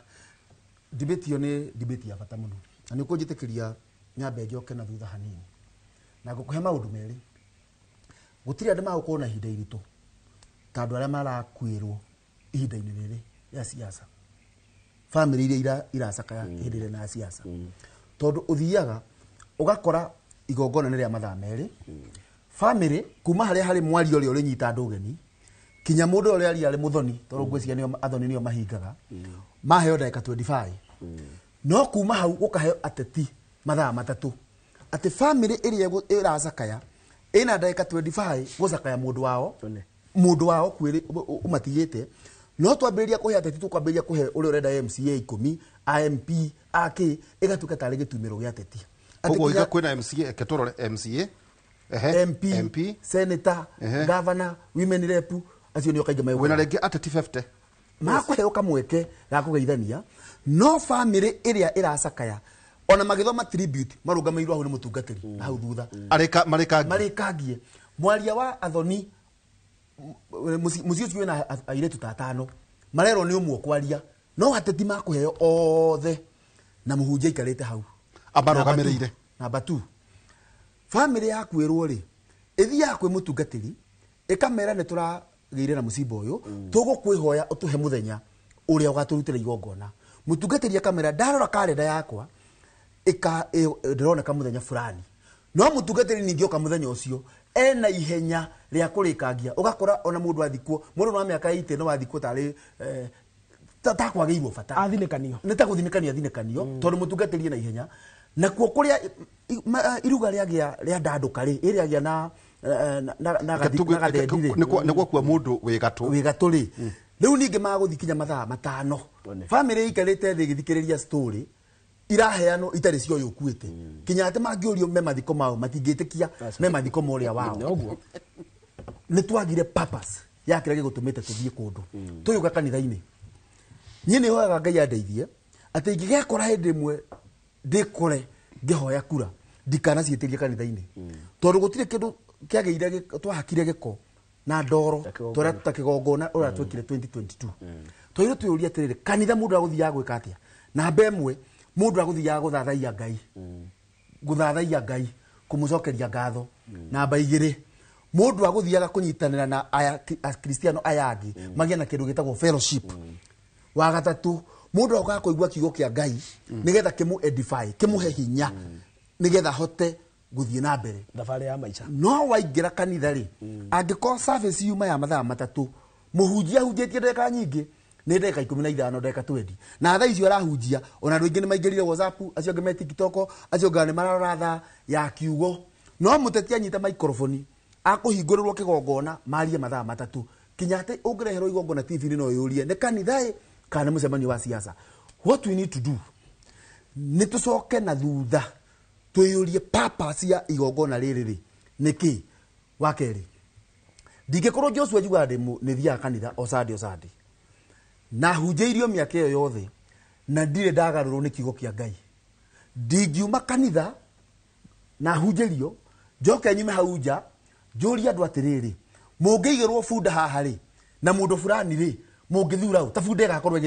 [SPEAKER 23] debate iyo nĩ debate ya bata mũno na nĩ ũkũnjĩtĩkĩria nyambe njoke na thutha hanini na ngũkũhe maũndũ merĩ. Gũtirĩ andũ magũkorwo na ihinda iritũ ta andũ arĩa marakuĩrwo ihinda-inĩ rĩrĩ rĩa siasa, family iria iracakaya hĩndĩ ĩrĩa na siasa, tondũ ũthiaga ũgakora igongona nĩ rĩa mathaa merĩ, family kuma harĩa harĩ mwaria ũrĩa ũrĩnyita andũ ũgeni kinya mũndũ ũrĩa aria arĩ mũthoni tondũ ngwĩciria nĩo athoni nĩo mahingaga maheo ndagĩka 25 no kuma hau gũkaheo ateti mathaa matatũ atĩ family ĩrĩa ĩracakaya ĩna ndagĩka 25 gũcakaya mũndũ wao kwĩrĩ ũmatigĩte no twambĩrĩria kũhe ateti tũkwambĩrĩria kũhe ũrĩa ũrenda MCA 10 AMP AK ĩgatuĩka tarĩ gĩtumĩro gĩa ateti.
[SPEAKER 22] Koguo iga kwĩna MCA ketũrore MCA
[SPEAKER 23] MP, senator, governor, women rep acio nĩo kaingĩ
[SPEAKER 22] wĩna rĩngĩ ateti 50
[SPEAKER 23] makũheo kamweke ga kũgeithania no family ĩrĩa ĩracakaya ona magĩthoma tribute marũgamĩirwo hau nĩ mũtungatĩri na hau thutha marĩkangie mwaria wa athoni mũciĩ ũcio wĩna airĩtu ta atano marerwo nĩ ũmwe kwaria no ateti makũheo othe na mũhunjia aikarĩte hau
[SPEAKER 22] amarũgamĩrĩire.
[SPEAKER 23] Namba 2 family yakwĩrwo rĩ ĩthiaga kwĩ mũtungatĩri ĩkamera nĩ tũragĩire na mũcimba ũyũ tũgũkwĩhoya ũtũhe mũthenya ũrĩa ũgatũrutĩra igongona. Mũtungatĩri akamera ndarora karenda yakwa ndĩroneka mũthenya fulani no mũtungatĩri ningĩ oka mũthenya ũcio ena ihenya rĩa kũrĩkangia ũgakora ona mũndũ athikwo mũndũ wa mĩaka 80 no athikwo tarĩ takwagĩirwo bata
[SPEAKER 2] athinĩkanio
[SPEAKER 23] nĩ ta gũthinĩkanio athinĩkanio tondũ mũtungatĩri ena ihenya nakuo kũrĩa iruga rĩagĩa rĩa ndandũka rĩ ĩrĩagĩa na gathendi rĩ
[SPEAKER 22] nĩ gwakua mũndũ wĩ gatũ
[SPEAKER 23] rĩ rĩu ningĩ magũthiĩ kinya mathaa matano family ĩikarĩte thĩ ĩgĩthikĩrĩria story iraheanwo itarĩ cia ũyũ ũkuĩte kinya atĩ mangĩũrio me mathiko mao matingĩtĩkia me mathiko ma ũrĩa wao. Nĩ twagire purpose ya kĩrĩa gĩgũtũmĩte tũthiĩ kũndũ tũgĩũka kanitha-inĩ. Niĩ nĩ hoyaga Ngai andeithie atĩ ingĩgekora hĩndĩ ĩmwe ndĩkore ngĩhoya kura ndikanaciĩtĩrie kanitha-inĩ tondũ gũtirĩ kĩndũ kĩagĩire twahakire gĩko na ndoro tũrĩa ta kĩgongona ũrĩa twekire 2022 twairwo twĩyũrie atĩrĩrĩ kanitha mũndũ agũthiaga gwĩka atĩa. Namba ĩmwe mũndũ agũthiaga gũthathaiya Ngai gũthathaiya Ngai kũmũcokeria ngatho. Namba igĩrĩ mũndũ agũthiaga kũnyitanĩra na akristiano aya angĩ magĩe na kĩndũ gĩtagwo fellowship. Wa gatatũ mũndũ agokaga kũigua kiugo kĩa Ngai nĩgetha kĩmũ edify kĩmũhe hinya nĩgetha ahote gũthiĩ na mbere
[SPEAKER 2] thabarĩ ya maica.
[SPEAKER 23] No waingĩra kanitha rĩ angĩkorwo service yuma ya mathaa matatũ mũhunjia ahunjĩtie ndagĩka nyingĩ nĩ ndagĩka 15 ndagĩka 20 na thaa icio arahunjia ona andũ aingĩ nĩ maingĩrire WhatsApp acio angĩ me TikTok acio angĩ nĩ mararora thaa ya kiugo no mũteti anyita microphone akũhingũrĩrwo kĩgongona marie mathaa matatũ kinya atĩ ũngĩreherwo igongona TV-inĩ no yũrie nĩ kanitha ĩ kana mũcemanio wa siasa. What we need to do nĩ tũcoke na thutha twĩyũrie purpose ya igongona rĩrĩ rĩ nĩ kĩ. Wa kerĩ ndingĩkorwo Joshua njugaga nĩ thiaga kanitha o Sunday o Sunday na hunjĩirio mĩaka ĩyo yothe na ndirĩ ndagarũrwo nĩ kiugo kĩa Ngai ndingiuma kanitha na hunjĩrio njoke nyume hau nja njũrie andũ atĩrĩrĩ mũngĩigĩrwo bunda haha rĩ na mũndũ fulani rĩ mũngĩthura ũ ta bunda ĩgakorwo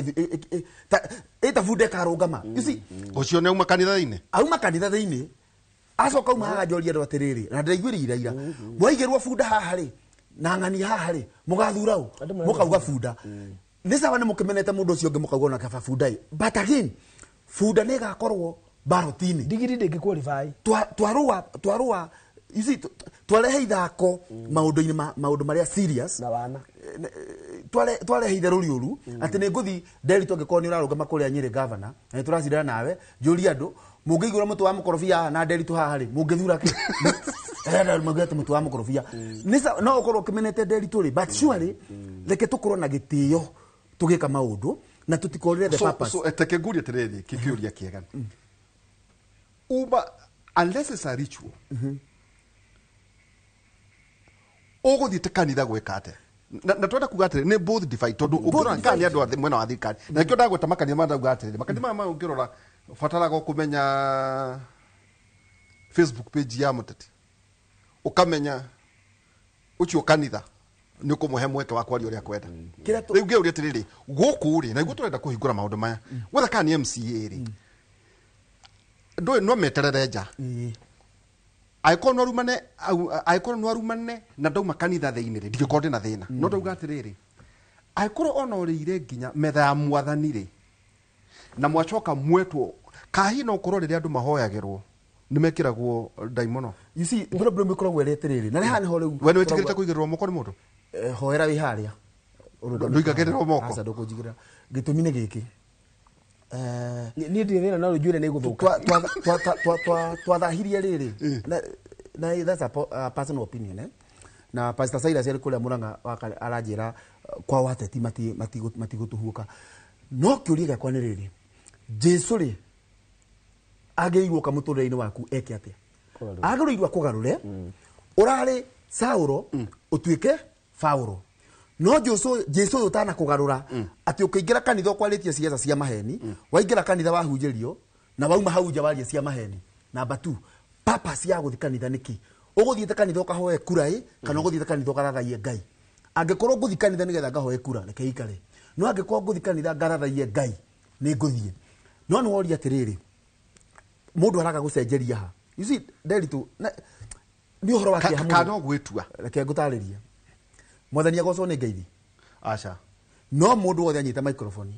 [SPEAKER 23] ta bunda ĩkarũgama. You see
[SPEAKER 22] ũcio nĩ auma kanitha-inĩ
[SPEAKER 23] auma kanitha thĩinĩ acoka auma haha njorie andũ atĩrĩrĩ na ndĩraiguĩrĩire ira mwaigĩrwo bunda haha rĩ na ng'ani haha rĩ mũgathura ũ mũkauga bunda nĩ sawa nĩ mũkĩmenete mũndũ ũcio ũngĩ mũkauga ona kaba bunda ĩ but again bunda nĩ ĩgakorwo baroti-inĩ
[SPEAKER 2] ndigiri ndĩngĩ qualify
[SPEAKER 23] twarũa you see twarehe ithako maũndũ-inĩ maũndũ marĩa serious
[SPEAKER 2] na wana
[SPEAKER 23] twarehe itherũ rĩũru atĩ nĩ ngũthi Nderitu angĩkorwo nĩ ũrarũgama kũrĩa Nyĩrĩ governor na nĩ tũracindana nawe njũrie andũ mũngĩigũra mũtĩ wa mũkorobia haha na Nderitu haha rĩ mũngĩthura kĩ? Maugĩte mũtĩ wa mũkorobia. No ũkorwo ũkĩmenete Nderitu rĩ, but surely reke tũkorwo na gĩtĩo tũgĩka maũndũ na tũtikorĩre the purpose.
[SPEAKER 22] So teke ngurie atiriri, kikiuria kiega. Uma unless it's a ritual. Ũgũthiĩte kanitha gwĩka atĩa? Na twenda kuga atĩrĩ nĩ both divide tondũ ũngĩrora kana nĩ andũ a mwena wa thirikari na nĩkĩo ndagweta makanitha maya ndauga atĩrĩrĩ makanitha maya maya ũngĩrora ũbataraga kũmenya Facebook page ya mũteti ũkamenya ũcio kanitha nĩ ũkũmũhe mweke wa kwaria ũrĩa kwenda. Rĩu ngĩũria atĩrĩrĩ gũkũ rĩ na nĩguo tũrenda kũhingũra maũndũ maya wetha kana nĩ MCA rĩ ndũĩ no meterere nja angĩkorwo no arumane na ndauma kanitha thĩinĩ rĩ ndingĩkorwo ndĩna thĩna no ndauga atĩrĩrĩ angĩkorwo ona ũrĩire nginya metha ya mwathani rĩ na mwacoka mwetwo kahi no ũkorwo rĩrĩa andũ mahoyagĩrwo nĩ mekĩragwo ndaimono.
[SPEAKER 23] You see, problem ĩkoragwo ĩrĩ atĩrĩrĩ na nĩ haha nĩho rĩu
[SPEAKER 22] we nĩ wĩtĩkĩrĩte kũigĩrĩrwo moko nĩ mũndũ?
[SPEAKER 23] Hoera wĩ harĩa
[SPEAKER 22] ndũigagĩrĩrwo moko?
[SPEAKER 23] Aca ndũkũnjigĩrĩra. Gĩtũmi nĩ gĩkĩ,
[SPEAKER 2] niĩ ndirĩ thĩna no njuĩrĩ nĩ ĩgũthũka.
[SPEAKER 23] Twathahirie rĩrĩ na that's a personal opinion, eh? Na Pastor Cyrus arĩ kũrĩa Murang'a aranjĩra kwa wateti matigũtũhuũka. No kĩũria gĩakwa nĩ rĩrĩ, Jesu rĩ agĩrĩirwo ũka mũtũrĩre-inĩ waku eke atĩa? Agĩrĩirwo akũgarũre. Ũrarĩ Saũlo ũtuĩke Paulo. No Jesu ũyũ ũtanakũgarũra atĩ ũkĩingĩra kanitha ũkwarĩtie ciaca cia maheni, waingĩra kanitha wahunjĩrio na wauma hau nja waria cia maheni. Number 2, purpose ya gũthiĩ kanitha nĩkĩ? Ũgũthiĩte kanitha ũkahoe kura ĩ kana ũgũthiĩte kanitha ũkarathaie Ngai? Angĩkorwo ngũthiĩ kanitha nĩgetha ngahoe kura reke ikare, no angĩkorwo ngũthiĩ kanitha ngarathaie Ngai nĩ ngũthiĩ. No nĩ woria atĩrĩrĩ, mũndũ araga gũcenjeria ha? You see, Nderitu nĩ ũhoro wa kĩeha mũno.
[SPEAKER 22] Kana ũgwĩtua?
[SPEAKER 23] Reke ngũtarĩrie. Mwathani agocwo nĩ ngeithi?
[SPEAKER 22] Aca.
[SPEAKER 23] No mũndũ wothe anyita microphone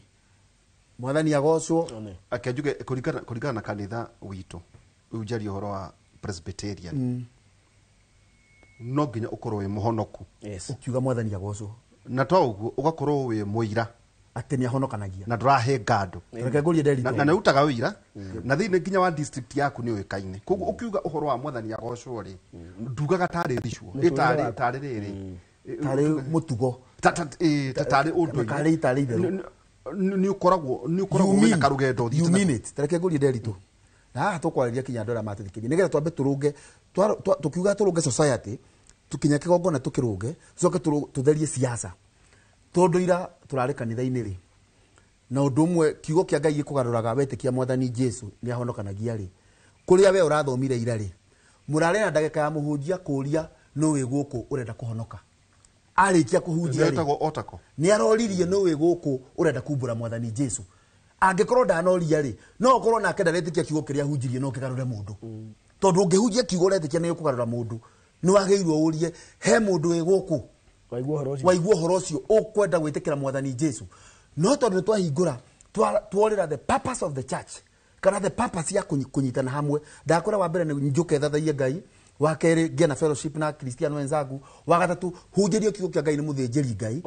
[SPEAKER 23] mwathani agocwo.
[SPEAKER 22] Ake njuge kũringana na kanitha witũ rĩu njarie ũhoro wa Presbyterian no nginya ũkorwo wĩ mũhonoku
[SPEAKER 23] ũkiuga mwathani agocwo,
[SPEAKER 22] na to ũguo ũgakorwo wĩ mũira
[SPEAKER 23] atĩ nĩ ahonokanagia
[SPEAKER 22] na ndũrahenga andũ.
[SPEAKER 23] Reke ngũrie Nderitu.
[SPEAKER 22] Na nĩ ũrutaga ũira na thĩinĩ nginya wa district yaku nĩ ũĩkaine. Koguo ũkiuga ũhoro wa mwathani agocwo rĩ ndugaga tarĩ ritual tarĩ rĩrĩ
[SPEAKER 23] tarĩ mũtugo
[SPEAKER 22] tarĩ ũndũire
[SPEAKER 23] tarĩ itherũ
[SPEAKER 22] nĩ ũkoragwo wĩna karũgendo ũthiĩte.
[SPEAKER 23] You mean it. Reke ngũrie Nderitu. Na haha tũkwarĩria kinya andũ arĩa matũthikĩrĩria nĩgetha twambe tũrũnge tũkiuga tũrũnge society tũkinya kĩgongona tũkĩrũnge tũcoke tũtherie siasa. Tondũ ira tũrarĩ kanitha-inĩ rĩ na ũndũ ũmwe kiugo kĩa Ngai gĩkũgarũraga wetĩkia mwathani Jesu nĩ ahonokanagia rĩ kũrĩa we ũrathomire ira rĩ mũrarĩ na ndagĩka ya mũhunjia kũũria nũ wĩ gũkũ ũrenda kũhonoka. Arĩkia kũhunjia rĩ nĩ aroririe nũ wĩ gũkũ ũrenda kumbũra mwathani Jesu. Angĩkorwo ndanoria rĩ no ũkorwo nake ndaretĩkia kiugo kĩrĩa ahunjirie no kĩgarũre mũndũ. Tondũ ũngĩhunjia kiugo ũretĩkia nĩ gĩkũgarũra mũndũ nĩ wagĩrĩirwo ũrie he mũndũ wĩ gũkũ waigua ũhoro ũcio ũkwenda gwĩtĩkĩra mwathani Jesu. No tondũ nĩ twahingũra tworĩra the purpose of the church kana the purpose ya kũnyitana hamwe. Ndakwĩra wa mbere nĩ njũke thathaie Ngai, wa kerĩ ngĩe na fellowship na Kristiano wenzangu, wa gatatũ hunjĩrio kiugo kĩa Ngai nĩ mũthĩnjĩri Ngai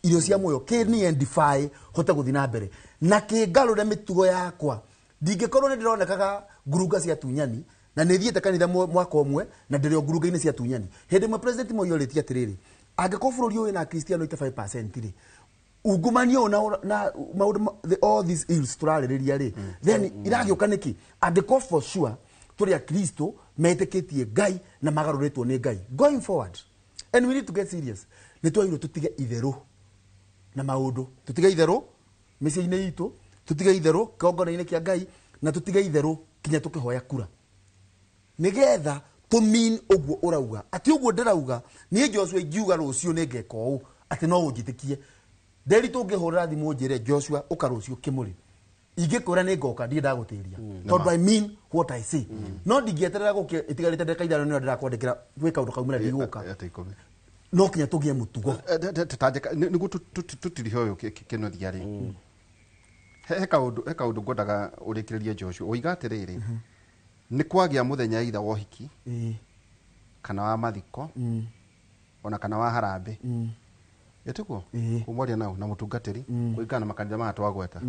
[SPEAKER 23] irio cia muoyo kĩ edify hote gũthiĩ na mbere na kĩngarũre mĩtugo yakwa. Ndingĩkorwo nĩ ndĩronekaga ngurunga cia tunyani na nĩ thiĩte kanitha mwaka ũmwe na ndĩrĩ o ngurunga-inĩ cia tunyani. Hĩndĩ ĩmwe President Moi orĩtie atĩrĩrĩ, angĩkorwo bũrũri ũyũ wĩna Kristiano 85% rĩ ungumania na maũndũ all these ills tũrarĩrĩria rĩ then iragĩũka nĩkĩ? Angĩkorwo for sure tũrĩ Akristo metĩkĩtie Ngai na magarũrĩtwo nĩ Ngai going forward, and we need to get serious. Nĩ twagĩrĩirwo tũtige itherũ na maũndũ, tũtige itherũ mĩciĩ-inĩ itũ, tũtige itherũ kĩgongona-inĩ kĩa Ngai na tũtige itherũ kinya tũkĩhoya kura nĩgetha tũmean ũguo ũrauga. Atĩ ũguo ndĩrauga niĩ Joshua ingiuga rũciũ nĩ ngeka ũũ atĩ no ũnjĩtĩkie. Nderi tũngĩhũrĩra thimũ njĩre Joshua ũka rũciũ kĩmũrĩ ingĩkwĩra nĩ ngoka ndirĩ ndagũtĩria tondũ I mean what I say. No ndingĩeterera gũke ĩtigarĩte ndagĩka ithano nĩyo ndĩrakwandĩkĩra gwĩ kaũndũ kaumĩra ndigũka. No kinya tũgĩe mũtugo
[SPEAKER 22] nĩguo tũtirihe ũyũ kĩnuthia rĩ he kaũndũ ngwendaga ũrĩkĩrĩrie Joshua. Ũiga atĩrĩrĩ nĩ kwagĩa mũthenya either wa ũhiki kana wa mathiko ona kana wa harambĩ ĩtiguo ũmwaria nao na mũtungatĩri kũringana na makanitha maya twagweta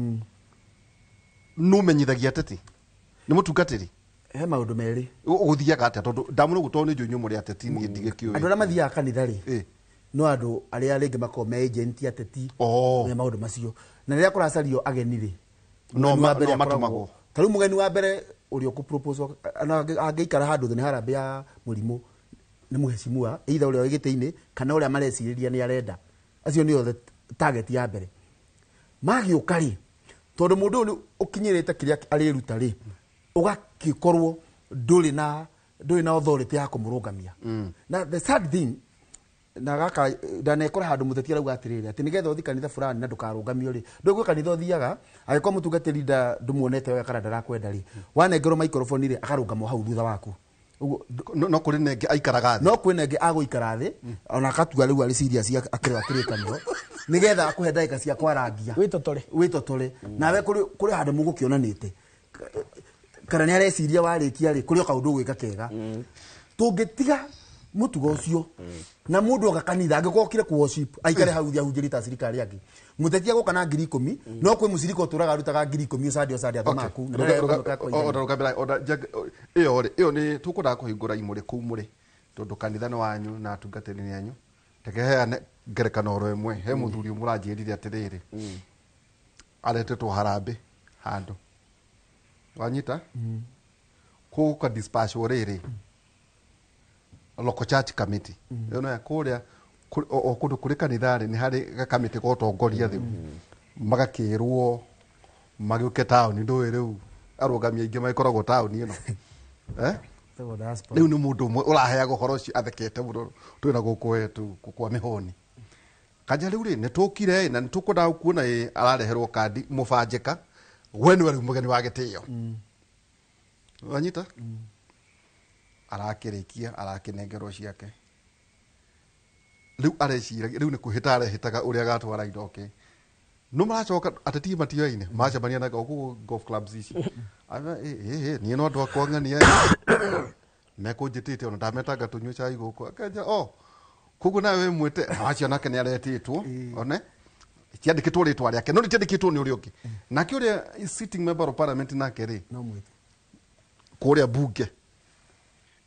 [SPEAKER 22] nũmenyithagia ateti nĩ mũtungatĩri.
[SPEAKER 23] He maũndũ merĩ.
[SPEAKER 22] Ũgũthiaga atĩa tondũ ndamũrũ gũtoo nĩ njũĩ inyuĩ mũrĩ ateti niĩ ndigĩkĩũĩ.
[SPEAKER 23] Andũ arĩa mathiaga kanitha rĩ no andũ arĩa rĩngĩ makoragwo me agent ateti me maũndũ macio. Na rĩrĩa kũracario ageni rĩ
[SPEAKER 22] no matũmagwo.
[SPEAKER 23] Ta rĩu mũgeni wa mbere ũrĩa ũkũ-propose angĩikara handũ thĩ nĩ harambee ya mũrimũ nĩ mũheshimiwa either ũrĩa wĩ gĩtĩ-inĩ kana ũrĩa marecirĩria nĩ arenda. Acio nĩo the target ya mbere. Magĩũka rĩ tondũ mũndũ ũyũ ũkinyĩrĩte kĩrĩa arĩruta rĩ ũgakĩkorwo ndũrĩ na authority ya kũmũrũgamia. Na the sad thing na gaka ndanekora handũ mũteti arauga atĩrĩrĩ atĩ nĩgetha ũthiĩ kanitha fulani na ndũkarũgamio rĩ ndũgwe kanitha ũthiaga angĩkorwo mũtungatĩri ndũmuonete wega kana ndarakwenda rĩ wanengerwo microphone rĩ akarũgamwo hau thutha waku.
[SPEAKER 22] No kũrĩ nenge aikaraga thĩ.
[SPEAKER 23] No kwĩ nenge agũikara thĩ ona akatua rĩu arĩ serious akĩrora kĩrĩkanĩro nĩgetha akũhe ndagĩka cia kwarangia wĩtotore nawe kũrĩ handũ mũgũkĩonanĩte kana nĩ areciria warĩkia rĩ kũrĩ o kaũndũ ũgwĩka kega. Tũngĩtiga mũtugo ũcio na mũndũ oka kanitha angĩkorwo okire kũ worship aikare hau thĩ ahunjĩrie ta acirika arĩa angĩ. Mũteti agũka na 10,000 no kwĩ mũcirika ũtũraga arutaga 10,000 ũcande ũcande athoma kũu.
[SPEAKER 22] Ĩyo rĩ ĩyo nĩ tũkwendaga kũhingũra imũrĩ kũu mũrĩ tondũ kanitha nĩ wanyu na atungatĩri nĩ anyu. Reke heane ngerekano oro ĩmwe. He mũthuri ũmwe ũranjĩrire atĩrĩrĩ aretetwo harambĩ handũ wanyita kũgũka dispatch rĩrĩ local church committee ĩno ya kũrĩa o kũndũ kũrĩ kanitha rĩ nĩ harĩ gakamĩtĩ ga ũtongoria rĩu magakĩrwo magĩũke taũni ndũĩ rĩu arũgamia aingĩ magĩkoragwo taũni ĩno rĩu nĩ mũndũ ũmwe ũraheaga ũhoro ũcio athekete mũno twĩna gũkũ wetu kwa mĩhũni kanja rĩu rĩ nĩ tũkire na nĩ tũkwendaga kuona ĩ arareherwo kandi mũbanjĩka we nĩwe rĩu mũgeni wa gĩtĩo wanyita arakĩrĩkia arakĩnengerwo ciake rĩu areciragia rĩu nĩ kwĩhĩta arehĩtaga ũrĩa agatwara indo ke no maracoka ateti matioaine macemania na gũkũ golf clubs ici niĩ no andũ akwa ng'ania mekũnjĩtĩte ona ndametanga tũnyue cai gũkũ akenja o koguo nawe wĩ mwĩte acio nake nĩ aretĩtwo one tiandĩkĩtwo rĩtwa rĩake no rĩtiandĩkĩtwo nĩ ũrĩa ũngĩ nake ũrĩa sitting member of parliament nake rĩ kũrĩa bunge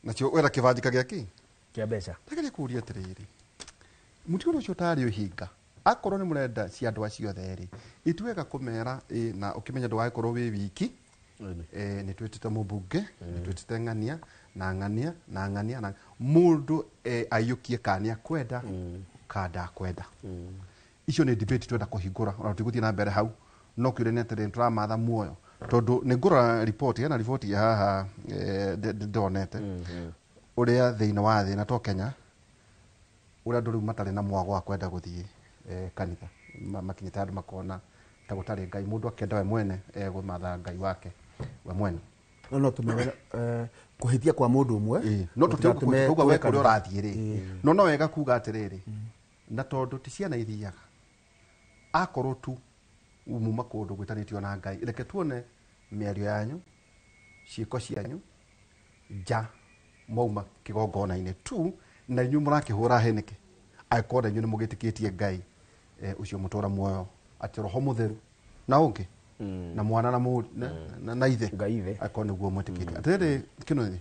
[SPEAKER 22] nacio wera kĩbanjĩka gĩa kĩ
[SPEAKER 2] kĩa mbeca
[SPEAKER 22] ndageria kũũria atĩrĩrĩ mũtigano ũcio ũtarĩ ũhinga akorwo nĩ mũrenda cia andũ acio othe rĩ ituwega kũmera na ũkĩmenya ndũgagĩkorwo wĩ wiki nĩ twĩtĩte mũmbunge nĩ twĩtĩte ng'ania na ng'ania na ng'ania na mũndũ aiyũkie kana nĩ akwenda kana ndakwenda. Icio nĩ debate twenda kũhingũra ona tũtigũthiĩ na mbere hau no kĩũria nĩ atĩrĩrĩ tũramatha muoyo tondũ nĩ ngũrora riboti hena riboti ya haha ndonete ũrĩa thĩinĩ wa thĩ na to Kenya ũrĩa andũ rĩu matarĩ na mwago wa kwenda gũthiĩ kanitha makinyĩte andũ makona ta gũtarĩ Ngai mũndũ akĩenda we mwene egũmatha Ngai wake we mwene
[SPEAKER 23] no tũmere kũhĩtia kwa mũndũ ũmwe
[SPEAKER 22] no tũtiũguo we kũrĩa ũrathiĩ rĩ no wega kuga atĩrĩrĩ na tondũ ti ciana ithiaga akorwo tu muma kũndũ gwĩtanĩtio na Ngai reke tuone mĩario yanyu ciĩko cianyu nja mwauma kĩgongona-inĩ tu na inyuĩ mũrakĩhũra hĩ nĩkĩ angĩkorwo na inyuĩ nĩ mũgĩtĩkĩtie Ngai ũcio mũtũra muoyo atĩ roho mũtheru na ũngĩ na mwana na na ithe angĩkorwo nĩguo mwĩtĩkĩtie atĩrĩrĩ kĩno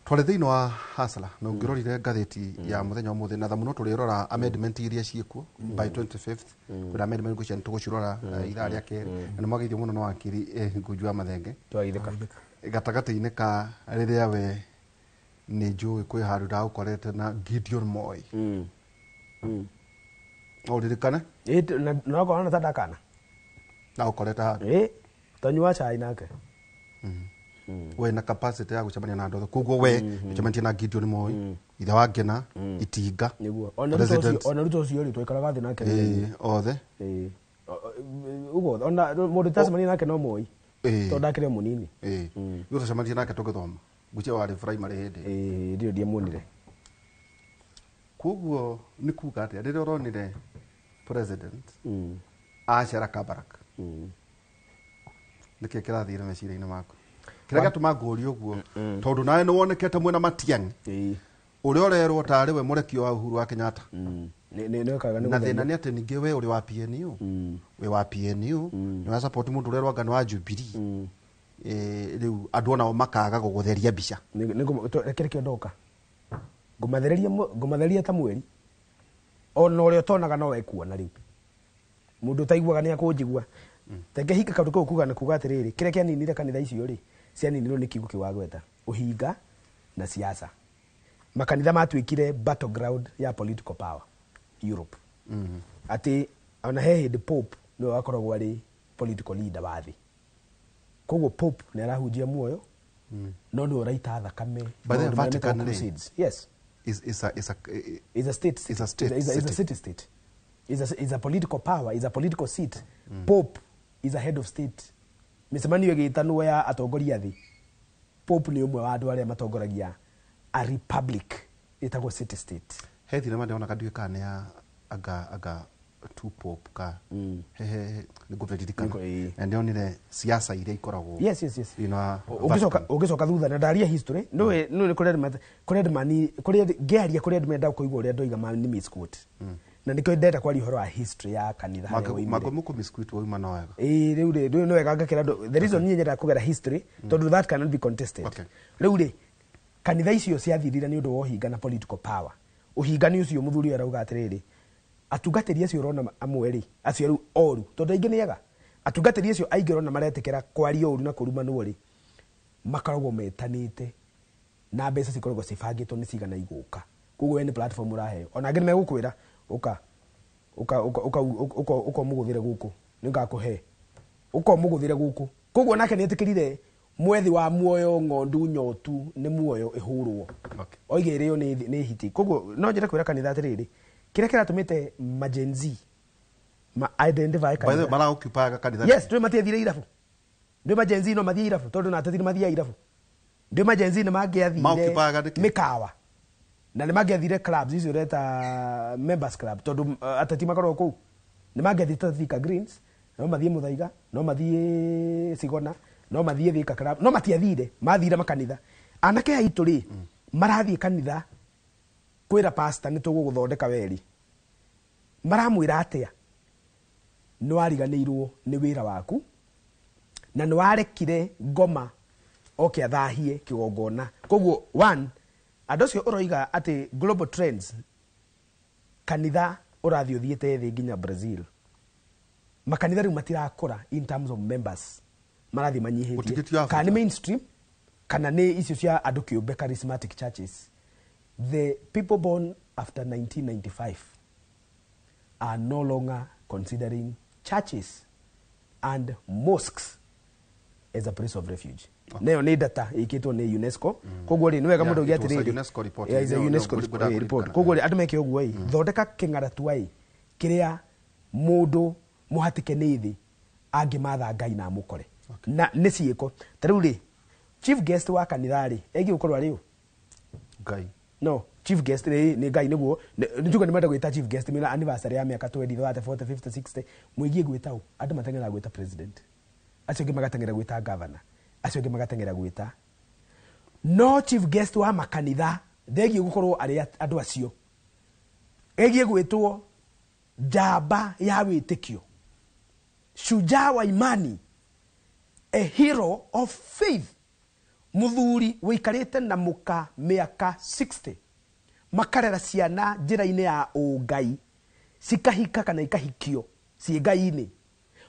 [SPEAKER 22] twarĩ thĩinĩ wa Hustler na ũngĩrorire ngathĩti ya mũthenya wa mũthĩ na tha mũno tũrĩrora amendment iria ciĩkuo by 25th kwĩna amendment ngũcia nĩtũgũcirora ithaa rĩa kerĩ na nĩmwageithio mũno nĩ wakiri Ngunju wa Mathenge gatagatĩ-inĩ ka rĩrĩa we nĩ njũĩ kwĩ handũ ndagũkorete na Gideon Moi no ũririkane
[SPEAKER 2] nokorwo na ta ndakana
[SPEAKER 22] ndagũkorete handũ
[SPEAKER 2] tanyua cai nake
[SPEAKER 22] we na capacity ya gũcemania na andũ othe koguo we ũcemanĩtie na Gideon Moi ithe wa Ngina Itinga
[SPEAKER 2] ona Ruto ũcio rĩ twaikaraga thĩ nake
[SPEAKER 22] othe
[SPEAKER 2] ũguo ona mũndũ tacemania nake no Moi tondũ ndakĩrĩ mũnini
[SPEAKER 22] ithuĩ twacemanirie nake tũgĩthoma ngwĩciria warĩ primary hĩndĩ
[SPEAKER 2] ĩyo ndiamuonire
[SPEAKER 22] koguo nĩ kuga atĩa rĩrĩa ũronire president acera Kabarak nĩkĩ kĩrathire meciria-inĩ maku kĩrĩa gĩatũma ngũrie ũguo tondũ nawe nĩ wonekete mwĩna Matiang'i ũrĩa ũrerwo tarĩ we mũrekio wa Uhuru wa Kenyatta na thĩna nĩ atĩ ningĩ we ũrĩ wa PNU wĩ wa PNU nĩ wa support mũndũ ũrerwo anga nĩ wa Jubilee Rĩu andũ onao makaga gũgũtheria mbica.
[SPEAKER 2] Reke reke ndoka ngũmatheria ta mweri ona ũrĩa ũtonaga no ekuona rĩu mũndũ ũtaiguaga nĩ akũnjigua. Tenge hinga kaũndũ kau kuga na kuga atĩrĩrĩ, kĩrĩa kĩaninire kanitha icio rĩ, cianinirwo nĩ kiugo kĩu wagweta, ũhinga na siasa. Makanitha matuĩkire battleground ya political power Europe. Atĩ ona he hĩndĩ Pope nĩwe wakoragwo arĩ political leader wa thĩ. Koguo Pope nĩ arahunjia muoyo, no nĩwe ũraita thakame.
[SPEAKER 22] By the
[SPEAKER 2] maũndũ marĩa
[SPEAKER 22] Vatican
[SPEAKER 2] metagwo
[SPEAKER 22] rĩ,
[SPEAKER 2] crusades. Yes.
[SPEAKER 22] is
[SPEAKER 2] Is a state.
[SPEAKER 22] Is a state
[SPEAKER 2] Is a
[SPEAKER 22] city.
[SPEAKER 2] city state. Is a political power, is a political seat. Pope is a head of state. Mĩcemanio ĩgĩtanwo ya atongoria thĩ, Pope nĩ ũmwe wa andũ arĩa matongoragia a republic ĩtagwo city state.
[SPEAKER 22] He thinema ndĩronaga ndiũĩ kana nĩ ya anga two Pope ka he nĩ ngũririkana na ndĩronire siasa iria ikoragwo
[SPEAKER 2] Yes.
[SPEAKER 22] thĩinĩ wa
[SPEAKER 2] Ũngĩcoka
[SPEAKER 22] Vatican.
[SPEAKER 2] ũngĩcoka thutha na ndaria history, nĩũĩ nĩ kũrĩ andũ mani kũrĩ ngĩaria kũrĩ andũ menda kũigua ũrĩa ndoiga nĩ misquote. Na nĩkĩo ndenda kwaria ũhoro wa history ya kanitha harĩa woimire.
[SPEAKER 22] Mangũ mũkũ misquote wauma no wega.
[SPEAKER 2] Ĩĩ, rĩu rĩ, rĩu nĩ wega ngakĩra andũ the reason niĩ nyendaga kũgera history tondũ that cannot be contested. Rĩu rĩ, kanitha icio ciathirire nĩ ũndũ wa ũhinga na political power. Ũhinga nĩ ũcio mũthuri ũyũ arauga atĩrĩrĩ, atungatĩri acio ũrona amwe rĩ, acio rĩu oru, tondũ aingĩ nĩ ega. Atungatĩri acio aingĩ ũrona maretĩkĩra kwaria ũru na kũrumanwo rĩ, makoragwo metanĩte na mbeca cikoragwo cibangĩtwo nĩ cigana igũka. Koguo we nĩ platform ũraheo. Ona angĩ nĩ megũkwĩra ũka ũka ũka ũka ũka ũka ũmũgũthĩre gũkũ, nĩ ngakũhe. Ũka ũmũgũthĩre gũkũ. Koguo nake nĩ etĩkĩrire mwethi wa muoyo ng'ondu nyotu nĩ muoyo ĩhũrwo. Oige ĩrĩo nĩ hiti. Koguo no njĩre kwĩra kanitha atĩrĩrĩ, kĩrĩa kĩratũmĩte ma Gen Z ma identify
[SPEAKER 22] By the way,
[SPEAKER 2] kanitha.
[SPEAKER 22] mara occupy kanitha.
[SPEAKER 2] Yes, ndũĩ matiathire irabu. Ndũĩ ma Gen Z no mathiĩ irabu tondũ na ateti nĩ mathiaga irabu. Ndũĩ ma Gen Z nĩ mangĩathire
[SPEAKER 22] Ma-occupy-aga nĩkĩ?
[SPEAKER 2] mĩkawa. Na nĩ mangĩathire clubs icio ũreta members club tondũ ateti makoragwo kũu. Nĩ mangĩathire ta Thika Greens, no mathiĩ Muthaiga, no mathiĩ Sigona, no mathiĩ Thika club, no matiathire, mathire makanitha. Anake aitũ rĩ, marathiĩ kanitha kwĩra pastor nĩ tũgũgũthondeka weri. Maramwĩra atĩa? Nĩ wariganĩirwo nĩ wĩra waku na nĩ warekire ngoma oke athahie kĩgongona. Koguo one, andũ acio ũroiga atĩ global trends, kanitha ũrathiĩ ũthiĩte thĩ nginya Brazil. Makanitha rĩu matirakũra in terms of members, marathiĩ manyihĩtie.
[SPEAKER 22] Gũtigĩtio Africa.
[SPEAKER 2] Kana nĩ mainstream, kana nĩ icio cia andũ kĩũmbe charismatic churches. The people born after 1995 are no longer considering churches and mosques as a place of refuge. Nayo nĩ data ĩkĩtwo nĩ UNESCO. Koguo rĩ, nĩ wega
[SPEAKER 22] Yeah,
[SPEAKER 2] mũndũ auge
[SPEAKER 22] it was a
[SPEAKER 2] atĩrĩrĩ,
[SPEAKER 22] UNESCO report.
[SPEAKER 2] Yeah, it's a
[SPEAKER 22] Nĩyo- nĩyo
[SPEAKER 2] UNESCO
[SPEAKER 22] ngwenda
[SPEAKER 2] report.
[SPEAKER 22] kũririkana.
[SPEAKER 2] Koguo rĩ, andũ meke ũguo ĩ, thondeka kĩng'aratua ĩ, kĩrĩa mũndũ mũhatĩke nĩ thĩ angĩmatha Ngai na amũkore. Na nĩ ciĩko. Ta rĩu rĩ, chief guest wa kanitha rĩ, ĩgiĩ gũkorwo arĩ ũ?
[SPEAKER 22] Ngai.
[SPEAKER 2] No, chief guest nĩ Ngai nĩguo, nĩ njuga nĩ menda gwĩta chief guest mena anniversary ya mĩaka 20, 30, 40, 50, 60, mũigie gwĩta ũ? Andũ mateng'eraga gwĩta president. Acio angĩ magateng'era gwĩta governor. Acio angĩ magateng'era gwĩta. No chief guest wa makanitha ndegiĩ gũkorwo arĩ andũ acio. Egiĩ gwĩtwo njamba ya wĩtĩkio. Shujaa wa imani, a hero of faith. Mũthuri wĩikarĩte na mũka mĩaka 60, makarera ciana njĩra-inĩ ya ũngai, cikahika kana ikahikio ciĩ Ngai-inĩ.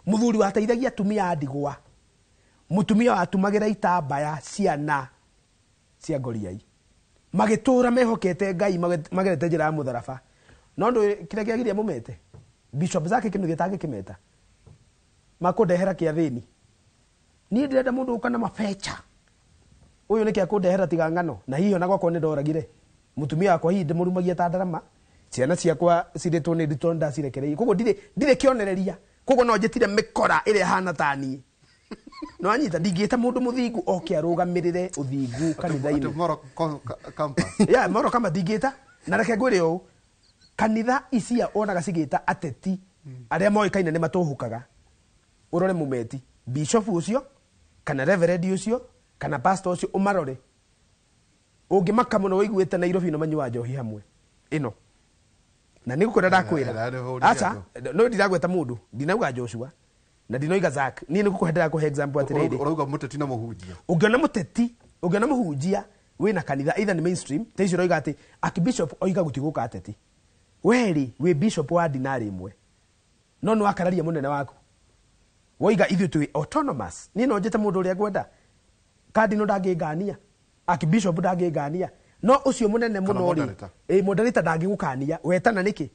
[SPEAKER 2] Mũthuri wateithagia atumia a ndigwa, mũtumia watumagĩra itambaya ciana cia ngoriai, magĩtũra mehokete Ngai, magerete njĩra ya mũtharaba. No ndũĩ kĩrĩa kĩagiria mũmete? Bishop Zake kĩnũthia atangĩkĩmeta, makũndehera kĩathĩni. Niĩ ndĩrenda mũndũ ũka na mabeca. Ũyũ nĩkĩ akũndehera tiga ng'ano? Na hihi ona gwakwa nĩ ndoragire. Mũtumia wakwa hihi ndĩmũrumagia ta ndarama. Ciana ciakwa cirĩtwo nĩ nditũ ndacirekereirie. Koguo ndirĩ kĩonereria. Koguo no njĩtire mĩkora ĩrĩa ĩhana ta niĩ. No anyita ndingĩta mũndũ mũthingu oke arũgamĩrĩre ũthingu kanitha-inĩ.
[SPEAKER 22] Atĩ Moro Kampa.
[SPEAKER 2] Yeah, Moro Kampa ndingĩta. Na reke ngwĩre ũũ, kanitha icia wonaga cigĩta ateti arĩa moĩkaine nĩ matũhũkaga. Ũrore mũmeti, bishop ũcio kana reverend ũcio kana pastor ũcio ũmarore. Ũngĩmaka mũno wĩiguĩte Nairobi no manyua njohi hamwe. Ĩno. Na nĩ gũkwĩra ndakwĩra.
[SPEAKER 22] Ĩra, ĩra,
[SPEAKER 2] Aca, no ndiragweta mũndũ, ndinauga Joshua. Na ndinoiga Zack, niĩ nĩ gũkũhe ndĩrakũhe example atĩrĩrĩ.
[SPEAKER 22] Ũrauga mũteti na mũhunjia.
[SPEAKER 2] Ũngĩona mũteti, ũngĩona mũhunjia wĩna kanitha either nĩ mainstream, ta icio ũroiga atĩ archbishop oiga gũtigũka ateti. Werĩ wĩ bishop wa dinari ĩmwe, no nĩ wakararia mũnene waku. Woiga ithuĩ twĩ autonomous. Niĩ no njĩte mũndũ ũrĩa ngwenda. Cardinal ndangĩngania, archbishop ndangĩngania, no ũcio mũnene
[SPEAKER 22] Kana
[SPEAKER 2] mũno rĩ,
[SPEAKER 22] moderator.
[SPEAKER 2] ĩ moderator ndangĩgũkania. Wetana nĩkĩ?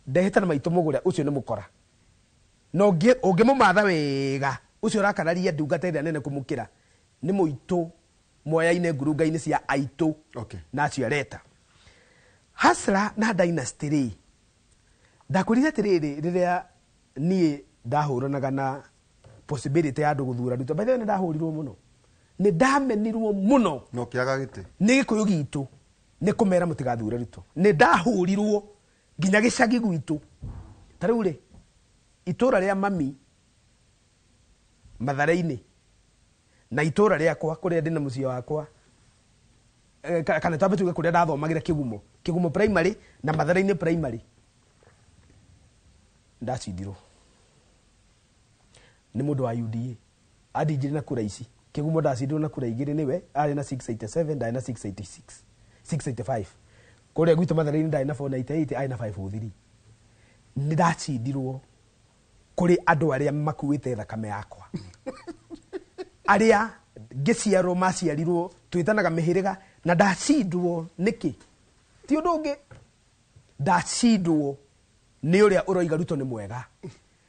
[SPEAKER 2] Ndehĩtana maitũ mũgũre, ũcio nĩ mũkora. Na ũngĩmũmatha wega, ũcio ũrakararia ndungata ĩrĩa nene kũmũkĩra nĩ mũitũ moya-inĩ ngurunga-inĩ cia aitũ.
[SPEAKER 22] Okay.
[SPEAKER 2] Na acio areta. Hustler na dynasty rĩ, ndakwĩrire atĩrĩrĩ, rĩrĩa niĩ ndahũranaga na possibility ya andũ gũthura Ruto. By the way, nĩ ndahũrirwo mũno, nĩ ndamenirwo mũno.
[SPEAKER 22] Na ũkĩaga gĩtĩ.
[SPEAKER 2] Nĩ gĩkũyũ gitũ nĩ kũmera mũtigathure Ruto. Nĩ ndahũrirwo nginya gĩcagi gwitũ. Ta rĩu rĩ, itũra rĩa mami Mathare-inĩ na itũra rĩakwa kũrĩa ndĩna mũciĩ wakwa, kana twambe tuge kũrĩa ndathomagĩra Kĩgumo, Kĩgumo primary na Mathare-inĩ primary, ndacindirwo nĩ mũndũ wa UDA. Andinjire na kura ici. Kĩgumo ndacindirwo na kura igĩrĩ nĩwe, arĩ na 687, ndarĩ na 686, 685. Kũrĩa gwitũ Mathare-inĩ ndarĩ na 498, arĩ na 503. Nĩ ndacindirwo kũrĩ andũ arĩa makuĩte thakame yakwa. Arĩa ngĩciarwo maciarirwo twĩtanaga mĩhĩrĩga, na ndacindwo nĩkĩ? Ti ũndũ ũngĩ, ndacindwo nĩ ũrĩa ũroiga Ruto nĩ mwega,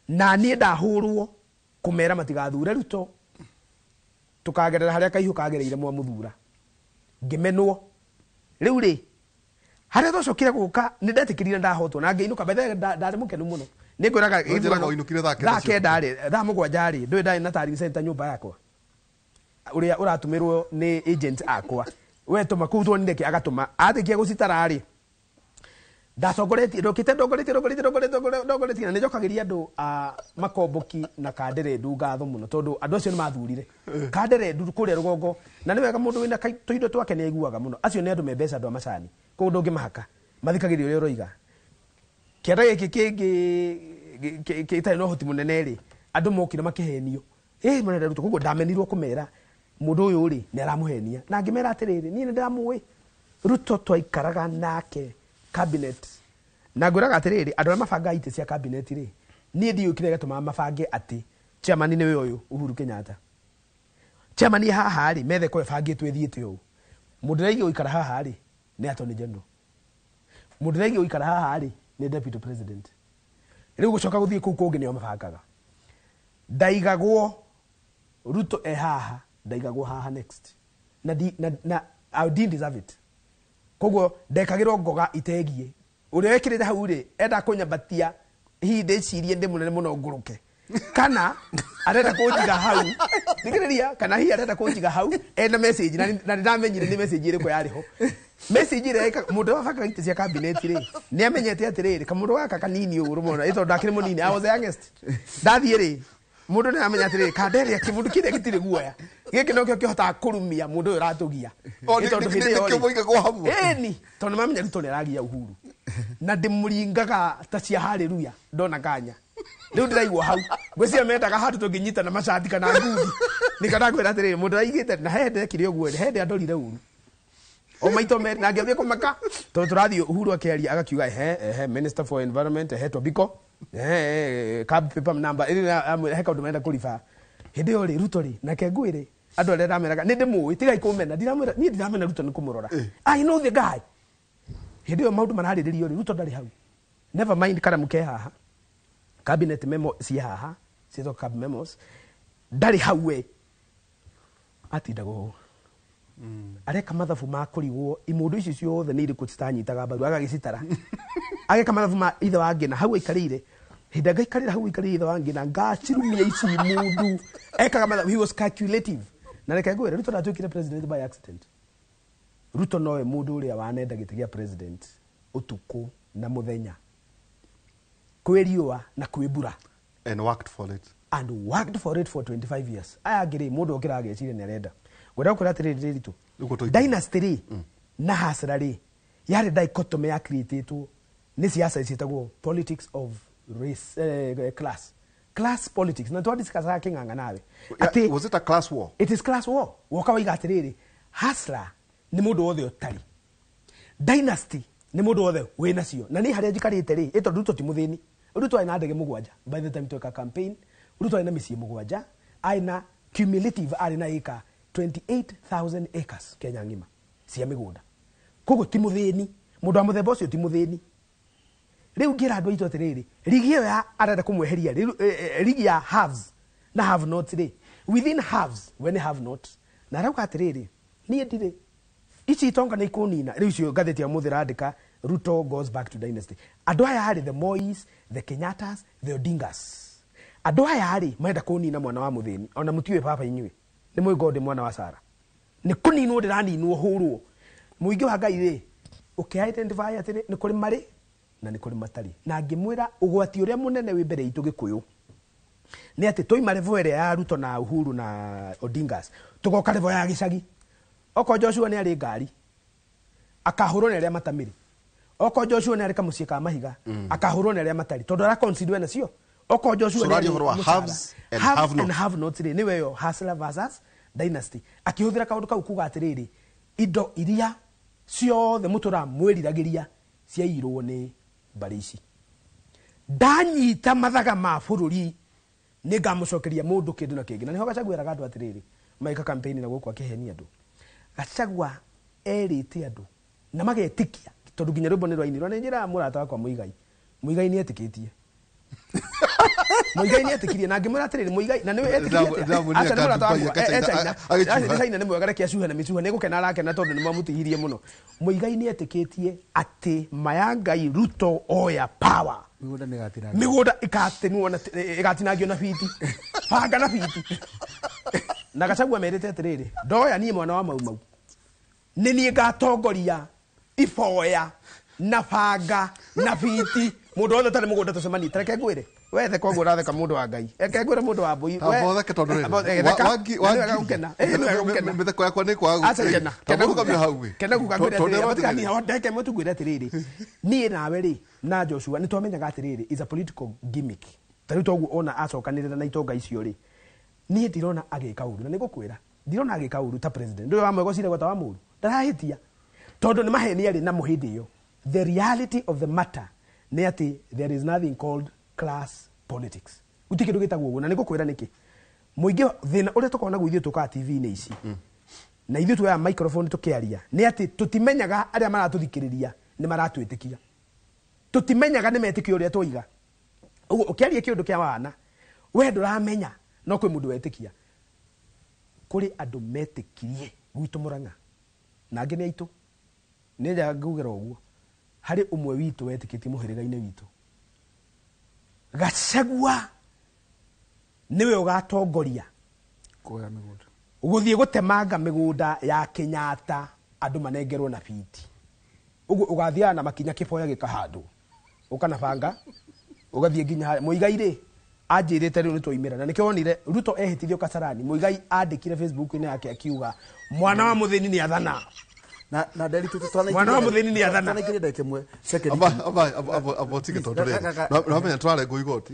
[SPEAKER 2] na niĩ ndahũrwo kũmera matigathure Ruto, tũkagerera harĩa kaihũ kagereire mwamũthura, ngĩmenwo. Rĩu rĩ, harĩa twacokire gũka nĩ ndetĩkĩrire ndahotwo na ngĩinũka. By the way, ndarĩ mũkenu mũno. Nĩ ngwĩraga
[SPEAKER 22] Nĩ njĩraga ũinũkire thaa kenda
[SPEAKER 2] thaa
[SPEAKER 22] cia
[SPEAKER 2] kenda rĩ, thaa mũgwanja rĩ, ndũĩ ndarĩ na tarĩng center nyũmba yakwa, ũrĩa ũratũmĩrwo nĩ agent akwa, we tũma kũu tuonire kĩ, agatũma. Atĩkia gũcitara rĩ, ndacongoretie, ndokĩte ndongoretie, ndongoretie, ndongoretie, ndongoretie, na nĩ njokagĩria andũ a makomboki na Kanderendu ngatho mũno, tondũ andũ acio nĩ mathurire Kanderendu kũrĩa rũgongo, na nĩ wega mũndũ wĩna tũindo twake nĩ aiguaga mũno. Acio nĩ andũ me mbeca, andũ a macani, koguo ndũngĩmahaka, mathikagĩrĩria ũrĩa ũroiga. Kĩanda gĩkĩ kĩngĩ gĩtarĩ na ũhoti mũnene rĩ, andũ mokire makĩhenio. Marenda Ruto, koguo ndamenirwo kũmera mũndũ ũyũ rĩ nĩ aramũhenia, na ngĩmera atĩrĩrĩ, niĩ nĩ ndĩramũĩ Ruto, twaikaraga nake cabinet, na ngwĩraga atĩrĩrĩ, andũ arĩa mabangaga itĩ cia cabinet rĩ, niĩ ndiũĩ kĩrĩa gĩatũmaga mabange atĩ chairman nĩwe ũyũ Uhuru Kenyatta, chairman haha rĩ, metha ĩkorwo ĩbangĩtwo ĩthiĩte ũũ, mũndũ ũrĩa aigĩ gũikara haha rĩ nĩ attorney general, mũndũ ũrĩa aigĩ gũikara haha rĩ nĩ deputy president. Rĩu gũcoka gũthiĩ kũu kũngĩ nĩo mabangaga. Ndaigagwo Ruto e haha, ndaigagwo haha next, na di, na, na I didn't deserve it. Koguo ndekagĩrwo ngoga itegiĩ, ũrĩa wekĩrĩte hau rĩ enda kũnyambatia, hihi ndĩcirie ndĩ mũnene mũno ngũrũke, kana arenda kũnjiga hau, thikĩrĩria, kana hihi arenda kũnjiga hau ena message, na nĩ ndamenyire nĩ message ĩrĩkũ yarĩ ho. Message ĩrĩa ĩkaga mũndũ wa banga itĩ cia cabinet rĩ, nĩ amenyete atĩrĩrĩ, kamũndũ gaka kanini ũguo rũmona, ĩ tondũ ndakĩrĩ mũnini, I was the youngest. Ndathiĩ rĩ, mũndũ nĩ aramenya atĩrĩrĩ, kandere kĩmũndũ kĩrĩa gĩtirĩ guoya, gĩkĩ nokĩo kĩhotaga kũrumia mũndũ ũyũ ũratũgia.
[SPEAKER 22] O,
[SPEAKER 2] Ĩ tondũ hĩndĩ ĩyo
[SPEAKER 22] nĩkĩo
[SPEAKER 2] rĩ,
[SPEAKER 22] moigagwo hamwe.
[SPEAKER 2] Ĩni, tondũ nĩmamenya Ruto nĩ aragia Uhuru, na ndĩmũringaga ta cia haleluya ndona kanya. Rĩu ndĩraigua hau ngwĩciria mendaga handũ tũngĩnyitana macati kana ngundi, nĩkĩo ndakwĩra atĩrĩrĩ, mũndũ araigĩte na he ndekire ũguo, he ndandorire ũru o maito merĩ, na ngĩambia kũmaka tondũ tũrathiĩ Uhuru akĩaria agakiuga ehe ehe minister for environment ehe Tobiko ehe cab paper number ĩrĩ na he kaũndũ marenda kũriba. Hĩndĩ ĩyo rĩ, Ruto rĩ, nake ngwĩre andũ arĩa ndameraga nĩ ndĩmũĩ, tigai kũmena, ndiramwĩra niĩ ndiramena Ruto nĩ kũmũrora. I know the guy. Hĩndĩ ĩyo maũndũ mararĩrĩrio rĩ, Ruto ndarĩ hau. Never mind, karamu ke haha, cabinet memo ciĩ haha, ciĩtagwo cab memos, ndarĩ hau we, atindaga ũũ areka mathabu ma kũrigwo imũndũ ici ciothe nĩ irĩkũ citanyitaga mbaru, agagĩcitara ageka mathabu ma ithe wa ngĩna hau aikarĩire, hĩndĩ angaikarĩra hau aikarĩire ithe wa ngĩna ngacirumia ici mundu, ekaga mathabu, he was calculative. Na reke ngwĩre, Ruto ndatuĩkire president by accident. Ruto nowe mũndũ ũrĩa wanenda gĩtĩ gĩa president ũtukũ na mũthenya, kwĩ riũa na kwĩ mbura,
[SPEAKER 22] And worked for it.
[SPEAKER 2] And worked for it for 25 years. Aya angĩ rĩ, mũndũ okĩra ageciria nĩ arenda. Ngwenda gũkwĩra atĩrĩrĩ, Ritũ,
[SPEAKER 22] Nĩguo tũikare.
[SPEAKER 2] dynasty rĩ na hasra rĩ, yarĩ dichotomy ya createtwo nĩ siasa ciĩtagwo politics of race, class. Class politics na twadiscussaga kĩng'ang'a nawe atĩ
[SPEAKER 22] Was it a class war?
[SPEAKER 2] It is class war. Woka waiga atĩrĩrĩ, hustler nĩ mũndũ wothe ũtarĩ, dynasty nĩ mũndũ wothe wĩ nacio. Na niĩ harĩa njikarĩte rĩ, ĩ tondũ Ruto ti mũthĩni. Ruto arĩ na ndege 7 by the time tweka campaign. Ruto arĩ na mĩciĩ 7, arĩ na cumulative, arĩ na ĩka 28,000 acres Kenya ng'ima cia mĩgũnda. Koguo ti mũthĩni, mũndũ wa mũthemba ũcio ti mũthĩni. Rĩu ngĩra andũ aitũ atĩrĩrĩ, rigi ĩyo ya arenda kũmweheria rigi ya haves na have not rĩ, within haves we nĩ have not. Na arauga atĩrĩrĩ, niĩ ndirĩ ici itonga nĩ ikũnina. Rĩu icio ngathĩti ya mũthĩ ĩrandĩka Ruto goes back to dynasty. Andũ aya rĩ, the Mois, the Kenyattas, the Odingas, andũ aya rĩ marenda kũnina mwana wa mũthĩni. Ona mũtiũĩ baba inyuĩ nĩ mũĩ God mwana wa Sara nĩ kũninwo ndĩraninwo hũrwo. Mũingĩ wa Ngai rĩ, ũkĩ identify atĩrĩ nĩ kũrĩ marĩ na nĩ kũrĩ matarĩ. Na ngĩmwĩra ũgwati ũrĩa mũnene wĩ mbere itũ Gĩkũyũ nĩ atĩ twaima level ĩrĩa ya Ruto na Uhuru na Odingas, tũgoka level ya gĩcagi. Okorwo Joshua nĩ arĩ ngari akahũrwo nĩ arĩa matamĩrĩ, okorwo Joshua nĩ arĩ kamũciĩ ka mahiga akahũrwo nĩ arĩa matarĩ, tondũ ara consider nacio. Okorwo Joshua nĩ arĩ
[SPEAKER 22] ũhoro wa haves and have
[SPEAKER 2] and have not rĩ, nĩwe yo hustler versus dynasty. Akĩhũthĩra kaũndũ kau kuga atĩrĩrĩ, indo iria ciothe mũtũraga mwĩriragĩria ciaiyirwo nĩ mbarĩ ici. Ndanyita mathaga ma bũrũri nĩ ngamũcokeria mũndũ kĩndũ na kĩngĩ. Na nĩho Gachagua eraga andũ atĩrĩrĩ, magĩka campaign na gũkũ akĩhenia andũ. Gachagua erĩte andũ na magetĩkia, tondũ nginya rwĩmbo nĩ rwainirwo. Na nĩ njĩraga mũrata wakwa Mũigai, Mũigai nĩ etĩkĩtie. Mũigai nĩ etĩkirie, na ngĩmwĩra atĩrĩrĩ, Mũigai na nĩwe etĩkirie atĩa? Aca nĩ mũrata wakwa, e China. Aca China nĩ mwega, reke acuhe na mĩcuha, nĩ gũkena arakena tondũ nĩ mamũtihirie mũno. Mũigai nĩ etĩkĩtie atĩ maya Ngai Ruto oya power,
[SPEAKER 23] mĩgũnda nĩ ĩgatinangio,
[SPEAKER 2] mĩgũnda ĩgatinwo na ĩgatinangio na biti, banga na biti. Na Gachagua merĩte atĩrĩrĩ, ndoya niĩ mwana wa Mau Mau, nĩ niĩ ngatongoria iboya na banga na biti, mũndũ wothe ũtarĩ mũgũnda tũcemanie. Ta reke ngwĩre, we theka ũguo ũratheka mũndũ wa Ngai, reke ngwĩre mũndũ wa mbũi,
[SPEAKER 22] we theke tondũ rĩrĩ,
[SPEAKER 2] gũkena, nĩ wega gũkena.
[SPEAKER 22] Mĩtheko yakwa nĩ kwaga.
[SPEAKER 2] Aca kena,
[SPEAKER 22] kena guka hau ĩ.
[SPEAKER 2] Kena guka ngwĩre atĩrĩrĩ, matigania ndeke ĩmwe tu ngwĩre atĩrĩrĩ, niĩ nawe rĩ na Joshua nĩ twamenyaga atĩrĩrĩ is a political gimmick. Ta rĩu toguo ona acokanĩrĩra na itonga icio rĩ, niĩ ndirona agĩka ũru, na nĩ ngũkwĩra ndirona agĩka ũru ta president. Ndũĩ wa mwegocire gwata wa mũru, ndarahĩtia tondũ nĩ maheni arĩ namo hĩndĩ ĩyo. The reality of the matter nĩ atĩ there is nothing called class politics. Gũtirĩ kĩndũ gĩtagwo ũguo, na nĩ ngũkwĩra nĩkĩ. Mũingĩ thĩna ũrĩa tũkoragwo naguo ithuĩ tũkaga TV-inĩ ici na ithuĩ tuoyaga microphone tũkĩaria nĩ atĩ tũtimenyaga arĩa maratũthikĩrĩria nĩ maratwĩtĩkia, tũtimenyaga nĩ metĩkio ũrĩa twoiga. Ũguo ũkĩaria kĩũndũ kĩa wana we ndũramenya no kwĩ mũndũ wetĩkia. Kũrĩ andũ metĩkirie gwitũ Mũrang'a na angĩ nĩ aitũ, nĩ njaga ngugĩra ũguo, harĩ ũmwe witũ wetĩkĩtie mũhĩrĩga-inĩ witũ Gachagua nĩwe ũgatongoria
[SPEAKER 23] kuoya mĩgũnda,
[SPEAKER 2] gũthiĩ gũtemanga mĩgũnda ya Kenyatta andũ manengerwo na biti. Ũguo ũgathiaga na makinya kĩboya gĩkahandwo, ũkana banga ũgathiĩ nginya harĩa. Mũigai rĩ anjĩrĩte rĩu nĩ twaimĩra, na nĩkĩo wonire Ruto ehĩtithio Kasarani. Mũigai andĩkire Facebook-inĩ yake akiuga mwana wa mũthĩni nĩ athana.
[SPEAKER 23] Na nderi tu twana
[SPEAKER 2] mwana wa mũthĩni nĩ athana.
[SPEAKER 23] Twana ndagĩka ĩmwe second.
[SPEAKER 22] Amba tige tondũ rĩrĩ, no menya twarengwo igoti,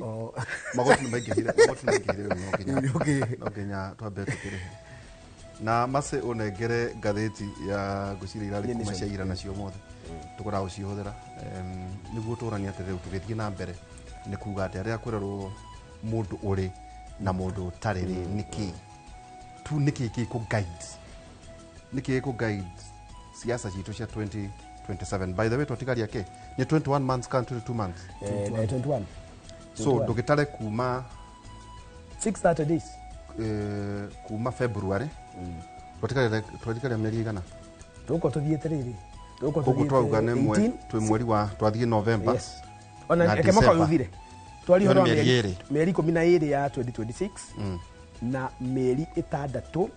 [SPEAKER 22] magoti nĩ maingĩhire, magoti nĩ maingĩhire rĩu, no nginya twambe tũkĩrĩhe. Na Mercy ũnengere ngathĩti ya ngwĩciria irarĩ kuma cia ira nacio mothe tũkũraga gũcihũthĩra nĩguo tũranie atĩ rĩu tũgĩthiĩ na mbere nĩ kuga atĩ arĩa kwĩrorwo mũndũ ũrĩ na mũndũ ũtarĩ rĩ nĩkĩ tu, nĩkĩ gĩkũ guide, nĩkĩ gĩkũ guide siasa citũ cia 2027. By the way, twatigaria kĩ nĩ 21 months kana 22 months?
[SPEAKER 2] 21.
[SPEAKER 22] So ndũgĩtare kuma
[SPEAKER 2] 630 days,
[SPEAKER 22] kuma February twatigaria mĩeri igana
[SPEAKER 2] tũgũkorwo tũthiĩte rĩrĩ,
[SPEAKER 22] koguo twauga nĩ twĩ mweri wa twathiĩ November.
[SPEAKER 2] Yes, ona reke mwaka ũyũ ũthire twari ũhoro wa mĩeri 12 ya 2026 na mĩeri 6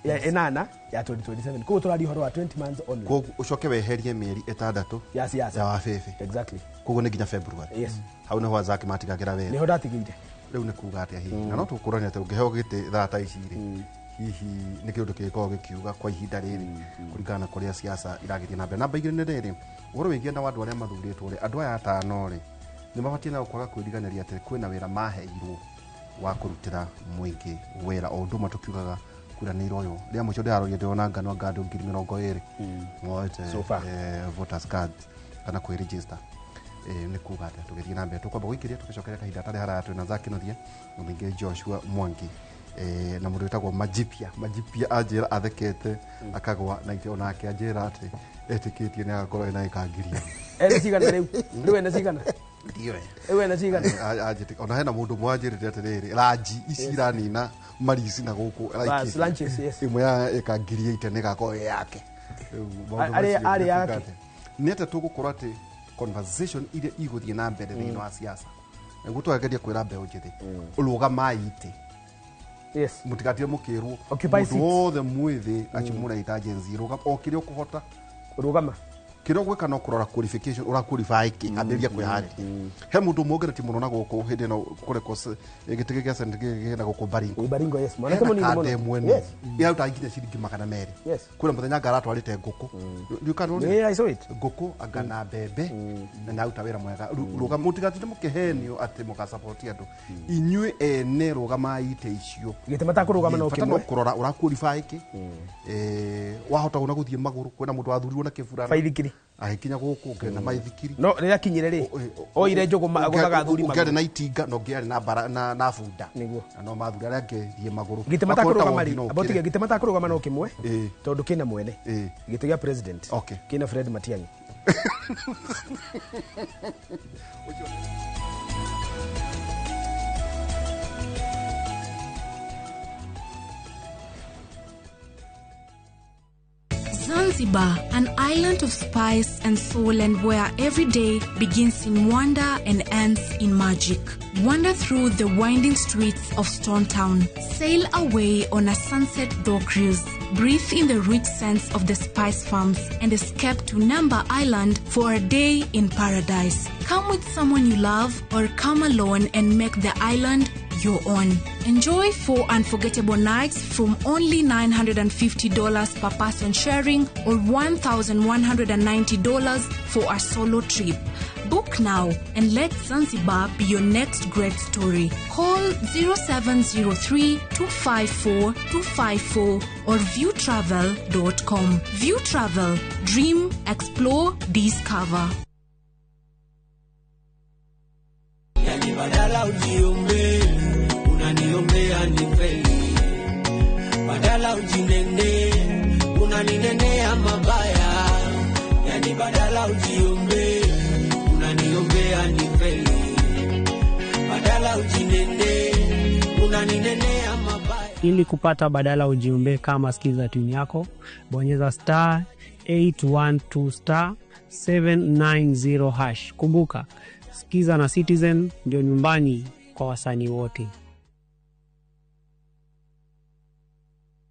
[SPEAKER 2] ya 8 ya 2027. Koguo tũraria ũhoro wa 20 months only.
[SPEAKER 22] Koguo ũcoke weherie mĩeri 6
[SPEAKER 2] ya siasa
[SPEAKER 22] ya wabebe.
[SPEAKER 2] Exactly.
[SPEAKER 22] Koguo nĩ nginya February.
[SPEAKER 2] Yes,
[SPEAKER 22] hau nĩho Azaki matigagĩra wĩra,
[SPEAKER 2] nĩho ndatigĩire.
[SPEAKER 22] Rĩu nĩ kuga atĩa hihi, na no tũkũrania atĩ ũngĩheo gĩtĩ thaa ta ici rĩ, hihi nĩ kĩũndũ kĩngĩkorwo gĩkiuga kwa ihinda rĩrĩ kũringana na kũrĩa siasa iragĩthiĩ na mbere. Namba 2 nĩ rĩrĩ, ũhoro wĩgiĩ na andũ arĩa mathurĩtwo rĩ, andũ aya 5 rĩ, Nĩ mabatiĩ nao kwaga kwĩriganĩria atĩ kwĩna wĩra maheirwo wa kũrutĩra mũingĩ wĩra o ũndũ ũmwe tũkiugaga kura nĩ iroywo. Rĩa mũico ndĩraroria ndĩrona ngano anga andũ 20,000 moete
[SPEAKER 2] So far.
[SPEAKER 22] Voters cards kana kwĩ-register. Nĩ kuga atĩa tũgĩthiĩ na mbere tũkwamba gũikĩria tũgĩcokera kahinda hatarĩ haraya twĩna Zack Kinuthia na ningĩ Joshua Mwangi na mũndũ wĩtagwo Majipia anjĩra athekete akagwa na ithe onake anjĩra atĩ etĩkĩtie nĩ agakorwo ena ĩkangiria.
[SPEAKER 2] Ene cigana rĩu? Rĩu ene cigana?
[SPEAKER 22] Ndiũĩ.
[SPEAKER 2] Rĩu ene cigana?
[SPEAKER 22] Ona hena mũndũ ũmwe wanjĩrĩte atĩrĩrĩ ranji ici iranina marici na gũkũ
[SPEAKER 2] Bas, lunches, yes.
[SPEAKER 22] ĩmwe ya ĩka 8,000 nĩ ĩgakorwo ĩ yake. Rĩu maũndũ macio
[SPEAKER 2] Arĩ
[SPEAKER 22] nĩ
[SPEAKER 2] yake.
[SPEAKER 22] kuga atĩ nĩ atĩa tũgũkorwo atĩ conversation iria igũthiĩ na mbere thĩinĩ wa siasa nĩguo tũrageria kwĩra mbeũ njĩthĩ rũgamai itĩ. Mũtigatire mũkĩrwo
[SPEAKER 2] Occupy
[SPEAKER 22] mũndũ
[SPEAKER 2] seats.
[SPEAKER 22] wothe mwĩthĩ achimũraita Gen Z rũgama o kĩrĩa ũkũhota
[SPEAKER 2] rũgama
[SPEAKER 22] kĩrĩa ũgwĩka no kũrora qualification ũra qualify kĩ ambĩrĩria kwĩharĩria. He mũndũ ũmwe ũgeretie mũno na gũkũ hĩndĩ ĩno kũrekwo gĩtĩ gĩkĩ gĩa Senate gĩkĩ na gũkũ Baringo.
[SPEAKER 2] Baringo, yes. Mwanake
[SPEAKER 22] Hena
[SPEAKER 2] mũnini
[SPEAKER 22] kanda
[SPEAKER 2] mũno.
[SPEAKER 22] ĩmwe nini. Ĩraruta nginya ciringi 200. Kwĩna mũthenya anga aratwarĩte ngũkũ. Ndiũĩ kana
[SPEAKER 2] Yeah, I saw it.
[SPEAKER 22] Ngũkũ anga na mbembe na nĩaruta wĩra mwega. Rũgama mũtigatinde mũkĩhenio atĩ mũgasupport andũ. Inyuĩ ene rũgamai itĩ icio.
[SPEAKER 2] Gĩtĩ matakũrũgama no
[SPEAKER 22] Bata no
[SPEAKER 2] kĩmwe.
[SPEAKER 22] kũrora ũra qualify kĩ. Wahota ona gũthiĩ magũrũ kwĩna mũndũ wathurirwo na kĩburana.
[SPEAKER 2] Baithikiri.
[SPEAKER 22] Agĩkinya gũkũ ũngĩarĩ na maithikiri.
[SPEAKER 2] No rĩrĩa akinyire rĩ oire njũgũma agũthaga athuri
[SPEAKER 22] Ũngĩarĩ
[SPEAKER 2] magũrũ.
[SPEAKER 22] na itinga na ũngĩarĩ na bara na bunda.
[SPEAKER 2] Nĩguo.
[SPEAKER 22] Na no mathuri arĩa angĩ thiĩ magũrũ.
[SPEAKER 2] Gĩtĩ
[SPEAKER 22] Makũrũ ta
[SPEAKER 2] matakũrũgama
[SPEAKER 22] wondi
[SPEAKER 2] rĩ
[SPEAKER 22] no
[SPEAKER 2] amba ũtige
[SPEAKER 22] ũkĩre.
[SPEAKER 2] gĩtĩ matakũrũgama no kĩmwe tondũ kĩna mwene. Gĩtĩ gĩa president. Kĩna Fred Matiang'i.
[SPEAKER 5] Zanzibar, an island of spice and soul, and where every day begins in wonder and ends in magic. Wander through the winding streets of Stone Town. Sail away on a sunset dhow cruise. Breathe in the rich scents of the spice farms and escape to Namba Island for a day in paradise. Come with someone you love or come alone and make the island your own. Enjoy 4 unforgettable nights from only $950 per person sharing or $1,190 for a solo trip. Book now and let Zanzibar be your next great story. Call 0703 254 254 or viewtravel.com. View Travel. Dream, explore, discover.
[SPEAKER 8] Yani badala ujiombe, unaniombea nifeli. Badala ujinene, unaninenea mabaya. Yani badala ujiombe, unaniombea nifeli. Badala ujinene, unaninenea mabaya.
[SPEAKER 9] Ili kupata badala ujiombe kama skiza tune yako, bonyeza star 812 star 790 hash. Kumbuka, Skiza na Citizen ndio nyumbani kwa wasanii wote.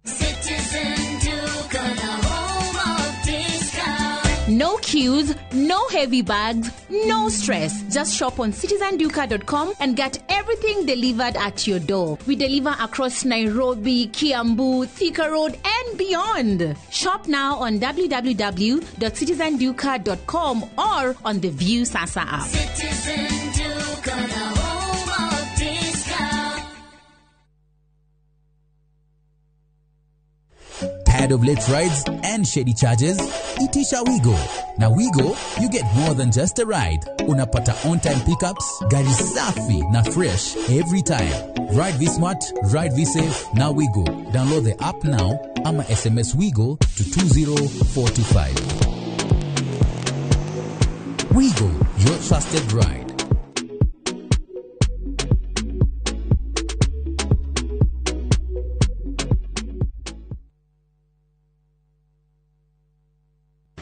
[SPEAKER 14] Citizen Duka, the home of discount.
[SPEAKER 16] No queues, no heavy bags, no stress. Just shop on citizenduka.com and get everything delivered at your door. We deliver across Nairobi, Kiambu, Thika Road, and beyond. Shop now on www.citizenduka.com or on the View Sasa app.
[SPEAKER 14] Citizen Duka, the home of discount.
[SPEAKER 24] Tired of late rides and shady charges? Itisha Wigo. Na Wigo, you get more than just a ride. Unapata on-time pickups, gari safi na fresh every time. Ride V-Smart, ride V-Safe, na Wigo. Download the app now ama SMS Wigo to 20425. Wigo, your trusted ride.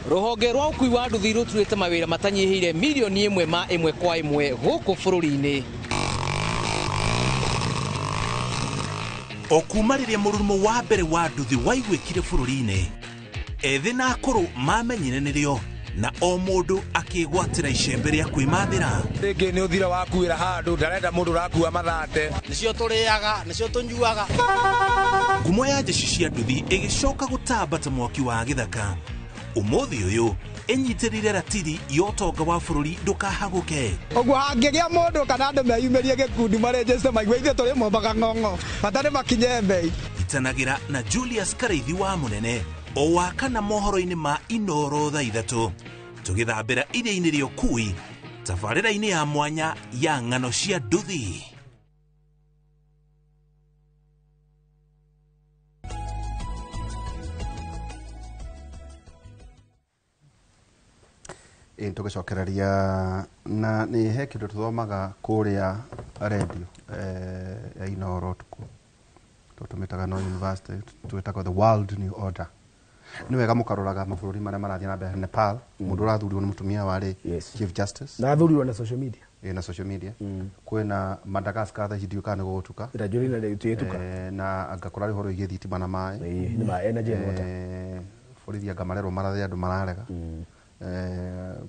[SPEAKER 28] Rũhonge rwa ũkui wa nduthi rũturĩte mawĩra matanyihĩire mirioni ĩmwe ma ĩmwe kwa ĩmwe gũkũ bũrũri-inĩ.
[SPEAKER 4] O kuma rĩrĩa mũrurumo wa mbere wa nduthi waiguĩkire bũrũri-inĩ, ethĩ na akũrũ mamenyire nĩrĩo na o mũndũ akĩgwatĩra icembe rĩa kwĩmathĩra.
[SPEAKER 25] Rĩngĩ nĩ ũthira wakuĩra handũ ndarenda mũndũ ũrakua mathate.
[SPEAKER 27] Nĩcio tũrĩaga, nĩcio tũnyuaga.
[SPEAKER 4] Ngumo ya jeshi cia nduthi ĩgĩcoka gũtamba ta mwaki wa gĩthaka. Ũmũthĩ ũyũ Ĩnyitĩrĩire ratiri ya ũtonga wa bũrũri ndũkahagũke.
[SPEAKER 6] Ũguo hangĩgĩa mũndũ kana andũ meyumĩrie gĩkundi marenjeste maigue ithuĩ tũrĩ mombaga ng'ong'o bata nĩ makinye mbei.
[SPEAKER 4] Itanagĩra na Julius Karaithi wa Mũnene o wa kana mohoro-inĩ ma Inoro thaa 3 tũgĩthambĩra iria-inĩ rĩa ũkui tabarĩra-inĩ ya mwanya ya ng'ano cia nduthi.
[SPEAKER 22] Tũgĩcokereria na nĩ he kĩndũ tũthomaga kũrĩa radio ya Inoro ũtukũ tũtũmĩtaga no university twĩtagwo the World New Order. Nĩ wega mũkaroraga mabũrũri marĩa marathiĩ na mbere. Nepal mũndũ ũrathurirwo nĩ mũtumia warĩ Chief Justice
[SPEAKER 2] na athurirwo na social media.
[SPEAKER 22] Na social media. Kwĩna Madagascar thaa ici ndiũĩ kana nĩ gũgũtuka na anga kũrarĩ ũhoro wĩgiĩ thitima na maĩ
[SPEAKER 2] nĩ ma energy and water.
[SPEAKER 22] Borithi anga marerwo marathe andũ mararega.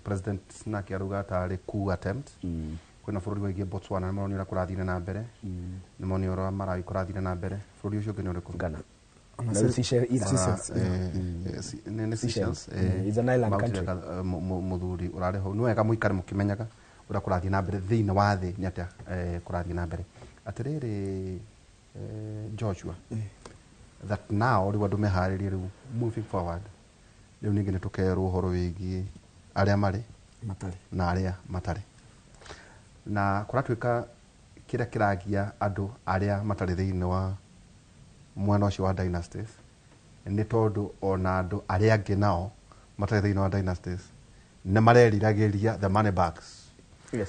[SPEAKER 22] President nake aruga tarĩ coup attempt. Kwĩna bũrũri waingĩ Botswana nĩ maronio ũrĩa kũrathire na mbere, nĩ monio ũrĩa Malawi kũrathire na mbere. Bũrũri ũcio ũngĩ nĩ ũrĩkũ?
[SPEAKER 2] Ghana.
[SPEAKER 22] Seychelles. Mũthuri ũrarĩ hau. Nĩ wega mũikare mũkĩmenyaga ũrĩa kũrathiĩ na mbere thĩinĩ wa thĩ nĩ atĩa kũrathiĩ na mbere. Atĩrĩrĩ Joshua, that now rĩu andũ meharĩrie rĩu moving forward rĩu ningĩ nĩ tũkerwo ũhoro wĩgiĩ arĩa marĩ na arĩa matarĩ, na kũratuĩka kĩrĩa kĩragia andũ arĩa matarĩ thĩinĩ wa mwena ũcio wa dynasties nĩ tondũ ona andũ arĩa angĩ nao matarĩ thĩinĩ wa dynasties nĩ mareriragĩria the money bags.
[SPEAKER 2] Yes.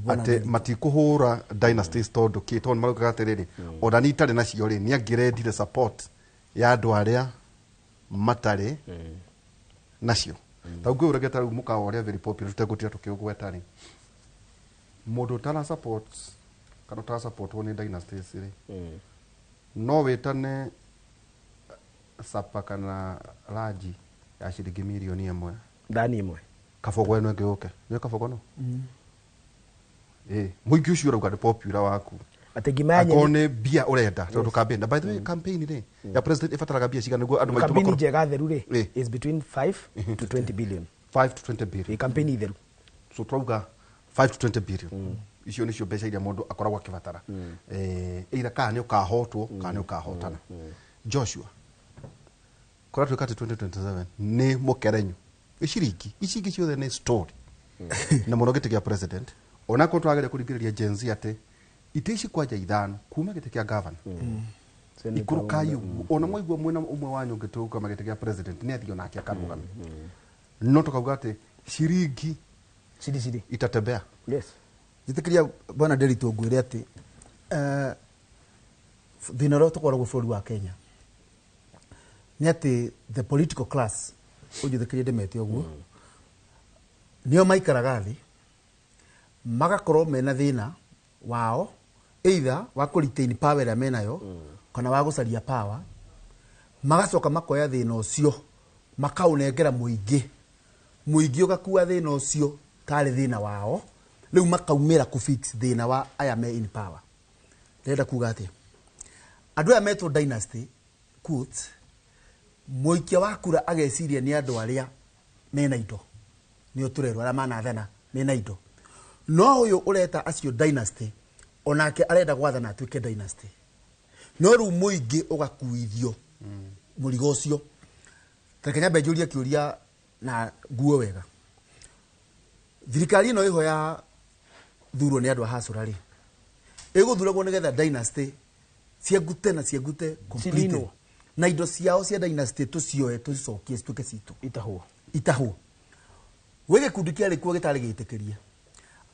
[SPEAKER 22] Atĩ matikũhũra dynasties tondũ kĩ tondũ maraugaga atĩrĩrĩ ona niĩ itarĩ nacio rĩ nĩ angĩrendire support ya andũ arĩa matarĩ nacio. Ta ũngĩũragia ta rĩu mũkawa ũrĩa very popular tũtegũtira tũkĩũgweta rĩ, mũndũ ũtara support kana ũtara supportwo nĩ dynasties rĩ no wĩtane sapa kana ranji ya ciringi mirioni 1
[SPEAKER 2] thani 1
[SPEAKER 22] kabogo ĩno ĩngĩ yũke nĩ kabogo no mũingĩ ũcio ũrauga nĩ popular waku
[SPEAKER 2] atĩ ngima ya
[SPEAKER 22] akorwo nĩ mbia ũrenda tondũ campaign na by the way campaign rĩ ya president ĩbataraga mbia cigana nĩguo andũ maitũ
[SPEAKER 2] makorwo campaign njega theru rĩ is between 5 to 20 billion.
[SPEAKER 22] 5 to 20 billion
[SPEAKER 2] campaign theru.
[SPEAKER 22] So turauga 5 to 20 billion icio nĩcio mbeca iria mũndũ akoragwo akĩbatara either kana nĩ ũkahotwo kana nĩ ũkahotana. Joshua, kũratuĩka atĩ 2027 nĩ mũkerenyo iciringi ici ingĩ ciothe nĩ story na mũno gĩtĩ kĩa president onakorwo tũrageria kũringĩrĩria Gen Z atĩ itĩ ici kwanja 5 kuma gĩtĩ kĩa governor ikũrũkai ũguo ona mwaigua mwena ũmwe wanyu ũngĩtũkama gĩtĩ kĩa president nĩ athiĩ onake akarũgame no tũkauga atĩ ciringi
[SPEAKER 2] ciri
[SPEAKER 22] itatembea.
[SPEAKER 2] Yes.
[SPEAKER 23] Njĩtĩkĩria bwana Nderitu ngwĩre atĩ thĩna ũrĩa tũkoragwo bũrũri wa Kenya nĩ atĩ the political class ũnjĩtĩkĩrie ndĩmete ũguo nĩo maikaraga thĩ magakorwo mena thĩna wao either wa kũ retain power ĩrĩa menayo kana wa gũcaria power, magacoka makoya thĩna ũcio makaũnengera mũingĩ, mũingĩ ũgakua thĩna ũcio tarĩ thĩna wao, rĩu makaumĩra kũ fix thĩna wa aya me in power. Ndĩrenda kuga atĩa? Andũ aya metwo dynasty quotes, mũikia wa kura ageciria nĩ andũ arĩa mena indo nĩo tũrerwo arĩa manathana mena indo, no ũyũ ũreta acio dynasty onake arenda gwathana atuĩke dynasty, no rĩu mũingĩ ũgakuithio mũrigo ũcio. Reke nyambe njũrie kĩũria na nguo wega. Thirikari ĩno ĩho ya thurwo nĩ andũ a hasũra rĩ, ĩgũthuragwo nĩgetha dynasty ciengute na ciengute completely na indo ciao cia dynasty tũcioe tũcicokie cituĩke citũ itahwo. Gwĩ gĩkundi kĩarĩ kuo gĩtarĩ gĩtĩkĩrie.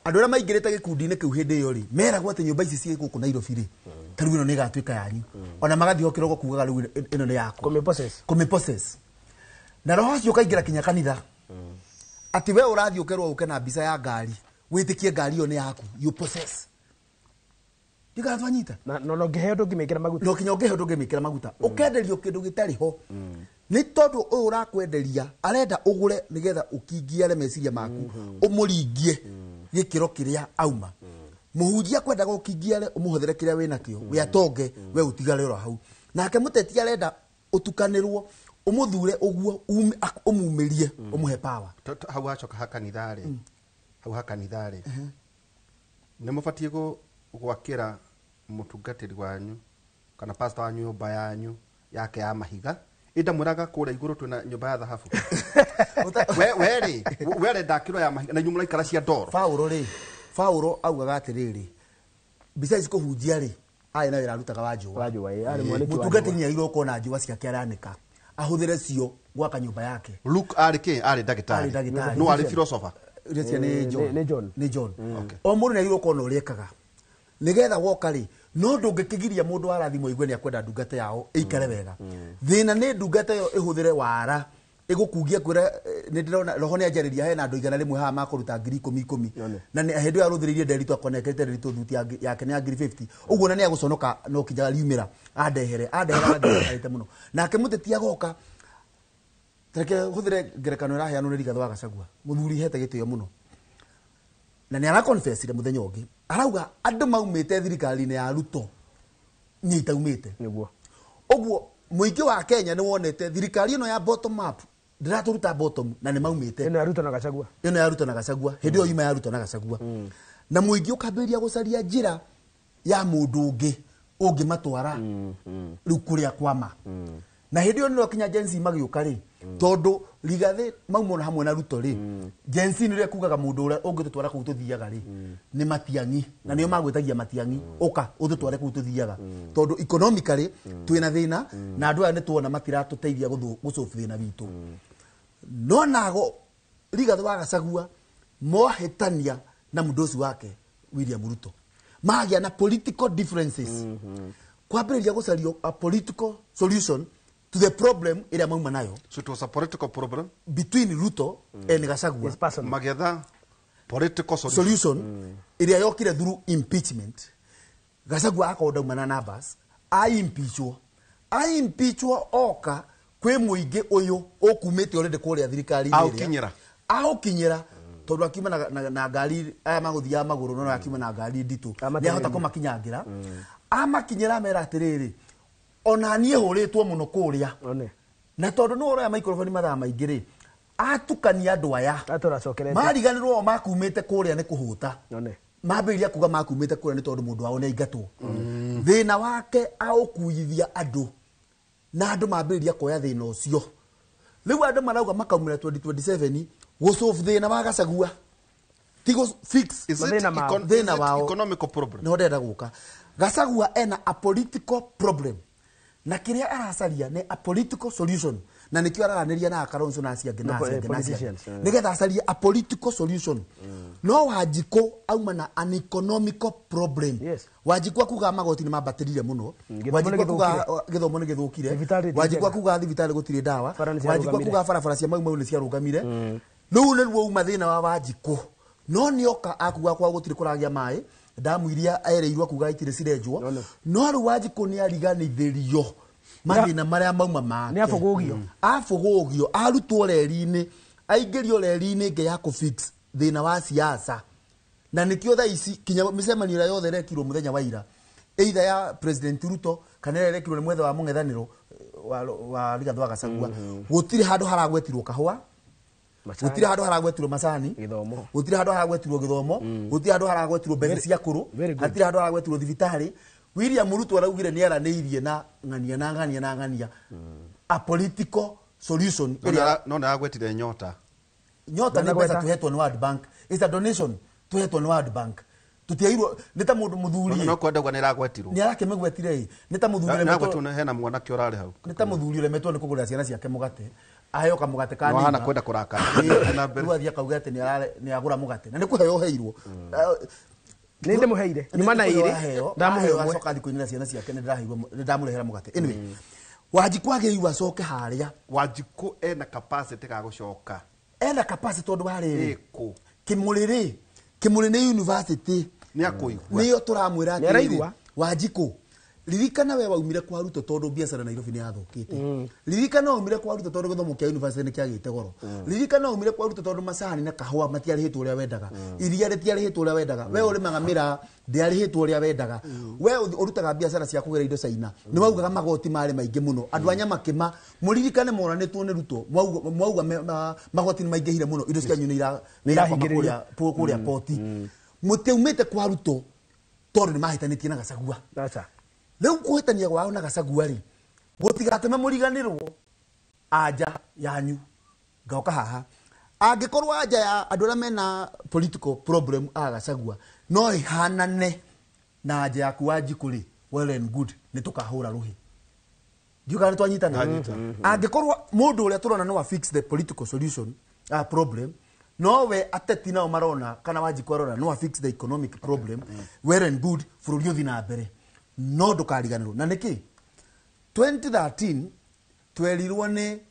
[SPEAKER 23] Andũ arĩa maingĩrĩte gĩkundi-inĩ kĩu hĩndĩ ĩyo rĩ meragwo atĩ nyũmba ici ciĩ gũkũ Nairobi rĩ ta rĩu ĩno nĩ ĩgatuĩka yanyu, ona magathiĩ o kĩroko kugaga rĩu ĩno nĩ yakwa kũmĩpossess. Na roho ũcio ũkaingĩra kinya kanitha atĩ we ũrathiĩ ũkerwo ũke na mbica ya ngari wĩtĩkie ngari ĩyo nĩ yaku, you possess. Ndikana twanyita
[SPEAKER 2] na no ngĩheo ndũngĩmĩkĩra maguta,
[SPEAKER 23] no kinya ũngĩheo ndũngĩmĩkĩra maguta, ũkenderio kĩndũ gĩtarĩ ho nĩ tondũ ũyũ ũrakwenderia arenda ũgũre nĩgetha ũkingiare meciria maku ũmũringie gĩkĩro kĩrĩa auma. Mũhunjia kwendaga ũkingiare ũmũhũthĩre kĩrĩa wĩnakĩo we atonge we ũtigare oro hau, nake mũteti arenda ũtukanĩrwo Ũmũthure ũguo ũmumĩrie ũmũhe power.
[SPEAKER 22] Hau hacoka ha kanitha rĩ. Hau ha kanitha rĩ. Nĩ mũbatiĩ gwakĩra mũtungatĩri wanyu kana pastor wanyu nyũmba yanyu yake ya mahiga. Ĩndamwĩraga kũrĩa igũrũ twĩna nyũmba ya thahabu. We rĩ, we ndakĩrwo ya mahiga na inyuĩ mũraikara cia ndoro.
[SPEAKER 23] Paũlũ rĩ, Paũlũ augaga atĩrĩrĩ, besides kũhunjia rĩ, arĩ na wĩra arutaga wa njũa. Mũtungatĩri nĩ agĩrĩirwo gũkorwo na njũa ciake aranĩka. Ahũthĩre cio gwaka nyũmba yake.
[SPEAKER 22] Luke arĩ kĩ? Arĩ ndagĩtarĩ. No arĩ philosopher.
[SPEAKER 23] Rĩcia nĩ John. Nĩ John. O mũndũ nĩ agĩrĩirwo gũkorwo na ũrĩa ekaga. Nĩgetha woka rĩ, no ndũngĩkĩgiria mũndũ arathimwo aigue nĩ akwenda ndungata yao ĩikare wega. Thĩna nĩ ndungata ĩyo ĩhũthĩre wara ĩgũkungia kwĩra nĩ ndĩrona roho nĩ anjarĩria hena andũ 100 haha makũruta 10,000 na hĩndĩ ĩyo arũthĩrĩirie Nderitu akonekete Nderitu thuti yake nĩ ya 50,000 ũguo na nĩ agũconoka no kinya riumĩra andehere arĩte mũno nake mũteti agoka. Reke hũthĩre ngerekano ĩraheanwo nĩ Rigathĩ wa Gachagua, mũthuri hete gĩtĩo mũno na nĩ araconfessire mũthenya ũngĩ arauga andũ maumĩte thirikari-inĩ ya Ruto niĩ itaumĩte.
[SPEAKER 2] Nĩguo.
[SPEAKER 23] Ũguo mũingĩ wa Kenya nĩ wonete thirikari ĩno ya bottom up ndĩratũruta bottom na nĩ maumĩte.
[SPEAKER 2] Ĩno ya Ruto na Gachagua.
[SPEAKER 23] Ĩno ya Ruto na Gachagua hĩndĩ ĩyo yuma ya Ruto na Gachagua. Na mũingĩ ũkambĩrĩria gũcaria njĩra ya mũndũ ũngĩ ũngĩmatwara rĩu kũrĩa kwama. Na hĩndĩ ĩyo nĩrĩo kinya Gen Z magĩũka rĩ, tondũ Rigathĩ maumona hamwe na Ruto rĩ, Gen Z nĩrĩo kugaga mũndũ ũrĩa ũngĩtũtwara kũu tũthiaga rĩ nĩ Matiang'i, na nĩo magwĩtagia Matiang'i, ũka ũtũtware kũu tũthiaga, tondũ economically twĩna thĩna na andũ aya nĩtuona matiratũteithia gũsolve thĩna witũ. No nago Rigathĩ wa Gachagua mohĩtania na mũndũ ũcio wake William Ruto, magĩa na political differences, kwambĩrĩria gũcario a political solution to the problem ĩrĩa mauma nayo.
[SPEAKER 22] So it was a political problem
[SPEAKER 23] between Ruto and Gachagua.
[SPEAKER 22] Magetha political
[SPEAKER 23] solution ĩrĩa yokire through impeachment. Gachagua akorwo ndauma na numbers, aimpeachwo oka kwĩ mũingĩ ũyũ ũkumĩte already kũrĩa thirikari-inĩ ĩrĩa aũkinyĩra, tondũ akiuma na ngari aya magũthiaga magũrũ, no akiuma na ngari nditũ nĩ ahota kũmakinyangĩra. Amakinyĩra amera atĩrĩrĩ, ona niĩ hũrĩtwo mũno kũrĩa, na tondũ nĩ ũroya microphone mathaa maingĩ rĩ, atukania andũ aya mariganĩrwo o makumĩte kũrĩa nĩ kũhũta, mambĩrĩria kuga makumĩte kũrĩa nĩ tondũ mũndũ wao nĩ aingatwo. Thĩna wake aũkuithia andũ na andũ mambĩrĩria kuoya thĩna ũcio. Rĩu andũ marauga makaumĩra 2027 gũsolve thĩna wa Gachagua, ti gũ fix thĩna wao
[SPEAKER 22] economical problem.
[SPEAKER 23] No ndĩrenda gũka Gachagua ena a political problem na kĩrĩa aracaria nĩ a political solution, na nĩkĩo araranĩria na Kalonzo na acio angĩ na acio angĩ na acio angĩ nĩgetha acarie a political solution. No Wanjikũ auma na an economical problem. Wanjikũ akuga magoti nĩ mambatĩrire mũno, Wanjikũ akuga gĩthomo nĩ gĩthũkire, Wanjikũ akuga thibitarĩ gũtirĩ ndawa, Wanjikũ akuga barabara cia Mau Mau nĩ ciarũgamire. Rĩu nĩruo uma thĩna wa Wanjikũ. No nĩoka akuga kwa gũtirĩ kũragĩa maĩ, ndamu iria ereirwo akuga itirĩ cirenjwo. No rĩu Wanjikũ nĩ ariganithĩrio mathĩna marĩa mauma make.
[SPEAKER 2] Nĩ abũgũgio.
[SPEAKER 23] Abũgũgio, arutwo reri-inĩ, aingĩrio reri-inĩ ĩngĩ ya kũfix thĩna wa siasa. Na nĩkĩo thaa ici kinya mĩcemanio ĩrĩa yothe ĩrekirwo mũthenya wa ira, either ya President Ruto kana ĩrĩa ĩrekirwo nĩ mwetha wa mũng'ethanĩro wa Rigathĩ wa Gachagua, gũtirĩ handũ haragwetirwo kahũa, gũtirĩ handũ haragwetirwo macani, gũtirĩ handũ haragwetirwo gĩthomo, gũtirĩ handũ haragwetirwo mbeca cia kũrũ, hatirĩ handũ haragwetirwo thibitarĩ. William Ruto araugire nĩ aranĩirie na ng'ania na ng'ania na ng'ania a political solution.
[SPEAKER 22] No nĩ aragwetire nyota.
[SPEAKER 23] Nyota nĩ mbeca tũhetwo nĩ World Bank. It's a donation tũhetwo nĩ World Bank. Tũtiairwo nĩ ta mũndũ mũthuri.
[SPEAKER 22] No kwenda gwa nĩ aragwetirwo.
[SPEAKER 23] Nĩ arakĩmĩgwetire ĩ. Nĩ ta mũthuri
[SPEAKER 22] ũremetwo. Hena mwanake ũrarĩ hau.
[SPEAKER 23] Nĩ ta mũthuri ũremetwo nĩ kũgũrĩra ciana ciake mũgate. Aheo kamũgate ka
[SPEAKER 22] nĩma. No hana kwenda kũrakara.
[SPEAKER 23] Rĩu athiĩ akauga atĩ nĩ agũra mũgate. Na nĩ kũheo ũheirwo.
[SPEAKER 2] Nĩ ndĩmũheire. Nyuma na ĩrĩ. Ndamũhe ũmwe.
[SPEAKER 23] Acoka athiĩ kũinĩra ciana ciake nĩ ndamũrehera mũgate. Anyway, Wanjikũ agĩrĩirwo acoke harĩa.
[SPEAKER 22] Wanjikũ ena capacity ga gũcoka.
[SPEAKER 23] Ena capacity tondũ wa rĩrĩ. Kĩmũrĩ rĩ, Kĩmũrĩ nĩ university.
[SPEAKER 22] Nĩ akũigua.
[SPEAKER 23] Nĩyo tũramwĩra atĩrĩrĩ, Wanjikũ, Ririkana we waumire kwa Ruto tondu biacara Nairobi ni yathukite. Ririkana waumire kwa Ruto tondu githomo kia university ni kiagite goro. Ririkana waumire kwa Ruto tondu macani na kahua matiarihitwo uria wendaga. Iria ritiarihitwo uria wendaga. We urimaga mira ndiarihitwo uria wendaga. We urutaga biacara cia kugera indo China. Ni waugaga magoti mari maingi muno. Andu a Nyamakima muririkane moranitwo ni Ruto. Mwauga magoti ni maingihire muno. Indo cianyu ni irakwama kuria poti. Mutiumite kwa Ruto tondu ni mahitanitie na Gachagua.
[SPEAKER 2] Acha.
[SPEAKER 23] Riu kuhitania gwao na Gachagua ri gutigateme muriganirwo anja yanyu ngoka haha angikorwo anja ya andu aria mena political problem a Gachagua no ihanane na anja yaku Wanjiku ri well and good ni tukahura ruhi ndiuga ni twanyitana. Angikorwo mundu uria turona no fix the political solution problem no we ateti nao marona kana Wanjiku arona no fix the economic problem well and good bururi uthi na mbere no ndukariganirwo na niki 2013 twerirwo ni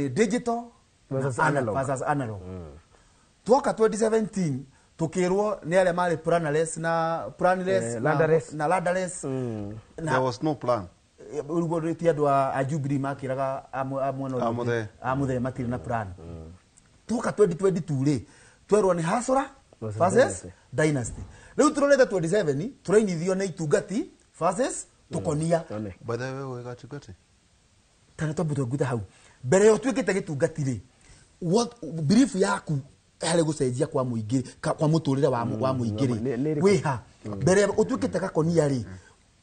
[SPEAKER 23] digital
[SPEAKER 2] versus analog,
[SPEAKER 23] versus analog. Twoka 2017 tukirwo ni aria mari planless na planless na ladderless.
[SPEAKER 22] There was no plan.
[SPEAKER 23] Urugo ti andu a Jubilee makiraga a muthe matiri na plan. Twoka 2022 ri twerwo ni hasura versus dynasty. Riu turorete 27 turainithio ni itungati versus tukonia.
[SPEAKER 22] By the way we got tugati
[SPEAKER 23] tana twambu nguta hau mbere yo twikite gitungati ri what belief yaku hari gucenjia kwa muingi kwa muturire wa muingi ri wiha mbere utwikite gakonia ri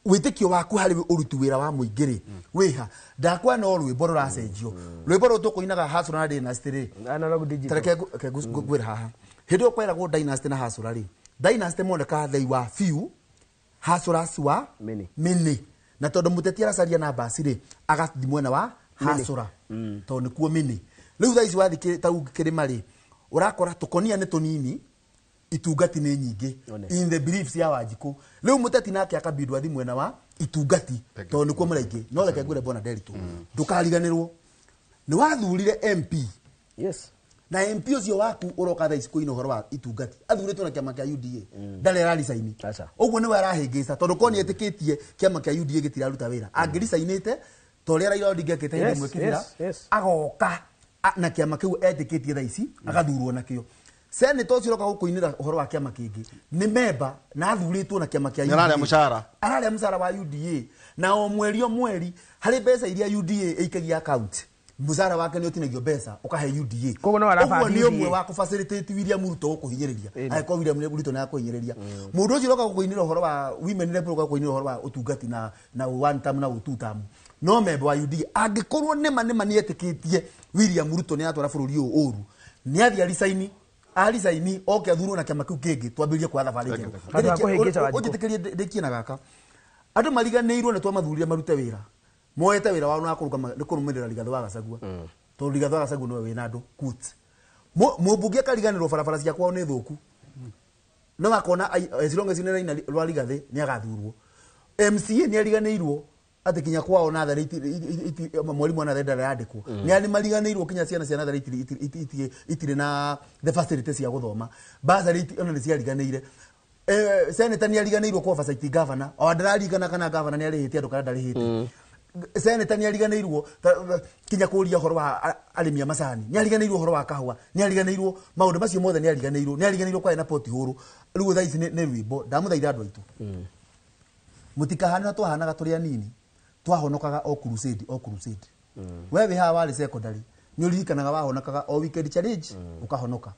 [SPEAKER 23] witikio waku hari uruti wira wa muingi ri wiha ndakwa no rwimbo ruracenjio rwimbo ruru tukuinaga hasura na dynasty ri
[SPEAKER 2] analog digital.
[SPEAKER 23] Tareke ngwira haha hindi yo kweragwo dynasty na hasura ri dynasty moneka they were few hasuras wa many na tondu muteti aracaria na basi ri agathi mwena wa hasura tondu nikuo many riu thaa ici wathi ta kirima ri urakora tukonia ni tunini itungati ni nyingi in the beliefs ya Wanjiku riu muteti nake akabindwo athi mwena wa itungati tondu nikuo muraingi no reke ngwire bona Nderitu ndukariganirwo ni wathurire MP.
[SPEAKER 2] Yes.
[SPEAKER 23] Na MP ucio waku uroka thaa ici kuina uhoro wa itungati athuritwo na kiama kia UDA ndari araricaini uguo niwe arahĩngĩca tondu ko nietikitie kiama kia UDA gitiraruta wira angiricainite ta uria Raila Odinga ekĩte hĩndĩ ĩmwe kĩbira agoka na kiama kiu etikitie thaa ici agathurwo nakio. Senator ucio uroka gukuinira uhoro wa kiama kingi ni member na athuritwo na kiama kia UDA
[SPEAKER 22] araria mucara
[SPEAKER 23] araria mucara wa UDA na o mweri o mweri hari mbeca iria UDA ĩikagia account mucara wake ni utinagio mbeca ukahe UDA
[SPEAKER 2] koguo no araba
[SPEAKER 23] ni umwe wa ku facilitate William Ruto gukuhinyiriria angĩkorwo William Ruto na akuhinyiriria mundu ucio uroka gukuinira uhoro wa women rep uroka gukuinira uhoro wa utungati na one term na two term no member wa UDA angikorwo nima ni etikitie William Ruto ni atwara bururi uyu uru ni athi arisaini oke athurwo na kiama kiu kingi twambirie kwa thabarĩ njerũ unjitikirie ndikie na gaka andu mariganĩirwo nĩ twamathurire marute wĩra moete wira wao na kuruga ni kurumirira Rigathi wa Gachagua tondu Rigathi wa Gachagua niwe wina andu kut mumbunge akariganirwo barabara cia kwao ni thuku no akona as long as ni raina rwa Rigathi ni agathurwo. MCA ni ariganirwo ati kinya kwao na thare mwalimu ana thare yandikwo ni ari mariganirwo kinya ciana cia nathare itire na the facilities cia guthoma basari ona ni ciariganire. Senator ni ariganirwo kwa oversight governor o ndararigana kana governor ni arihite andu kana ndarihite. Senator ni ariganirwo kinya kuria uhoro wa arimi a macani ni ariganirwo uhoro wa kahua ni ariganirwo maundu macio mothe ni ariganirwo ni ariganirwo kwari na poti huru riu thaa ici ni rwimbo ndamuthaitha andu aitu mutikahana twahanaga turi anini twahonokaga o crusade o crusade. We wi haha wari secondary ni uririkanaga wahonokaga o weekend challenge ukahonoka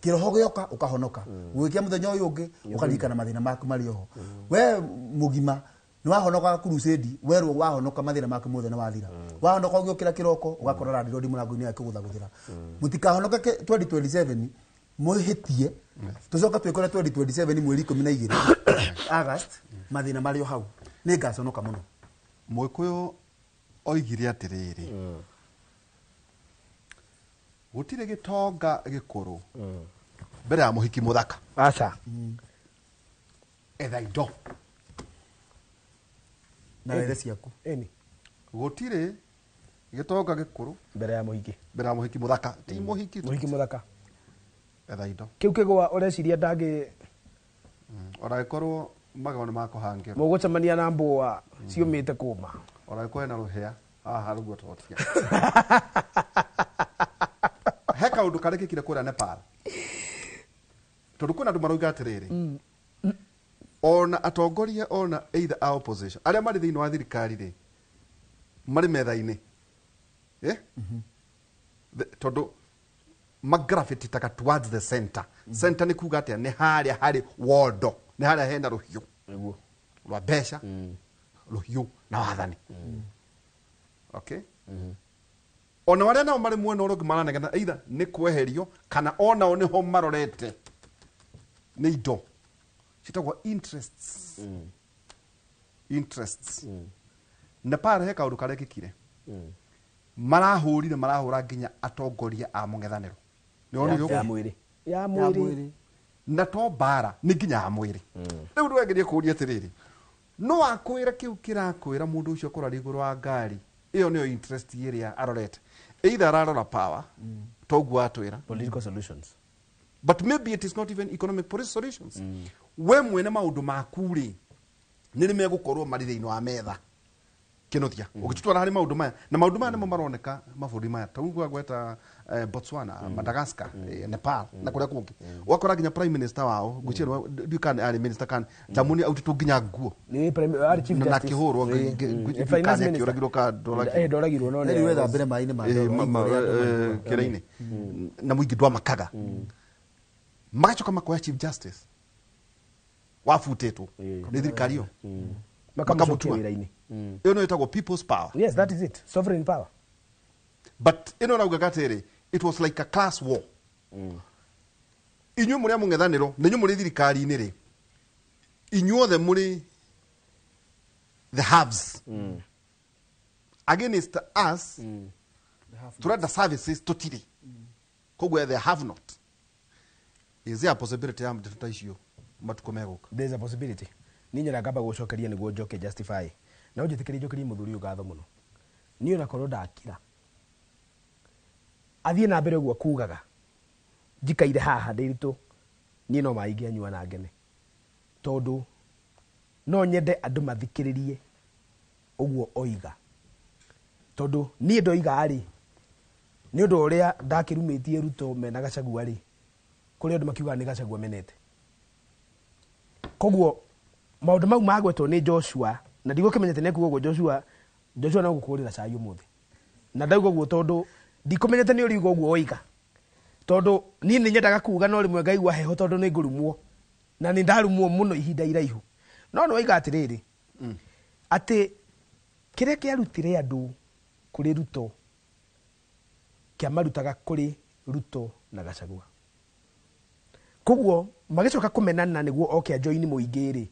[SPEAKER 23] kiroho gioka ukahonoka gwikia muthenya uyu ungi ukaririkana mathina maku mari oho we mugima ni wahonokaga crusade werwo wahonoka mathina maku mothe na wathira wahonoka ugiukira kiroko ugakora landlord murango-ini akiguthaguthira mutikahonoka 2027 muhitie tucoka twikore 2027 mweri 12 August mathina mari hau ni ngaconoka muno.
[SPEAKER 22] Mwikuyu oigire atiriri gutire gitonga gikuru mbere ya muhiki muthaka
[SPEAKER 2] aca
[SPEAKER 22] etha indo
[SPEAKER 23] na wethe ciaku
[SPEAKER 2] eni
[SPEAKER 22] gutire gitonga gikuru
[SPEAKER 2] mbere ya muhiki
[SPEAKER 22] mbere ya muhiki muthaka ti muhiki
[SPEAKER 2] muhiki muthaka
[SPEAKER 22] etha indo
[SPEAKER 2] kiu kigwa ureciria ndangi
[SPEAKER 22] ona gikorwo Magego nĩ makũhangĩrwo.
[SPEAKER 2] Mũgũcemania na mbũa ciũmĩte kũma.
[SPEAKER 22] Ona gĩkorwo hena rũhĩa haha rũguo totia. He kaũndũ karekĩkire kũrĩa Nepal. Tondũ kwĩna andũ marauga atĩrĩrĩ, ona atongoria ona either a opposition arĩa marĩ thĩinĩ wa thirikari rĩ, marĩ metha-inĩ. Tondũ magravitaga towards the center. Center nĩ kuga atĩa? Nĩ harĩa harĩ wondo, nĩ harĩa hena rũhiũ rwa mbeca, rũhiũ na wathani. Okay? Ona arĩa nao marĩ mwena ũrĩa ũngĩ maranegena either nĩ kweherio kana onao nĩho marorete nĩ indo citagwo interests. Interests. Nepal he kaũndũ karekĩkire. Marahũrire marahũra nginya atongoria a mũng'ethanĩro.
[SPEAKER 2] Ya mwĩrĩ. Ya mwĩrĩ.
[SPEAKER 22] Na to mbara nĩ nginya ya mwĩrĩ. Rĩu ndũgerie kũũria atĩrĩrĩ, no akwĩra kĩu kĩrakwĩra mũndũ ũcio akorwo arĩ igũrũ wa ngari ĩyo nĩyo interest ĩrĩa arorete. Either ararora power, toguo atwĩra.
[SPEAKER 2] Political solutions.
[SPEAKER 22] But maybe it is not even economic policy solutions. We mwene maũndũ maku rĩ, nĩ megũkorwo marĩ thĩinĩ wa metha. Kĩnuthia ũgĩtwara harĩ maũndũ maya na maũndũ maya nĩmo maroneka mabũrũri maya ta ũguo gweta Botswana, Madagascar, Nepal na kũrĩa kũngĩ. Ũgakora nginya prime minister wao ngwĩciria ndiũĩ kana arĩ minister kana Jamuni autĩtwo nginya nguo
[SPEAKER 2] Nĩ prime arĩ chief
[SPEAKER 22] na
[SPEAKER 2] justice.
[SPEAKER 22] akĩhũrwo
[SPEAKER 2] Finance minister.
[SPEAKER 22] akĩũragirwo ka ndoragirwo.
[SPEAKER 2] Ndoragirwo no
[SPEAKER 23] Rĩu wethambĩre maĩ-inĩ ma ndoro,
[SPEAKER 22] kĩrĩa-inĩ na mũingĩ ndwamakaga. Magacoka makoya chief justice wabutĩtwo nĩ thirikari ĩyo
[SPEAKER 2] Makamũcokia
[SPEAKER 22] makamũtua.
[SPEAKER 2] wĩra-inĩ.
[SPEAKER 22] Ĩyo nĩyo ĩtagwo people's power.
[SPEAKER 2] Yes, that is it. Sovereign power.
[SPEAKER 22] But ĩno raugaga atĩrĩ, it was like a class war. Inyuĩ mũrĩ a mũng'ethanĩro na inyuĩ mũrĩ thirikari-inĩ rĩ, inyuothe mũrĩ the haves. Against us, turenda services tũtirĩ. Koguo the have not. Is there a possibility ya ndeto ta icio matukũ megũka?
[SPEAKER 2] There is a possibility. Niĩ nyenda ngamba gũcokeria nĩguo njoke justify. Na ũnjĩtĩkĩrie njokerie mũthuri ũyũ ngatho mũno. Niĩ ona korwo ndakira, athiĩ na mbere ũguo kugaga, njikaire haha ndĩritũ, niĩ no maĩ ingĩanyua na ngene. Tondũ no nyende andũ mathikĩrĩrie ũguo oiga. Tondũ niĩ ndoiga rĩ, nĩ ũndũ ũrĩa ndakĩrumĩtie Ruto mena Gachagua rĩ, kũrĩ andũ makiugaga nĩ Gachagua menete. Koguo maũndũ mau magwetwo nĩ Joshua, na ndigũkĩmenya atĩ nĩekuga ũguo Joshua, Joshua no gũkũgũrĩra cai ũmũthĩ. Na ndauga ũguo tondũ ndikũmenyete nĩ ũriuga ũguo oiga. Tondũ niĩ nĩ nyendaga kuga no rĩmwe ngaigua heho tondũ nĩ ngũrumwo. Na nĩ ndarumwo mũno ihinda iraihu. No nĩ waiga atĩrĩrĩ, atĩ kĩrĩa kĩarutire andũ kũrĩ Ruto, kĩamarutaga kũrĩ Ruto na Gachagua. Koguo magĩcoka kũmenana nĩguo oke ajoini mũingĩ rĩ,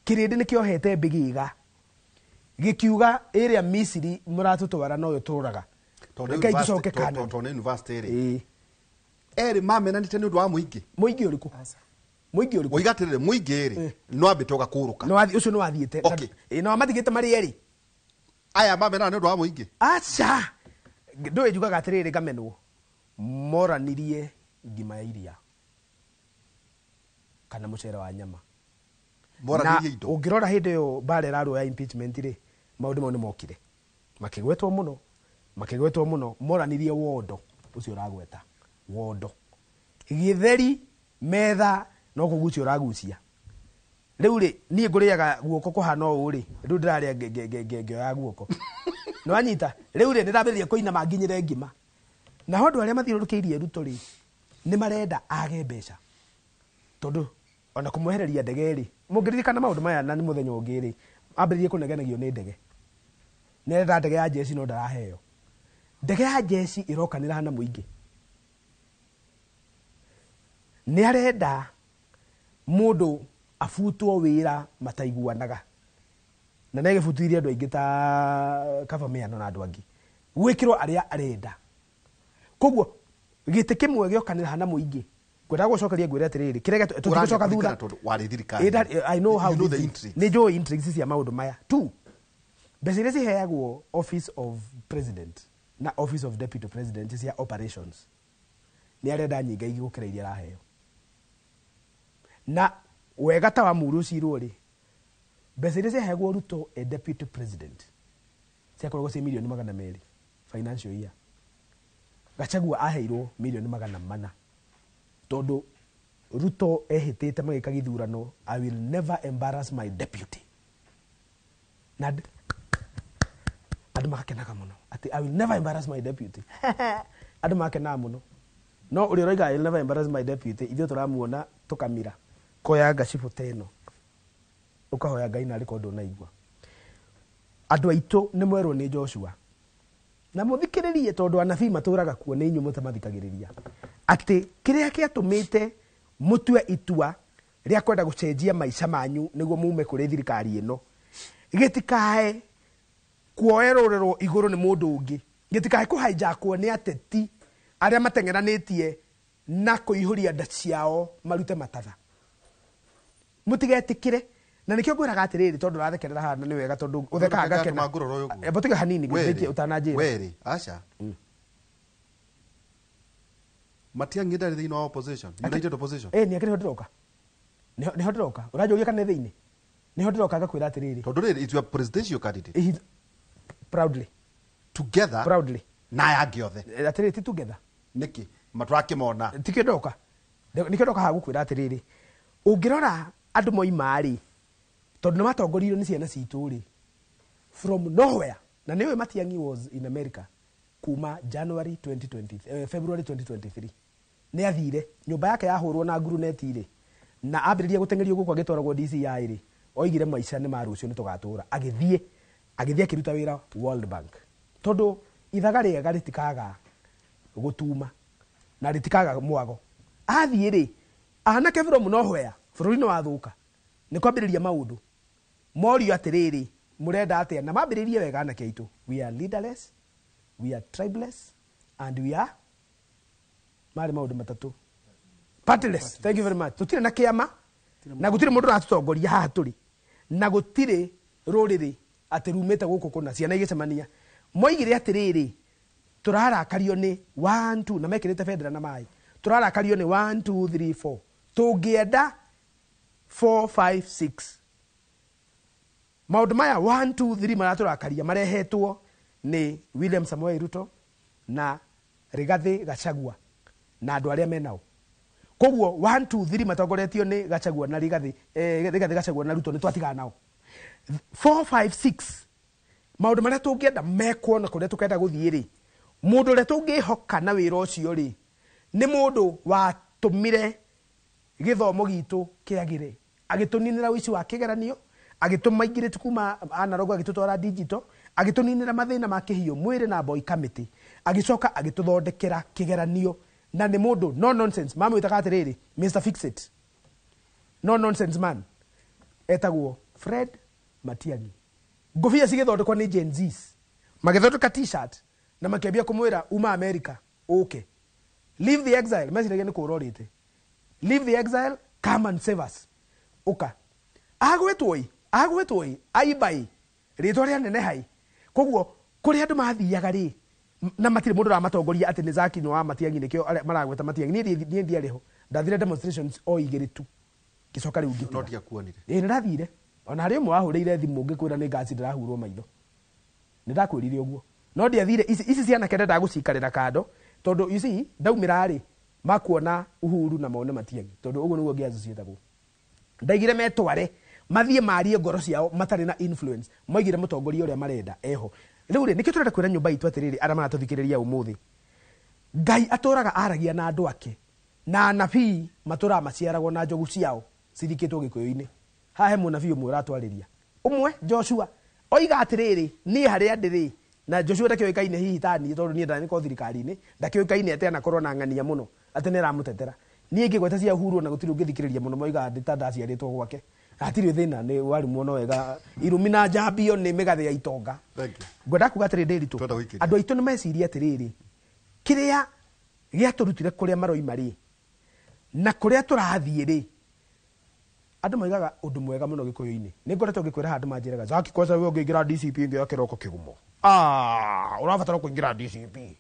[SPEAKER 2] kĩrĩndĩ nĩ kĩohete mbĩgĩga. Gĩkiuga ĩrĩa Misiri mũratũtwara noyo tũraga. Rekei tũcoke Canaan.
[SPEAKER 22] Tondũ nĩ university rĩ. Erĩ mamenanĩte nĩ ũndũ wa mũingĩ.
[SPEAKER 2] Mũingĩ ũrĩkũ? Mũingĩ ũrĩkũ?
[SPEAKER 22] Woiga atĩrĩrĩ, mũingĩ rĩ, no ambĩte ũgakũrũka.
[SPEAKER 2] No ũcio nĩ wathiĩte.
[SPEAKER 22] Okay.
[SPEAKER 2] No matigĩte marĩ erĩ.
[SPEAKER 22] Aya mamenana nĩ ũndũ wa mũingĩ.
[SPEAKER 2] Aca. Ndũĩ njugaga atĩrĩrĩ ngamenwo. Moranirie ngima ya iria. Kana mũcere wa nyama.
[SPEAKER 22] Moranirie indo.
[SPEAKER 2] Ũngĩrora hĩndĩ ĩyo mbara ĩrarũa ya impeachment rĩ, maũndũ mau nĩ mokire. Makĩgwetwo mũno, makĩgwetwo mũno, moranirie wondo ũcio ũragweta. Wondo. Gĩtheri, metha, no kũgucia ũragucia. Rĩu rĩ, niĩ ngũrĩaga guoko kũhana ũũ rĩ, rĩu ndĩrarĩa ngĩoya guoko. Nĩ wanyita? Rĩu rĩ, nĩndambĩrĩria kũinama nginyĩre ngima. Naho andũ arĩa mathiũrũrũkĩirie Ruto rĩ, nĩ marenda age mbeca. Tondũ ona kũmwehereria ndege rĩ, mũngĩririkana maũndũ maya na nĩ mũthenya ũngĩ rĩ, ambĩrĩrie kũnegenagio nĩ ndege. Nĩ arenda ndege ya jeshi no ndaraheo. Ndege ya jeshi ĩrokanĩra na mũingĩ. Nĩ arenda mũndũ abutwo wĩra mataiguanaga. Na nĩ agĩbutithirie andũ aingĩ ta Kaba Mĩano na andũ angĩ. Gwĩkĩrwo arĩa arenda. Koguo gĩtĩ kĩmwe gĩokanĩra na mũingĩ. Ngwendaga gũcokeria ngwĩre atĩrĩrĩ, kĩrĩa tũtigũcoka thutha.
[SPEAKER 22] Tondũ warĩ thirikari.
[SPEAKER 2] I know how
[SPEAKER 22] You know the
[SPEAKER 2] this
[SPEAKER 22] intrigues.
[SPEAKER 2] Nĩ njũĩ intrigues cia maũndũ maya. Two, mbeca iria ciheagwo office of president na office of deputy president cia operations nĩ arenda nyingĩ gũkĩra iria araheo. Na wega ta wa mũrũ ũcirwo rĩ, Mbeca iria ciaheagwo Ruto e deputy president ciakoragwo ciĩ mirioni 200 financial year. Gachagua aheirwo mirioni 400 tondu Ruto ehĩtĩte magĩka gĩthurano, "I will never embarrass my deputy." Na andũ magakenaga mũno atĩ "I will never embarrass my deputy." Andũ magakenaga mũno, no ũrĩa ũroiga "I will never embarrass my deputy," ithuĩ tũramuona tũkamira koya ngacibũ ta ĩno, ũkahoya Ngai narĩ korwo ndũnaigua. Andũ aitũ nĩ mwerwo nĩ Joshua na mũthikĩrĩrie, tondũ anabii matũraga kuo, nĩ inyuĩ mũtamathikagĩrĩria, atĩ kĩrĩa kĩatũmĩte mũtue itua rĩa kwenda gũcenjia maica manyu nĩguo mume kũrĩ thirikari ĩno gĩtikae kuoerorerwo igũrũ nĩ mũndũ ũngĩ, gĩtikae kũhaijakwo nĩ ateti arĩa mateng'eranĩtie na kũihũria nda ciao marute matatha. Mũtigetĩkĩre. Na nĩkĩo ngwĩraga atĩrĩrĩ, tondũ ũrathekerera haha na nĩ wega, tondũ ũthekaga ngakena. Ebo tiga hanini ngĩtĩkie ũtananjĩra.
[SPEAKER 22] Werĩ aca, Matiang'i ndarĩ thĩinĩ wa opposition, united opposition.
[SPEAKER 2] Ĩ nĩ akĩrĩ ho ndĩroka, nĩho ndĩroka, ũranjũria kana nĩ thĩinĩ, nĩho ndĩroka ngakwĩra atĩrĩrĩ.
[SPEAKER 22] Tondũ rĩrĩ, it's your presidential candidate.
[SPEAKER 2] Proudly.
[SPEAKER 22] Together.
[SPEAKER 2] Proudly.
[SPEAKER 22] Na aya angĩ othe.
[SPEAKER 2] Atĩrĩrĩ, ti together.
[SPEAKER 22] Nĩkĩ matũrakĩmona?
[SPEAKER 2] Tikĩo ndoka, nĩkĩo ndoka haha gũkwĩra atĩrĩrĩ, ũngĩrora andũ moima rĩ, tondũ nĩ matongoririo nĩ ciana citũ rĩ from nowhere. Na nĩũĩ Matiang'i was in America kuma January 2020, February 2023. Nĩ athire nyũmba yake yahũrwo na nguruneti rĩ, na ambĩrĩria gũteng'erio gũkũ agĩtwaragwo DCI rĩ, oigire maica nĩ ma rũciũ nĩ tũgatũra. Agĩthiĩ akĩruta wĩra World Bank, tondũ ithaga rĩega rĩtikaga gũtuma na rĩtikaga mwago. Athiĩ rĩ, anake from nowhere, bũrũri nĩ wathũka, nĩ kwambĩrĩria maũndũ morio atĩrĩrĩ, mũrenda atĩa? Na mambĩrĩrie wega anake aitũ: we are leaderless, we are tribeless and we are, marĩ maũndũ matatũ, partyless. Thank you very much. Tũtirĩ na kĩama na gũtirĩ mũndũ ũratũtongoria haha tũrĩ, na gũtirĩ rũrĩrĩ atĩ rumĩte gũkũ kũna. Ciana igĩcemania moigire atĩrĩrĩ, tũrarakario nĩ 1 2, na mekĩrĩte bendera na maĩ, tũrarakario nĩ 1 2 3 4, tũngĩenda 4 5 6. Maũndũ maya 1 2 3 maratũrakaria marehetwo nĩ William Samoei Ruto na Rigathi Gachagua na andũ arĩa menao. Koguo 1 2 3 matongoretio nĩ Gachagua na Rigathi, Rigathi Gachagua na Ruto, nĩ twatigana nao. 4 5 6, maũndũ marĩa tũngĩenda mekwo na kũrĩa tũkenda gũthiĩ rĩ, mũndũ ũrĩa tũngĩhoka na wĩra ũcio rĩ, nĩ mũndũ watũmire gĩthomo gitũ kĩagĩre, agĩtũninĩra ũici wa kĩgeranio, agĩtũmaingĩrĩte kuma analog agĩtũtwara digital, agĩtũninĩra mathĩna ma kĩhiũ mwĩrĩ na boy committee, agĩcoka agĩtũthondekera kĩgeranio. Na nĩ mũndũ no nonsense, mamwĩtaga atĩrĩrĩ, Mr Fix It, no nonsense man, etagwo Fred Matiang'i. Ngũbia cigĩthondekwo nĩ Gen Zs, magĩthondeka T-shirt na makĩambia kũmwĩra, "Uma America ũke, leave the exile." Meciragia nĩ kũũra ũrĩte. "Leave the exile, come and save us." Ũka agwĩtwo ĩ, agwĩtwo ĩ, aibai rĩtwa rĩa neneha ĩ. Koguo kũrĩa andũ mathiaga rĩ, na matirĩ mũndũ ũramatongoria atĩ nĩ Zaki nĩ wa Matiang'i, nĩkĩo maragweta Matiang'i. Niĩ ndiarĩ ho, ndathire demonstrations o igĩrĩ tu, ngĩcoka rĩu ngĩtiga.
[SPEAKER 22] No ndiakuonire.
[SPEAKER 2] Ĩĩ, nĩ ndathire. Ona harĩ ũmwe wahũrĩire thimũ ngĩkwĩra nĩ ngaci ndĩrahurwo maitho, nĩ ndakwĩrire ũguo, no ndiathire. Ici cianake ndendaga gũcikarĩra kando, tondũ you see, ndaumĩra rĩ, makuona Uhuru na mone Matiang'i, tondũ ũguo nĩguo ngĩassociatagwo. Ndaigire metware mathiĩ marie ngoro ciao matarĩ na influence, moigire mũtongoria ũrĩa marenda eho rĩu rĩ. Nĩkĩo tũrenda kwĩra nyũmba itũ atĩrĩrĩ, arĩa maratũthikĩrĩria ũmũthĩ, Ngai atũraga aragia na andũ ake, na anabii matũraga maciaragwo na njogu ciao cithikĩtwo gĩkũyũ-inĩ. Haha he mũnabii ũmwe ũratwarĩria ũmwe, Joshua, oiga atĩrĩrĩ, niĩ harĩa ndĩrĩ na Joshua ndakĩũĩkaine hihi ta niĩ, tondũ niĩ ndanĩkorwo thirikari-inĩ, ndakĩũĩkaine atĩ anakorwo na ng'ania mũno atĩ nĩ aramũtetera. Niĩ ngĩgweta cia Uhuru ona gũtirĩ ũngĩthikĩrĩria mũno, moigaga ndĩ ta ndaciarĩtwo gwake. Hatirĩ thĩna, nĩ warumwo no wega, irumi na njambio nĩ mĩgathĩ ya itonga.
[SPEAKER 22] Thank you.
[SPEAKER 2] Ngwenda kuga atĩrĩ, Ndĩritũ,
[SPEAKER 22] Twenda gũikĩria.
[SPEAKER 2] andũ aitũ nĩ meciria atĩrĩrĩ, kĩrĩa gĩatũrutire kũrĩa maroima rĩ na kũrĩa tũrathiĩ rĩ, andũ moigaga ũndũ mwega mũno gĩkũyũ-inĩ. Nĩ ngoretwo ngĩkwĩra handũ manjĩraga, "Zaki, kwanza we ũngĩingĩra DCP ngĩoya kĩroko kĩgumo, ũrabatara kũingĩra DCP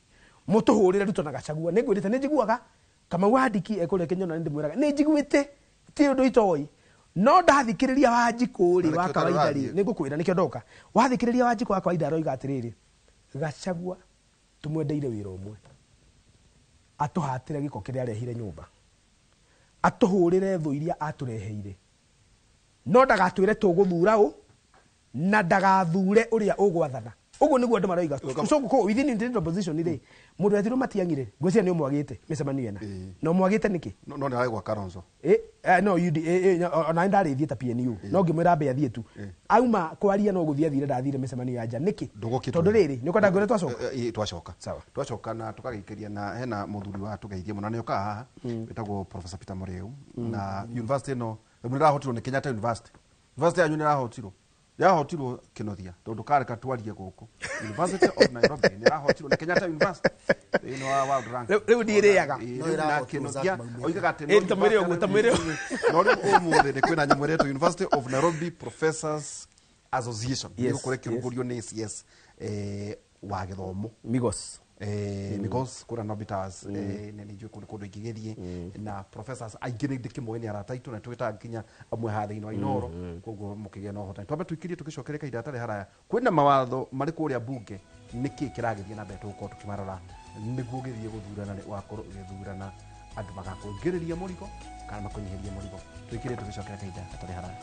[SPEAKER 2] mũtũhũrĩre Ruto na Gachagua." Nĩ ngwĩrĩte, nĩ njiguaga Kamau wa Ndiki ekũrĩa Kĩnyona, nĩ ndĩmwĩraga nĩ njiguĩte, ti ũndũ itoĩ. No ndathikĩrĩria Wanjikũ rĩ wa kawaida rĩ, nĩngũkwĩra nĩkĩo ndoka. Wathikĩrĩria Wanjikũ wa kawaida aroiga atĩrĩrĩ, Gachagua tumwendeire wĩra ũmwe, atũhatĩre gĩko kĩrĩa arehire nyũmba, atũhũrĩre thũ iria atũreheire, no ndagatwĩre tũgũthura ũ na ndagathure ũrĩa ũgwathana. Ũguo nĩguo andũ maroiga. So gũkũ within intended opposition rĩ, mũndũ wetirwo Matiang'i rĩ, ngwĩciria nĩ ũmwagĩte mĩcemanio ĩna. Na ũmwagĩte nĩkĩ?
[SPEAKER 22] No nĩ aragwa Kalonzo.
[SPEAKER 2] No UD ona ndarĩ thiĩ ta PNU, no ngĩmwĩra ambe athiĩ tu. Auma kwaria no gũthiĩ athire, ndathire mĩcemanio ya nja nĩkĩ? Tondũ rĩrĩ, nĩ ũkwenda ngwĩre twacoka?
[SPEAKER 22] Twacoka.
[SPEAKER 2] Sawa.
[SPEAKER 22] Twacoka na tũkagĩikĩria na hena mũthuri wa tũgeithie mũno na nĩokaga haha wĩtagwo Professor Peter Mũrĩu na university ĩno rĩu nĩrahotirwo nĩ Kenyatta University. University yanyu nĩrahotirwo. Yahotirwo Kĩnothia tondũ kareka twarie gũkũ. University of Nairobi nĩrahotirwo nĩ Kenyatta University thĩinĩ wa World Rank.
[SPEAKER 2] Rĩu ndirĩaga.
[SPEAKER 22] No Kĩnothia oigaga atĩ no
[SPEAKER 2] tamwĩre ũguo, tamwĩre ũguo.
[SPEAKER 22] No rĩu ũmũthĩ nĩ kwĩna nyamũ ĩretwo University of Nairobi Professors Association.
[SPEAKER 2] Yes,
[SPEAKER 22] Nĩgũkorwo ĩkĩrũgũrio nĩ CS wa gĩthomo.
[SPEAKER 2] Migos.
[SPEAKER 22] Migos kũrĩa Nairobi Towers, nĩ njũĩ kũndũ kũndũ ingĩgĩthiĩ na professors aingĩ nĩ ndĩkĩmoĩ nĩ arata aitũ na twĩtaga nginya amwe haha thĩinĩ wa Inooro, koguo mũkĩgĩa na ũhotani. Twambe tũikĩrie tũgĩcokeria kahinda gatarĩ haraya. Kwĩna mawatho marĩ kũrĩa mbunge, nĩkĩ kĩragĩthiĩ na mbere tũgũkorwo tũkĩmarora nĩguo ũgĩthiĩ gũthurana wakorwo ũgĩthurana andũ magakũingĩrĩria mũrigo kana makũnyihĩrie mũrigo. Tũikĩrie tũgĩcokeria kahinda gatarĩ haraya.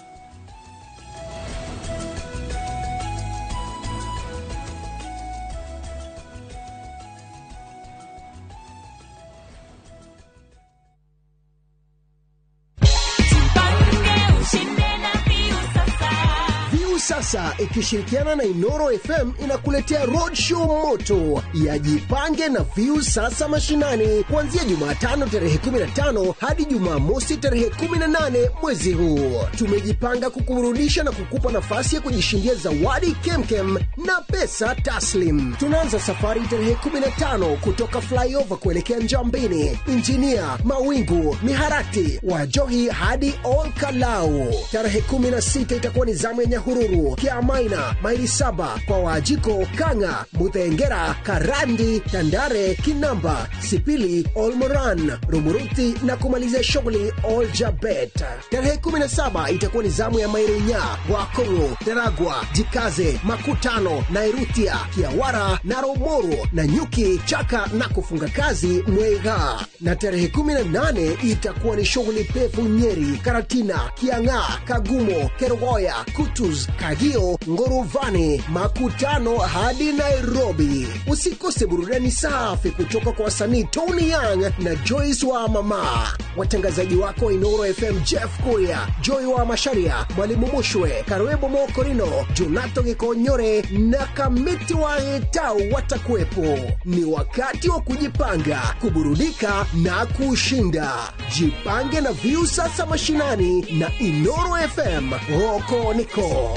[SPEAKER 3] Sasa ikishirikiana na Inoro FM inakuletea roadshow moto ya Jipange na View Sasa Mashinani kuanzia Jumatano tarehe 15 hadi Jumamosi tarehe 18 mwezi huu. Tumejipanga kukuburudisha na kukupa nafasi ya kujishindia zawadi kemkem na pesa taslim. Tunaanza safari tarehe 15 kutoka Flyover kuelekea Njambini, Injinia, Mawingu, Miharati, Wajohi hadi Olkalau. Tarehe 16 itakuwa ni zamu ya Nyahururu, Kiamaina, maili 7 kwa Wajiko, Kanga, Muthengera, Karandi, Tandare, Kinamba, Sipili, Olmoran, Rumuruti na kumalizia shughuli Oljabet. Tarehe 17 itakuwa ni zamu ya Mairunya, Wakongo, Teragwa, Jikaze, Makutano, Nairutia, Kiawara, Naromoru, na Nyuki, Chaka na kufunga kazi Mwega. Na tarehe 18 itakuwa ni shughuli pevu Nyeri, Karatina, Kiang'a, Kagumo, Kerogoya, Kutus, Kagio, Ngoruvani, Makutano hadi Nairobi. Usikose burudani safi kutoka kwa wasanii Tony Young na Joyce wa Mama. Watangazaji wako Inoro FM Jeff Kuria, Joy wa Masharia, Mwalimu Mushwe, Karwebo Mokorino, Jonato Gikonyore na Kamiti wa Etau watakuwepo. Ni wakati wa kujipanga, kuburudika na kushinda. Jipange na View Sasa Mashinani na Inoro FM. Roko niko.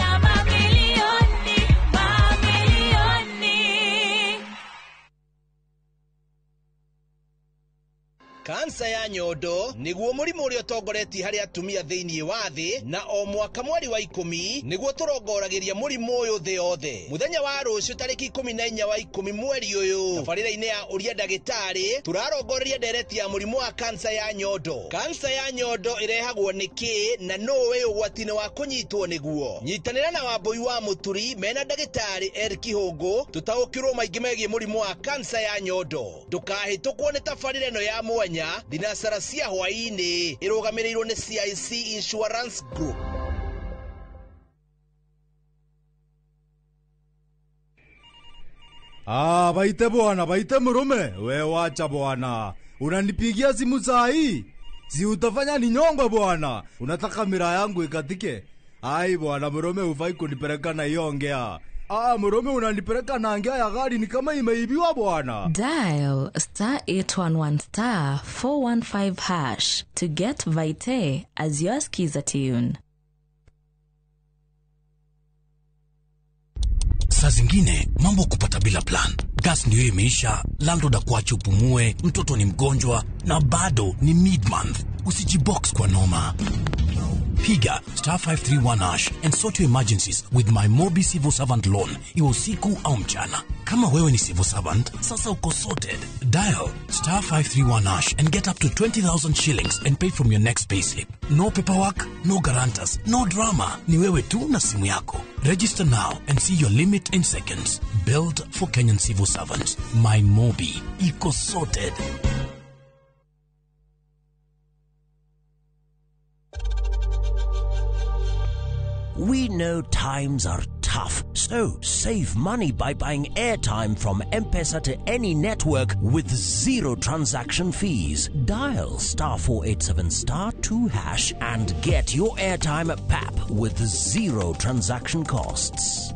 [SPEAKER 25] Kansa ya nyondo niguo mũrimũ ũrĩa ũtongoretie harĩ atumia thĩinĩ wa thĩ, na o mwaka mweri wa 10 niguo tũrongoragĩria mũrimũ ũyũ thĩ yothe. Mũthenya wa rũciũ tarĩki 14 wa 10 mweri ũyũ, tabarĩra-inĩ ya Ũria Ndagĩtarĩ tũrarongoreria ndereti ya mũrimũ wa kansa ya nyondo. Kansa ya nyondo ĩrehagwo nĩ kĩ na nũũ wĩ ũgwati-inĩ wa kũnyitwo nĩguo? Nyitanĩra na Wambũi wa Mũturi mena ndagĩtarĩ Eric Kihũngũ tũtaũkĩrwo maingĩ megiĩ mũrimũ wa kansa ya nyondo. Ndũkahĩtũkwo nĩ tabarĩra ĩno ya mwanya thinacara cia hwaĩ-inĩ ĩrũgamĩrĩirwo nĩ CIC Insurance Group.
[SPEAKER 7] Ah, baite bwana, baite murume. We wacha bwana. Unanipigia simu saa hii? Si utafanya ni nyongo bwana. Unataka mira yangu ikatike? Ai bwana, murume hufai kunipeleka na hiyo ongea. Ah, murume unanipeleka na ngea ya gari ni kama imeibiwa bwana.
[SPEAKER 10] Dial star 811 star 415 hash to get Vite as your skiza tune.
[SPEAKER 11] Saa zingine mambo kupata bila plan. Gas ndio imeisha, landlord akuache upumue, mtoto ni mgonjwa na bado ni mid-month. Usijibox kwa noma. Piga star 531 hash and sort your emergencies with my Mobi Civil Servant Loan, iwe usiku au mchana. Kama wewe ni civil servant, sasa uko sorted. Dial star 531 hash and get up to 20,000 shillings and pay from your next payslip. No paperwork, no guarantors, no drama. Ni wewe tu na simu yako. Register now and see your limit in seconds. Built for Kenyan civil servants. My Mobi. Iko sorted.
[SPEAKER 12] We know times are tough, so save money by buying airtime from M-Pesa to any network with zero transaction fees. Dial star 487 star 2 hash and get your airtime at PAP with zero transaction costs.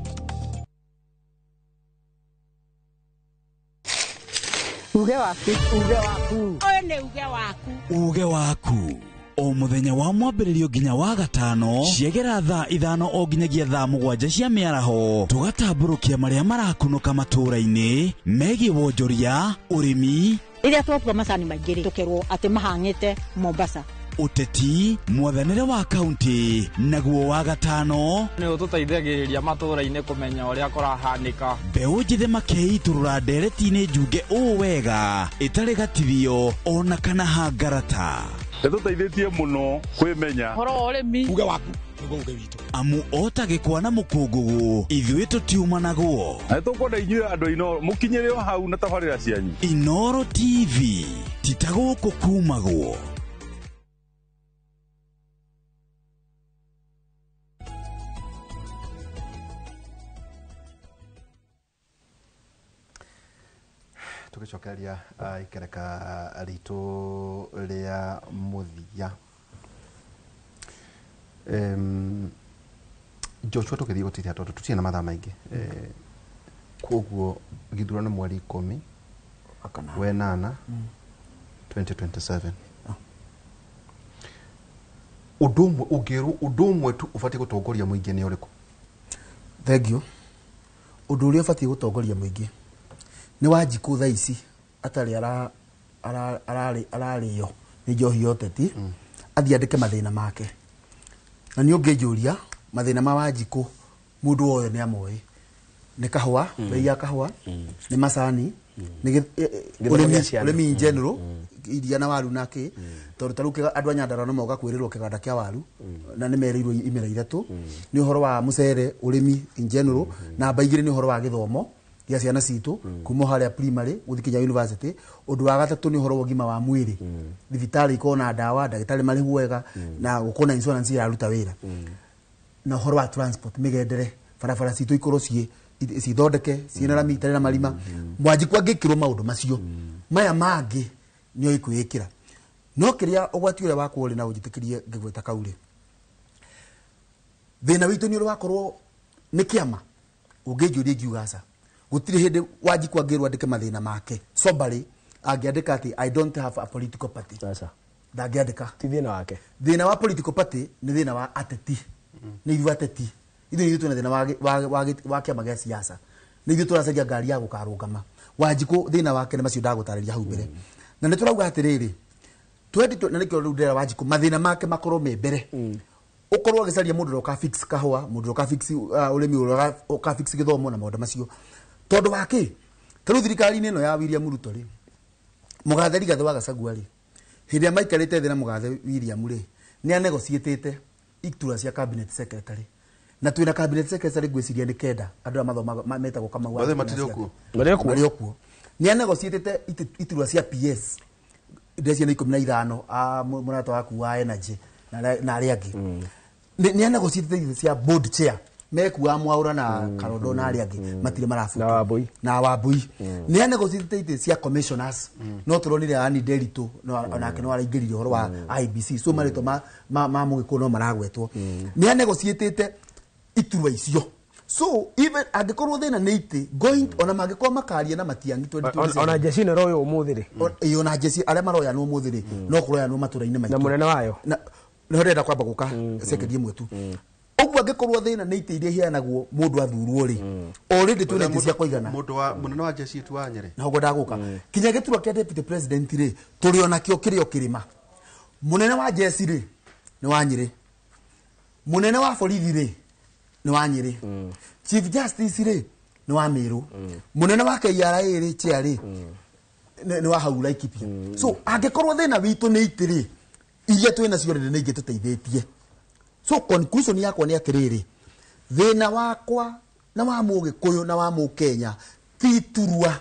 [SPEAKER 13] Uge waku. Uge waku. Ũyũ nĩ uge waku.
[SPEAKER 15] Uge waku. O muthenya wa mwambĩrĩrio nginya wa gatano ciegera thaa 5 o nginyagia thaa 7 cia mĩaraho tũgatambũrũkia marĩa marakunũka matũũra-inĩ megiĩ wonjoria, ũrĩmi,
[SPEAKER 13] rĩrĩa twatua macani maingĩ rĩ tũkerwo atĩ mahang'ĩte Mombasa,
[SPEAKER 15] ũteti, mwathanĩre wa kaunti, naguo wa gatano
[SPEAKER 18] nĩ ũtũteithagĩrĩria matũũra-inĩ kũmenya ũrĩa kũrahanĩka.
[SPEAKER 15] Mbeũ njĩthĩ makeitũrũra ndereti-inĩ njunge ũũ wega ĩtarĩ gatithio ona kana hangarata.
[SPEAKER 19] Nĩtũteithĩtie mũno kwĩmenya
[SPEAKER 18] ũhoro wa ũrĩmi.
[SPEAKER 15] Uge waku nĩguo uge witũ. Amu ota gĩkwa na mũkũngũgũ ithuĩ tũtiumanagwo.
[SPEAKER 19] Na nĩtũkwenda inyuĩ andũ a Inooro mũkinyĩre o hau na tabarĩra cianyu.
[SPEAKER 15] Inooro TV ti ta gũkũ kumagwo.
[SPEAKER 22] Tugicokereria ikereka ritũ rĩa mũthia. Joshua tũgĩthiĩ gũtithia tondũ tũtirĩ na mathaa maingĩ. Koguo gĩthurano mweri 10 wenana 2027. Ũndũ ũmwe ũngĩrwo ũndũ ũmwe tu ũbatiĩ gũtongoria mũingĩ nĩ ũrĩkũ?
[SPEAKER 23] Thank you. Ũndũ ũrĩa ũbatiĩ gũtongoria mũingĩ nĩ Wanjikũ thaa ici atarĩ ararĩo nĩ njohi ya ũteti, athiĩ andĩke mathĩna make. Na nĩ ũngĩnjũria mathĩna ma Wanjikũ mũndũ wothe nĩ amoĩ. Nĩ kahũa, bei ya kahũa, nĩ macani, nĩ ũrĩmi in general, iria na waru na kĩ, tondũ ta rĩu andũ a Nyandarua no moka kwĩrĩrwo kĩganda kĩa waru na nĩ merĩirwo imera 3. Nĩ ũhoro wa mũcere, ũrĩmi in general, namba 2 nĩ ũhoro wa gĩthomo gĩa ciana citũ kuma harĩa primary gũthiĩ kinya university. Ũndũ wa gatatũ nĩ ũhoro wa ũgima wa mwĩrĩ, thibitarĩ ikorwo na ndawa, ndagĩtarĩ marĩhwo wega, na gũkorwo na insurance iraruta wĩra, na ũhoro wa transport, mĩgendere, barabara citũ ikorwo cithondeke ciĩna rami itarĩ na marima. Mwanjikũ angĩkĩrwo maũndũ macio maya mangĩ nĩoĩ kwĩĩkĩra. No kĩrĩa ũgwati ũrĩa wakwo rĩ, na ũnjĩtĩkĩrie ngĩgwĩta kau rĩ, thĩna witũ nĩ ũrĩa wakorwo nĩ kĩama. Ũngĩnjũria ingiuga aca, gũtirĩ hĩndĩ Wanjikũ angĩrwo andĩke mathĩna make soberly, angĩandĩka atĩ I don't have a political party. Ndangĩandĩka.
[SPEAKER 2] Ti thĩna wake.
[SPEAKER 23] Thĩna wa political party nĩ thĩna wa ateti. Nĩ ithuĩ ateti. Ithuĩ nĩ ithuĩ twĩna thĩna wa kĩama gĩa siasa. Nĩ ithuĩ tũracaria ngari ya gũkarũgama. Wanjikũ thĩna wake nĩ macio ndagũtarĩria hau mbere. Na nĩ tũrauga atĩrĩrĩ, na nĩkĩo rĩu ndĩrera Wanjikũ mathĩna make makorwo me mbere. Ũkorwo agĩcaria mũndũ ũrĩa ũka fix kahũa, mũndũ ũrĩa ũka fix ũrĩmi, ũrĩa ũka fix gĩthomo na maũndũ macio. Tondũ wa kĩ? Ta rĩu thirikari-inĩ ĩno ya William Ruto rĩ, mũgathe Rigathĩ wa Gachagua rĩ, hĩndĩ ĩrĩa maikarĩte thĩ na mũgathe William rĩ, nĩ anegotiatĩte itura cia cabinet secretary. Na twĩna cabinet secretary ngwĩciria nĩ 9 andũ arĩa mathomaga metagwo Kamau wa
[SPEAKER 22] Othe matirĩ o kuo.
[SPEAKER 23] Marĩ o kuo. Nĩ anegotiatĩte iturwa cia PS ndĩreciria nĩ 15 a mũrata waku wa energy na arĩa angĩ. Nĩ anegotiatĩte itĩ cia board chair mekuaga Mwaura na Karondo na arĩa angĩ matirĩ marabutwo na Wambui. Nĩ anegotiatĩte itĩ cia commissioners, no tũronire Anne Nderitu onake no araingĩrire ũhoro wa IBC, so marĩtwa ma Mũgĩkũyũ no maragwetwo. Nĩ anegotiatĩte iturwa icio. So even angĩkorwo thĩna nĩ itĩ going ona mangĩkorwo makaria na Matiang'i 2027
[SPEAKER 2] ona jeshi nĩ royo ũmũthĩ rĩ,
[SPEAKER 23] ona jeshi arĩa maroyanwo ũmũthĩ rĩ, no kũroyanwo matũra-inĩ maitũ
[SPEAKER 2] na mũnene wayo
[SPEAKER 23] na nĩho ndĩrenda kwamba gũka sekendi ĩmwe tu. Ũguo angĩkorwo thĩna nĩ itĩ iria iheanagwo mũndũ athurwo rĩ, already twĩna itĩ cia kũigana.
[SPEAKER 22] Mũndũ wa mũnene wa jeshi tu wa Nyĩrĩ
[SPEAKER 23] na ũguo ndagũka kinya gĩturwa kĩa deputy president rĩ, tũrĩ ona kĩo kĩrĩ o kĩrĩma. Mũnene wa jeshi rĩ nĩ wa Nyĩrĩ, Munene wa borithi rĩ nĩ wa Nyĩrĩ. Chief Justice rĩ nĩ wa Meru. Munene wa KRA rĩ chair rĩ nĩ wa hau Laikipia. So angĩkorwo thĩna witũ nĩ itĩ rĩ, iria twĩ nacio rĩ nĩ ingĩtũteithĩtie. So conclusion yakwa nĩ atĩrĩrĩ, thĩna wakwa na wa Mũgĩkũyũ na wa Mũkenya ti iturwa,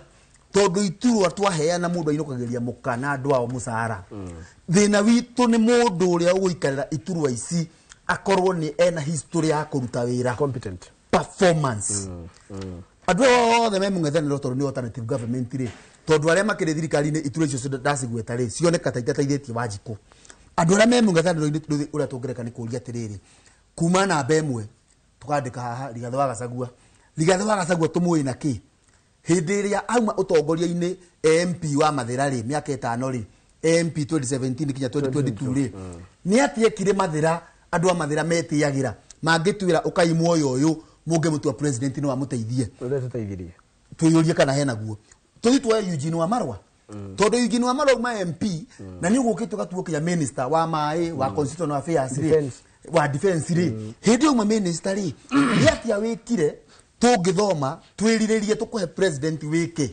[SPEAKER 23] tondũ iturwa twaheana mũndũ ainũkagĩria mũka na andũ ao mũcara. Thĩna witũ nĩ mũndũ ũrĩa ũgũikarĩra iturwa ici akorwo nĩ ena history ya kũruta wĩra.
[SPEAKER 2] Competent.
[SPEAKER 23] Performance. Andũ othe me mũng'ethanĩro tondũ nĩ alternative government rĩ, tondũ arĩa makĩrĩ thirikari-inĩ iturwa icio ndacigweta rĩ, cioneka ta itateithĩtie Wanjikũ. Andũ arĩa me mũng'ethanĩro-inĩ ũrĩa tũngĩreka nĩ kũũria atĩrĩrĩ, kuma namba ĩmwe tũkandĩka haha Rigathĩ wa Gachagua. Rigathĩ wa Gachagua tũmũĩ na kĩ? Hĩndĩ ĩrĩa auma ũtongoria-inĩ MP wa Mathĩra rĩ, mĩaka 5 rĩ, MP 2017 kinya 2022 rĩ, nĩ atiekire Mathĩra, andũ a Mathĩra metĩagĩra mangĩtuĩra ũkai muoyo ũyũ mũngĩmũtua president no amũteithie.
[SPEAKER 2] Ũrĩa tũteithirie.
[SPEAKER 23] Twĩyũrie kana hena guo. Tũthiĩ tuoye Eugene wa Marwa. Tondũ Eugene wa Marwa uma MP na nĩ ũgũkĩte ũgatuo kinya minister wa maĩ, wa constitutional affairs rĩ, wa defense rĩ. Hĩndĩ uma minister rĩ, nĩ atĩa wĩkire tũngĩthoma twĩrirĩrie tũkũhe president wĩke.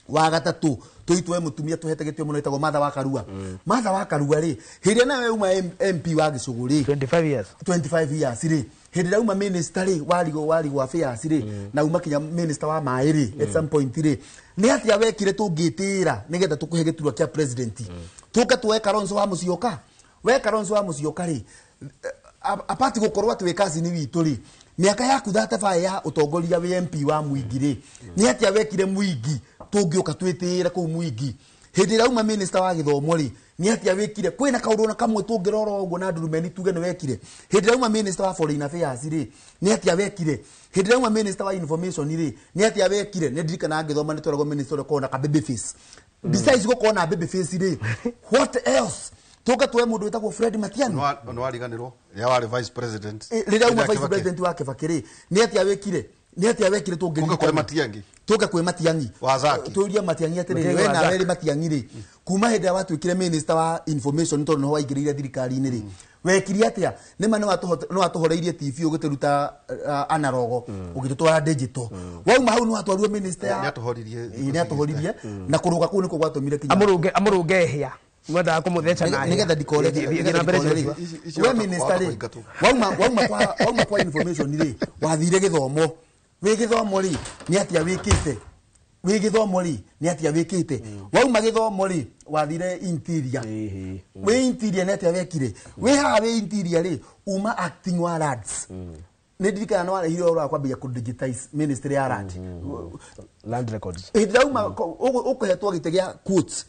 [SPEAKER 23] Wa gatatũ tũitwe mũtumia tũhete gĩtĩo mũno ĩtagwo Martha wa Karua. Martha wa Karua rĩ, hĩndĩ nawe uma MP wa Gĩcũgũ rĩ,
[SPEAKER 2] 25 years.
[SPEAKER 23] 25 years rĩ, hĩndĩ ĩrĩa uma minister rĩ, wa legal affairs rĩ, na uma kinya minister wa maĩ rĩ, at some point rĩ, nĩ atĩa wekire tũngĩtĩĩra nĩgetha tũkũhe gĩturwa kĩa president. Tũke tuoe Kalonzo wa Musyoka. We Kalonzo wa Musyoka rĩ, apati gũkorwo atĩ wĩ cousin witũ rĩ, mĩaka yaku 35 ya ũtongoria wĩ MP wa Mwingi rĩ, nĩ atĩa wekire Mwingi tũngĩũka twĩtĩĩre kũu Mwingi. Hĩndĩ ĩrĩa uma minister wa gĩthomo rĩ, nĩ atĩa wĩkire? Kwĩna kaũndũ ona kamwe tũngĩrora ũguo na ndurumeni tuge nĩ wekire. Hĩndĩ ĩrĩa uma minister wa foreign affairs rĩ, nĩ atĩa wekire? Hĩndĩ ĩrĩa uma minister wa information rĩ, nĩ atĩa wekire? Nĩ ndirikanaga ngĩthoma nĩ tweragwo minister ũrĩa ũkoragwo na ka baby face. Besides gũkorwo na baby face rĩ, what else? Tũka tuoe mũndũ wĩtagwo Fred Matiang'i.
[SPEAKER 22] Nĩ wariganĩrwo rĩrĩa warĩ vice president.
[SPEAKER 23] Rĩrĩa uma vice president wa Kibaki rĩ, nĩ atĩa wĩkire? Nĩ atĩa wekire tũngĩririkana?
[SPEAKER 22] Tũke kwĩ Matiang'i.
[SPEAKER 23] Tũke kwĩ Matiang'i. Tũrie Matiang'i atĩrĩrĩ, we nawe rĩ Matiang'i rĩ, kuma hĩndĩ ĩrĩa watuĩkire minister wa information tondũ nĩho waingĩrĩire thirikari-inĩ rĩ, wekire atĩa? Nĩ ma nĩ watũhoreirie TV ũgĩtũruta analogo, ũgĩtũtwara digital. Wauma hau nĩ watwarirwo minister ya
[SPEAKER 22] Nĩ
[SPEAKER 23] atũhoririe na kũrũga kũu nĩkuo gwatũmire kinya
[SPEAKER 2] amũrũnge hĩa. Mwendaga kũmũtheca na
[SPEAKER 23] nĩgetha ndikore we minister rĩ, wauma kwa information rĩ, wathire gĩthomo. Wĩ gĩthomo rĩ, nĩ atĩa wĩkĩte? Wĩ gĩthomo rĩ, nĩ atĩa wĩkĩte? Wauma gĩthomo rĩ, wathire interior. Wĩ interior nĩ atĩa wekire? Wĩ haha wĩ interior rĩ, uma acting wa lands. Nĩ ndirikana nĩ warehire ũhoro wa kwambĩrĩria kũ digitize ministry ya land.
[SPEAKER 2] Land records.
[SPEAKER 23] Hĩndĩ ĩrĩa uma ũkũhetwo gĩtĩ gĩa quotes,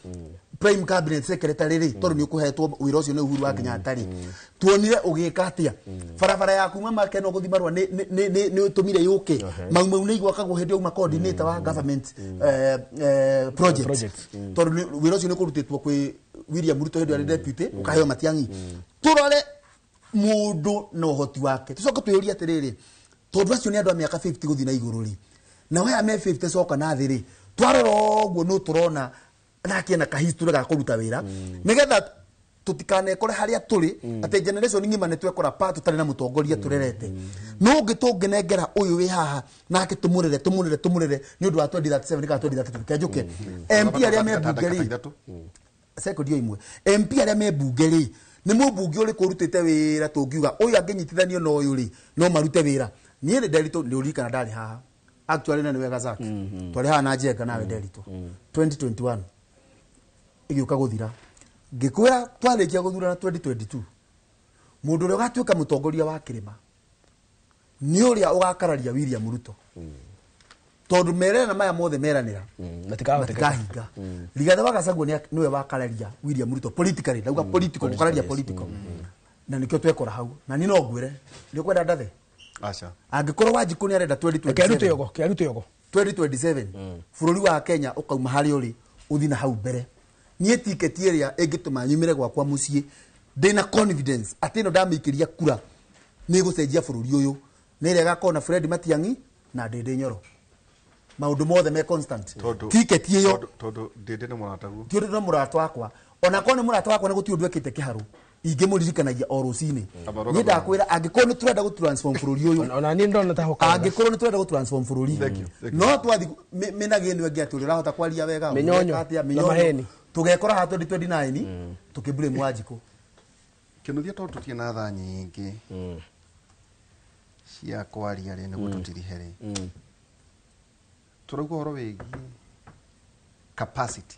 [SPEAKER 23] prime cabinet secretary rĩ, tondũ nĩ ũkũhetwo wĩra ũcio nĩ Uhuru wa Kenyatta rĩ, tuonire ũgĩka atĩa? Barabara ya kuma Makeno gũthiĩ Marũa nĩ ũtũmire yũke. Mau Mau nĩ igwakagwo hĩndĩ ĩyo uma coordinator wa government project. Tondũ wĩra ũcio nĩ ũkũrutĩtwo kwĩ William Ruto hĩndĩ ĩrĩa arĩ deputy, ũkaheo Matiang'i. Tũrore mũndũ na ũhoti wake. Tũcoke twĩyũrie atĩrĩrĩ, tondũ acio nĩ andũ a mĩaka 50 gũthiĩ na igũrũ rĩ, na aya me 50 coka na thĩ rĩ, twarora ũguo no tũrona nake ena kahistory ga kũruta wĩra, nĩgetha tũtikanekore harĩa tũrĩ atĩ generation ng'ima nĩ twekora pa tũtarĩ na mũtongoria tũrerete. No ũngĩ tũngĩnengera ũyũ wĩ haha nake tũmũrere tũmũrere tũmũrere nĩ ũndũ wa 2037 kana 2032 kenjũke. MP arĩa me mbunge rĩ, sekondi ĩmwe, MP arĩa me mbunge rĩ, nĩ mũmbunge ũrĩkũ ũrutĩte wĩra tũngiuga ũyũ angĩnyitithanio na ũyũ rĩ, no marute wĩra. Niĩ nĩ Nderitũ nĩ ũririkana ndarĩ haha. Actually na nĩ wega Zack. Twarĩ haha na Njenga nawe Nderitũ. 2021 ĩgĩũka gũthira. Ngĩkwĩra twarĩkia gũthurana 2022. Mũndũ ũrĩa ũgatuĩka mũtongoria wa kĩrĩma nĩ ũrĩa ũgakararia William Ruto. Tondũ merana maya mothe meranĩra matikahinga. Rigathĩ wa Gachagua nĩwe wakararia William Ruto politically, ndauga political, gũkararia political. Na nĩkĩo twekora hau. Na niĩ no ngwĩre, nĩ ũkwenda ndathe?
[SPEAKER 22] Aca.
[SPEAKER 23] Angĩkorwo Wanjikũ nĩ arenda 2027.
[SPEAKER 2] Kĩarute yogo.
[SPEAKER 23] 2027 bũrũri wa Kenya ũkauma harĩa ũrĩ ũthiĩ na hau mbere. Niĩ tiketi ĩrĩa ĩngĩtũma nyumĩre gwakwa mũciĩ ndĩna confidence atĩ ĩno ndamĩikĩria kura nĩ ĩgũcenjia bũrũri ũyũ, nĩ ĩrĩa ĩgakorwo na Fred Matiang'i na Ndĩndĩ Nyoro. Maũndũ mothe me constant. Tiketi ĩyo
[SPEAKER 22] tondũ Ndĩndĩ nĩ mũrataguo.
[SPEAKER 23] Ti ũndũ nĩ mũrata wakwa. Ona korwo nĩ mũrata wakwa na gũtirĩ ũndũ ekĩte kĩharũ. Ingĩmũririkanagia o rũcinĩ. Niĩ ndakwĩra angĩkorwo nĩ tũrenda gũ transform bũrũri ũyũ.
[SPEAKER 2] Ona niĩ ndona ta hoka.
[SPEAKER 23] Angĩkorwo nĩ tũrenda gũ transform bũrũri. No twathi mĩnagĩ ĩno ĩngĩ atĩ ũrĩa ũrahota kwaria wega.
[SPEAKER 2] Mĩnyonyo
[SPEAKER 23] ũreka atĩa,
[SPEAKER 2] na
[SPEAKER 23] mĩnyonyo.
[SPEAKER 2] maheni.
[SPEAKER 23] Tũgekora haha 2029 tũkĩblame Wanjikũ.
[SPEAKER 22] Kĩnuthia tondũ tũtirĩ na thaa nyingĩ cia kwaria rĩ nĩguo tũtirihe rĩ tũrauga ũhoro wĩgiĩ capacity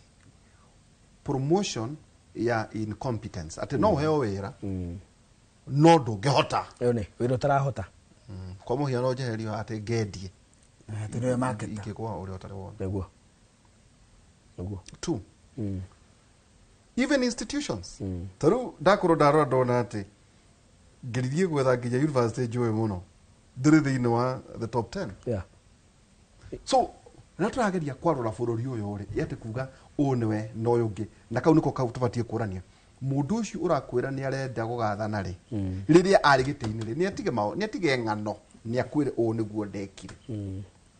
[SPEAKER 22] promotion ya incompetence atĩ no ũheo wĩra no ndũngĩhota.
[SPEAKER 2] Yone wĩra ũtarahota.
[SPEAKER 22] Kwa mũhiano njeherio atĩ ngendie
[SPEAKER 23] atĩ nĩwe marketer
[SPEAKER 22] ingĩgwa ũrĩa ũtarĩ wona.
[SPEAKER 2] Nĩguo. Nĩguo.
[SPEAKER 22] Two, even institutions ta rĩu ndakorwo ndarora ndona atĩ ngeririe gwetha nginya university njũĩ mũno ndĩrĩ thĩinĩ wa the top 10. So rĩrĩa tũrageria kwarũra bũrũri ũyũ rĩ atĩ kuga ũyũ nĩwe na ũyũ ũngĩ na kau nĩko kau tũbatiĩ kũrania mũndũ ũcio ũrakwĩra nĩ arenda gũgathana rĩ rĩrĩa arĩ gĩtĩ-inĩ rĩ nĩ atige ng'ano nĩ akwĩre ũũ nĩguo ndekire.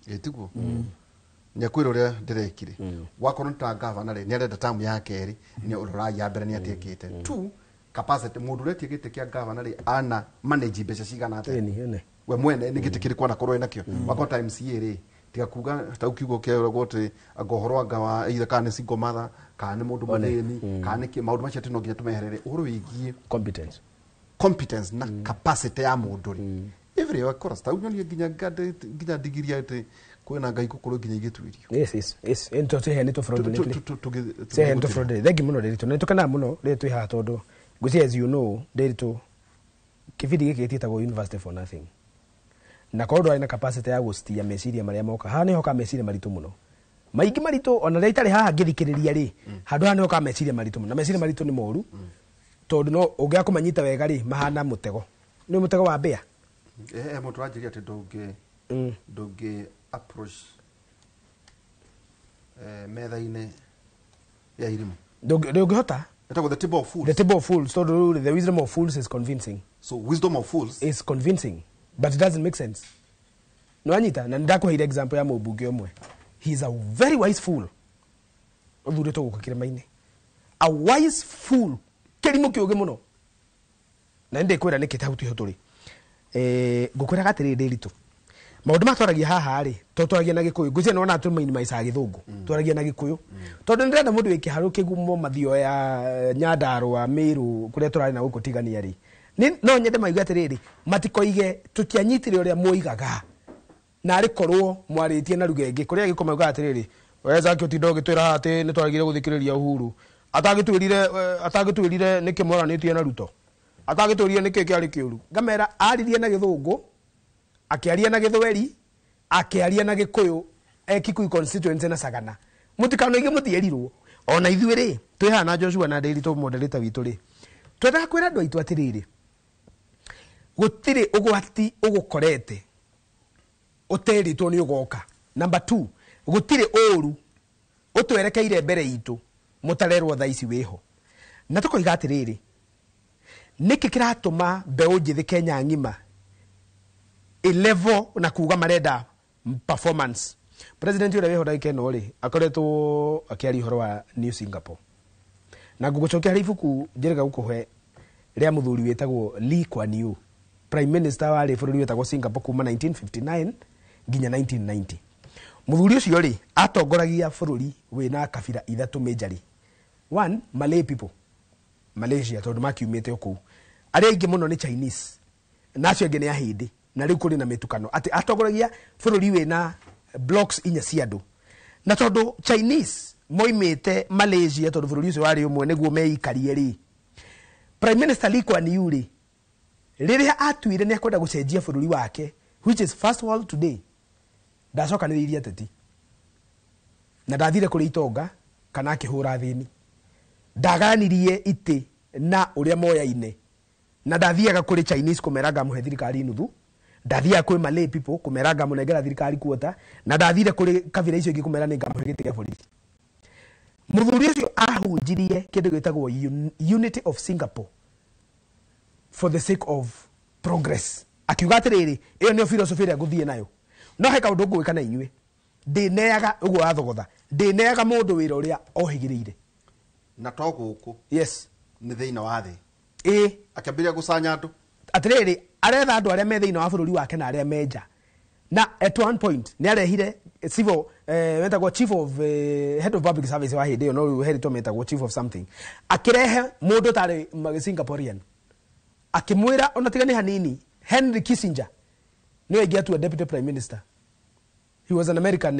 [SPEAKER 22] Ĩ tiguo nĩ akwĩre ũrĩa ndĩrekire. Wakorwo nĩ ta gavana rĩ nĩ arenda tamu ya kerĩ nĩ ũrorai ya mbere nĩ atiĩkĩte. Two, capacity mũndũ ũrĩa etie gĩtĩ kĩa gavana rĩ ana manage mbeca cigana atĩa we mwene nĩ gĩtĩ kĩrĩkũ anakorwo enakĩo. Wakorwo ta MCA rĩ tiga kuga ta ukiugo kĩeragwo atĩ anga ũhoro anga wa either kana nĩ single mother kana nĩ mũndũ mũthĩni kana nĩ kĩ maũndũ macio atĩ no nginya tũmeherere ũhoro wĩgiĩ
[SPEAKER 2] competence
[SPEAKER 22] competence na capacity ya mũndũ rĩ every of course ta unyonie nginya nginya ndigiria atĩ kwĩna ngai gũkorwo nginya igĩtuĩrio.
[SPEAKER 2] Yes. Ento tũheanĩtwo fraudulently. Tũheanĩtwo fraudulently. Thank you mũno Ndiritu. Na nĩtũkenaga mũno rĩrĩa twĩ haha tondũ ngwĩciria as you know Ndiritu kĩbindi gĩkĩ gĩtiĩtagwo University for Nothing. Na korwo ndwarĩ na capacity ya gũstia meciria marĩa moka haha nĩho ka meciria maritũ mũno maingĩ maritũ ona rĩrĩa itarĩ haha ngĩthikĩrĩria rĩ handũ haha nĩho ka meciria maritũ mũno na meciria maritũ nĩ moru tondũ no ũngĩaga kũmanyita wega rĩ mahana mũtego nĩ mũtego wa mbĩa.
[SPEAKER 22] Mũndũ aranjĩria atĩ ndũngĩ approach metha-inĩ ya irimũ.
[SPEAKER 2] Ndũngĩhota.
[SPEAKER 22] Ĩtagwo the table of fools.
[SPEAKER 2] The table of fools tondũ the wisdom of fools is convincing.
[SPEAKER 22] So wisdom of fools
[SPEAKER 2] is convincing but it doesn't make sense. No anyita na ndakuheire example ya mũmbunge ũmwe. He is a very wise fool. Ũthurĩtwo gũkũ kĩrĩma-inĩ. A wise fool. Kĩrimũ kĩũgĩ mũno. Na nĩndĩkwĩra nĩkĩ ta hau tiho tũrĩ. Ngũkwĩraga atĩrĩrĩ Ndiritu. Maũndũ maya twaragia haha rĩ, to twaragia na Gĩkũyũ. Ngwĩciria nĩwona tũminimize Gĩthũngũ. Twaragia na Gĩkũyũ. Tondũ nĩndĩrenda mũndũ wĩ kĩharũ kĩgumo mathioya Nyandarũa Mĩrũ kũrĩa tũrarĩ na gũkũ tigania rĩ. No nyende maigue atĩrĩrĩ matikoige tũtianyitire ũrĩa mwoigaga na arĩ korwo mwarĩtie na ruga ĩngĩ kũrĩa gĩkũ maugaga atĩrĩrĩ we Zaki ũtinda ũgĩtwĩra atĩ nĩ twagire gũthikĩrĩria Uhuru atagĩtwĩrire nĩkĩ mwaranĩtie na Ruto atagĩtwĩrire nĩkĩ kĩarĩ kĩũru ngamera aririe na Gĩthũngũ akĩaria na Gĩthweri akĩaria na Gĩkũyũ Kikuyu constituency na Sagana mũtikanoige mũtierirwo ona ithuĩ rĩ twĩ haha na Joshua na Ndiritu moderator witũ rĩ twendaga kwĩra andũ aitũ atĩrĩrĩ gũtirĩ ũgwati ũgũkorete ũterĩtwo nĩ ũgoka. Number 2 gũtirĩ ũru ũtwerekeire mbere itũ mũtarerwo thaa ici wĩho. Na tũkoiga atĩrĩrĩ nĩkĩ kĩratũma mbeũ njĩthĩ Kenya ng'ima ĩlevel na kuga marenda performance. President ũrĩa wĩho ndagĩka ĩno rĩ akoretwo akĩaria ũhoro wa New Singapore na ngũgũcokia harĩ ibuku njĩrĩga gũkũhe rĩa mũthuri wĩtagwo Lee Kuan Yew Prime Minister warĩ bũrũri wĩtagwo Singapore kuma 1959 nginya 1990. Mũthuri ũcio rĩ atongoragia bũrũri wĩna kabira ithatũ majorly. One, Malay people Malaysia tondũ makiumĩte o kũu. Arĩa aingĩ mũno nĩ Chinese na acio angĩ nĩ Ahĩndĩ na rĩu kũrĩ na mĩtukano atĩ atongoragia bũrũri wĩna blocks inya cia andũ na tondũ Chinese moimĩte Malaysia tondũ bũrũri ũcio warĩ ũmwe nĩguo meikarie rĩ Prime Minister Lee Kuan Yew rĩ rĩrĩa atuire nĩ akwenda gũcenjia bũrũri wake which is first world today ndacokanĩrĩirie ateti na ndathire kũrĩ itonga kana akĩhũra athĩni ndagayanirie itĩ na ũrĩa moyaine na ndathiaga kũrĩ Chinese kũmera ngamũhe thirikari nuthu ndathiaga kwĩ Malay people kũmera ngamũnengera thirikari kuota na ndathire kũrĩ kabira icio ingĩ kũmera nĩ ngamũhe gĩtĩ kĩa borithi. Mũthuri ũcio ahunjirie kĩndũ gĩtagwo Unity of Singapore for the sake of progress akiuga atĩrĩrĩ ĩyo nĩyo philosophy ĩrĩa ngũthiĩ nayo no he kaũndũ ngwĩka na inyuĩ ndĩneaga ũguo wathogotha ndĩneaga mũndũ wĩra ũrĩa ohĩgĩrĩire
[SPEAKER 22] na to gũkũ
[SPEAKER 2] yes
[SPEAKER 22] nĩ thĩinĩ wa thĩ
[SPEAKER 2] Ĩ.
[SPEAKER 22] Akĩambĩrĩria gũcanya andũ.
[SPEAKER 2] Atĩrĩrĩ, aretha andũ arĩa me thĩinĩ wa bũrũri wake na arĩa me nja. Na at one point nĩ arehire civil wetagwo chief of head of public service wa hĩndĩ ĩyo, no rĩu heritwo metagwo chief of something. Akĩrehe mũndũ ũtarĩ Singaporean, akĩmwĩra ona tiga nĩ hanini, Henry Kissinger nĩwe ingĩatua deputy prime minister. He was an American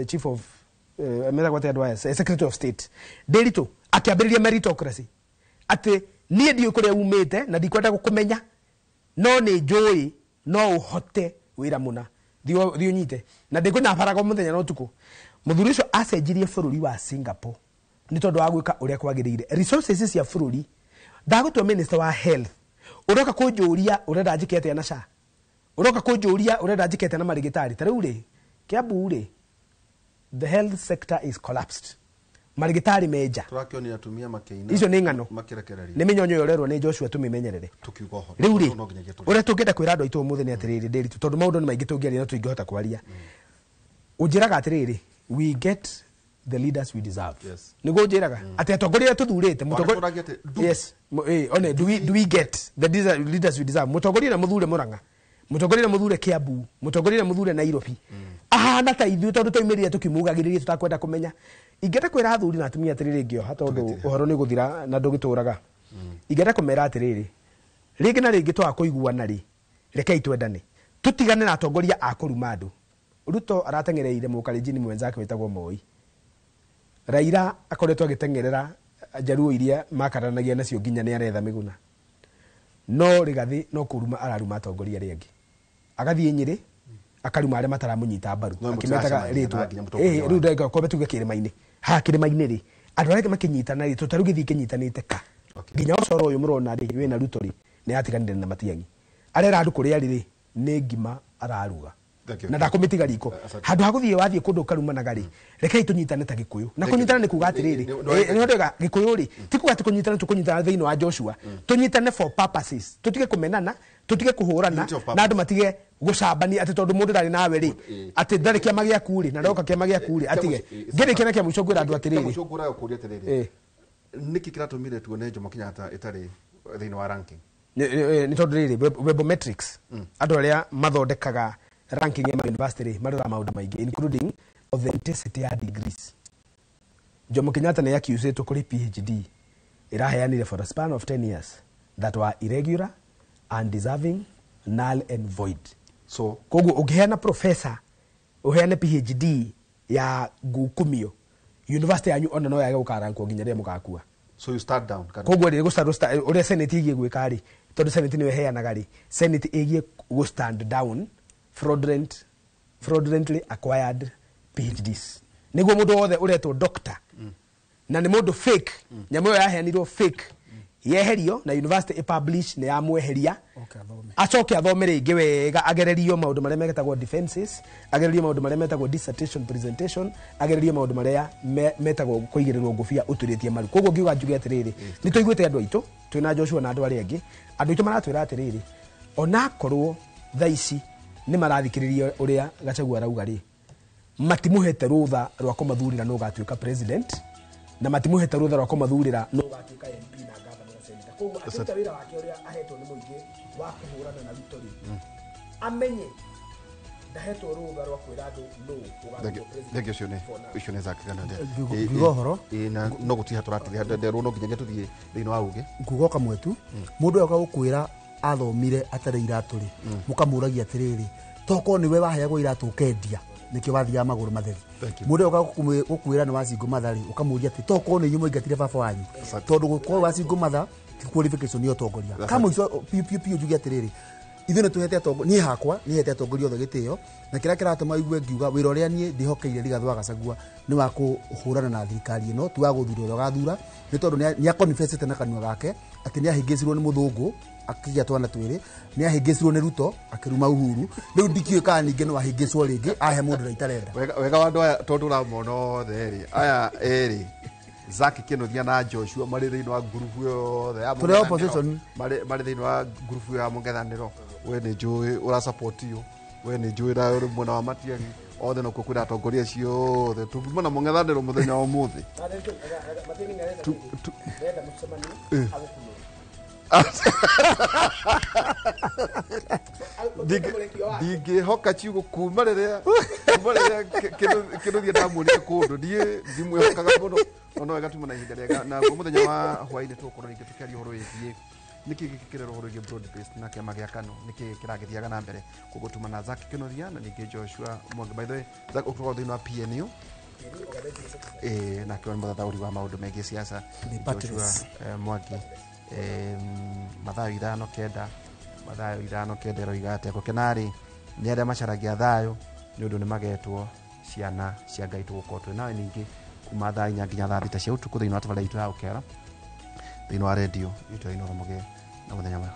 [SPEAKER 2] chief of metagwo atĩa andũ aya, secretary of state. Ndĩritũ akĩambĩrĩria meritocracy, atĩ niĩ ndiũĩ kũrĩa umĩte na ndikwenda gũkũmenya, no nĩ njũĩ no ũhote wĩra mũna, thiĩ ũnyite na ndĩkũnyabaraga mũthenya na ũtukũ. Mũthuri ũcio acenjirie bũrũri wa Singapore nĩ tondũ wa gwĩka ũrĩa kwagĩrĩire. Resources cia bũrũri, ndagũtua minister wa health, ũroka kũnjũria ũrenda njĩke atĩa na SHA, ũroka kũnjũria ũrenda njĩke atĩa na marĩgĩtarĩ. Ta rĩu rĩ, Kiambu rĩ, the health sector is collapsed, marĩgĩtarĩ menja.
[SPEAKER 22] Tũrakĩonire atumia makĩina.
[SPEAKER 2] Icio nĩ ng'ano.
[SPEAKER 22] Makĩrekereria.
[SPEAKER 2] Nĩ mĩnyonyo ĩyo ũrerwo nĩ Joshua tũmĩmenyerere.
[SPEAKER 22] Tũkiuga ũhoro.
[SPEAKER 2] Rĩu rĩ,
[SPEAKER 22] No nginyagia tũrĩe.
[SPEAKER 2] ũrĩa tũngĩenda kwĩra andũ aitũ ũmũthĩ nĩ atĩrĩrĩ, Ndĩritũ, tondũ maũndũ nĩ maingĩ tũngĩaria na tũingĩhota kwaria. Ũnjĩraga atĩrĩrĩ, we get the leaders we deserve.
[SPEAKER 22] Yes.
[SPEAKER 2] Nĩguo ũnjĩraga atĩ atongoria arĩa tũthurĩte,
[SPEAKER 22] Wanatũragia atĩ, do-
[SPEAKER 2] Yes, one, do we get the leaders we deserve? Mũtongoria ũrĩa mũthure Murang'a, mũtongoria ũrĩa mũthure Kiambu, mũtongoria ũrĩa mũthure Nairobi, ahana ta ithuĩ tondũ twaumĩrire tũkĩmugagĩrĩria tũtakwenda kũmenya. Ingĩenda kwĩra athuri na atumia atĩrĩrĩ, ngĩoha tondũ ũhoro nĩ gũthira na ndũgĩtũraga, ingĩenda kũmera atĩrĩrĩ, rĩngĩ na rĩngĩ twaga kũiguana rĩ, rekei twendane, tũtigane na atongoria a kũruma andũ. Ruto arateng'ereire mũkalenjini mwenzake wĩtagwo Moi. Raila akoretwo agĩteng'erera njaruo iria makaranagia nacio nginya nĩ aretha Mĩguna. No Rigathi no kũruma araruma atongoria arĩa angĩ, agathiĩ Nyĩrĩ akaruma arĩa mataramũnyita mbaru,
[SPEAKER 22] No
[SPEAKER 2] akĩmetaga
[SPEAKER 22] mũtiracemania
[SPEAKER 2] rĩtwa.
[SPEAKER 22] na nginya mũtongoria
[SPEAKER 2] Ĩĩ, rĩu ndagĩka kwambe tuge kĩrĩma-inĩ, haha kĩrĩma-inĩ rĩ, andũ arĩa angĩ makĩnyitana rĩ, tũtarũ gĩthiĩ kĩnyitanĩte ka nginya ũcoro ũyũ mũrona rĩ wĩna Ruto rĩ, nĩ atiganire na Matiang'i. Arera andũ kũrĩa arĩ rĩ, nĩ ngima araruga
[SPEAKER 22] Thank you.
[SPEAKER 2] na ndakũmĩtiga riko.
[SPEAKER 22] Asante.
[SPEAKER 2] Handũ ha gũthiĩ wathiĩ kũndũ ũkarumanaga rĩ, rekei tũnyitane ta Gĩkũyũ. Na
[SPEAKER 22] Thank you.
[SPEAKER 2] kũnyitana nĩ kuga atĩrĩrĩ, nĩ ndauga Gĩkũyũ rĩ, ti kuga atĩ kũnyitana tũkũnyitana thĩinĩ wa Joshua, tũnyitane for purposes, tũtige kũmenana, tũtige kũhũrana,
[SPEAKER 22] Unity of purpose.
[SPEAKER 2] na andũ matige gũcambania atĩ tondũ mũndũ ndarĩ nawe rĩ, atĩ ndarĩ kĩama gĩaku rĩ, na ndoka kĩama gĩaku rĩ, atige. Ngĩrĩkia na kĩa mũico ngwĩra andũ atĩrĩrĩ,
[SPEAKER 22] Mũico ngũraga kũria atĩrĩrĩ, nĩkĩ kĩratũmire tuone Jomo Kenyatta ĩtarĩ thĩinĩ wa ranking?
[SPEAKER 2] Nĩ tondũ rĩrĩ, webometrics, andũ arĩa mathondekaga ranking ya university rĩ, maroraga maũndũ maingĩ including authenticity ya degrees. Jomo Kenyatta nĩ accusĩtwo kũrĩ PhD ĩraheanire for a span of 10 years that were irregular, undeserving, null and void.
[SPEAKER 22] So
[SPEAKER 2] koguo ũngĩheana professor ũheane PhD ya ngukumio, university yanyu ona no yage gũkarankwo nginya rĩrĩa mũgakua.
[SPEAKER 22] So you start down kana?
[SPEAKER 2] Koguo rĩ, ũrĩa senate ĩgiĩ gwĩka rĩ, tondũ senate nĩyo ĩheanaga rĩ, senate ĩgiĩ gũ stand down fraudulently acquired PhDs, nĩguo mũndũ wothe ũretwo doctor na nĩ mũndũ fake, nyamũ ĩyo yaheanirwo fake, yeherio na university ĩpublish nĩ yamweheria, acoke athome rĩngĩ wega, agererio maũndũ marĩa metagwo defenses, agererio maũndũ marĩa metagwo dissertation presentation, agererio maũndũ marĩa metagwo kũigĩrĩrwo ngũbia ũturĩtie maru. Koguo ngiuga njuge atĩrĩrĩ, nĩ tũiguĩte andũ aitũ twĩna Joshua na andũ arĩa angĩ, andũ aitũ maratwĩra atĩrĩrĩ, onakorwo thaa ici nĩ marathikĩrĩria ũrĩa Gachagua arauga rĩ, matimũhete rũtha rwa kũmathurĩra nũ ũgatuĩka president, na matimũhete rũtha rwa kũmathurĩra nũ ũgatuĩka MP na governor na senator. Koguo akĩruta wĩra wake ũrĩa ahetwo nĩ mũingĩ wa kũhũrana na Ruto rĩ, amenye ndahetwo rũtha rwa kwĩra andũ nũ ũgatuĩka president.
[SPEAKER 22] Thank you. Ũcio nĩ
[SPEAKER 2] For now.
[SPEAKER 22] ũcio nĩ Zack Kanande.
[SPEAKER 23] Ngiuga ũhoro.
[SPEAKER 22] Na no gũtiha tũratiriha, nderwo no nginyagia tũthiĩ thĩinĩ wa uge.
[SPEAKER 23] Nguga kamwe tu, mũndũ ũyũ agũkwĩra athomire atarĩ iratũ rĩ, mũkamũragia atĩrĩrĩ, tokorwo nĩwe waheagwo iratũ ũkendia, nĩkĩo wathiaga magũrũ matheri.
[SPEAKER 22] Thank you.
[SPEAKER 23] Mũndũ ũyũ gũkwĩra nĩ wa single mother rĩ, ũkamũria atĩ tokorwo nĩ inyuĩ mwaingatire baba wanyu, tondũ gũkorwo wa single mother ti qualification ya ũtongoria. Kamũico piũ piũ piũ njuge atĩrĩrĩ, ithuĩ nĩ tũhete atongoria, niĩ hakwa nĩ hete atongoria othe gĩtĩo, na kĩrĩa kĩratũma igue ngiuga wĩra ũrĩa niĩ ndĩhokeire Rigathĩ wa Gachagua nĩ wa kũhũrana na thirikari ĩno, ti wa gũthura ũrĩa ũgathura, nĩ tondũ nĩ aconfessĩte na kanua gake atĩ nĩ ahĩngĩcirwo nĩ mũthũngũ akĩgĩa twana twĩrĩ, nĩ ahĩngĩcirwo nĩ Ruto akĩruma Uhuru, rĩu ndikĩũĩ kana ningĩ no ahĩngĩcwo rĩngĩ ahe mũndũ ũrĩa itarenda.
[SPEAKER 22] Wega wa andũ aya tondũ ũramona othe rĩ, aya erĩ Zack Kĩnuthia na Joshua marĩ thĩinĩ wa ngurubu yothe ya
[SPEAKER 23] Tũrĩ
[SPEAKER 22] mũng'ethanĩro.
[SPEAKER 23] opposition.
[SPEAKER 22] Marĩ thĩinĩ wa ngurubu ya mũng'ethanĩro. We nĩ njũĩ ũra support we nĩ njũĩ na ũrĩ mwena wa Matiang'i, othe nokuo kwĩna atongoria acio othe tũngiuma na mũng'ethanĩro mũthenya wa ũmũthĩ.
[SPEAKER 2] Matiang'i nĩarenda mũcemanio agũkunũre.
[SPEAKER 22] Ndingĩhoka ciugo kuma rĩrĩa kĩnũthia ndamuonire kũndũ ndiĩ ndimwĩhokaga mũno no no wega tuma na ihinda rĩega na guo mũthenya wa hwainĩ tũgũkorwo rĩngĩ tũkĩaria ũhoro wĩgiĩ nĩkĩ gĩkĩ kĩrerwo ũhoro wĩgiĩ broad based na kĩama gĩa KANU nĩkĩ kĩragĩthiaga na mbere koguo tuma na Zack Kĩnuthia na ningĩ Joshua Mwangi. By the way, Zack ũkoragwo thĩinĩ wa PNU, nake nĩ mũthathaũri wa maũndũ megiĩ siasa. Joshua Mwangi, Mathayo 5:9, Mathayo 5:9 ĩroiga atĩa? Gũkena-rĩ nĩ arĩa macaragia thayũ nĩ ũndũ nĩ magetwo ciana cia Ngai. Tũgũkorwo twĩ nawe ningĩ kuma thaa 4 nginya thaa 6 cia ũtukũ thĩinĩ wa tabarĩra itũ ya Ũkera thĩinĩ wa redio itũ ya Inooro. Mũgĩe na mũthenya mwega.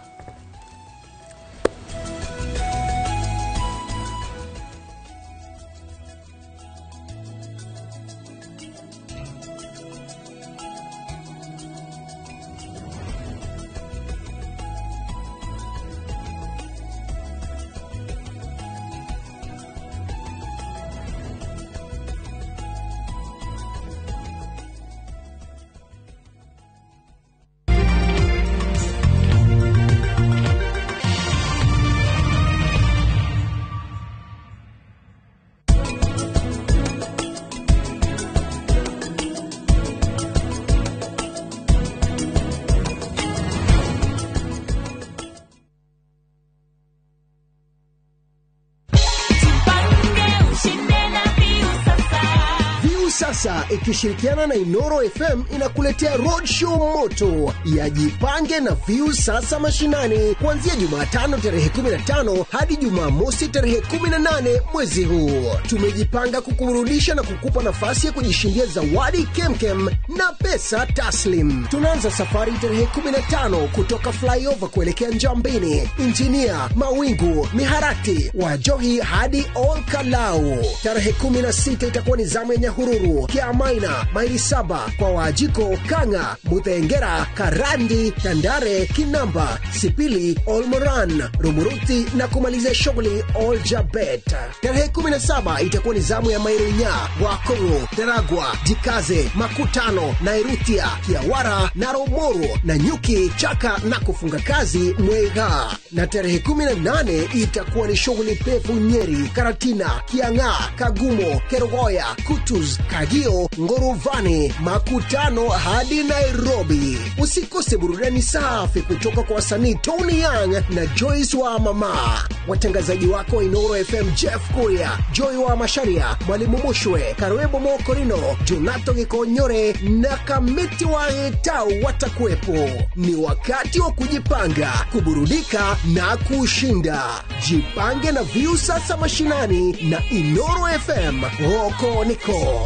[SPEAKER 3] Sasa ikishirikiana na Inoro FM inakuletea roadshow moto ya Jipange na View Sasa Mashinani kuanzia Jumatano tarehe 15 hadi Jumamosi tarehe 18 mwezi huu. Tumejipanga kukuburudisha na kukupa nafasi ya kujishindia zawadi kemkem na pesa taslim. Tunaanza safari tarehe 15 kutoka Flyover kuelekea Njambini, Injinia, Mawingu, Miharati, Wajohi hadi Olkalau. Tarehe 16 itakuwa ni zamu ya Nyahururu, Kiamaina, Maili 7 kwa Wajiko, Kanga, Muthengera, Karandi, Tandare, Kinamba, Sipili, Olmoran, Rumuruti na kumalizia shughuli Oljabet. Tarehe 17 itakuwa ni zamu ya Mairunya, Wakongo, Daragwa, Jikaze, Makutano, Nairutia, Kiawara na Romoro na Nyuki, Chaka na kufunga kazi Mwega. Na tarehe 18 itakuwa ni shughuli pevu Nyeri, Karatina, Kiang'a, Kagumo, Kerogoya, Kutus, Kagio, Ngoruvani, Makutano hadi Nairobi. Usikose burudani safi kutoka kwa wasanii Tony Young na Joyce wa Mama. Watangazaji wako Inoro FM Jeff Kuria, Joy wa Masharia, Mwalimu Mushwe, Karwebo Mokorino, Jonato Gikonyore na Kamiti wa Etau watakuwepo. Ni wakati wa kujipanga, kuburudika na kushinda. Jipange na View Sasa Mashinani na Inoro FM. Roko niko.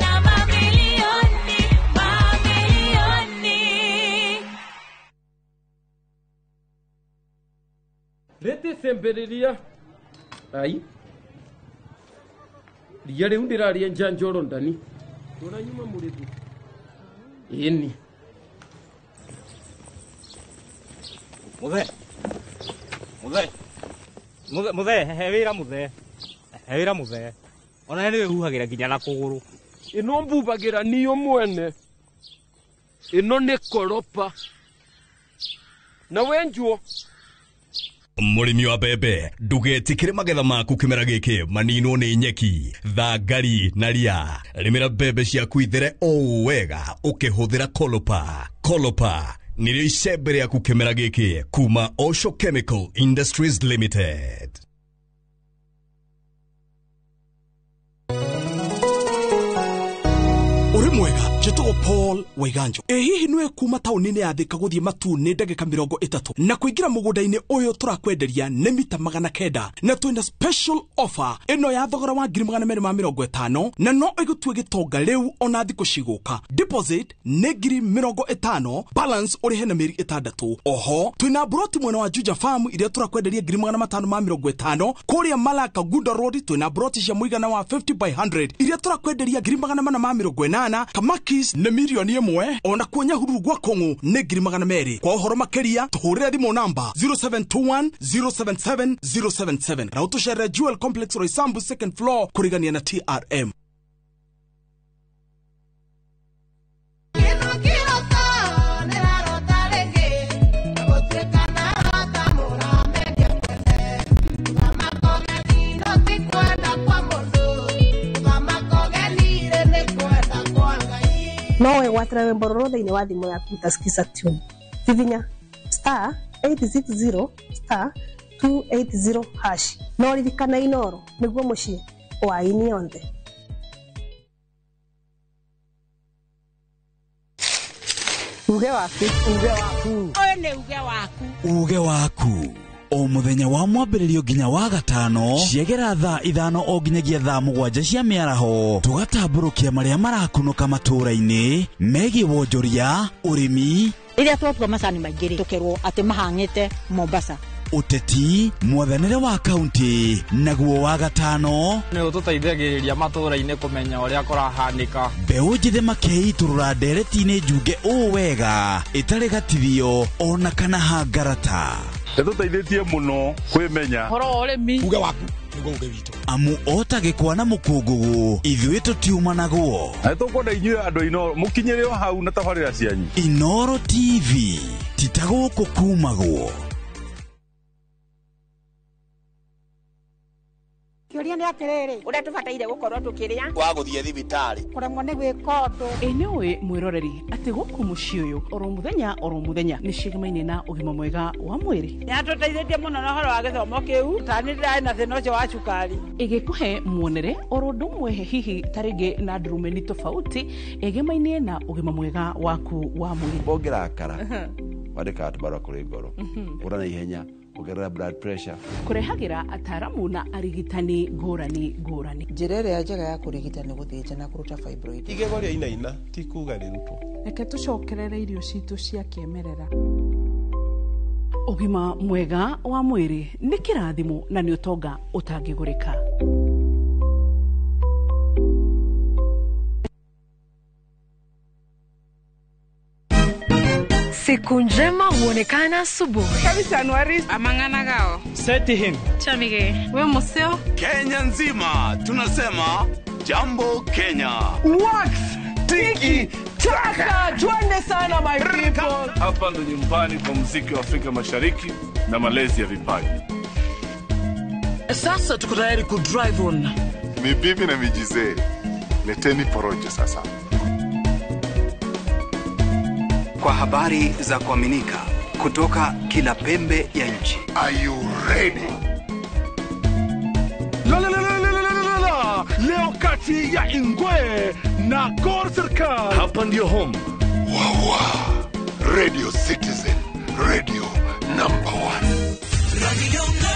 [SPEAKER 1] Rete semberiria ai ria riu ndiraria njanjoro ndani ndona nyuma muritu ini
[SPEAKER 5] muthe muthe muthe muthe he wira muthe he wira muthe ona ni wihuhagira nginya na kuguru
[SPEAKER 1] ino mbubagira niyo mwene ino ni koropa na wenjuo.
[SPEAKER 8] Mũrĩmi wa mbembe ndũgetĩkĩre magetha maku kĩmera gĩkĩ maninwo nĩ nyeki, thangari na ria. Rĩmĩra mbembe ciaku ithere o wega ũkĩhũthĩra Kolopa. Kolopa nĩrĩo icembe rĩaku kĩmera gĩkĩ kuma Osho Chemical Industries Limited.
[SPEAKER 11] Uri mwega njĩtagwo Paul Waiganjo. Ĩ hihi nĩwe kuma taũni-inĩ ya Thika gũthiĩ Matuu nĩ ndagĩka 30 na kũingĩra mũgũnda-inĩ ũyũ tũrakwenderia nĩ mita 900 na twĩna special offer ĩno ya thogora wa 250,000 na no ĩgũtue gĩtonga rĩu ona thikũ cigũka. Deposit nĩ 50,000, balance ũrĩhe na mĩeri 6. Oho twĩna broti mwena wa Juja Farm iria tũrakwenderia 550,000. Kũrĩa Malaka Gunda Road twĩna broti cia mũigana wa 50 by 100 iria tũrakwenderia 480,000. Kamakis nĩ 1,000,000 ona kuo Nyahururu gwa Kong'u nĩ 200,000. Kwa ũhoro makĩria tũhũrĩre thimũ namba 0721 077 077 na ũtũcerere Jewel Complex Roysambu second floor kũrigania na TRM.
[SPEAKER 9] No wĩgwatĩre rwĩmbo rũrũ thĩinĩ wa thimũ yaku ta Skiza Tune. Hihinya star 860 star 280 hash. No ririkana Inooro nĩguo mũciĩ wa aini othe.
[SPEAKER 13] Uge waku, uge waku.
[SPEAKER 14] Ũyũ nĩ uge waku.
[SPEAKER 15] Uge waku. O mũthenya wa mwambĩrĩrio nginya wa gatano ciegera thaa 5 o nginyagia thaa 7 cia mĩaraho tũgatambũrũkia marĩa marakunũka matũũra-inĩ megiĩ wonjoria, ũrĩmi,
[SPEAKER 16] rĩrĩa twatua macani maingĩ rĩ tũkerwo atĩ mahang'ĩte Mombasa,
[SPEAKER 15] ũteti, mwathanĩre wa kaunti, naguo wa gatano
[SPEAKER 18] nĩ ũtũteithagĩrĩria matũũra-inĩ kũmenya ũrĩa kũrahanĩka.
[SPEAKER 15] Mbeũ njĩthĩ makeitũrũra ndereti-inĩ njunge ũũ wega ĩtarĩ gatithio ona kana hangarata.
[SPEAKER 19] Ĩtũteithĩtie mũno kwĩmenya
[SPEAKER 18] ũhoro wa ũrĩmi.
[SPEAKER 6] Uge waku nĩguo uge witũ.
[SPEAKER 15] Amu ota gĩkwa na mũkũngũgũ ithuĩ tũtiumanagwo.
[SPEAKER 19] Na nĩtũkwenda inyuĩ andũ a Inooro mũkinyĩre o hau na tabarĩra cianyu.
[SPEAKER 15] Inooro TV ti ta gũkũ kumagwo.
[SPEAKER 17] Kĩũria nĩ atĩrĩrĩ, ũrĩa tũbataire gũkorwo tũkĩrĩa
[SPEAKER 25] wa gũthiĩ thibitarĩ
[SPEAKER 17] kũremwo nĩ gwĩka ũndũ.
[SPEAKER 20] Ĩ nĩ ũĩ mwĩroreri atĩ gũkũ mũciĩ ũyũ oro mũthenya nĩ cigamaine na ũgima mwega wa mwĩrĩ.
[SPEAKER 27] Nĩatũteithĩtie mũno na ũhoro wa gĩthomo kĩu, tani ndĩrarĩ na thĩna ũcio wa cukari.
[SPEAKER 20] Ĩgĩkũhe muonere oro ũndũ ũmwe hihi ta rĩngĩ na ndurumeni tofauti ĩgemaine na ũgima mwega waku wa mwĩrĩ.
[SPEAKER 21] Ũngĩrakara wandĩkaga tũbarũa kũrĩ ngoro, ũra na ihenya ongerera blood pressure.
[SPEAKER 20] Kũrehagĩra ataramu na arigitani ngũrani ngũrani.
[SPEAKER 24] Njĩra ĩrĩa njega ya kũrigita nĩ gũthĩnja na kũruta fibroid.
[SPEAKER 26] Igego rĩa inaina ti kuga rĩrutwo.
[SPEAKER 29] Reke tũcokerere irio citũ cia kĩmerera.
[SPEAKER 20] Ũgima mwega wa mwĩrĩ nĩ kĩrathimo na nĩ ũtonga ũtangĩgũrĩka.
[SPEAKER 30] Siku njema huonekana asubuhi.
[SPEAKER 31] Kabisa Anuari amangana gao.
[SPEAKER 18] Seti him.
[SPEAKER 31] Chamige. We museo.
[SPEAKER 32] Kenya nzima tunasema jambo Kenya.
[SPEAKER 6] Wax tiki taka twende sana my people.
[SPEAKER 19] Hapa ndo nyumbani kwa muziki wa Afrika Mashariki na malezi ya vipaji.
[SPEAKER 27] Sasa tuko tayari ku drive on.
[SPEAKER 33] Ni bibi na mijizee. Leteni porojo sasa.
[SPEAKER 34] Kwa habari za kuaminika kutoka kila pembe ya nchi.
[SPEAKER 33] Are you ready?
[SPEAKER 19] La la la la la la la. Leo kati ya Ingwe na Gor Serikal. Hapa ndio home.
[SPEAKER 33] Wawa. Radio Citizen, radio number 1.
[SPEAKER 35] Radio number 1.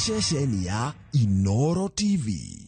[SPEAKER 3] Ceceni ya Inooro TV.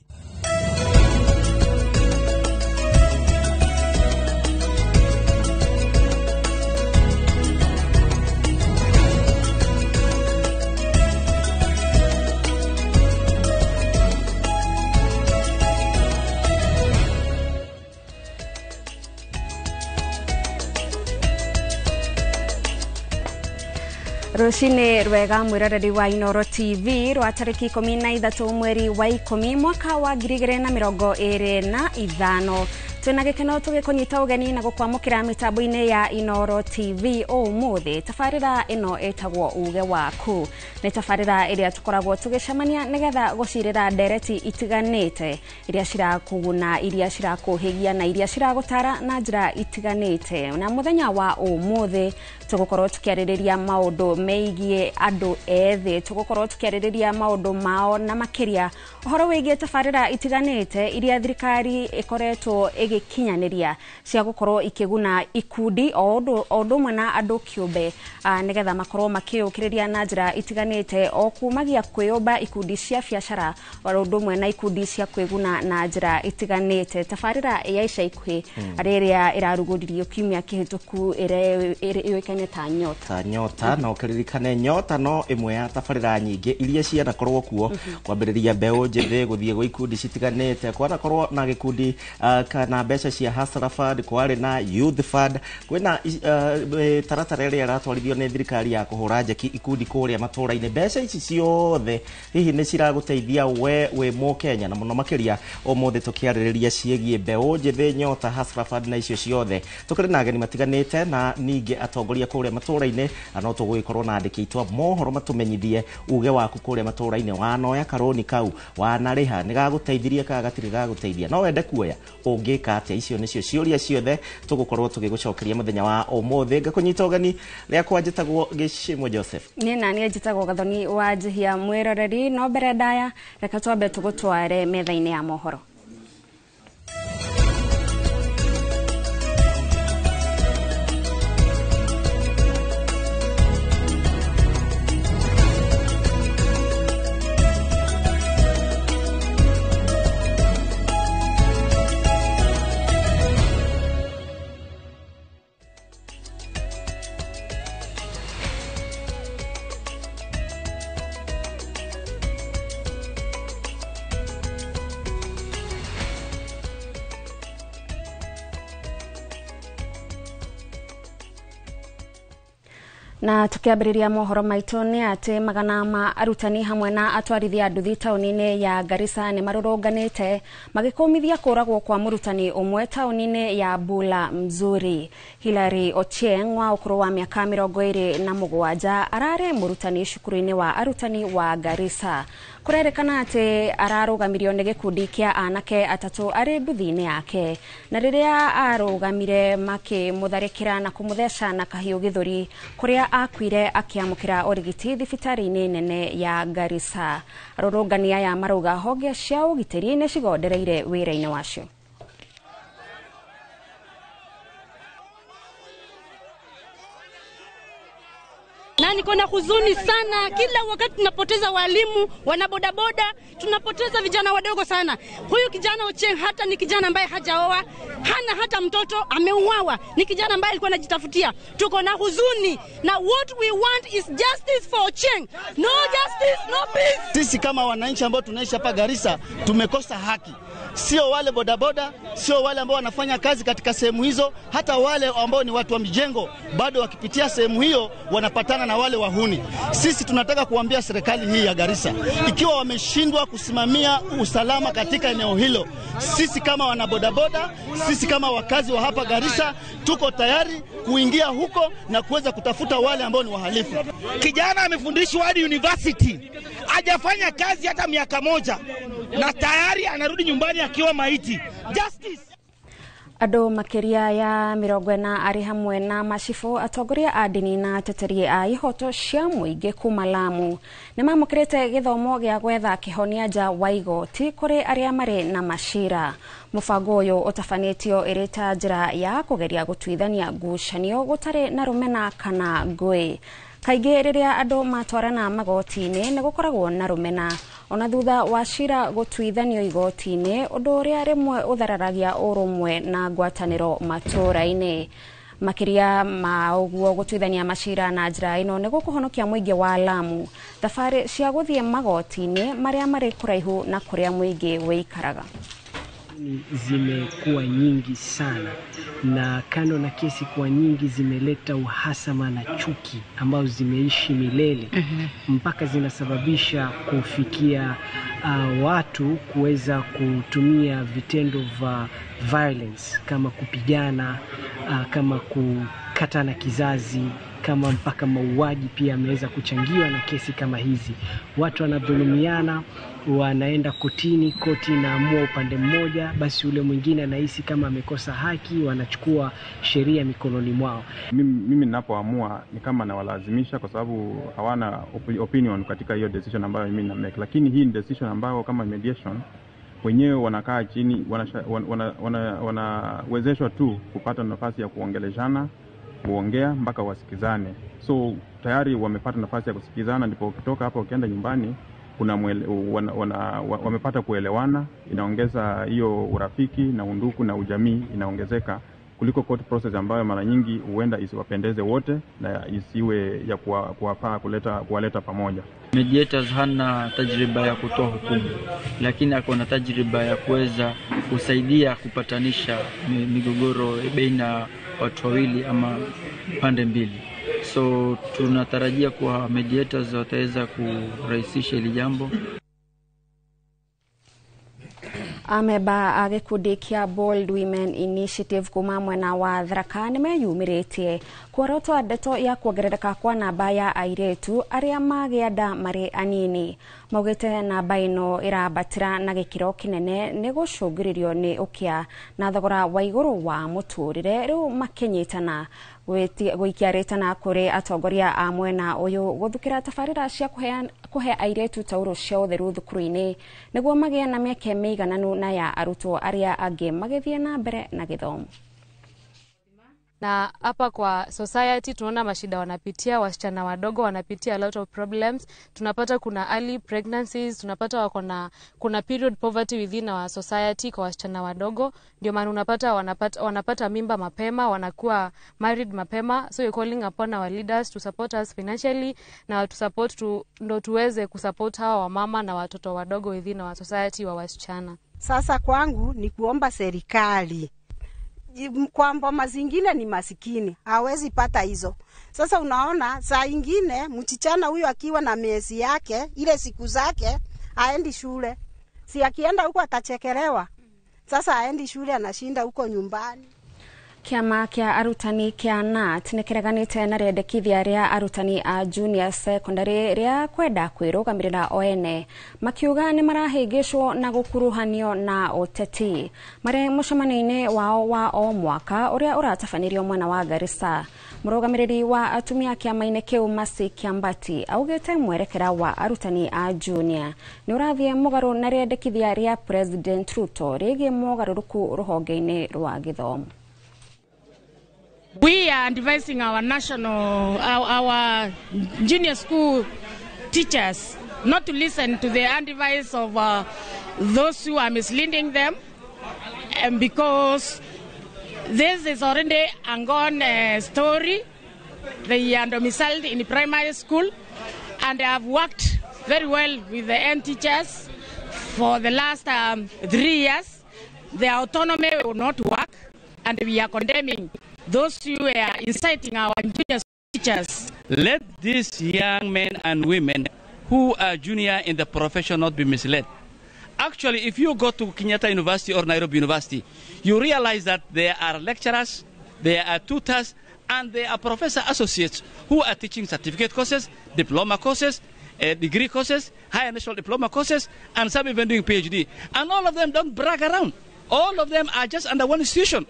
[SPEAKER 36] Rucini rwega mwiroreri wa Inooro TV rwa tariki 13 mweri wa 10 mwaka wa 2025. Twina gikeno tugikunyita ugeni na gukwamukira mitambo-ini ya Inooro TV umuthi. Tabarira ino itagwo Uge Waku. Ni tabarira iria tukoragwo tugicemania nigetha gucirira ndereti itiganite iria cirakuguna, iria cirakuhigia na iria ciragutara na njira itiganite. Na muthenya wa umuthi tugukorwo tukiaririria maundu meigie andu ethi, tugukorwo tukiaririria maundu mao na makiria uhoro wigie tabarira itiganite iria thirikari ikoretwo igikinyaniria cia gukorwo ikiguna ikundi o undu umwe na andu kiumbe nigetha makorwo makiyukiriria na njira itiganite o kumagia kwiyumba ikundi cia biacara o undu umwe na ikundi cia kwiguna na njira itiganite. Tabarira ya ica ikuhi riria iraruguririo kiumia kihituku ire ta Nyota.
[SPEAKER 37] Ta Nyota na ukiririkane Nyota no imwe ya tabarira nyingi iria cianakorwo kuo kwambiriria mbeu njithi guthie gwa ikundi citiganite, kwanakorwo na gikundi kana mbeca cia Hustler Fund, kwari na Youth Fund, kwina taratara ĩrĩa ĩratwarithio nĩ thirikari ya kũhũra njeki ikundi kũrĩa matũra-inĩ. Mbeca ici ciothe hihi nĩ ciragũteithia we wĩ mũkenya, na mũno makĩria ũmũthĩ tũkĩarĩrĩria ciĩgiĩ mbeũ njĩthĩ, Nyota, Hustler Fund na icio ciothe. Tũkĩrĩ na ageni matiganĩte na ningĩ atongoria ciũria kũrĩa matũũra-inĩ, na no tũgũgĩkorwo na andĩki aitũ a mohoro matũmenyithie uge waku kũrĩa matũũra-inĩ. Wanoya karũni kau, wanarĩha, nĩ gagũteithirie kana gatirĩ gagũteithia, no wende kuoya, ũngĩka atĩa? Icio nĩcio ciũria ciothe tũgũkorwo tũgĩgũcokeria mũthenya wa ũmũthĩ. Ngakũnyita ũgeni, rĩakwa njĩtagwo Gĩcimo Joseph.
[SPEAKER 36] Niĩ naniĩ njĩtagwo Gathoni wa Njihia mwĩroreri. No mbere ndaya, reke twambe tũgũtware metha-inĩ ya mohoro. Na tukiambĩrĩria mohoro maitũ nĩ atĩ magana ma arutani hamwe na atwarithia nduthi taũni-inĩ ya Garissa nĩ marũrũnganĩte magĩkũmithia kũragwo kwa mũrutani ũmwe taũni-inĩ ya Bula Mzuri. Hilary Ochieng wa ũkũrũ wa mĩaka 27 ararĩ mũrutani cukuru-inĩ wa arutani wa Garissa. Kũrerĩkana atĩ ararũgamirio nĩ gĩkundi kĩa anake atatũ arĩ nduthi-inĩ yake, na rĩrĩa arũgamire makĩmũtharĩkĩra na kũmũtheca na kahiũ gĩthũri, kũrĩa akuire akĩamũkĩra ũrigiti thibitarĩ-inĩ nene ya Garissa. Arũrũngani aya marauga honge cia ũgitĩri nĩ cigondereire wĩra-inĩ wacio.
[SPEAKER 1] Na niko na huzuni sana, kila wakati tunapoteza walimu, wanabodaboda, tunapoteza vijana wadogo sana. Huyu kijana Ochieng hata ni kijana ambaye hajaoa, hana hata mtoto, ameuawa. Ni kijana ambaye alikuwa anajitafutia. Tuko na huzuni, na what we want is justice for Ochieng. No justice, no peace.
[SPEAKER 2] Sisi kama wananchi ambao tunaishi hapa Garissa tumekosa haki. Sio wale bodaboda, sio wale ambao wanafanya kazi katika sehemu hizo, hata wale ambao ni watu wa mijengo bado wakipitia sehemu hiyo wanapatana na wale wahuni. Sisi tunataka kuambia serikali hii ya Garissa, ikiwa wameshindwa kusimamia usalama katika eneo hilo, sisi kama wanabodaboda, sisi kama wakazi wa hapa Garissa tuko tayari kuingia huko na kuweza kutafuta wale ambao ni wahalifu.
[SPEAKER 4] Kijana amefundishwa hadi university, hajafanya kazi hata miaka moja, na tayari anarudi nyumbani akiwa maiti. Justice.
[SPEAKER 36] Andũ makĩria ya 40 arĩ hamwe na macibũ, atongoria a ndini na ateteri a ihoto cia mũingĩ kuma Lamu nĩ mamũkĩrĩte gĩthomo gĩa gwetha kĩhonia nja wa igoti kũrĩ arĩa marĩ na macira. Mũbango ũyũ ũtabanĩtio ĩrĩ ta njĩra ya kũgeria gũtuithania ngucanio gũtarĩ na rũmena kana ngũĩ. Kaingĩ rĩrĩa andũ matwarana magoti-inĩ nĩ gũkoragwo na rũmena, ona thutha wa cira gũtuithanio igoti-inĩ, ũndũ ũrĩa rĩmwe ũthararagia ũrũmwe na ngwatanĩro matũũra-inĩ. Makĩria ma ũguo, gũtuithania macira na njĩra ĩno nĩ gũkũhonokia mũingĩ wa Lamu thabarĩ cia gũthiĩ magoti-inĩ marĩa marĩ kũraihu na kũrĩa mũingĩ wĩikaraga.
[SPEAKER 5] Zimekuwa nyingi sana, na kando na kesi kuwa nyingi zimeleta uhasama na chuki ambazo zimeishi milele mpaka zinasababisha kufikia watu kuweza kutumia vitendo vya violence kama kupigana, kama kukatana kizazi, kama mpaka mauaji pia yameweza kuchangiwa na kesi kama hizi. Watu wanadhulumiana, wanaenda kotini, koti inaamua upande mmoja, basi ule mwingine anahisi kama amekosa haki, wanachukua sheria mikononi mwao.
[SPEAKER 7] Mimi ninapoamua ni kama nawalazimisha, kwa sababu hawana opinion katika hiyo decision ambayo mimi na make. Lakini hii ni decision ambayo kama mediation wenyewe wanakaa chini, wanawezeshwa tu kupata nafasi ya kuongeleshana, kuongea mpaka wasikizane. So tayari wamepata nafasi ya kusikizana, ndipo ukitoka hapo ukienda nyumbani kuna wamepata kuelewana. Inaongeza hiyo urafiki na undugu na ujamii inaongezeka, kuliko court process ambayo mara nyingi huenda isiwapendeze wote na isiwe ya kuwafaa kuwaleta pamoja.
[SPEAKER 8] Mediators hana tajriba ya kutoa hukumu, lakini ako na tajriba ya kuweza kusaidia kupatanisha migogoro baina watu wawili ama pande mbili. So tunatarajia kuwa mediators wataweza kurahisisha hili jambo.
[SPEAKER 36] Amemba a gĩkundi kĩa Bold Women Initiative kuma mwena wa Tharaka nĩmeyumĩrĩtie kuorotwa ndeto ya kuongerereka kwa namba ya airĩtu arĩa magĩa nda marĩ anini. Maugĩte namba ĩno ĩrambatĩra na gĩkĩro kĩnene nĩ gũcũngĩrĩrio nĩ ũkĩa na thogora wa igũrũ wa mũtũrĩre, rĩu makĩnyitana gũikia rĩtana kũrĩ atongoria a mwena ũyũ gũthukĩra tabarĩra cia kũhe airĩtu taurũ cia ũtheru thukuru-inĩ nĩguo magĩe na mĩeke mĩigananu na ya arutwo arĩa angĩ magĩthiĩ na mbere na gĩthomo.
[SPEAKER 31] Na hapa kwa society tunaona mashida wanapitia, wasichana wadogo wanapitia a lot of problems. Tunapata kuna early pregnancies, tunapata wako na kuna period poverty within our society kwa wasichana wadogo. Ndio maana unapata wanapata mimba mapema, wanakuwa married mapema. So we're calling upon our leaders to support us financially na to support ndo tuweze kusupport hawa wamama na watoto wadogo within our society wa wasichana.
[SPEAKER 9] Sasa kwangu ni kuomba serikali kwa mboma zingine ni masikini, hawezi pata hizo. Sasa unaona saa ingine mchichana huyo akiwa na miezi yake, ile siku zake, haendi shule. Si akienda huko atachekelewa. Sasa haendi shule, anashinda huko nyumbani.
[SPEAKER 36] Kĩama kĩa arutani kĩa KNUT nĩkĩreganĩte na rĩendekithia rĩa arutani a junior secondary rĩa kwenda kwĩrũgamĩrĩra o ene, makiuga nĩ marahĩngĩcwo na gũkuruhanio na ũteti. Marĩ mũcemanio-inĩ wao wa o mwaka ũrĩa ũratabanĩrio mwena wa Garissa, mũrũgamĩrĩri wa atumia kĩama-inĩ kĩu Mercy Kĩambati augĩte mwerekera wa arutani a junior nĩ ũrathiĩ mũgarũ na rĩendekithia rĩa President Ruto rĩgiĩ mogarũrũku rũhonge-inĩ rwa gĩthomo.
[SPEAKER 10] We are advising our national, our junior school teachers not to listen to the advice of those who are misleading them, and because this is already a gone story. They are domiciled in primary school and they have worked very well with the end teachers for the last 3 years. Their autonomy will not work, and we are condemning those who are inciting our junior teachers.
[SPEAKER 11] Let these young men and women who are junior in the profession not be misled. Actually, if you go to Kenyatta University or Nairobi University, you realize that there are lecturers, there are tutors, and there are professor associates who are teaching certificate courses, diploma courses, degree courses, higher national diploma courses, and some even doing PhD. And all of them don't brag around. All of them are just under one institution.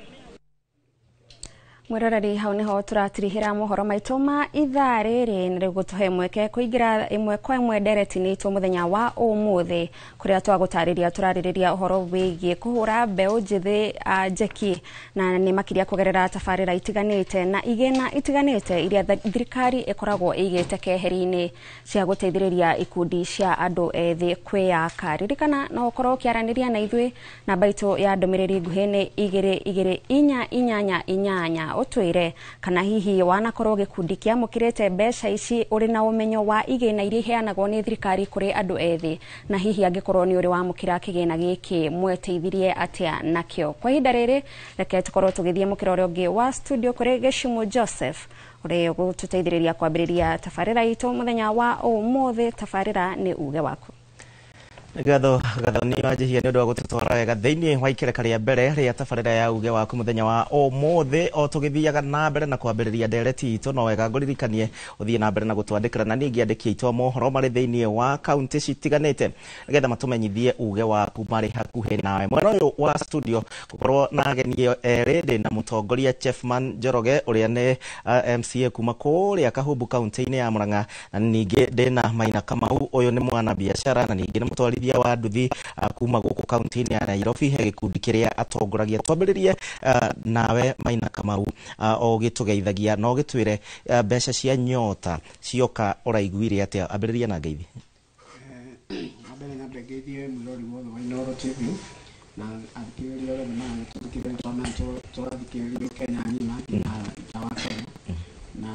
[SPEAKER 36] Mwiroreri hau niho turatirihira mohoro maitu ma ithaa riri na riu gutuhe mweke kuingira imwe kwa imwe ndereti-inĩ itũ muthenya wa umuthi kuria twagutariria turaririria uhoro wigie kuhura mbeu njithi njeki na ni makiria kugerera tabarira itiganite na igena itiganite iria thirikari ikoragwo igite keheri-inĩ cia guteithiriria ikundi cia andu ethi kwiyaka. Ririkana no ukorwo ukiaraniria na ithuĩ namba itu ya ndumiriri nguhĩ nĩ 2 2 4 8 8 utwire kana hihi wanakorwo gikundi kiamukirite mbeca ici uri na umenyo wa igina iria iheanagwo ni thirikari kuri andu ethi na hihi angikorwo ni uri wamukira kigina giki mweteithirie atia nakio. Kwa ihinda riri reke tukorwo tugithie mukira uria ungi wa studio kuri Gĩcimu Joseph uria ugututeithiriria kwambiriria tabarira itu muthenya wa umuthi. Tabarira ni uge waku.
[SPEAKER 37] Gatho Gathoni wa Njihia nĩ ũndũ wa gũtũtwara wega thĩinĩ wa ikereka rĩa mbere rĩa tabarĩra ya uge waku mũthenya wa ũmũthĩ. O tũgĩthiaga na mbere na kwambĩrĩria ndereti itũ, no wega ngũririkanie ũthiĩ na mbere na gũtwandĩkĩra na niĩ ngĩandĩkia itũ mohoro marĩ thĩinĩ wa kaunti citiganĩte nĩgetha matũmenyithie uge waku marĩ hakuhĩ nawe. Mwena ũyũ wa studio gũkorwo na ageni erĩ, ndĩ na mũtongoria Chefman Njoroge ũrĩa nĩ MCA kuma kũrĩa Kahumbu kaunti-inĩ ya Murang'a, na ningĩ ndĩ na Maina Kamau, ũyũ nĩ mwanabiacara na ningĩ nĩ mũtwarithia wa nduthi kuma gũkũ kaunti-inĩ ya Nairobi he gĩkundi kĩrĩa atongoragia. Twambĩrĩrie nawe Maina Kamau, o gĩtũgeithagia no gĩtwĩre mbeca cia Nyota cioka ũraiguire atĩa? Ambĩrĩria na ngeithi.
[SPEAKER 12] Mbere nyambe ngeithie mwĩrori wothe wa Inooro TV na athikĩrĩria othe maratũthikĩrĩria tũrathikĩrĩrio Kenya ng'ima nginya nja wa Kenya, na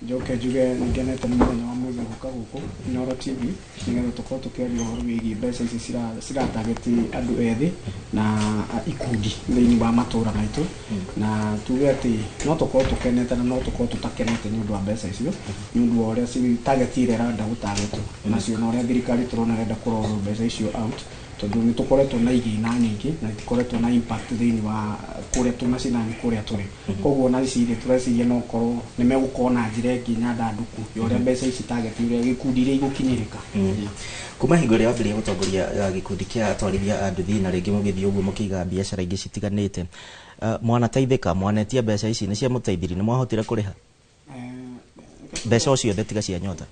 [SPEAKER 12] njoke njuge nĩngenete nĩ mũthenya wa mũthĩ gũka gũkũ Inooro TV nĩgetha tũkorwo tũkĩaria ũhoro wĩgiĩ mbeca ici ciratageti andũ ethĩ na ikundi thĩinĩ wa matũra maitũ, na tuge atĩ no tũkorwo tũkenete na no tũkorwo tũtakenete nĩ ũndũ wa mbeca icio, nĩ ũndũ wa ũrĩa target iria ĩrenda gũtargetwo nacio na ũrĩa thirikari tũrona ĩrenda kũrorwo mbeca icio out. Tondu nĩ tũkoretwo na igĩna nyingĩ na ikoretwo na impact thĩinĩ wa kũrĩa tũ macinani kũrĩa tũrĩ. Koguo na ici rĩ, tũreciria no korwo nĩ megũkorwo na njĩra ĩngĩ nyandandũku ya ũrĩa mbeca ici target ũrĩa gĩkundi iria igũkinyĩrĩka.
[SPEAKER 37] Kuma hingo ĩrĩa wambĩrĩria gũtongoria gĩkundi kĩa atwarithia a nduthi na rĩngĩ mũgĩthiĩ ũguo mũkĩiga biacara ingĩ citiganĩte, mwanateithĩka, mwanetia mbeca ici nĩ ciamũteithirie, nĩ mwahotire kũrĩha mbeca o ciothe tiga cia Nyota?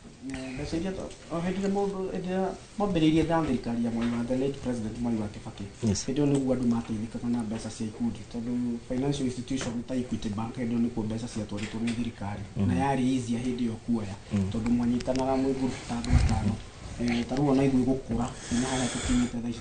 [SPEAKER 12] Mbeca iria o hĩndĩ ĩrĩa mũndũ hĩndĩ ĩrĩa mwambĩrĩirie na thirikari ya Mwai wa the late president Mwai wa Kibaki, hĩndĩ ĩyo nĩguo andũ mateithĩkaga na mbeca cia ikundi, tondũ financial institution ta Equity Bank, hĩndĩ ĩyo nĩkuo mbeca ciatwarĩtwo nĩ thirikari na yarĩ easier hĩndĩ ĩyo kuoya, tondũ mwanyitanaga mwĩ group ta andũ atano. Ta rĩu ona ithuĩ gũkũra nginya harĩa tũkinyĩte thaa ici,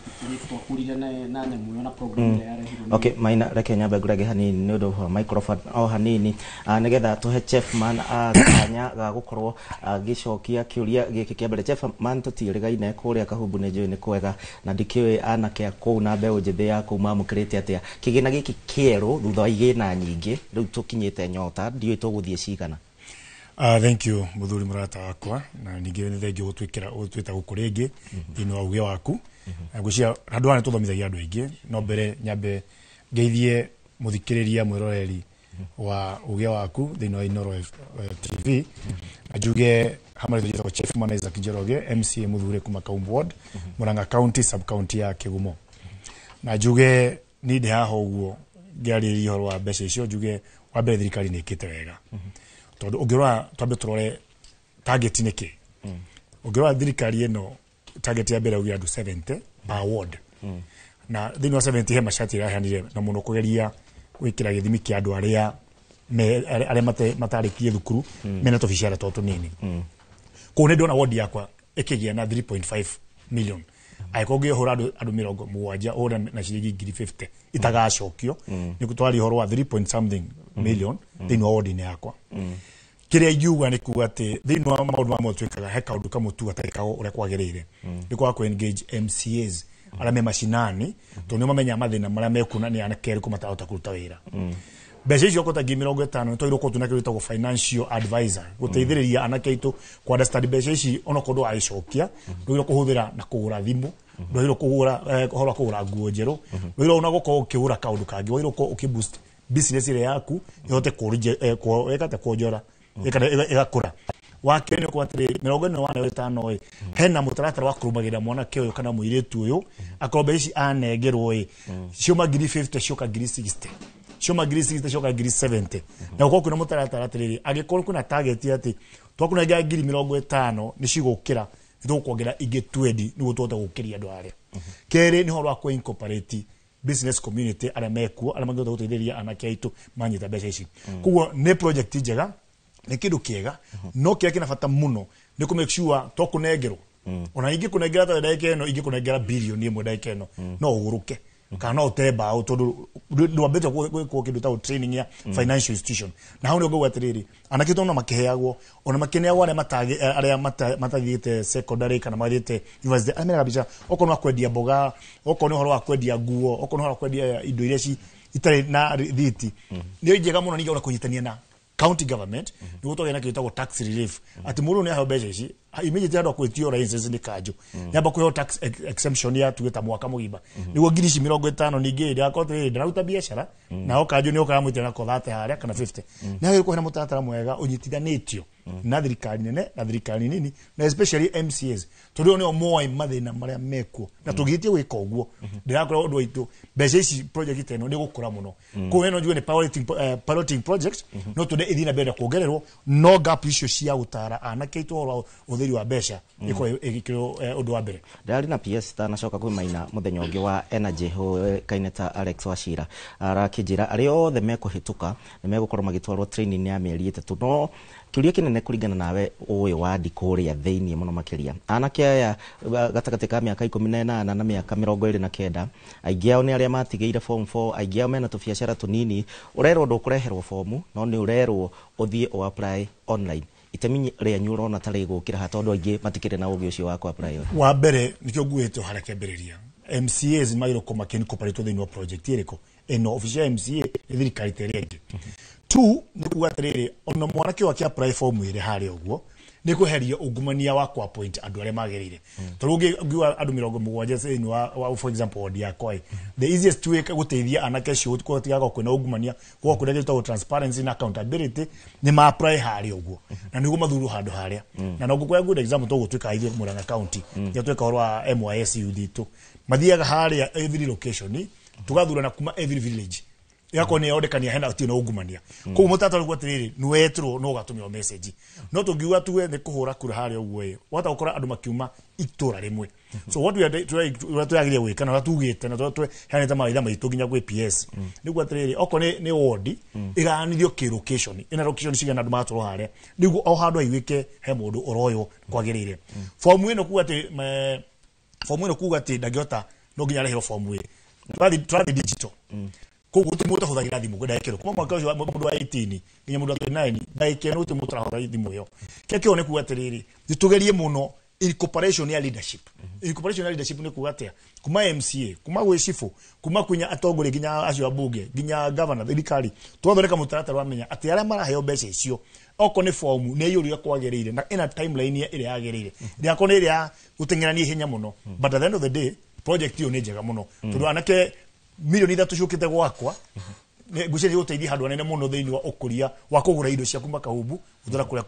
[SPEAKER 12] twakũrire na nyamũ ĩyo na program ĩrĩa yarehirwo nĩ
[SPEAKER 37] Okay, Maina, reke nyambe ngũrenge hanini nĩ ũndũ wa microphone o hanini, nĩgetha tũhe Chefman kanya ga gũkorwo agĩcokia kĩũria gĩkĩ kĩa mbere. Chefman, tũtiĩrĩgaine kũrĩa Kahumbu, nĩ njũĩ nĩ kwega na ndikĩũĩ anake a kũu na mbeũ njĩthĩ ya kũu mamũkĩrĩte atĩa kĩgĩna gĩkĩ kĩerũ thutha wa igĩna nyingĩ. Rĩu tũkinyĩte Nyota, ndiũĩ tũgũthiĩ cigana.
[SPEAKER 13] Thank you, muthuri mũrata wakwa, na ningĩ nĩ thengiũ gũtwĩkĩra gũtwĩta gũkũ rĩngĩ thĩinĩ wa uge waku. Ngwĩciria handũ haha nĩ tũthomithagia andũ aingĩ. No mbere nyambe ngeithie mũthikĩrĩria mwĩroreri wa uge waku thĩinĩ wa Inooro TV, na njuge hamwe njĩtagwo Chief Man Isaac Njoroge, MCA mũthure kuma Kaumbu Ward, Murang'a County, sub county ya Kĩgumo. Na njuge niĩ ndĩ haha ũguo ngĩarĩrĩria ũhoro wa mbeca icio, njuge wa mbere thirikari nĩ ĩkĩte wega, tondũ ũngĩrora, twambe tũrore target nĩ kĩ. Ũngĩrora thirikari ĩno, target ya mbere yaugire andũ 70 per ward, na thĩinĩ wa 70 he macati ĩraheanire na mũno kũgeria gwĩkĩra gĩthimi kĩa andũ arĩa arĩa matarĩkirie thukuru mena tũbicara twa tũnini. Kũu nĩ ndona ward yakwa ĩkĩgĩa na 3.5 million. Angĩkorwo ngĩhũra andũ 70 ũhũre na ciringi 50,000 itagacokio, nĩ twaria ũhoro wa 3 point something million thĩinĩ wa ward-inĩ yakwa. Kĩrĩa ingiuga nĩ kuga atĩ thĩinĩ wa maũndũ mamwe twĩkaga, he kaũndũ kamwe tu gatarĩkagwo ũrĩa kwagĩrĩire, nĩ kwaga kũ engage MCAs arĩa me macinani, tondũ nĩo mamenyaga mathĩna marĩa mekuona nĩ anake arĩkũ matarahota kũruta wĩra. Mbeca icio okorwo ta 50,000, nĩ twagĩrĩirwo gũkorwo twĩna kĩndũ gĩtagwo financial advisor gũteithĩrĩria anake aitũ kũ understand mbeca ici. Onokorwo ndũgagĩcokia, ndwagĩrĩirwo kũhũthĩra na kũgũra thimũ, ndwagĩrĩirwo kũgũra ũhoro wa kũgũra nguo njerũ, ndwagĩrĩirwo ona gũkorwo ũkĩgũra kaũndũ kangĩ, wagĩrĩirwo gũkorwo ũkĩ boost business ĩrĩa yaku ĩhote ĩkate kuonjora ĩgakũra. Wa kerĩ nĩ ũkuga atĩrĩrĩ, 45 ĩ, hena mũtaratara wa kũrũmagĩrĩra mwanake ũyũ kana mũirĩtu ũyũ, akorwo mbeca ici anengerwo ĩ, ciuma 50,000 cioka 60,000, ciuma 60,000 cioka 70,000, na gũkorwo kwĩna mũtaratara atĩrĩrĩ, angĩkorwo kwĩna target atĩ twakũnengera 50,000 nĩ cigũkĩra, nĩ tũgũkuongerera ingĩ 20 nĩguo tũhote gũkĩria andũ arĩa. Kerĩ nĩ ũhoro wa kũ incorporate business community arĩa mekuo, arĩa mangĩhota gũteithĩrĩria anake aitũ manyita mbeca ici. Koguo nĩ project njega, nĩ kĩndũ kĩega, no kĩrĩa kĩna bata mũno nĩ kũ make sure twakũnengerwo, ona ingĩkũnengera ta ndagĩka ĩno, ingĩkũnengera 1 billion ndagĩka ĩno, no ũgũrũke kana no ũte mbaũ, tondũ ndwambĩte gwĩkwo kĩndũ ta training ya financial institution. Na hau nĩ ngauga atĩrĩrĩ, anake tondũ makĩheagwo, ona makĩneagwo, arĩa arĩa matathiĩte secondary kana mathiĩte university, arĩa mena mbica, okorwo nĩ wa kwendia mboga, okorwo nĩ ũhoro wa kwendia nguo, okorwo nĩ ũhoro wa kwendia indo iria itarĩ na rithiti, nĩ njega mũno. Ningĩ ona kũnyitania na county government nĩguo twagĩa na kĩndũ gĩtagwo tax relief, atĩ mũndũ nĩ aheo mbeca ici immediately andũ akwĩtio license nĩ kanjũ, nĩamba kũheo tax exemption ya tuge ta mwaka mũgima, nĩguo 50,000 ningĩ ndagakorwo atĩrĩrĩ ndararuta biacara nao kanjũ nĩ ũkaga mwĩtĩra na 30 harĩa kana 50. Nĩ hagĩrĩirwo kũhe na mũtaratara mwega ũnyitithanĩtio na thirikari nene na thirikari nini, na especially MCAs, tondũ nĩo moĩ mathĩna marĩa mekuo. Na tũngĩtie gwĩka ũguo, ndĩrakora ũndũ waitũ mbeca ici, project ĩno nĩ gũkũra mũno. Koguo ĩno njuge nĩ piloting project, no tũne ĩthiĩ na mbere na kuongererwo, no gap icio cia gũtara anake aitũ ũhoro wa ũhũthĩri wa mbeca ĩkorwo ĩgĩkĩrwo ũndũ wa mbere.
[SPEAKER 37] Ndĩrarĩ na PS tanacoka kwĩ Maina mũthenya ũngĩ wa energy ũĩkaine ta Alex Wachira, arakĩnjĩra arĩa othe mekũhĩtũka nĩ megũkorwo magĩtwarwo training ya mĩeri 3. No kĩũria kĩnene, kũringana nawe ũĩ wandi kũrĩa thĩiniĩ mũno makĩria, anake aya gatagatĩ ka mĩaka 18 na mĩaka 29, aingĩ ao nĩ arĩa matigĩire form 4, aingĩ ao mena tũbiacara tũnini. Ũrerwo ndũkũreherwo fomu, no nĩ ũrerwo ũthiĩ ũ apply online. Itemi rĩanyu ũrona ta rĩgũkĩra ha, tondũ aingĩ matikĩrĩ na ũgĩ ũcio wa kũ apply?
[SPEAKER 13] Wa mbere nĩkĩo nguĩte harĩa kĩambĩrĩria, MCAs nĩ magĩrĩirwo gũkorwo makĩ-incorporate thĩinĩ wa project ĩrĩkũ ĩno. Obici ya MCA nĩ thirikari ta ĩrĩa ĩngĩ. Two, nĩ kuga atĩrĩrĩ, ona mwanake ũyũ akĩ-apply form ĩrĩ harĩa ũguo, Nĩ kweheria ungumania wa ku appoint andũ arĩa magĩrĩire. Tondũ ũngĩuga andũ 70 thĩinĩ wa for example ward yakwa, the easiest way gũteithia anake acio gũtigakorwo kwĩna ungumania, gũkorwo kwĩna kĩndũ transparency na accountability, nĩ ma apply harĩa ũguo na nĩguo mathurwo handũ harĩa. Na no ngũkũhe good example, tũgũtuĩka ithuĩ Murang'a County nĩ tweka ũhoro wa MYS youth itũ mathiaga harĩa every location, tugathurana kuma every village, igakorwo nĩ yondekania hena gũtirĩ na ungumania. Koguo mũtaratara ũguo atĩrĩrĩ, nĩ wetĩrwo no ũgatũmĩrwo message, no tũngiuga tuge nĩ kũhũra kura harĩa ũguo ĩ, wahota gũkora andũ makiuma itũra rĩmwe. So what we are ũrĩa twagĩrĩire gwĩka na ũrĩa tugĩte na ũrĩa tũheanĩte mawaitha maitũ nginya gwĩ PS nĩguo atĩrĩrĩ, okorwo nĩ ward ĩgayanithio kĩ location, ĩna location cigana andũ magatwarwo harĩa nĩguo o handũ haiguĩke he mũndũ ũroywo kwagĩrĩire. Fomu ĩno kuga atĩ fomu ĩno kuga atĩ ndangĩhota, no nginya arĩhĩrwo fomu ĩ, tũrathiĩ digital. Koguo gũtirĩ mũndũ ũtahũthagĩra thimũ ndagĩka ĩno, kuma mwaka ũcio wa mũndũ wa 18 nginya mũndũ wa 29, ndagĩka ĩno gũtirĩ mũndũ ũtarahũthĩra thimũ ĩyo. Kĩrĩa kĩo nĩ kuga atĩrĩrĩ, nĩtũgerie mũno incorporation ya leadership. Incorporation ya leadership nĩ kuga atĩa? Kuma MCA, kuma gwĩ cibũ, kuma kwinya atongoria nginya acio a bunge nginya governor, thirikari, twathondeka mũtaratara wa menya atĩ arĩa maraheo mbeca icio, okorwo nĩ fomu nĩ ĩiyũrio kwagĩrĩire na ĩna timeline ĩrĩa yagĩrĩire, ndĩgakorwo nĩ ĩrĩa ya gũteng'erania ihenya mũno. But at the end of the day, project ĩyo nĩ njega mũno tondũ anake 3 million ciũkĩte gwakwa ngwĩciria gũteithia handũ hanene mũno thĩinĩ wa ũkũria wa kũgũra indo cia kuma kahumbu gũtwara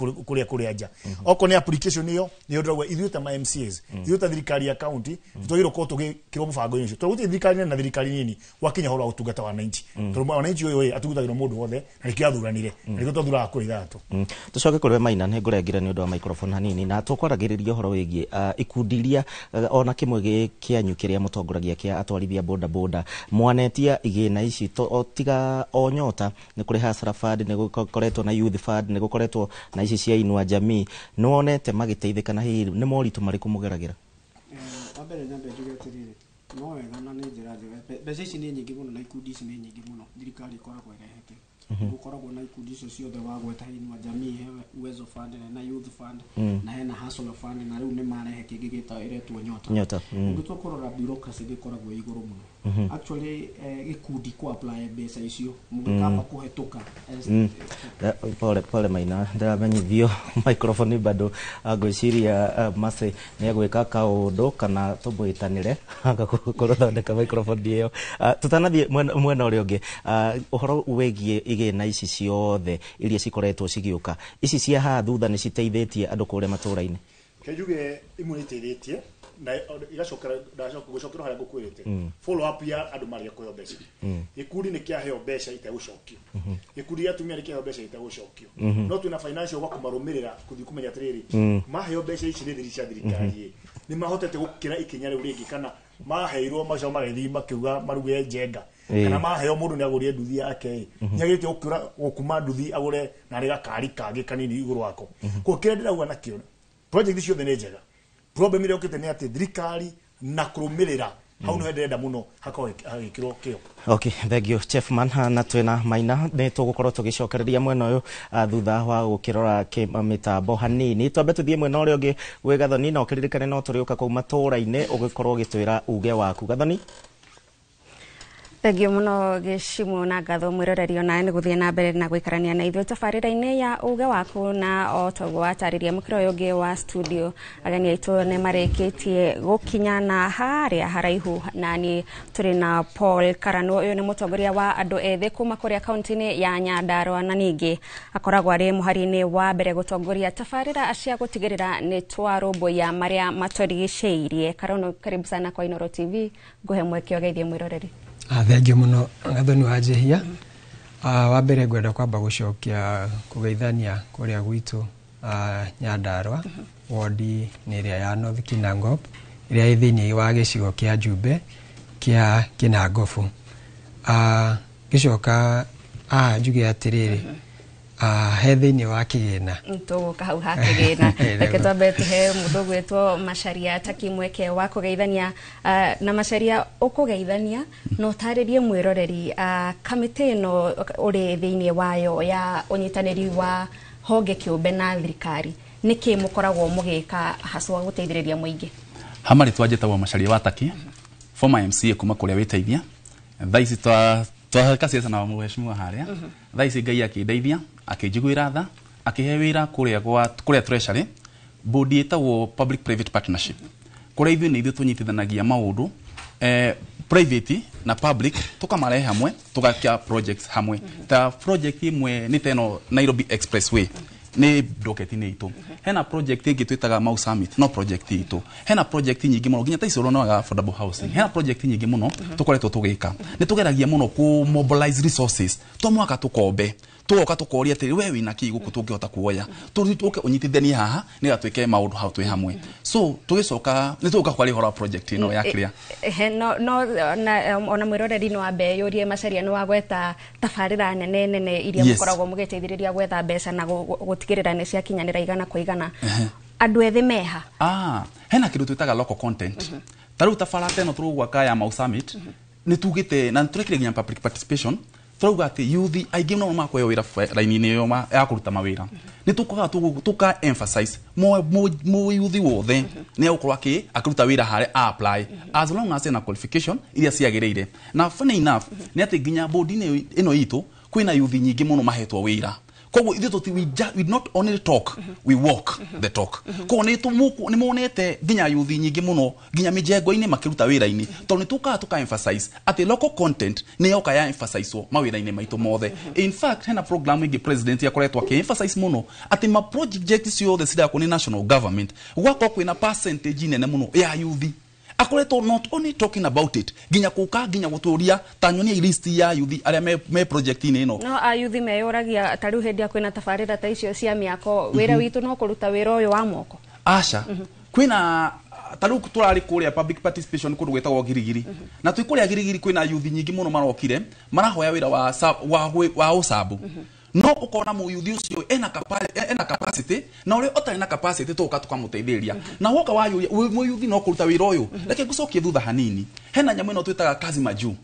[SPEAKER 13] kũrĩa nja. Okorwo nĩ application ĩyo, nĩyo ndĩrauga ithuĩ ta ma MCAs, ithuĩ ta thirikari ya county, twagĩrĩirwo gũkorwo tũgĩkĩrwo mũbango-inĩ ũcio, tondũ gũtirĩ thirikari nene na thirikari nini gwakinya ũhoro wa ũtungata wa wananchi, tondũ wananchi ũyũ ĩ atungatagĩrwo mũndũ wothe na nĩkĩo athuranire na nĩkĩo twathuraga kura 6.
[SPEAKER 37] Tucoke kũrĩ we Maina, nĩ ngũrengire nĩ ũndũ wa microphone hanini, na tũkwaragĩrĩria ũhoro wĩgiĩ ikundi iria ona kĩmwe gĩ kĩanyu kĩrĩa mũtongoragia kĩa atwarithia boda boda, mwanetia igĩna ici o tiga o Nyota, nĩ kũrĩ Hustler Fund, nĩ gũkoretwo na Youth Fund, nĩ gũkoretwo na ici cia Inua Jamii, nĩ wonete magĩteithĩka, na hihi nĩ moritũ marĩkũ mũgeragĩra?
[SPEAKER 12] Wa mbere nyambe njuge atĩrĩrĩ, no wega na nĩ njĩra njega. Mbeca ici nĩ nyingĩ mũno na ikundi ici nĩ nyingĩ mũno thirikari ĩkoragwo ĩrehete. Gũkoragwo na ikundi icio ciothe wagweta, Inua Jamii, he Uwezo Fund na Youth Fund, na hena Hustler Fund, na rĩu nĩ marehe kĩngĩ gĩta ĩretwo Nyota.
[SPEAKER 37] Nyota.
[SPEAKER 12] Ũngĩtua kũrora, bureaucracy gĩkoragwo ĩ igũrũ mũno. Actually, gĩkundi kũ apply mbeca icio mũngĩkamba kũhetũka
[SPEAKER 37] Pole pole Maina, ndĩramenyithio microphone bado. Ngwĩciria Mercy nĩ egwĩka kaũndũ kana tũmwĩtanĩre kũthondeka microphone ĩyo. Tũtanathiĩ mwena ũrĩa ũngĩ, ũhoro wĩgiĩ igĩna ici ciothe iria cikoretwo cigĩũka, ici cia haha thutha, nĩ citeithĩtie andũ kũrĩa matũũra-inĩ?
[SPEAKER 13] Ke njuge imwe nĩ iteithĩtie na igacokera, ndacoka gũcokera harĩa ngũkwĩrĩte, follow up ya andũ marĩa kũheo mbeca. Gĩkundi nĩ kĩaheo mbeca itegũcokio, gĩkundi gĩa atumia nĩ kĩaheo mbeca itegũcokio, no twĩna financial gwa kũmarũmĩrĩra kũthiĩ kũmenya atĩrĩrĩ, maheo mbeca ici nĩ thiri cia thirikari ĩ, nĩ mahotete gũkĩra ikinya rĩu rĩngĩ, kana maheirwo macoka magĩthiĩ makiuga maruge njenga, kana maheo mũndũ nĩ agũrire nduthi yake ĩ, nĩ agĩrĩte gũkĩra gũkuma nduthi agũre narĩ gakari kangĩ kanini igũrũ wako. Koguo kĩrĩa ndĩrauga nakĩo, project ciothe nĩ njega. Problem ĩrĩa yũkĩte nĩ atĩ thirikari na kũrũmĩrĩra hau nĩho ndĩrenda mũno hakorwo hagĩkĩrwo kĩo.
[SPEAKER 37] Okay, thank you Chiefman, na twĩna Maina nĩ tũgũkorwo tũgĩcokereria mwena ũyũ thutha wa gũkĩrora mĩtambo hanini. Twambe tũthiĩ mwena ũrĩa ũngĩ gwĩ Gathoni, na ũkĩririkane no tũrĩũka kũu matũũra-inĩ ũgĩkorwo ũgĩtwĩra uge waku. Gathoni.
[SPEAKER 36] Thengio muno Gĩcimo, na ngatho mwĩroreri onawe nĩ gũthiĩ na mbere na gũikarania na ithuĩ tabarĩra-inĩ ya uge waku. Na o toguo watarĩria mũkĩra ũyũ ũngĩ wa studio, ageni aitũ nĩ marĩkĩtie gũkinya na harĩa haraihu na niĩ tũrĩ na Paul Karano. Ũyũ nĩ mũtongoria wa andũ ethĩ kuma kũrĩa kaunti-inĩ ya Nyandarua, na ningĩ akoragwo arĩ mũhari-inĩ wa mbere gũtongoria tabarĩra cia gũtigĩrĩra nĩ twarũmbũiya marĩa matũrigicĩirie. Karano, karibu sana kwa Inooro TV, ngũhe mweke ũgeithie mwĩroreri.
[SPEAKER 5] Thengiũ mũno Gathoni wa Njĩhia. Wa mbere ngwenda kwamba gũcokia kũgeithania kũrĩa gwitũ Nyandarua, wodi nĩ ĩrĩa ya North Kinangop, ĩrĩa ĩ thĩinĩ wa gĩcigo kĩa Njumbe kĩa Kinangobu. Ngĩcoka haha njuge atĩrĩrĩ, he thĩinĩ wa kĩgĩna.
[SPEAKER 36] Tũgũka hau ha kĩgĩna. Reke twambe tũhe mũndũ ũgwĩtwo Macharia Taki mweke wa kũgeithania. Na Macharia, ũkũgeithania na ũtarĩrie mwĩroreri kamĩtĩ ĩno ũrĩ thĩinĩ wayo ya ũnyitanĩri wa honge kĩũmbe na thirikari, nĩkĩ mũkoragwo mũgĩka haswa gũteithĩrĩria mũingĩ?
[SPEAKER 6] Hama rĩtwa njĩtagwo Macharia wa Taki, former MCA kuma kũrĩa wĩteithia. Thaa ici twaheka ciaca na mheshimiwa harĩa. Thaa ici Ngai akĩndeithia, akĩnjiguĩra tha, akĩhe wĩra kũrĩa gwa kũrĩa treasury. Bodi ĩtagwo public private partnership, kũrĩa ithuĩ nĩ ithuĩ tũnyitithanagia maũndũ private na public, tukamarehe hamwe, tugakia projects hamwe. Ta project imwe nĩ ta ĩno Nairobi Expressway, nĩ docket-inĩ itũ. Hena project ĩngĩ twĩtaga Mau Summit, no project itũ. Hena project nyingĩ mũno, nginya ta icio ũronaga affordable housing. Hena project nyingĩ mũno tũkoretwo tũgĩka. Nĩ tũgeragia mũno kũ mobilize resources. To mwaka tũkombe, tũgoka tũkoria atĩrĩ, we wĩna kĩ gũkũ tũngĩhota kuoya, tũke ũnyitithanie haha nĩgetha twĩke maũndũ hau twĩ hamwe. So tũgĩcoka nĩ tũgũka kwaria ũhoro wa project ĩno ya kĩrĩa.
[SPEAKER 36] Ehe, no na ona mwĩroreri no ambe yũrie, Macharia, nĩ wagweta tabarĩra nene nene iria mũkoragwo mũgĩteithĩrĩria gwetha mbeca na gũtigĩrĩra nĩ ciakinyanĩra igana kwa igana. Andũ ethĩ meha?
[SPEAKER 6] Ah, hena kĩndũ twĩtaga local content. Ta rĩu ta bara ta ĩno tũrũgwaka ya Mau Summit, nĩ tugĩte na nĩ tũrekire nginya public participation. Tũrauga atĩ youth aingĩ no makuoya wĩra raini-inĩ ĩyo ya kũruta mawĩra. Nĩ tũkaga tũka emphasize mo youth wothe nĩ egũkorwo akĩruta wĩra harĩa a apply, as long as ena qualification iria ciagĩrĩire. Na funny enough nĩ atĩ nginya board-inĩ ĩno itũ kwĩna youth nyingĩ mũno mahetwo wĩra. Koguo ithuĩ tũti we not only talk, we walk the talk. Koguo nĩ monete nginya youth nyingĩ mũno nginya mĩjengo-inĩ makĩruta wĩra-inĩ, tondũ nĩ tũkaga tũka emphasize atĩ local content nĩ yoka ya emphasizewo mawĩra-inĩ maitũ mothe. In fact, hena program ĩngĩ president akoretwo akĩ emphasize mũno atĩ ma project ciothe cirakwo nĩ national government, gwakorwo kwĩna percentage nene mũno ya youth. Akoretwo not only talking about it, nginya kũka nginya gũtũria ta nyonia list ya youth arĩa me project-inĩ ĩno.
[SPEAKER 36] No ayuthi meyũragia, ta rĩu hĩndĩ ĩrĩa kwĩna tabarĩra ta icio cia mĩako, wĩra witũ no kũruta wĩra ũyũ wa moko?
[SPEAKER 6] Aca, kwĩna ta rĩu tũrarĩ kũrĩa public participation kũndũ gwĩtagwo Girigiri, na twĩ kũrĩa Girigiri kwĩna youth nyingĩ mũno marokire marahoya wĩra wa ũcambu. No ũkona mũyuthi ũcio ena capacity, na ũrĩa ũtarĩ na capacity tũgoka tũkamũteithĩrĩria. Na woka wayũria mũyuthi no kũruta wĩra ũyũ. Reke ngũcokie thutha hanini. Hena nyamũ ĩno twĩtaga kazi majuu.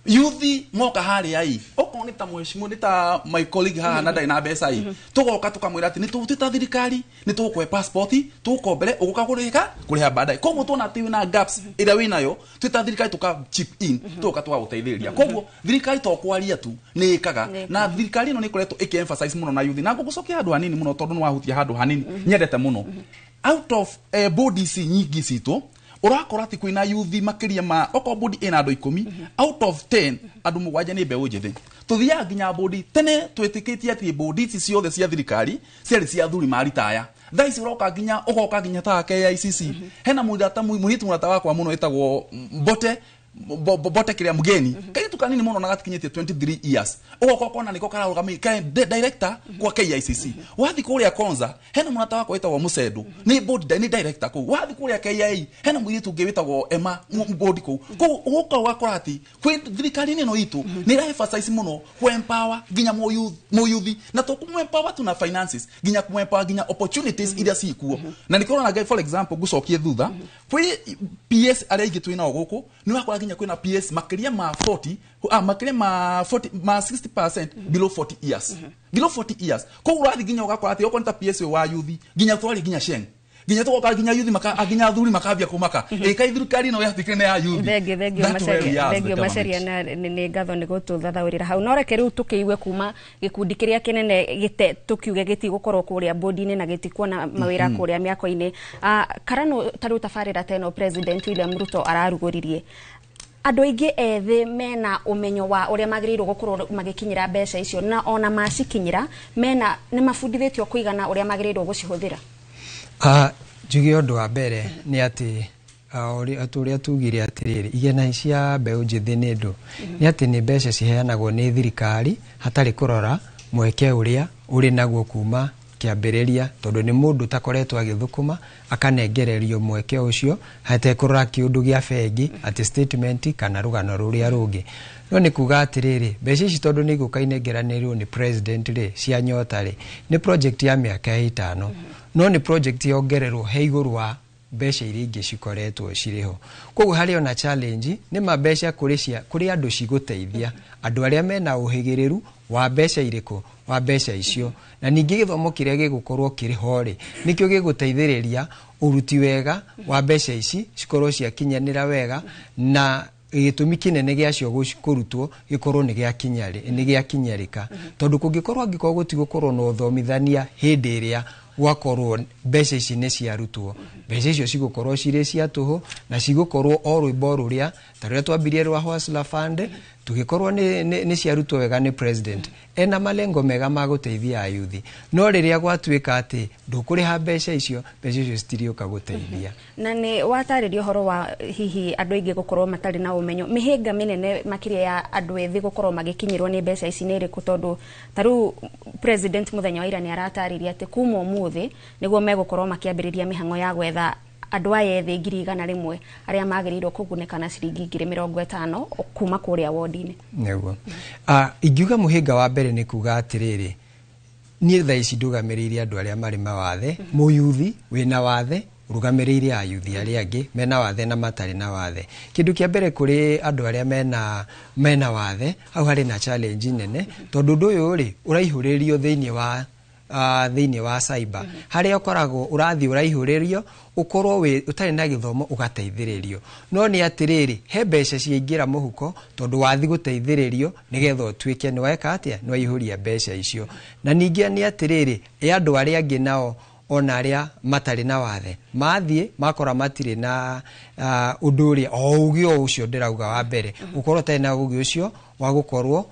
[SPEAKER 6] Yuthi moka harĩa ĩ, okorwo nĩ ta mheshimiwa, nĩ ta my colleague haha na ndarĩ na mbeca ĩ, tũgoka tũkamwĩra atĩ nĩ twĩ ta thirikari nĩ tũgũkũhe passport, tũgũkombere, ũgũka kũrĩha baadaye. Koguo tuona atĩ wĩna gaps ĩrĩa wĩnayo, twĩ ta thirikari tũka chip in, tũgoka tũgagũteithĩrĩria. Koguo thirikari to kwaria tu, nĩ ĩkaga. Na thirikari ĩno nĩ ĩkoretwo ĩkĩ emphasize mũno na youth. Na ngũgũcokia handũ hanini mũno, tondũ nĩ wahutia handũ hanini nyendete mũno. Out of board ici nyingĩ citũ, ũrakora atĩ kwĩna youth makĩria ma, okorwo board ĩna andũ 10, out of 10 andũ 7 nĩ mbeũ njĩthĩ. Tũthiaga nginya board tene twĩtĩkĩtie atĩ board ici ciothe cia thirikari ciarĩ cia athuri maritaya. Thaa ici ũroka nginya ũgoka nginya ta KICC, hena mũirĩtu mũrata wakwa mũno wĩtagwo Mbote Bote kĩrĩa Mgeni, kairĩtu kanini mũno na gatikinyĩtie 23 years, ũgoka ũkona nĩko kararũgamĩrĩire director kwa KICC. Wathiĩ kũrĩa Konza, hena mũrata wakwa wĩtagwo Mũcendu, nĩ board nĩ director kũu. Wathiĩ kũrĩa KIA, hena mũirĩtu ũngĩ wĩtagwo Emma board kũu. Koguo ũgoka ũgakora atĩ kwĩ thirikari-inĩ ĩno itũ nĩ ĩra emphasize mũno kũ empower nginya mũyuthi, na to kũmũ empower tu na finances, nginya kũmũ empower nginya opportunities iria cikuo. Na nĩkĩo ũrona, for example, ngũcokie thutha kwĩ PS arĩa aingĩ twĩ nao gũkũ, nĩ ũrakora nginya kwĩna PS makĩria ma 40, makĩria ma 40, ma 60% below 40 years, below 40 years. Koguo ũrathiĩ nginya ũgakora atĩ okorwo nĩ ta PS wa youth, nginya twarĩ nginya Sheng, nginya tũgoka nginya youth maka nginya athuri makambia kũmaka ĩka thirikari ĩno yatuĩkire nĩ ya youth.
[SPEAKER 36] Thengiũ, thengiũ.
[SPEAKER 6] That's where we
[SPEAKER 36] Macharia.
[SPEAKER 6] are as the
[SPEAKER 36] Thengiũ, Macharia.
[SPEAKER 6] government.
[SPEAKER 36] Na nĩ ngatho nĩ gũtũthathaũrĩra hau. No reke rĩu tũkĩigue kuma gĩkundi kĩrĩa kĩnene gĩte tũkiuge gĩtigũkorwo kũrĩa bodi-inĩ na gĩtikuona mawĩra kũrĩa mĩako-inĩ. Karano, ta rĩu tabarĩra ta ĩno President William Ruto ararugũririe, andũ aingĩ ethĩ mena ũmenyo wa ũrĩa magĩrĩirwo gũkorwo magĩkinyĩra mbeca icio, na ona macikinyĩra mena nĩ mabundithĩtio kũigana ũrĩa magĩrĩirwo gũcihũthĩra?
[SPEAKER 5] Njuge ũndũ wa mbere nĩ atĩ ũrĩa tugire atĩrĩrĩ, igena cia mbeũ njĩthĩ nĩ ndũ nĩ atĩ nĩ mbeca ciheanagwo nĩ thirikari hatarĩ kũrora mweke ũrĩa ũrĩ naguo kuma kĩambĩrĩria, tondũ nĩ mũndũ ũtakoretwo agĩthũkũma akanengererio mweke ũcio hatekũrora kĩũndũ gĩa bengi atĩ statement kana rũgano rũrĩa rũngĩ. No nĩ kuga atĩrĩrĩ, mbeca ici tondũ nĩ igũka inengeranĩrwo nĩ president rĩ, cia Nyota rĩ, nĩ project ya mĩaka 5, no nĩ project yongererwo he igũrũ wa mbeca iria ingĩ cikoretwo cirĩ ho. Koguo harĩ ona challenge nĩ ma mbeca kũrĩ cia kũrĩ andũ cigũteithia andũ arĩa mena ũhĩgĩrĩru wa mbeca irĩkũ, wa mbeca icio. Na ningĩ gĩthomo kĩrĩa gĩgũkorwo kĩrĩ ho rĩ, nĩkĩo gĩgũteithĩrĩria ũruti wega wa mbeca ici cikorwo ciakinyanĩra wega, na gĩtũmi kĩnene gĩacio kũrutwo gĩkorwo nĩ gĩakinyarĩka, tondũ kũngĩkorwo angĩkorwo gũtigũkorwo na ũthomithania hĩndĩ ĩrĩa Gwakorwo mbeca ici nĩ ciarutwo, mbeca icio cigũkorwo cirĩ cia tũhũ na cigũkorwo o rwĩmbo rũrĩa ta rũrĩa twambirie rwa Hustler Fund, tũgĩkorwo nĩ ciarutwo wega nĩ president ena malengo mega ma gũteithia ayuthi, no rĩrĩa gwatuĩka atĩ ndũkũrĩha mbeca icio, mbeca icio citirĩũka gũteithia.
[SPEAKER 36] Na nĩ watarĩria ũhoro wa hihi andũ aingĩ gũkorwo matarĩ na ũmenyo, mĩhĩnga mĩnene makĩria ya andũ ethĩ gũkorwo magĩkinyĩrwo nĩ mbeca ici nĩ ĩrĩkũ? Tondũ ta rĩu president mũthenya wa ira nĩ aratarĩria atĩ kuma ũmũthĩ nĩguo megũkorwo makĩambĩrĩria mĩhang'o ya gwetha andũ aya ethĩ 100,000 arĩa magĩrĩirwo kũgunĩka na ciringi 50,000 kuma kũrĩa wodi-inĩ.
[SPEAKER 5] Nĩguo. Ingiuga mũhĩnga wa mbere nĩ kuga atĩrĩrĩ, niĩ thaa ici ndũgamĩrĩire andũ arĩa marĩ mawathe, mũyuthi wĩna wathe ũrũgamĩrĩire ayuthi arĩa angĩ mena wathe na matarĩ na wathe. Kĩndũ kĩa mbere kũrĩ andũ arĩa mena wathe, hau harĩ na challenge nene, tondũ ũndũ ũyũ rĩ ũraihũrĩrio thĩinĩ wa cyber, harĩa ũkoragwo ũrathiĩ ũraihũrĩrio ũkorwo wĩ ũtarĩ na gĩthomo ũgateithĩrĩrio, no nĩ atĩrĩrĩ, he mbeca ciaingĩra mũhuko tondũ wathi gũteithĩrĩrio nĩgetha ũtuĩke nĩ weka atĩa, nĩ waihũria mbeca icio. Na ningĩ nĩ atĩrĩrĩ, ĩ andũ arĩa angĩ nao ona arĩa matarĩ na wathe mathiĩ makora matirĩ na ũndũ ũrĩa o ũgĩ o ũcio ndĩrauga wa mbere, ũkorwo ũtarĩ na ũgĩ ũcio wa gũkorwo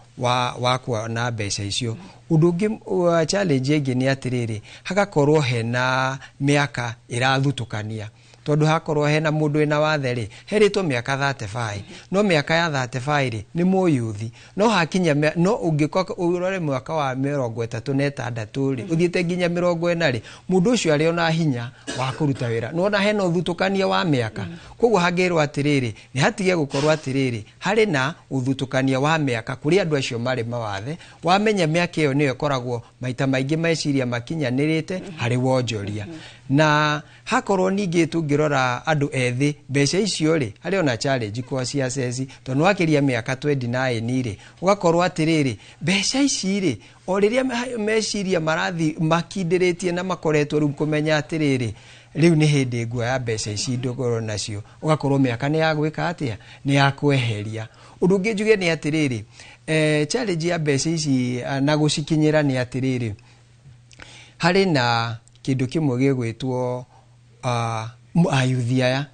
[SPEAKER 5] wa kuona mbeca icio. Ũndũ ũngĩ, challenge ĩngĩ nĩ atĩrĩrĩ, hagakorwo hena mĩaka ĩrathutũkania, tondũ hakorwo hena mũndũ wĩna wathe rĩ, herĩtwo mĩaka 35, no mĩaka ya 35 rĩ nĩ mũyuthi, no hakinya no ũngĩkorwo ũrore mwaka wa 36 rĩ, ũthiĩte nginya 40 rĩ, mũndũ ũcio arĩ ona hinya wa kũruta wĩra, nĩwona hena ũthutũkania wa mĩaka. Koguo hangĩrwo atĩrĩrĩ, nĩ hatige gũkorwo atĩrĩrĩ harĩ na ũthutũkania wa mĩaka kũrĩ andũ acio marĩ mawathe, wamenya mĩaka ĩyo nĩyo ĩkoragwo maita maingĩ meciria makinyanĩrĩte harĩ wonjoria. Na hakorwo ningĩ tũngĩrora andũ ethĩ mbeca icio rĩ, harĩ ona challenge kwa ciaceci, tondũ wakĩria mĩaka 29 rĩ, ũgakorwo atĩrĩrĩ, mbeca ici rĩ, o rĩrĩa meciria marathi makindĩrĩtie na makoretwo rĩu kũmenya atĩrĩrĩ, rĩu nĩ hĩndĩ nguoya mbeca ici ndũkorwo nacio, ũgakorwo mĩaka nĩ ya gwĩka atĩa, nĩ ya kweheria. Ũndũ ũngĩ njuge nĩ atĩrĩrĩ, challenge ya mbeca ici na gũcikinyĩra nĩ atĩrĩrĩ, harĩ na kĩndũ kĩmwe gĩgwĩtwo ayuthi aya.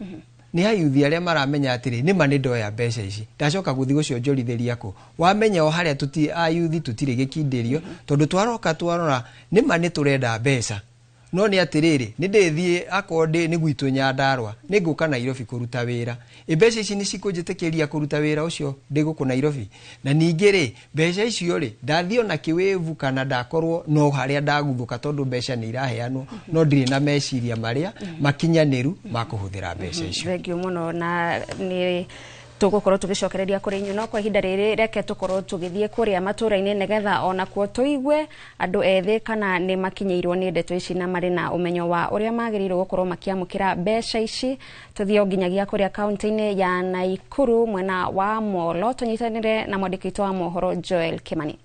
[SPEAKER 5] Nĩ ayuthi arĩa maramenya atĩrĩ, nĩma nĩ ndoya mbeca ici, ndacoka gũthiĩ gũcionjorithĩria kũ? Wamenya o harĩa ayuthi tũtirĩ gĩkindĩrio, tondũ twaroka twarora nĩma nĩ tũrenda mbeca, no nĩ atĩrĩrĩ, nĩ ndĩthiĩ akorwo nĩ gwitũ Nyandarũa, nĩ ngũka Nairobi kũruta wĩra, ĩ mbeca ici nĩ cikũnjĩtĩkĩria kũruta wĩra ũcio ndĩ gũkũ Nairobi? Na ningĩ rĩ, mbeca icio rĩ, ndathiĩ ona kĩwĩvu kana ndakorwo no harĩa ndaguthũka, tondũ mbeca nĩ iraheanwo, no ndirĩ na meciria marĩa makinyanĩru ma kũhũthĩra mbeca icio.
[SPEAKER 36] Thank you mũno, na nĩ tũgũkorwo tũgĩcokereria kũrĩ inyuĩ, no kwa ihinda rĩrĩ reke tũkorwo tũgĩthiĩ kũrĩa matũra-inĩ nĩgetha onakuo tũigue andũ ethĩ kana nĩ makinyĩirwo nĩ ndeto ici na marĩ na ũmenyo wa ũrĩa magĩrĩirwo gũkorwo makĩamũkĩra mbeca ici. Tũthiĩ o nginyagia kũrĩa kaunti-inĩ ya Naikuru mwena wa Molo, tũnyitanĩre na mwandĩki witũ wa mohoro Joel Kimani.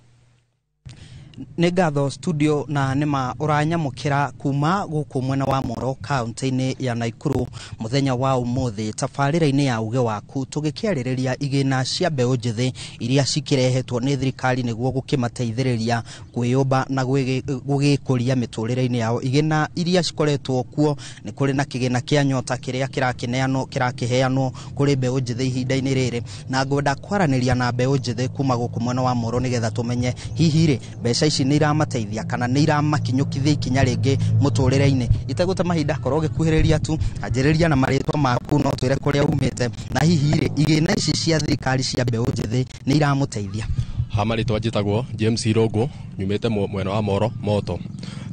[SPEAKER 14] Nĩ ngatho studio, na nĩma ũranyamũkĩra kuma gũkũ mwena wa Moro kaunti-inĩ ya Naikuru mũthenya wa ũmũthĩ tabarĩra-inĩ ya uge waku, tũgĩkĩarĩrĩria igĩna cia mbeũ njĩthĩ iria cikĩrehetwo nĩ thirikari nĩguo gũkĩmateithĩrĩria kwĩyũmba na gũgĩkũria mĩtũrĩre-inĩ yao. Igĩna iria cikoretwo kuo nĩ kũrĩ na kĩgĩna kĩa Nyota kĩrĩa kĩrakĩneanwo kĩrakĩheanwo kũrĩ mbeũ njĩthĩ ihinda-inĩ rĩrĩ, na ngwenda kwaranĩria na mbeũ njĩthĩ kuma gũkũ mwena wa Moro nĩgetha tũmenye hihi rĩ mbeca ici nĩ iramateithia kana nĩ iramakinyũkithia ikinya rĩngĩ mũtũrĩre-inĩ. Itegũte mahinda, korwo ũgĩkuhĩrĩria tu, anjĩrĩria na marĩtwa maku, no twĩre kũrĩa umĩte, na hihi rĩ igĩna ici cia thirikari cia mbeũ njĩthĩ nĩ iramũteithia.
[SPEAKER 15] Ha marĩtwa njĩtagwo James Irũngũ, nyumĩte mwena wa Moro Moto.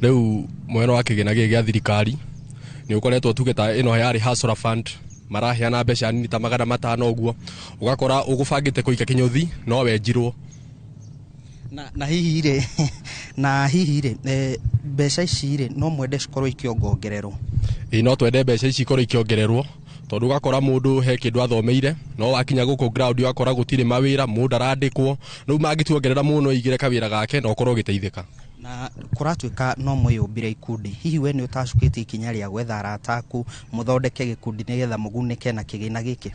[SPEAKER 15] Rĩu mwena wa kĩgĩna gĩkĩ gĩa thirikari nĩ ũkoretwo tuge ta ĩno yarĩ Hustler Fund, maraheana mbeca nini ta 500 ũguo, ũgakora ũgũbangĩte kũikia kĩnyũthi no wenjirwo.
[SPEAKER 14] Na hihi rĩ na hihi rĩ mbeca ici rĩ no mwende cikorwo ikĩongongererwo?
[SPEAKER 15] Ĩĩ, no twende mbeca ici ikorwo ikĩongererwo, tondũ ũgakora mũndũ he kĩndũ athomeire, no wakinya gũkũ ground ũgakora gũtirĩ mawĩra, mũndũ arandĩkwo, rĩu mangĩtuongerera mũno aigĩre kawĩra gake na ũkorwo ũgĩteithĩka.
[SPEAKER 14] Na kũratuĩka no mwĩyũmbire ikundi, hihi we nĩ ũtacukĩtie ikinya rĩa gwetha arata aku mũthondeke gĩkundi nĩgetha mũgunĩke na kĩgĩna gĩkĩ?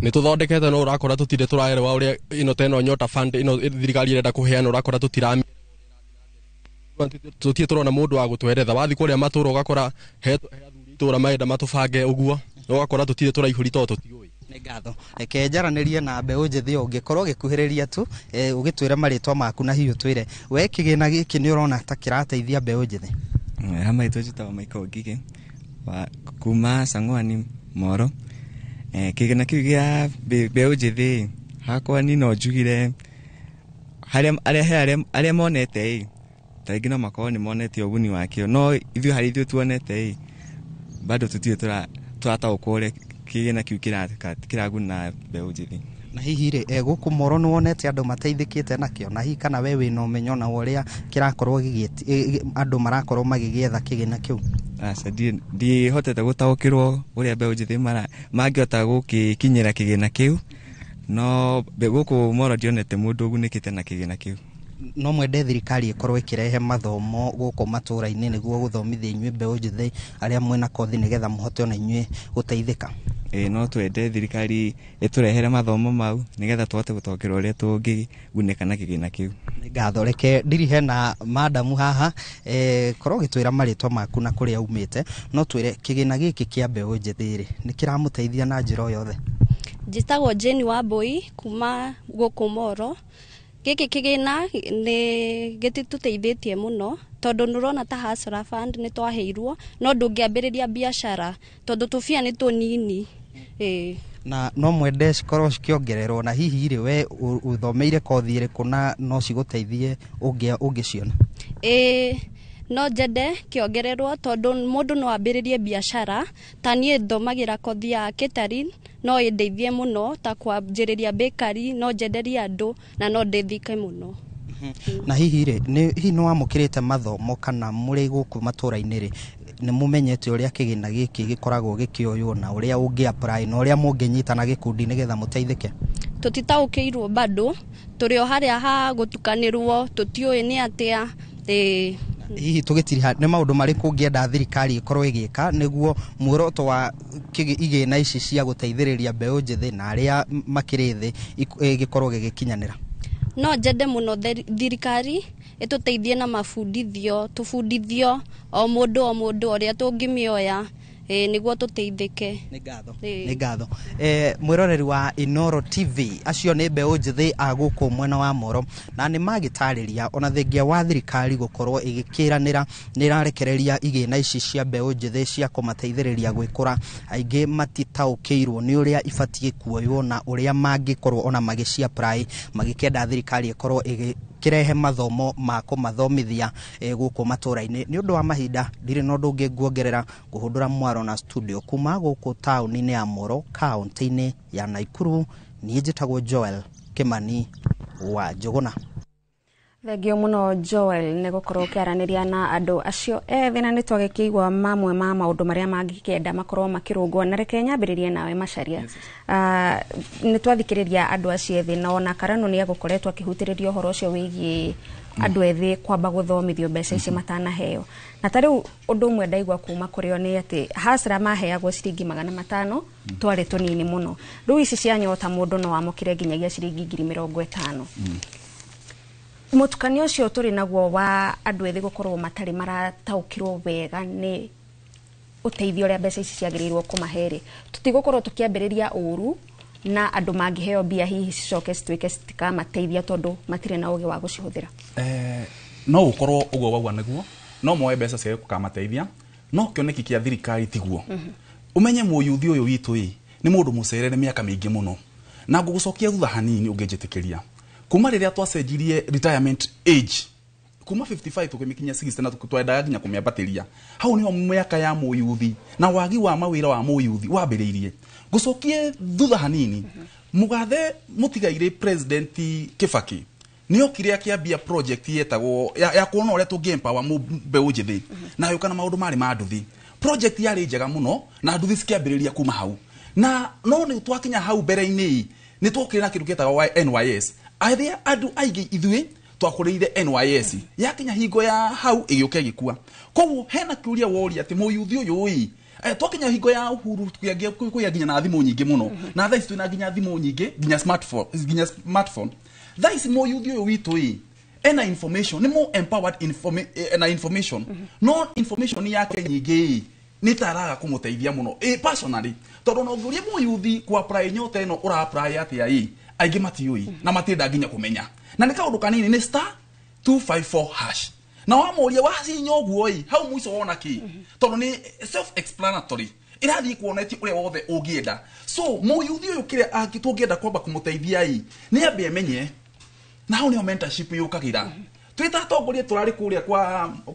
[SPEAKER 15] Nĩ tũthondekete, no ũrakora tũtirĩ tũraerewa ũrĩa ĩno ta ĩno Nyota Fund ĩno thirikari ĩrenda kũheana, ũrakora tũtirami Tutirĩ tũrona mũndũ wa gũtweretha. Wathiĩ kũrĩa matũra ũgakora he athuri itũra marenda matũbange ũguo, ũgakora tũtirĩ tũraihũri tondũ tũtiũĩ.
[SPEAKER 14] Nĩ ngatho. Reke njaranĩrie na mbeũ njĩthĩ o ũngĩkorwo ũgĩkuhĩrĩria tu, ũgĩtwĩre marĩtwa maku na hihi ũtwĩre we kĩgĩna gĩkĩ nĩ ũrona ta kĩrateithia mbeũ njĩthĩ.
[SPEAKER 16] Ha maitũ njĩtagwo Michael Ngigĩ wa kuma Sang'wani Moro. Kĩgĩna kĩu gĩa mbeũ njĩthĩ hakwa ni no njugire harĩa monete ĩ ta rĩngĩ no makorwo nĩ monete ũguni wakĩo, no ithuĩ harĩa ithuĩ tuonete ĩ bado tũtirĩ tũrataũkwo ũrĩa kĩgĩna kĩu kĩraguna mbeũ njĩthĩ.
[SPEAKER 14] Na hihi rĩ, gũkũ Moro nĩ wonete andũ mateithĩkĩte nakĩo, na hihi kana we wĩna ũmenyo na ũrĩa kĩrakorwo andũ marakorwo magĩgĩetha kĩgĩna kĩu?
[SPEAKER 16] Aca, ndihotete gũtaũkĩrwo ũrĩa mbeũ njĩthĩ mangĩhota gũgĩkinyĩra kĩgĩna kĩu, no gũkũ Moro ndionete mũndũ ũgunĩkĩte na kĩgĩna kĩu.
[SPEAKER 14] No mwende thirikari ĩkorwo ĩkĩrehe mathomo gũkũ matũra-inĩ nĩguo gũthomithia inyuĩ mbeũ njĩthĩ arĩa mwĩna kothi nĩgetha mũhote ona inyuĩ gũteithĩka?
[SPEAKER 16] Ĩĩ, no twende thirikari ĩtũrehere mathomo mau nĩgetha tũhote gũtaũkĩrwo ũrĩa tũngĩgunĩka na kĩgĩna kĩu.
[SPEAKER 14] Nĩ ngatho. Reke ndirihe na madamu haha, korwo ũgĩtwĩra marĩtwa maku na kũrĩa umĩte, no twĩre kĩgĩna gĩkĩ kĩa mbeũ njĩthĩ rĩ nĩ kĩramũteithia na njĩra o yothe?
[SPEAKER 17] Njĩtagwo Jane Wambui kuma gũkũ Moro. Gĩkĩ kĩgĩna nĩ gĩtitũteithĩtie mũno tondũ nĩ ũrona ta Hustler Fund nĩ twaheirwo, no ndũngĩambĩrĩria biacara tondũ tũbia nĩ tũnini.
[SPEAKER 14] Na no mwende cikorwo cikĩongererwo, na hihi rĩ we ũthomeire kothi ĩrĩkũ na no cigũteithie ũngĩciona?
[SPEAKER 17] Ĩĩ, no njende kĩongererwo tondũ mũndũ no ambĩrĩrie biacara. Ta niĩ thomagĩra kothi ya catering, no ĩndeithie mũno ta kwanjĩrĩria bakery, no njenderie andũ na no ndeithĩke mũno.
[SPEAKER 14] Na hihi rĩ, hihi nĩ wamũkĩrĩte mathomo kana mũrĩ gũkũ matũra-inĩ rĩ nĩ mũmenyete ũrĩa kĩgĩna gĩkĩ gĩkoragwo gĩkĩoywo na ũrĩa ũngĩ apply na ũrĩa mũngĩnyitana gĩkundi nĩgetha mũteithĩke?
[SPEAKER 17] Tũtitaũkĩirwo bado, tũrĩ o harĩa ha gũtukanĩrwo, tũtiũĩ nĩ atĩa.
[SPEAKER 14] Hihi tũgĩtiriha nĩ maũndũ marĩkũ ũngĩenda thirikari ĩkorwo ĩgĩka nĩguo muoroto wa igĩna ici cia gũteithĩrĩria mbeũ njĩthĩ na arĩa makĩrĩ thĩ gĩkorwo gĩgĩkinyanĩra?
[SPEAKER 17] No njende mũno thirikari ĩtũteithie na mabundithio, tũbundithio o mũndũ o mũndũ ũrĩa tũngĩmĩoya, nĩguo tũteithĩke.
[SPEAKER 14] Nĩ ngatho. Nĩ ngatho. Mwĩroreri wa Inooro TV, acio nĩ mbeũ njĩthĩ a gũkũ mwena wa Moro na nĩ magĩtarĩria ona thengia wa thirikari gũkorwo ĩgĩkĩranĩra nĩ ĩrarekereria igĩna ici cia mbeũ njĩthĩ cia kũmateithĩrĩria gwĩkũra. Aingĩ matitaũkĩirwo nĩ ũrĩa ibatiĩ kuoywo na ũrĩa mangĩkorwo ona magĩci apply, magĩkĩenda thirikari ĩkorwo ĩgĩkĩrehe mathomo ma kũmathomithia gũkũ matũra-inĩ. Nĩ ũndũ wa mahinda ndirĩ na ũndũ ũngĩ nguongerera, ngũhũndũra mwaro na studio kuma gũkũ taũni-inĩ ya Moro, kaũntĩ-inĩ ya Naikuru. Niĩ njĩtagwo Joel Kimani wa Njũgũna.
[SPEAKER 36] Thengio mũno Joel nĩ gũkorwo ũkĩaranĩria na andũ acio ethĩ, na nĩ twagĩkĩigua mamwe ma maũndũ marĩa mangĩkĩenda makorwo makĩrũngwo. Na reke nyambĩrĩrie nawe Macharia. Nĩ twathikĩrĩria andũ acio ethĩ, na ona Karano nĩ egũkoretwo akĩhutĩrĩria ũhoro ũcio wĩgiĩ andũ ethĩ kwamba gũthomithio mbeca ici matanaheo. Na ta rĩu ũndũ ũmwe ndaigua kuma kũrĩ o nĩ atĩ Hustler maheagwo ciringi 500 twarĩ tũnini mũno. Rĩu ici cia Nyota mũndũ no amũkĩre nginyagia ciringi 50,000. Mũtukanio ũcio tũrĩ naguo wa andũ ethĩ gũkorwo matarĩ marataũkĩrwo wega nĩ ũteithio ũrĩa mbeca ici ciagĩrĩirwo kũmahe rĩ, tũtigũkorwo tũkĩambĩrĩria ũru na andũ mangĩheo mbia hihi cicoke cituĩke citikamateithia tondũ matirĩ na ũgĩ wa gũcihũthĩra.
[SPEAKER 6] No ũkorwo ũguo wauga nĩguo, no moe mbeca ciage gũkamateithia, no kĩoneki kĩa thirikari tiguo. Ũmenye mũyuthi ũyũ witũ ĩ nĩ mũndũ mũcerere mĩaka mĩingĩ mũno, na ngũgũcokia thutha hanini ũngĩnjĩtĩkĩria. Kuma rĩrĩa twacenjirie retirement age kuma 55 tũkĩmĩkinyia 60 na twendaga nginya kũmĩambatĩria, hau nĩho mĩaka ya mũyuthi na wagi wa mawĩra wa mũyuthi wambĩrĩirie. Ngũcokie thutha hanini, mũgathe mũtigairĩ President Kibaki nĩokire akĩambia project yetagwo ya kuona ũrĩa tũngĩ empower mbeũ njĩthĩ, na agĩũka na maũndũ marĩ ma nduthi. Project yarĩ njega mũno na nduthi cikĩambĩrĩria kuma hau, na no nĩ twakinya hau mbere-inĩ nĩ twokire na kĩndũ gĩtagwo NYS. Arĩa andũ aingĩ ithuĩ twakũrĩire NYS yakinya hingo ya hau ĩgĩũka ĩgĩkua. Koguo hena kĩũria woria atĩ mũyuthi ũyũ ĩ twakinya hingo ya Uhuru kũgĩa nginya na thimũ nyingĩ mũno, na thaa ici twĩna nginya thimũ nyingĩ, nginya smartphone. Thaa ici mũyuthi ũyũ witũ ĩ Ena information, nĩ more empowered na information, no information yake nyingĩ nĩ ta araga kũmũteithia mũno personally, tondũ no ũngĩũria mũyuthi ku apply Nyota ĩno, ũra apply atĩa ĩ, aingĩ matiũĩ na matienda nginya kũmenya, na nĩ kaũndũ kanini, nĩ *254#, na wamũria wacinya ũguo ĩ, hau mũico wona kĩ, tondũ nĩ self explanatory, ĩrathiĩ kuonetie ũrĩa wothe ũngĩenda. So mũyuthi ũyũ, kĩrĩa tũngĩenda kwamba kũmũteithia ĩ, nĩ ambe amenye, na hau nĩho mentorship yũkagĩra. Twĩ ta atongoria tũrarĩ kũrĩa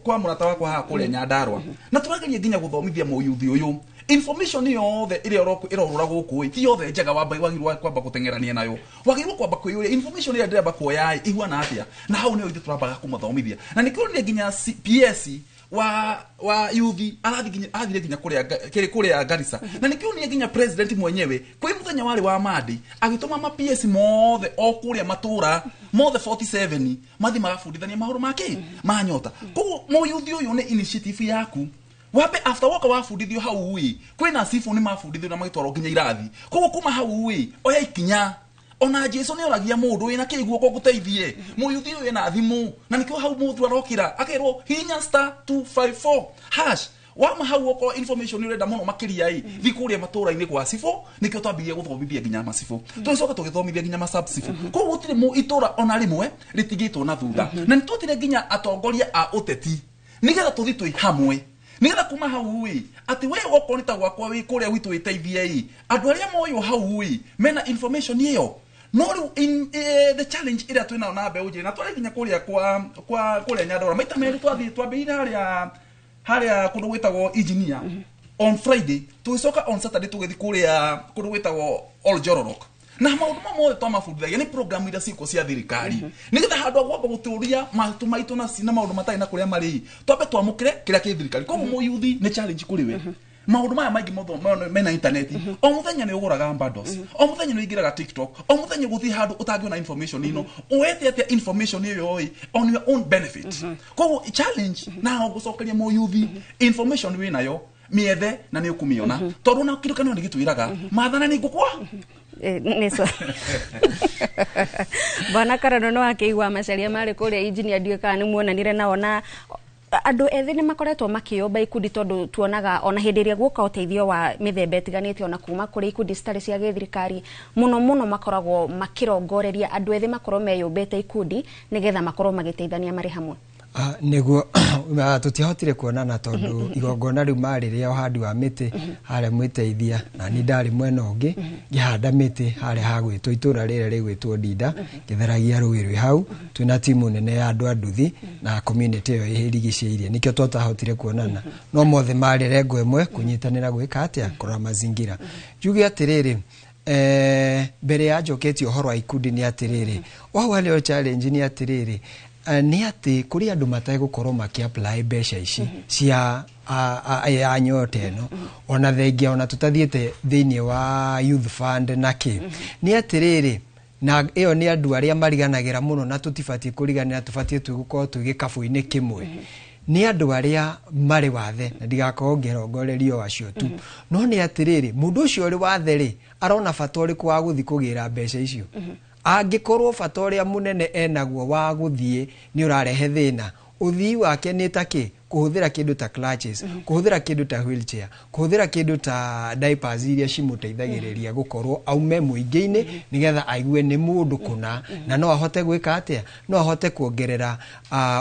[SPEAKER 6] kwa mũrata wakwa haha kũrĩa Nyandarũa, na tũrageria nginya gũthomithia mũyuthi ũyũ information yothe ĩrĩa ĩrorũra gũkũ ĩ, ti yothe njega. Wamba wagĩrĩirwo kwamba gũteng'erania nayo, wagĩrĩirwo kwamba kwĩyũria information ĩrĩa ndĩramba kuoya ĩ, ihuana atĩa, na hau nĩho ithuĩ tũrambaga kũmathomithia. Na nĩkĩo nĩ nginya PS wa yuthi arathi nginya, athire nginya kũrĩa kĩrĩ kũrĩa Garissa, na nĩkĩo nĩ nginya president mwenyewe kwĩ mũthenya warĩ wa Monday agĩtũma ma PS mothe o kũrĩa matũra mothe 47 mathi magabundithania maũndũ make ma Nyota. Koguo mũyuthi ũyũ, nĩ initiative yaku wambe after woka wabundithio hau ĩ, kwĩna cibũ nĩ mabundithio na magĩtwarwo nginya irathi. Koguo kuma hau ĩ, oya ikinya. Ona Jesu nĩ oragia mũndũ wĩna kĩ guoko ngũteithie. Mũyuthi ũyũ ena thimũ, na nĩkĩo hau mũndũ arokĩra akerwo hihinya *254#. Wama hau, okorwo information ũrenda mũno makĩria ĩ, thi kũrĩa matũra-inĩ gwa cibũ. Nĩkĩo twambirie gũthomithia nginya macibũ, tũgĩcoka tũgĩthomithia nginya masub cibũ. Koguo gũtirĩ mũ itũra ona rĩmwe rĩtigĩtwo na thutha, na nĩ twetire nginya atongoria a ũteti nĩgetha tũthi twĩ hamwe, nĩgetha kuma hau ĩ, atĩ we okorwo nĩ ta gwakwa wĩ kũrĩa gwitũ wĩteithie ĩ, andũ arĩa moywo hau ĩ, mena information ĩyo. No rĩu the challenge ĩrĩa twĩnayo na mbeũ njĩthĩ, na twarĩ nginya kũrĩa kwa kũrĩa Nyandarũa maita merĩ, twathiĩ twambĩrĩire harĩa kũndũ gwĩtagwo Engineer on Friday, tũgĩcoka on Saturday tũgĩthiĩ kũrĩa kũndũ gwĩtagwo Oljororok, na maũndũ mau mothe twamabundithagia nĩ program iria ciĩkuo cia thirikari, nĩgetha handũ ha kwamba gũtũria matũ maitũ na maũndũ matarĩ na kũrĩa marĩ, twambe twamũkĩre kĩrĩa kĩ thirikari. Koguo mũyuthi nĩ challenge kũrĩ we. Maũndũ maya maingĩ mothe mena intaneti, o mũthenya nĩ ũgũraga bundles, o mũthenya nĩ ũingĩraga TikTok, o mũthenya gũthiĩ handũ ũtangĩona information ĩno. Ũwete atĩa information ĩyo ĩ on your own benefit? Koguo challenge na gũcokeria mũyuthi, information wĩ nayo, mĩethe na nĩ ũkũmĩona, tondũ na kĩndũ kanua nĩ gĩtwĩraga mathana nĩ ngũkwa.
[SPEAKER 36] Nĩ bwana Karano, no akĩigua macaria marĩ kũrĩa Engineer, ndiũĩ kana nĩ muonanire nao, na andũ ethĩ nĩ makoretwo makĩũmba ikundi, tondũ tuonaga ona hĩndĩ ĩrĩa guoka ũteithio wa mĩthemba ĩtiganĩte, ona kuma kũrĩ ikundi citarĩ cia gĩthirikari, mũno mũno makoragwo makĩrongoreria andũ ethĩ makorwo meyũmbĩte ikundi nĩgetha makorwo magĩteithania marĩ hamwe.
[SPEAKER 12] Nĩguo tũtiahotire kuonana tondũ igongona rĩu marĩ rĩa ũhandi wa mĩtĩ harĩa mwĩteithia, na niĩ ndarĩ mwena ũngĩ ngĩhanda mĩtĩ harĩa hagwĩtwo itũra rĩrĩa rĩgwĩtwo Ndinda, ngĩtheragia rũĩ rwĩ hau, twĩna timu nene ya andũ a nduthi na community ĩyo ĩrigicĩirie, nĩkĩo twatahotire kuonana, no mothe marĩ rengo ĩmwe, kũnyitanĩra gwĩka atĩa, kũrora mazingira. Njuge atĩrĩrĩ, mbere ya njoketie ũhoro wa ikundi, nĩ atĩrĩrĩ, wau harĩa challenge nĩ atĩrĩrĩ, nĩ atĩ kũrĩ andũ mategũkorwo makĩ apply mbeca ici cia ya Nyota ĩno, ona thengia ona tũtathiĩte thĩinĩ wa youth fund na kĩ. Nĩ atĩrĩrĩ, na ĩyo nĩ andũ arĩa mariganagĩra mũno, na tũtibatiĩ kũriganĩra, tũbatiĩ gũkorwo twĩ gĩkabũ-inĩ kĩmwe, nĩ andũ arĩa marĩ wathe, na ndigakorwo ngĩrongorerio acio tu, no nĩ atĩrĩrĩ, mũndũ ũcio ũrĩ wathe rĩ, arona bata ũrĩkũ wa gũthiĩ kũgĩra mbeca icio, angĩkorwo bata ũrĩa mũnene enaguo wa gũthiĩ nĩ ũrarehe thĩna? Ũthii wake nĩ ta kĩ? Kũhũthĩra kĩndũ ta crutches, kũhũthĩra kĩndũ ta wheelchair, kũhũthĩra kĩndũ ta diapers iria cimũteithagĩrĩria gũkorwo aume mũingĩ-inĩ, nĩgetha aigue nĩ mũndũ kũna na no ahote gwĩka atĩa, no ahote kuongerera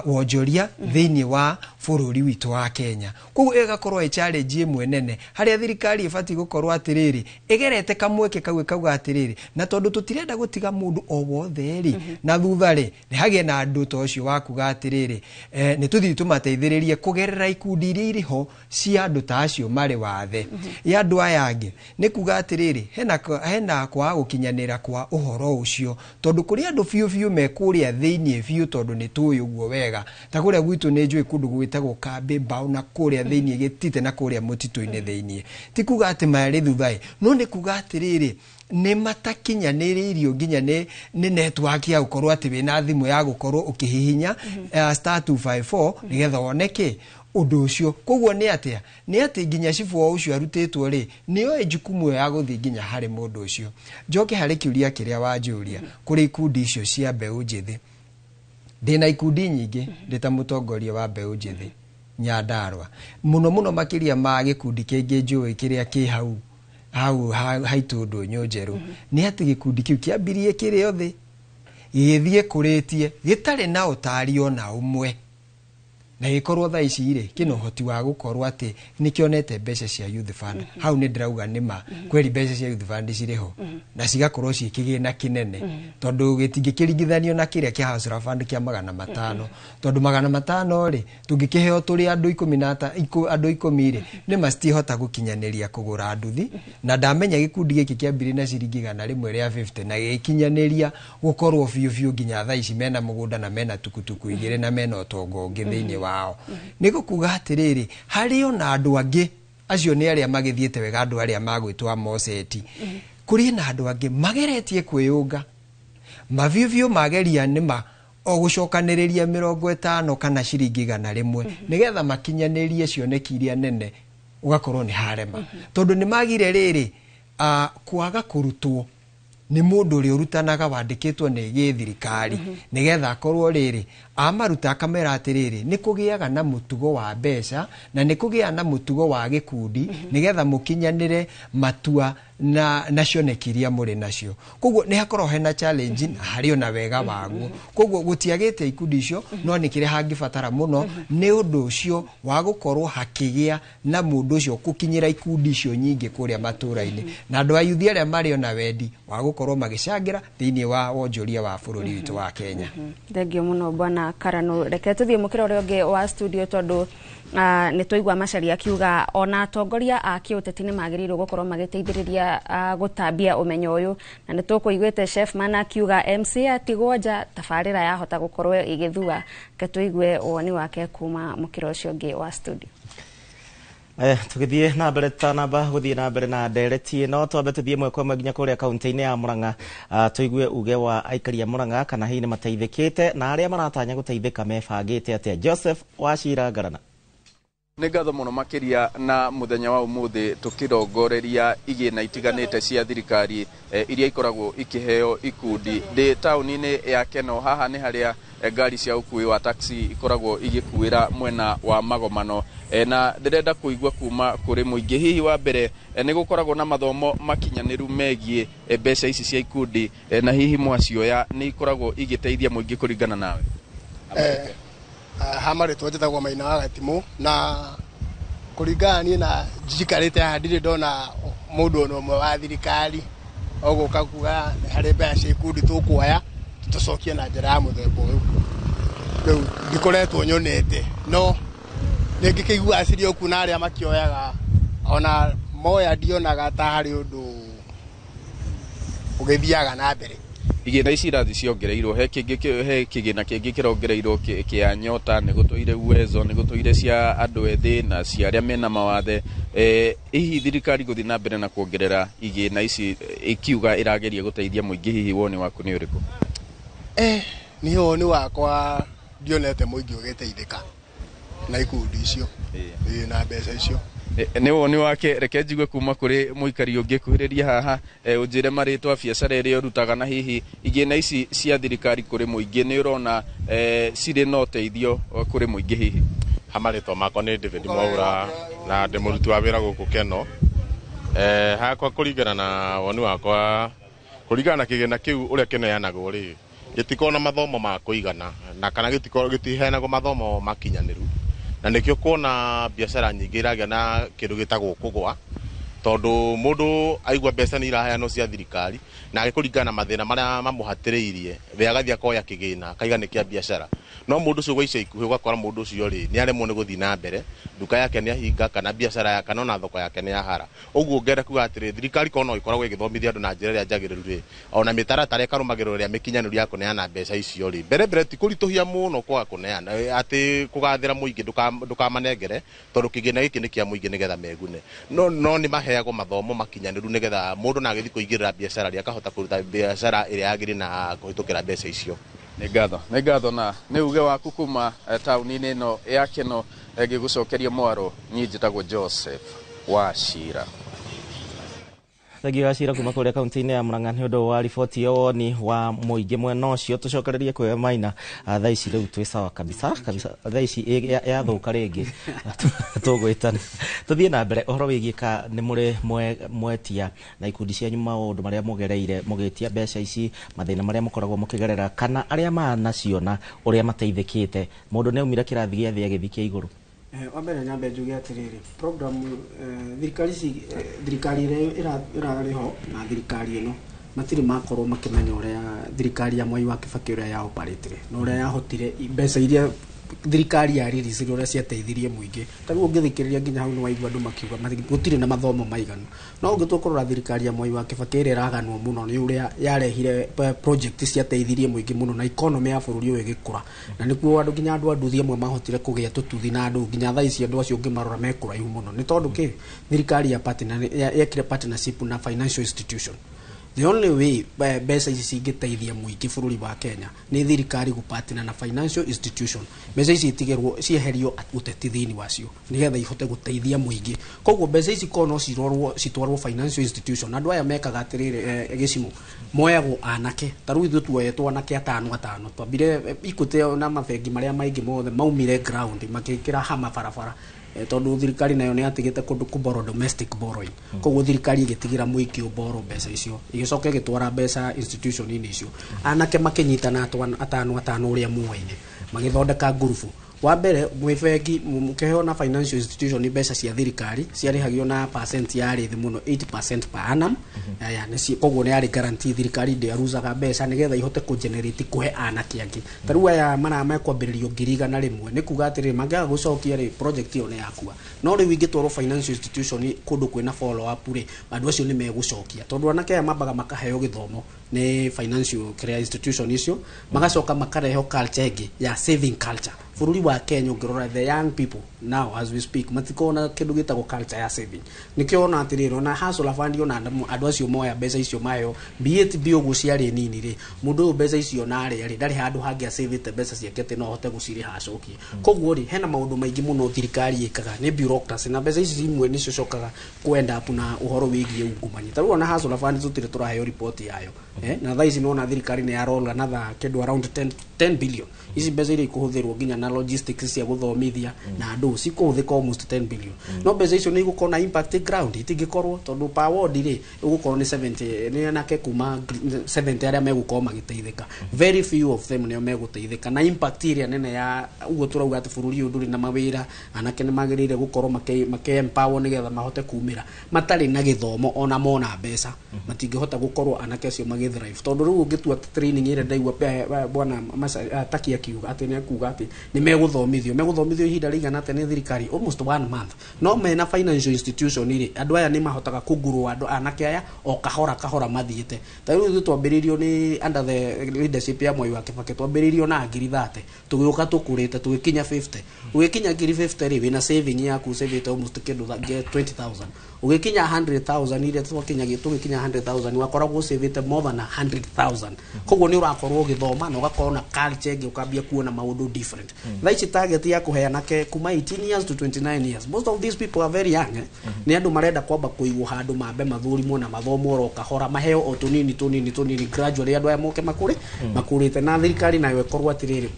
[SPEAKER 12] wonjoria thĩinĩ wa bũrũri witũ wa Kenya. Koguo ĩgakorwo ĩ challenge ĩmwe nene harĩa thirikari ĩbatiĩ gũkorwo atĩrĩrĩ, ĩgerete kamweke kau, ĩkauga atĩrĩrĩ, na tondũ tũtirenda gũtiga mũndũ o wothe rĩ na thutha rĩ, nĩ hagĩe na andũ ta ũcio wa kuga atĩrĩrĩ, nĩ tũthiĩ tũmateithĩrĩrie kũgerera ikundi iria irĩ ho cia andũ ta acio marĩ wathe. Ya andũ aya angĩ nĩ kuga atĩrĩrĩ, hena kwaga gũkinyanĩra kwa ũhoro ũcio, tondũ kũrĩ andũ biũ biũ me kũrĩa thĩinĩ biũ, tondũ nĩ tũĩ ũguo wega, ta kũrĩa gwitũ nĩ njũĩ kũndũ gwĩtagwo Kambĩ Mbaũ na kũrĩa thĩinĩ gĩtite na kũrĩa mũtitũ-inĩ thĩinĩ. Ti kuga atĩ marĩ thutha ĩ, no nĩ kuga atĩrĩrĩ, nĩ matakinyanĩrĩirio nginya nĩ network ya gũkorwo atĩ wĩna thimũ ya gũkorwo ũkĩhihinya *254 nĩgetha wone kĩ ũndũ ũcio. Koguo nĩ atĩa? Nĩ atĩ nginya cibũ o ũcio arutĩtwo rĩ, nĩoĩ jukumu ĩyo ya gũthiĩ nginya harĩ mũndũ ũcio. Njoke harĩ kĩũria kĩrĩa wanjũria kũrĩ ikundi icio cia mbeũ njĩthĩ.
[SPEAKER 5] Ndĩna ikundi nyingĩ ndĩ ta mũtongoria wa mbeũ njĩthĩ Nyandarua, mũno mũno makĩria ma gĩkundi kĩngĩ njũĩ kĩrĩa kĩ hau hau haitũ ndũnyũ njerũ, nĩ atĩ gĩkundi kĩu kĩambirie kĩrĩ o thĩ, gĩgĩthiĩ kũrĩtie gĩtarĩ na ũtari ona ũmwe, na gĩkorwo thaa ici rĩ kĩna ũhoti wa gũkorwo atĩ nĩ kĩonete mbeca cia Youth Fund. Hau nĩ ndĩrauga nĩma kweri mbeca cia Youth Fund cirĩ ho na cigakorwo ciĩ kĩgĩna kĩnene, tondũ gĩtingĩkĩringithanio na kĩrĩa kĩa Hustler Fund kĩa 500, tondũ 500 rĩ tũngĩkĩheo tũrĩ andũ ikũmi na andũ 10 rĩ nĩma citihota gũkinyanĩria kũgũra nduthi. Na ndamenya gĩkundi gĩkĩ kĩambirie na ciringi 150 na gĩgĩkinyanĩria gũkorwo biũ biũ nginya thaa ici mena mũgũnda na mena tukutuku 2 na mena ũtonga ũngĩ thĩinĩ wao. Nĩ gũkuga atĩrĩrĩ, harĩ ona andũ angĩ acio nĩ arĩa magĩthiĩte wega, andũ arĩa magwĩtwo moseti, kũrĩ na andũ angĩ mageretie kwĩyũnga mabiũ biũ, mageria nĩma o gũcokanĩrĩria 50 kana ciringi 100 nĩgetha makinyanĩrie cioneki iria nene, ũgakorwo nĩ harema, tondũ nĩ magire rĩrĩ kwaga kũrutwo nĩ mũndũ ũrĩa ũrutanaga wandĩkĩtwo nĩ gĩthirikari, nĩgetha akorwo rĩrĩ amaruta akamera atĩrĩrĩ nĩ kũgĩaga na mũtugo wa mbeca na nĩ kũgĩaga na mũtugo wa gĩkundi, nĩgetha mũkinyanĩre matua na cioneki iria mũrĩ nacio. Koguo nĩ hakorwo hena challenge na harĩ ona wega waguo. Koguo gũtiagĩte ikundi icio, no nĩ kĩrĩa hangĩbatara mũno nĩ ũndũ ũcio wa gũkorwo hakĩgĩa na mũndũ ũcio gũkinyĩra ikundi icio nyingĩ kũrĩa matũũra-inĩ, na andũ a yuthi arĩa marĩ ona wendi wa gũkorwo magĩcangĩra thĩinĩ wa wonjoria wa bũrũri witũ wa Kenya.
[SPEAKER 36] Thengio mũno bwana Karanu. Reke tũthiĩ mũkĩra ũrĩa ũngĩ wa studio, tondũ nĩ twaigua Macharia akiuga ona atongoria a kĩũteti nĩ magĩrĩirwo gũkorwo magĩteithĩrĩria gũtambia ũmenyo ũyũ, na nĩ tũkũiguĩte Chef Man akiuga MC atigwo nja tabarĩra yahota gũkorwo ĩgĩthua. Reke tũigue woni wake kuma mũkĩra ũcio ũngĩ wa studio.
[SPEAKER 37] Tũgĩthiĩ na mbere tũtanamba gũthiĩ na mbere na ndereti ĩno, twambe tũthiĩ ĩmwe kwa ĩmwe nginya kũrĩa kaunti-inĩ ya Murang'a, tũigue uge wa aikari a Murang'a kana hihi nĩ mateithĩkĩte na arĩa maratanya gũteithĩka mebangĩte atĩa. Joseph Wachira Ngarana.
[SPEAKER 18] Nĩ ngatho mũno makĩria na mũthenya wa ũmũthĩ tũkĩrongoreria igĩna itiganĩte cia thirikari iria ikoragwo ikĩheo ikundi. Ndĩ taũni-inĩ ya Keno, haha nĩ harĩa ngari cia ũkui wa taxi ikoragwo igĩkuĩra mwena wa Magomano, na ndĩrenda kũigua kuma kũrĩ mũingĩ. Hihi wa mbere nĩ gũkoragwo na mathomo makinyanĩru megiĩ mbeca ici cia ikundi, na hihi mwacioya nĩ ikoragwo igĩteithia mũingĩ kũringana nawe?
[SPEAKER 19] Ha marĩtwa njĩtagwo Maina wa Gatimũ, na kũringana niĩ na njikarĩte haha ndirĩ ndona mũndũ ona ũmwe wa thirikari ogũka kuga harĩ mbeca cia ikundi tũkuoya tũcokie na njĩra ya mũthemba ũyũ. Rĩu ndikoretwo nyonete, no nĩngĩkĩiguaga cirĩ o kuo na arĩa makĩoyaga ona moya ndionaga ta harĩ ũndũ ũgĩthiaga na mbere.
[SPEAKER 18] Igĩna ici irathi ciongereirwo, he kĩgĩna kĩngĩ kĩrongereirwo kĩa Nyota, nĩ gũtũire Uwezo, nĩ gũtũire cia andũ ethĩ na cia arĩa mena mawathe. Hihi thirikari gũthiĩ na mbere na kuongerera igĩna ici ikiuga ĩrageria gũteithia mũingĩ, hihi woni waku nĩ ũrĩkũ?
[SPEAKER 19] Niĩ woni wakwa ndionete mũingĩ ũgĩteithĩka na ikundi icio na mbeca icio.
[SPEAKER 18] Nĩ woni wake. Reke njigue kuma kũrĩ mũikari ũngĩ kuhĩrĩria haha, ũnjĩre marĩtwa, biacara ĩrĩa ũrutaga, na hihi igĩna ici cia thirikari kũrĩ mũingĩ nĩ ũrona cirĩ na ũteithio kũrĩ mũingĩ hihi?
[SPEAKER 20] Ha marĩtwa makwa nĩ David Mwaura na ndĩ mũruti wa wĩra gũkũ Keno. Hakwa kũringana na woni wakwa, kũringana na kĩgĩna kĩu ũrĩa kĩneanagwo rĩ, gĩtikoragwo na mathomo ma kũigana na kana gĩtiheanagwo mathomo makinyanĩru, na nĩkĩo kuona biacara nyingĩ iragĩa na kĩndũ gĩtagwo kũgwa, tondũ mũndũ aigua mbeca nĩ iraheanwo cia thirikari na agĩkũringana na mathĩna marĩa mamũhatĩrĩirie, we agathiĩ akoya kĩgĩna akaiga nĩ kĩa biacara, no mũndũ ũcio gwa ica ikuhĩ ũgakora mũndũ ũcio rĩ nĩ aremwo nĩ gũthiĩ na mbere, nduka yake nĩ ahinga kana biacara yake kana ona thoko yake nĩ yahara. Ũguo ngenda kuga atĩrĩ, thirikari korwo no ĩkoragwo ĩgĩthomithia andũ na njĩra ĩrĩa njagĩrĩru rĩ, ona mĩtaratara ĩkarũmagĩrĩrwo ĩrĩa mĩkinyanĩru ya kũneana mbeca icio rĩ, mbere mbere ti kũritũhia mũno kwaga kũneana, atĩ kũgathĩra mũingĩ ndũkamanengere, tondũ kĩgĩna gĩkĩ nĩ kĩa mũingĩ nĩgetha megune, no nĩ maheagwo mathomo makinyanĩru nĩgetha mũndũ na agĩthiĩ kũingĩrĩra biacara rĩ akahota kũruta biacara ĩrĩa yagĩrĩire na kũhĩtũkĩra mbeca icio.
[SPEAKER 18] Nĩ ngatho na nĩ uge waku kuma taũni-inĩ ĩno ya Keno ngĩgũcokeria mwaro. Niĩ njĩtagwo Joseph Wachira.
[SPEAKER 37] Thengiũ Gacira kuma kũrĩa kaunti-inĩ ya Murang'a nĩ ũndũ wa riboti ya woni wa mũingĩ mwena ũcio. Tũcokererie kwĩ Maina. Thaa ici rĩu twĩ sawa kabisa kabisa, thaa ici yathũka rĩngĩ tũgwĩtana. Tũthiĩ na mbere ũhoro wĩgiĩ ka nĩ mũrĩ mwetia na ikundi cianyu maũndũ marĩa mũgereire mũgĩtia mbeca ici, mathĩna marĩa mũkoragwo mũkĩgerera, kana arĩa manaciona ũrĩa mateithĩkĩte. Mũndũ nĩ aumire kĩrathi gĩa thĩ agĩthiĩ kĩa igũrũ.
[SPEAKER 12] Wa mbere nyambe njuge atĩrĩrĩ, program thirikari ici, thirikari ĩrĩa ĩrarĩ ho na thirikari ĩno matirĩ makorwo makĩmenya ũrĩa thirikari ya Mwai wa Kibaki ũrĩa ya operate na ũrĩa yahotire mbeca iria thirikari ya release ũrĩa ciateithirie mũingĩ. Ta rĩu ũngĩthikĩrĩria nginya hau nĩ waigua andũ makiuga gũtirĩ na mathomo maiganu, no ũngĩtua kũrora thirikari ya Mwai wa Kibaki ĩrĩa ĩraganwo mũno nĩ ũrĩa yarehire project ciateithirie mũingĩ mũno na economy ya bũrũri ũyũ ĩgĩkũra, na nĩkuo andũ nginya andũ a nduthi amwe mahotire kũgĩa tũtuthi, na andũ nginya thaa ici andũ acio ũngĩmarora me kũraihu mũno. Nĩ tondũ kĩ thirikari ya partner yekire partnership na financial institution. The only way mbeca ici cingĩteithia mũingĩ bũrũri wa Kenya nĩ thirikari gũpartner na financial institution. Mbeca ici itigĩrwo cieherio ũteti thĩinĩ wacio nĩgetha ihote gũteithia mũingĩ. Koguo mbeca ici korwo no cirorwo citwarwo financial institution, andũ aya mekaga atĩrĩrĩ, gĩcimo moyagwo anake. Ta rĩu ithuĩ tuoyetwo anake atano atano, twambire Equity na mabengi marĩa maingĩ mothe maumire ground makĩkĩra hama barabara, tondũ thirikari nayo nĩ yatigĩte kũndũ kũborrow domestic borrowing. Koguo thirikari ĩgĩtigĩra mũingĩ ũborrow mbeca icio, ĩgĩcoka ĩgĩtwara mbeca institution-inĩ icio. Anake makĩnyitana atano atano ũrĩa muoine magĩthondeka ngurubu. Wa mbere mwĩ bengi mũkĩheo na financial institution mbeca cia thirikari ciarĩhagio na percent yarĩ thĩ mũno, 8% per annum. Aya nĩ koguo nĩ yarĩ guarantee thirikari ndĩarucaga mbeca nĩgetha ihote kũgenerate kũhe anake angĩ. Ta rĩu aya mara mekwambĩrĩrio 100,000, nĩ kuga atĩrĩrĩ, mangĩaga gũcokia rĩ, project ĩyo nĩ yakua. No rĩu ingĩtwarwo financial institution kũndũ kwĩna follow up rĩ, andũ acio nĩ megũcokia, tondũ anake aya mambaga makaheo gĩthomo nĩ financial kĩrĩa institution icio, magacoka makarehwo culture ĩngĩ ya saving culture. Bũrũri wa Kenya ũngĩrora the young people now as we speak matikoragwo na kĩndũ gĩtagwo culture ya saving. Nĩkĩo ona atĩrĩrĩ, ona Hustler Fund, ona andũ acio moya mbeca icio maheo BATB ũguo ciarĩ nini rĩ, mũndũ ũyũ mbeca icio narĩa rĩ, ndarĩ handũ hangĩ acĩvĩte mbeca ciake atĩ no ahote gũcirĩha acokie. Koguo rĩ, hena maũndũ maingĩ mũno thirikari ĩkaga nĩ bureaucracy, na mbeca ici imwe nĩcio cokaga kwenda up na ũhoro wĩgiĩ ungumania. Ta rĩu ona Hustler Fund tũtirĩ tũraheo riboti yayo, na thaa ici nĩwona thirikari nĩ yaroll another kĩndũ around 10 billion. Ici mbeca iria ikũhũthĩrwo nginya na logistics cia gũthomithia na andũ cikũhũthĩka almost 10 billion, no mbeca icio nĩ igũkorwo na impact ground? Itingĩkorwo, tondũ per ward rĩ, ũgũkorwo nĩ 70, nĩ anake kuma 70 arĩa megũkorwo magĩteithĩka. Very few of them nĩo megũteithĩka na impact ĩrĩa nene ya ũguo tũrauga atĩ bũrũri ũyũ ndũrĩ na mawĩra. Anake nĩ magĩrĩire gũkorwo makĩ empower nĩgetha mahote kumĩra. Matarĩ na gĩthomo ona mona mbeca matingĩhota gũkorwo anake acio magĩthrive, tondũ rĩu ũngĩtua training ĩrĩa ndaigua bwana Taki akiuga atĩ nĩ akuga atĩ nĩ megũthomithio ihinda rĩigana atĩa nĩ thirikari? Almost one month. No mena financial institution rĩ, andũ aya nĩ mahotaga kũgurwo andũ anake aya o kahora kahora mathiĩte. Ta rĩu ithuĩ twambĩrĩirio nĩ under the leadership ya Mwai wa Kibaki, twambĩrĩirio na 30,000, tũgĩũka tũkũrĩte tũgĩkinya 50. Ũgĩkinya 50,000 rĩ, wĩna saving yaku savĩte almost kĩndũ 20,000. Ũgĩkinya 100,000 iria twakinyagia, tũgĩkinya 100,000 wakoragwo ũcĩvĩte more than 100,000. Koguo nĩ ũrakorwo ũgĩthoma na ũgakorwo na culture ĩngĩ, ũkambia kuona maũndũ different. Thaa ici target ya kũhe anake kuma 18 years to 29 years, most of these people are very young, eh? Nĩ andũ marenda kwamba kũigwo handũ mambe mathurimwo na mathomwo oro kahora, maheo o tũnini tũnini tũnini gradually, andũ aya moke makũrĩ makũrĩte. Na thirikari nayo ĩkorwo atĩrĩrĩ,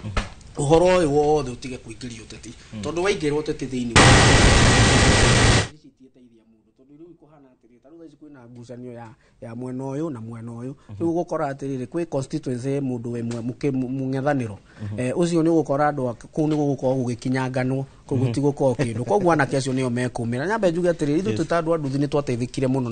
[SPEAKER 12] ũhoro ũyũ wothe ũtige kũingĩria ũteti, tondũ waingĩra ũteti thĩinĩ thaa ici kwĩna ngucanio ya mwena ũyũ na mwena ũyũ. Rĩu ũgũkora atĩrĩrĩ, kwĩ constituency mũndũ ĩmwe mũng'ethanĩro, ũcio nĩ ũgũkora andũ kũu nĩ gũgũkorwo gũgĩkinyanganwo kũu, gũtigũkorwo kĩndũ. Koguo anake acio nĩo mekũmĩra. Nyambe njuge atĩrĩrĩ, ithuĩ twĩ ta andũ a nduthi nĩ twateithĩkire mũno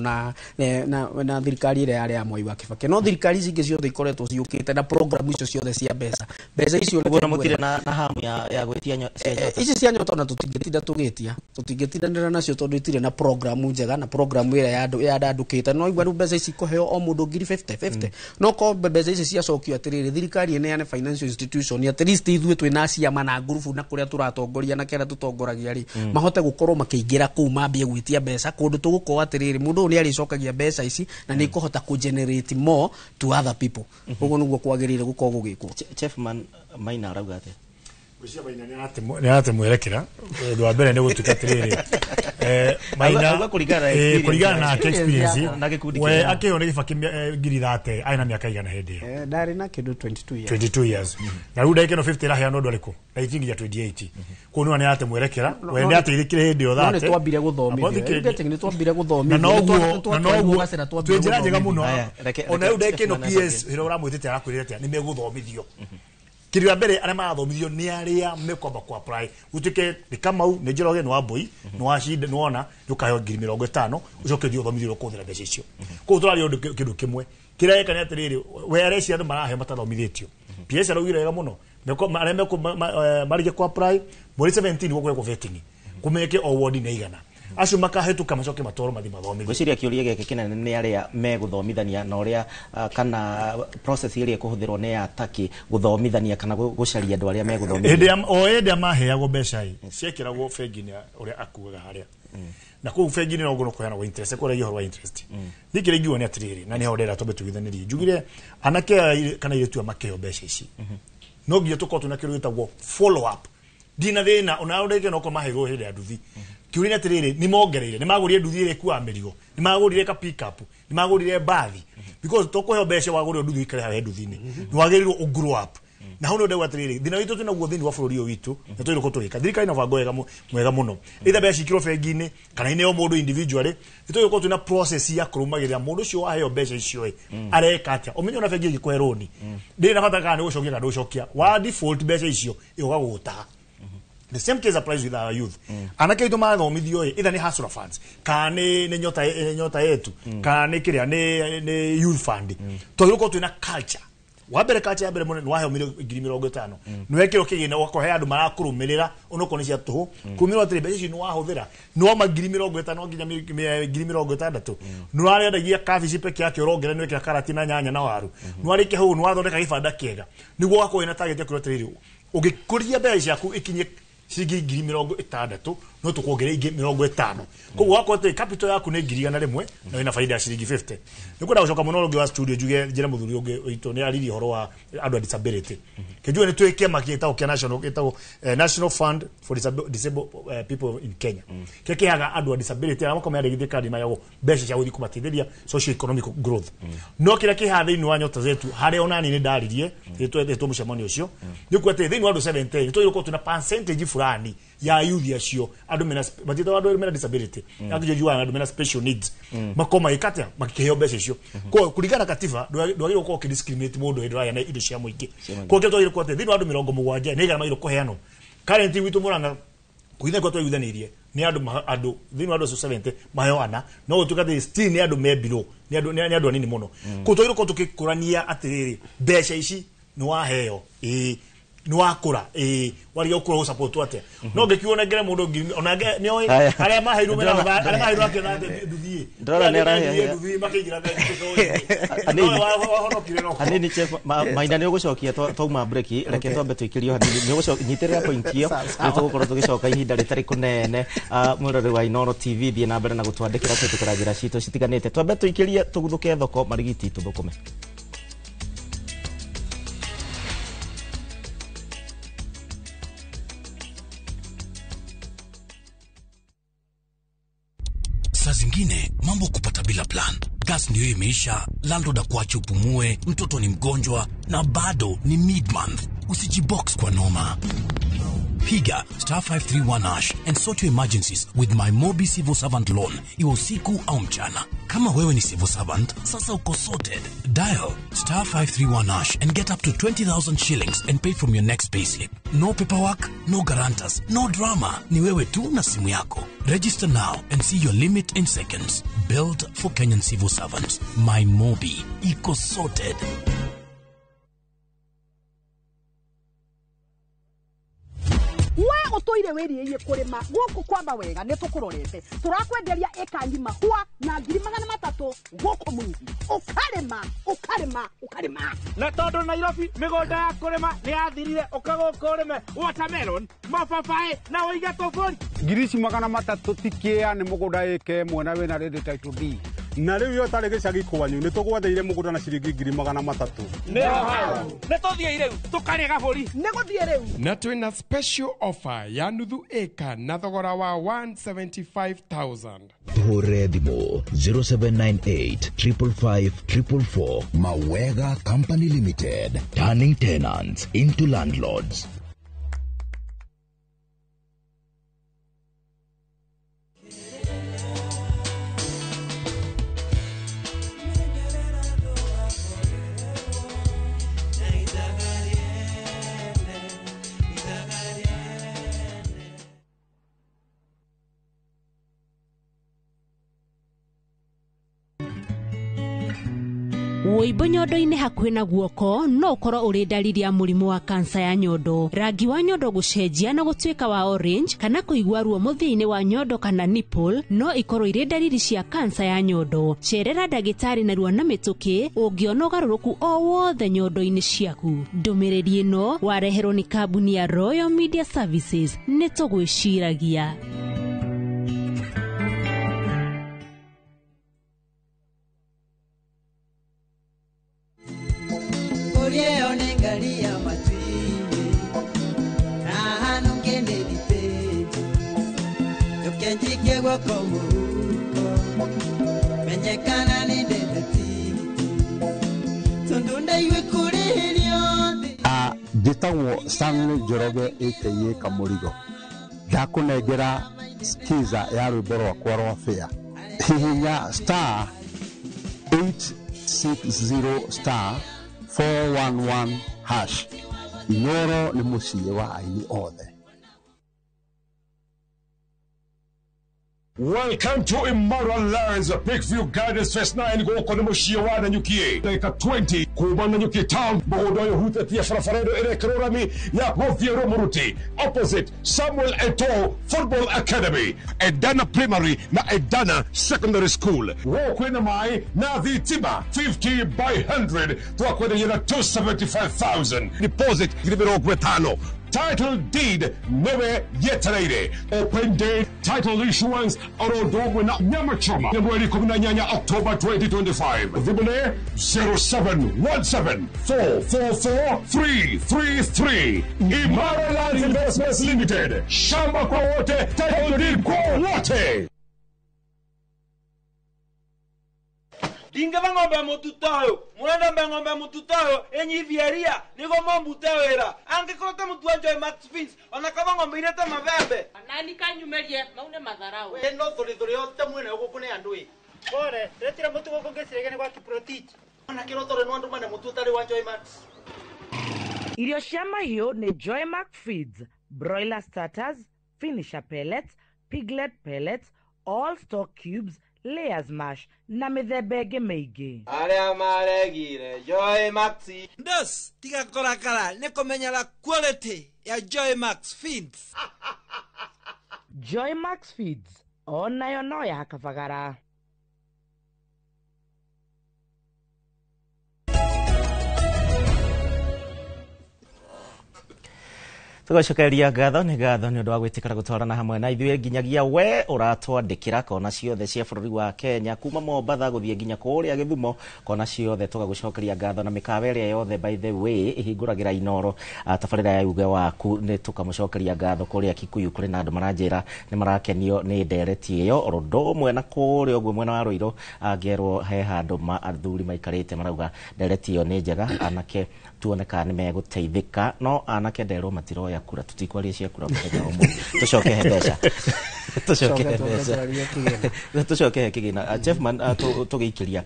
[SPEAKER 12] na thirikari ĩrĩa yarĩ ya Mwai wa Kibaki, no thirikari ici ingĩ ciothe ikoretwo ciũkĩte na program icio ciothe cia mbeca, mbeca icio
[SPEAKER 37] Ũguo na mũtirĩ na hamu ya gwĩtia cia nyota?
[SPEAKER 12] Ici cia nyota ona tũtingĩtinda tũgĩtia, tũtingĩtindanĩra nacio tondũ itirĩ na programu njega na programu ĩrĩa yandandũkĩte. No igua rĩu mbeca ici ikũheo o mũndũ 50,000 50, no ko mbeca ici ciacokio atĩrĩrĩ, thirikari ĩneane financial institution, at least ithuĩ twĩna ciama na ngurubu na kũrĩa tũratongoria na kĩrĩa tũtongoragia rĩ, mahote gũkorwo makĩingĩra kũu mambie gwĩtia mbeca kũndũ tũgũkorwo atĩrĩrĩ, mũndũ ũyũ nĩ arĩcokagia mbeca ici na nĩ ikũhota kũ generate more to other people. Ũguo nĩguo kwagĩrĩire gũkorwo gũgĩkwo.
[SPEAKER 37] Chefman Maina arauga atĩa?
[SPEAKER 13] Gwĩciria Maina nĩ aratemwerekera. Ũndũ wa mbere nĩ gũtuĩka atĩrĩrĩ, Maina
[SPEAKER 37] Auga kũringana na experience
[SPEAKER 13] kũringana nake experience
[SPEAKER 37] na gĩkundi
[SPEAKER 13] we
[SPEAKER 37] kĩrĩa.
[SPEAKER 13] akĩheo nĩ Gĩbakĩ 30,000 arĩ na mĩaka igana hĩndĩ ĩyo?
[SPEAKER 12] Ndarĩ na kĩndũ 22 years.
[SPEAKER 13] 22 years. Na rĩu ndagĩka ĩno 50 ĩraheanwo andũ arĩkũ? Na itinginya 28. Koguo nĩ aratemwerekera we nĩ ateithĩkire hĩndĩ ĩyo
[SPEAKER 12] No nĩ
[SPEAKER 13] 30.
[SPEAKER 12] twambire gũthomithio.
[SPEAKER 13] Abo thikĩrĩria.
[SPEAKER 12] Getting nĩ twambire gũthomithio.
[SPEAKER 13] Na noguo, na noguo
[SPEAKER 12] gacĩra twambire
[SPEAKER 13] twĩ njĩra njega
[SPEAKER 12] gũthomithio.
[SPEAKER 13] mũno.
[SPEAKER 37] Aya,
[SPEAKER 13] Ona rĩu ndagĩka ĩno
[SPEAKER 37] reke
[SPEAKER 13] PS ĩrĩa ũramwĩtĩte arakwĩrĩte atĩa nĩ megũthomithio. Kĩndũ kĩa mbere arĩa marathomithio nĩ arĩa mekwamba ku apply, gũtuĩke nĩ Kamau, nĩ Njoroge, nĩ Wambui, nĩ Wacinde, nĩ wona nĩ ũkaheo 50,000, ũcoke ũthiĩ ũthomithio ũrĩa ũkũhũthĩra mbeca icio. Koguo tũraria ũndũ kĩndũ kĩmwe kĩrĩa gĩka nĩ atĩrĩrĩ, we arecia andũ maraheo matathomithĩtio. PS araugire wega mũno, arĩa marĩkia ku apply mweri 17 gũkũrekwo vetting, kũmenyeke o ward nĩ igana acio makahĩtũka macoke matwarwo mathiĩ mathomithio.
[SPEAKER 37] Ngwĩciria kĩũria gĩkĩ kĩnene nĩ arĩa megũthomithania na ũrĩa kana process ĩrĩa ĩkũhũthĩrwo nĩ ya taki gũthomithania kana gũcaria andũ arĩa
[SPEAKER 13] Hĩndĩ
[SPEAKER 37] megũthomithania.
[SPEAKER 13] ya o hĩndĩ ya maheagwo mbeca ĩ ciekĩragwo bengi-inĩ ya ũrĩa akuaga harĩa na kũu bengi-inĩ no ngũno kũheanagwo interest, kũragia ũhoro wa interest. Niĩ kĩrĩa ingiuga nĩ atĩrĩrĩ, na nĩho ndĩrenda twambe tũiguithanĩrie, njugire anake aya kana airĩtu aya makĩheo mbeca ici no nginya tũkorwo twĩna kĩndũ gĩtagwo follow up. Ndina thĩna ona ũrĩa no korwo maheirwo hĩndĩ ya nduthi. Kĩũria nĩ atĩrĩrĩ, nĩ mongereire, nĩ magũrire nduthi ĩrĩa ĩkuaga mĩrigo, nĩ magũrire ka pick up, nĩ magũrire mbathi? Because tũkũheo mbeca wagũrire nduthi ũikare harĩa nduthi-inĩ, nĩ wagĩrĩirwo ũ grow up. Na hau nĩ ndauga atĩrĩrĩ, thĩna witũ twĩnaguo thĩinĩ wa bũrũri ũyũ witũ na twagĩrĩirwo gũkorwo tũgĩka thirikari na mũbango mwega mũno, either mbeca cikĩrwo bengi-inĩ kana ineo mũndũ individually, nĩ twagĩrĩirwo gũkorwo twĩna process ya kũrũmagĩrĩra mũndũ ũcio waheo mbeca icio ĩ areka atĩa. Ũmenye ona bengi ĩngĩkũhe rũni ndĩrĩ na bata kana nĩ gũcokia kana ndũgũcokia, wa default mbeca icio ĩgoka gũgũtaha. The same case applies with our youth. Anake aitũ mathomithio ĩ, either nĩ hustler funds kana nĩ nyota, nĩ nyota yetu, kana nĩ kĩrĩa nĩ youth fund, twagĩrĩirwo gũkorwo twĩna culture wa mbere, culture ya mbere mũno nĩ waheo 50,000, nĩ wekĩrwo kĩgĩna, ũgakorwo he andũ marakũrũmĩrĩra onokorwo nĩ cia tũhũ, kũrũmĩrĩrwo atĩrĩ mbeca icio nĩ wahũthĩra, nĩ wauma 50,000 nginya 60,000, nĩ ũrarendagia kabici peke yake, ũrongerera nĩ wekĩra karati na nyanya na waru, nĩ warĩkia hau nĩ wathondeka gĩbanda kĩega nĩguo ũgakorwo wĩna target ya kuuga atĩrĩrĩ, ũngĩkũria mbeca ciaku ikinye ciringi 60,000, no tũkuongerera ingĩ 50. Koguo wakorwo atĩ capital yaku nĩ 100,000 na wĩna faida ya ciringi 50. Nĩ kwenda gũcoka mũno ũngĩ wa studio, njuge njĩre mũthuri ũngĩ witũ nĩ aririe ũhoro wa andũ a disability. Kĩnjuge nĩ twĩ kĩama gĩtagwo kĩa national, gĩtagwo National Fund for Disabled People in Kenya, kĩrĩa kĩheaga andũ a disability arĩa makoragwo meyandĩkithĩtie kandi mayagwo mbeca cia gũthiĩ kũmateithĩria socio economic growth. No kĩrĩa kĩhaha thĩinĩ wa nyota zetu harĩa onani nĩ ndaririe rĩtwo mũcemanio ũcio nĩ kuga atĩ thĩinĩ wa andũ 70 nĩ twagĩrĩirwo gũkorwo twĩna percentage fulani ya youth acio, andũ mena matiĩtagwo andũ mena disability, andũ njugaga andũ mena special needs, makorwo magĩka atĩa makĩheo mbeca icio. Koguo kũringana na katiba ndwagĩrĩirwo gũkorwo ũkĩdiscriminate mũndũ hĩndĩ ũraheana indo cia mũingĩ. Koguo kĩrĩa twagĩrĩirwo kuga atĩ thĩinĩ wa andũ 70 nĩ igana magĩrĩirwo kũheanwo currently gwitũ Murang'a kũhitha kwa twaiguithanĩirie nĩ andũ andũ thĩinĩ wa andũ acio 70 maheo ana, no gũtuĩka atĩ still nĩ andũ me below, nĩ andũ anini mũno. Koguo twagĩrĩirwo gũkorwo tũgĩkũrania atĩrĩrĩ, mbeca ici nĩ waheo ĩĩ nĩ wakũra ĩĩ wariga gũkũra gũsupport atĩa, no ngĩkiuga nengere mũndũ ngiri ona nĩ oĩ
[SPEAKER 37] Haya.
[SPEAKER 13] arĩa maheirwo mena arĩa maheirwo akĩona atĩ nduthi
[SPEAKER 37] Ndĩrona nĩ araheahea.
[SPEAKER 13] nduthi makĩingĩra bengi.
[SPEAKER 37] Anini.
[SPEAKER 13] No wahonokire no
[SPEAKER 37] Hanini chef Maina nĩ ũgũcokia twauma break. Reke twambe tũikĩrio hanini, nĩ ũgũcokia nyitĩrĩra point ĩyo.
[SPEAKER 12] Sawa, sawa.
[SPEAKER 37] Nĩ tũgũkorwo tũgĩcoka ihinda rĩtarĩ kũnene. Mwĩroreri wa Inooro TV, thiĩ na mbere na gũtwandĩkĩra kũhĩtũkĩra njĩra citũ citiganĩte. Twambe tũikĩrie tũguthũke thoko marigiti tũthũkũme.
[SPEAKER 1] Saa zingine mambo kupata bila plan. Gas ndiyo imeisha, landlord akuache upumue, mtoto ni mgonjwa na bado ni mid-month. Usijibox kwa noma. Piga star 531 hash and sort your emergencies with my Mobi Civil Servant Loan, iwe usiku au mchana. Kama wewe ni civil servant, sasa uko sorted. Dial star 531 hash and get up to 20,000 shillings and pay from your next payslip. No paperwork, no guarantors, no drama. Ni wewe tu na simu yako. Register now and see your limit in seconds. Built for Kenyan civil servants. My Mobi. Iko sorted.
[SPEAKER 2] We ũtũire wĩrirĩirie kũrĩma gũkũ kwamba wega, nĩ tũkũrorete, tũrakwenderia ĩka ng'ima hua na 300,000 gũkũ Mwingi, ũkarĩma ũkarĩma ũkarĩma.
[SPEAKER 3] Na tondũ Nairobi mĩgũnda ya kũrĩma nĩ yathirire, ũka gũkũ ũrĩme watermelon, mababaĩ na ũige tũbũri.
[SPEAKER 21] 300,000 ti kĩa nĩ mũgũnda ĩka ĩmwe na wĩna ready title deed.
[SPEAKER 4] Na rĩu yo tarĩ gĩcagi kwanyu nĩ tũgwetheire mũgũnda na ciringi 300,000.
[SPEAKER 3] Nĩ tũthiĩ rĩu tũkarĩe gabũri.
[SPEAKER 2] Nĩ gũthiĩ rĩu.
[SPEAKER 7] Na twĩna special offer ya nuthu ĩka na thogora wa 175,000.
[SPEAKER 8] Tuhũrĩre thimũ 0798 555 444. Mawega Company Limited, turning tenants into landlords.
[SPEAKER 21] Wũimbo nyondo-inĩ hakuhĩ na guoko no ũkorwo ũrĩ ndariri ya mũrimũ wa kansa ya nyondo. Rangi wa nyondo gũcenjia na gũtuĩka wa orange kana kũigua ruo mũthia-inĩ wa nyondo kana nipple no ikorwo irĩ ndariri cia kansa ya nyondo. Cerera ndagĩtarĩ narua na mĩtũkĩ ũngĩona ũgarũrũku o wothe nyondo-inĩ ciaku. Ndũmĩrĩri ĩno wareherwo nĩ kambuni ya Royal Media Services. Nĩ tũgwĩciragia.
[SPEAKER 22] Njĩtagwo Stanley Njoroge aka Kamũrigo. Ndakũnengera skiza ya rwĩmbo rwakwa rwa fair. Hihinya star 860 star 411 hash. Inoro nĩ mũciĩ wa aini othe.
[SPEAKER 23] Welcome to Immoral Lands, Peakview Gardens Phase 9 gũkũ nĩ mũciĩ wa Nanyuki. Ndagĩka 20 kuma Nanyuki town, mũgũnda ũyũ ũhutĩtie barabara ĩno ĩrekĩrwo rami ya gũthiĩ Rũmũruti, opposite Samuel Eto'o Football Academy, Edana Primary na Edana Secondary School. Gũkũ kwĩna maĩ na thitima 50 by 100 twakwenderia na 275,000 deposit 50,000. Title deed newe yetereire. Open day title issuance oro na nyama choma ya mweri 18 October 2025. Thimũ nĩ 0717 444 333. Imara Lands Investments Limited. Shamba kwa wote, title deed kwa wote.
[SPEAKER 24] Ndingeva ng'ombe mututoyo murenda ng'ombe mututoyo enyithieria nigo mombute wira angikorwo ta mutu wa Joy Max Fins ona kaba ng'ombe irete mabembe
[SPEAKER 10] nani kanyumerie maune matharau
[SPEAKER 24] we no thuri yote mwene guku ni andu i
[SPEAKER 25] pore retira mutu guku ngicirege ni gwa Kiprotich
[SPEAKER 24] ona kirotore no andu mane mutu utari wa Joy Max.
[SPEAKER 26] Irio cia mahiũ nĩ Joy Max Feeds, broiler starters, finisher pellets, piglet pellets, all stock cubes, layers mash na mĩthemba ĩngĩ mĩingĩ.
[SPEAKER 24] Arĩa maregire Joy Max
[SPEAKER 27] ndos tiga kũrakara nĩ kũmenyera quality ya Joy Max Feeds.
[SPEAKER 26] Joy Max Feeds onayo no ya kabagara.
[SPEAKER 37] Tũgacokeria ngatho nĩ ngatho nĩ ũndũ wa gwĩtĩkĩra gũtwarana hamwe na ithuĩ nginyagia we ũratwandĩkĩra kona ciothe cia bũrũri wa Kenya kuma Mombatha gũthiĩ nginya kũrĩa Gĩthumo, kona ciothe tũgagũcokeria ngatho na mĩkawa ĩrĩa yothe by the way ĩhingũragĩra Inoro tabarĩra ya uge waku nĩ tũkamũcokeria ngatho. Kũrĩa Kikuyu kũrĩ na andũ maranjĩra nĩ marakenio nĩ ndereti ĩyo oro ũndũ ũmwe na kũrĩa ũguo mwena wa Rũirũ ngerwo he handũ ma athuri maikarĩte marauga ndereti ĩyo nĩ njega, anake tuone kana nĩ megũteithĩka, no anake nderwo matiroya kura, tutikwaria cia kura mũthenya ũmũthĩ. Tũcoke he mbeca, tũcoke he mbeca, tũcoke he kĩgĩna. Jeffman, tũgĩikĩria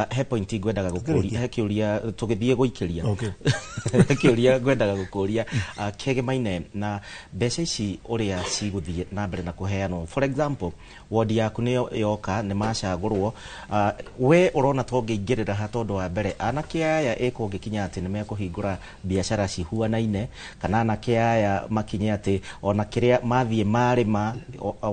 [SPEAKER 37] he point ngwendaga gũkũria, he kĩũria tũgĩthiĩ gũikĩria, he kĩũria ngwendaga gũkũria kĩgemaine na mbeca ici ũrĩa cigũthiĩ na mbere na kũheanwo. For example, wodi yaku nĩyo yoka nĩ macagũrwo, we ũrona to ũngĩingĩrĩra ha tondũ wa mbere anake aya ĩkũngĩkinya atĩ nĩ mekũhingũra biacara cihuanaine, kana anake aya makinye atĩ ona kĩrĩa mathiĩ marĩma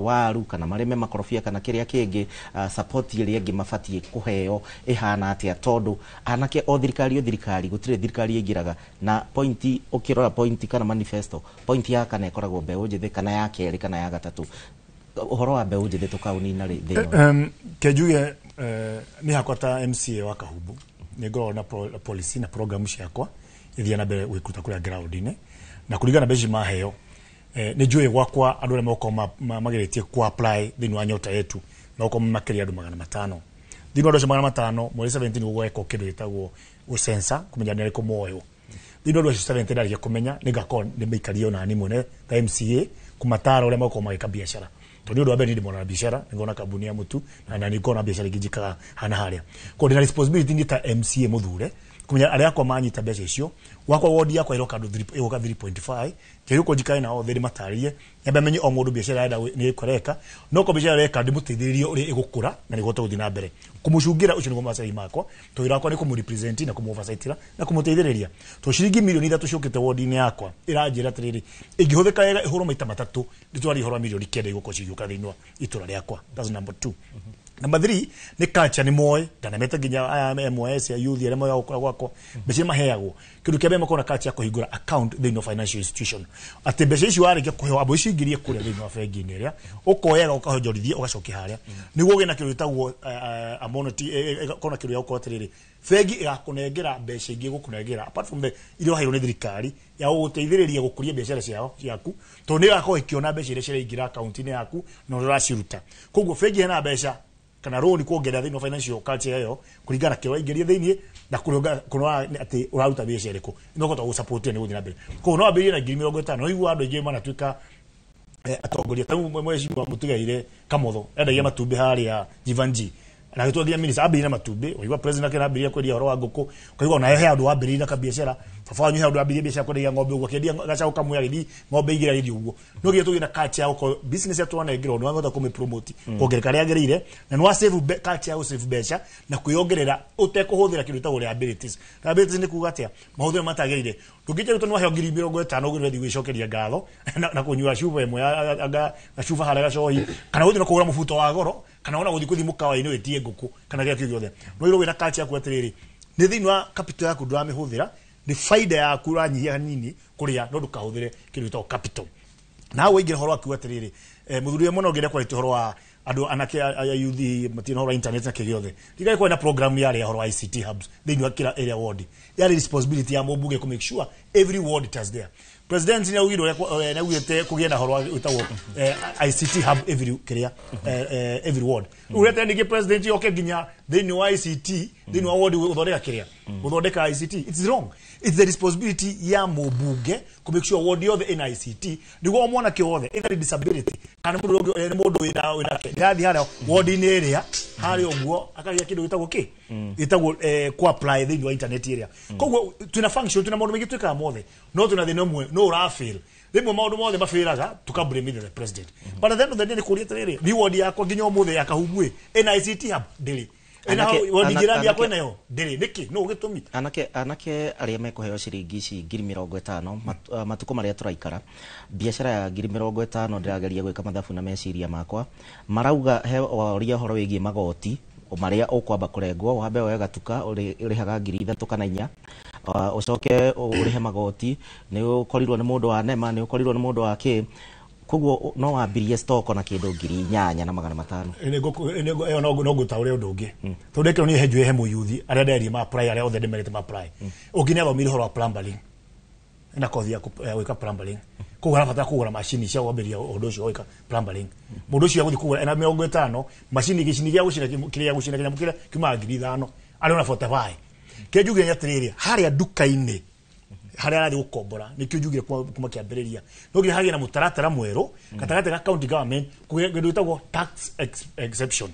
[SPEAKER 37] waru kana marĩme makorobia kana kĩrĩa kĩngĩ, support ĩrĩa ĩngĩ mabatiĩ kũheo ĩhana atĩa, tondũ anake o thirikari gũtirĩ thirikari ĩingĩraga na pointi. Ũkĩrora pointi kana manifesto, pointi ya kana ĩkoragwo mbeũ njĩthĩ kana ya kerĩ kana ya gatatũ. Ũhoro wa mbeũ njĩthĩ tũkaũnina rĩ thĩinĩ?
[SPEAKER 13] Kenjuge Nĩ hakwa ta MCA wa Kahubu nĩ ngoragwo na policy na program ciakwa ithiĩ na mbere gwĩkuta kũrĩa ground-inĩ na kũringana na mbeca maheo. Nĩ njũĩ gwakwa andũ arĩa magokorwo mageretie ku apply thĩinĩ wa Nyota Yetu magokorwo makĩria andũ 500. Thĩinĩ wa andũ acio 500 mweri 17 gũgekwo kĩndũ gĩtagwo gũcensa kũmenya nĩ arĩkũ moywo. Thĩinĩ wa andũ acio 70 ndarĩkia kũmenya nĩ ngakorwo nĩ maikario nani mwene ta MCA kũmatara ũrĩa magokorwo magĩka biacara. Tondũ nĩ ũndũ wa mbere niĩ ndĩmona biacara, nĩngona kambuni ya mũtu na nĩngona biacara ingĩ njikaga hana harĩa. Koguo ndĩna responsibility niĩ ta MCA mũthure kũmenya arĩa akwa manyita mbeca icio. Gwakwa wodi yakwa ĩroka andũ ĩgoka 3.5 njĩrĩ njikare nao thĩ ndĩmatarĩrie nyambe menye o mũndũ biacara arenda nĩ ĩkoreka no ko biacara areka ndĩmũteithĩrĩrie ũrĩa ĩgũkũra na nĩguo tũgũthiĩ na mbere kũmũcungĩra. Ũcio nĩguo macai makwa tondũ wĩra wakwa nĩ kũmũrepresent na kũmũoversight na kũmũteithĩrĩria. Tondũ ciringi mirioni 3 ciũkĩte wodi-inĩ yakwa ĩranjĩra atĩrĩrĩ ĩngĩhũthĩka wega ĩhũrwo maita 3 ndĩtwarie ũhoro wa mirioni 9 igũkorwo cigĩũka thĩinĩ wa itũra rĩakwa. That's number 2. Number 3 nĩ culture nĩ moĩ ndanamete nginya aya MOS ya youth arĩa moyaga gũkũra gwakwa mbeca maheagwo kĩndũ kĩa mbere makorwo na culture ya kũhingũra account thĩinĩ wa financial institution atĩ mbeca ici warĩkia kũheo amba ũcingĩrie kũrĩa thĩinĩ wa bengi-inĩ ĩrĩa ũkoyaga ũkahonjorithia ũgacokia harĩa nĩguo ũgĩe na kĩndũ gĩtagwo amoneti ĩkorwo na kĩndũ gĩa gũkorwo atĩrĩrĩ bengi ĩgakũnengera mbeca ingĩ ĩgũkũnengera apart from the iria waheirwo nĩ thirikari ya gũgũteithĩrĩria gũkũria biacara ciao ciaku tondũ nĩ ĩgakorwo ĩkĩona mbeca iria ciraingĩra akaunti-inĩ yaku na ũrĩa ũraciruta. Koguo bengi ĩna mbeca kana rũni kuongerera thĩinĩ wa financial culture ĩyo kũringana na kĩrĩa waingĩria thĩinĩ na kũrora atĩ ũraruta mbeca ĩrĩkũ nĩ ũkũhota gũsupport nĩ gũthiĩ na mbere. Koguo no wambĩrĩrie na ngiri 50 no igua andũ aingĩ manatuĩka atongoria ta rĩu mheshimiwa Mũtigaire Kamotho endagia matumbĩ harĩa Jivanji na gĩtua nginya minister ambĩrĩrie na matumbĩ ũigua president ake ambĩrĩria kwendia ũhoro wa ngũkũ ũkaigua ona he handũ wambĩrĩrie na kabiacara baba wanyu he handũ wambĩrĩrie biacara kwendagia ng'ombe ũguo akĩendia gacaũ kamwe agĩthiĩ ng'ombe igĩrĩ agĩthiĩ ũguo no nginya tũgĩe na culture ya gũkorwo business ya twanengerwo nĩ wahota kũmĩpromote kuongereka harĩa yagĩrĩire na nĩ wa save culture ya gũsave mbeca na kwĩongerera ũtekũhũthĩra kĩndũ gĩtagwo liabilities. Liabilities nĩ kuga atĩa mahũthĩro matagĩrĩire ndũngĩnjĩra tondũ waheo ngiri 50 ũguo nĩ ũrathiĩ gwĩcokeria ngatho na kũnyua cuba ĩmwe gacuba harĩa gacohi kana gũthiĩ na kũgũra mũbuto wa goro kana ona gũthiĩ kũthiĩ mũkawa-inĩ wĩtie ngũkũ kana kĩrĩa kĩu gĩothe no ĩrwo wĩna culture yaku atĩrĩrĩ nĩ thĩinĩ wa capital yaku ndũramĩhũthĩra nĩ faida yaku ũranyihia hanini kũrĩa no ndũkahũthĩre kĩndũ gĩtagwo capital. Na hau waingĩra ũhoro waku atĩrĩrĩ mũthuri ũyũ mũno ũngĩenda kwarĩtie ũhoro wa andũ anake a youth matirĩ na ũhoro wa internet na kĩ gĩothe ndigai kwarĩ na program yarĩ ya ũhoro wa ICT hubs thĩinĩ wa kila area ward yarĩ responsibility ya mũmbunge kũ make sure every ward it is there. President nĩ augire ũrĩa nĩ augĩte kũgĩe na ũhoro wa wĩtagwo ICT hub every kĩrĩa every ward. Ũrete ningĩ president yoke nginya thĩinĩ wa ICT thĩinĩ wa ward gũthondeka kĩrĩa gũthondeka ICT. It's wrong. It's the responsibility ya mũmbunge kũ make sure ward yothe ĩna ICT nĩguo mwanake wothe either disability kana mũndũ ũngĩ nĩ mũndũ wĩna nĩathiĩ harĩa ward-inĩ ĩrĩa harĩa ũguo akagĩa kĩndũ gĩtagwo kĩ gĩtagwo ku apply thĩinĩ wa internet ĩrĩa. Koguo twĩna function twĩna maũndũ maingĩ twĩkaga mothe no twĩna thĩna ũmwe no ũrafail rĩmwe maũndũ mothe mafailraga tukablame the president but at the end of the day nĩ kũria atĩrĩrĩ ni ward yakwa nginya ũmũthĩ ya Kahubu ĩna ICT hub ndĩrĩ ĩna ward jirani yakwa ĩnayo ndĩrĩ nĩkĩ no gĩtũmi
[SPEAKER 37] anake arĩa mekũheo ciringi ici ngiri 50 matukũ marĩa tũraikara biacara ya ngiri 50 ndĩrageria gwĩka mathabu na meciria makwa marauga he waria ũhoro wĩgiĩ magoti marĩa ũkwamba kũrengwo wambe woe gatuka ũrĩhaga ngiri 3 kana 4 ũcoke ũrĩhe magoti nĩ ũkorirwo nĩ mũndũ wa nema nĩ ũkorirwo nĩ mũndũ wa kĩ koguo no wambirie stock na kĩndũ ngiri 8 na 500
[SPEAKER 13] ĩyo no ngũtaũre ũndũ ũngĩ tondũ ĩkĩro niĩ he njũĩ he mũyuthi arĩa nderie ma apply arĩa othe ndĩmerĩte ma apply ũngĩ nĩ athomire ũhoro wa plumbering na kothi ya gwĩka plumbering koguo arabatara kũgũra macini cia kwambĩrĩria ũndũ ũcio wa gwĩka plumbering mũndũ ũcio agũthiĩ kũgũra ena 50 macini gĩcini gĩa gũcina kĩrĩa gũcina kĩnyamũ kĩrĩa kiumaga ngiri 5 arĩ ona 45 kĩrĩa njugire nĩ atĩrĩrĩ harĩa nduka-inĩ harĩa arathiĩ gũkombora nĩkĩo njugire kuma kĩambĩrĩria no nginya hagĩe na mũtaratara mwerũ gatagatĩ ga county government kũgĩe kĩndũ gĩtagwo tax exception.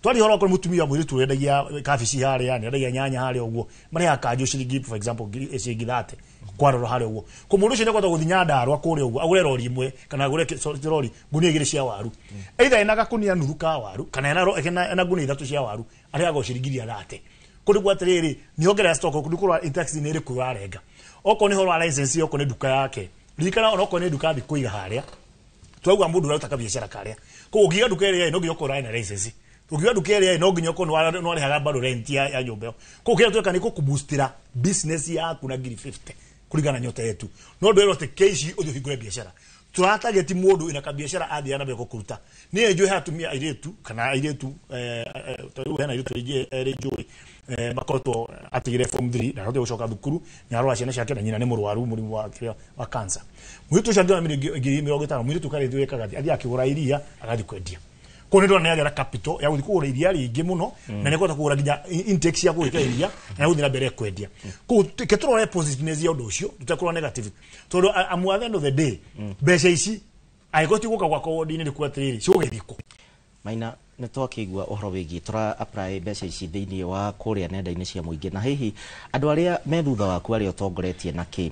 [SPEAKER 13] Twari ũhoro okorwo mũtumia mũirĩtu ũrĩa kabici harĩa nĩ endagia nyanya harĩa ũguo marĩhaga kanjũ ciringi for example ciringi 30 kwarora harĩa ũguo ko mũndũ ũcio nĩakũhota gũthiĩ Nyandarũa kũrĩa ũguo agũre rori ĩmwe kana agũre rori ngunia 2 cia waru either ena gakunia nuthu ka waru kana ena ngunia 3 cia waru arĩhagwo ciringi 30 kũndũ kwa atĩrĩrĩ nĩ ongerera stock kũndũ kũrĩa tax nĩ ĩrĩkũ ũrarenga okorwo nĩ ũhoro wa license okorwo nĩ nduka yake ririkana ona okorwo nĩ nduka athiĩ kũiga harĩa twauga mũndũ ũraruta kabiacara karĩa koguo ũngiuga nduka ĩrĩa no nginya ũkorwo ũrarĩ na license ũngiuga nduka ĩrĩa no nginya ũkorwo nĩ warĩhaga bado rent ya nyũmba ĩyo koguo kĩrĩa tweka nĩ gũkũboostĩra business yaku na ngiri 50 kũringana na Nyota Yetu no ndwĩrwo atĩ KC ũthiĩ ũhingũre biacara Tũratageti mũndũ ina kabiacara athiĩ na mbere kũruta. Niĩ njũĩ hatumia airĩtu kana airĩtu tondũ hena airĩtu aingĩ erĩ njũĩ makoretwo atigire form 3 na ahote gũcoka thukuru na arora ciana ciake na nyina nĩ mũrwaru mũrimũ wa kĩrĩa wa cancer. Mũirĩtu ũcio angĩona 50,000 mũirĩtu karĩthu ekaga athiĩ akĩgũra iria agathiĩ kwendia. Koguo nĩ ndona nĩ agĩa capital ya gũthiĩ kũgũra iria rĩingĩ mũno na nĩ ekũhota kũgũra nginya intake cia gwĩka iria na gũthiĩ na mbere kwendia. Koguo reke tũrore positiveness ya ũndũ ũcio tũtekũrora negative, tondũ amu at the end of the day mbeca ici angĩkorwo ti gũka gwakwa wodi-inĩ nĩ kuga atĩrĩrĩ cigũgĩthiĩ kũ.
[SPEAKER 37] Maina, nĩ twakĩigua ũhoro wĩgiĩ tũra apply mbeca ici thĩinĩ wa kũrĩa nenda-inĩ cia mũingĩ, na hihi andũ arĩa me thutha waku arĩa ũtongoretie na kĩ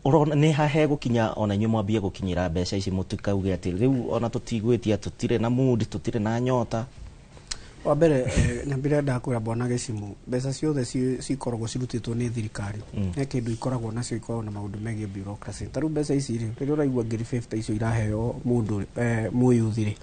[SPEAKER 37] ũrona nĩ hahe gũkinya ona inyuĩ mwambie gũkinyĩra mbeca ici, mũtikauge atĩ rĩu ona tũtigwĩtia, tũtirĩ na mood, tũtirĩ na nyota?
[SPEAKER 12] Wa mbere nyambire ndakwĩra bwana Gĩcimu, mbeca ciothe cikoragwo cirutĩtwo nĩ thirikari he kĩndũ ikoragwo nacio, ikoragwo na maũndũ megiĩ bureaucracy. Ta rĩu mbeca ici rĩ, rĩrĩa ũraigua 50,000 icio iraheo mũndũ mũyuthi rĩ,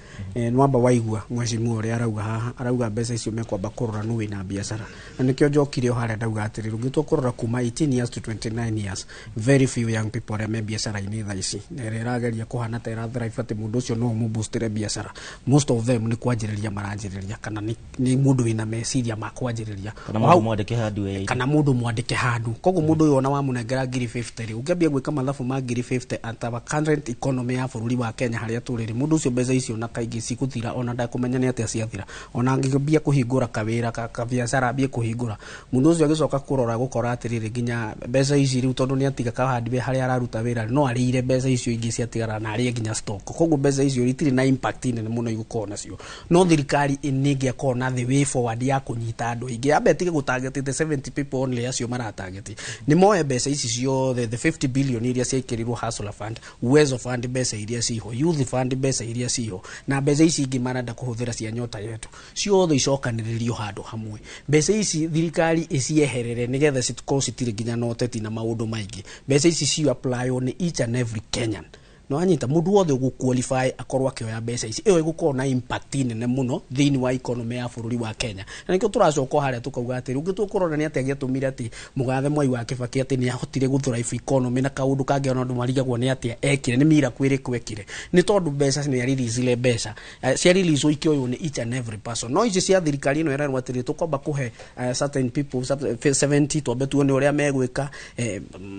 [SPEAKER 12] nĩwamba waigua mheshimiwa ũrĩa arauga haha, arauga mbeca icio mekwamba kũrora nũ wĩna biacara, na nĩkĩo njokire o harĩa ndauga atĩrĩrĩ, ũngĩtua kũrora kuma 18 years to 29 years, very few young people arĩa me biacara-inĩ thaa ici na ĩrĩa ĩrageria kũhana ta ĩrathrive atĩ mũndũ ũcio no ũmũboostere biacara, most of them nĩ kwanjĩrĩria maranjĩrĩria kana nĩ mũndũ wĩna meciria ma kwanjĩrĩria.
[SPEAKER 37] Kana mũndũ mwandĩke handũ wĩra-inĩ.
[SPEAKER 12] Kana mũndũ mwandĩke handũ. Koguo mũndũ ũyũ ona wamũnengera 50,000 rĩ, ũngĩambia gwĩka mathabu ma 50,000 at our current economy ya bũrũri wa Kenya harĩa tũrĩ rĩ, mũndũ ũcio mbeca icio na kaingĩ cigũthira ona ndakũmenya nĩ atĩa ciathira. Ona angĩambia kũhingũra kawĩra kabiacara ambie kũhingũra, mũndũ ũcio agĩcoka kũrora gũkora atĩrĩrĩ, nginya mbeca ici rĩu tondũ nĩ atiga kahandĩ harĩa araruta wĩra, no arĩire mbeca icio ingĩ ciatigara na arĩe nginya stock. Koguo mbeca icio itirĩ na impact nene mũno igũkorwo nacio, no thirikari nĩ ĩngĩakorwo na the way forward ya kũnyita andũ aingĩ, ambe tige gũtarget the 70 people only acio maratarget, nĩ moe mbeca ici ciothe, the 50 billion iria ciaikĩrirwo Hustler Fund, Uwezo Fund mbeca iria ciho, Youth Fund mbeca iria ciho, na mbeca ici ingĩ marenda kũhũthĩra cia Nyota Yetu, ciothe icokanĩrĩrio handũ hamwe. Mbeca ici thirikari icieherere nĩgetha citikorwo citirĩ nginya na ũteti na maũndũ maingĩ. Mbeca ici ci apply on each and every Kenyan, no anyita mũndũ wothe ũgũ-qualify akorwo akĩoya mbeca ici, ĩyo ĩgũkorwo na impact nene mũno thĩinĩ wa economy ya bũrũri wa Kenya. Na nĩkĩo tũracoka o harĩa tũkauga atĩrĩ, ũngĩtua kũrora nĩ atĩa gĩatũmire atĩ mũgathe Mwai wa Kibaki atĩ nĩ ahotire gũthrive economy na kaũndũ kangĩ ona andũ marigagwo nĩ atĩa ekire, nĩ miracle ĩrĩkũ ekire, nĩ tondũ mbeca nĩ areleasire mbeca cia release ikĩoywo nĩ each and every person. No ici cia thirikari ĩno ĩrerwo atĩrĩ, tũkwamba kũhe certain people 70, twambe tuone ũrĩa megwĩka,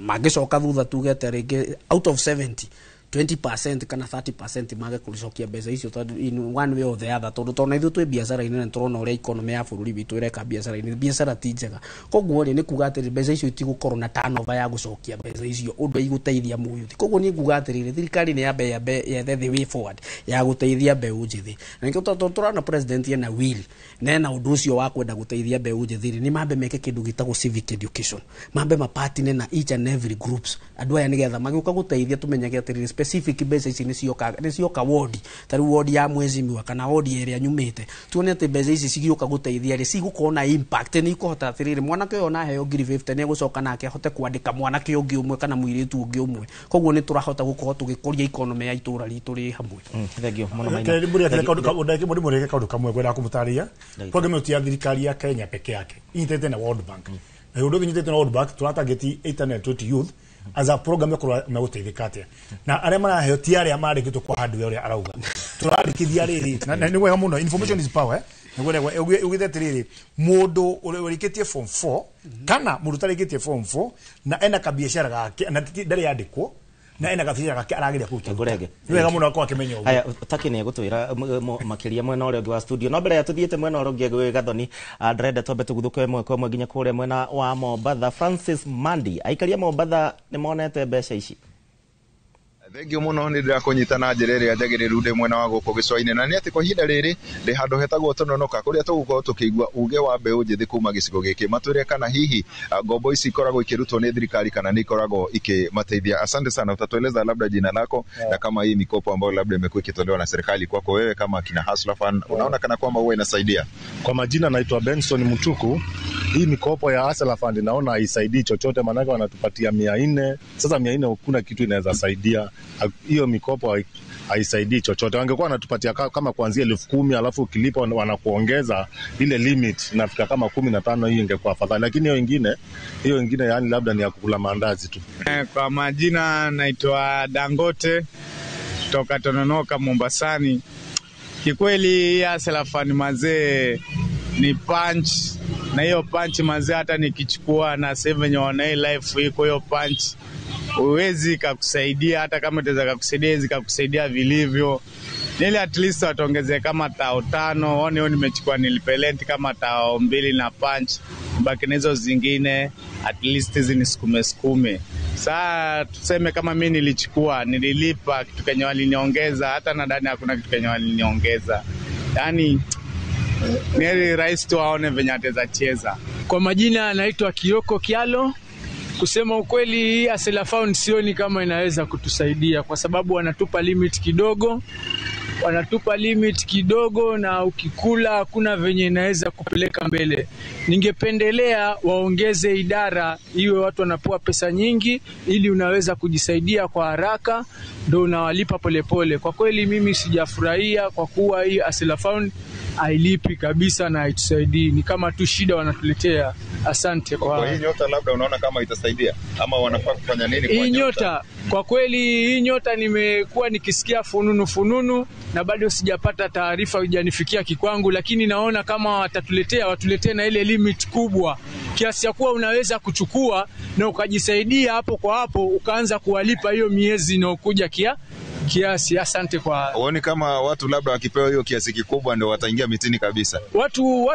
[SPEAKER 12] mangĩcoka thutha tuge atĩ rĩngĩ out of 70, 20% kana 30% mage kũcokia mbeca icio, tondũ in one way or the other, tondũ tondũ ithuĩ twĩ biacara-inĩ na tũrona ũrĩa economy ya bũrũri witũ ĩreka biacara-inĩ, biacara ti njega. Koguo rĩ, nĩ kuga atĩrĩ, mbeca icio itigũkorwo na turnover ya gũcokia mbeca icio ũndũ igũteithia mũyuthi. Koguo niĩ nguga atĩrĩrĩ, thirikari nĩ yambe yethe the way forward ya gũteithia mbeũ njĩthĩ, na nĩkĩo tondũ tũrona president ena will na ena ũndũ ũcio wa kwenda gũteithia mbeũ njĩthĩ rĩ, nĩ mambe meke kĩndũ gĩtagwo civic education, mambe mapatine na each and every groups, andũ aya nĩgetha magĩũka gũteithia tũmenyage atĩrĩrĩ, specific mbeca ici nĩ cioka wodi, ta rĩu wodi ya mheshimiwa kana wodi ĩrĩa nyumĩte, tuone atĩ mbeca ici cigĩũka gũteithia rĩ, cigũkorwo na impact, nĩ ikũhota atĩrĩrĩ, mwanake ũyũ ona aheo 50,000 nĩ egũcoka nake ahote kwandĩka mwanake ũngĩ ũmwe kana mũirĩtu ũngĩ ũmwe. Koguo nĩ tũrahota gũkorwo tũgĩkũria economy ya itũra ritũ rĩ hamwe.
[SPEAKER 37] Thank you mũno Maina.
[SPEAKER 13] Ndimũrĩke kaũndũ kamwe ngwendaga kũmũtarĩria. Program ĩyo ti ya thirikari ya Kenya peke yake, inyitĩte na World Bank, na ũndũ ũngĩ inyitĩte na World Bank, tũratarget 820 youth as a program ya kũrora megũteithĩka atĩa, na arĩa maraheo ti arĩa marĩkĩtwo kwa hardware ũrĩa arauga tũrarĩkithia rĩrĩ, na nĩ wega mũno, information is power, eh? Nĩguo ugĩte atĩrĩrĩ, mũndũ ũrĩa ũrĩkĩtie form 4 kana mũndũ ũtarĩkĩtie form 4 na ena kabiacara gake na ndarĩ yandĩkwo na ena kabiacara gake arageria kũruta.
[SPEAKER 37] Ngũrenge.
[SPEAKER 13] Nĩ wega mũno akorwo akĩmenya ũguo.
[SPEAKER 37] Haya, taki nĩ egũtwĩra makĩria mwena ũrĩa ũngĩ wa studio, no mbere ya tũthiĩte mwena ũrĩa ũngĩ gwĩ Gathoni, ndĩrenda twambe tũguthũke ĩmwe kwa ĩmwe nginya kũrĩa mwena wa Mombatha. Francis Mandi, aikari a Mombatha nĩ monete mbeca ici?
[SPEAKER 5] Thengiũ mũno, nĩ ndĩrakũnyita na njĩra ĩrĩa njagĩrĩru ndĩ mwena wa gũkũ gĩcũa-inĩ, na nĩ atĩ kwa ihinda rĩrĩ ndĩ handũ hetagwo Tononoka kũrĩa tũgũkorwo tũkĩigua uge wa mbeũ njĩthĩ kuma gĩcigo gĩkĩ, matwĩre kana hihi ngombo ici ikoragwo ikĩrutwo nĩ thirikari kana nĩ ikoragwo ikimateithia. Asante sana, utatueleza labda jina lako na kama hii mikopo ambayo labda imekuwa ikitolewa na serikali kwako wewe kama kina Hustler Fund, unaona kana kwamba huwa inasaidia?
[SPEAKER 6] Kwa majina naitwa Benson Mutuku. Hii mikopo ya Hustler Fund naona haisaidii chochote, maanake wanatupatia 400. Sasa 400 hakuna kitu inaweza saidia. Hiyo mikopo haisaidii chochote. Wangekuwa wanatupatia kama kuanzia 10,000 alafu ukilipa wanakuongeza ile limit inafika kama 15, hiyo ingekuwa afadhali. Lakini hiyo ingine yani labda ni ya kukula maandazi tu.
[SPEAKER 9] Kwa majina naitwa Dangote kutoka Tononoka Mombasani. Kikweli Hustler Fund mazee ni punch, na hiyo punch mazee hata nikichukua na save venye wana life iko hiyo punch huwezi kakusaidia, hata kama itaweza kakusaidia hizi kakusaidia vilivyo. Nili at least wataongezea kama 5,000, one hiyo nimechukua nilipe rent kama 2,000 na punch, baki na hizo zingine at least hizi ni sukume. Saa tuseme kama mimi nilichukua nililipa kitu kenye waliniongeza, hata nadhani hakuna kitu kenye waliniongeza. Yaani ni rahisi tu aone venye ataweza cheza.
[SPEAKER 11] Kwa majina anaitwa Kioko Kialo. Kusema ukweli, hii Hustler Fund sioni kama inaweza kutusaidia kwa sababu wanatupa limit kidogo, na ukikula hakuna venye inaweza kupeleka mbele. Ningependelea waongeze idara iwe watu wanapewa pesa nyingi ili unaweza kujisaidia kwa haraka, ndio unawalipa polepole. Kwa kweli mimi sijafurahia kwa kuwa hii Hustler Fund hailipi kabisa na haitusaidii, ni kama tu shida wanatuletea. Asante.
[SPEAKER 5] Kwa hii nyota labda unaona kama itasaidia ama wanafaa kufanya nini kwa
[SPEAKER 11] hii nyota? Kwa kweli hii nyota nimekuwa nikisikia fununu na bado sijapata taarifa haijanifikia kikwangu, lakini naona kama watatuletea, watuletee na ile limit kubwa kiasi ya kuwa unaweza kuchukua na ukajisaidia hapo kwa hapo, ukaanza kuwalipa hiyo miezi inayokuja kiasi. Asante. Kwa
[SPEAKER 5] uone kama watu labda wakipewa hiyo kiasi kikubwa ndio wataingia mitini kabisa.
[SPEAKER 11] Watu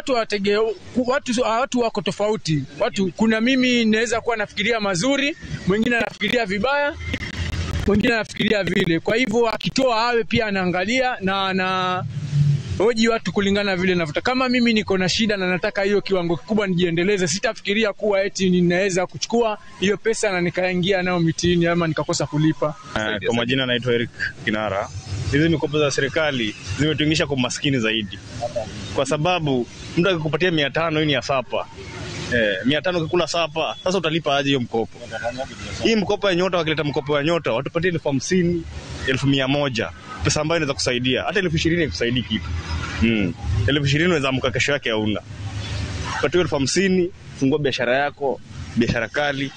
[SPEAKER 11] wako tofauti. Watu, kuna mimi naweza kuwa nafikiria mazuri, mwingine anafikiria vibaya, mwingine anafikiria vile. Kwa hivyo akitoa awe pia anaangalia na ana hoji watu kulingana vile navuta. Kama mimi niko na shida na nataka hiyo kiwango kikubwa nijiendeleze, sitafikiria kuwa eti ninaweza kuchukua hiyo pesa na nikaingia nayo mitini ama nikakosa kulipa.
[SPEAKER 14] Kwa majina naitwa Eric Kinara. Hizi mikopo za serikali zimetuingisha kwa maskini zaidi, kwa sababu mtu akikupatia 500 hii ni ya sapa. 500 ukikula sapa, sasa utalipa aje hiyo mkopo? Hii mkopo ya nyota, wakileta mkopo ya nyota watupatie 50,000, 100,000, pesa ambayo inaweza kusaidia. Hata 20,000 haikusaidii kitu. 20,000 unaweza amka kesho yake hauna. Patiwe 50,000, fungua biashara yako, biashara kali,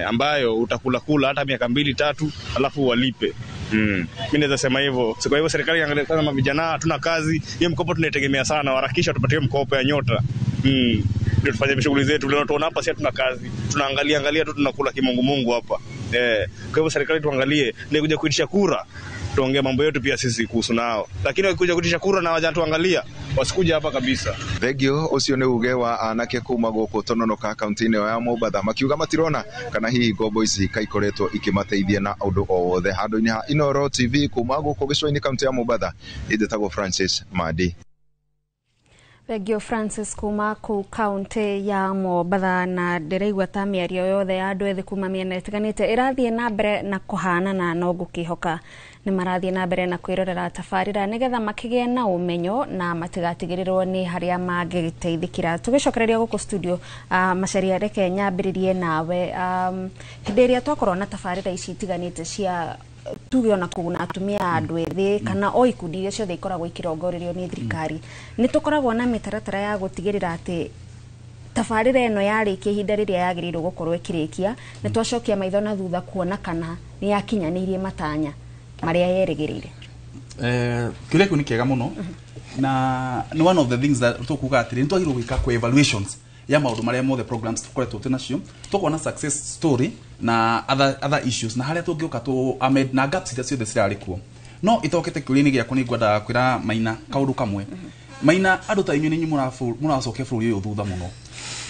[SPEAKER 14] ambayo utakula kula hata miaka 2 3, alafu walipe. Mimi naweza sema hivyo. Kwa hivyo serikali iangalie sana mavijana, hatuna kazi. Hiyo mkopo tunaitegemea sana, harakisha tupatie mkopo ya nyota. Ndio tufanye shughuli zetu. Leo tunaona hapa si hatuna kazi. Tunaangalia angalia tu tunakula kimungu hapa. Kwa hivyo serikali tuangalie, ni kuja kuitisha kura, tuongee mambo yetu pia sisi kuhusu nao. Lakini wakikuja kuitisha kura na hawajatuangalia, wasikuja hapa kabisa.
[SPEAKER 5] Thengio ucio nĩ uge wa anake kuma gũkũ Tononoka kaunti-inĩ ya Mombatha makiuga matirona kana hihi ngombo ici kaikoretwo ikimateithia na ũndũ o wothe. Handũ-inĩ ha Inooro TV kuma gũkũ gĩcũa-inĩ kaunti ya Mombatha, njĩtagwo Francis Mandi.
[SPEAKER 15] Thengio Francis kuma kuu kaunti ya Mombatha. Na ndĩraigua ta mĩario yothe ya andũ ethĩ kuma mĩena ĩtiganĩte ĩrathiĩ na mbere na kũhanana, no ngũkĩhoka nĩ marathiĩ na mbere na kwĩrorera tabarĩra nĩgetha makĩgĩe na ũmenyo na matigatigĩrĩrwo nĩ harĩa mangĩteithĩkĩra. Tũgĩcokereria gũkũ studio, Macharia, reke nyambĩrĩrie nawe. Hĩndĩ ĩrĩa twakorwo na tabarĩra ici itiganĩte cia tuge ona kuguna atumia andũ ethĩ kana o ikundi iria ciothe ikoragwo ikirongorerio nĩ thirikari, nĩ tũkoragwo na mĩtaratara ya gũtigĩrĩra atĩ tabarĩra ĩno yarĩkia ihinda rĩrĩa yagĩrĩirwo gũkorwo ĩkĩrĩkia, nĩ twacokia maitho na thutha kuona kana nĩ yakinyanĩirie matanya marĩa yerĩgĩrĩire.
[SPEAKER 16] Kĩũria kĩu nĩ kĩega mũno, na nĩ one of the things that tũkuga atĩrĩ nĩ twagĩrĩirwo gwĩka kwa evaluations ya maũndũ marĩa mothe programs tũkoretwo twĩ nacio, tũkona success story na other issues na harĩa tũngĩũka tũ amend na gaps iria ciothe cirarĩ kuo. No itokete kĩũria-inĩ gĩakwa nĩ ngwendaga kwĩra Maina kaũndũ kamwe. Maina, andũ ta inyuĩ nĩ inyuĩ mũracokia bũrũri ũyũ thutha mũno,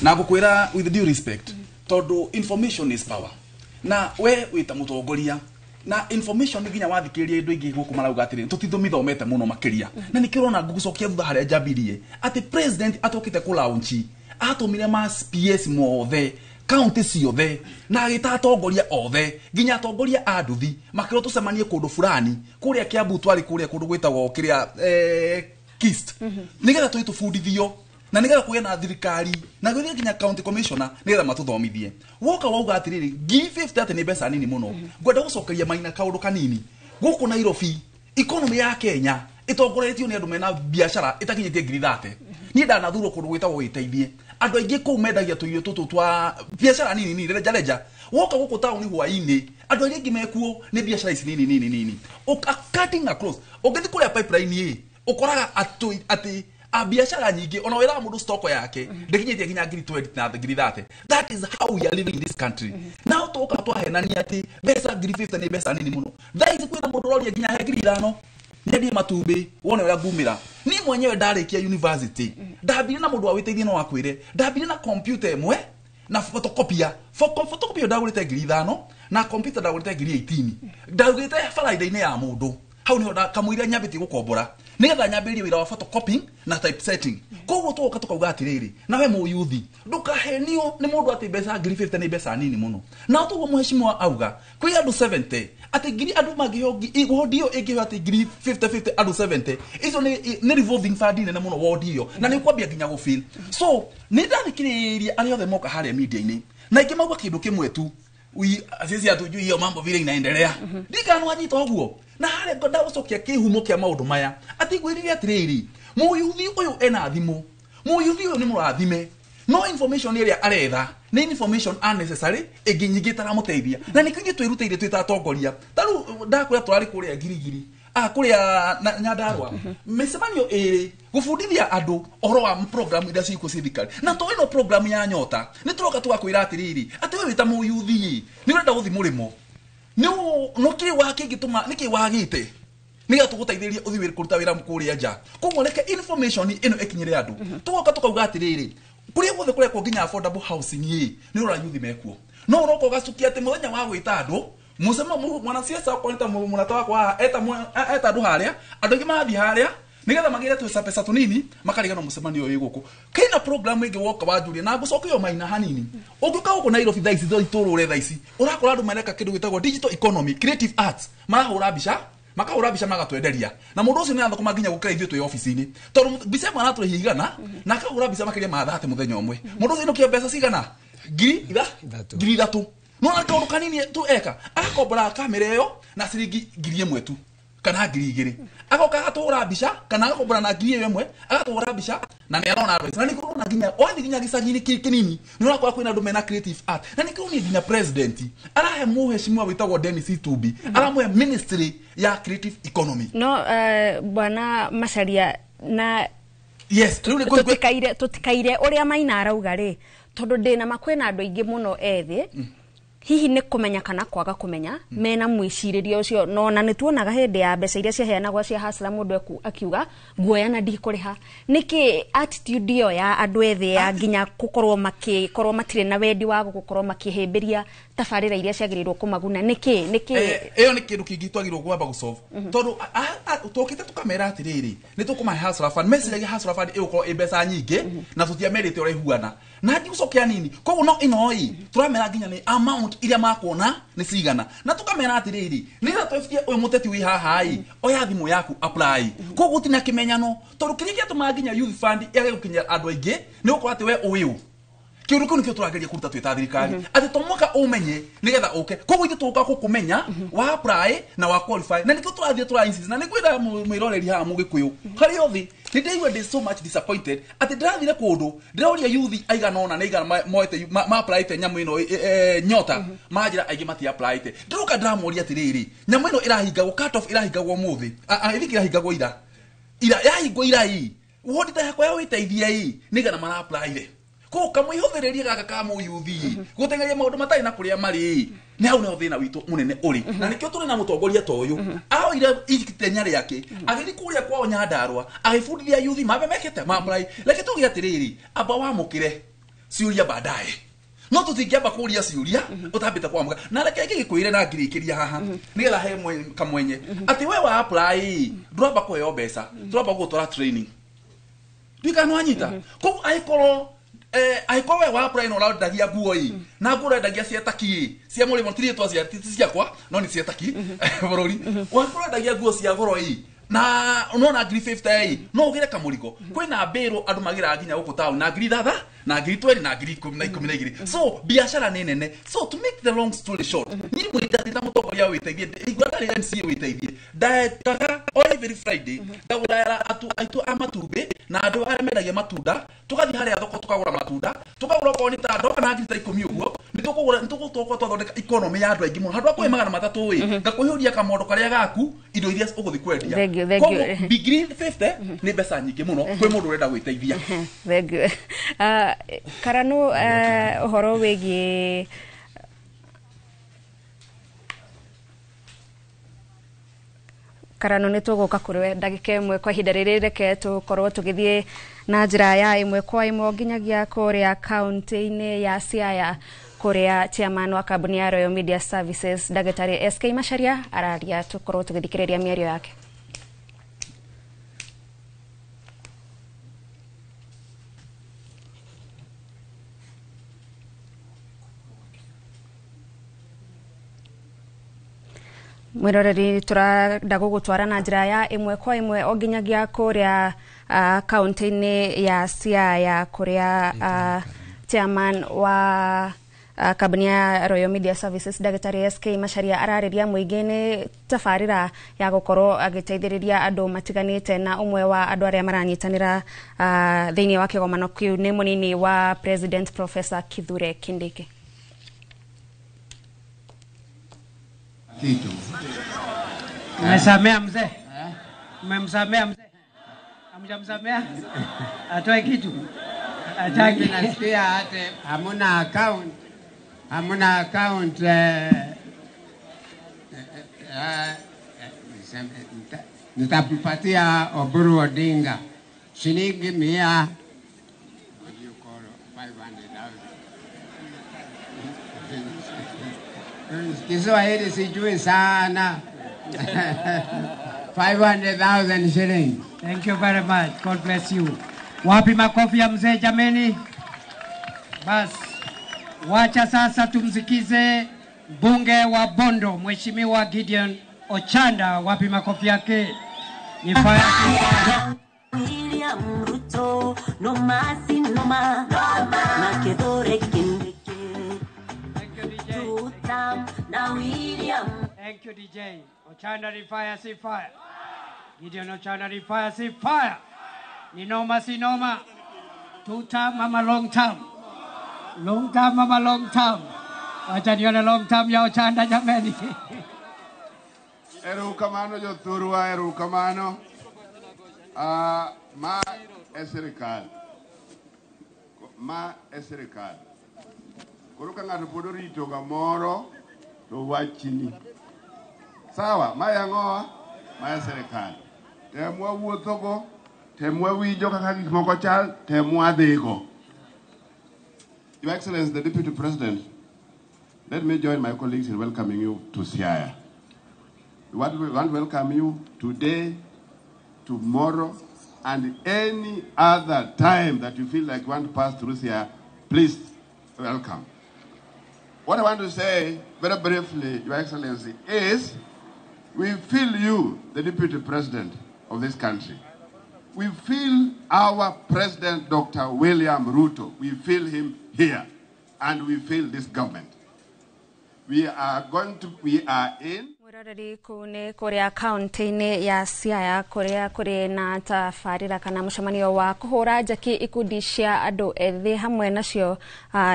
[SPEAKER 16] na ngũkwĩra with due respect, tondũ information is power, na we wĩ ta mũtongoria na information nginya wathikĩrĩria indo ingĩ gũkũ marauga atĩrĩ tũtithomithomete mũno makĩria, na nĩkĩo ũrona ngũgũcokia thutha harĩa njambirie atĩ president atokĩte kũ launch atũmire ma PS mothe kaunti ciothe na agĩta atongoria othe nginya atongoria a nduthi makĩrwo tũcemanie kũndũ fulani kũrĩa Kiambu twarĩ kũrĩa kũndũ gwĩtagwo kĩrĩa KIST, nĩgetha tũthiĩ tũbundithio Na nĩgetha kũgĩe na thirikari na gũthiĩ nginya county commissioner nĩgetha matũthomithie. Woka wauga atĩrĩrĩ, 50,000 atĩ nĩ mbeca nini mũno. Ngwenda gũcokeria Maina kaũndũ kanini. Gũkũ Nairobi, economy ya Kenya ĩtongoretio nĩ andũ mena biacara ĩtakinyĩtie 30,000. Niĩ ndanathurwo kũndũ gwĩtagwo Wĩteithie. Andũ aingĩ kũu mendagia tũirio tũtũ twa biacara nini nini, reja reja. Woka gũkũ taũni hwaĩ-inĩ, andũ arĩa aingĩ mekuo nĩ biacara ici nini nini nini. Cutting across, ũngĩthiĩ kũrĩa pipeline ĩ, ũkoraga atĩ a biacara nyingĩ ona wĩraga mũndũ stock yake ndĩkinyĩtie nginya 20,000 na 30,000. That is how we are living in this country. Now tũka twahenania atĩ mbeca 50,000 nĩ mbeca nini mũno. Thaa ici kwĩna mũndũ ũroria nginya he 5,000 nyendie matumbĩ wone ũrĩa ngumĩra. Niĩ mwenyewe ndarĩkia university, ndambire na mũndũ wa Wĩteithie no akwĩre, ndambire na computer ĩmwe na photocopia. Photocopia ndagũrĩte 5,000 na computer ndagũrĩte 18,000. Ndagũrĩte baranda-inĩ ya mũndũ. Hau niho kamũira nyambĩtie gũkombora nĩgetha nyambĩrĩrie wĩra wa photocopying na typesetting. Koguo tũgoka tũkauga atĩrĩrĩ, nawe mũyuthi ndũkahenio nĩ mũndũ atĩ mbeca 50,000 nĩ mbeca nini mũno. Na toguo mũheshimiwa auga kwĩ andũ 70 atĩ ngiri andũ mangĩheo wodi ĩyo ĩngĩheo atĩ 50,000 andũ 70, icio nĩ revolving fund nene mũno wodi ĩyo, na nĩ ũkwambia nginya gũfeel. So nĩ ndathikĩrĩria arĩa othe moka harĩa media-inĩ na aingĩ mauga kĩndũ kĩmwe tu, sisi hatujui hiyo mambo vile inaendelea. Ndikana wanyita ũguo. Na harĩa ngwenda gũcokia kĩhumo kĩa maũndũ maya, atĩ ngwĩrire atĩrĩrĩ, mũyuthi ũyũ ena thimũ, mũyuthi ũyũ nĩ mũrathime, no information ĩrĩa aretha nĩ information unnecessary ĩngĩ nyingĩ ĩtaramũteithia. Na nĩkĩo ithuĩ twĩrutĩire twĩ ta atongoria. Ta rĩu ndakwĩra tũrarĩ kũrĩa Ngirigiri, kũrĩa Nyandarũa, mĩcemanio ĩrĩ gũbundithia andũ ũhoro wa program iria ciĩkuo cia thirikari. Na to ĩno program ya Nyota, nĩ tũroka tũgakwĩra atĩrĩrĩ, atĩ we wĩ ta mũyuthi nĩ ũrenda gũthiĩ mũrĩmo, no kĩ wa kĩngĩtũma nĩkĩ wagĩte nĩgetha tũgũteithĩrĩrie ũthiĩ kũruta wĩra kũrĩa nja. Koguo reke information ĩno ĩkinyĩre andũ. Tũgoka tũkauga atĩrĩrĩ, kũrĩa guothe kũrekwo nginya affordable housing ĩ, nĩ ũrora yuthi mekuo. No ũroka ũgacukia atĩ mũthenya wa gwĩta andũ, mũcema mwanasiasa okorwo nĩ ta mũrata wakwa haha, eta andũ harĩa, andũ aingĩ marathiĩ harĩa nĩgetha magĩre tũbeca pesa tũnini makariganwo mũcemanio ũyũ wĩ gũkũ. Kĩna program ĩngĩ woka wanjuria na ngũcokia o Maina hanini. Ũngĩũka gũkũ Nairobi thaa ici itũrũre thaa ici, ũrakora andũ mareka kĩndũ gĩtagwo digital economy, creative arts, marahũra mbica, makahũra mbica magatwenderia. Na mũndũ ũcio nĩ arathũkũma nginya gũkĩra ithuĩ twĩ ofici-inĩ, tondũ mbica ĩmwe aratũrĩhia 100 na akahũra mbica makĩria ma 30 mũthenya ũmwe. Mũndũ ũcio ainũkia mbeca cigana? 3,000. No na kaũndũ kanini tu eka, agakombora kamera ĩyo na ciringi 1,000 tu kana 2,000. Agoka agatũhũra mbica kana agakombora na 1,000 agatũhũra mbica na nĩ arona mbeca. Na nĩ kũrona nginya wathiĩ nginya gĩcagi-inĩ kĩnini nĩ ũrakora kwĩna andũ mena creative art. Na nĩ kũronio nginya president arahe mũheshimiwa wĩtagwo Dennis Itumbi, aramũhe ministry ya creative economy.
[SPEAKER 15] No bwana Macharia, na
[SPEAKER 16] yes,
[SPEAKER 15] tũtikaire ũrĩa Maina arauga rĩ, tondũ ndĩna ma kwĩna andũ aingĩ mũno ethĩ hihi nĩ kũmenya kana kwaga kũmenya mena mwĩcirĩrie ũcio. No na nĩ tuonaga hĩndĩ ya mbeca iria ciaheanagwo cia Hustler mũndũ akiuga nguoya na ndikũrĩha. Nĩkĩ attitude ĩyo ya andũ ethĩ ya nginya gũkorwo makĩkorwo matirĩ na wendi wa gũkorwo makĩhĩmbĩria tabarĩra iria ciagĩrĩirwo kũmaguna, nĩkĩ nĩkĩ?
[SPEAKER 16] Ĩyo nĩ kĩndũ kĩngĩ twagĩrĩirwo kwamba gũsolve, tondũ tũkĩte tũkamera atĩrĩrĩ, nĩ tũkũmahe Hustler Fund. Meciragia Hustler Fund ĩgũkorwo ĩ mbeca nyingĩ na tũtiamerĩte ũrĩa ihuana na ndigũcokia nini. Koguo no ĩno ĩ tũramera nginya nĩ amount iria makuona nĩ cigana, na tũkamera atĩrĩrĩ, nĩgetha twebutie ũyũ mũteti wĩ haha ĩ, oya thimũ yaku apply. Koguo gũtirĩ na kĩmenyano, tondũ kĩrĩa gĩatũmaga nginya youth fund yage gũkinyĩra andũ aingĩ nĩ gũkorwo atĩ we ũĩ ũ. Kĩũndũ kĩu nĩkĩo tũrageria kũruta twĩ ta thirikari, atĩ to mũhaka ũmenye nĩgetha ũke. Koguo ithuĩ tũgũka gũkũmenya wa apply na wa qualify, na nĩkĩo tũrathiĩ tũra insist. Na nĩngwĩra mwĩroreri haha mũgĩkũyũ harĩa othe, nĩ ndĩraigua ndĩ so much disappointed atĩ ndĩrathire kũndũ ndĩroria youth aigana ũna na aigana moete ma applyte nyamũ ĩno Nyota, manjĩra aingĩ mati applyte. Ndĩroka ndĩramoria atĩrĩrĩ, nyamũ ĩno ĩrahingagwo cut off ĩrahingagwo ũmũthĩ, I think ĩrahingagwo ira yahingwo ira ĩ wodi ta yakwa ya Wĩteithie ĩ nĩigana mara applyire. Koguo kamwĩhũthĩrĩrie gaka ka mũyuthi gũteng'eria maũndũ matarĩ na kũrĩa marĩ, nĩ hau nĩho thĩna witũ mũnene ũrĩ. Na nĩkĩo tũrĩ na mũtongoria ta ũyũ aoire itenya rĩake agĩthiĩ kũrĩa kwao Nyandarũa agĩbundithia yuthi mambe mekĩte ma apply. Reke tuge atĩrĩrĩ, amba wamũkĩre ciũria baadaye, no tũtingĩamba kũria ciũria ũtambĩte kwamũka. Na reke ngĩgĩkwĩre na ngĩrĩkĩria haha nĩgetha he kamwenye atĩ we wa apply ndũramba kũheo mbeca, tũramba gũgũtwara training. Ndikana wanyita. Koguo angĩkorwo angĩkorwo we wa apply na ũrendagia nguo ĩ, na nguo ũrendagia cia taki ĩ, cia mũrĩmo ti rĩtwa cia ti ciakwa no nĩ cia taki bũrũri, wangĩkorwo ũrendagia nguo cia goro ĩ Na unaona ngiri 50 no ugire kamurigo kwina mbiro andu magiraga nginya guku town na ngiri 6 na ngiri 20 na ngiri 10 na 12. So biashara ni nene. So to make the long story short, ni mwita mutongoria witeithie igua ndari MCA witeithie ndekaga o every Friday ndagũraera atu aitu a matumbĩ na andũ arĩa mendagia matunda, tũgathiĩ harĩa thoko tũkagũra matunda, tũkagũra okorwo nĩ ta ndoka na ngiri ta 10 ũguo, nĩtũkũgũra nĩtũgũkorwo twathondeka economy ya andũ aingĩ mũno. Handũ ha kũhe 300 ĩ ngakũihũria kamondo karĩa gaku indo iria ũgũthiĩ kwendia.
[SPEAKER 15] Thank you, thank you.
[SPEAKER 16] Ngiri 50 nĩ mbeca nyingĩ mũno kwĩ mũndũ ũrenda gwĩteithia.
[SPEAKER 15] Thank you. Karanu, ũhoro wĩgiĩ Karanu nĩ tũgũka kũrĩ we ndagĩka ĩmwe kwa ihinda rĩrĩ, reke tũkorwo tũgĩthiĩ na njĩra ya ĩmwe kwa ĩmwe nginyagia kũrĩa kaunti-inĩ ya Siaya kũrĩa chairman wa kambuni ya Royal Media Services Ndagĩtarĩ SK Macharia araria, tũkorwo tũgĩthikĩrĩria mĩario yake. Mwiroreri turenda gũgũtwara na njĩra ya ĩmwe kwa ĩmwe o nginyagia kũrĩa kaunti-inĩ ya Siaya kũrĩa chairman wa kambuni ya Royal Media Services Ndagĩtarĩ SK Macharia ararĩria mũingĩ nĩ tabarĩra ya gũkorwo agĩteithĩrĩria andũ matiganĩte, na ũmwe wa andũ arĩa maranyitanĩra thĩinĩ wa kĩgomano kĩu nĩ mũnini wa President Professor Kithure Kindiki.
[SPEAKER 1] Kitu. Umesamea mzee? Umemsamea mzee? Hamjamsamea? Atoe kitu? Ataki.
[SPEAKER 12] Nasikia hata hamuna account. Hamuna account. Nitampatia Oburu Odinga shilingi 100. What do you call 500,000? Kiswahili sijui sana. 500,000 shillings.
[SPEAKER 1] Thank you very much. God bless you. Wapi makofi ya mzee jameni? Bas, wacha sasa tumsikize mbunge wa Bondo Mheshimiwa Gideon Ochanda. Wapi makofi yake? Ni fire.
[SPEAKER 2] William Ruto, no masi no ma, na Kithure Kindiki. Na William.
[SPEAKER 1] Thank you, DJ. Ochanda ni fire, si fire. Gideon Ochanda ni fire, si fire. Ni noma, si noma. Two term, mama long term. Long term, mama long term. Wacha nione long term ya Ochanda jameni.
[SPEAKER 3] Erokamano jothurwa, erokamano. Ma e sirikal. Ma e sirikal. Koro ka ng'ato pod orito gamoro to wachni. Sawa, mae ang'owa? Mae sirikal. Temwa wuothogo, temwa winjo kaka gik moko chal, temwa dhigo. Your Excellency, the Deputy President, let me join my colleagues in welcoming you to Siaya. We want to welcome you today, tomorrow, and any other time that you feel like you want to pass through Siaya, please welcome. What I want to say very briefly, Your Excellency, is we feel you, the Deputy President of this country. We feel our President, Dr. William Ruto. We feel him here, and we feel this government. We are in
[SPEAKER 15] Mwiroreri kuu nĩ kũrĩa kaunti-inĩ ya Siaya kũrĩa kũrĩ na tabarĩra kana mũcemanio wa kũhũra njaki ikundi cia andũ ethĩ hamwe nacio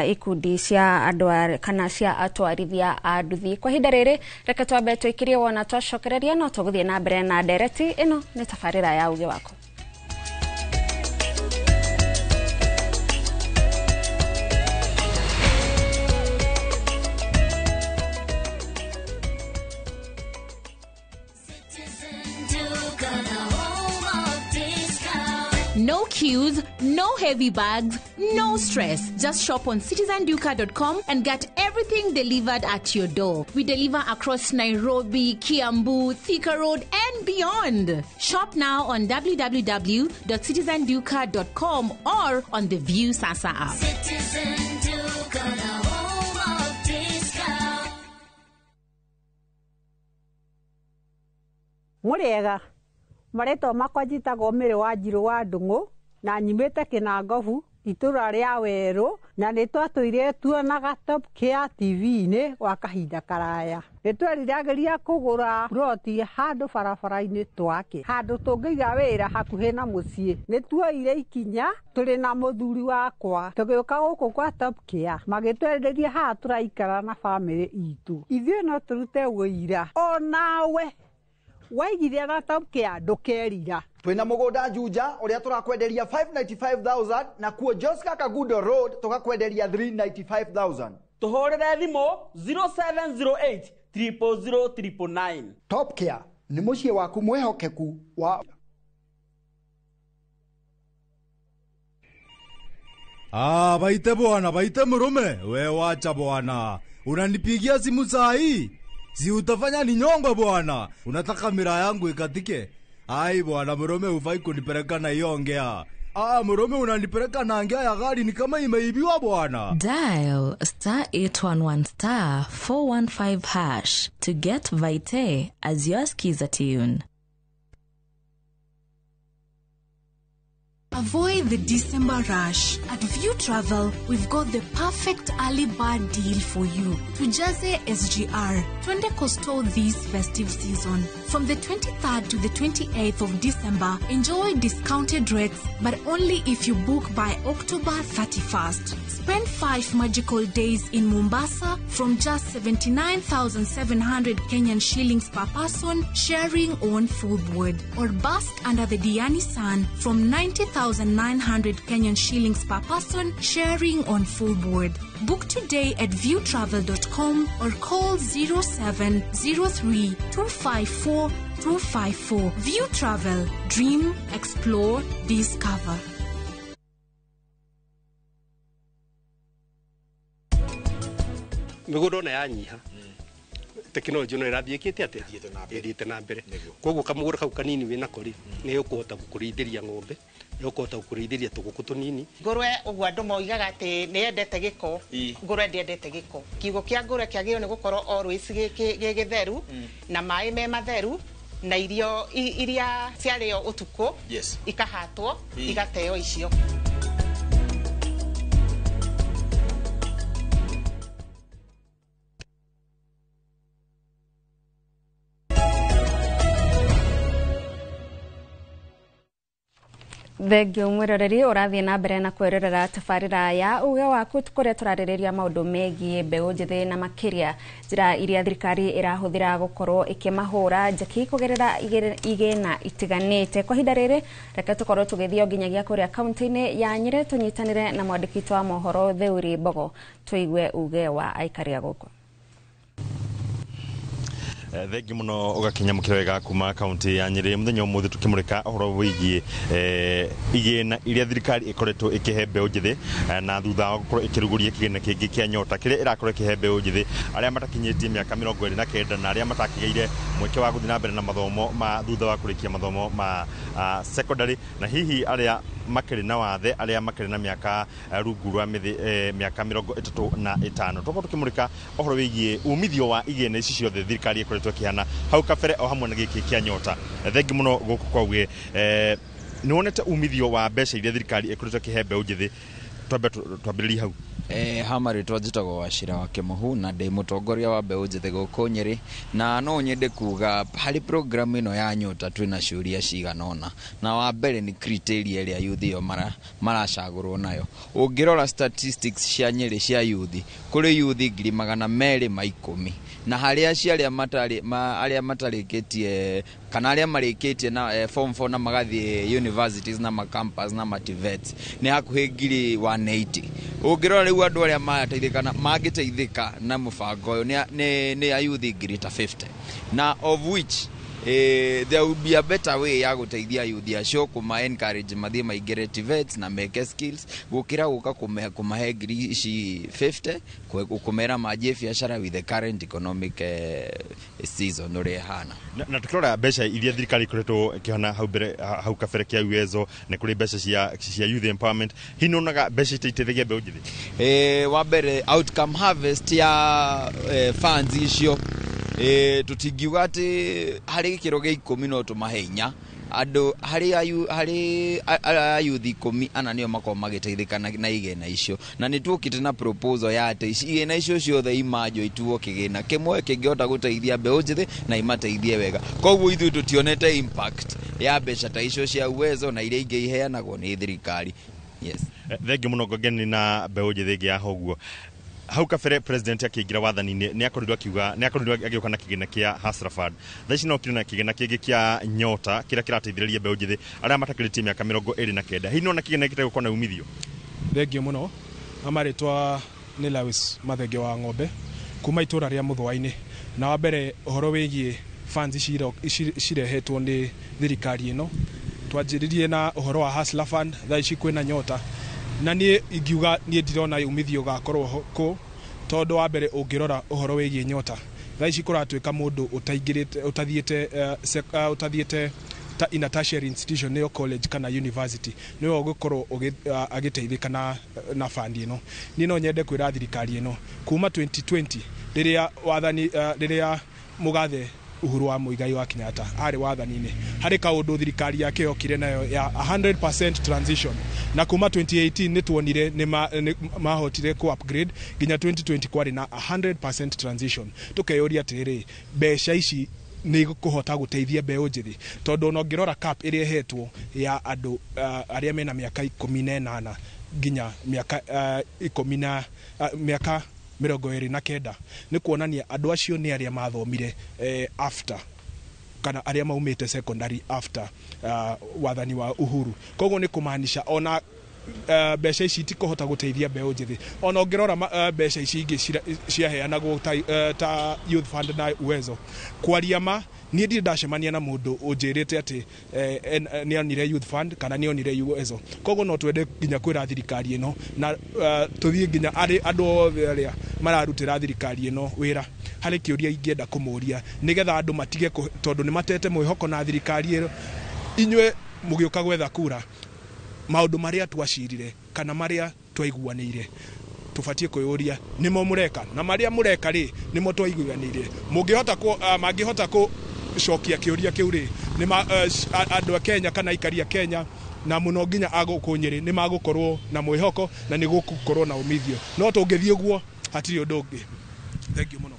[SPEAKER 15] ikundi cia andũ kana cia atwarithia a nduthi. Kwa ihinda rĩrĩ reke twambe tũikirie wona twacokereria no tũgũthiĩ na mbere na ndereti ĩno nĩ tabarĩra ya Uge Waku.
[SPEAKER 4] No queues, no heavy bags, no stress. Just shop on citizenduka.com and get everything delivered at your door. We deliver across Nairobi, Kiambu, Thika Road, and beyond. Shop now on www.citizenduka.com or on the View Sasa app.
[SPEAKER 2] Citizen Duka, the home of discount.
[SPEAKER 17] Muriega.
[SPEAKER 7] Marĩtwa makwa njĩtagwo Mary Wanjirũ wa Ndung'u na nyumĩte Kĩnangobu itũra rĩa Werũ, na nĩ twatũire tuonaga Top Care TV-inĩ gwa kahinda karaya. Nĩ tweriragĩria kũgũra ploti handũ barabara-inĩ twake, handũ tũngĩiga wĩra hakuhĩ na mũciĩ. Nĩ tuoire ikinya tũrĩ na mũthuri wakwa tũgĩũka gũkũ kwa Top Care, magĩtwenderia haha tũraikara na bamĩrĩ itũ. Ithuĩ no tũrute wũira onawe waigithia na Top Care ndũkerira.
[SPEAKER 8] Twina mugunda Juja uria turakwenderia 595,000 na kuo Joska Kagudo Road tukakwenderia 395,000.
[SPEAKER 24] Tuhurire thimu 0708 000 999.
[SPEAKER 8] Top Care ni muciĩ waku mwihokeku wa.
[SPEAKER 17] Ah, baite bwana, baite murume. We wacha bwana. Unanipigia simu saa hii? Si utafanya ninyongwe bwana. Unataka mira yangu ikatike? Ai bwana, murume hufai kunipeleka na hiyo ongea. Ah, murume unanipeleka na ngea ya gari ni kama imeibiwa bwana.
[SPEAKER 18] Dial star 811 star 415 hash to get Vite as your skiza tune.
[SPEAKER 19] Avoid the December rush. At View Travel, we've got the perfect early bird deal for you. Tujaze SGR, twende Coastal this festive season. From the 23rd to the 28th of December, enjoy discounted rates, but only if you book by October 31st. Spend 5 magical days in Mombasa from just 79,700 Kenyan shillings per person, sharing on full board. Or bask under the Diani sun from 90,900 Kenyan shillings per person, sharing on full board. Book today at viewtravel.com or call 0703 254 254. View Travel. Dream, explore, discover.
[SPEAKER 23] Mĩgũnda ona yanyiha, tekinoronjĩ no ĩrathiĩ ĩkĩte atĩa, ĩthiĩte na mbere. Koguo kamũgũnda kau kanini wĩnako rĩ, nĩ ũkũhota gũkũrĩithĩria ng'ombe, nĩ ũkũhota gũkũrĩithĩria tũgũkũ tũnini.
[SPEAKER 24] Ngũrwe ũguo andũ moigaga atĩ nĩ yendete gĩko, ngũrwe ndĩendete gĩko. Kiugo kĩa ngũrwe kĩagĩrĩirwo nĩ gũkorwo always gĩ gĩtheru na maĩ me matheru na irio iria ciarĩo ũtukũ ikahatwo igateo icio.
[SPEAKER 15] Thengio mwiroreri ũrathiĩ na mbere na kwĩrorera tabarĩra ya uge waku kũrĩa tũrarĩrĩria maũndũ megiĩ mbeũ njĩthĩ na makĩria njĩra iria thirikari ĩrahũthĩra gũkorwo ĩkĩmahũra njeki kũgerera igĩna itiganĩte. Kwa ihinda rĩrĩ reke tũkorwo tũgĩthiĩ nginyagia kũrĩa kaunti-inĩ ya Nyĩrĩ tũnyitanĩre na mwandĩki witũ wa mohoro Theuri Mbogo tũigue uge wa aikari a gũkũ.
[SPEAKER 25] Thengi muno ugakinya mukira wega kuma kaunti ya Nyeri muthenya umuthi tukimurika uhoro wigie igina iria thirikari ikoretwo ikihe mbeũ njithi na thutha wa gukorwo ikiruguria kigina kingi kia Nyota kiria irakorwo ikihe mbeũ njithi aria matakinyitie miaka 29 na aria matakigeire mweke wa guthii na mbere na mathomo ma thutha wa kurikia mathomo ma secondary na hihi aria makiri na wathe aria makiri na miaka rungu rwa miaka 35. Tukorwo tukimurika uhoro wigie umithio wa igina ici ciothe thirikari ikoretwo ikihana hau kabere o hamwe na giki kia Nyota. Thengi muno guku kwa uge ni wonete umithio wa mbeca iria thirikari ikoretwo ikihe mbeũ njithi, twambĩrĩrie hau.
[SPEAKER 26] Hama rĩtwa njĩtagwo Wachira wa Kĩmũhu na ndĩ mũtongoria wa mbeũ njĩthĩ gũkũ Nyĩrĩ, na no nyende kuga harĩ program ĩno ya Nyota twĩna ciũria cigana ũna, na wa mbere nĩ criteria ĩrĩa youth ĩyo maracagũrwo nayo. Ũngĩrora statistics cia Nyĩrĩ cia youth, kũrĩ youth 210,000 na harĩ acio arĩa matarĩ arĩa matarĩkĩtie kana arĩa marĩkĩtie na form 4 na magathiĩ universities na macampus na mativets nĩ hakuhĩ 180,000. Ũngĩrora rĩu andũ arĩa marateithĩka na mangĩteithĩka na mũbango ũyũ nĩ a youth 50,000, na of which there will be a better way ya gũteithia youth acio kũma encourage mathiĩ maingĩre TVETs na meke skills gũkĩra gũka kũmahe 50,000 kũmera manjie biacara with the current economic season ũrĩa ĩhana.
[SPEAKER 25] Na tukirora mbeca iria thirikari ikoretwo ĩkĩhana hau mbere hau kabere kia Uwezo na kũrĩ mbeca cia youth empowerment, hihi nĩũonaga mbeca iteithagia mbeũ njĩthĩ?
[SPEAKER 26] Wa mbere outcome harvest ya funds icio, tutingiuga atĩ harĩ gĩkĩro gĩa 10 no tũmahe 4,
[SPEAKER 6] Andũ harĩ harĩ ayuthi 14 nĩo makoragwo magĩteithĩka na igĩna icio, na nĩ tuokĩte na proposal ya atĩ igĩna icio ciothe imanjwo ituo kĩgĩna kĩmwe kĩngĩhota gũteithia mbeũ njĩthĩ na imateithie wega. Koguo ithuĩ tũtionete impact ya mbeca ta icio cia Uwezo na iria ingĩ iheanagwo nĩ thirikari. Yes.
[SPEAKER 25] Thengiũ mũno ngongeni na mbeũ njĩthĩ ĩngĩ ya hoguo. Hau kabere president akĩingĩra wathani-inĩ nĩ akorirwo akiuga nĩ akorirwo agĩũka na kĩgĩna kĩa Hustler Fund. Thaa ici no okire na kĩgĩna kĩngĩ kĩa Nyota kĩrĩa kĩrateithĩrĩria mbeũ njĩthĩ arĩa matakĩrĩtie mĩaka 29. Hihi nĩwona kĩgĩna gĩkĩ gĩgũkorwo na umithio?
[SPEAKER 10] Thengiũ mũno. Marĩtwa nĩ Lewis Mathenge wa Ng'ombe kuma itũra rĩa Mũthũa-inĩ. Na wa mbere ũhoro wĩgiĩ funds ici cirehetwo nĩ thirikari ĩno, twanjĩrĩrie na ũhoro wa Hustler Fund, thaa ici kwĩna Nyota, na niĩ ingiuga niĩ ndirona umithio ũgakorwo kũ, tondũ wa mbere ũngĩrora ũhoro wĩgiĩ Nyota, thaa ici kũratuĩka mũndũ ũtaingĩrĩte ũtathiĩte ũtathiĩte ta in a tertiary institution, nĩyo college kana university, nĩwe ũgũkorwo agĩteithĩka na fund ĩno. Niĩ no nyende kwĩra thirikari ĩno kuma 2020 rĩrĩa wathani rĩrĩa mũgathe Uhuru wa Muigai wa Kenyatta arĩ wathani-inĩ, harĩ kaũndũ thirikari yake yokire nayo ya 100% transition, na kuma 2018 nĩ tuonire nĩ mahotire ku upgrade nginya 2020 kwarĩ na 100% transition. Tukeyũria atĩrĩrĩ, mbeca ici nĩ kũhota gũteithia mbeũ njĩthĩ? Tondũ ona ũngĩrora cap ĩrĩa ĩhetwo ya andũ arĩa mena mĩaka 18 nginya mĩaka ikũmi na mĩaka 29, nĩ kuonania andũ acio nĩ arĩa mathomire after kana arĩa maumĩte secondary after wathani wa Uhuru. Koguo nĩ kũmaanisha ona mbeca ici itikũhota gũteithia mbeũ njĩthĩ. Ona ũngĩrora mbeca ici ingĩ ciaheanagwo ta Youth Fund na Uwezo, kwaria ma niĩ ndirĩ ndacemania na mũndũ ũnjĩrĩte atĩ nĩ onire Youth Fund kana nĩ onire Uwezo. Koguo no twende nginya kwĩra thirikari ĩno na tũthiĩ nginya andũ othe arĩa mararutĩra thirikari ĩno wĩra, harĩ kĩũria ingĩenda kũmũria nĩgetha andũ matige, tondũ nĩ matete mwĩhoko na thirikari ĩno. Inyuĩ mũgĩũka gwetha kura, maũndũ marĩa twacirire kana marĩa twaiguanĩire tũbatiĩ kwĩyũria nĩmo mũreka, na marĩa mũreka rĩ nĩmo twaiguanĩire. Mũngĩhota mangĩhota gũcokia kĩũria kĩu rĩ, nĩ andũ a Kenya kana aikari a Kenya na mũno nginya a gũkũ Nyĩrĩ nĩ magũkorwo na mwĩhoko na nĩ gũgũkorwo na umithio. No tũngĩthiĩ ũguo hatirĩ ũndũ ũngĩ. Thengiũ mũno.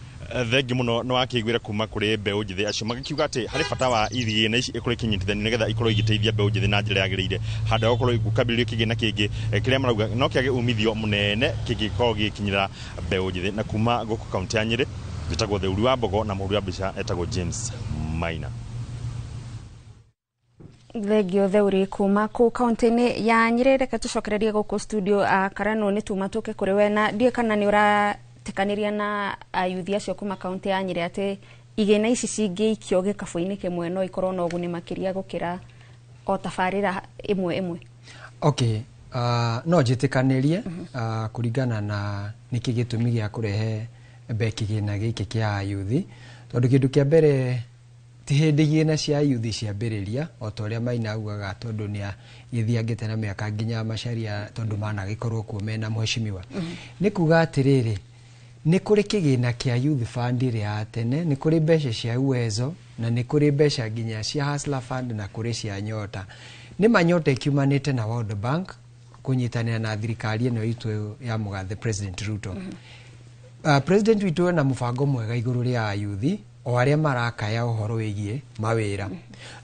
[SPEAKER 25] Thengiũ mũno. Nĩ wakĩiguĩra kuma kũrĩ mbeũ njĩthĩ acio magĩkiuga atĩ harĩ bata wa igĩna ici ikorwo ikinyitithanio nĩgetha ikorwo igĩteithia mbeũ njĩthĩ na njĩra yagĩrĩire, handũ ha gũkorwo gũkambĩrĩrio kĩgĩna kĩngĩ kĩrĩa marauga no kĩage umithio mũnene kĩngĩkorwo gĩgĩkinyĩra mbeũ njĩthĩ. Na kuma gũkũ kaunti ya Nyĩrĩ, njĩtagwo Theuri wa Mbogo na mũhũri wa mbica etagwo James Maina.
[SPEAKER 15] Thengio Theuri kuma kũ kaunti-inĩ ya Nyĩrĩ. Reke tũcokererie gũkũ studio. Karano nĩ tuma tũke kũrĩ we, na ndiũĩ kana nĩ ũratĩkanĩria na ayuthi acio kuma kaunti ya Nyĩrĩ atĩ igĩna ici cingĩikio gĩkabũ-inĩ kĩmwe no ikorwo na ũguni makĩria gũkĩra o tabarĩra ĩmwe ĩmwe.
[SPEAKER 13] Okay, no njĩtĩkanĩrie kũringana na nĩkĩ gĩtũmi gĩa kũrehe mbe kĩgĩna gĩkĩ kĩa ayuthi, tondũ kĩndũ kĩa mbere ti hĩndĩ igĩna cia ayuthi ciambĩrĩria o ta ũrĩa Maina augaga, tondũ nĩ agĩthiangĩte na mĩaka nginya Macharia, tondũ managĩkorwo kuo mena mheshimiwa. Nĩ kuga atĩrĩrĩ, nĩ kũrĩ kĩgĩna kĩa Youth Fund ĩrĩa ya tene, nĩ kũrĩ mbeca cia Uwezo na nĩ kũrĩ mbeca nginya cia Hustler Fund na kũrĩ cia Nyota. Nĩ ma Nyota ikiumanĩte na World Bank kũnyitanĩra na thirikari ĩno itũ ya mũgathe President Ruto. President witũ ena mũbango mwega igũrũ rĩa ayuthi o arĩa marakaya ũhoro wĩgiĩ mawĩra.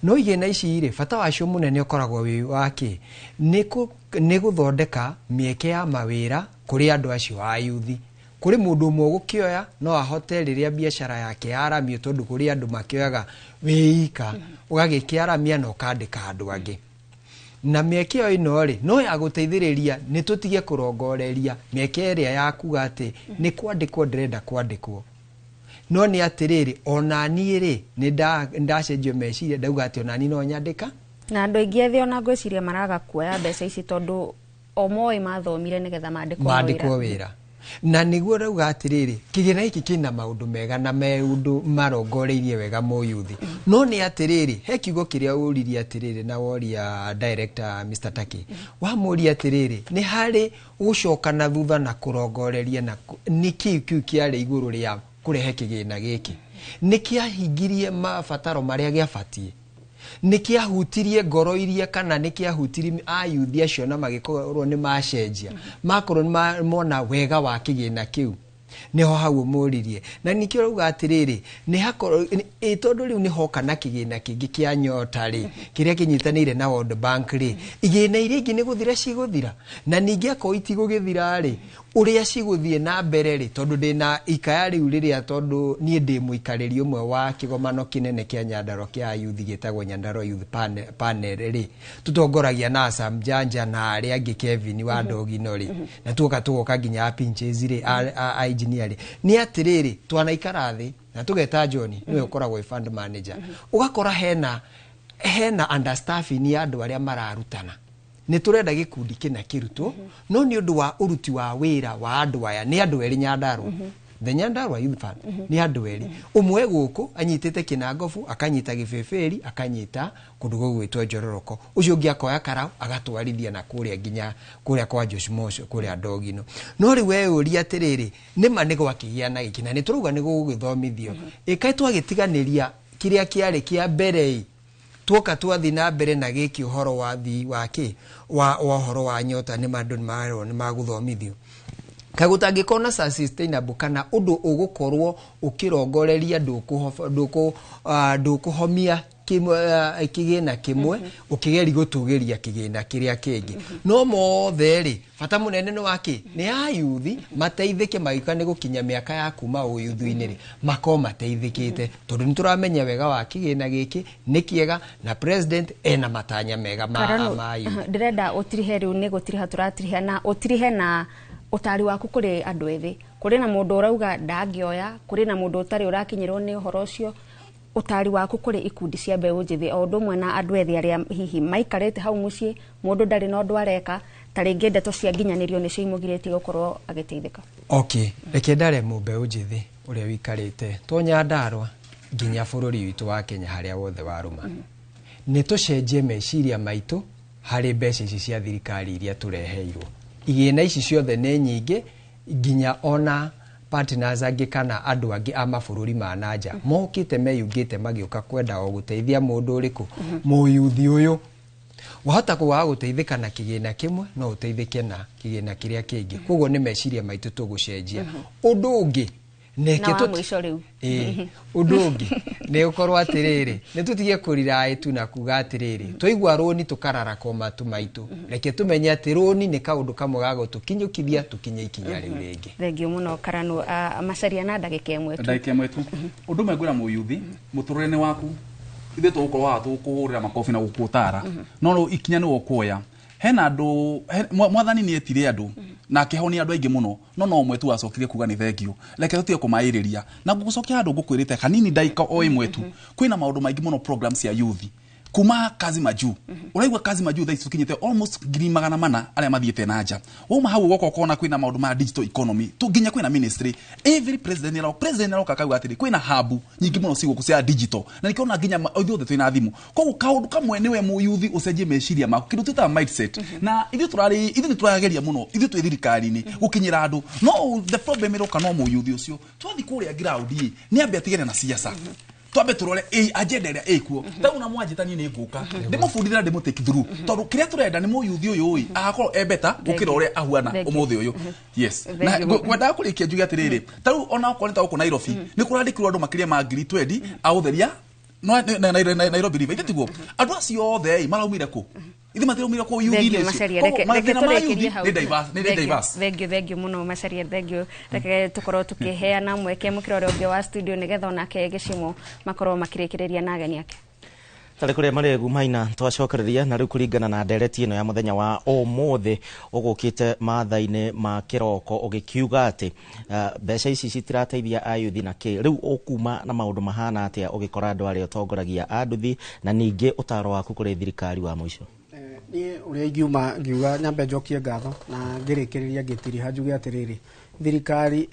[SPEAKER 13] No igĩna ici rĩ, bata wacio mũnene ũkoragwo wĩ wa kĩ? Nĩ gũthondeka mĩeke ya mawĩra kũrĩ andũ acio a ayuthi. Kũrĩ mũndũ ũmwe ũgũkĩoya no ahote rĩrĩa biacara yake yaramio, tondũ kũrĩ andũ makĩoyaga wĩika ũgagĩkĩaramia na ũkandĩka andũ angĩ. Na mĩeke ĩyo ĩno rĩ no ya gũteithĩrĩria nĩ tũtige kũrongoreria mĩeke ĩrĩa ya kuga atĩ nĩ kwandĩkwo ndĩrenda kwandĩkwo. No nĩ atĩrĩrĩ, ona niĩ rĩ nĩ ndacenjio meciria ndauga atĩ ona niĩ no nyandĩka.
[SPEAKER 15] Na andũ aingĩ ethĩ ona ngwĩciria maraga kuoya mbeca ici tondũ o moĩ mathomire nĩgetha mandĩkwo
[SPEAKER 13] wĩra. Na nĩguo rauga atĩrĩrĩ, kĩgĩna gĩkĩ kĩna maũndũ mega na maũndũ marongoreirie wega mũyuthi. No nĩ atĩrĩrĩ, he kiugo kĩrĩa ũririe atĩrĩrĩ na woria director Mr. Taki, wamũria atĩrĩrĩ, nĩ harĩ gũcoka na thutha na kũrongoreria na nĩkĩ kĩu kĩarĩ igũrũ rĩa kũrehe kĩgĩna gĩkĩ, nĩ kĩahingirie mabataro marĩa gĩabatiĩ. Nĩ kĩahutirie ngoro iria kana nĩ kĩahutirie ayuthi acio na magĩkorwo nĩ macenjia, makorwo nĩ mona wega wa kĩgĩna kĩu, nĩho hau ũmũririe. Na nĩkĩo rauga atĩrĩrĩ, nĩ hakorwo ĩ tondũ rĩu nĩ hoka na kĩgĩna kĩngĩ kĩa Nyota rĩ, kĩrĩa kĩnyitanĩire na World Bank rĩ, igĩna iria ingĩ nĩ gũthira cigũthira. Na ningĩ akorwo itigũgĩthira rĩ, ũrĩa cigũthiĩ na mbere rĩ, tondũ ndĩna ikaya rĩu rĩrĩa, tondũ niĩ ndĩ mũikarĩri ũmwe wa kĩgomano kĩnene kĩa Nyandarua kĩa ayuthi gĩtagwo Nyandarua Youth Panel rĩ, tũtongoragia na Sam Janja na arĩa angĩ, Kevin wa Ndogino rĩ, na tuoka tũgoka nginya a Pinches rĩ, a engineer rĩ, nĩ atĩrĩrĩ, twanaikara thĩ na tũgeta John, nĩwe ũkoragwo wĩ fund manager, ũgakora hena understaffing ya andũ arĩa mararutana. Nĩ tũrenda gĩkundi kĩna kĩrutwo, no nĩ ũndũ wa ũruti wa wĩra wa andũ aya, nĩ andũ erĩ Nyandarua, the Nyandarua Youth Fund nĩ andũ erĩ, ũmwe gũkũ anyitĩte Kĩnangobu, akanyita Gĩbĩbĩri, akanyita kũndũ gũgwĩtwo Njororoko, ũcio ũngĩ akoya karau agatwarithia na kũrĩa nginya kũrĩa kwa Josh Mosho, kũrĩa Ndogino. No rĩu we ũria atĩrĩrĩ, nĩma nĩ gwakĩgĩa na gĩkĩ na nĩ tũrauga nĩ gũgũgĩthomithio, ĩkaĩ twagĩtiganĩria kĩrĩa kĩarĩ kĩa mbere ĩ, tuoka twathi na mbere na gĩkĩ ũhoro wa thi wa kĩ wa ũhoro wa Nyota, nĩ andũ nĩ marerwo nĩ magũthomithio, kaĩ gũtangĩkorwo na sustainable kana ũndũ ũgũkorwo ũkĩrongoreria ndũkũhomia kĩgĩna kĩmwe ũkĩgeri gũtũgĩria kĩgĩna kĩrĩa kĩngĩ. No mothe rĩ, bata mũnene nĩ wakĩ nĩ ayuthi mateithĩke, magĩũka nĩ gũkinya mĩaka ya kuma ũyuthu-inĩ rĩ, makorwo mateithĩkĩte, tondũ nĩ tũramenya wega wa kĩgĩna gĩkĩ nĩ kĩega na president ena matanya mega ma
[SPEAKER 15] Karano,
[SPEAKER 13] ma ayuthi.
[SPEAKER 15] Ndĩrenda ũtirihe rĩu, nĩ gũtiriha tũratiriha, na ũtirihe na ũtari waku kũrĩ andũ ethĩ. Kũrĩ na mũndũ ũrauga ndangĩoya, kũrĩ na mũndũ ũtarĩ ũrakinyĩrwo nĩ ũhoro ũcio. Ũtari waku kũrĩ ikundi cia mbeũ njĩthĩ o ũndũ ũmwe na andũ ethĩ arĩa hihi maikarĩte hau mũciĩ, mũndũ ndarĩ na ũndũ areka, ta rĩngĩ ndeto cia nginyanĩrio nĩcio imũgirĩtie gũkorwo agĩteithĩka?
[SPEAKER 13] Okay, reke ndare mũmbeũ njĩthĩ ũrĩa wĩikarĩte to Nyandarua nginya bũrũri witũ wa Kenya harĩa wothe warũma, nĩ tũcenjie meciria maitũ harĩ mbeca ici cia thirikari iria tũreheirwo. Igĩna ici ciothe nĩ nyingĩ, nginya ona partners angĩ kana andũ angĩ a mabũrũri ma nanja mokĩte meyungĩte magĩũka kwenda o gũteithia mũndũ ũrĩkũ, mũyuthi ũyũ. Wahota kwaga gũteithĩka na kĩgĩna kĩmwe, no ũteithĩke na kĩgĩna kĩrĩa kĩngĩ. Koguo nĩ meciria maitũ tũgũcenjia. Ũndũ ũngĩ
[SPEAKER 15] na wa mũico rĩu.
[SPEAKER 13] Ĩĩ, ũndũ ũngĩ nĩ ũkorwo atĩrĩrĩ, nĩ tũtige kũriraĩ tu na kuga atĩrĩrĩ, twaigua rũni tũkararakwo matũ maitũ. Reke tũmenye atĩ rũni nĩ kaũndũ kamwe ga gũtũkinyũkithia tũkinye ikinya rĩu rĩngĩ.
[SPEAKER 15] Thengio mũno, Karanu. Macaria, na ndagĩka ĩmwe tu.
[SPEAKER 16] Ndagĩka ĩmwe tu. Ũndũ ũmwe ngwĩra mũyuthi, mũtũrĩre-inĩ waku ithuĩ tũgũkorwo haha tũgũkũhũrĩra makobi na gũkũtara, no rĩu ikinya nĩwe ũkuoya. Hena andũ mwathani nĩ etire andũ na akĩhonia andũ aingĩ mũno, no ũmwe tu wacokire kuga nĩ thengio. Reke tũtige kũmaĩrĩria na ngũgũcokia handũ ngũkwĩrĩte kanini, ndagĩka o ĩmwe tu. Kwĩna maũndũ maingĩ mũno, programs cia youth kuma Kazi Majuu. Ũraigua Kazi Majuu thaa ici tũkinyĩte almost 400,000 arĩa mathiĩte na nja. Wauma hau ũgoka ũkona kwĩna maũndũ ma digital economy tu, nginya kwĩna ministry. Every president nĩaroka, president nĩaroka akauga atĩrĩ kwĩna hub nyingĩ mũno ci gũkũ cia digital, na nĩkĩo ona nginya ithuothe twĩna thimũ. Koguo kaũndũ kamwe nĩwe mũyuthi ũcenjie meciria maku, kĩndũ twĩtaga mindset. Na ithuĩ tũrarĩ ithuĩ nĩ tũrageria mũno, ithuĩ twĩ thirikari-inĩ gũkinyĩra andũ, no the problem ĩroka no mũyuthi ũcio twathiĩ kũrĩa ground ĩ nĩ ambe atigane na siasa, twambe turore ĩ agenda ĩrĩa ĩkuo. Tarĩu na mwanjĩta niĩ nĩ ngũka ndĩmũbundithia na ndĩmũ take through, tondũ kĩrĩa tũrenda nĩ mũyuthi ũyũ ĩ agakorwo e better gũkĩra ũrĩa ahuana ũmũthĩ ũyũ. Yes, na ngwendaga kũrĩkia njuge atĩrĩrĩ, tarĩu ona okorwo nĩ ta gũkũ Nairobi nĩ kũrandĩkirwo andũ makĩria ma 20,000 a gũtheria no Nairobi River. Ithe tiguo andũ acio othe ĩ maraumire kũ? Ithe matiraumire kũ
[SPEAKER 15] Thengio
[SPEAKER 16] yuthi-inĩ
[SPEAKER 15] Macaria,
[SPEAKER 16] ũcio?
[SPEAKER 15] reke
[SPEAKER 16] Koguo
[SPEAKER 15] reke
[SPEAKER 16] mathĩna ma
[SPEAKER 15] tũrĩkĩrie
[SPEAKER 16] yuthi
[SPEAKER 15] hau.
[SPEAKER 16] nĩ diverse, nĩ
[SPEAKER 15] Thengio,
[SPEAKER 16] diverse.
[SPEAKER 15] Thengio, thengio mũno Macaria, thengio. Reke tũkorwo tũkĩheana mweke mũkĩra ũrĩa ũngĩ wa studio nĩgetha onake gĩcimo makorwo makĩrĩkĩrĩria na ageni ake.
[SPEAKER 9] Tarĩ kũrĩa marĩgu maina twacokereria na rĩu kũringana na ndereti ĩno ya mũthenya wa ũmũthĩ ũgũkĩte matha-inĩ ma kĩroko ũgĩkiuga atĩ mbeca ici citirateithia ayuthi na kĩ rĩu ũkuma na maũndũ mahana atĩa ũgĩkora andũ arĩa ũtongoragia a nduthi, na ningĩ ũtaro waku kũrĩ thirikari wa mũico?
[SPEAKER 12] Niĩ ũrĩa ingiuma ngiuga nyambe njokie ngatho na ngĩrĩkĩrĩria ngĩtiriha njuge atĩrĩrĩ, thirikari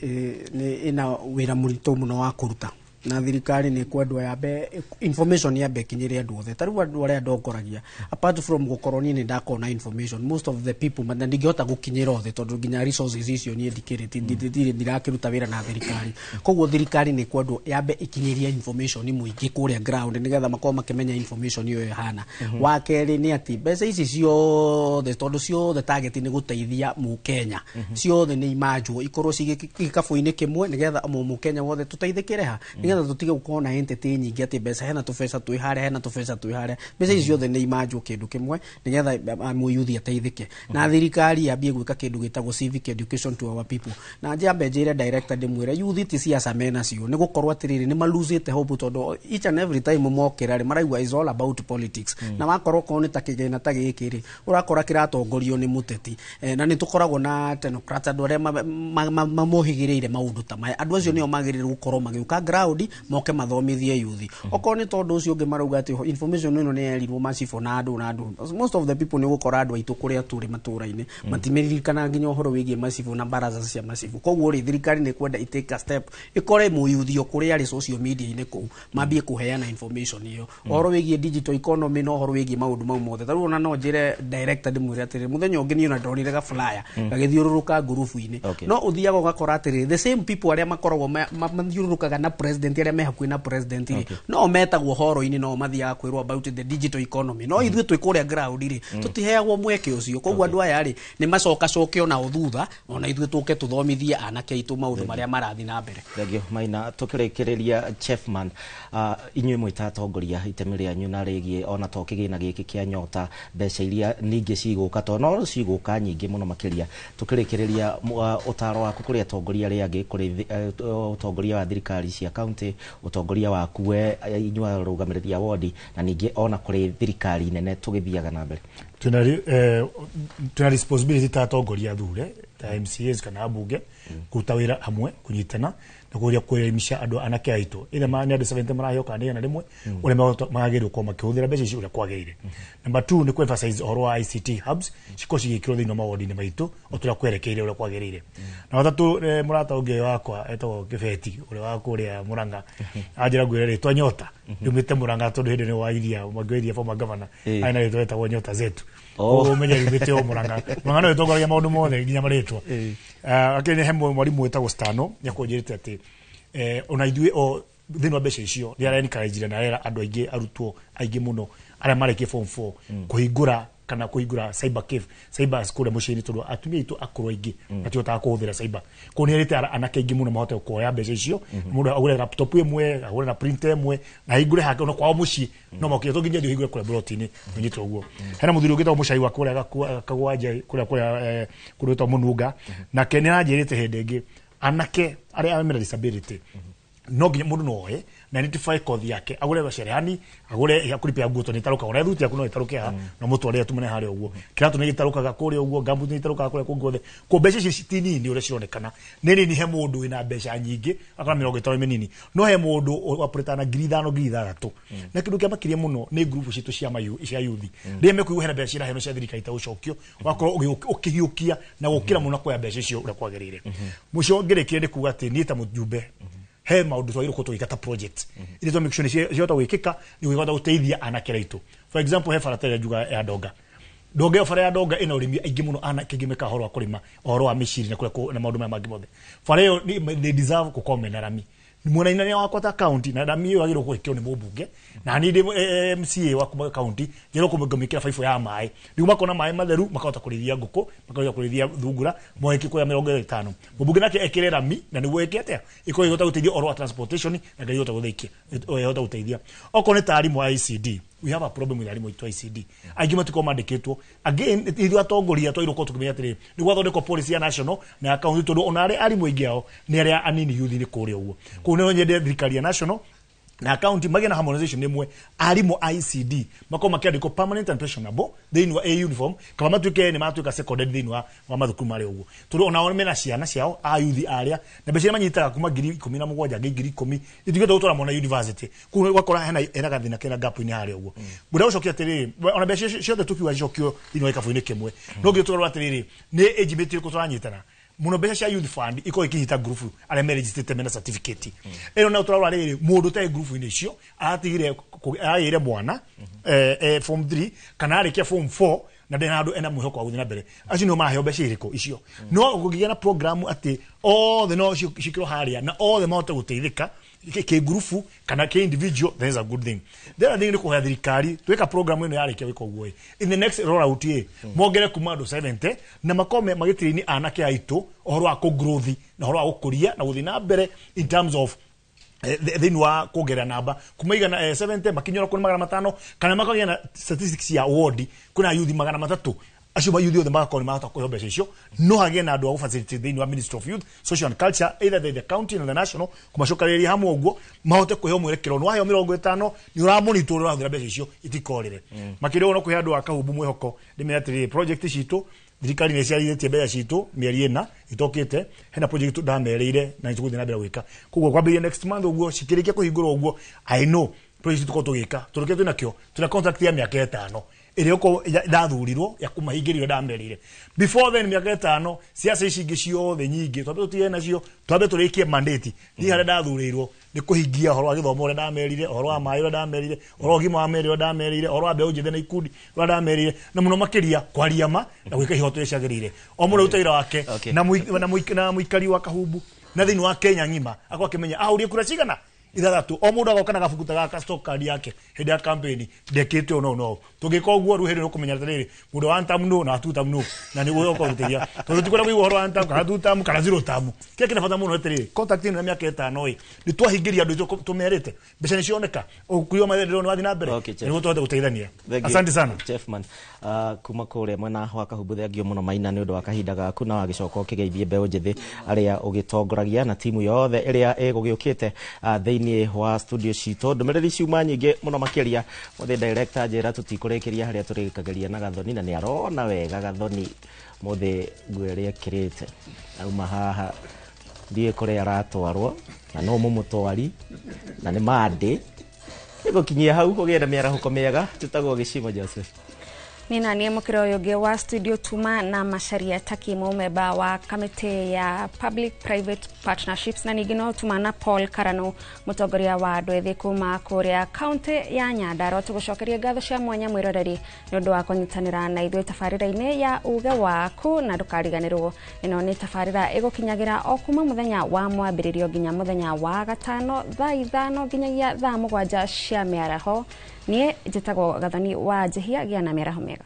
[SPEAKER 12] nĩ ĩna wĩra mũritũ mũno wa kũruta. Na thirikari nĩ kwendwo yambe information yambe ĩkinyĩre andũ othe. Ta rĩu andũ arĩa ndongoragia, apart from gũkorwo niĩ nĩ ndakorwo na information, most of the people na ndingĩhota gũkinyĩra othe tondũ nginya resources icio niĩ ndikĩrĩ, ndirĩ ndirakĩruta wĩra na thirikari. Koguo thirikari nĩ kwendwo yambe ĩkinyĩrie information mũingĩ kũrĩa ground nĩgetha makorwo makĩmenya information ĩyo ĩhana. Wa kerĩ nĩ atĩ mbeca ici ciothe, tondũ ciothe target nĩ gũteithia mũkenya, ciothe nĩ imanjwo ikorwo ci gĩkabũ-inĩ kĩmwe nĩgetha mũkenya wothe tũteithĩkĩre ha, nĩgetha tũtige gũkorwo na entity nyingĩ atĩ mbeca hena tũbeca twĩ harĩa, hena tũbeca twĩ harĩa. Mbeca ici ciothe nĩ imanjwo kĩndũ kĩmwe nĩgetha mũyuthi ateithĩke. Na thirikari yambie gwĩka kĩndũ gĩtagwo civic education to our people. Na njambe njĩre director ndĩmwĩre yuthi ti siasa menacio, nĩ gũkorwo atĩrĩrĩ nĩ malosĩte hope tondũ each and every time mokĩra rĩ maraigua is all about politics. Na wakorwo korwo nĩ ta kĩgĩna ta gĩkĩ rĩ, ũrakora kĩratongorio nĩ mũteti. Na nĩ tũkoragwo na technocrats, andũ arĩa mamohĩgĩrĩire maũndũ ta maya. Andũ acio nĩo magĩrĩirwo gũkorwo magĩũka ground moke mathomithie yuthi. Okorwo nĩ tondũ ũcio ũngĩ marauga atĩ information ĩno nĩ yerirwo macibũ na andũ na andũ, most of the people nĩ ũgũkora andũ aitũ kũrĩa tũrĩ matũra-inĩ matimeririkanaga nginya ũhoro wĩgiĩ macibũ na baraza cia macibũ. Koguo rĩ, thirikari nĩ kwenda itake a step ĩkore mũyuthi o kũrĩa arĩ social media-inĩ kũu mambie kũheana information ĩyo, ũhoro wĩgiĩ digital economy na ũhoro wĩgiĩ maũndũ mau mothe. Ta rĩu ona no njĩre director ndĩmwĩre atĩrĩrĩ, mũthenya ũngĩ niĩ ona ndonire ga flyer gagĩthiũrũrũka ngurubu-inĩ. No ũthiaga ũgakora atĩrĩrĩ, the same people arĩa makoragwo mathiũrũrũkaga na president, arĩa me hakuhĩ na president rĩ, no metagwo horo-inĩ, no mathiaga kwĩrwo about the digital economy, no ithuĩ twĩ kũrĩa ground rĩ tũtiheagwo mweke ũcio. Koguo andũ aya rĩ nĩ macokacoke ona o thutha, ona ithuĩ tũke tũthomithie anake aitũ maũndũ marĩa marathiĩ na mbere.
[SPEAKER 9] Thengio Maina. Tũkĩrĩkĩrĩria Chefman, inyuĩ mwĩ atongoria, itemi rĩanyu na rĩgiĩ ona to kĩgĩna gĩkĩ kĩa Nyota, mbeca iria ningĩ cigũka to no cigũka nyingĩ mũno makĩria, tũkĩrĩkĩrĩria ũtaro waku kũrĩ atongoria arĩa angĩ, kũrĩ ũtongoria wa thirikari cia kaunti, ũtongoria waku we inyuĩ arũgamĩrĩri a wodi, na ningĩ ona kũrĩ thirikari nene tũgĩthiaga na mbere.
[SPEAKER 5] Twina responsibility ta atongoria athure ta MCAs kana ambunge kũruta wĩra hamwe, kũnyitana na kũgeria kwelimisha andũ anake aitũ ĩrĩa nĩ andũ 70 maraheo kana 100 ũrĩa magagĩrĩirwo gũkorwo makĩhũthĩra mbeca ici ũrĩa kwagĩrĩire. Number 2 nĩ kũ-emphasize ũhoro wa ICT hubs cikorwo cigĩkĩrwo thĩinĩ wa mawodi-inĩ maitũ o tũrĩa kwerekeire ũrĩa kwagĩrĩire. Na watatũ, mũrata ũngĩ wakwa etagwo Kĩbeti ũrĩa wa kũrĩa Mũrang'a anjĩra ngwĩre rĩtwa Nyota riumĩte Mũrang'a tondũ hĩndĩ nĩ wa iria Mwangi wa Iria former governor arĩ na rĩtwa rĩtagwo Nyota Zetu. Koguo ũmenye riumĩte o Mũrang'a. Mũrang'a nĩwe ũtongoragia maũndũ mothe nginya marĩtwa. Akĩrĩ he mwarimũ wĩtagwo Stano nĩakũnjĩrĩte atĩ ona ithuĩ o thĩinĩ wa mbeca icio nĩ ara-encourage na arera andũ aingĩ, arutwo aingĩ mũno arĩa marĩkie form 4 kũhingũra kana kũhingũra cyber cave, cyber school mũciĩ-inĩ tondũ atumia aitũ akũrũ aingĩ matihotaga kũhũthĩra cyber. Koguo nĩ erĩte anake aingĩ mũno mahote kuoya mbeca icio, mũndũ agũre laptop ĩmwe, agũre na printer ĩmwe na ahingũre hake ona kwao mũciĩ, no moke to nginya athiĩ ũhingũre kũrĩa plot-inĩ ũnyite ũguo. Hena mũthuri ũngĩ wĩtagwo Mũcai wa kũrĩa Kagwanja kũrĩa kũrĩa kũrĩa wĩtagwo Mũnunga, nake nĩ aranjĩrĩte hĩndĩ ĩngĩ anake arĩa mena disability no nginya mũndũ no oe na identify kothi yake, agũre cerehani, agũre ya kũripia nguo tondũ nĩitarũkaga, ona thuti yaku no ĩtarũke haha no mũtware atumane harĩa ũguo, kĩratũ nĩ gĩtarũkaga kũrĩa ũguo, gumboot nĩ itarũkaga kũrĩa kũngĩ guothe. Koguo mbeca ici ti nini ũrĩa cironekana, nĩ nini he mũndũ wĩna mbeca nyingĩ akona 50 mĩnini, no he mũndũ operate na 5,000 6,000. Na kĩndũ kĩa makĩria mũno nĩ group citũ cia yuthi rĩrĩa mekũigua hena mbeca ciraheanwo cia thirikari itagũcokio, wakorwo ũkĩhiũkia na gũkĩra mũno kuoya mbeca icio ũrĩa kwagĩrĩire. Mũico ngĩrĩkia nĩ kuga atĩ niĩ ta mũjumbe he maũndũ twagĩrĩirwo gũkorwo tũgĩka ta project iria twa make sure nĩ ciahota gwĩkĩka nĩguo ikahota gũteithia anake aitũ. For example, he bara ta ĩrĩa njuga ya Ndonga. Ndonga ĩyo, bara ya Ndonga ĩna ũrĩmi aingĩ mũno, anake aingĩ mekaga ũhoro wa kũrĩma, ũhoro wa mĩciri na kũrĩa na maũndũ maya mangĩ mothe. Bara ĩyo they deserve gũkorwo mena rami. Mwena-inĩ wakwa ta county na rami ĩyo yagĩrĩirwo gwĩkĩrwo nĩ mũmbunge na niĩ ndĩ MCA wa kuma county njĩrwo kũmĩkĩra baibũ ya maĩ nĩguo makona maĩ matheru, makahota kũrĩithia ngũkũ, makahota kũrĩithia thungura moe kĩkũ ya 50. Mũmbunge nake ekĩre rami na nĩguo ĩke atĩa ĩkorwo ĩhota gũteithia ũhoro wa transportation na ngai ĩhota gũthĩkia ĩhota gũteithia. Okorwo nĩ ta arimũ a ICD, we have a problem with arimũ aitũ a ICD, aingĩ matikoragwo mandĩkĩtwo. Again, ithuĩ atongoria twagĩrĩirwo gũkorwo tũkĩmenya atĩrĩrĩ nĩ gwathondekwo policy ya national na ya county tondũ ona arĩa arimũ aingĩ ao nĩ arĩa anini youth-inĩ kũrĩa ũguo. Koguo no nyende thirikari ya national na county magĩe na harmonization ĩmwe, arimũ a ICD makorwo makĩandĩkwo permanent and pensionable thĩinĩ wa A uniform, kana matuĩke nĩ matuĩka secondary thĩinĩ wa mathukuru marĩa ũguo, tondũ onao mena ciana ciao a youth arĩa na mbeca iria manyitaga kuma 17,000 nginya 10,000 itingĩhota gũtwara mwana university. Koguo ũgakora hena gathĩna kena gap-inĩ harĩa ũguo. Ngwenda gũcokia atĩrĩrĩ, ona mbeca ciothe tũkiuga cicokio thĩinĩ wa gĩkabũ-inĩ kĩmwe, no nginya tũrore atĩrĩrĩ nĩ age limit ĩrĩkũ tũranyitana. Muno mbeca cia youth fund ikorwo ikinyita ngurubu arĩa merejistĩte mena certificate ĩno. Nayo tũrarora rĩrĩ, mũndũ ũtarĩ ngurubu-inĩ icio, aratigire aragĩire mwana form 3 kana arĩkia form 4 na ndena handũ ena mwĩhoko wa gũthiĩ na mbere, acio nĩo maraheo mbeca irĩkũ icio. No kũngĩgĩa na program atĩ othe no ciĩkĩrwo harĩa na othe mahote gũteithĩka kĩ ngurubu kana kĩ individual, then is a good thing. The other thing nĩ kũhoya thirikari, twĩka program ĩno yarĩkia gwĩka ũguo ĩ, in the next rollout ĩ, mongere kuma andũ 70 na makome magĩtĩrĩini anake aitũ ũhoro wa kũ na ũhoro wa gũkũria na gũthiĩ na mbere in terms of thĩinĩ wa kuongerera namba kuma igana 70 makinyora kũrĩ 500, kana makagĩa na statistics ya ward kwĩna yuthi 300, acio mayuthi othe magakorwo nĩ mahota kũheo mbeca icio. No hagĩe na andũ a gũfacilitate thĩinĩ wa Ministry of Youth, Social and Culture, either the county and the national, kũmacokanĩrĩria hamwe ũguo mahote kũheo mwerekero. Nĩ waheo 50 nĩ ũramonitor ũrĩa ũrahũthĩra mbeca icio itikorĩre. Makĩria ũguo no kũhe andũ a Kahumbu mwĩhoko, ndĩmere atĩrĩrĩ, project citũ thirikari nĩ ciarithĩtie mbeca citũ mĩeri 4 itokĩte, hena project ndamerĩire na nĩtũgũthiĩ na mbere gwĩka. Koguo kwambĩrĩria next month ũguo cikĩrĩkia kũhingũrwo ũguo, I know project tũkorwo tũgĩka tondũ kĩrĩa twĩnakĩo, twĩna contract ya mĩaka 5 ĩrĩa ũkorwo ndathurirwo ya kũmahingĩrio ndamerĩire before then. Mĩaka 5, ciaca ici ingĩ ciothe nyingĩ twambe tũtige nacio, twambe tũrĩkie mandate. Niĩ harĩa ndathurĩirwo nĩ kũhingia ũhoro wa gĩthomo ũrĩa ndamerire, ũhoro wa maĩ ũrĩa ndamerire, ũhoro wa ũgima wa mĩĩrĩ ũrĩa ndamerire, ũhoro wa mbeũ njĩthĩ na ikundi ũrĩa ndamerire, na mũno makĩria kwaria ma na gwĩka ihoto iria ciagĩrĩire, o mũndũ arute wĩra wake na mũikari wa Kahumbu na thĩinĩ wa Kenya ng'ima akorwo akĩmenya ahũrie kura cigana 6, o mũndũ agoka na gabuku ta gaka, stock card yake hĩndĩ ya campaign, ndekĩte ũũ no tũngĩka ũguo rĩu hĩndĩ nĩũkũmenya atĩrĩrĩ, mũndũ wa one term no na two term no, na nĩguo ũkorwo gũteithia tondũ tikwenda kũigua ũhoro wa one term kana two term kana zero term. Kĩrĩa kĩna bata mũno atĩrĩrĩ, contact ĩno ya mĩaka 5 ĩ, nĩ twahingĩria andũ aitũ tũmerĩte, mbeca nĩ cioneka, ũkuria wa maendeleo nĩ wathiĩ na mbere, nĩguo tũhote gũteithania.
[SPEAKER 9] Thank you.
[SPEAKER 5] Asante sana.
[SPEAKER 9] Chefman, kuma kũrĩa mwena wa Kahumbu, thengio mũno Maina nĩ ũndũ wa kahinda gaku na wagĩcoka ũkĩgeithie mbeũ njĩthĩ arĩa ũgĩtongoragia na timu yothe ĩrĩa ĩgũgĩũkĩte thĩinĩ wa studio citũ. Ndũmĩrĩri ciuma nyingĩ mũno makĩria. Mũthĩ director njĩra tũtikũrĩkĩria harĩa tũrĩkagĩria na Gathoni, na nĩ arona wega Gathoni mũthĩ nguo ĩrĩa ĩkĩrĩte auma haha ndiĩ kũrĩa aratwarwo na no mũmũtwari na nĩ mandĩ nĩgũkinyia hau. Ũgĩe na mĩarahũko mĩega. Tũtagwo Gĩcimo Joseph.
[SPEAKER 15] Nĩ naniĩ mũkĩra ũyũ ũngĩ wa studio tuma na Macharia Taki, mũmemba wa kamĩtĩ ya Public Private Partnerships, na ningĩ no tuma na Paul Karano, mũtongoria wa andũ ethĩ kuma kũrĩa kaũntĩ ya Nyandarua. Tũgũcokeria ngatho cia mwanya mwĩroreri nĩ ũndũ wa kũnyitanĩra na ithuĩ tabarĩra-inĩ ya uge waku, na ndũkariganĩrwo ĩno nĩ tabarĩra ĩgũkinyagĩra o kuma mũthenya wa mwambĩrĩrio nginya mũthenya wa gatano thaa 5 nginyagia thaa 7 cia mĩaraho. Niĩ njĩtagwo Gathoni wa Njihia, gĩa na mĩaraho mĩega.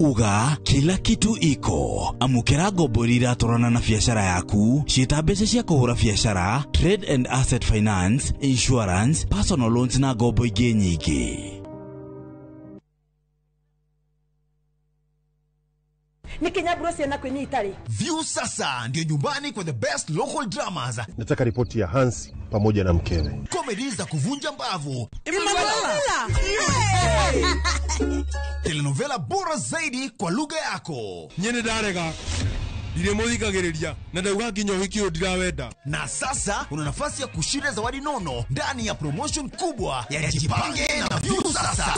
[SPEAKER 1] Uga kila kitu iko. Amũkĩra ngombo iria iratwarana na biacara yaku, ciĩta mbeca cia kũhũra biacara, trade and asset finance, insurance, personal loans na ngombo ingĩ nyingĩ.
[SPEAKER 11] View sasa ndio nyumbani kwa the best local dramas.
[SPEAKER 14] Nataka ripoti ya Hansi pamoja na mkewe.
[SPEAKER 11] Comedy za kuvunja mbavu. Telenovela bora zaidi kwa lugha yako.
[SPEAKER 20] Nyene ndarega. Ndiremuthikagiriria na ndauga nginya uhiki uyu ndirawenda.
[SPEAKER 11] Na sasa una nafasi ya kushinda zawadi nono ndani ya promotion kubwa ya Jipange na View Sasa.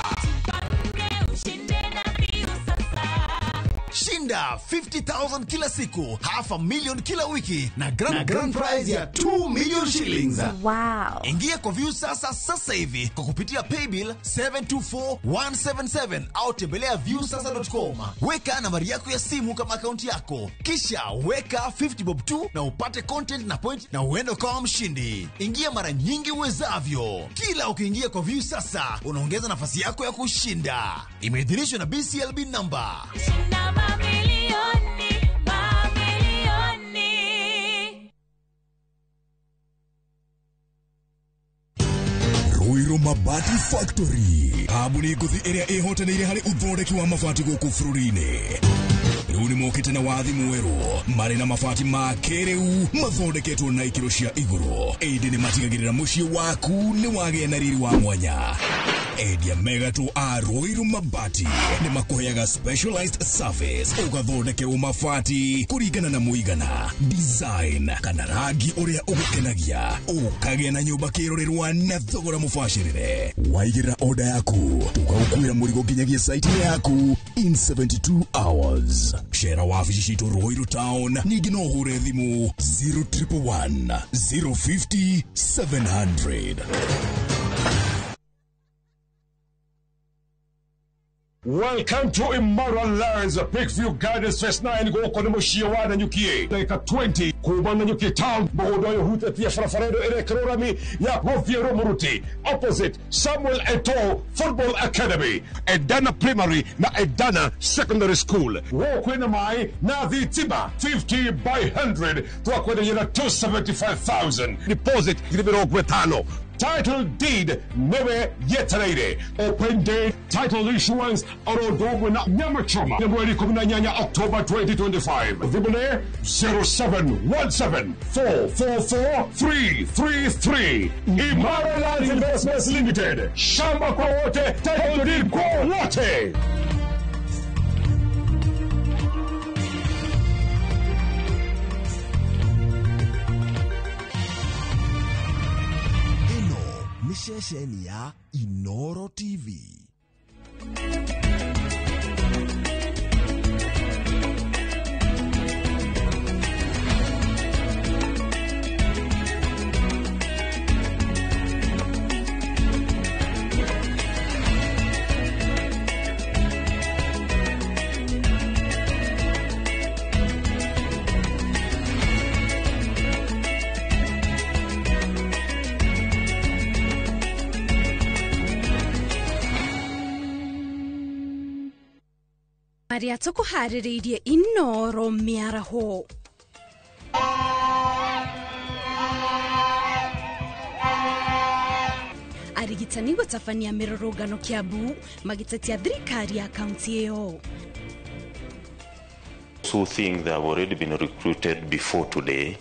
[SPEAKER 11] Shinda 50,000 kila siku, 500,000 kila wiki na grand prize ya 2 million shillings.
[SPEAKER 15] Wow.
[SPEAKER 11] Ingia kwa View Sasa sasa hivi kwa kupitia paybill 724177 au tembelea viewsasa.com. Weka nambari yako ya simu kama akaunti yako, kisha weka 50 bob 2 na upate content na point na uende kama mshindi. Ingia mara nyingi uwezavyo. Kila ukiingia kwa View Sasa unaongeza nafasi yako ya kushinda. Imeidhinishwa na BCLB number.
[SPEAKER 21] Mamilioni, mamilioni.
[SPEAKER 22] Ruiru Mabati Factory, kambuni ngũthi ĩrĩa ĩhotanĩire harĩ ũthondeki wa mabati gũkũ bũrũri-inĩ. Rĩu nĩ mokĩte na wathi mwerũ, marĩ na mabati ma kĩrĩu mathondeketwo na ikĩro cia igũrũ, ĩndĩ nĩ matigagĩrĩra mũciĩ waku nĩ wagĩa na riri wa mwanya. Endia megatũ a Ruiru Mabati nĩ makũheaga specialized service, ũgathondekerwo mabati kũringana na mũigana, design kana rangi ũrĩa ũgũkenagia, ũkagĩa na nyũmba kĩrorerwa na thogora mũbacĩrĩre. Waigĩrĩra order yaku, tũgagũkuĩra mũrigo nginyagia site yaku in 72 hours. Cera wabici citũ Ruiru Town, ningĩ no ũhũre thimũ 0111 050 700.
[SPEAKER 23] Welcome to Imara Lands, Peakview Gardens Phase 9 gũkũ nĩ mũciĩ wa Nanyuki. Ndagĩka 20 kuma Nanyuki Town, mũgũnda ũyũ ũhutĩtie barabara ĩno ĩrekĩrwo rami ya gũthiĩ Rũmũruti, opposite Samuel Eto'o Football Academy, Edana Primary na Edana Secondary School. Gũkũ kwĩna maĩ na thitima 50 by 100 twakwenderia na 275,000 deposit 50,000. Title deed newe yetereire. Open day title issuance oro na nyama choma mweri 18 October 2025. Thimũ 0717 444 333. Imara Land Investments Limited. Shamba kwa wote, title deed kwa wote.
[SPEAKER 11] Ceceni ya Inoro TV.
[SPEAKER 19] Maria tũkũharĩrĩirie Inoro mĩaraho. Arigitani gũtabania mĩrũrũngano Kiambu magĩtetia thirikari ya kaunti ĩyo.
[SPEAKER 27] Who think they have already been recruited before today,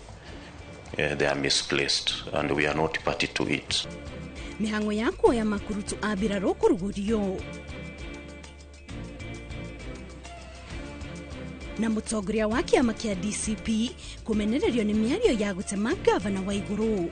[SPEAKER 27] they are misplaced and we are not party to it.
[SPEAKER 19] Mĩhang'o ya kuoya makurutu a mbirarũ kũrugũrio. Na mũtongoria wa kĩama kĩa DCP kũmenererio nĩ mĩario ya gũtema gavana wa igũrũ.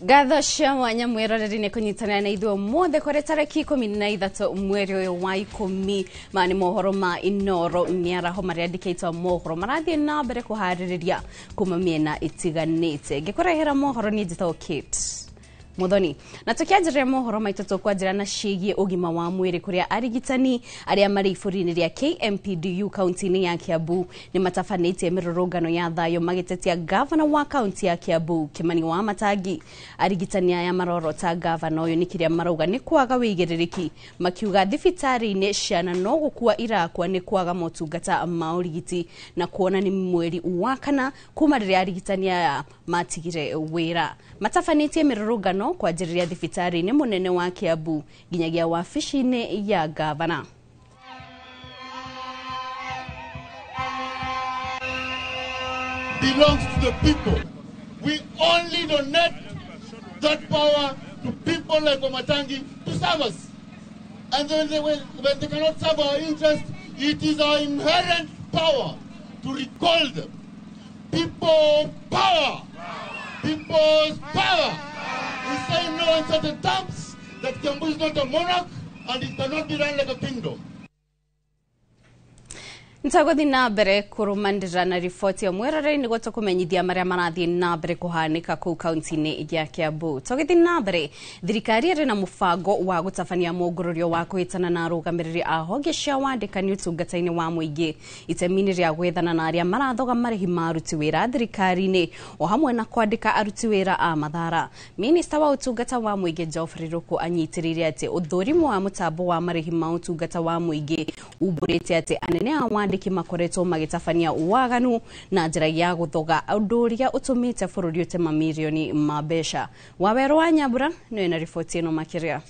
[SPEAKER 2] Ngatho cia mwanya mwĩroreri nĩ kũnyitanĩra na ithuĩ ũmũthĩ kũrĩ tarĩki 13 mweri ũyũ wa 10. Maya nĩ mohoro ma Inoro mĩaraho marĩa andĩkĩtwo mohoro marathiĩ na mbere kũharĩrĩria kuma mĩena ĩtiganĩte. Ngĩkũrehera mohoro niĩ njĩtagwo Kate Muthoni. Na tukianjĩrĩria mohoro maitũ tũkwanjĩra na ciĩgiĩ ũgima wa mwĩrĩ kũrĩa arigitani arĩa marĩ ibũrũri-inĩ rĩa KMPDU kaunti-inĩ ya Kiambu nĩ matabanĩtie mĩrũrũngano ya thayũ magĩtetia gavana wa kaunti ya Kiambu Kimani wa Matangi. Arigitani aya marorota gavana ũyũ nĩ kĩrĩa marauga nĩ kwaga wĩigĩrĩrĩki, makiuga thibitarĩ-inĩ ciana no gũkua irakua nĩ kwaga motungata ma ũrigiti na kuona nĩ mweri wa kana kuma rĩrĩa arigitani aya matigire wĩra. Matabanĩtie mĩrũrũngano kwanjĩrĩria thibitarĩ-inĩ mũnene wa Kiambu nginyagia wabici-inĩ ya gavana.
[SPEAKER 3] Belongs to the people. We only donate that power to people like Wamatangi to serve us. And then when they cannot serve our interest, it is our inherent power to recall them. People power. People's power. We say no in certain terms that Kiambu is not a monarch and it cannot be run like a kingdom.
[SPEAKER 2] Nitagũthiĩ na mbere kũrũmanĩrĩra na riboti ya mwĩroreri nĩguo tũkũmenyithia marĩa marathiĩ na mbere kũhanĩka kũu kaunti-inĩ ya Kiambu. Tũgĩthiĩ na mbere, thirikari ĩrĩ na mũbango wa gũtabania mũngũrũrio wa kũhĩtana na arũgamĩrĩri a honge cia wandĩkani ũtungata-inĩ wa mũingĩ itemi-inĩ rĩa gwethana na arĩa marathoga marĩhi ma aruti wĩra thirikari-inĩ o hamwe na kwandĩka aruti wĩra a mathara. Minista wa ũtungata wa mũingĩ Geoffrey Ruku anyitĩrĩire atĩ ũthũrimo wa mũtambo wa marĩhi ma ũtungata wa mũingĩ umbũrĩte atĩ anene a wandĩki makoretwo magĩtabania waganu na njĩra ya gũthoga ũndũ ũrĩa ũtũmĩte bũrũri ũte mamirioni ma mbeca. Wawerũ wa Nyambura nĩwe na riboti ĩno makĩria.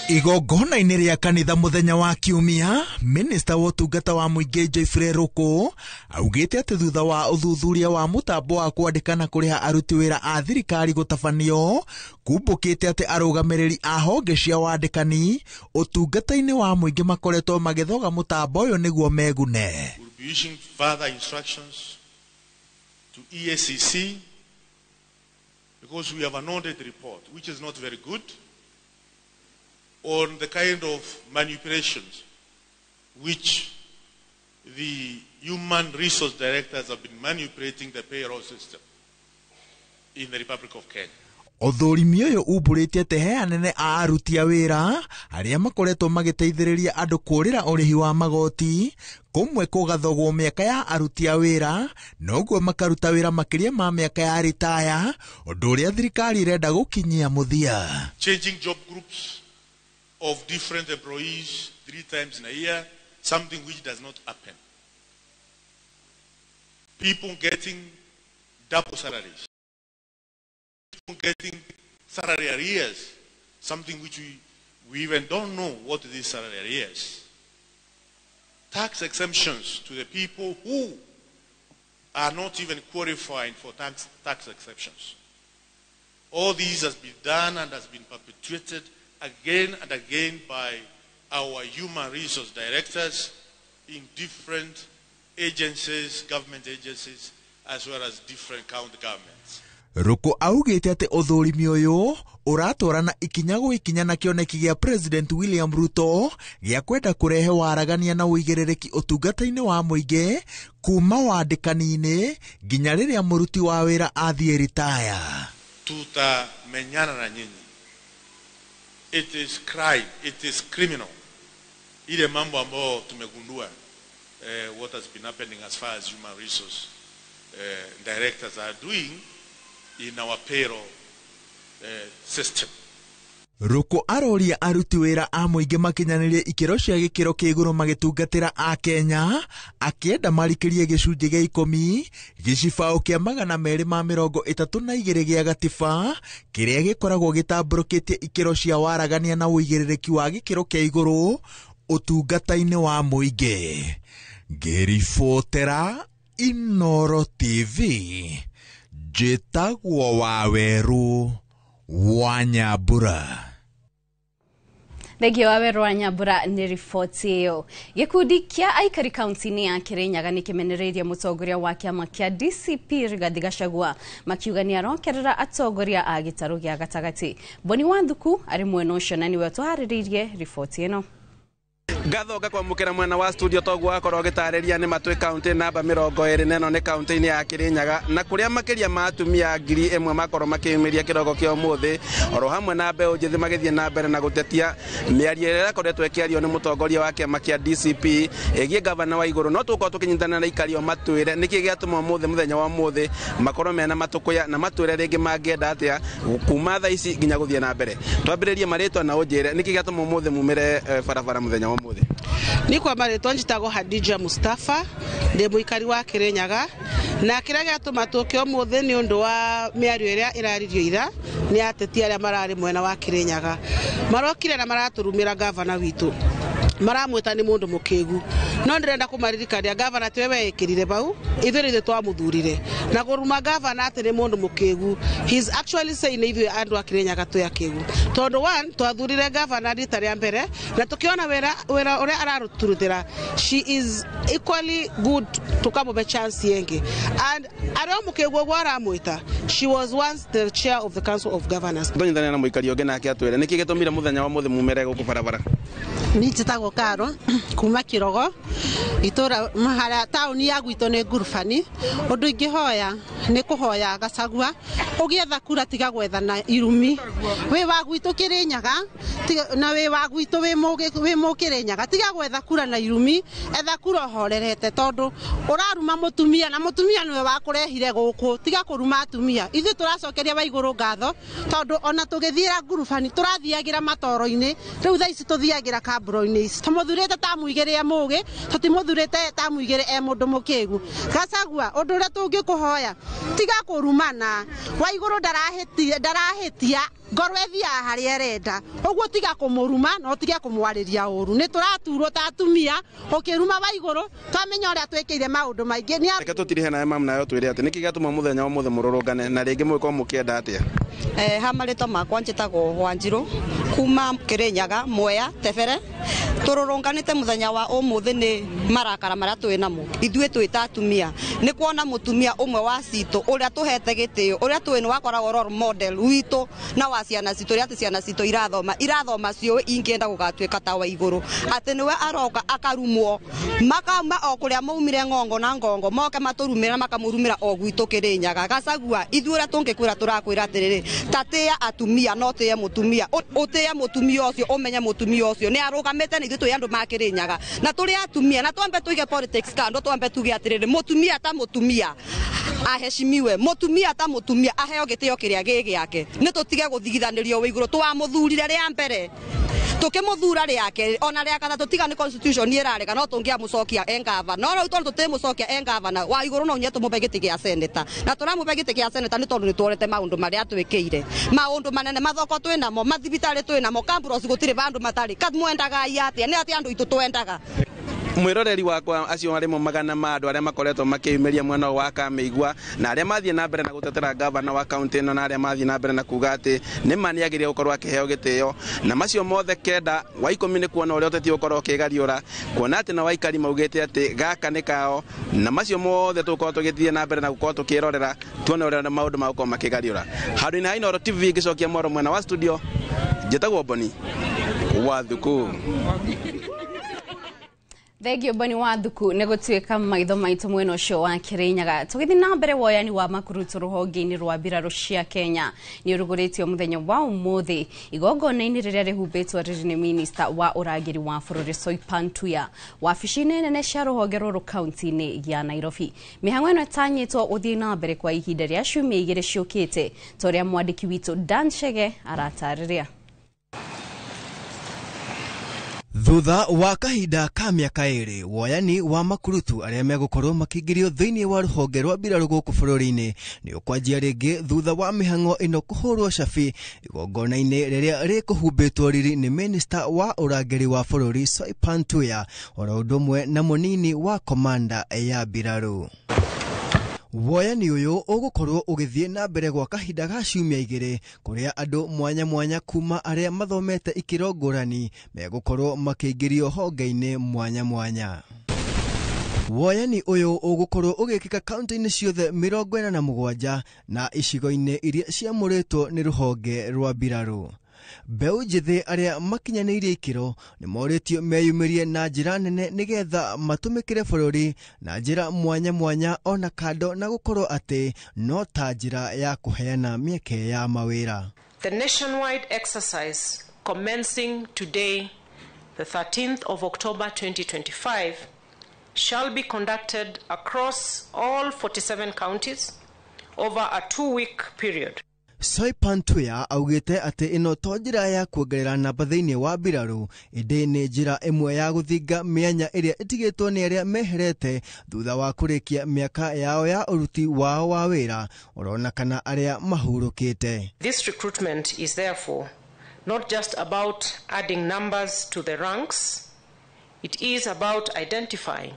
[SPEAKER 1] Igongona-inĩ rĩa kanitha mũthenya wa kiumia, minista wa ũtungata wa mũingĩ Geoffrey Ruku augĩte atĩ thutha wa ũthuthuria wa mũtambo wa kwandĩka na kũrĩha aruti wĩra a thirikari gũtabanio, kumbũkĩte atĩ arũgamĩrĩri a honge cia wandĩkani ũtungata-inĩ wa mũingĩ makoretwo magĩthoga mũtambo ũyũ nĩguo megune.
[SPEAKER 3] We'll be issuing further instructions to EACC because we have an audit report which is not very good on the kind of manipulations which the human resource directors have been manipulating the payroll system in the Republic of Kenya.
[SPEAKER 1] Ũthũrimi ũyũ umbũrĩte atĩ he anene a aruti a wĩra arĩa makoretwo magĩteithĩrĩria andũ kũũrĩra ũrĩhi wa magoti, kũmwe kũgathogwo mĩaka ya aruti a wĩra noguo makaruta wĩra makĩria ma mĩaka ya ritaya, ũndũ ũrĩa thirikari ĩrenda gũkinyia mũthia.
[SPEAKER 3] Changing job groups of different employees 3 times in a year, something which does not happen. People getting double salaries. People getting salary arrears, something which we even don't know what these salary arrears. Tax exemptions to the people who are not even qualifying for tax exemptions. All these has been done and has been perpetuated again and again by our human resource directors in different agencies, government agencies, as well as different county governments.
[SPEAKER 1] Ruku augĩte atĩ ũthũrimi ũyũ ũratwarana ikinya gwa ikinya na kĩoneki gĩa President William Ruto gĩa kwenda kũrehe waragania na ũigĩrĩrĩki ũtungata-inĩ wa mũingĩ kuma wandĩkani-inĩ nginya rĩrĩa mũruti wa wĩra athiĩ ritaya.
[SPEAKER 3] Tutamenyana na nyinyi. It is crime, it is criminal. Ile mambo ambayo tumegundua what has been happening as far as human resource directors are doing in our payroll system.
[SPEAKER 1] Ruku aroria aruti wĩra a mũingĩ makinyanĩrie ikĩro cia gĩkĩro kĩa igũrũ magĩtungatĩra a Kenya, akĩenda marikĩrie gĩcunjĩ gĩa 10 gĩcibaũ kĩa 232 gĩa gatiba kĩrĩa gĩkoragwo gĩtambũrũkĩtie ikĩro cia waragania na ũigĩrĩrĩki wa gĩkĩro kĩa igũrũ ũtungata-inĩ wa mũingĩ. Ngĩribotera Inoro TV, njĩtagwo Wawerũ wa Nyambura.
[SPEAKER 2] Thengio wa Werũ wa Nyambura nĩ riboti ĩyo. Gĩkundi kĩa aikari kaunti-inĩ ya Kirinyaga nĩ kĩmenereirie mũtongoria wa kĩama kĩa DCP Rigathi Gachagua, makiuga nĩ arokerera atongoria a gĩtarũ gĩa gatagatĩ. Boni Wanthuku arĩ mwena ũcio na nĩwe ũtũharĩrĩirie riboti ĩno.
[SPEAKER 4] Ngatho ngakwamũkĩra mwena wa studio toguo wakorwo ũgĩtarĩria nĩ matwĩ kaunti namba 24 nĩ kaunti-inĩ ya Kirinyaga, na kũrĩa makĩria ma atumia 1000 makorwo makĩyumĩria kĩroko kĩa ũmũthĩ oro hamwe na mbeũ njĩthĩ magĩthiĩ na mbere na gũtetia mĩario ĩrĩa ĩkoretwo ĩkĩario nĩ mũtongoria wa kĩama kĩa DCP ĩgiĩ gavana wa igũrũ. No tũgũkorwo tũkĩnyitanĩra na aikari o matwĩre nĩkĩ gĩatũma ũmũthĩ mũthenya wa ũmũthĩ makorwo mena matũkũya, na matwĩre rĩngĩ mangĩenda atĩa kuma thaa ici nginya gũthiĩ na mbere. Twambĩrĩrie marĩtwa na ũnjĩre nĩkĩ gĩatũma ũmũthĩ mumĩre barabara mũthenya wa ũmũthĩ.
[SPEAKER 7] Ni kwa marĩtwa njĩtagwo Hadija Mustafa, ndĩ mũikari wa Kirinyaga, na kĩrĩa gĩatũma tũke ũmũthĩ nĩ ũndũ wa mĩario ĩrĩa ĩraririo ira nĩ ateti arĩa mararĩ mwena wa Kirinyaga. Marokire na maratũrumĩra gavana witũ, maramwĩta nĩ mũndũ mũkĩgu, no ndĩrenda kũmaririkania gavana tiwe weĩkĩrire bau, ithuĩ nĩ ithuĩ twamũthurire, na kũruma gavana atĩ nĩ mũndũ mũkĩgu, he is actually saying nĩ ithuĩ andũ a Kirinyaga twĩ akĩgu, tondũ one twathurire gavana rita rĩa mbere na tũkĩona wĩra ũrĩa ararũturutĩra, she is equally good, tũkamũhe chance ĩngĩ. And arĩa mũkĩgu ũguo aramwĩta, she was once the chair of the council of governors.
[SPEAKER 4] Tũnyitanĩre na mũikari ũngĩ nake atwĩre nĩkĩ gĩtũmire mũthenya wa ũmũthĩ mumĩre gũkũ barabara.
[SPEAKER 8] Ni njĩtagwo Karo kuma Kirogo, itũra harĩa taũni ya gwitũ nĩ Ngurubani. Ũndũ ingĩhoya nĩ kũhoya Gachagua ũgĩetha kura tiga gwethana irumi, wĩ wa gwitũ Kirinyaga na wĩ wa gwitũ wĩ Mũkĩrĩnyaga, tiga gwetha kura na irumi, etha kura ũhorerete, tondũ ũraruma mũtumia na mũtumia nĩwe wakũrehire gũkũ, tiga kũruma atumia. Ithuĩ tũracokeria Waigũrũ ngatho tondũ ona tũgĩthiĩra Ngurubani tũrathiagĩra matoro-inĩ, rĩu thaa ici tũthiagĩra kamburo-inĩ ici, tũmũthurĩte ta mũigĩrĩ e mũgĩ, tũtimũthurĩte ta mũigĩrĩ e mũndũ mũkĩgu. Gachagua, ũndũ ũrĩa tũngĩkũhoya tiga kũrumana, Waigũrũ ndarahĩtia, ngoro ĩthiaga harĩa ĩrenda, ũguo tiga kũmũruma na ũtige kũmwarĩria ũru. Nĩ tũraturwo ta atumia ũkĩruma Waigũrũ, twamenya ũrĩa twĩkĩire maũndũ maingĩ.
[SPEAKER 4] Reke tũtirihe nawe mamu nawe ũtwĩre atĩ nĩkĩ gĩatũma mũthenya wa ũmũthĩ mũrũrũngane na rĩngĩ mũgĩkorwo mũkĩenda atĩa.
[SPEAKER 17] Ha marĩtwa makwa njĩtagwo Wanjirũ kuma Kirinyaga, Mwea, Tebere. Tũrũrũnganĩte mũthenya wa ũmũthĩ nĩ marakara marĩa twĩ namo ithuĩ twĩ ta atumia, nĩ kuona mũtumia ũmwe wa citũ ũrĩa tũhete gĩtĩo, ũrĩa tũĩ nĩ wakoragwo role model witũ na wa ciana citũ, ũrĩa atĩ ciana citũ irathoma ciũĩ ingĩenda gũgatuĩka ta Waigũrũ, atĩ nĩwe aroka akarumwo, makauma o kũrĩa maumire ng'ongo na ngongo, moke matũrumĩra makamũrumĩra o gwitũ Kirinyaga. Gachagua, ithuĩ ũrĩa tũngĩkwĩra tũrakwĩra atĩrĩrĩ, ta tĩĩa atumia no tĩe mũtumia, ũtĩe mũtumia ũcio, ũmenye mũtumia ũcio nĩ arũgamĩte nĩ ithuĩ twĩ andũ ma Kirinyaga na tũrĩ atumia, na twambe tũige politics kando, twambe tuge atĩrĩrĩ, mũtumia ta mũtumia aheshimiwe, mũtumia ta mũtumia aheo gĩtĩo kĩrĩa gĩ gĩake, nĩ tũtige gũthigithanĩrio Waigũrũ. Twamũthurire rĩa mbere tũkĩmũthura rĩake ona rĩa gatatũ, tiga nĩ constitution ĩrarega no tũngĩamũcokia e gavana, no rĩu tondũ tũtĩmũcokia e gavana Waigũrũ no nginya tũmũhe gĩtĩ gĩa seneta, na tũramũhe gĩtĩ gĩa seneta nĩ tondũ nĩ tuonete maũndũ marĩa twĩkĩire, maũndũ manene, mathoko twĩ namo, mathibitarĩ twĩ namo, campus gũtirĩ vandũ matarĩ. Mwendaga atĩa? Nĩ atĩa andũ aitũ twendaga?
[SPEAKER 4] Mwiroreri wakwa acio arĩ mo magana ma andũ arĩa makoretwo makĩyumĩria mwena wa Kamĩigua na arĩa mathiĩ na mbere na gũtetera gavana wa kaunti ĩno, na arĩa mathiĩ na mbere na kuga atĩ nĩ ma nĩagĩrĩire gũkorwo akĩheo gĩtĩo, na macio mothe 9 wa 10 nĩ kuona ũrĩa ũteti ũkorwo ũkĩgariũra, kuona atĩ na waikari maugĩte atĩ gaka nĩ kao, na macio mothe tũgũkorwo tũgĩthiĩ na mbere na gũkorwo tũkĩrorera tuone ũrĩa maũndũ magũkorwo makĩgariũra. Handũ-inĩ ha Inooro TV ngĩcokia mwaro mwena wa studio, njĩtagwo Boni wa Thuku.
[SPEAKER 2] Thengio Boni wa Thuku nĩ gũtuĩka maitho maitũ mwena ũcio wa Kirinyaga. Tũgĩthiĩ na mbere, woyani wa makurutu rũhonge-inĩ rwa mbirarũ cia Kenya nĩ ũrugũrĩtio mũthenya wa ũmũthĩ igongona-inĩ rĩrĩa rĩhumbĩtwo rĩrĩ nĩ minista wa ũrangĩri wa bũrũri Soipan Tuya wabici-inĩ nene cia rũhonge rũrũ kaunti-inĩ ya Nairobi. Mĩhang'o ĩno ĩtanyĩtwo gũthiĩ na mbere kwa ihinda rĩa ciumia 2 ciũkĩte, ta ũrĩa mwandĩki witũ Dan Chege aratarĩria.
[SPEAKER 18] Thutha wa kahinda ka mĩaka 2, woyani wa makurutu arĩa megũkorwo makĩingĩrio thĩinĩ wa rũhonge rwa mbirarũ gũkũ bũrũri-inĩ nĩ ũkwanjia rĩngĩ thutha wa mĩhang'o ĩno kũhũrwo cabi igongona-inĩ rĩrĩa rĩkũhumbĩtwo riri nĩ minista wa ũrangĩri wa bũrũri Soipan Tuya, oro ũndũ ũmwe na mũnini wa komanda ya mbirarũ. Woyani ũyũ ũgũkorwo ũgĩthiĩ na mbere gwa kahinda ga ciumia 2 kũrĩa andũ mwanya mwanya kuma arĩa mathomete ikĩro ngũrani megũkorwo makĩingĩrio honge-inĩ mwanya mwanya. Woyani ũyũ ũgũkorwo ũgĩkĩka kaunti-inĩ ciothe 47 na icigo-inĩ iria ciamũrĩtwo nĩ rũhonge rwa mbirarũ. Mbeũ njĩthĩ arĩa makinyanĩirie ikĩro nĩ morĩtio meyumĩrie na njĩra nene nĩgetha matũmĩkĩre bũrũri na njĩra mwanya mwanya ona kando na gũkorwo atĩ no ta njĩra ya kũheana mĩeke ya mawĩra.
[SPEAKER 6] The nationwide exercise commencing today, the 13th of October 2025, shall be conducted across all 47 counties over a 2-week period.
[SPEAKER 18] Soipan Tuya augĩte atĩ ĩno to njĩra ya kuongerera namba thĩinĩ wa mbirarũ ĩndĩ nĩ njĩra ĩmwe ya gũthinga mĩanya ĩrĩa ĩtigĩtwo nĩ arĩa meherete thutha wa kũrĩkia mĩaka yao ya ũruti wao wa wĩra orona kana arĩa mahurũkĩte.
[SPEAKER 6] This recruitment is therefore not just about adding numbers to the ranks, it is about identifying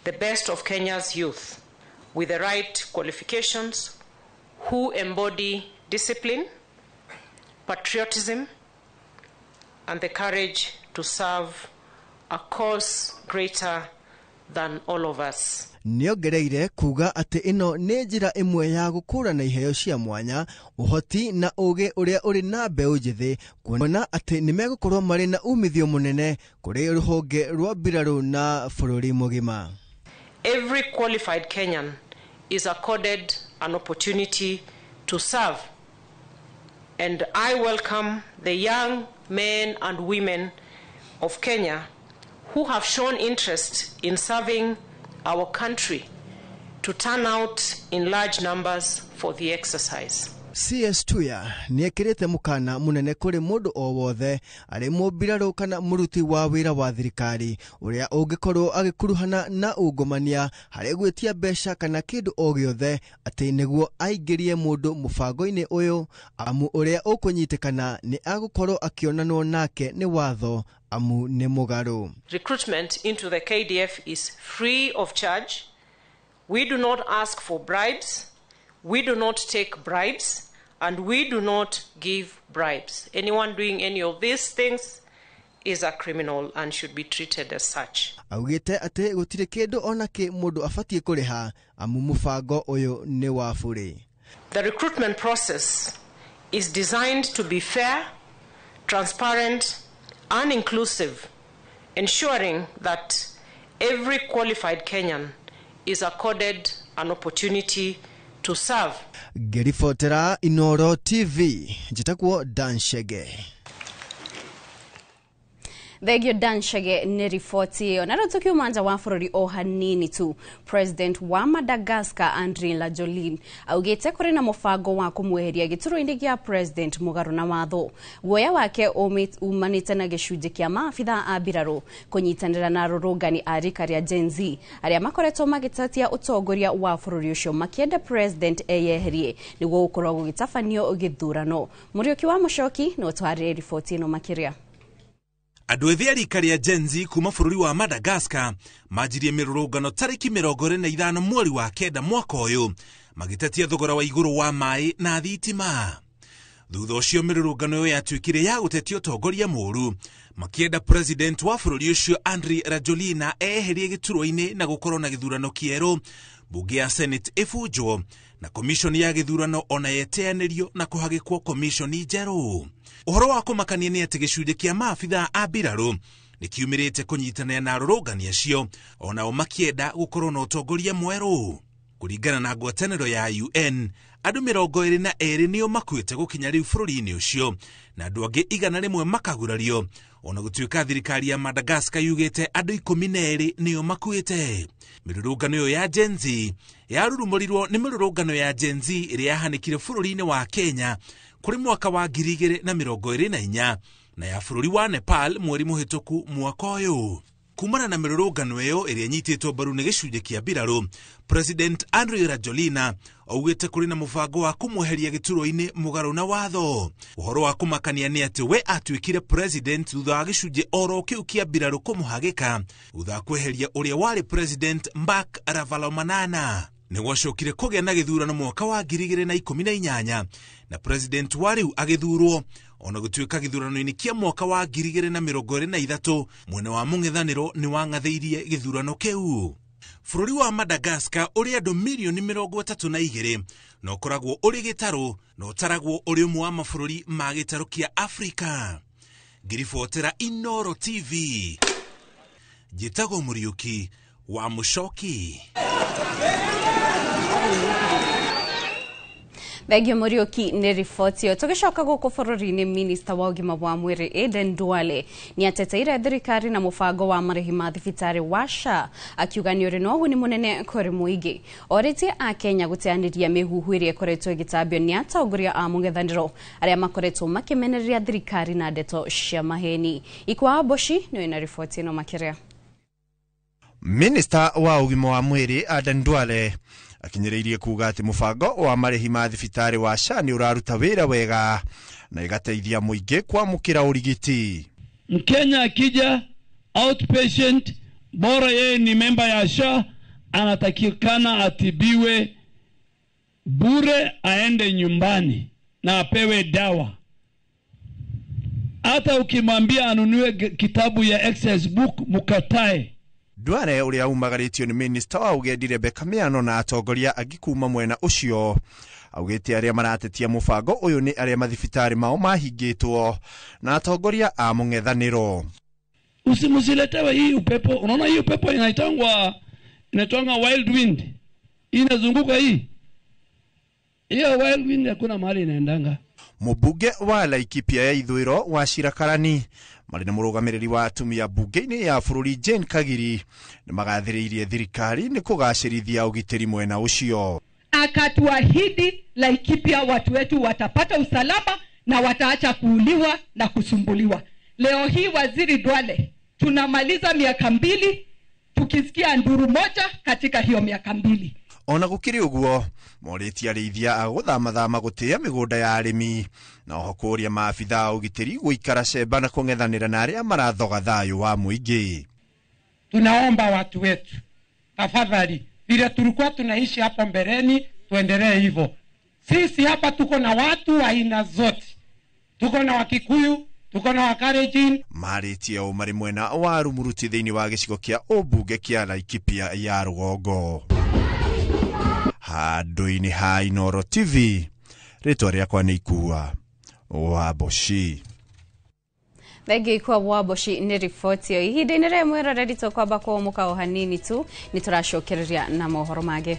[SPEAKER 6] the best of Kenya's youth with the right qualifications who embody discipline, patriotism, and the courage to serve a cause greater than all of us.
[SPEAKER 18] Nĩongereire kuga atĩ ĩno nĩ njĩra ĩmwe ya gũkũrana iheo cia mwanya, ũhoti na ũũgĩ ũrĩa ũrĩ na mbeũ njĩthĩ, kuona atĩ nĩmegũkorwo marĩ na umithio mũnene kũrĩ rũhonge rwa mbirarũ na bũrũri mũgima.
[SPEAKER 6] Every qualified Kenyan is accorded an opportunity to serve, and I welcome the young men and women of Kenya who have shown interest in serving our country to turn out in large numbers for the exercise.
[SPEAKER 18] CS Tuya nĩekĩrĩte mũkana mũnene kũrĩ mũndũ o wothe arĩ mũmbirarũ kana mũruti wa wĩra wa thirikari ũrĩa ũngĩkorwo agĩkuruhana na ungumania harĩ gwĩtia mbeca kana kĩndũ o gĩothe atĩ nĩguo aingĩrie mũndũ mũbango-inĩ ũyũ, amu ũrĩa ũkũnyitĩkana nĩ agũkorwo akĩonanwo nake nĩ watho amu nĩ mũgarũ.
[SPEAKER 6] Recruitment into the KDF is free of charge. We do not ask for bribes. We do not take bribes, and we do not give bribes. Anyone doing any of these things is a criminal and should be treated as such.
[SPEAKER 18] Augĩte atĩ gũtirĩ kĩndũ ona kĩ mũndũ abatiĩ kũrĩha amu mũbango ũyũ nĩ wa bũrĩ.
[SPEAKER 6] The recruitment process is designed to be fair, transparent, and inclusive, ensuring that every qualified Kenyan is accorded an opportunity to serve.
[SPEAKER 18] Ngĩribotera Inooro TV, njĩtagwo Dan Shege.
[SPEAKER 2] Thengio Dan Shege nĩ riboti ĩyo. Na rĩu tũkiuma nja wa bũrũri o hanini tu, President wa Madagascar Andry Rajoelina augĩte kũrĩ na mũbango wa kũmweheria gĩturwa-inĩ gĩa President mũgarũ na watho. Guoya wake umanĩte na gĩcunjĩ kĩa maabitha a mbirarũ kũnyitanĩra na arũrũngani a rika rĩa Gen Z arĩa makoretwo magĩtetia ũtongoria wa bũrũri ũcio makĩenda President eyeherie nĩguo gũkorwo gũgĩtabanio gĩthurano. Mũriũki wa Mũcoki no twarĩrie riboti ĩno makĩria.
[SPEAKER 10] Andũ ethĩ a rika rĩa Gen Z kuma bũrũri wa Madagascar manjirie mĩrũrũngano tarĩki 25 mweri wa 9 mwaka ũyũ magĩtetia thogora wa igũrũ wa maĩ na thitima. Thutha ũcio mĩrũrũngano ĩyo yatuĩkire ya gũtetia ũtongoria mũũru makĩenda President wa bũrũri ũcio Andry Rajoelina eherie gĩturwa-inĩ na gũkorwo na gĩthurano kĩerũ, bunge ya Senate ĩbunjwo na komishoni ya gĩthurano ona yeteanĩrio na kũhagĩkwo komishoni njerũ. Ũhoro wa kũmakania nĩ atĩ gĩcunjĩ kĩa maabitha a mbirarũ nĩkiumĩrĩte kũnyitanĩra na arũrũngani acio onao makĩenda gũkorwo na ũtongoria mwerũ. Kũringana na ngwatanĩro ya UN, andũ 22 nĩo makuĩte gũkinya rĩu bũrũri-inĩ ũcio na andũ angĩ 100 makagurario, ona gũtuĩka thirikari ya Madagascar yugĩte andũ 12 nĩo makuĩte. Mĩrũrũngano ĩyo ya Gen Z yarurumũrirwo nĩ mĩrũrũngano ya Gen Z ĩrĩa yahanĩkire bũrũri-inĩ wa Kenya kũrĩ mwaka wa 2024 na ya bũrũri wa Nepal mweri mũhĩtũku mwaka ũyũ. Kumana na mĩrũrũngano ĩyo ĩrĩa ĩnyitĩtwo mbaru nĩ gĩcunjĩ kĩa mbirarũ, President Andry Rajoelina augĩte kũrĩ na mũbango wa kũmweheria gĩturwa-inĩ mũgarũ na watho. Ũhoro wa kũmakania nĩ atĩ we atuĩkire president thutha wa gĩcunjĩ oro kĩu kĩa mbirarũ kũmũhagĩka thutha wa kweheria ũrĩa warĩ President Marc Ravalomanana. Nĩ gwacokire kũgĩa na gĩthurano mwaka wa 2018 na president wa rĩu agĩthurwo. Ona gũtuĩka gĩthurano-inĩ kĩa mwaka wa 2023 mwena wa mũng'ethanĩro nĩ wang'athĩirie gĩthurano kĩu. Bũrũri wa Madagascar ũrĩ andũ mirioni 32 na ũkoragwo ũrĩ gĩtarũ na ũtaragwo ũrĩ ũmwe wa mabũrũri ma gĩtarũ kĩa Afrika. Ngiribotera Inoro TV, njĩtagwo Mũriũki wa Mũcoki.
[SPEAKER 2] Thengio Mũriũki nĩ riboti ĩyo. Tũgĩcoka gũkũ bũrũri-inĩ, minista wa ũgima wa mwĩrĩ Aden Duale nĩ ateteire thirikari na mũbango wa marĩhi ma thibitarĩ wa SHA, akiuga nĩ ũrĩ na ũguni mũnene kũrĩ mũingĩ. Orĩtie Akenya gũteanĩria mĩhuhu ĩrĩa ĩkoretwo ĩgĩtambio nĩ atongoria a mũng'ethanĩro arĩa makoretwo makĩmenereria thirikari na ndeto cia maheni. Ikwa Boshi nĩwe na riboti ĩno makĩria.
[SPEAKER 5] Minista wa ũgima wa mwĩrĩ Aden Duale akinyĩrĩirie kuga atĩ mũbango wa marĩhi ma thibitarĩ wa SHA nĩ ũraruta wĩra wega na ĩgateithia mũingĩ kwamũkĩra ũrigiti.
[SPEAKER 12] Mkenya akija outpatient, bora yeye ni memba ya SHA, anatakikana atibiwe bure, aende nyumbani na apewe dawa. Hata ukimwambia anunue kitabu ya access book, mukatae.
[SPEAKER 5] Duale ũrĩa umagarĩtio nĩ minista wa ũgendi Rebecca Miano na atongoria angĩ kuma mwena ũcio augĩte arĩa maratetia mũbango ũyũ nĩ arĩa mathibitarĩ mao mahingĩtwo na atongoria a mũng'ethanĩro.
[SPEAKER 12] Usimusiletewe hii upepo. Unaona hii upepo inaitangwa wild wind, inazunguka hii. Hiyo wild wind hakuna mahali inaendanga.
[SPEAKER 5] Mũmbunge wa Laikipia ya ithũĩro wa Wachira Karani marĩ na mũrũgamĩrĩri wa atumia mbunge-inĩ ya bũrũri Jane Kagiri nĩ magathĩrĩirie thirikari nĩ kũgacĩrithia ũgitĩri mwena ũcio.
[SPEAKER 13] Akatuahidi Laikipia watu wetu watapata usalama na wataacha kuuliwa na kusumbuliwa. Leo hii Waziri Duale, tunamaliza miaka 2 tukisikia nduru moja katika hiyo miaka 2.
[SPEAKER 5] Ona gũkĩrĩ ũguo morĩtie arĩithia a gũthamathama gũtĩa mĩgũnda ya arĩmi na oho kũũria maabitha a ũgitĩri gũikara cemba na kũng'ethanĩra na arĩa marathoga thayũ wa mũingĩ.
[SPEAKER 16] Tunaomba watu wetu, tafadhali, vile tulikuwa tunaishi hapo mbeleni tuendelee hivyo. Sisi hapa tuko na watu aina zote, tuko na Wakikuyu, tuko na Wakalenjin.
[SPEAKER 5] Marĩtie ũũ marĩ mwena wa Rumuruti thĩinĩ wa gĩcigo kĩa ũmbunge kĩa Laikipia ya rũgongo. Handũ-inĩ ha Inoro TV, rĩtwa rĩakwa nĩ Ikua wa Boshi.
[SPEAKER 2] Thengio Ikua wa Boshi nĩ riboti ĩyo. Ihinda-inĩ rĩrĩ mwĩroreri tũkwamba kũũmũka o hanini tu nĩ tũracokereria na mohoro mangĩ.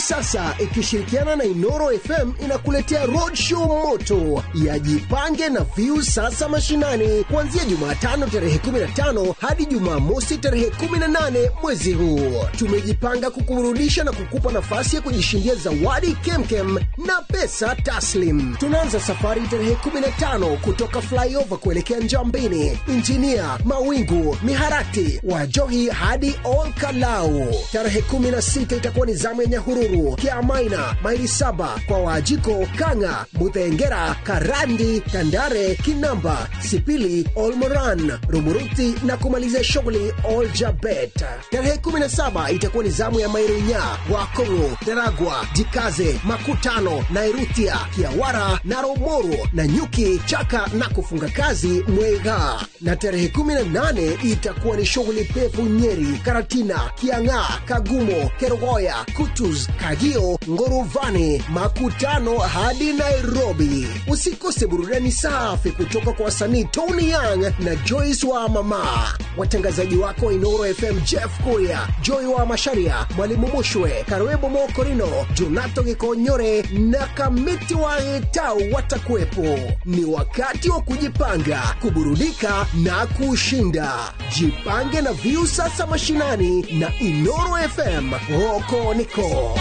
[SPEAKER 24] Sasa ikishirikiana na Inoro FM inakuletea roadshow moto ya Jipange na Viusasa Mashinani kuanzia Jumatano tarehe 15 hadi Jumamosi tarehe 18 mwezi huu. Tumejipanga kukuburudisha na kukupa nafasi ya kujishindia zawadi kemkem na pesa taslim. Tunaanza safari tarehe 15 kutoka Flyover kuelekea Njambini, Injinia, Mawingu, Miharati, Wajohi hadi Olkalau. Tarehe 16 itakuwa ni zamu ya Nyahururu, Kiamaina, maili 7 kwa Wajiko, Kanga, Muthengera, Karandi, Tandare, Kinamba, Sipili, Olmoran, Rumuruti na kumaliza shughuli Oljabet. Tarehe 17 itakuwa ni zamu ya Mairunya, Wakongo, Daragwa, Jikaze, Makutano, Nairutia, Kiawara, Naromoru, na Nyuki, Chaka na kufunga kazi Mwega. Na tarehe 18 itakuwa ni shughuli pevu Nyeri, Karatina, Kiang'a, Kagumo, Kerogoya, Kutus, Kagio, Ngoruvani, Makutano hadi Nairobi. Usikose burudani safi kutoka kwa wasanii Tony Young na Joyce wa Mama. Watangazaji wako Inoro FM Jeff Kuria, Joy wa Masharia, Mwalimu Mushwe, Karwebo Mokorino, Jonato Gikonyore na Kamiti wa Etau watakuwepo. Ni wakati wa kujipanga, kuburudika na kushinda. Jipange na Viusasa Mashinani na Inoro FM. Roko Niko.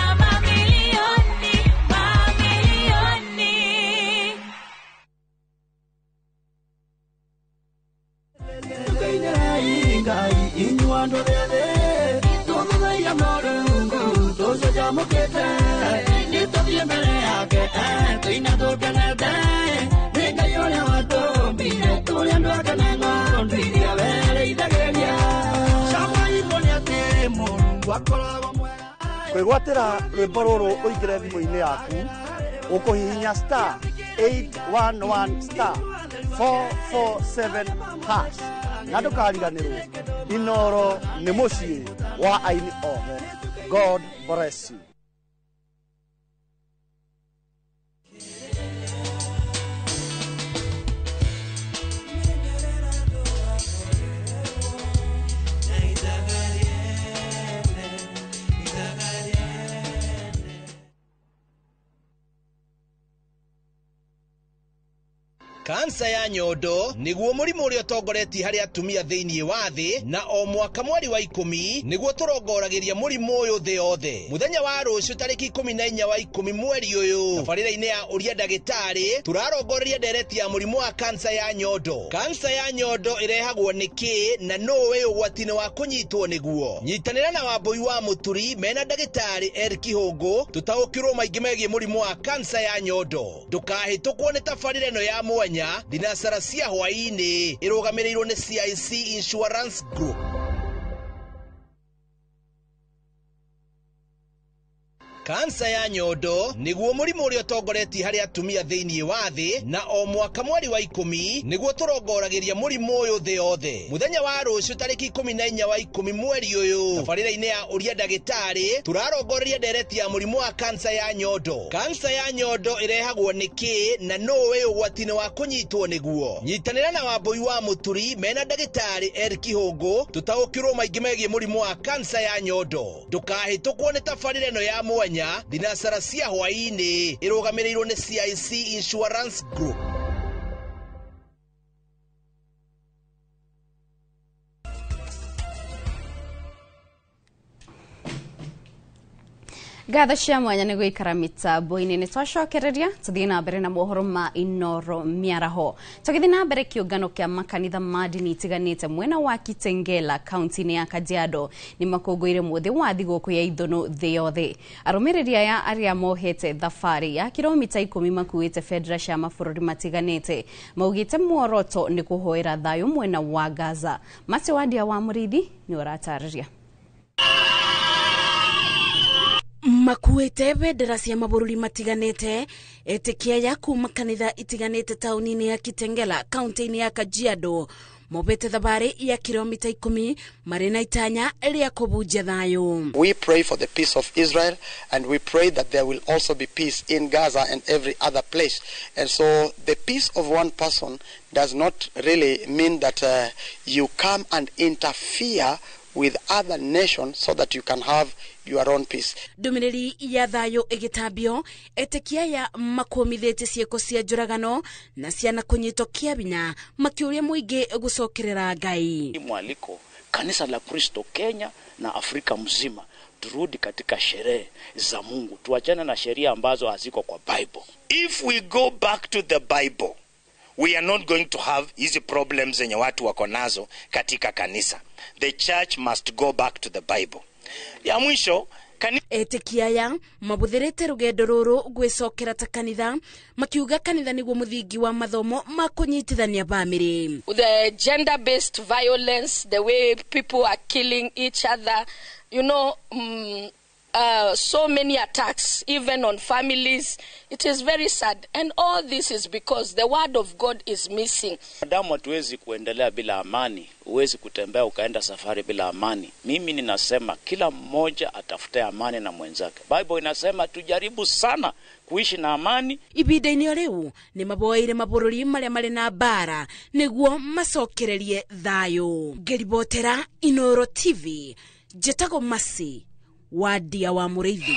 [SPEAKER 9] Tũthiĩ mbere yake, tũine tũkenete. Nĩ Ngai ũrĩa watũmbire, tũrĩ andũ ake na ng'ondu iria werĩithagĩria. Cama imwe nĩ atĩ Mũrungu akoragwo mwega.
[SPEAKER 14] Kwĩgwatĩra rwĩmbo rũrũ ũingĩre thimũ-inĩ yaku ũkũhihinya star 811 star 447 hash na ndũkariganĩrwo Inoro nĩ mũciĩ wa aini othe. God bless you.
[SPEAKER 15] Kansa ya nyondo niguo mũrimũ ũrĩa ũtongoretie harĩ atumia thĩinĩ wa thĩ, na o mwaka mweri wa 10 niguo tũrongoragĩria mũrimũ ũyũ thĩ yothe. Mũthenya wa rũciũ tarĩki 14 wa 10 mweri ũyũ, tabarĩra-inĩ ya ũria ndagĩtarĩ tũrarongoreria ndereti ya mũrimũ wa kansa ya nyondo. Kansa ya nyondo ĩrehagwo nĩ kĩ na nũũ wĩ ũgwati-inĩ wa kũnyitwo nĩguo? Nyitanĩra na Wambũi wa Mũturi mena ndagĩtarĩ Eric Kihũngũ tũtaũkĩrwo maingĩ megiĩ mũrimũ wa kansa ya nyondo. Ndũkahĩtũkwo nĩ tabarĩra ĩno ya mwanya thinacara cia hwaĩ-inĩ ĩrũgamĩrĩirwo nĩ CIC Insurance Group. Kansa ya nyondo niguo mũrimũ ũrĩa ũtongoretie harĩ atumia thĩinĩ wa thĩ, na o mwaka mweri wa 10 niguo tũrongoragĩria mũrimũ ũyũ thĩ yothe. Mũthenya wa rũciũ tarĩki 14 wa 10 mweri ũyũ, tabarĩra-inĩ ya ũria ndagĩtarĩ tũrarongoreria ndereti ya mũrimũ wa kansa ya nyondo. Kansa ya nyondo ĩrehagwo nĩ kĩ na nũũ wĩ ũgwati-inĩ wa kũnyitwo nĩguo? Nyitanĩra na Wambũi wa Mũturi mena ndagĩtarĩ Eric Kihũngũ tũtaũkĩrwo maingĩ megiĩ mũrimũ wa kansa ya nyondo. Ndũkahĩtũkwo nĩ tabarĩra ĩno ya mwanya thinacara cia hwaĩ-inĩ ĩrũgamĩrĩirwo nĩ CIC Insurance Group.
[SPEAKER 2] Ngatho cia mwanya nĩ gũikara mĩtambo-inĩ. Nĩ twacokereria tũthiĩ na mbere na mohoro ma Inoro mĩaraho. Tũgĩthiĩ na mbere, kĩũngano kĩa makanitha ma ndini itiganĩte mwena wa Kitengela kaunti-inĩ ya Kajiado nĩ makũngũĩire mũthĩ wa thigũkũ ya ithũnũ thĩ yothe. Arũmĩrĩri aya arĩa mohete thabarĩ ya kilomita 10 makuĩte bendera cia mabũrũri matiganĩte maugĩte muoroto nĩ kũhoera thayũ mwena wa Gaza. Matthew Wandia wa Mũrĩithi nĩ ũratarĩria.
[SPEAKER 20] Makuĩte bendera cia mabũrũri matiganĩte etĩkia ya kuma kanitha itiganĩte taũni-inĩ ya Kitengela kaunti-inĩ ya Kajiado mobete thabarĩ ya kilomita 10 marĩ na itanya rĩa kũbunjia thayũ.
[SPEAKER 21] We pray for the peace of Israel, and we pray that there will also be peace in Gaza and every other place. And so the peace of one person does not really mean that you come and interfere with other nations so that you can have your own peace.
[SPEAKER 20] Ndũmĩrĩri ya thayũ ĩgĩtambio, etĩkia ya makũmithĩtie ciĩko cia njũragano na ciana kũnyitwo kĩa binya makĩũria mũingĩ gũcokerera Ngai.
[SPEAKER 25] Mwaliko kanisa la Kristo Kenya na Afrika mzima, turudi katika sherehe za Mungu, tuachane na sheria ambazo haziko kwa Bible.
[SPEAKER 26] If we go back to the Bible, we are not going to have hizi problems zenye watu wako nazo katika kanisa. The church must go back to the Bible. Ya mwisho,
[SPEAKER 20] Etĩkia aya mabũthĩrĩte rũgendo rũrũ gwĩcokera ta kanitha, makiuga kanitha nĩguo mũthingi wa mathomo ma kũnyitithania bamĩrĩ.
[SPEAKER 28] The gender-based violence, the way people are killing each other, you know, so many attacks, even on families. It is very sad. And all this is because the word of God is missing.
[SPEAKER 25] Damu, hatuwezi kuendelea bila amani. Huwezi kutembea ukaenda safari bila amani. Mimi ninasema kila mmoja atafute amani na mwenzake. Bible inasema tujaribu sana kuishi na amani.
[SPEAKER 20] Ibinda-inĩ o rĩu nĩ maboeire mabũrũri marĩa marĩ na mbara nĩguo macokererie thayũ. Ngĩribotera Inoro TV, njĩtagwo Masi Wadia wa Mũrĩithi.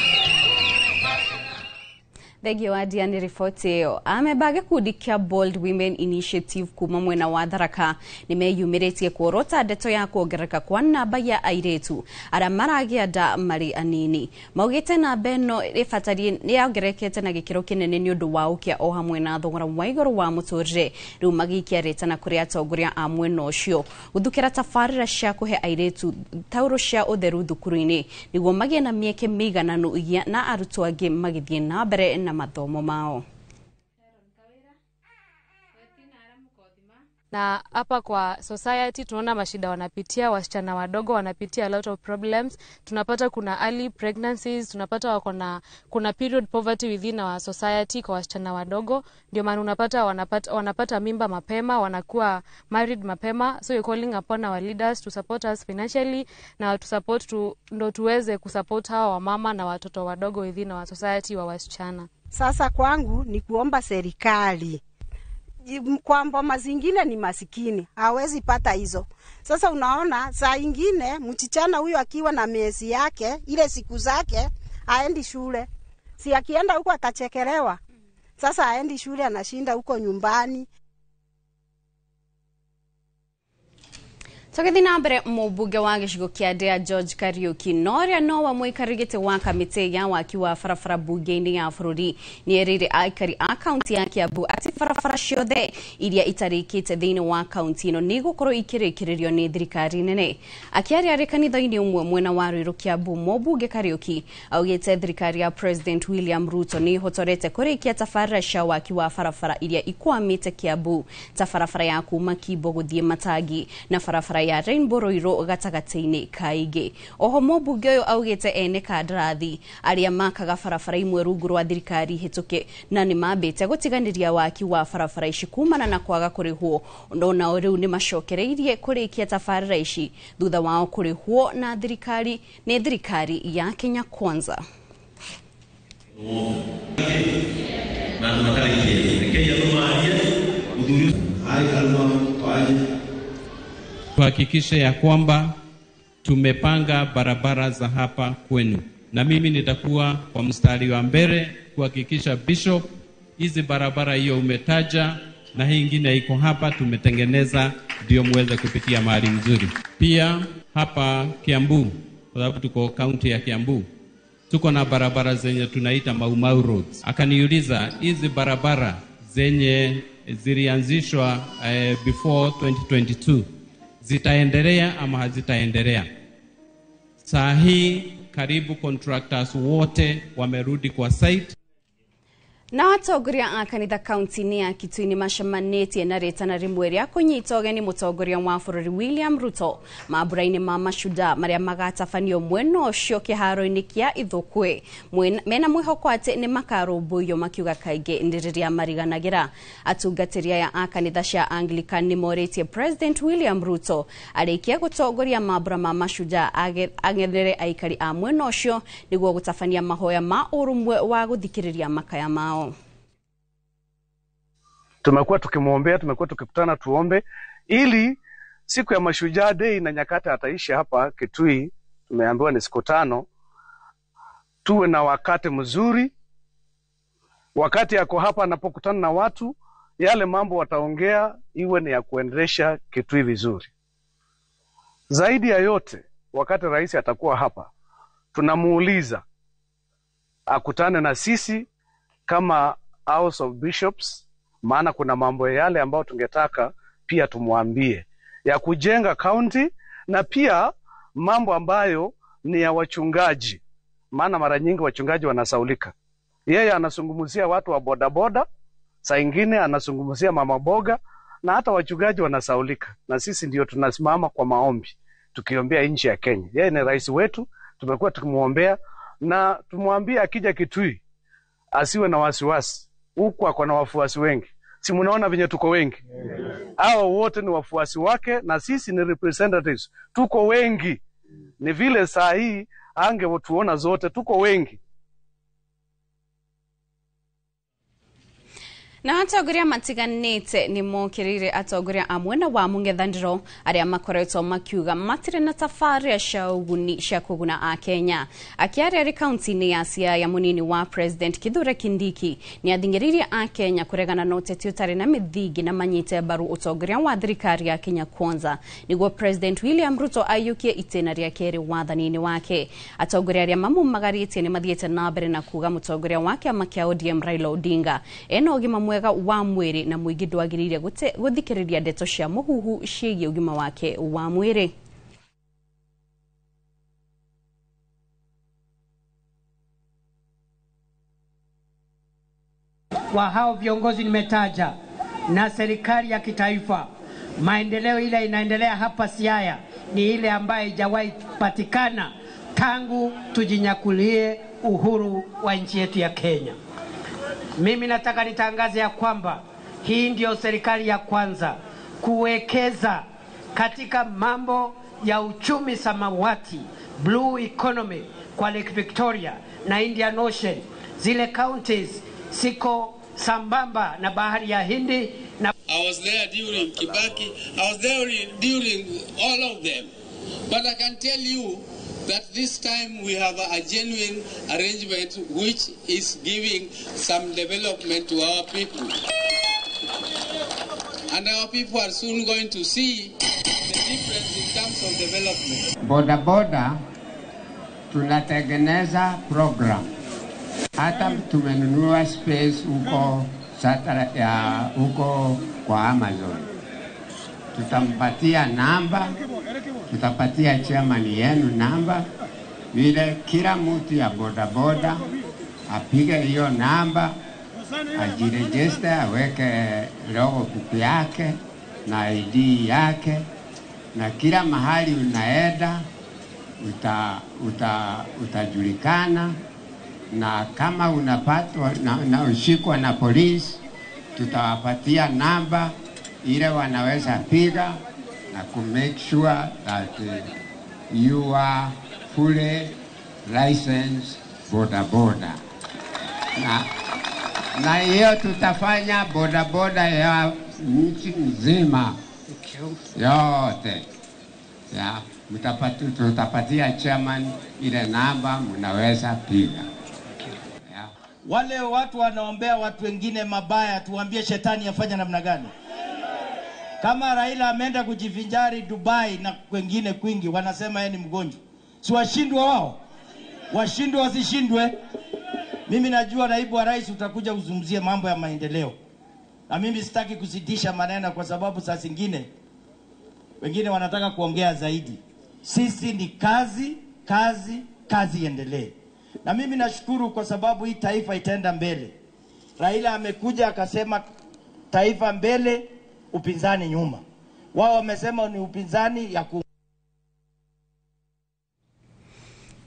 [SPEAKER 2] Thengio wa Diani riboti ĩyo. Amemba a gĩkundi kĩa Bold Women Initiative kuma mwena wa Tharaka nĩmeyumĩrĩtie kuorota ndeto ya kuongerereka kwa namba ya airĩtu arĩa maragĩa nda marĩ anini. Maugĩte namba ĩno ĩbatarie nĩyongererekete na gĩkĩro kĩnene nĩ ũndũ wa ũkĩa o hamwe na thogora wa igũrũ wa mũtũrĩre. Rĩu magĩikia rĩtana kũrĩ atongoria a mwena ũcio gũthukĩra tabarĩra cia kũhe airĩtu taurũ cia ũtheru thukuru-inĩ nĩguo magĩe na mĩeke mĩigananu na arutwo angĩ magĩthiĩ na mbere na mathomo mao.
[SPEAKER 1] Na hapa kwa society tunaona mashida wanapitia, wasichana wadogo wanapitia a lot of problems. Tunapata kuna early pregnancies, tunapata wako na kuna period poverty within our society kwa wasichana wadogo. Ndio maana unapata wanapata mimba mapema, wanakuwa married mapema. So we're calling upon our leaders to support us financially na to support ndo tuweze kusupport hawa wamama na watoto wadogo within our society wa wasichana.
[SPEAKER 3] Sasa kwangu ni kuomba serikali kwa mboma zingine ni masikini, hawezi pata hizo. Sasa unaona saa ingine mchichana huyo akiwa na miezi yake, ile siku zake, haendi shule. Si akienda huko atachekelewa. Sasa haendi shule, anashinda huko nyumbani.
[SPEAKER 2] Tũgĩthiĩ na mbere, mũmbunge wa gĩcigo kĩa Ndĩa George Kariuki na ũrĩa nowe mũikarĩri gĩtĩ wa kamĩtĩ ya waki wa barabara mbunge-inĩ ya bũrũri nĩerĩire aikari a kaunti ya Kiambu atĩ barabara ciothe iria itarĩkĩte thĩinĩ wa kaunti ĩno nĩigũkorwo ikĩrĩkĩrĩrio nĩ thirikari nene. Akĩaria arĩ kanitha-inĩ ũmwe mwena wa Ruiru Kiambu, mũmbunge Kariuki augĩte thirikari ya President William Ruto nĩ ĩhotorete kũrĩkia tabarĩra cia waki wa barabara iria ikwamĩte Kiambu ta barabara ya kuma Kimbo gũthiĩ Matangi na barabara ya Rainbow Ruiru gatagatĩ-inĩ ka ingĩ. Oho mũmbunge ũyũ augĩte ene kandarathi arĩa makaga barabara imwe rungu rwa thirikari hĩtũke na nĩmambĩte gũtiganĩria waki wa barabara ici kumana na kwaga kũrĩhwo, no nao rĩu nĩmacokereirie kũrĩkia tabarĩra ici thutha wao kũrĩhwo na thirikari nĩ thirikari ya Kenya Kwanza.
[SPEAKER 7] Tuhakikishe ya kwamba tumepanga barabara za hapa kwenu, na mimi nitakuwa kwa mstari wa mbele kuhakikisha Bishop, hizi barabara hiyo umetaja na hii ingine iko hapa tumetengeneza, ndio muweze kupitia mahali mzuri. Pia hapa Kiambu, kwa sababu tuko kaunti ya Kiambu, tuko na barabara zenye tunaita Mau Mau roads. Akaniuliza hizi barabara zenye zilianzishwa before 2022 zitaendelea ama hazitaendelea? Saa hii karibu contractors wote wamerudi kwa site.
[SPEAKER 2] Na atongoria a kanitha kaunti-inĩ ya Kitui nĩ macemanĩtie na rĩtana rĩmwe rĩa kũnyita ũgeni mũtongoria wa bũrũri William Ruto mambura-inĩ ma Mashujaa marĩa magatabanio mwena ũcio kĩharo-inĩ kĩa Ithũkwe. Mena mwĩhoko atĩ nĩ makarũmbũiyo, makiuga kaingĩ nĩ rĩrĩa mariganagĩra. Atungatĩri aya a kanitha cia Anglican nĩ morĩtie President William Ruto arĩkie gũtongoria mambura ma Mashujaa ang'ethere aikari a mwena ũcio nĩguo gũtabania mahoya ma ũrũmwe wa gũthikĩrĩria makaya mao.
[SPEAKER 11] Tumekuwa tukimwombea, tumekuwa tukikutana tuombe ili siku ya Mashujaa Day na nyakati ataishi hapa Kitui, tumeambiwa ni siku 5, tuwe na wakati mzuri. Wakati yako hapa anapokutana na watu, yale mambo wataongea iwe ni ya kuendelesha Kitui vizuri. Zaidi ya yote, wakati rais atakuwa hapa, tunamuuliza akutane na sisi kama House of Bishops, maana kuna mambo yale ambayo tungetaka pia tumwambie ya kujenga county, na pia mambo ambayo ni ya wachungaji, maana mara nyingi wachungaji wanasaulika. Yeye anazungumzia watu wa bodaboda, saa ingine anazungumzia mama boga, na hata wachungaji wanasaulika, na sisi ndio tunasimama kwa maombi tukiombea nchi ya Kenya. Yeye ni rais wetu, tumekuwa tukimuombea na tumwambie akija Kitui asiwe na wasiwasi. Huku ako na wafuasi wengi, si mnaona venye tuko wengi? Hao wote ni wafuasi wake na sisi ni representatives, tuko wengi. Ni vile saa hii angetuona zote, tuko wengi.
[SPEAKER 2] Na atongoria matiganĩte nĩ mokĩrĩire atongoria a mwena wa mũng'ethanĩro arĩa makoretwo makiuga matirĩ na tabarĩra cia ũguni cia kũguna Akenya. Akĩaria arĩ kaunti-inĩ ya Siaya, mũnini wa President Kithure Kindiki nĩ athing'ĩrĩirie Akenya kũregana na ũteti ũtarĩ na mĩthingi na manyite mbaru ũtongoria wa thirikari ya Kenya Kwanza nĩguo President William Ruto aiyũkie itĩna rĩa kerĩ wathani-inĩ wake. Atongoria arĩa mamumagarĩtie nĩ mathiĩte na mbere na kuga mũtongoria wa kĩama kĩa ODM Raila Odinga ena ũgima mwega wa mwĩrĩ na mũingĩ ndwagĩrĩire gũthikĩrĩria ndeto cia mũhuhu ciĩgiĩ ũgima wake wa mwĩrĩ.
[SPEAKER 4] Kwa hao viongozi nimetaja na serikali ya kitaifa, maendeleo ile inaendelea hapa Siaya ni ile ambayo haijawahi patikana tangu tujinyakulie uhuru wa nchi yetu ya Kenya. Mimi nataka nitangaze ya kwamba hii ndio serikali ya kwanza kuwekeza katika mambo ya uchumi samawati, blue economy, kwa Lake Victoria na Indian Ocean. Zile counties siko sambamba na bahari ya Hindi na
[SPEAKER 6] I was there during Kibaki, I was there during all of them. But I can tell you that this time we have a genuine arrangement which is giving some development to our people. And our people are soon going to see the difference in terms of development.
[SPEAKER 8] Boda boda tunatengeneza program. Hata tumenunua space huko satellite ya huko kwa Amazon. Tutampatia namba, tutapatia chairman yenu namba, vile kila mtu ya boda boda apige hiyo namba, ajirejeste, aweke logo book yake na ID yake, na kila mahali unaenda utajulikana. Na kama unapatwa na ushikwa na polisi, tutawapatia namba ile wanaweza piga na ku make sure that you are fully licensed boda boda. Na hiyo tutafanya boda boda ya nchi nzima yote. Ya, tutapatia chairman ile namba mnaweza piga.
[SPEAKER 17] Wale watu wanaombea watu wengine mabaya, tuambie shetani afanye namna gani? Kama Raila ameenda kujivinjari Dubai na kwengine kwingi, wanasema yeye ni mgonjwa. Si washindwe wao? Washindwe wasishindwe? Mimi najua naibu wa rais utakuja uzungumzie mambo ya maendeleo. Na mimi sitaki kusitisha maneno kwa sababu saa zingine wengine wanataka kuongea zaidi. Sisi ni kazi, kazi, kazi iendelee. Na mimi nashukuru kwa sababu hii taifa itaenda mbele. Raila amekuja akasema taifa mbele, upinzani nyuma. Wao wamesema ni upinzani ya ku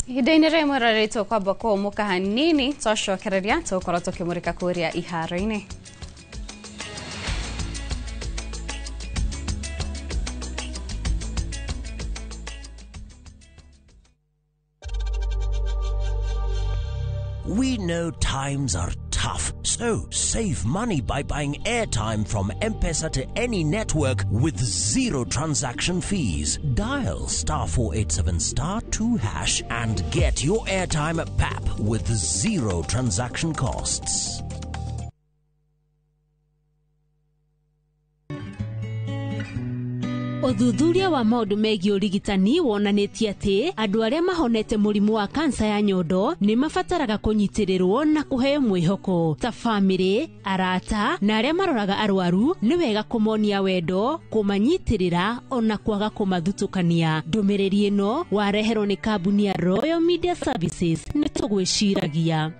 [SPEAKER 2] Ihinda-inĩ rĩmwe rĩrĩ tũkwamba kũũmũka hanini twacokereria tũgũkorwo tũkĩmũrĩka kũrĩa iharo-inĩ.
[SPEAKER 19] We know times are tough, so save money by buying airtime from M-Pesa to any network with zero transaction fees. Dial *487*2# and get your airtime at PAP with zero transaction costs.
[SPEAKER 22] Ũthuthuria wa maũndũ megiĩ ũrigitani wonanĩtie atĩ andũ arĩa mahonete mũrimũ wa kansa ya nyondo nĩ mabataraga kũnyitĩrĩrwo na kũheo mwĩhoko. Ta bamĩrĩ, arata na arĩa maroraga arwaru nĩ wega kũmonia wendo, kũmanyitĩrĩra ona kwaga kũmathutũkania. Ndũmĩrĩri ĩno wareherwo nĩ kambuni ya Royal Media Services. Nĩ tũgwĩciragia.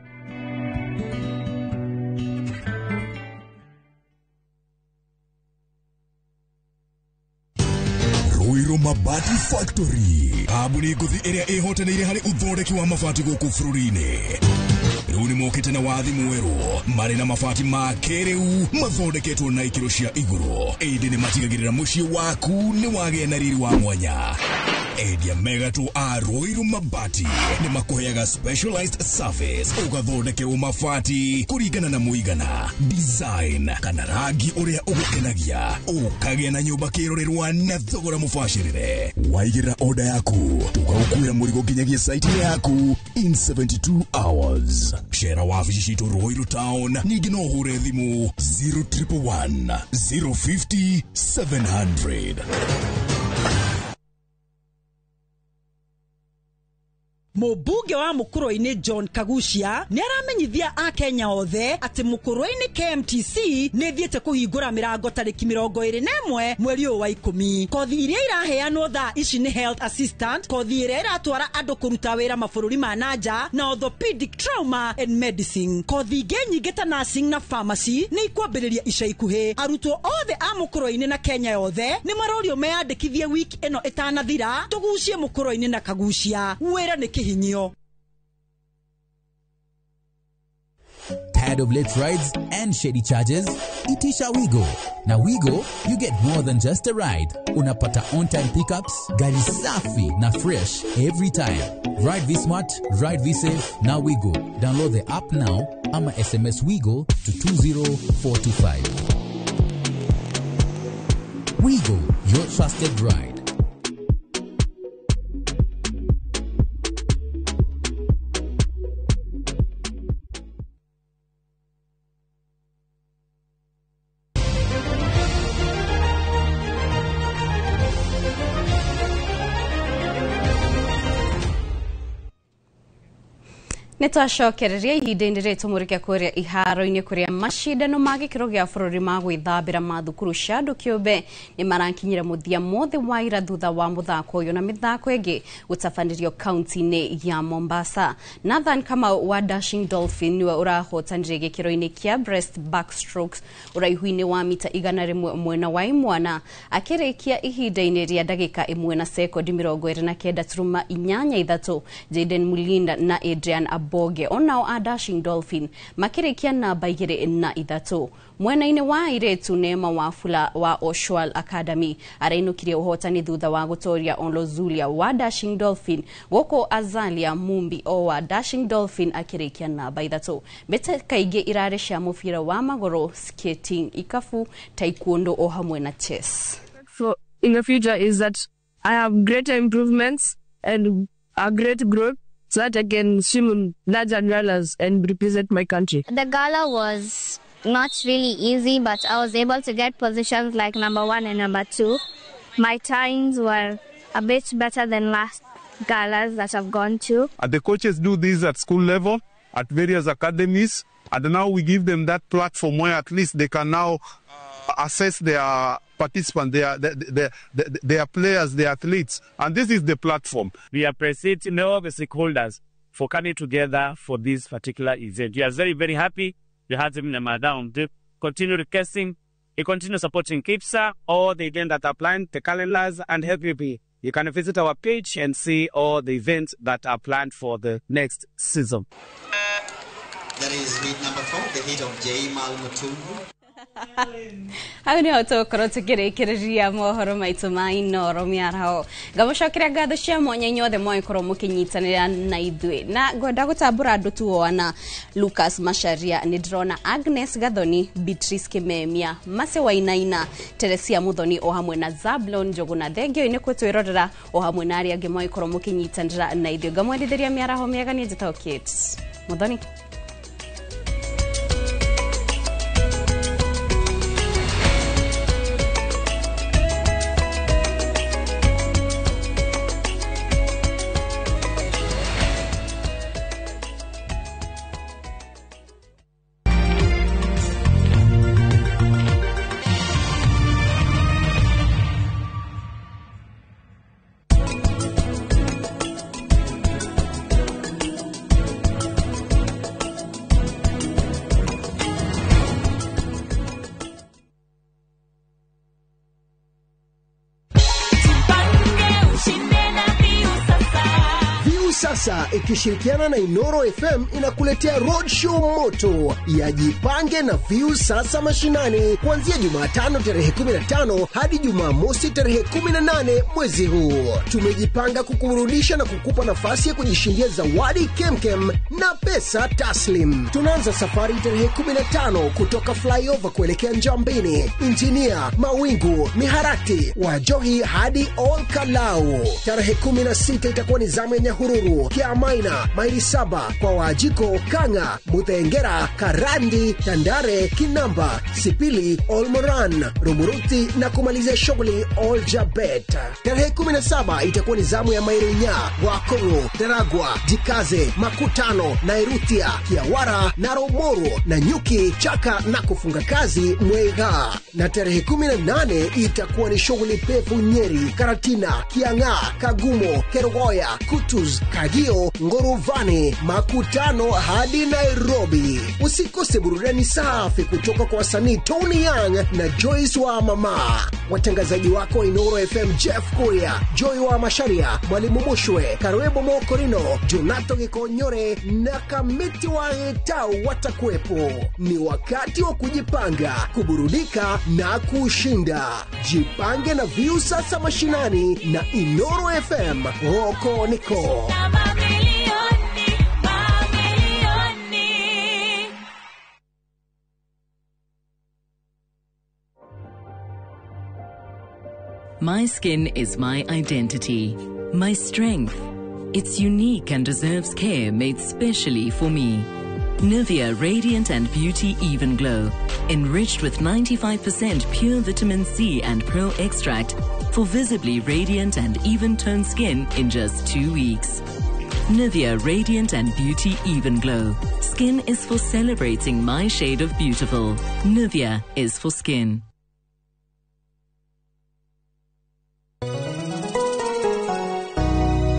[SPEAKER 23] Ruiru Mabati Factory, kambuni ngũthi ĩrĩa ĩhotanĩire harĩ ũthondeki wa mabati gũkũ bũrũri-inĩ. Rĩu nĩ mokĩte na wathi mwerũ, marĩ na mabati ma kĩrĩu mathondeketwo na ikĩro cia igũrũ, ĩndĩ nĩ matigagĩrĩra mũciĩ waku nĩ wagĩa na riri wa mwanya. Endia megatũ a Ruiru Mabati nĩ makũheaga specialized service ũgathondekerwo mabati kũringana na mũigana, design kana rangi ũrĩa ũgũkenagia, ũkagĩa na nyũmba kĩrorerwa na thogora mũbacĩrĩre. Waigĩrĩra order yaku tũgagũkuĩra mũrigo nginyagia site yaku in 72 hours. Cera wabici citũ Ruiru Town, ningĩ no ũhũre thimũ 0111 050 700.
[SPEAKER 5] Mũmbunge wa Mũkũrwe-inĩ John Kagucia nĩ aramenyithia akenya othe atĩ Mũkũrwe-inĩ KMTC nĩ ĩthiĩte kũhingũra mĩrango tarĩki 21 mweri ũyũ wa 10. Kothi iria iraheanwo thaa ici nĩ health assistant, kothi ĩrĩa ĩratwara andũ kũruta wĩra mabũrũri ma nanja, na orthopedic trauma and medicine. Kothi ingĩ nyingĩ ta nursing na pharmacy nĩ ikwambĩrĩria ica ikuhĩ. Arutwo othe a Mũkũrwe-inĩ na Kenya yothe nĩ marorio meyandĩkithie wiki ĩno ĩtanathira, tũgucie Mũkũrwe-inĩ na Kagucia. Wĩra nĩ kĩhinyio.
[SPEAKER 10] Tired of late rides and shady charges? Itisha Wigo. Now Wigo, you get more than just a ride. Unapata on-time pickups, gari safi na fresh every time. Ride V-Smart, ride V-Safe, now Wigo. Download the app now ama SMS Wigo to 20425. Wigo, your trusted ride.
[SPEAKER 2] Nĩ twacokereria ihinda-inĩ rĩrĩ tũmũrĩke kũrĩa iharo-inĩ kũrĩa macindano ma gĩkĩro gĩa bũrũri ma gwĩthambĩra ma thukuru cia andũ kĩũmbe nĩ marakinyire mũthia mothe wa ira thutha wa mũthako ũyũ na mĩthako ĩngĩ gũtabanĩrio kaunti-inĩ ya Mombasa. Nathan Kamau wa Dashing Dolphin nĩwe ũrahotanire gĩkĩro-inĩ kĩa breast backstrokes ũraihu-inĩ wa mita 100 mwena wa imwana akĩrĩkia ihinda-inĩ rĩa ndagĩka 1 na sekondi 29.83. Jaden Mulinda na Adrian Aboge onao a Dashing Dolphin makĩrĩkia namba 2 na 3. Mwena-inĩ wa airĩtu Neema Wafula wa Oshwal Academy arainũkirie ũhotani thutha wa gũtoria Onlozulia wa Dashing Dolphin, gũkũ Azalia Mumbi o wa Dashing Dolphin akĩrĩkia namba 3. Mbĩtĩka kaingĩ irarĩ cia mũbira wa magũrũ, skating, ikabu, taekwondo o hamwe na chess.
[SPEAKER 12] For in the future is that I have greater improvements and a great growth so that I can swim in large umbrellas and represent my country.
[SPEAKER 13] The gala was not really easy, but I was able to get positions like number 1 and number 2. My times were a bit better than last galas that I've gone to.
[SPEAKER 16] And the coaches do this at school level, at various academies, and now we give them that platform where at least they can now assess their participants, their players, their athletes, and this is the platform.
[SPEAKER 18] We appreciate all the stakeholders for coming together for this particular event. We are very, very happy. We have them in the continue requesting, you continue supporting KIPSA, all the events that are planned, the calendars, and help you be. You can visit our page and see all the events that are planned for the next season.
[SPEAKER 24] That is heat number 4, the heat of J. Malmutungu.
[SPEAKER 2] Hau nĩho tũgũkorwo tũkĩrĩkĩrĩria mohoro maitũ ma Inooro mĩaraho. Ngamũcokeria ngatho cia mwanya inyuothe mwagĩkorwo mũkĩnyitanĩra na ithuĩ, na ngwenda gũtambũra andũ tuona Lucas Macharia, nĩ ndĩrona Agnes Gathoni, Beatrice Kimemia, Mase Wainaina, Teresia Muthoni o hamwe na Zablon Njũgũna. Thengio inĩ kwĩtwĩrorera o hamwe na arĩa angĩ mwagĩkorwo mũkĩnyitanĩra na ithuĩ. Ngamwendithĩria mĩaraho mĩega. Niĩ njĩtagwo Kate Muthoni.
[SPEAKER 9] Viusasa ikishirikiana na Inoro FM inakuletea roadshow moto ya Jipange na Viusasa mashinani kuanzia Jumatano tarehe 15 hadi Jumamosi tarehe 18 mwezi huu. Tumejipanga kukuburudisha na kukupa nafasi ya kujishindia zawadi kemkem na pesa taslim. Tunaanza safari tarehe 15 kutoka Flyover kuelekea Njambini, Injinia, Mawingu, Miharati, Wajohi hadi Olkalau. Tarehe 16 itakuwa ni zamu ya Nyahururu, Kiamaina, maili 7 kwa Wajiko, Kanga, Muthengera, Karandi, Tandare, Kinamba, Sipili, Olmoran, Rumuruti na kumalizia shughuli Oljabet. Tarehe 17 itakuwa ni zamu ya Mairunya, Wakongo, Daragwa, Jikaze, Makutano, Nairutia, Kiawara na Romoro na Nyuki, Chaka na kufunga kazi Mwega. Na tarehe 18 itakuwa ni shughuli pevu Nyeri, Karatina, Kiang'a, Kagumo, Kerogoya, Kutus, Kagio, Ngoruvani, Makutano hadi Nairobi. Usikose burudani safi kutoka kwa wasanii Tony Young na Joyce wa Mama. Watangazaji wako Inoro FM Jeff Kuria, Joy wa Masharia, Mwalimu Mushwe, Karwebo Mokorino, Jonato Gikonyore na Kamiti wa Etau watakuwepo. Ni wakati wa kujipanga, kuburudika na kushinda. Jipange na Viusasa mashinani na Inoro FM. Roko niko.
[SPEAKER 14] My skin is my identity, my strength. It's unique and deserves care made specially for me. Nivea Radiant and Beauty Even Glow, enriched with 95% pure vitamin C and Pearl extract for visibly radiant and even-toned skin in just 2 weeks. Nivea Radiant and Beauty Even Glow. Skin is for celebrating my shade of beautiful. Nivea is for skin.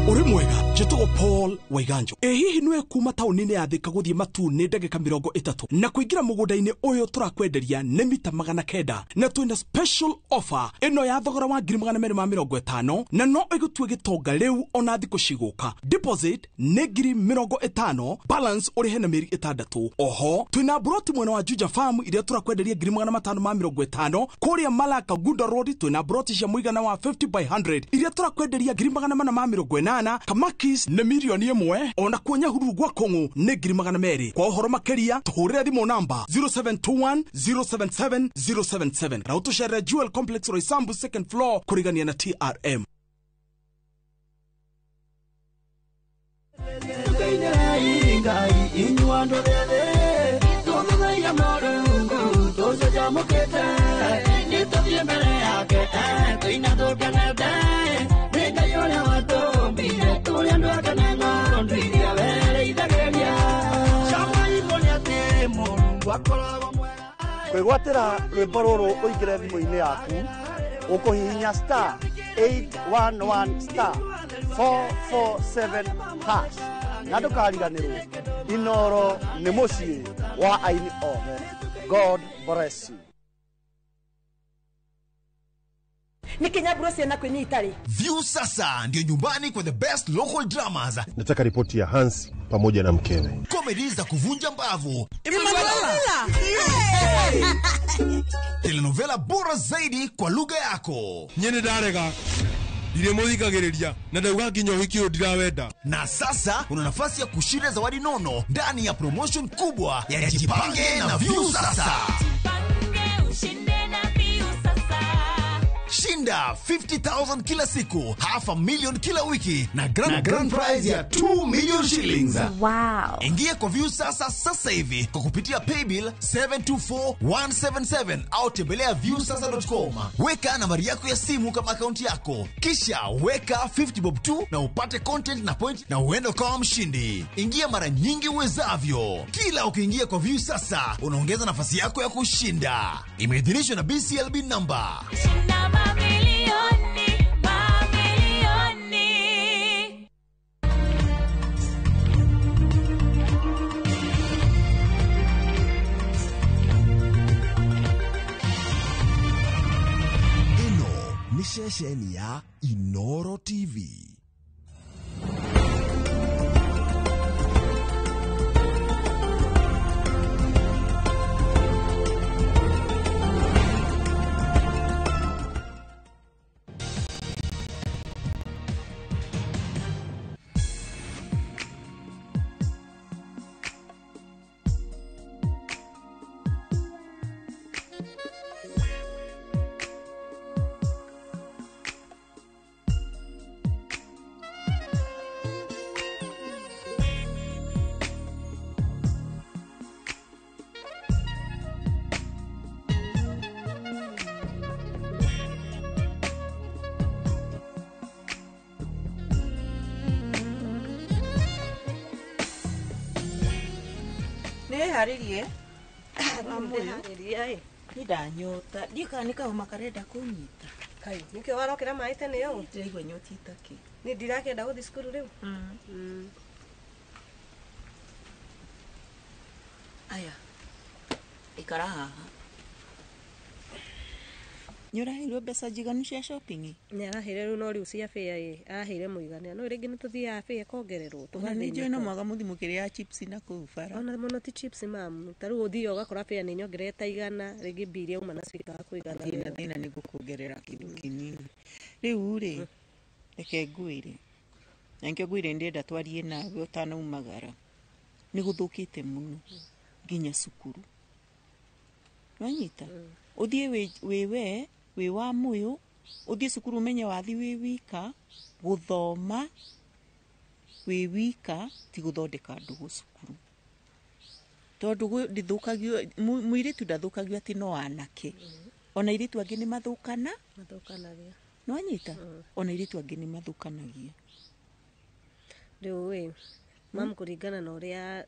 [SPEAKER 15] Uri mwega njĩtagwo Paul Waiganjo. Ĩ hihi nĩwe kuma taũni-inĩ ya Thika gũthiĩ Matuu nĩ ndagĩka 30 na kũingĩra mũgũnda-inĩ ũyũ tũrakwenderia nĩ mita 900 na twĩna special offer ĩno ya thogora wa 250,000 na no ĩgũtue gĩtonga rĩu ona thikũ cigũka. Deposit nĩ 50,000, balance ũrĩhe na mĩeri 6. Oho twĩna broti mwena wa Juja Farm iria tũrakwenderia 550,000 kũrĩa Malaka Gunda Road twĩna broti cia mũigana wa 50 by 100 iria tũrakwenderia 480,000. Kamakis nĩ 1,000,000 ona kuo Nyahururu gwa Kong'u nĩ 200,000. Kwa ũhoro makĩria tũhũrĩre thimũ namba 0721 077 077 na ũtũcerere Jewel Complex Roysambu second floor kũrigania na TRM.
[SPEAKER 21] Kwĩgwatĩra rwĩmbo rũrũ ũingĩre thimũ-inĩ yaku ũkũhihinya star 811 star 447 hash na ndũkariganĩrwo Inoro nĩ mũciĩ wa aini othe. God bless you.
[SPEAKER 5] Nikinyaburo ciana kwini itari.
[SPEAKER 23] View sasa ndio nyumbani kwa the best local dramas.
[SPEAKER 25] Nataka ripoti ya Hans pamoja na mkewe.
[SPEAKER 23] Comedy za kuvunja mbavu. Telenovela bora zaidi kwa lugha yako.
[SPEAKER 26] Nyene ndarega. Ndire muthikagiriria na ndauga nginya uhiki uyu ndirawenda.
[SPEAKER 23] Na sasa una nafasi ya kushinda zawadi nono ndani ya promotion kubwa ya Jipange na View sasa.
[SPEAKER 27] Jipange ushinde na View sasa.
[SPEAKER 23] Shinda 50,000 kila siku, 500,000 kila wiki na grand prize ya 2 million shillings.
[SPEAKER 27] Wow.
[SPEAKER 23] Ingia kwa View sasa sasa hivi kwa kupitia paybill 724177 au tembelea viewsasa.com. Weka nambari yako ya simu kama akaunti yako. Kisha weka 50 bob 2 na upate content na point na uende kama mshindi. Ingia mara nyingi uwezavyo. Kila ukiingia kwa View sasa unaongeza nafasi yako ya kushinda. Imeidhinishwa na BCLB number.
[SPEAKER 27] Shinda mamilioni, mamilioni.
[SPEAKER 23] Ino ni ceceni ya Inoro TV.
[SPEAKER 1] Nĩwĩharĩrie?
[SPEAKER 3] Ndĩharĩria ĩ.
[SPEAKER 1] Nĩ ndanyota. Ndiũĩ kana nĩ kahoma karenda kũnyita.
[SPEAKER 3] Kai, nĩkĩo warokera maĩ tene ũũ?
[SPEAKER 1] Ndĩraigua nyotita kĩ.
[SPEAKER 3] Niĩ ndirakĩenda gũthiĩ cukuru rĩu.
[SPEAKER 1] Aya, ikara haha. Nĩ ũraheirwo mbeca njiganu cia shopping?
[SPEAKER 3] Nĩ araheire rĩu no rĩu cia bĩa ĩ, araheire mũigana. No rĩngĩ nĩ tũthiaga bĩa ĩkongererwo.
[SPEAKER 1] Ona nĩ njũĩ no mwaga mũthiĩ mũkĩrĩa chips na kũu bara.
[SPEAKER 3] Ona mũno ti chips mamu. Ta rĩu ũthiaga ũgakora bĩa nĩ nyongerere ta 100, rĩngĩ mbia iria uma nacio ikaga kũigana.
[SPEAKER 1] Thĩna thĩna nĩ ngũkuongerera kĩndũ kĩnini. Rĩu rĩ, reke ngwĩre. Na nĩkĩo ngwĩre ndĩrenda twarie nawe ũtanaumagara. Nĩ gũthũkĩte mũno nginya cukuru. Nĩwanyita? Ũthiĩ wĩ we, wĩ wa mũyũ, ũthiĩ cukuru ũmenye wathi wĩ wika, gũthoma wĩ wika ti gũthondeka ndũgũ cukuru. Tondũ ndĩthũkagio, mũirĩtu ndathũkagio atĩ no anake. Ona airĩtu angĩ nĩ mathũkana?
[SPEAKER 3] Mathũkanagia.
[SPEAKER 1] Nĩwanyita? Ona airĩtu angĩ nĩ mathũkanagia.
[SPEAKER 3] Rĩu ĩ, mamu kũringana na ũrĩa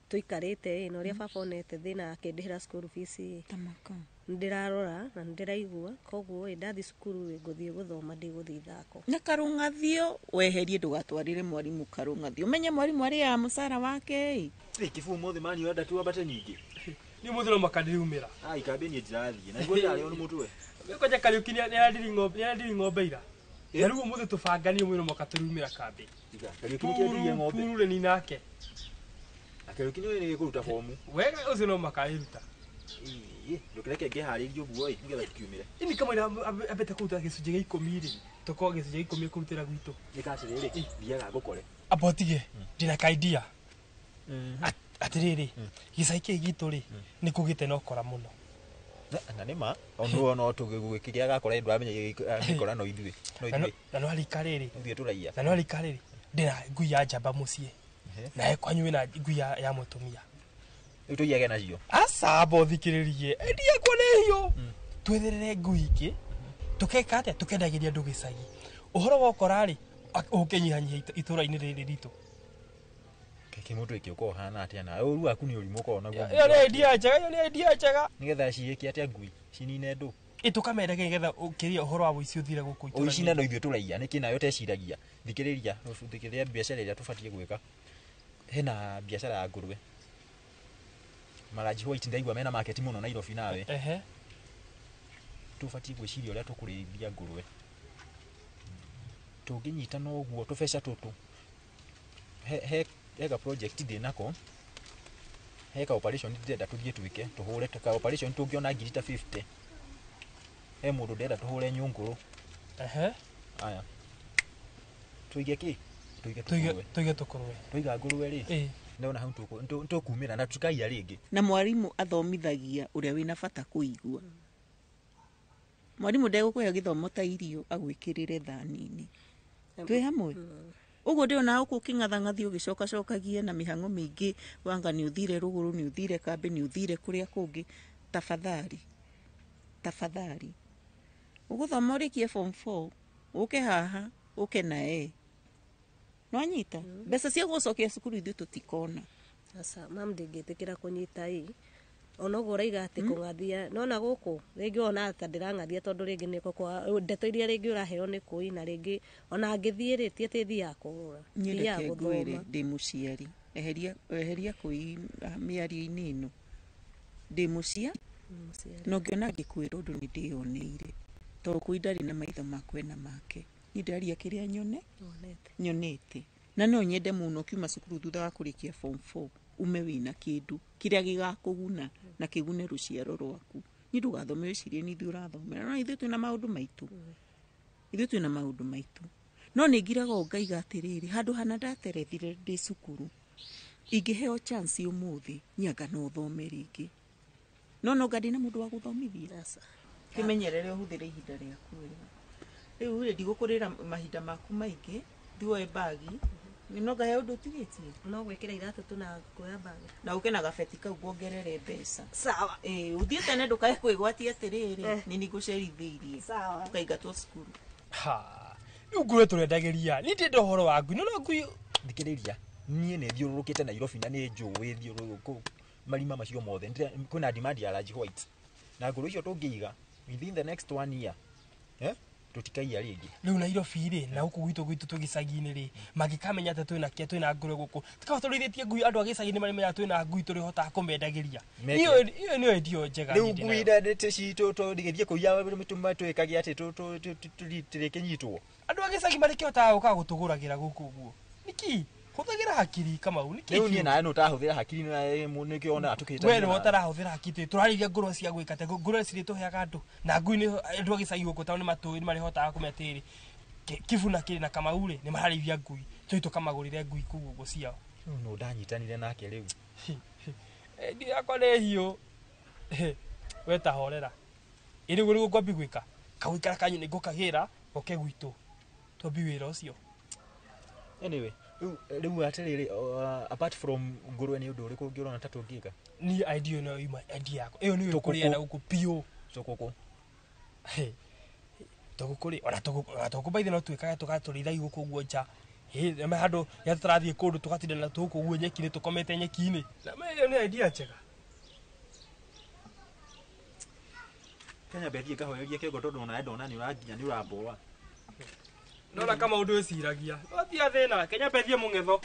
[SPEAKER 3] tũikarĩte ĩ, na ũrĩa baba onete thĩna akĩndĩhĩra school fees ĩ.
[SPEAKER 1] Tamaka.
[SPEAKER 3] Nĩndĩrarora na nĩndĩraigua, koguo ĩ ndathiĩ cukuru ĩ ngũthiĩ gũthoma ndigũthiĩ ithako.
[SPEAKER 1] Na karũng'athio weherie ndũgatwarĩre mwarimũ karũng'athio. Ũmenye mwarimũ arĩaga mũcara wake ĩ.
[SPEAKER 4] Ĩ kĩbuu ũmũthĩ mani ũrenda tuambate nyingĩ.
[SPEAKER 6] Nĩ ũmũthĩ no makandiriumĩra.
[SPEAKER 4] Ai kambĩ niĩ ndirathiĩ. Na nĩguo ndĩrarĩo nĩ mũtwe.
[SPEAKER 6] Kwanja Kariũki nĩarendiri ng'ombe ira. Na rĩu ũmũthĩ tũbanganie ũmũthĩ no mũhaka tũriumĩra kambĩ.
[SPEAKER 4] Tiga, Kariũki nĩkĩendirie ng'ombe.
[SPEAKER 6] Purure ni nake.
[SPEAKER 4] Na Kariũki nĩũĩ nĩgĩkũruta bomu.
[SPEAKER 6] Wega ũcio no mũhaka arĩruta.
[SPEAKER 4] Ĩ, ndũkĩreke ngĩharĩrie ũguo ĩ, nĩgetha tũkiumĩre.
[SPEAKER 6] Ini kamũira ambĩte kũruta gĩcunjĩ gĩa 10 rĩ, tũkorwo gĩcunjĩ gĩa 10 kũrutĩra gwitũ.
[SPEAKER 4] Ĩka atĩrĩrĩ, thiaga ngũkore.
[SPEAKER 6] Amba ũtige, ndĩna ka idea. Atĩrĩrĩ, gĩcagi kĩĩ gitũ rĩ, nĩ kũgĩte na ũkora mũno.
[SPEAKER 4] Na nĩ ma, ono no tũgĩkĩrĩa gakora ndũramenya gĩkora no ithuĩ. No ithuĩ.
[SPEAKER 6] Na no arika rĩrĩ.
[SPEAKER 4] Ithuĩ tũraiya.
[SPEAKER 6] Na no arika rĩrĩ, ndĩna ngui ya njamba mũciĩ. Na kwanyu wĩna ngui ya mũtumia.
[SPEAKER 4] Rĩu tũiyage nacio.
[SPEAKER 6] Aca amba ũthikĩrĩrie. Endia kuo nĩ hiũ. Twetherere ngui ingĩ. Tũkeka atĩa? Tũkendagĩria andũ gĩcagi. Ũhoro wa ũkora rĩ, ũkĩnyihanyiha itũra-inĩ rĩrĩ ritũ.
[SPEAKER 4] Kĩkĩ mũndũ ĩkĩ ũkoragwo ũhana atĩa nawe? Ũru waku nĩ ũrimũ ũkoragwo naguo.
[SPEAKER 6] Ĩyo nĩ idea njega, ĩyo nĩ idea njega.
[SPEAKER 4] Nĩgetha ciĩke atĩa ngui? Cinine ndũ?
[SPEAKER 6] Ĩ tũkamendagia nĩgetha ũkĩria ũhoro wa ũici ũthire gũkũ itũra-inĩ.
[SPEAKER 4] Ũici na no ithuĩ tũraiya, nĩkĩ nawe ũteciragia? Thikĩrĩria, thikĩrĩria biacara ĩrĩa tũbatiĩ gwĩka. Hena biacara ya ngũrwe. Maraji White ndaigua mena market mũno Nairobi nawe.
[SPEAKER 6] Ehe.
[SPEAKER 4] Tũbatiĩ gwĩciria ũrĩa tũkũrĩithia ngũrwe. Tũngĩnyitana ũguo tũbeca tũtũ. He ka project ndĩ nako. He ka operation ndĩrenda tũthiĩ twĩke, tũhũre ka operation tũngĩona ngiri ta 50. He mũndũ ndĩrenda tũhũre nyũngũrũ.
[SPEAKER 6] Ehe.
[SPEAKER 4] Aya. Tũige kĩ? Tũige tũkũrwe.
[SPEAKER 6] Tũige tũkũrwe.
[SPEAKER 4] Tũiga ngũrwe rĩ. Ndona hau tũkumĩra na tũkaiya rĩngĩ.
[SPEAKER 1] Na mwarimũ athomithagia ũrĩa wĩna bata kũigua. Mwarimũ ndegũkũhe gĩthomo ta irio agwĩkĩrĩre thani-inĩ. Twĩ hamwe? Ũguo ndĩrona gũkũ ũkĩng'athang'athio ũgĩcokacokagia na mĩhang'o mĩingĩ, wanga nĩ ũthire rũgũrũ, nĩ ũthire kambĩ, nĩ ũthire kũrĩa kũngĩ. Tafadhali, tafadhali. Ũgũthoma ũrĩkie form 4, ũke haha, ũke na E. Nĩwanyita? Mbeca cia gũcokia cukuru ithuĩ tũtikona.
[SPEAKER 3] Aca, mam ndingĩtĩkĩra kũnyita ĩ. Ona ũguo ũraiga atĩ kũng'athia, nona gũkũ rĩngĩ wona ta ndĩrang'athia tondũ rĩngĩ nĩko kwa ndeto iria rĩngĩ ũraheo nĩ kũi na rĩngĩ ona ngĩthiĩ rĩ ti atĩ thiaga kũgũra.
[SPEAKER 1] Niĩ
[SPEAKER 3] Thiaga
[SPEAKER 1] reke ngwĩre
[SPEAKER 3] gũthoma.
[SPEAKER 1] ndĩ mũciari. Eheria kũi mĩario-inĩ ĩno. Ndĩ mũciari. Na ũngĩona ngĩkwĩra ũndũ nĩ ndĩyoneire. Tondũ kũi ndarĩ na maitho makwa na make. Niĩ ndĩraria kĩrĩa nyonete. Na no nyende mũno ũkiuma cukuru thutha wa kũrĩkia form 4 ume wĩna kĩndũ kĩrĩa gĩgakũguna na kĩgune rũciaro rwaku. Niĩ ndũgathome wĩcirie nĩ ithuĩ ũrathomera. No ithuĩ twĩna maũndũ maitũ. Ithuĩ twĩna maũndũ maitũ. No nĩ ngiraga ũũ ngaiga atĩrĩrĩ, handũ hana ndaterethire ndĩ cukuru, ingĩheo chance ũmũthĩ, niĩ anga no thome rĩngĩ. No no nga ndĩna mũndũ wa gũthomithia. Kĩmenyerere ũhũthĩre ihinda rĩaku wega. Rĩu rĩ, ndigũkũrĩra mahinda maku maingĩ, thiĩ woe bagi. No ngahe ũndũ ũtigĩtie?
[SPEAKER 3] No gwĩkĩra iratũ tu na kuoya bagi.
[SPEAKER 1] Na ũke na gabeti kau nguongerere mbeca.
[SPEAKER 3] Sawa.
[SPEAKER 1] Ĩ, ũthiĩ tene ndũkae kwĩgwatia atĩrĩrĩ, nĩ nĩngũcerithĩirie.
[SPEAKER 3] Sawa.
[SPEAKER 1] Ũkaingatwo cukuru.
[SPEAKER 6] Ha. Rĩu ngũrwe tũrendagĩria. Niĩ ndĩrenda ũhoro wa ngui. No no ngui
[SPEAKER 4] Thikĩrĩria, niĩ nĩ thiũrũrũkĩte Nairobi na nĩ njũĩ thiũrũrũkũ Marima macio mothe kwĩna demand ya large white na ngũrũ icio tũngĩiga within the next 1 year tutikaiya rĩngĩ.
[SPEAKER 6] Rĩu Nairobi rĩ na gũkũ gwitũ twĩ gĩcagi-inĩ rĩ mangĩkamenya atĩ twĩna kĩa twĩna ngũrwe gũkũ tikaba tũrĩithĩtie ngui andũ a gĩcagi-inĩ marĩmenyaga twĩna ngui tũrĩhotaga kũmendagĩria. Iyo nĩyo idea njega.
[SPEAKER 4] Rĩu ngui citũ tũgĩthiĩ kũiya twĩkage atĩ tũrĩkĩnyitwo.
[SPEAKER 6] Andũ a gĩcagi marĩkĩhotaga gũka gũtũgũragĩra gũkũ ũguo nĩkĩ? Hũthagĩra hakiri Kamau nĩkĩ?
[SPEAKER 4] Rĩu niĩ nawe nĩũtahũthĩra hakiri nĩkĩo onaga tũkĩhĩtania.
[SPEAKER 6] We nĩwe ũtarahũthĩra hakiri tũrarĩithia ngũrwe cia gwĩka atĩa? Ngũrwe cirĩtũheaga andũ na ngui nĩ andũ a gĩcagi gũkũ tondũ nĩmatũĩ nĩmarĩhotaga kũmenya atĩrĩrĩ Kibuna kĩrĩ na Kamau rĩ nĩmararĩithia ngui tũthiĩ tũkamagũrĩre ngui kũu ũguo ciao.
[SPEAKER 4] Rĩu nũ ndanyitanire nake rĩu?
[SPEAKER 6] Ndiũ yakwa nĩ hiũ. We ta horera. Ĩ rĩu nĩguo ngwambia gwĩka kagũikara kanyu nĩngũkagĩra goke gwitũ twambie wĩra ũcio.
[SPEAKER 4] Anyway, rĩu atĩrĩrĩ apart from ngũrwe nĩ ũndũ ũrĩkũ ũngĩ ũrona ta tũngĩka?
[SPEAKER 6] Niĩ idea ĩno yuma idea yakwa ĩyo nĩyo ĩkũrĩa na gũkũ biũ.
[SPEAKER 4] Tũkũkũ.
[SPEAKER 6] Tũgũkũ rĩ ona tũgũkũ by the way no twĩkage tũgatũrĩithagia gũkũ ũguo nja. Ĩ handũ rĩrĩa tũrathiĩ kũndũ tũgatinda na tũgũkũ ũguo nyeki-inĩ tũkomete nyeki-inĩ. Na ĩyo nĩ idea njega.
[SPEAKER 4] Kenya bethiĩ ngahorerie kĩongo tondũ onawe ndona nĩ ũranginya nĩ ũramboa.
[SPEAKER 6] Nona kama ũndũ wĩciragia. Watia thĩna, Kenya mbethie mũng'etho.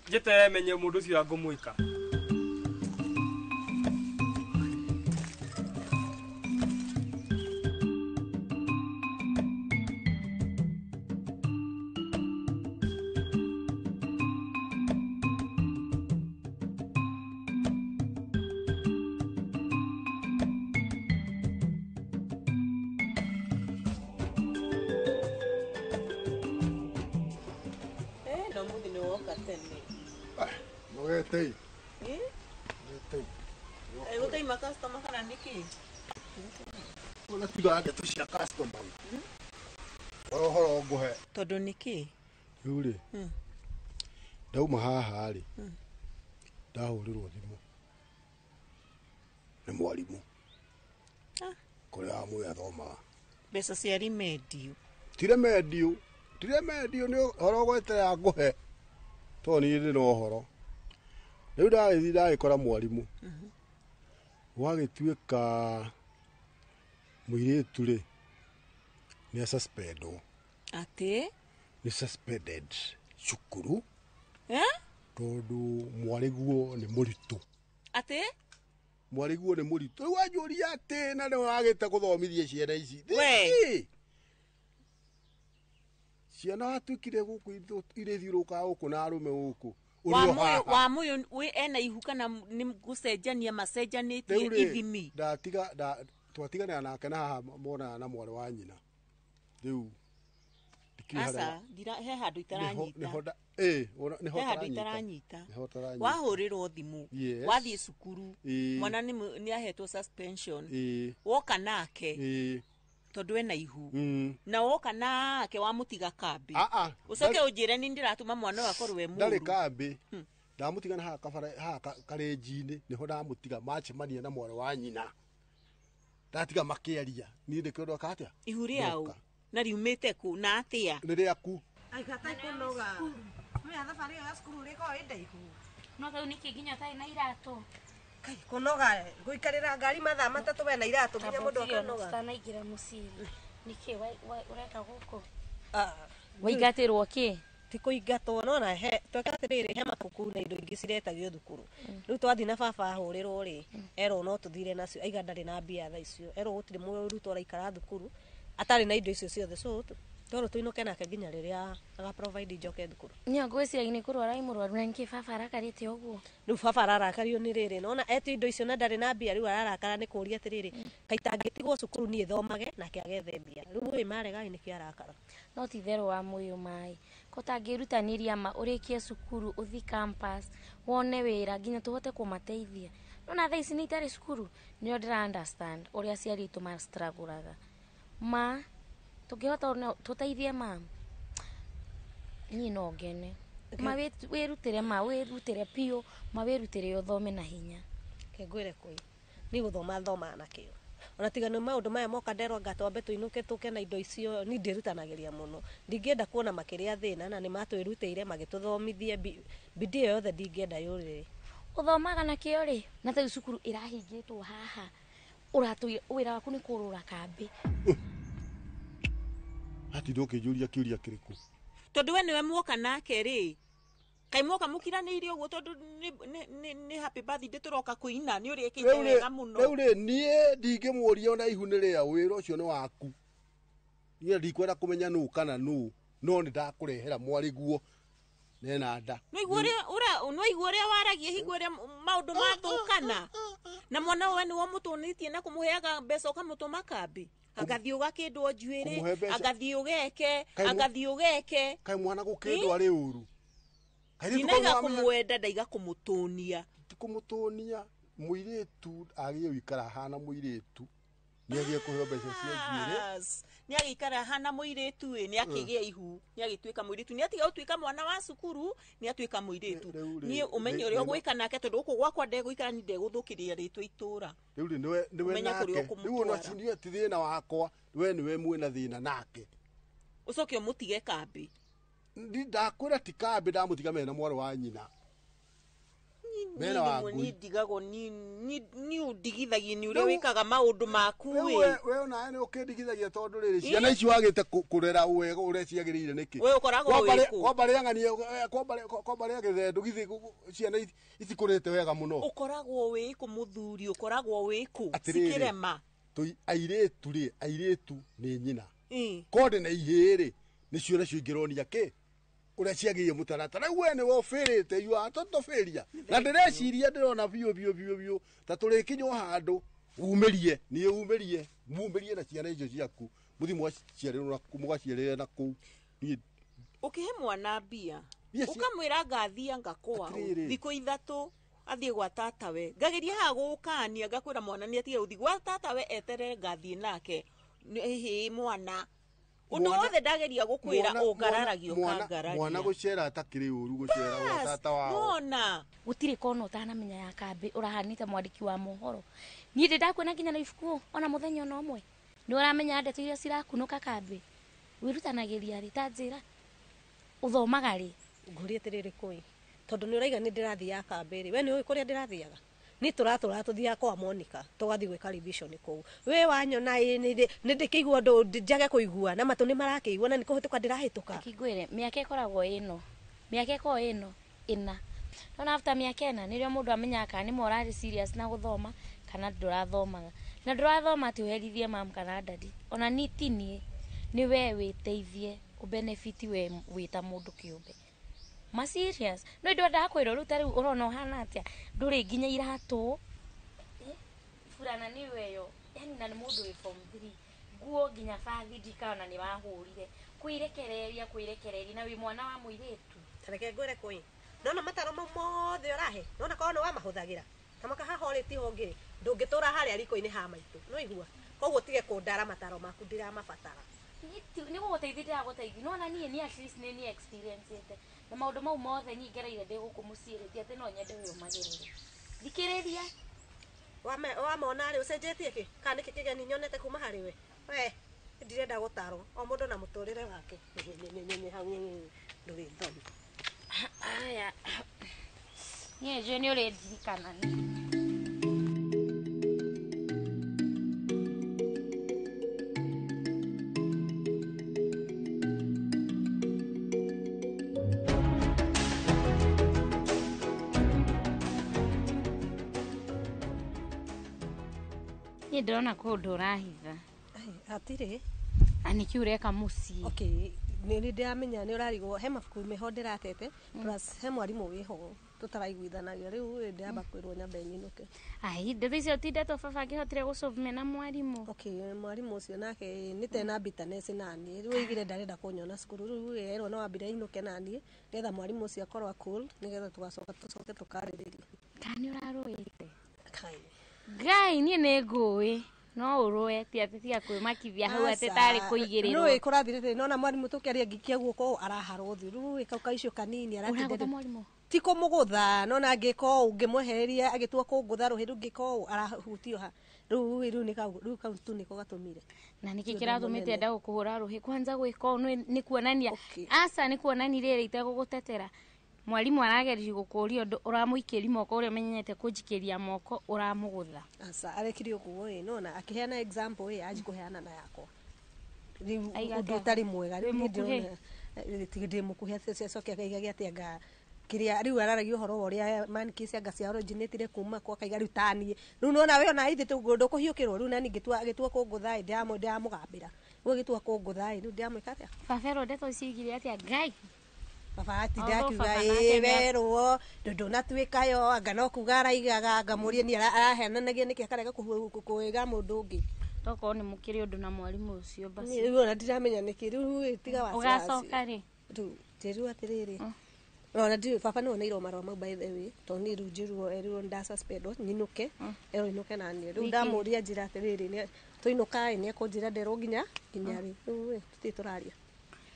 [SPEAKER 6] Njĩte menye mũndũ ũcio ngũmwĩka.
[SPEAKER 1] Tondũ nĩkĩ?
[SPEAKER 25] Rĩu rĩ ndauma haha rĩ ndahũrĩrwo thimũ nĩ mwarimũ kũrĩa Wamũyũ athomaga.
[SPEAKER 1] Mbeca cia remedio.
[SPEAKER 25] Ti remedio nĩ ũhoro ũgweterera ngũhe tondũ niĩ ndĩ na ũhoro. Rĩu ndagĩthiĩ ndagĩkora mwarimũ gwagĩtuĩka mũirĩtu rĩ nĩ suspendwo.
[SPEAKER 1] Atĩ?
[SPEAKER 25] Nĩ suspended cukuru tondũ mwarĩguo nĩ mũritũ.
[SPEAKER 1] Atĩ?
[SPEAKER 25] Mwarĩguo nĩ mũritũ. Rĩu wanjũria atĩ na nĩ wagĩte gũthomithia ciana ici.
[SPEAKER 1] We.
[SPEAKER 25] Ciana watuĩkire gũkũ irĩthiũrũrũkaga gũkũ na arũme gũkũ.
[SPEAKER 1] Wamũyũ ena ihu kana nĩ gũcenjania macenjanĩtie ithimi?
[SPEAKER 25] Ndatiga twatiganĩra nake na haha monana na mwarĩ wa nyina. Rĩu
[SPEAKER 1] Aca, he handũ itaranyita. He handũ itaranyita. Wahũrĩrwo thimũ, wathiĩ cukuru, mwana nĩ ahetwo suspension, woka nake tondũ ena ihu, na woka nake wamũtiga kambĩ. Ũcoke ũnjĩre nĩ ndĩratũma mwana ũyũ akorwo e mũũru.
[SPEAKER 25] Ndarĩ kambĩ. Ndamũtiga na haha kabara haha karĩnji-inĩ nĩho ndamũtiga macemania na mwarĩ wa nyina. Ndatiga makĩaria niĩ ndĩkĩo ndoka atĩa?
[SPEAKER 1] Ihu rĩaũ? Na riumĩte kũ na atĩa?
[SPEAKER 25] Nĩ rĩaku.
[SPEAKER 3] Aikata kũnoga. Mĩa thabarĩ ĩyo ya cukuru rĩkoragwo ĩ ndaihu.
[SPEAKER 7] No rĩu nĩkĩ nginya ũtarĩ na iratũ?
[SPEAKER 3] Kai kũnoga gũikarĩra ngari mathaa matatũ we na iratũ nginya mũndũ akanoga.
[SPEAKER 7] Tutanaingĩra mũciĩ. Nĩkĩ ũreka gũkũ? Waingatĩrwo kĩ?
[SPEAKER 3] Ti kũingatwo nona he tweka atĩrĩrĩ he mabuku na indo ingĩ ciretagio thukuru. Rĩu twathiĩ na baba ahũrĩrwo rĩ erwo no tũthire nacio aiga ndarĩ na mbia thaa icio erwo gũtirĩ mũrutwo ũraikara thukuru atarĩ na indo icio ciothe so toro tuinuke nake nginya rĩrĩa aga provide njoke thukuru.
[SPEAKER 7] Niĩ ngwĩciria nĩ kũrwara ĩ mũrwaru na nĩkĩ baba arakarĩte ũguo?
[SPEAKER 3] Rĩu baba ararakario nĩ rĩrĩ nona etio indo icio na ndarĩ na mbia rĩu ararakara nĩ kũũria atĩrĩrĩ kaĩ itangĩtigwo cukuru niĩ thomage nake agethe mbia rĩu ĩ marega nĩkĩo arakara.
[SPEAKER 7] No ti therũ wa mũyũ maĩ ko ũtangĩrutanĩria ma ũrĩkie cukuru ũthiĩ campus wone wĩra nginya tũhote kũmateithia. Nona thaa ici nĩ itarĩ cukuru nĩo ndĩra understand ũrĩa aciari aitũ ma struggle-aga. Ma tũngĩhota tũteithie ma niĩ no ngene. Ma wĩrutĩre ma wĩrutĩre biũ ma wĩrutĩre ũthome na hinya.
[SPEAKER 3] Ke ngwĩre kũi niĩ gũthoma thomaga na kĩo. Ona tiga nĩ maũndũ maya moka nderwo anga twambe tũinũke tũke na indo icio niĩ ndĩrutanagĩria mũno. Ndingĩenda kuona makĩrĩa thĩna na nĩ matwĩrutĩire magĩtũthomithia bidii ĩyo yothe ndingĩenda yũrĩre.
[SPEAKER 7] Ũthomaga na kĩo rĩ na ta cukuru ĩrahingĩtwo haha ũratũire wĩra waku nĩ kũrũra kambĩ.
[SPEAKER 25] Ati ndũkĩnjũria kĩũria kĩrĩkũ?
[SPEAKER 1] Tondũ we nĩwe muoka nake rĩ kaĩ muoka mũkiranĩirie ũguo tondũ nĩ happy birthday tũroka kũina nĩ ũrĩkĩte wega mũno.
[SPEAKER 25] Rĩu rĩ niĩ ndingĩmũria ona ihu nĩ rĩa wĩra ũcio nĩ waku. Niĩ ndikwenda kũmenya nũ kana nũ no nĩ ndakũrehera mwarĩguo nena nda.
[SPEAKER 1] Nĩwaigua ũrĩa waragia hingo ĩrĩa maũndũ mathũkana na mwana we nĩwe ũmũtũnĩtie na kũmũheaga mbeca ũkamũtũma kambĩ agathiĩ ũgakĩndwo njuĩrĩ agathiĩ ũgeke agathiĩ ũgeke.
[SPEAKER 25] Kaĩ mwana gũkĩndwo arĩ ũru?
[SPEAKER 1] Ndinaiga kũmwenda ndaiga kũmũtũnia.
[SPEAKER 25] Ti kũmũtũnia mũirĩtu agĩe gũikara ahana mũirĩtu nĩ agĩe kũheo mbeca cia njuĩrĩ.
[SPEAKER 1] Nĩ agĩikara ahana mũirĩtu ĩ nĩ akĩgĩa ihu nĩ agĩtuĩka mũirĩtu nĩ atiga gũtuĩka mwana wa cukuru nĩ atuĩka mũirĩtu. Niĩ ũmenye ũrĩa ũgwĩka nake tondũ gũkũ gwakwa ndegũikara ni ndegũthũkĩria rĩtwa itũra.
[SPEAKER 25] Rĩu rĩ nĩwe nake rĩu ona niĩ ti thĩna wakwa we nĩwe mwĩna thĩna nake.
[SPEAKER 1] Ũcoke ũmũtige kambĩ.
[SPEAKER 25] Ndakwĩra ti kambĩ ndamũtiga mena mwarĩ wa nyina.
[SPEAKER 1] Niĩ ndigagwo niĩ ũndigithagia nĩ ũrĩa wĩkaga maũndũ maku
[SPEAKER 25] ĩ. We onawe nĩ ũkĩndigithagia tondũ rĩrĩ ciana ici wagĩte kũrera wega ũrĩa ciagĩrĩire nĩkĩ?
[SPEAKER 1] We ũkoragwo wĩkũ?
[SPEAKER 25] Kwamba rĩa gĩthendũ githĩ ciana itikũrĩte wega mũno.
[SPEAKER 1] Ũkoragwo wĩkũ mũthuri ũkoragwo wĩkũ cikĩrema?
[SPEAKER 25] Airĩtu rĩ airĩtu nĩ nyina. Konde na ihĩĩ rĩ nĩcio nacio ingĩronia kĩ? Ũrĩa ciagĩire mũtaratara rĩu we nĩwe ũbĩrĩte you are total failure. Na ndĩreciria ndĩrona biũ biũ biũ biũ ta tũrĩkinywo handũ umĩrie niĩ umĩrie mumĩrie na ciana icio ciaku mũthiĩ mũgaciarĩrwo mũgaciarĩre na kũu. Niĩ
[SPEAKER 1] ũkĩhe mwana mbia ũkamwĩra ngathia ngakwa thikũ ithatũ athiĩ gwa tatawe ngageria haha gũgũkania ngakwĩra mwana nĩ atige gũthiĩ gwa tatawe eterere ngathiĩ nake hĩ mwana undu wothe ndageria gukwira ungararagia ukangararia
[SPEAKER 25] mwana gucera atakiri uru gucera gwa tata wao
[SPEAKER 1] mwana
[SPEAKER 7] gutire kona utanamenya ya kambi urahanite mwandiki wa mohoro nie ndi ndakuona nginya na ibuku ona muthenya ona umwe ni uramenya ndeto iria cirakunuka kambi wirutanagiria ri ta njira uthomaga ri
[SPEAKER 3] ngurie atiriri koi tondu ni uraiga ni ndirathiaga kambi ri we ni ui kuria ndirathiaga ni turatura tuthiaga kwa Monica tugathi gwika revision kuu we wanyona ni ndikigua ndu njage kuigua na matu ni marakiigua na ni kuhituka ndirahituka
[SPEAKER 7] kingwire miaka ikoragwo ino miaka iko ino ina nona after miaka ina nirio mundu amenyaga kana ni morari serious na guthoma kana ndurathomaga na ndurathoma ati uherithie mam kana dadi ona ni tinie ni we witeithie ubenefit we wita mundu kiumbe ma serious no ndu ndakwirwo riu tariu urona uhana atia nduri nginya iratu furana ni weyo yani na ni mundu wi form 3 nguo nginya bathi ndikana ni wahurire kwirekereria na wi mwana wa muiritu
[SPEAKER 3] tareke ngwire kwi nona mataro mau mothe urahe nona korwo ni wamahuthagira ta maka haha uri tiho ngiri ndungitura haria riko-ini ha maitu no igua koguo tige kundara mataro maku ndiramabatara
[SPEAKER 7] ni guguteithia ndiraguteithia nona nie ni at least ni experience ite na maundu mau mothe ni ngereire ndi guku mucii ti ati no nyende uyu magirire thikiriria
[SPEAKER 3] wamona ri ucenjetie ki kana niki kigeni nyonete kuma hari we we ndirenda gutarwo o mundu na muturire wake nduri thoni
[SPEAKER 7] aya nie njui ni urindirikana ni ndĩrona kũndũ ũrahitha
[SPEAKER 3] hatirĩ
[SPEAKER 7] anĩkĩ ũreka mũciĩ
[SPEAKER 3] okay nĩ ndĩramenya nĩ ũrarigwo he mabuku meho ndĩratete plus he mwarimũ wĩho tũtaraiguithanagia rĩu ndĩramba kwĩrwo nyambe nyinũke
[SPEAKER 7] ai ndeto icio ti ndeto baba angĩhotire gũsolve mena mwarimũ
[SPEAKER 3] okay mwarimũ ũcio nake nĩ tena bitterness naniĩ rĩu oigire ndarenda kũnyona cukuru rĩu erwo no ambire ainũke naniĩ nĩgetha mwarimũ ũcio akorwo cool nĩgetha tũgacoka tũcoke tũkarĩrĩria
[SPEAKER 7] kana nĩ ũrarũĩte Ngai niĩ nĩ ngũĩ no ũrũe ti atĩ tiga kwĩmakithia hau atĩ tarĩ kũigĩrĩrwo
[SPEAKER 3] no ĩkũrathirĩte nona mwarimũ tũkĩaria ngikia guoko araharwo ũthiũ rĩu kau kaicio kanini
[SPEAKER 7] aratindĩra mwarimũ
[SPEAKER 3] ti kũmũgũtha nona angĩka ũũ ngĩmwehereria agĩtua kũngũtha rũhĩ rĩu ngĩka ũũ arahutio ha rĩu rĩu nĩ kau rĩu kau tu nĩko gatũmire
[SPEAKER 7] na nĩkĩ kĩratũmĩte enda gũkũhũra rũhĩ kwanza gwĩka ũũ nĩ kuonania aca nĩ kuonania rĩrĩ itegũgũtetera Mwalimu arageria gũkũria ũndũ ũramũikĩria moko ũrĩa ũmenyete kũnjikĩria moko ũramũgũtha.
[SPEAKER 3] Aca arekire ũguo ĩ nona akĩheana example ĩ anji kũheana na yakwa. Rĩu
[SPEAKER 7] Aiga
[SPEAKER 3] ũndũ
[SPEAKER 7] atĩa?
[SPEAKER 3] ũtarĩ mwega rĩu
[SPEAKER 7] Wĩ
[SPEAKER 3] niĩ
[SPEAKER 7] mũkuhĩ?
[SPEAKER 3] ndĩrona ndĩ mũkuhĩ acoke akaiga atĩ anga kĩrĩa rĩu araragia ũhoro wa ũrĩa man case anga cia originatire kuma kwa akaiga rĩu taniĩ rĩu nona we ona ithe ndũkũhiũkĩrwo rĩu nani ngĩtua agĩtua kũngũtha ĩ ndĩramũgambĩra rĩu agĩtua kũngũtha ĩ rĩu ndĩramwĩka atĩa.
[SPEAKER 7] Baba erwo ndeto icio igire atĩa Ngai.
[SPEAKER 3] Baba atinda
[SPEAKER 7] Although
[SPEAKER 3] akiuga
[SPEAKER 7] baba
[SPEAKER 3] ĩ
[SPEAKER 7] nake
[SPEAKER 3] werwo ndũnatuĩka yo anga no kuga araigaga anga mũrie ni araheananagia nĩkĩ akarega kũĩga mũndũ ũngĩ.
[SPEAKER 7] Tokorwo nĩ mũkĩrĩ ũndũ na mwarimũ ũcio basi.
[SPEAKER 3] Rĩu ona ndiramenya nĩkĩ rĩu ĩ, tiga wasiwasi.
[SPEAKER 7] Ũgacoka rĩ?
[SPEAKER 3] Rĩu njĩrwo atĩrĩrĩ ona ndiũĩ baba nĩwe oneirwo marũa mau by the way tondũ niĩ rĩu njĩrwo erirwo nĩndasuspendwo nyinũke erwo inũke naniĩ rĩu
[SPEAKER 7] Wiki.
[SPEAKER 3] ndamũria njĩra atĩrĩrĩ tũinũka ĩ nĩekũnjĩra nderwo nginya nginya rĩ rĩu ĩ tũtirĩ tũraria.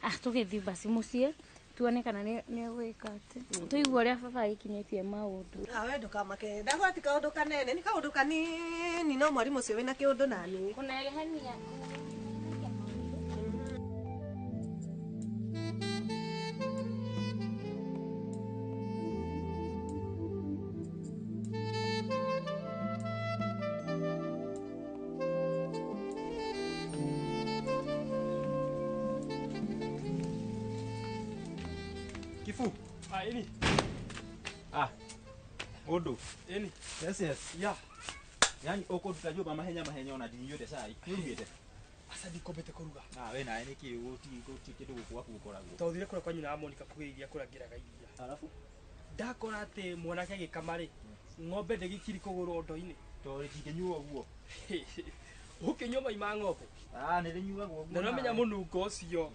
[SPEAKER 7] Ah tũgĩthiĩ basi mũciĩ tuone kana nĩ egwĩka atĩ. Tũigue ũrĩa baba agĩkinyĩtie maũndũ.
[SPEAKER 3] Ah we ndũkamake ndagwa ti kaũndũ kanene nĩ kaũndũ kanini no mwarimũ ũcio wĩna kĩũndũ naniĩ.
[SPEAKER 7] Kũnerehania.
[SPEAKER 4] Kifu.
[SPEAKER 6] Ah, ini.
[SPEAKER 4] Ah. Undu.
[SPEAKER 6] Ini.
[SPEAKER 4] Yes, yes.
[SPEAKER 6] Yeah.
[SPEAKER 4] Yani ukunduta nyumba mahenya mahenya ona ndinyuĩte cai. Nĩũrugĩte?
[SPEAKER 6] Aca ndikombete kũruga.
[SPEAKER 4] Ah, we nawe nĩkĩ gũti gũti kĩndũ gũkũ gwaku gũkoragwo.
[SPEAKER 6] Tondũ thire kũrĩa kwa nyina wa Monica kũgĩra iria kũrĩa ngĩraga iria.
[SPEAKER 4] Arabu?
[SPEAKER 6] Ndakora atĩ mwanake agĩkama rĩ, ng'ombe ndĩgĩkiri kũgũrwo ndo-inĩ.
[SPEAKER 4] Tondũ ndingĩnyua ũguo.
[SPEAKER 6] Ũkĩnyua mai ma ng'ombe.
[SPEAKER 4] Ah, nĩrĩnyuagwo ũguo.
[SPEAKER 6] Na nĩwamenya mũnungo ũcio.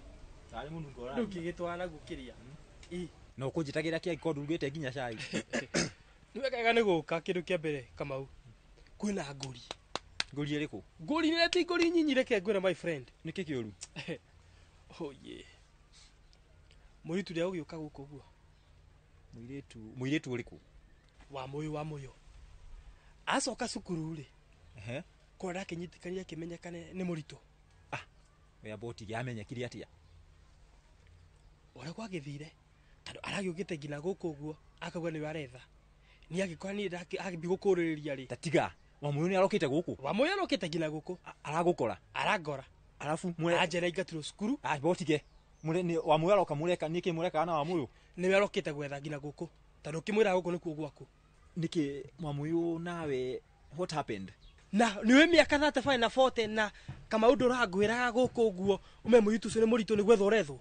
[SPEAKER 4] Tarĩ mũnungo
[SPEAKER 6] Rĩu
[SPEAKER 4] ũranyua.
[SPEAKER 6] ngĩgĩtwara naguo kĩrĩa. Ĩ.
[SPEAKER 4] Na ũkũnjĩtagĩra kĩai korwo ndurugĩte nginya cai.
[SPEAKER 6] Nĩ wega nĩ gũka kĩndũ kĩa mbere Kamau. Kwĩna ngũri.
[SPEAKER 4] Ngũri ĩrĩkũ?
[SPEAKER 6] Ngũri nĩ ti ngũri nyinyi reke ngwĩre my friend.
[SPEAKER 4] Nĩkĩ kĩũru?
[SPEAKER 6] Oh yeah. Mũirĩtu ũrĩa ũgĩũka gũkũ ũguo.
[SPEAKER 4] Mũirĩtu, mũirĩtu ũrĩkũ?
[SPEAKER 6] Wa mũyũ wa mũyũ. Acoka cukuru rĩ.
[SPEAKER 4] Ehe.
[SPEAKER 6] Kũrĩa ndakĩnyitĩkanire akĩmenyekane nĩ mũritũ.
[SPEAKER 4] We amba ũtige amenyekire atĩa?
[SPEAKER 6] Ũrĩa gwagĩthire tondũ aragĩũkĩte nginya gũkũ ũguo akauga nĩwe aretha. Niĩ angĩkorwo niĩ ndakĩambia gũkũrĩrĩria rĩ.
[SPEAKER 4] Ta tiga. Wamũyũ nĩ arokĩte gũkũ?
[SPEAKER 6] Wamũyũ arokĩte nginya gũkũ.
[SPEAKER 4] Aragũkora?
[SPEAKER 6] Arangora.
[SPEAKER 4] Arabu mwe
[SPEAKER 6] anjĩra aingatirwo cukuru.
[SPEAKER 4] Ah, amba ũtige. Mũre nĩ Wamũyũ aroka mũreka nĩkĩ mũrekaga na Wamũyũ?
[SPEAKER 6] Nĩwe arokĩte gwetha nginya gũkũ. Tondũ ũkĩmwĩra gũkũ nĩkuo gwaku.
[SPEAKER 4] Nĩkĩ Wamũyũ nawe what happened?
[SPEAKER 6] Na nĩwe mĩaka 35 na 40 na Kamau ndũrangwĩraga gũkũ ũguo ume mũirĩtu ũcio nĩ mũritũ nĩ gwetha ũrethwo.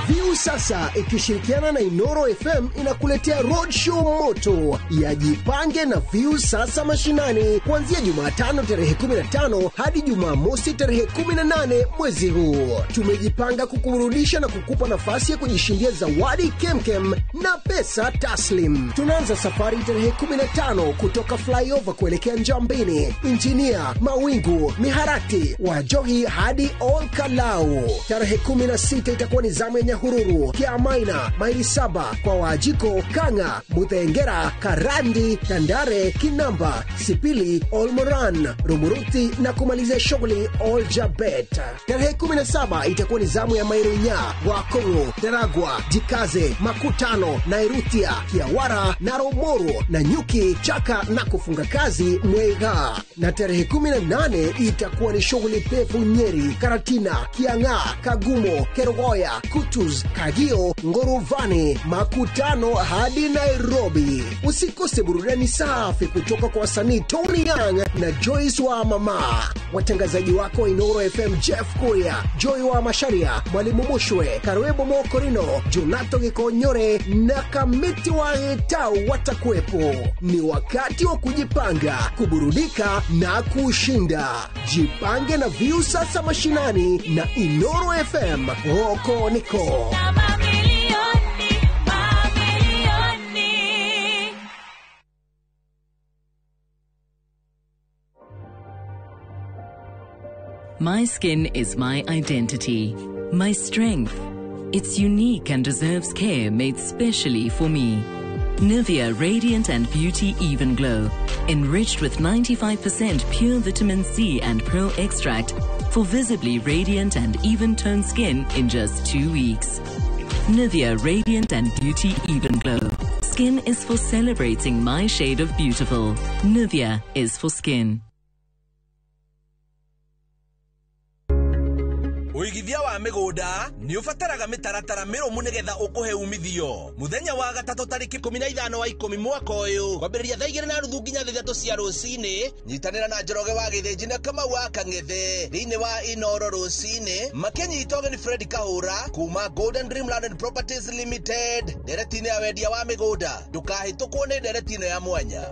[SPEAKER 9] Viusasa ikishirikiana na Inoro FM inakuletea roadshow moto ya Jipange na Viusasa mashinani kuanzia Jumatano tarehe 15 hadi Jumamosi tarehe 18 mwezi huu. Tumejipanga kukuburudisha na kukupa nafasi ya kujishindia zawadi kemkem na pesa taslim. Tunaanza safari tarehe 15 kutoka flyover kuelekea Njambini, Injinia, Mawingu, Miharati, Wajohi hadi Olkalau. Tarehe 16 itakuwa ni zamu ya Nyahururu, Kiamaina, maili 7 kwa Wajiko, Kanga, Muthengera, Karandi, Tandare, Kinamba, Sipili, Olmoran, Rumuruti na kumalizia shughuli Oljabet. Tarehe 17 itakuwa ni zamu ya Mairunya, Wakongo, Daragwa, Jikaze, Makutano, Nairutia, Kiawara na Romoro na Nyuki, Chaka na kufunga kazi Mwega. Na tarehe 18 itakuwa ni shughuli pevu Nyeri, Karatina, Kiang'aa, Kagumo, Kerogoya, Kutus, Kagio, Ngoruvani, Makutano hadi Nairobi. Usikose burudani safi kutoka kwa wasanii Tony Young na Joyce wa Mama. Watangazaji wako Inoro FM Jeff Kuria, Joy wa Masharia, Mwalimu Mushwe, Karwebo Mokorino, Jonato Gikonyore na Kamiti wa Etau watakuwepo. Ni wakati wa kujipanga, kuburudika na kushinda. Jipange na Viusasa mashinani na Inoro FM. Roko niko.
[SPEAKER 14] My skin is my identity, my strength. It's unique and deserves care made specially for me. Nivea Radiant and Beauty Even Glow, enriched with 95% pure vitamin C and pearl extract for visibly radiant and even toned skin in just 2 weeks. Nivea Radiant and Beauty Even Glow. Skin is for celebrating my shade of beautiful. Nivea is for skin.
[SPEAKER 8] Ũigithia wa mĩgũnda nĩ ũbataraga mĩtaratara mĩrũmu nĩgetha ũkũhe umithio. Mũthenya wa gatatũ tarĩki 15 wa 10 mwaka ũyũ, kwambĩrĩria thaa 2:30 nginya 3 cia rũcinĩ, nyitanĩra na Njoroge wa Gĩthĩnji na Kamau wa Kang'ethe thĩinĩ wa Inoro rũcinĩ, makĩnyita ũgeni Fred Kahũra kuma Golden Dream Land and Properties Limited ndereti-inĩ ya wendia wa mĩgũnda. Ndũkahĩtũkwo nĩ ndereti ĩno ya mwanya.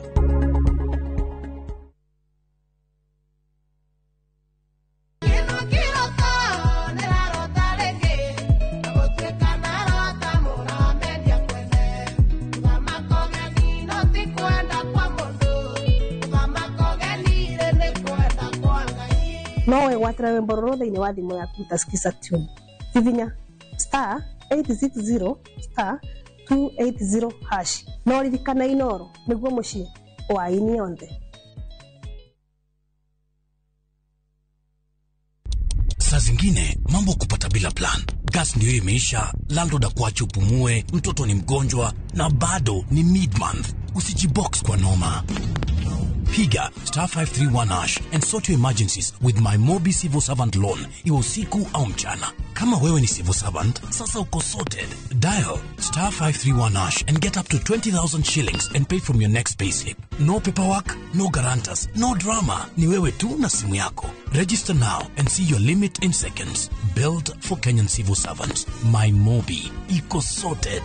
[SPEAKER 10] No wĩgwatĩre rwĩmbo rũrũ thĩinĩ wa thimũ yaku ta Skiza tune. Hihinya *860*280# no ririkana Inoro nĩguo mũciĩ wa aini othe.
[SPEAKER 15] Saa zingine mambo kupata bila plan. Gas ndio imeisha, landlord akuache upumue, mtoto ni mgonjwa na bado ni mid-month. Usijibox kwa noma. Piga *531# and sort your emergencies with my Mobi Civil Servant Loan, iwe usiku au mchana. Kama wewe ni civil servant, sasa uko sorted. Dial *531# and get up to 20,000 shillings and pay from your next payslip. No paperwork, no guarantors, no drama. Ni wewe tu na simu yako. Register now and see your limit in seconds. Built for Kenyan civil servants. My Mobi. Iko sorted.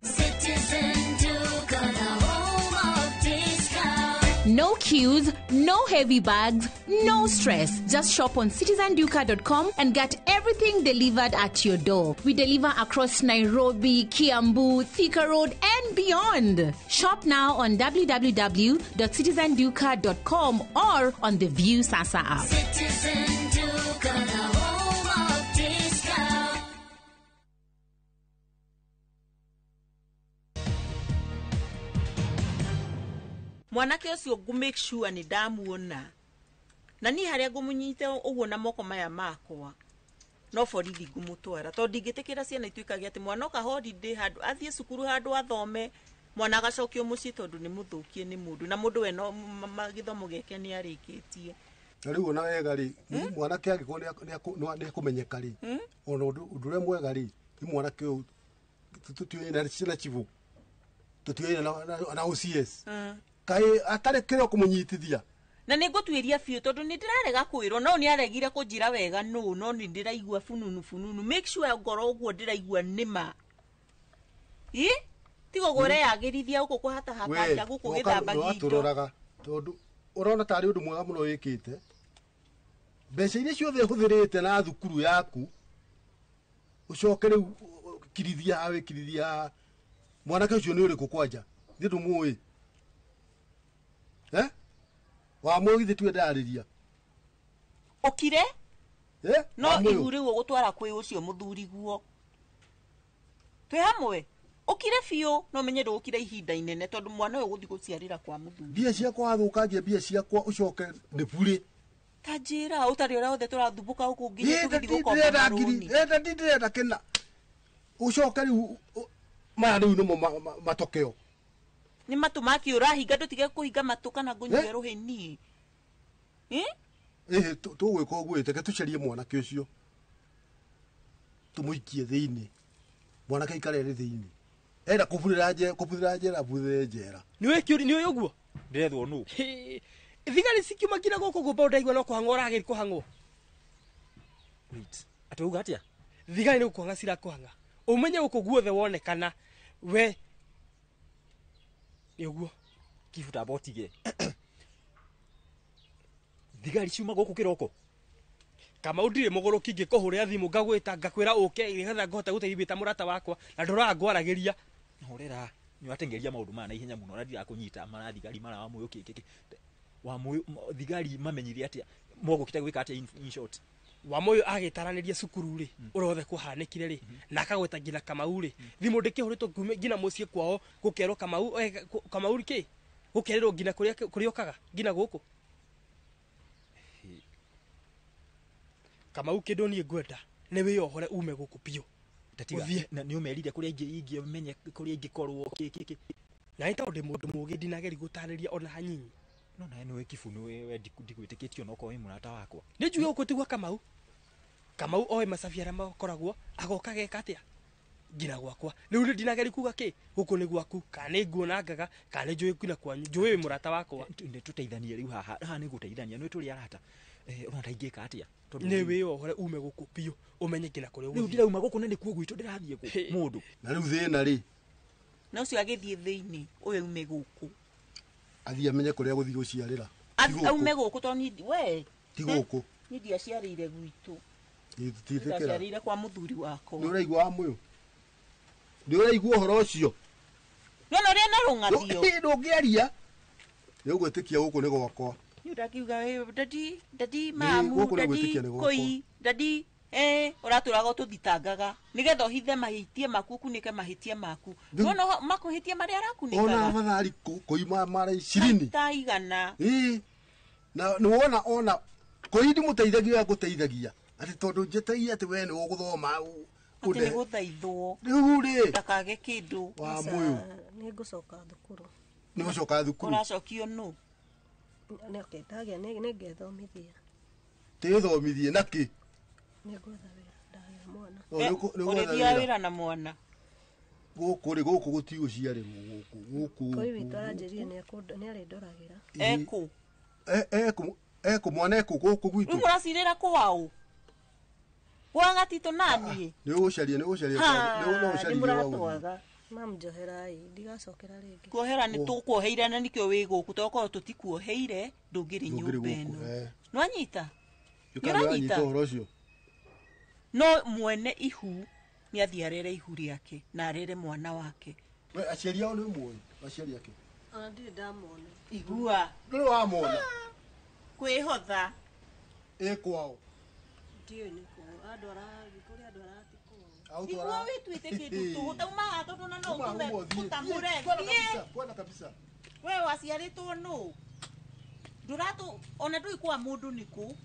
[SPEAKER 27] Citizen Duka, the home of discount.
[SPEAKER 11] No queues, no heavy bags, no stress. Just shop on citizenduka.com and get everything delivered at your door. We deliver across Nairobi, Kiambu, Thika Road, and beyond. Shop now on www.citizenduka.com or on the View Sasa app.
[SPEAKER 27] Citizen Duka, the home of discount.
[SPEAKER 1] Mwanake ũcio ngũ make sure nĩ ndamuona na niĩ harĩa ngũmũnyita ũguo na moko maya makwa no borithi ngũmũtwara, tondũ ndingĩtĩkĩra ciana ituĩkage atĩ mwana oka holiday handũ athiĩ cukuru handũ athome, mwana agacokio mũciĩ tondũ nĩ mũthũkie nĩ mũndũ na mũndũ we no gĩthomo gĩake nĩ arĩkĩtie.
[SPEAKER 25] Na rĩu ona wega rĩ, mwanake angĩkorwo nĩ ekũmenyeka rĩ, ona ũndũ ũrĩa mwega rĩ, nĩ mwanake ũyũ tũtiũĩ na cibũ, tũtiũĩ na OCS, kaĩ atarĩ kĩrĩa kũmũnyitithia.
[SPEAKER 1] Na nĩ ngũtuĩria biũ tondũ nĩ ndĩrarega kwĩrwo no nĩ aregire kũnjĩra wega nũ, no nĩ ndĩraigua fununu fununu. Make sure ngorwo ũguo ndĩraigua nĩma ĩ tiga ũguo ũreyagĩrithia gũkũ kũhatahata nja gũkũ gĩthambagia indo.
[SPEAKER 25] Watũroraga tondũ ũrona tarĩ ũndũ mwega mũno wĩkĩte. Mbeca iria ciothe ũhũthĩrĩte na thukuru yaku, ũcoke rĩu kirithia haha, wĩkirithia haha. Mwanake ũcio nĩ ũrĩkũ kwanja? Ithuĩ ndũmũĩ. Eh? Wamũĩ githĩ tiwe ndarĩria?
[SPEAKER 1] Ũkire?
[SPEAKER 25] Eh?
[SPEAKER 1] No
[SPEAKER 25] Wamũĩ.
[SPEAKER 1] Ihu rĩu ũgũtwara kwĩ ũcio mũthuri guo. Twĩ hamwe? Ũkire biũ no menye ndũgũkira ihinda inene tondũ mwana ũyũ ũgũthiĩ gũciarĩra kwa mũthuri.
[SPEAKER 25] Mbia ciakwa wathũkangia mbia ciakwa ũcoke nĩ burĩ.
[SPEAKER 1] Ta njĩra ũtarĩ ũrĩa othe tũrathumbũka gũkũ nginya tũgĩthiĩ gũkomba
[SPEAKER 25] Ndĩrenda ngiri,
[SPEAKER 1] marũni.
[SPEAKER 25] ndĩrenda ndĩrenda kĩna. Ũcoke rĩu maya rĩu nĩmo matokeo.
[SPEAKER 1] Nĩ matũ maki ũrahinga, ndũtige kũhinga matũ kana ngũnyue rũheni. Eh?
[SPEAKER 25] Ĩhĩ, tũgwĩka ũguo, reke tũcarie mwanake ũcio. Tũmũikie thĩinĩ. Mwanake aikare arĩ thĩinĩ. Enda kũburĩra njera, kũburĩra njera, aburĩre njera.
[SPEAKER 6] Nĩ ũĩ kĩũri, nĩ ũĩ ũguo?
[SPEAKER 4] Ndĩrethwo nũ?
[SPEAKER 6] Hĩ, thigari cikiuma nginya gũkũ ngũmba ndaigua no kũhang'wo ũragĩri kũhang'wo.
[SPEAKER 4] Wait, atĩ uga atĩa?
[SPEAKER 6] Thigari nĩ gũkũhang'a cirakũhang'a. Ũmenye gũkũ guothe wonekana we nĩ ũguo.
[SPEAKER 4] Kibu tamba ũtige. Thigari ciuma gũkũ kĩroko?
[SPEAKER 6] Kamau ndirĩ mũgũrũki, ingĩkũhũrĩra thimũ ngagwĩta ngakwĩra ũke nĩgetha ngũhote gũteithia ta mũrata wakwa na ndũraga ngwaragĩria.
[SPEAKER 4] Horera, nĩ watengeria maũndũ maya na ihenya mũno na ndirakũnyita, mara thigari mara wa mũyũ kĩ kĩ. Wa mũyũ thigari mamenyire atĩa? Mogũkĩte gwĩka atĩa in short?
[SPEAKER 6] Wamuyu agĩtaranĩria cukuru rĩ ũrĩa othe kũhanĩkire rĩ na akagweta nginya Kamau rĩ thimũ ndĩkĩhũrĩtwo nginya mũciĩ kwao gũkerwo Kamau Kamau kĩ gũkererwo nginya kũrĩa okaga nginya gũkũ Kamau kĩndũ niĩ ngwenda nĩ wĩyohore ume gũkũ biũ.
[SPEAKER 4] Tatiga nĩ ũmerire kũrĩa ingĩmenye kũrĩa ingĩkorwo kĩ
[SPEAKER 6] na nĩ tondũ ndĩ mũndũ mũũgĩ ndinageri gũtarĩria ona hanini.
[SPEAKER 4] No nawe nĩwe Kibu nĩwe ndigwĩtĩkĩtie onokorwo wĩ mũrata wakwa.
[SPEAKER 6] Nĩ njuge gũkũ tigwa Kamau. Kamau oĩ macabi arĩa makoragwo agoka geka atĩa nginya gwakwa. Rĩu nĩ ndinageri kuga kĩ gũkũ nĩ gwaku kana nĩ nguona ngaga kana nĩ njũĩ nginya kwanyu njũĩ wĩ mũrata wakwa.
[SPEAKER 4] Nĩ tũteithanie rĩu haha haha nĩ gũteithania nĩ tũrĩ arata. Ũrona ta ingĩka atĩa?
[SPEAKER 6] Nĩ wĩyohore ume gũkũ biũ ũmenye nginya kũrĩa
[SPEAKER 4] ũgũthiĩ. Rĩu ndirauma gũkũ na nĩkuo gwitũ ndĩrathiĩ kũ mũndũ.
[SPEAKER 25] Na rĩu thĩna rĩ
[SPEAKER 1] na ũcio agĩthiĩ thĩinĩ ũyũ ume gũkũ
[SPEAKER 25] athiĩ amenye kũrĩa gũthiĩ gũciarĩra.
[SPEAKER 1] Aume gũkũ tondũ niĩ we
[SPEAKER 25] ti gũkũ
[SPEAKER 1] niĩ ndiaciarĩire gwitũ. Ndiaciarĩire kwa mũthuri wakwa.
[SPEAKER 25] Nĩ ũraigua Wamuyu? Nĩ ũraigua ũhoro ũcio?
[SPEAKER 1] Nĩwona ũrĩa na rũng'athio?
[SPEAKER 25] Ndũngĩaria. Nĩ ũgwĩtĩkia gũkũ nĩ gwakwa.
[SPEAKER 1] Nĩ ũrakiuga daddy daddy mamu daddy koi daddy ũratũraga ũtũthitangaga nĩgetha ũhithe mahĩtia maku ũkunĩke mahĩtia maku. Nĩwona makũhĩtia marĩa arakunĩkaga?
[SPEAKER 25] Ona afadhali koi mara 20.
[SPEAKER 1] Ta igana.
[SPEAKER 25] Ĩĩ. Na nĩwona ona koi ndimũteithagia ngũteithagia atĩ tondũ njĩtagia atĩ we nĩ ũgũthoma
[SPEAKER 1] atĩ nĩ gũthaithwo.
[SPEAKER 25] Rĩu rĩ
[SPEAKER 1] ndakage kĩndũ.
[SPEAKER 25] Wamuyu.
[SPEAKER 3] Nĩ ngũcoka thukuru.
[SPEAKER 25] Nĩ gũcoka thukuru.
[SPEAKER 1] Ũracokio nũ?
[SPEAKER 3] Nĩ okay, ndagĩa nĩ ngethomithia.
[SPEAKER 25] Tĩthomithie na kĩ?
[SPEAKER 3] Nĩ ngwetha wĩra ndagĩa mwana.
[SPEAKER 1] Ũrĩthiaga wĩra na mwana.
[SPEAKER 25] Gũkũ rĩ gũkũ gũtigũciarĩrwo gũkũ gũkũ.
[SPEAKER 3] Koi witũ aranjĩrire nĩ arĩndoragĩra.
[SPEAKER 1] Ekũ?
[SPEAKER 25] Ekũ mwana ekũ gũkũ gwitũ.
[SPEAKER 1] Rĩu mũracirĩra kwao? Kwa gatitũ naniĩ?
[SPEAKER 25] Nĩ ũgũcaria nĩ ũgũcaria nĩ ũgũcaria.
[SPEAKER 1] Nĩ
[SPEAKER 3] Mam njoherai ndigacokera rĩngĩ.
[SPEAKER 1] Kuohera nĩ tũkuoheire na nĩkĩo wĩ gũkũ tondũ korwo tũtikuoheire ndũngĩrĩ nyũmba ĩno. Nĩwanyita?
[SPEAKER 25] Nĩũranyita ũhoro ũcio?
[SPEAKER 1] No mwene ihu nĩ athiĩ arere ihu rĩake na arere mwana wake.
[SPEAKER 25] We aciari ao nĩ ũmũĩ? Aciari ake?
[SPEAKER 3] Ona ndirĩ ndamona.
[SPEAKER 1] Igua.
[SPEAKER 25] Ndũrĩ wamona?
[SPEAKER 1] Kwĩhotha.
[SPEAKER 25] Ĩ kwao?
[SPEAKER 3] Ndiũĩ nĩ kũ. Andwara kũrĩa andwara ti kwao.
[SPEAKER 1] Igua wĩtuĩte kĩndũ tũhũ tauma haha tondũ na no ũtũme ũtamũre. Thiĩ.
[SPEAKER 25] Kwenda kabisa.
[SPEAKER 1] We waciarĩtwo nũ? Ndũratũ ona ndũĩ kwa mũndũ nĩ kũ.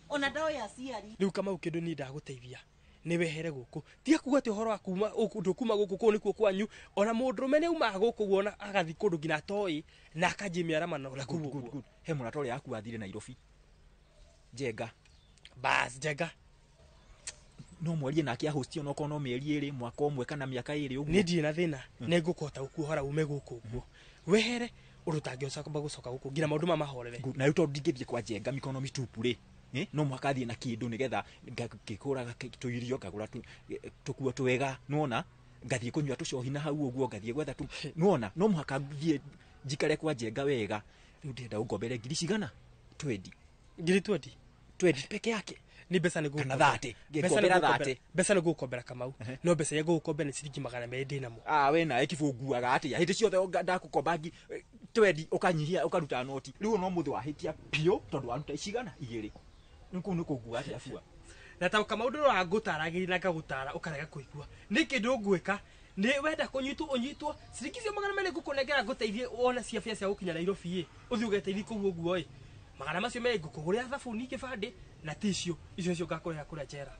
[SPEAKER 1] Ona ndoĩ aciari.
[SPEAKER 6] Rĩu Kamau kĩndũ niĩ ndagũteithia nĩ wehere gũkũ. Tiga kuga atĩ ũhoro wa kuma ndũkuma gũkũ kũu nĩkuo kwanyu ona mũndũrũme nĩ aumaga gũkũ guo na agathiĩ kũndũ nginya atoĩ na akanjia mĩaramano na kũu ũguo.
[SPEAKER 4] He mũrata ũrĩa aku athire Nairobi. Njenga.
[SPEAKER 6] Bas Njenga.
[SPEAKER 4] No mwarie nake ahosti onokorwo no mĩeri ĩrĩ mwaka ũmwe kana mĩaka ĩrĩ ũguo.
[SPEAKER 6] Niĩ ndirĩ na thĩna nĩ ngũkũhota gũkuohora ume gũkũ ũguo. Wehere ũndũ ũtangĩcoka gũcoka gũkũ nginya maũndũ maya mahorere.
[SPEAKER 4] Na rĩu tondũ ndingĩthiĩ kwa Njenga mĩkono mĩtupu rĩ no mũhaka thiĩ na kĩndũ nĩgetha ngĩkũraga tũirio ngagũra tũkuo twega nĩwona ngathiĩ kũnyua tũcohi na hau ũguo ngathiĩ gwetha tu nĩwona no mũhaka thiĩ njikare kwa Njenga wega. Rĩu ndĩrenda ũngombere ngiri cigana? 20.
[SPEAKER 6] Ngiri 20?
[SPEAKER 4] 20 peke yake.
[SPEAKER 6] Nĩ mbeca nĩ
[SPEAKER 4] kana 30. Ngĩkombera 30.
[SPEAKER 6] Mbeca nĩ ngũgũkombera Kamau. No mbeca iria ngũgũkombera nĩ ciringi 200 ndĩ namo.
[SPEAKER 4] Ah we nawe Kibũ nguaga atĩa? Hĩndĩ ciothe ndakũkomba 20 ũkanyihia ũkaruta noti. Rĩu no mũthĩ wahĩtia biũ tondũ waruta cigana igĩrĩ. Nĩ kũu nĩ kũngua atĩa bua?
[SPEAKER 6] Na ta Kamau ndũroraga ngũtaragĩria na ngagũtara ũkarega kũigua. Nĩ kĩndũ ngwĩka nĩ wenda kũnyitwo ũnyitwo ciringi icio 200 ngũkũnengera ngũteithie wone cia bia cia gũkinya Nairobi ĩ ũthiĩ ũgeteithie kũu ũguo ĩ 200 ngũkũgũrĩra thabuni kĩbandĩ na tissue icio nĩcio ngakũrĩha kũrĩa njera.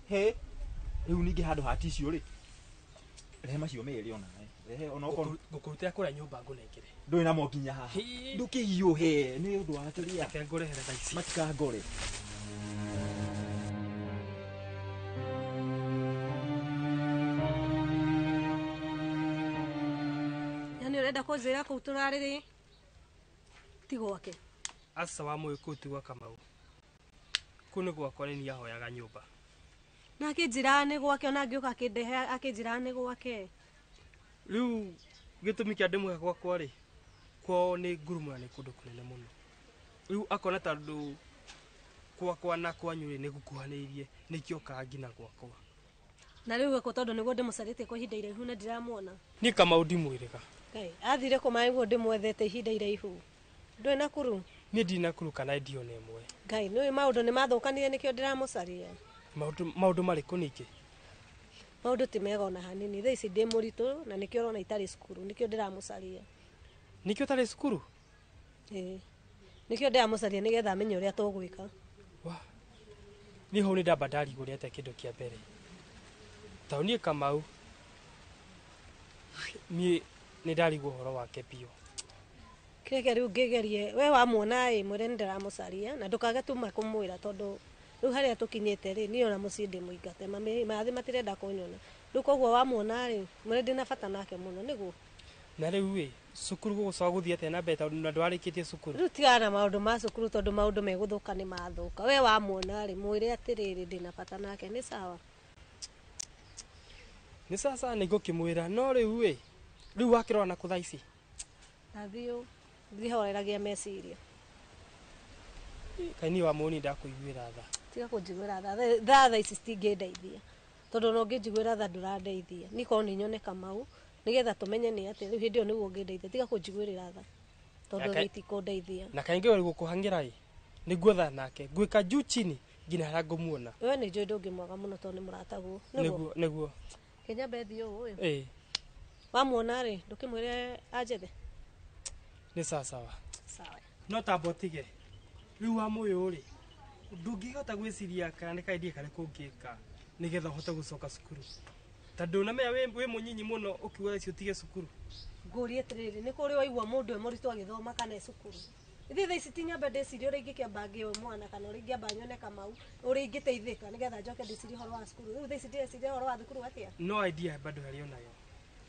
[SPEAKER 4] He rĩu ningĩ handũ ha tissue rĩ rehe macio merĩ ona rehe ona okorwo
[SPEAKER 6] ngũkũrutĩra kũrĩa nyũmba ngũnengere.
[SPEAKER 4] Ndũrĩ namo nginya haha. Ndũkĩhiũhe nĩ ũndũ wa kĩrĩa.
[SPEAKER 6] Reke ngũrehere thaa ici.
[SPEAKER 4] Matikangore.
[SPEAKER 3] Yaani ũrenda kũnjĩra kũu tũrarĩ ti gwake?
[SPEAKER 6] Aca Wamuyu kũu ti gwa Kamau. Kũu nĩ gwakwa nĩ niĩ ahoyaga nyũmba.
[SPEAKER 3] Na akĩnjĩraga nĩ gwake ona ngĩũka akĩndehe akĩnjĩraga nĩ gwake.
[SPEAKER 6] Rĩu gĩtũmi kĩa ndĩmũhe gwakwa rĩ kwao nĩ ngurumo na nĩ kũndũ kũnene mũno. Rĩu akona tondũ gwakwa na kwanyu rĩ nĩ gũkuhanĩrĩirie nĩkĩo okaga nginya gwakwa.
[SPEAKER 3] Na rĩu gũkũ tondũ nĩguo ndĩmũcarĩtie kwa ihinda iraihu na ndiramuona.
[SPEAKER 6] Niĩ Kamau ndimwĩrĩga.
[SPEAKER 3] Ngai athire kũ maĩ guo ndĩmwethete ihinda iraihu. Ndũĩ Nakuru?
[SPEAKER 6] Niĩ ndirĩ na clue kana idea ona ĩmwe.
[SPEAKER 3] Ngai nĩ maũndũ nĩ mathũkanire nĩkĩo ndĩramũcaria.
[SPEAKER 6] Maũndũ marĩkũ ningĩ?
[SPEAKER 3] Maũndũ ti mega ona hanini. Thaa ici ndĩ mũritũ na nĩkĩo ũrona itarĩ cukuru, nĩkĩo ndĩramũcaria.
[SPEAKER 6] Nĩkĩo ũtarĩ cukuru?
[SPEAKER 3] Ĩĩ. Nĩkĩo ndĩramũcaria nĩgetha amenye ũrĩa tũgwĩka.
[SPEAKER 6] Niĩ hau nĩ ndamba ndarigwo nĩ atĩa kĩndũ kĩa mbere. Tondũ niĩ Kamau niĩ nĩ ndarigwo ũhoro wake biũ.
[SPEAKER 3] Kĩreke rĩu ngĩgerie, we wamuona ĩ mwĩre nĩ ndĩramũcaria na ndũkage tuma kũmwĩra tondũ rĩu harĩa tũkinyĩte rĩ niĩ ona mũciĩ ndĩmũingate, mathĩ matirenda kũnyona. Rĩu koguo wamuona rĩ mwĩre ndĩna bata nake mũno nĩguo.
[SPEAKER 6] Na rĩu ĩ cukuru gũgũcoka gũthiĩ atĩa na mbere tondũ na ndwarĩkĩtie cukuru?
[SPEAKER 3] Rĩu tigana na maũndũ ma cukuru tondũ maũndũ megũthũka nĩ mathũka. We wamuona rĩ mwĩre atĩrĩrĩ ndĩna bata nake nĩ sawa.
[SPEAKER 6] Nĩ sawa sawa nĩ ngũkĩmwĩra no rĩu ĩ rĩu wakĩrora nakũ thaa ici?
[SPEAKER 3] Nathiĩ ndihoreragia meciria.
[SPEAKER 6] Kaĩ niĩ Wamũni ndakũiguĩra tha.
[SPEAKER 3] Tiga kũnjiguĩra tha. Tha thaa ici citingĩndeithia. Tondũ ona ũngĩnjiguĩra tha ndũrandeithia. Niĩ korwo nĩ nyone Kamau nĩgetha tũmenye nĩ atĩa rĩu hĩndĩ ĩyo nĩguo ũngĩndeithia. Tiga kũnjiguĩrĩra tha. Tondũ thaa itikũndeithia.
[SPEAKER 6] Na kaingĩ we gũkũhang'ĩra ĩ nĩ nguetha nake ngwĩka juu chini nginya harĩa ngũmuona.
[SPEAKER 3] We nĩ njũĩ ndũngĩmwaga mũno tondũ nĩ mũrataguo.
[SPEAKER 6] Nĩguo nĩguo.
[SPEAKER 3] Kĩnyambe thiĩ ũũ ĩ.
[SPEAKER 6] Ĩĩ.
[SPEAKER 3] Wamuona rĩ ndũkĩmwĩre anjethe.
[SPEAKER 6] Nĩ sawa sawa.
[SPEAKER 3] Sawa.
[SPEAKER 6] No tamba ũtige. Rĩu Wamũyũ rĩ ndũngĩhota gwĩciria kana nĩ kaidea karĩkũ ũngĩka nĩgetha ũhote gũcoka cukuru. Tondũ ũnamenya wĩ mũnyinyi mũno ũkiuga thaa ici ũtige cukuru.
[SPEAKER 3] Ngũrie atĩrĩrĩ nĩ kũrĩ waigua mũndũ e mũritũ agĩthoma kana e cukuru? Ithuĩ thaa ici ti nyambe ndĩcirie ũrĩa ingĩkĩamba ngĩe mwana kana ũrĩa ingĩamba nyone Kamau ũrĩa ingĩteithĩka nĩgetha njoke ndĩcirie ũhoro wa cukuru. Rĩu thaa ici ndĩreciria ũhoro wa thukuru atĩa?
[SPEAKER 6] No idea bado harĩ onayo.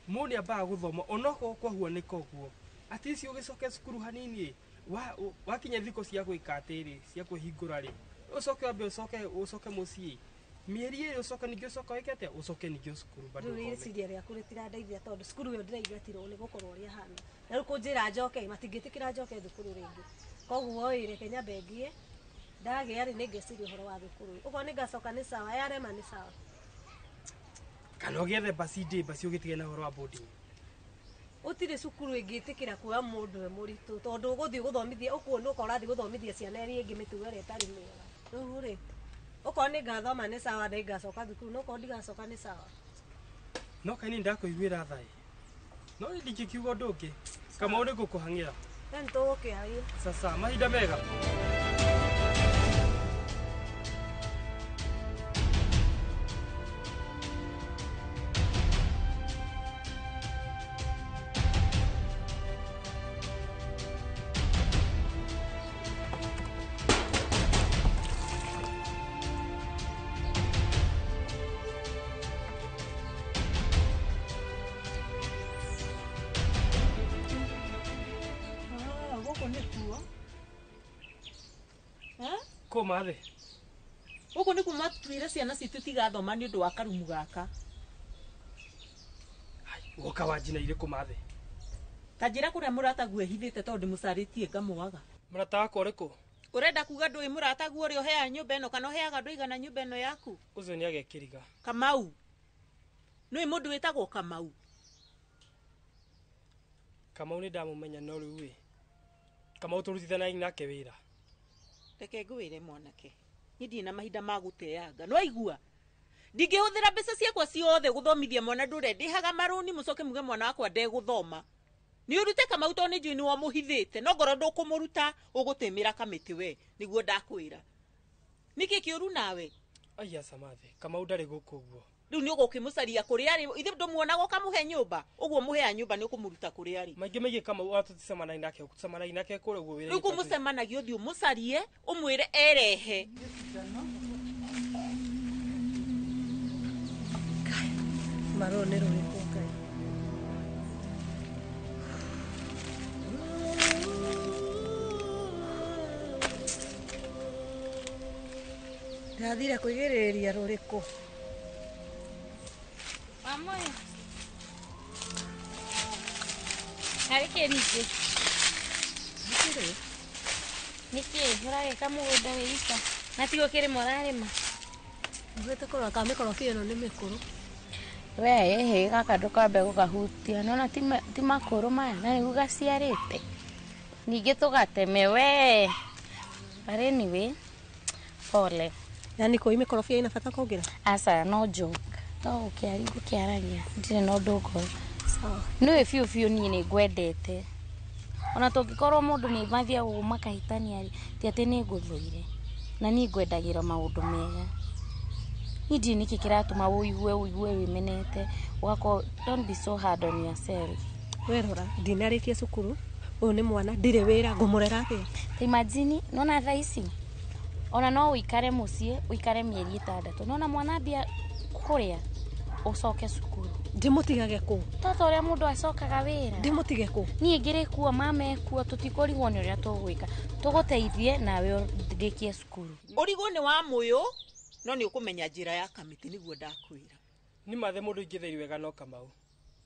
[SPEAKER 6] Mũndũ nĩ ambaga gũthoma onokorwo kwahuanĩka ũguo. At least ũgĩcoke cukuru hanini ĩ wakinya thikũ cia gwĩka atĩrĩ cia kwĩhingũra rĩ ũcoke wambe ũcoke mũciĩ mĩeri ĩrĩ ũcoke ningĩ ũcoke wĩke atĩa ũcoke ningĩ cukuru bado
[SPEAKER 3] Rĩu
[SPEAKER 6] ũthome.
[SPEAKER 3] rĩciria rĩaku rĩtirandeithia tondũ cukuru ĩyo ndĩraingatirwo nĩ gũkorwo ũrĩa hana. Na rĩu kũnjĩra njoke matingĩtĩkĩra njoke thukuru rĩngĩ. Koguo ĩ reke nyambe ngie ndagĩa rĩ nĩngeciria ũhoro wa thukuru. Okorwo nĩngacoka nĩ sawa yarema nĩ sawa.
[SPEAKER 6] Kana ũgĩethe basi ndĩ basi ũgĩtige na ũhoro wa boarding.
[SPEAKER 3] Gũtirĩ cukuru ĩngĩtĩkĩra kuoya mũndũ e mũritũ tondũ ũgũthiĩ gũthomithia ũkuona ũkorwo ũrathiĩ gũthomithia ciana iria ingĩ mĩtugo ĩrĩa ĩtarĩ mĩega. Rĩu rĩ okorwo nĩngathoma nĩ sawa nĩngacoka thukuru no okorwo ndigacoka nĩ sawa.
[SPEAKER 6] No kaĩ niĩ ndakũiguĩra tha ĩ. No niĩ ndingĩkiuga ũndũ ũngĩ. Kamau nĩ ngũkũhang'ĩra.
[SPEAKER 3] We nĩtũgũkĩaria.
[SPEAKER 6] Sasa mahinda mega. Kũma thĩ.
[SPEAKER 1] Gũkũ nĩ kuma twĩre ciana citũ tigathoma nĩ ũndũ wa karumu gaka.
[SPEAKER 6] Woka wanjina irĩkũ mathĩ?
[SPEAKER 1] Ta njĩra kũrĩa mũrataguo ehithĩte tondũ ndĩmũcarĩtie ngamwaga.
[SPEAKER 6] Mũrata wakwa ũrĩkũ?
[SPEAKER 1] Ũrenda kuga ndũĩ mũrataguo ũrĩa ũheaga nyũmba ĩno kana ũheaga andũ aigana nyũmba ĩno yaku?
[SPEAKER 6] Ũcio nĩ agekĩriga.
[SPEAKER 1] Kamau. Nĩũĩ mũndũ wĩtagwo Kamau?
[SPEAKER 6] Kamau nĩ ndamũmenya no rĩu ĩ. Kamau tũrutithanagia nake wĩra.
[SPEAKER 1] Reke ngwĩre mwanake. Niĩ ndirĩ na mahinda ma gũteanga. Nĩwaigua? Ndingĩhũthĩra mbeca ciakwa ciothe gũthomithia mwana ndũre ndĩhaga marũni mũcoke muge mwana wakwa ndegũthoma. Nĩ ũrute Kamau tondũ nĩ njũĩ nĩ wamũhithĩte no ngorwo ndũkũmũruta ũgũtĩmĩra kamĩtĩ we nĩguo ndakwĩra. Nĩkĩ kĩũru nawe?
[SPEAKER 6] Aya Samathi, Kamau ndarĩ gũkũ ũguo.
[SPEAKER 1] Rĩu nĩ ũgũkĩmũcaria kũrĩa arĩ, ithe ndũmuonaga ũkamũhe nyũmba, ũguo mũheaga nyũmba nĩ ũkũmũruta kũrĩa arĩ.
[SPEAKER 6] Maingĩ maingĩ Kamau ona tũticemanagia nake, tũcemanagia nake kũrĩa ũguo wĩra-inĩ.
[SPEAKER 1] Rĩu kũmũcemanagia ũthiĩ ũmũcarie, ũmwĩre erehe.
[SPEAKER 3] Marũa nĩ rũrĩkũ Ngai? Ndathire kwĩgirĩrĩria rũrĩkũ?
[SPEAKER 7] Wamũyũ. Harĩ kĩ ningĩ?
[SPEAKER 3] Gũtirĩ.
[SPEAKER 7] Nĩkĩ ũragĩka mũgũnda wĩ ika? Na tigo kĩrĩma ũrarĩma?
[SPEAKER 3] Nduĩte kũrora kana mĩkorobia ĩno nĩ mĩkũrũ.
[SPEAKER 7] We ĩhĩ gaka ndũkambe gũkahutia. Nĩwona ti makũrũ maya na nĩguo gaciarĩte. Ningĩ tũgateme we. But anyway, pole.
[SPEAKER 10] Yani kũi mĩkorobia ina bata kuongerera?
[SPEAKER 7] Aca, no joke. No gũkĩari gũkĩaragia. Ndirĩ na ũndũ ngoro.
[SPEAKER 10] Sawa.
[SPEAKER 7] Nĩũĩ biũ biũ niĩ nĩ ngwendete. Ona tũngĩkorwo mũndũ nĩ mathiaga ũguo makahĩtania rĩ, ti atĩ nĩ ngũthũire. Na niĩ ngwendagĩra maũndũ mega. Niĩ ndiũĩ nĩkĩ kĩratũma ũigue ũigue wĩmenete, ũgakorwo don't be so hard on yourself.
[SPEAKER 10] We rora, ndinarĩkia cukuru, ũyũ nĩ mwana, ndirĩ wĩra, ngũmũrera atĩa?
[SPEAKER 7] Ta imagine, nĩwona thaa ici, ona no ũikare mũciĩ, ũikare mĩeri 6. Nĩwona mwana ambia kũrĩa, ũcoke cukuru.
[SPEAKER 10] Ndĩmũtigage kũ?
[SPEAKER 7] Tota ũrĩa mũndũ acokaga wĩra.
[SPEAKER 10] Ndĩmũtige kũ?
[SPEAKER 7] Niĩ ngĩrĩ kuo, mama ekuo, tũtikũrigwo nĩ ũrĩa tũgwĩka. Tũgũteithie nawe ũrĩkie cukuru.
[SPEAKER 1] Ũrigwo nĩ wa mũyũ, no nĩ ũkũmenya njĩra ya kamĩtĩ nĩguo ndakwĩra.
[SPEAKER 6] Nĩ mathe mũndũ ingĩtheri wega no Kamau.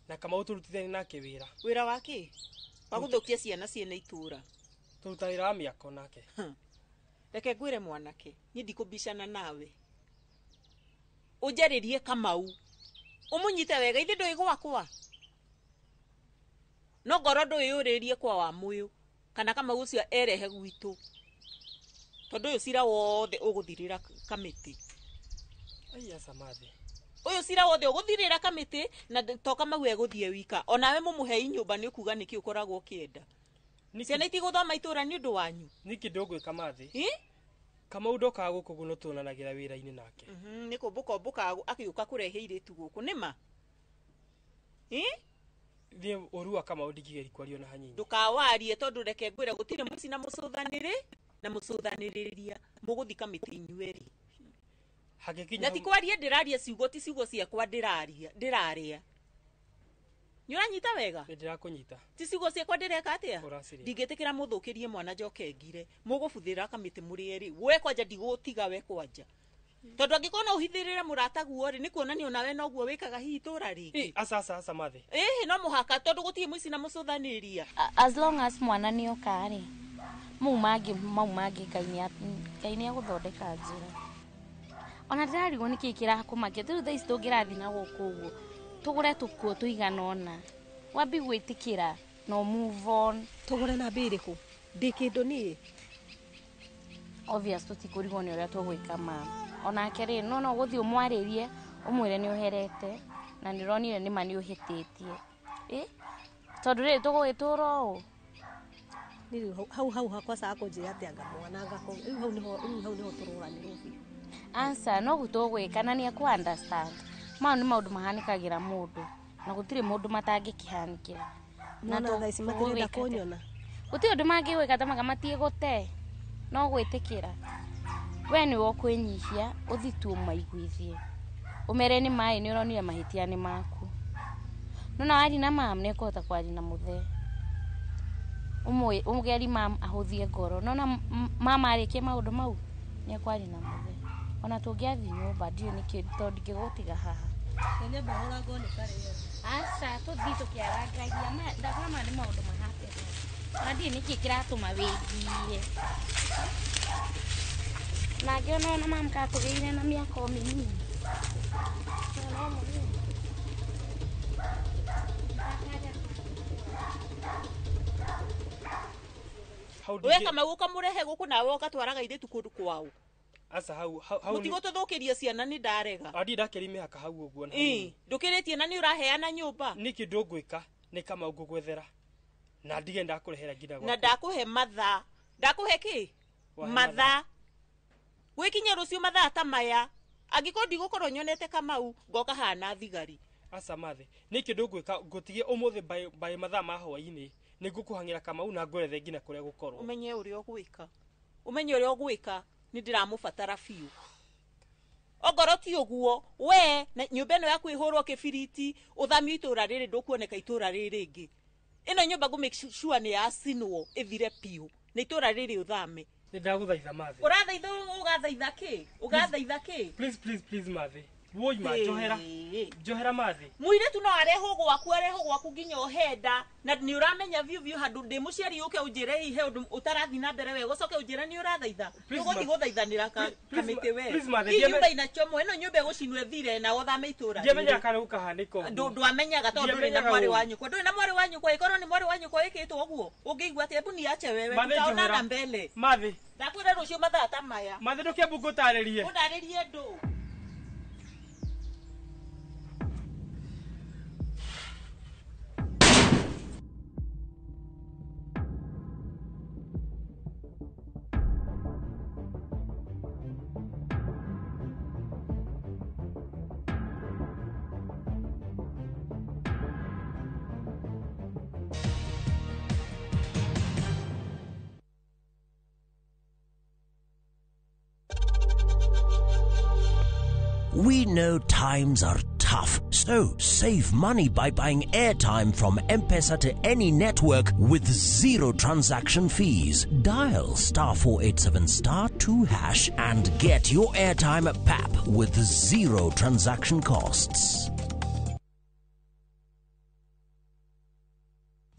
[SPEAKER 6] Na Kamau tũrutithanie nake wĩra.
[SPEAKER 1] Wĩra wa kĩ? Wa gũthũkia ciana ciene itũra.
[SPEAKER 6] Tũruta wĩra wa mĩako nake.
[SPEAKER 1] Reke ngwĩre mwanake, niĩ ndikũbicana nawe. Ũnjarĩrie Kamau. Ũmũnyite wega, ithe ndũĩ gwakwa. No ngoro ndũĩyũrĩrie kwa wa mũyũ, kana Kamau ũcio erehe gwitũ. Tondũ ũyũ cira wothe ũgũthirĩra kamĩtĩ.
[SPEAKER 6] Ai aca mathe.
[SPEAKER 1] Ũyũ cira wothe ũgũthirĩra kamĩtĩ na to Kamau egũthiĩ wika. Onawe mũmũhei nyũmba nĩ ũkuga nĩkĩ ũkoragwo ũkĩenda. Ciana itigũthoma itũra nĩ ũndũ wanyu.
[SPEAKER 6] Nĩkĩ ndũgwĩka mathe?
[SPEAKER 1] Ĩ?
[SPEAKER 6] Kamau ndokaga gũkũ guo no tuonanagĩra wĩra-inĩ nake.
[SPEAKER 1] Nĩ kũmbũka ũmbũkaga agĩũka kũrehe airĩtu gũkũ, nĩ ma? Ĩ?
[SPEAKER 6] Niĩ ũru wa Kamau ndingĩgeria kwaria ona hanini.
[SPEAKER 1] Ndũkawarie tondũ reke ngwĩre gũtirĩ mũciĩ na mũcũthanĩrĩ na mũcũthanĩrĩria mũgũthiĩ kamĩtĩ inyuerĩ.
[SPEAKER 6] Hangĩkinya
[SPEAKER 1] Na ti kwaria ndĩraria ciugo ti ciugo ciakwa ndĩraria, ndĩraria. Nĩ ũranyita wega?
[SPEAKER 6] Nĩ ndĩrakũnyita.
[SPEAKER 1] Ti ciugo ciakwa ndĩreka atĩa?
[SPEAKER 6] Ũraciria.
[SPEAKER 1] Ndingĩtĩkĩra mũthũkĩrie mwana njoke ngire. Mũgũbuthĩra kamĩtĩ mũrĩ erĩ. We kwanja ndigũtiga we kwanja. Tondũ angĩkorwo no ũhithĩrĩre mũrataguo rĩ, nĩ kuonania onawe noguo wĩkaga hihi itũra rĩngĩ.
[SPEAKER 6] Ĩ, aca aca aca mathe.
[SPEAKER 1] Ĩhĩ, no mũhaka tondũ gũtirĩ mũici na mũcũthanĩria.
[SPEAKER 7] As long as mwana nĩ oka rĩ, mau mangĩ mau mangĩ Ngai nĩ egũthondeka njĩra. Ona ndĩrarigwo nĩkĩ kĩrakũmakia. Rĩu thaa ici tũngĩrathiĩ na gũkũ ũguo, tũgũre tũkuo tũigana ũna. Wambi gwĩtĩkĩra na move on.
[SPEAKER 10] Tũgũre na mbia irĩkũ? Ndĩ kĩndũ niĩ.
[SPEAKER 7] Obvious tũtikũrigwo nĩ ũrĩa tũgwĩka ma. Onake rĩ, no no ũgũthiĩ ũmwarĩrie, ũmwĩre nĩ ũherete na nĩ ũronire nĩma nĩ ũhĩtĩtie. Ĩ? Tondũ rĩ, tũgũgĩtũra ũũ.
[SPEAKER 10] Niĩ rĩu hau hau hakwa caga kũnjĩra atĩ anga mwana anga kũ. Rĩu hau nĩho, rĩu hau nĩho tũrũranĩrwo biũ.
[SPEAKER 7] Answer, no gũtũgwĩka na nĩ ekũ understand. Mau nĩ maũndũ mahanĩkagĩra mũndũ na gũtirĩ mũndũ matangĩkĩhanĩkĩra. Na
[SPEAKER 10] Nona thaa ici matirenda
[SPEAKER 7] tũgũgĩka atĩa?
[SPEAKER 10] kũnyona.
[SPEAKER 7] Gũtirĩ ũndũ mangĩgwĩka ta manga matiĩgũte. No gwĩtĩkĩra. We nĩwe ũkwĩnyihia, ũthiĩ tu ũmaiguithie. Ũmere nĩ maĩ nĩ ũronire mahĩtia nĩ maku. Nona waria na mam nĩ ekũhota kwaria na mũthee. Ũmũgeri mam ahũthie ngoro. Nona mama arĩkie maũndũ mau nĩ ekwaria na mũthee. Ona tũngĩathiĩ nyũmba ndiũĩ nĩkĩ tondũ ndingĩgũtiga haha.
[SPEAKER 3] Nyambe hũrangwo nĩ karĩo.
[SPEAKER 7] Aca, tũthiĩ tũkĩarangagia. Ndakora maya nĩ maũndũ mahappen. Ona ndiũĩ nĩkĩ kĩratũma wĩngirie. Na ngĩona ona mam katũgĩire na mĩaka o mĩnini. No mũnini.
[SPEAKER 1] We Kamau ũkamũrehe gũkũ nawe ũgatwaraga airĩtu kũndũ kwao.
[SPEAKER 6] Aca hau hau hau
[SPEAKER 1] Mũtigũtũthũkĩria ciana nĩ ndarega.
[SPEAKER 6] Andi ndakĩri mĩhaka hau ũguo na
[SPEAKER 1] Ĩ,
[SPEAKER 6] hanini.
[SPEAKER 1] ndũkĩrĩtie na nĩ ũraheana nyũmba.
[SPEAKER 6] Nĩkĩ ndũngwĩka nĩ Kamau ngũgwethera. Na ndige ndakũrehera nginya
[SPEAKER 1] Na
[SPEAKER 6] gwaku.
[SPEAKER 1] ndakũhe mathaa. Ndakũhe kĩ?
[SPEAKER 6] Wahe
[SPEAKER 1] Mathaa. Gwĩkinya rũciũ mathaa ta maya. Angĩkorwo ndigũkorwo nyonete Kamau, ngoka haha na thigari.
[SPEAKER 6] Aca mathe. Nĩkĩ ndũngwĩka ngũtigie ũmũthĩ by mathaa ma hwaĩ-inĩ nĩ ngũkũhang'ĩra Kamau na ngwerethe nginya kũrĩa gũkorwo.
[SPEAKER 1] Ũmenye ũrĩa ũgwĩka. Ũmenye ũrĩa ũgwĩka. Nĩ ndĩramũbatara biũ. Ongorwo ti ũguo, we na nyũmba ĩno yaku ĩhũrwo kĩbiriti, ũthamio itũra rĩrĩ ndũkuoneka itũra rĩrĩ rĩngĩ. Ĩno nyũmba ngũ make sure nĩ yacinwo ĩthire biũ. Na itũra rĩrĩ ũthame.
[SPEAKER 6] Nĩ ndagũthaitha mathe.
[SPEAKER 1] Ũrathaitha ũgathaitha kĩ? Ũgathaitha kĩ?
[SPEAKER 6] Please please please mathe. Woi ma njohera. Njohera mathi.
[SPEAKER 1] Mũirĩtu no arehwo gwaku arehwo gwaku nginya ũhenda na nĩ ũramenya biũ biũ handũ ndĩ mũciari ũke ũnjĩre hihi he ũndũ ũtarathiĩ na mbere wega ũcoke ũnjĩre nĩ ũrathaitha. Ũgũthiĩ gũthaithanĩra kamĩtĩ we.
[SPEAKER 6] Please, Mathe,
[SPEAKER 1] Hii nyũmba inachomwo ĩno nyũmba ĩgũcinwo ĩthire na ũthame itũra.
[SPEAKER 6] Ndiamenyaga kana gũkahanĩka ũguo.
[SPEAKER 1] Ndwamenyaga tondũ ndũrĩ na
[SPEAKER 6] Ndiamenyaga
[SPEAKER 1] mwarĩ
[SPEAKER 6] ũguo.
[SPEAKER 1] wa nyũkwa. Ndũrĩ na mwarĩ wa nyũkwa ĩkorwo nĩ mwarĩ wa nyũkwa wĩkĩtwo ũguo. Ũngĩigua atĩ hebu niache wewe
[SPEAKER 6] Mathe,
[SPEAKER 1] tutaonana
[SPEAKER 6] njohera.
[SPEAKER 1] mbele.
[SPEAKER 6] Mathi.
[SPEAKER 1] Ndakwĩra rũciũ mathaa ta maya.
[SPEAKER 6] Mathi ndũkĩambu ngũtarĩrie.
[SPEAKER 1] Ũndarĩrie ndũ.
[SPEAKER 12] We know times are tough, so save money by buying airtime from M-Pesa to any network with zero transaction fees. Dial *487 *2# and get your airtime at PAP with zero transaction costs.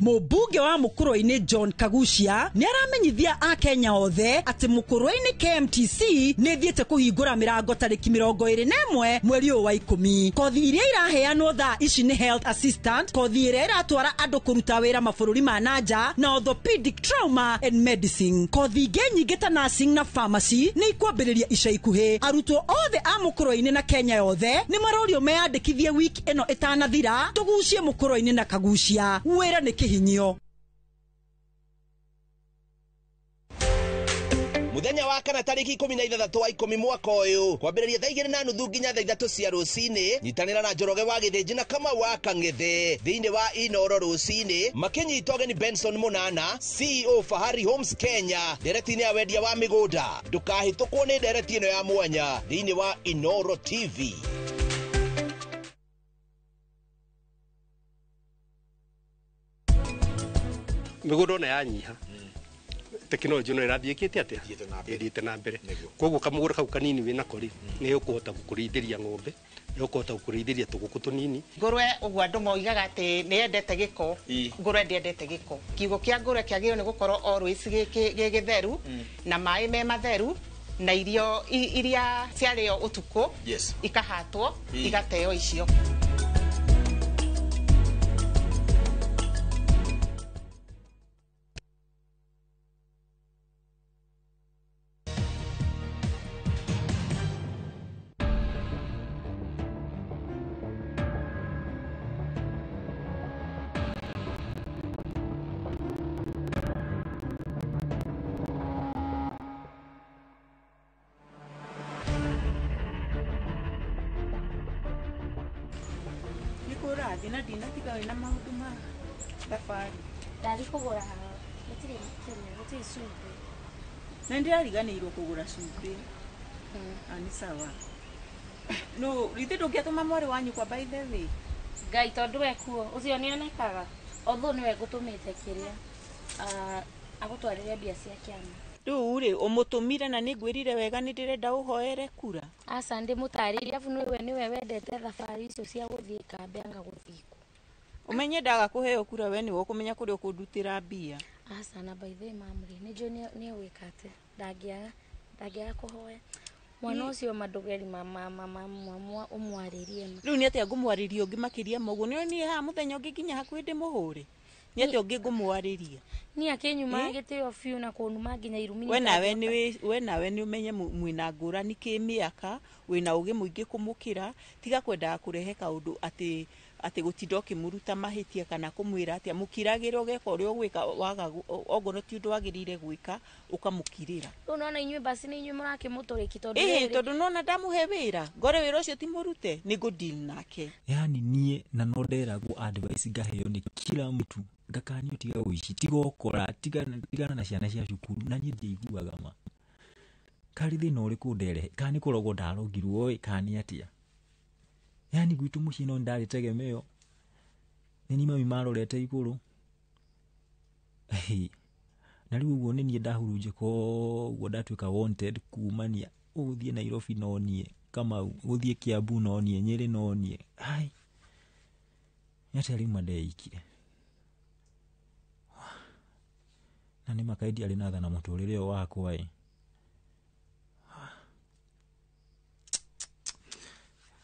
[SPEAKER 5] Mũmbunge wa Mũkũrwe-inĩ John Kagucia nĩ aramenyithia akenya othe atĩ Mũkũrwe-inĩ KMTC nĩ ĩthiĩte kũhingũra mĩrango tarĩki 21 mweri ũyũ wa 10. Kothi iria iraheanwo thaa ici nĩ health assistant, kothi ĩrĩa ĩratwara andũ kũruta wĩra mabũrũri ma nanja na orthopedic trauma and medicine. Kothi ingĩ nyingĩ ta nursing na pharmacy nĩ ikwambĩrĩria ica ikuhĩ. Arutwo othe a Mũkũrwe-inĩ na Kenya yothe nĩ marorio meyandĩkithie wiki ĩno ĩtanathira tũgucie Mũkũrwe-inĩ na Kagucia. Wĩra nĩ kĩhinyio.
[SPEAKER 8] Muthenya wa kana tariki 16 wa 10 mwaka uyu kwambĩrĩria thaa 2:30 nginya thaa 3 cia rũcinĩ nyitanĩra na Njoroge wa Gĩthĩnji na Kamau wa Kang'ethe thĩinĩ wa Inoro rũcinĩ makĩnyita ũgeni Benson Munana CEO Fahari Homes Kenya ndereti-inĩ ya wendia wa mĩgũnda. Ndũkahĩtũkwo nĩ ndereti ĩno ya mwanya thĩinĩ wa Inoro TV.
[SPEAKER 13] Mĩgũnda ona yanyiha tekinoronjĩ no ĩrathiĩ ĩkĩte atĩa ĩthiĩte na mbere koguo kamũgũnda kau kanini wĩnako rĩ nĩ ũkũhota gũkũrĩithĩria ng'ombe nĩ ũkũhota gũkũrĩithĩria tũgũkũ tũnini.
[SPEAKER 16] Ngũrwe ũguo andũ moigaga atĩ nĩ yendete gĩko, ngũrwe ndĩendete gĩko. Kiugũ kĩa ngũrwe kĩagĩrĩirwo nĩ gũkorwo always gĩ gĩtheru na maĩ me matheru na irio iria ciarĩo ũtukũ ikahatwo igateo icio.
[SPEAKER 1] Na ndinatiga wĩna maũndũ ma thabarĩ.
[SPEAKER 7] Ndathi kũgũra gũtirĩ kĩrĩa gũtirĩ cumbĩ.
[SPEAKER 1] Na nĩndĩrariganĩirwo kũgũra cumbĩ. Nĩ sawa. No rĩthĩ ndũngĩatũma mwarĩ wa nyũkwa by the way.
[SPEAKER 7] Ngai tondũ we kuo ũcio nĩonekaga although nĩwe ngũtũmĩte kĩrĩa agũtwarĩre mbia cia kĩama.
[SPEAKER 1] Rĩu rĩ ũmũtũmire na nĩngwĩrire wega nĩndĩrenda ũhoere kura.
[SPEAKER 7] Aca ndĩmũtarĩrie abu nĩwe nĩwe wendete thabarĩ icio cia gũthiĩ kambĩ anga gũthiĩ kũ.
[SPEAKER 1] Ũmenye ndaga kũheo kura we nĩwe ũkũmenya kũrĩa ũkũndutĩra mbia.
[SPEAKER 7] Aca na by the way mam rĩ nĩnjũĩ nĩegwĩka atĩ ndangĩaga kũhoya. Mwana ũcio ma ndũgeri ũmwarĩrie ma.
[SPEAKER 1] Rĩu nĩ atĩa ngũmwarĩria ũngĩ makĩria ma ũguo nĩũĩ niĩ haha mũthenya ũngĩ nginya hakuhĩ ndĩmũhũre. Nĩ atĩa ũngĩ ngũmwarĩria.
[SPEAKER 7] Niĩ akĩnyuma gĩtĩo biũ na kũnuma nginya irumi.
[SPEAKER 1] We nawe nĩ ũmenye mwĩna ngũrani kĩmĩaka wĩna ũgĩ mũingĩ kũmũkĩra tiga kwendaga kũrehe kaũndũ atĩ atĩ gũtinda ũkĩmũruta mahĩtia kana kũmwĩra atĩa mũkiragĩre ũgeka ũrĩa ũgwĩka waga ongorwo ti ũndũ wagĩrĩire gwĩka ũkamũkirĩra.
[SPEAKER 7] Rĩu nona inyuĩ basi nĩ inyuĩ mũrakĩmũtũrĩki tondũ
[SPEAKER 1] ĩhĩ tondũ nona ndamũhe wĩra ngore wĩra ũcio ti mũrute nĩ ngũ deal nake.
[SPEAKER 4] Yani niĩ na no nderagwo advice ngaheo nĩ kila mtu ngakanio tiga ũici tiga ũkora tigana na ciana cia cukuru na niĩ ndiaiguaga ma karĩ thĩna ũrĩkũ nderehe kana nĩ kũrogwo ndarogirwo ĩ kana nĩ atĩa. Yani gwitũ mũciĩ no ndarĩ tegemeo nĩ niĩ mami marorete igũrũ na rĩu ũguo nĩ niĩ ndahurunjĩka ũguo ndatuĩka wanted kumania ũgũthiĩ Nairobi no niĩ Kamau gũthiĩ Kiambu no niĩ, Nyĩrĩ no niĩ. Ai, nĩ atĩa rĩu mandeikire? Na nĩ makaĩ ndiarĩ na tha na mũtũrĩre ũyũ wakwa ĩ.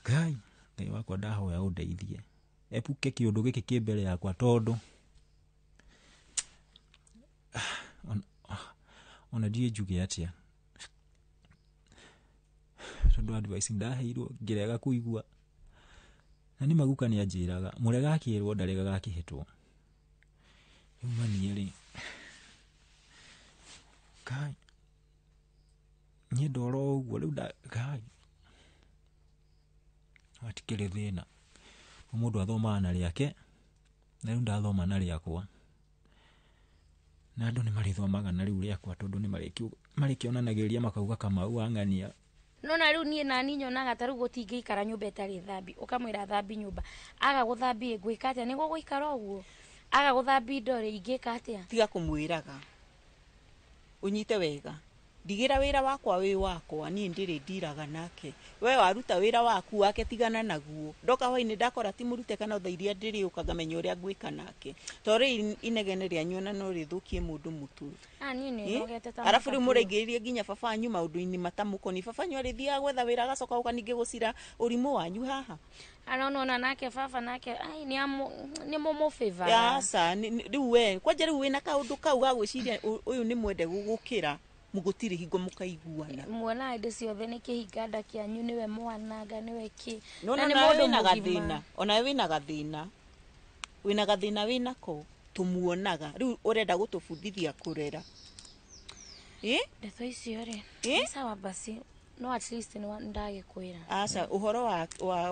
[SPEAKER 4] Ngai, Ngai wakwa ndahoya ũndeithie. Epuke kĩũndũ gĩkĩ kĩ mbere yakwa tondũ ona ndiũĩ njuge atĩa. Tondũ advice ndaheirwo ngĩrega kũigua. Na nĩ maguka nĩ anjĩraga, mũrega akĩrwo ndaregaga akĩhĩtwo. Rĩu mani rĩ, Ngai, niĩ ndora ũguo rĩu Ngai, hatikĩrĩ thĩna. Mũndũ athomaga na rĩake, na rĩu ndathoma na rĩakwa. Na andũ nĩ marĩthomaga na rĩu rĩakwa tondũ nĩ marĩkĩonanagĩrĩria makauga Kamau ang'ania.
[SPEAKER 7] Nona rĩu niĩ nani nyonaga ta rĩu gũtingĩikara nyũmba ĩtarĩ thambi, ũkamwĩra thambi nyũmba, aga gũthambia ngwĩka atĩa? Nĩguo gũikara ũguo, aga gũthambia indo rĩ, ingĩka atĩa?
[SPEAKER 1] Tiga kũmwĩraga, ũnyite wega, ndigĩra wĩra wakwa wĩ wakwa, niĩ ndirĩ ndiraga nake. We waruta wĩra waku wake tigana naguo. Ndoka hwainĩ ndakora ti mũrute kana thaa iria ndĩrĩũka ngamenya ũrĩa ngwĩka nake. To rĩu inegene rĩanyu ona no rĩthũkie mũndũ mũtwe.
[SPEAKER 7] Ah, niĩ nĩ nogete ta
[SPEAKER 1] Arabu rĩu
[SPEAKER 7] mũbatiĩ.
[SPEAKER 1] mũraingĩrĩria nginya baba wanyu maũndũ-inĩ matamũkoniĩ. Baba wanyu arĩthiaga gwetha wĩra agacoka gũka ningĩ gũcira ũrimũ wanyu haha.
[SPEAKER 7] Ara nona nake baba nake, ai, nĩ mũmũbĩvaga.
[SPEAKER 1] Aca, rĩu we, kwanja rĩu wĩna kaũndũ kau ga gwĩciria ũyũ nĩ mwende gũgũkĩra, mũgũtirĩ hingo mũkaiguana.
[SPEAKER 7] Muona hĩndĩ ciothe nĩ kĩhinga nda kĩanyu, nĩwe mwananga, nĩwe kĩ.
[SPEAKER 1] No,
[SPEAKER 7] Na
[SPEAKER 1] no,
[SPEAKER 7] nĩ
[SPEAKER 1] nawe
[SPEAKER 7] mũndũ
[SPEAKER 1] wĩna
[SPEAKER 7] mũgima.
[SPEAKER 1] gathĩna, onawe wĩna gathĩna. Wĩna gathĩna wĩnako, tũmuonaga. Rĩu ũrenda gũtũbundithia kũrera.
[SPEAKER 7] Ndeto icio rĩ, nĩ sawa basi, no at least nĩ ndagĩkwĩra.
[SPEAKER 1] Aca, ũhoro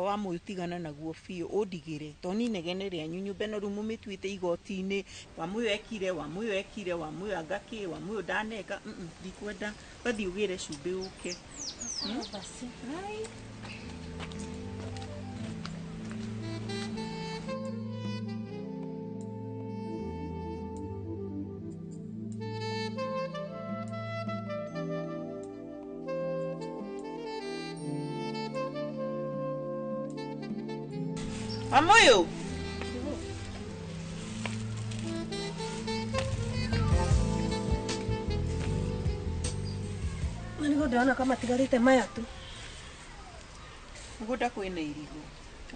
[SPEAKER 1] wa mũyũ tigana naguo biũ, ũndigĩre. To niĩ inegene rĩanyu nyũmba ĩno rĩu mũmĩtuĩte igoti-inĩ, wa mũyũ ekire, wa mũyũ ekire, wa mũyũ anga kĩ, wa mũyũ ndaneka, ndikwenda. Wathiĩ ũgĩre cumbĩ ũke.
[SPEAKER 7] Sawa basi.
[SPEAKER 1] Wamuyu.
[SPEAKER 3] Marigũ ndĩrona kama matigarĩte maya tu.
[SPEAKER 1] Mũgũnda kwĩna irigũ.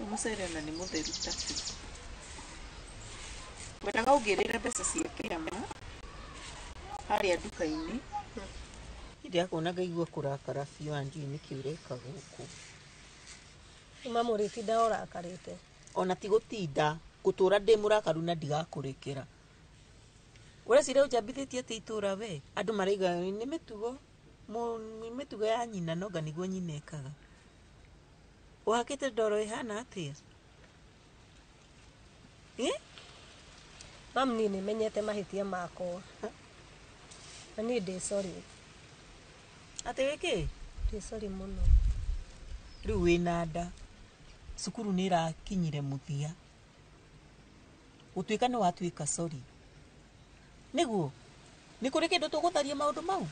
[SPEAKER 1] Mũcere ona nĩ mũtheru ta tu. Ngwendaga ũngĩrĩre mbeca cia kĩama harĩa nduka-inĩ. Ndĩrakuona ngaigua kũrakara biũ na ndiũĩ nĩkĩ ũreka gũkũ.
[SPEAKER 3] Mama ũrĩtinda ũrakarĩte.
[SPEAKER 1] Ona ti gũtinda, ngũtũra ndĩ mũrakaru na ndigakũrekera. Ũreciria ũnjambithĩtie atĩa itũra we? Andũ marauga nĩ mĩtugo, nĩ mĩtugo ya nyina no anga nĩguo nyina ekaga. Ũhakĩte ndoro ĩhana atĩa?
[SPEAKER 3] Mam, niĩ nĩmenyete mahĩtia makwa. Na niĩ ndĩ sorry.
[SPEAKER 1] Atĩ wĩ kĩ?
[SPEAKER 3] Ndĩ sorry mũno.
[SPEAKER 1] Rĩu wĩna nda, cukuru nĩ ĩrakinyire mũthia. Gũtuĩka nĩ watuĩka sorry. Nĩguo? Nĩ kũrĩ kĩndũ tũgũtharia maũndũ mau?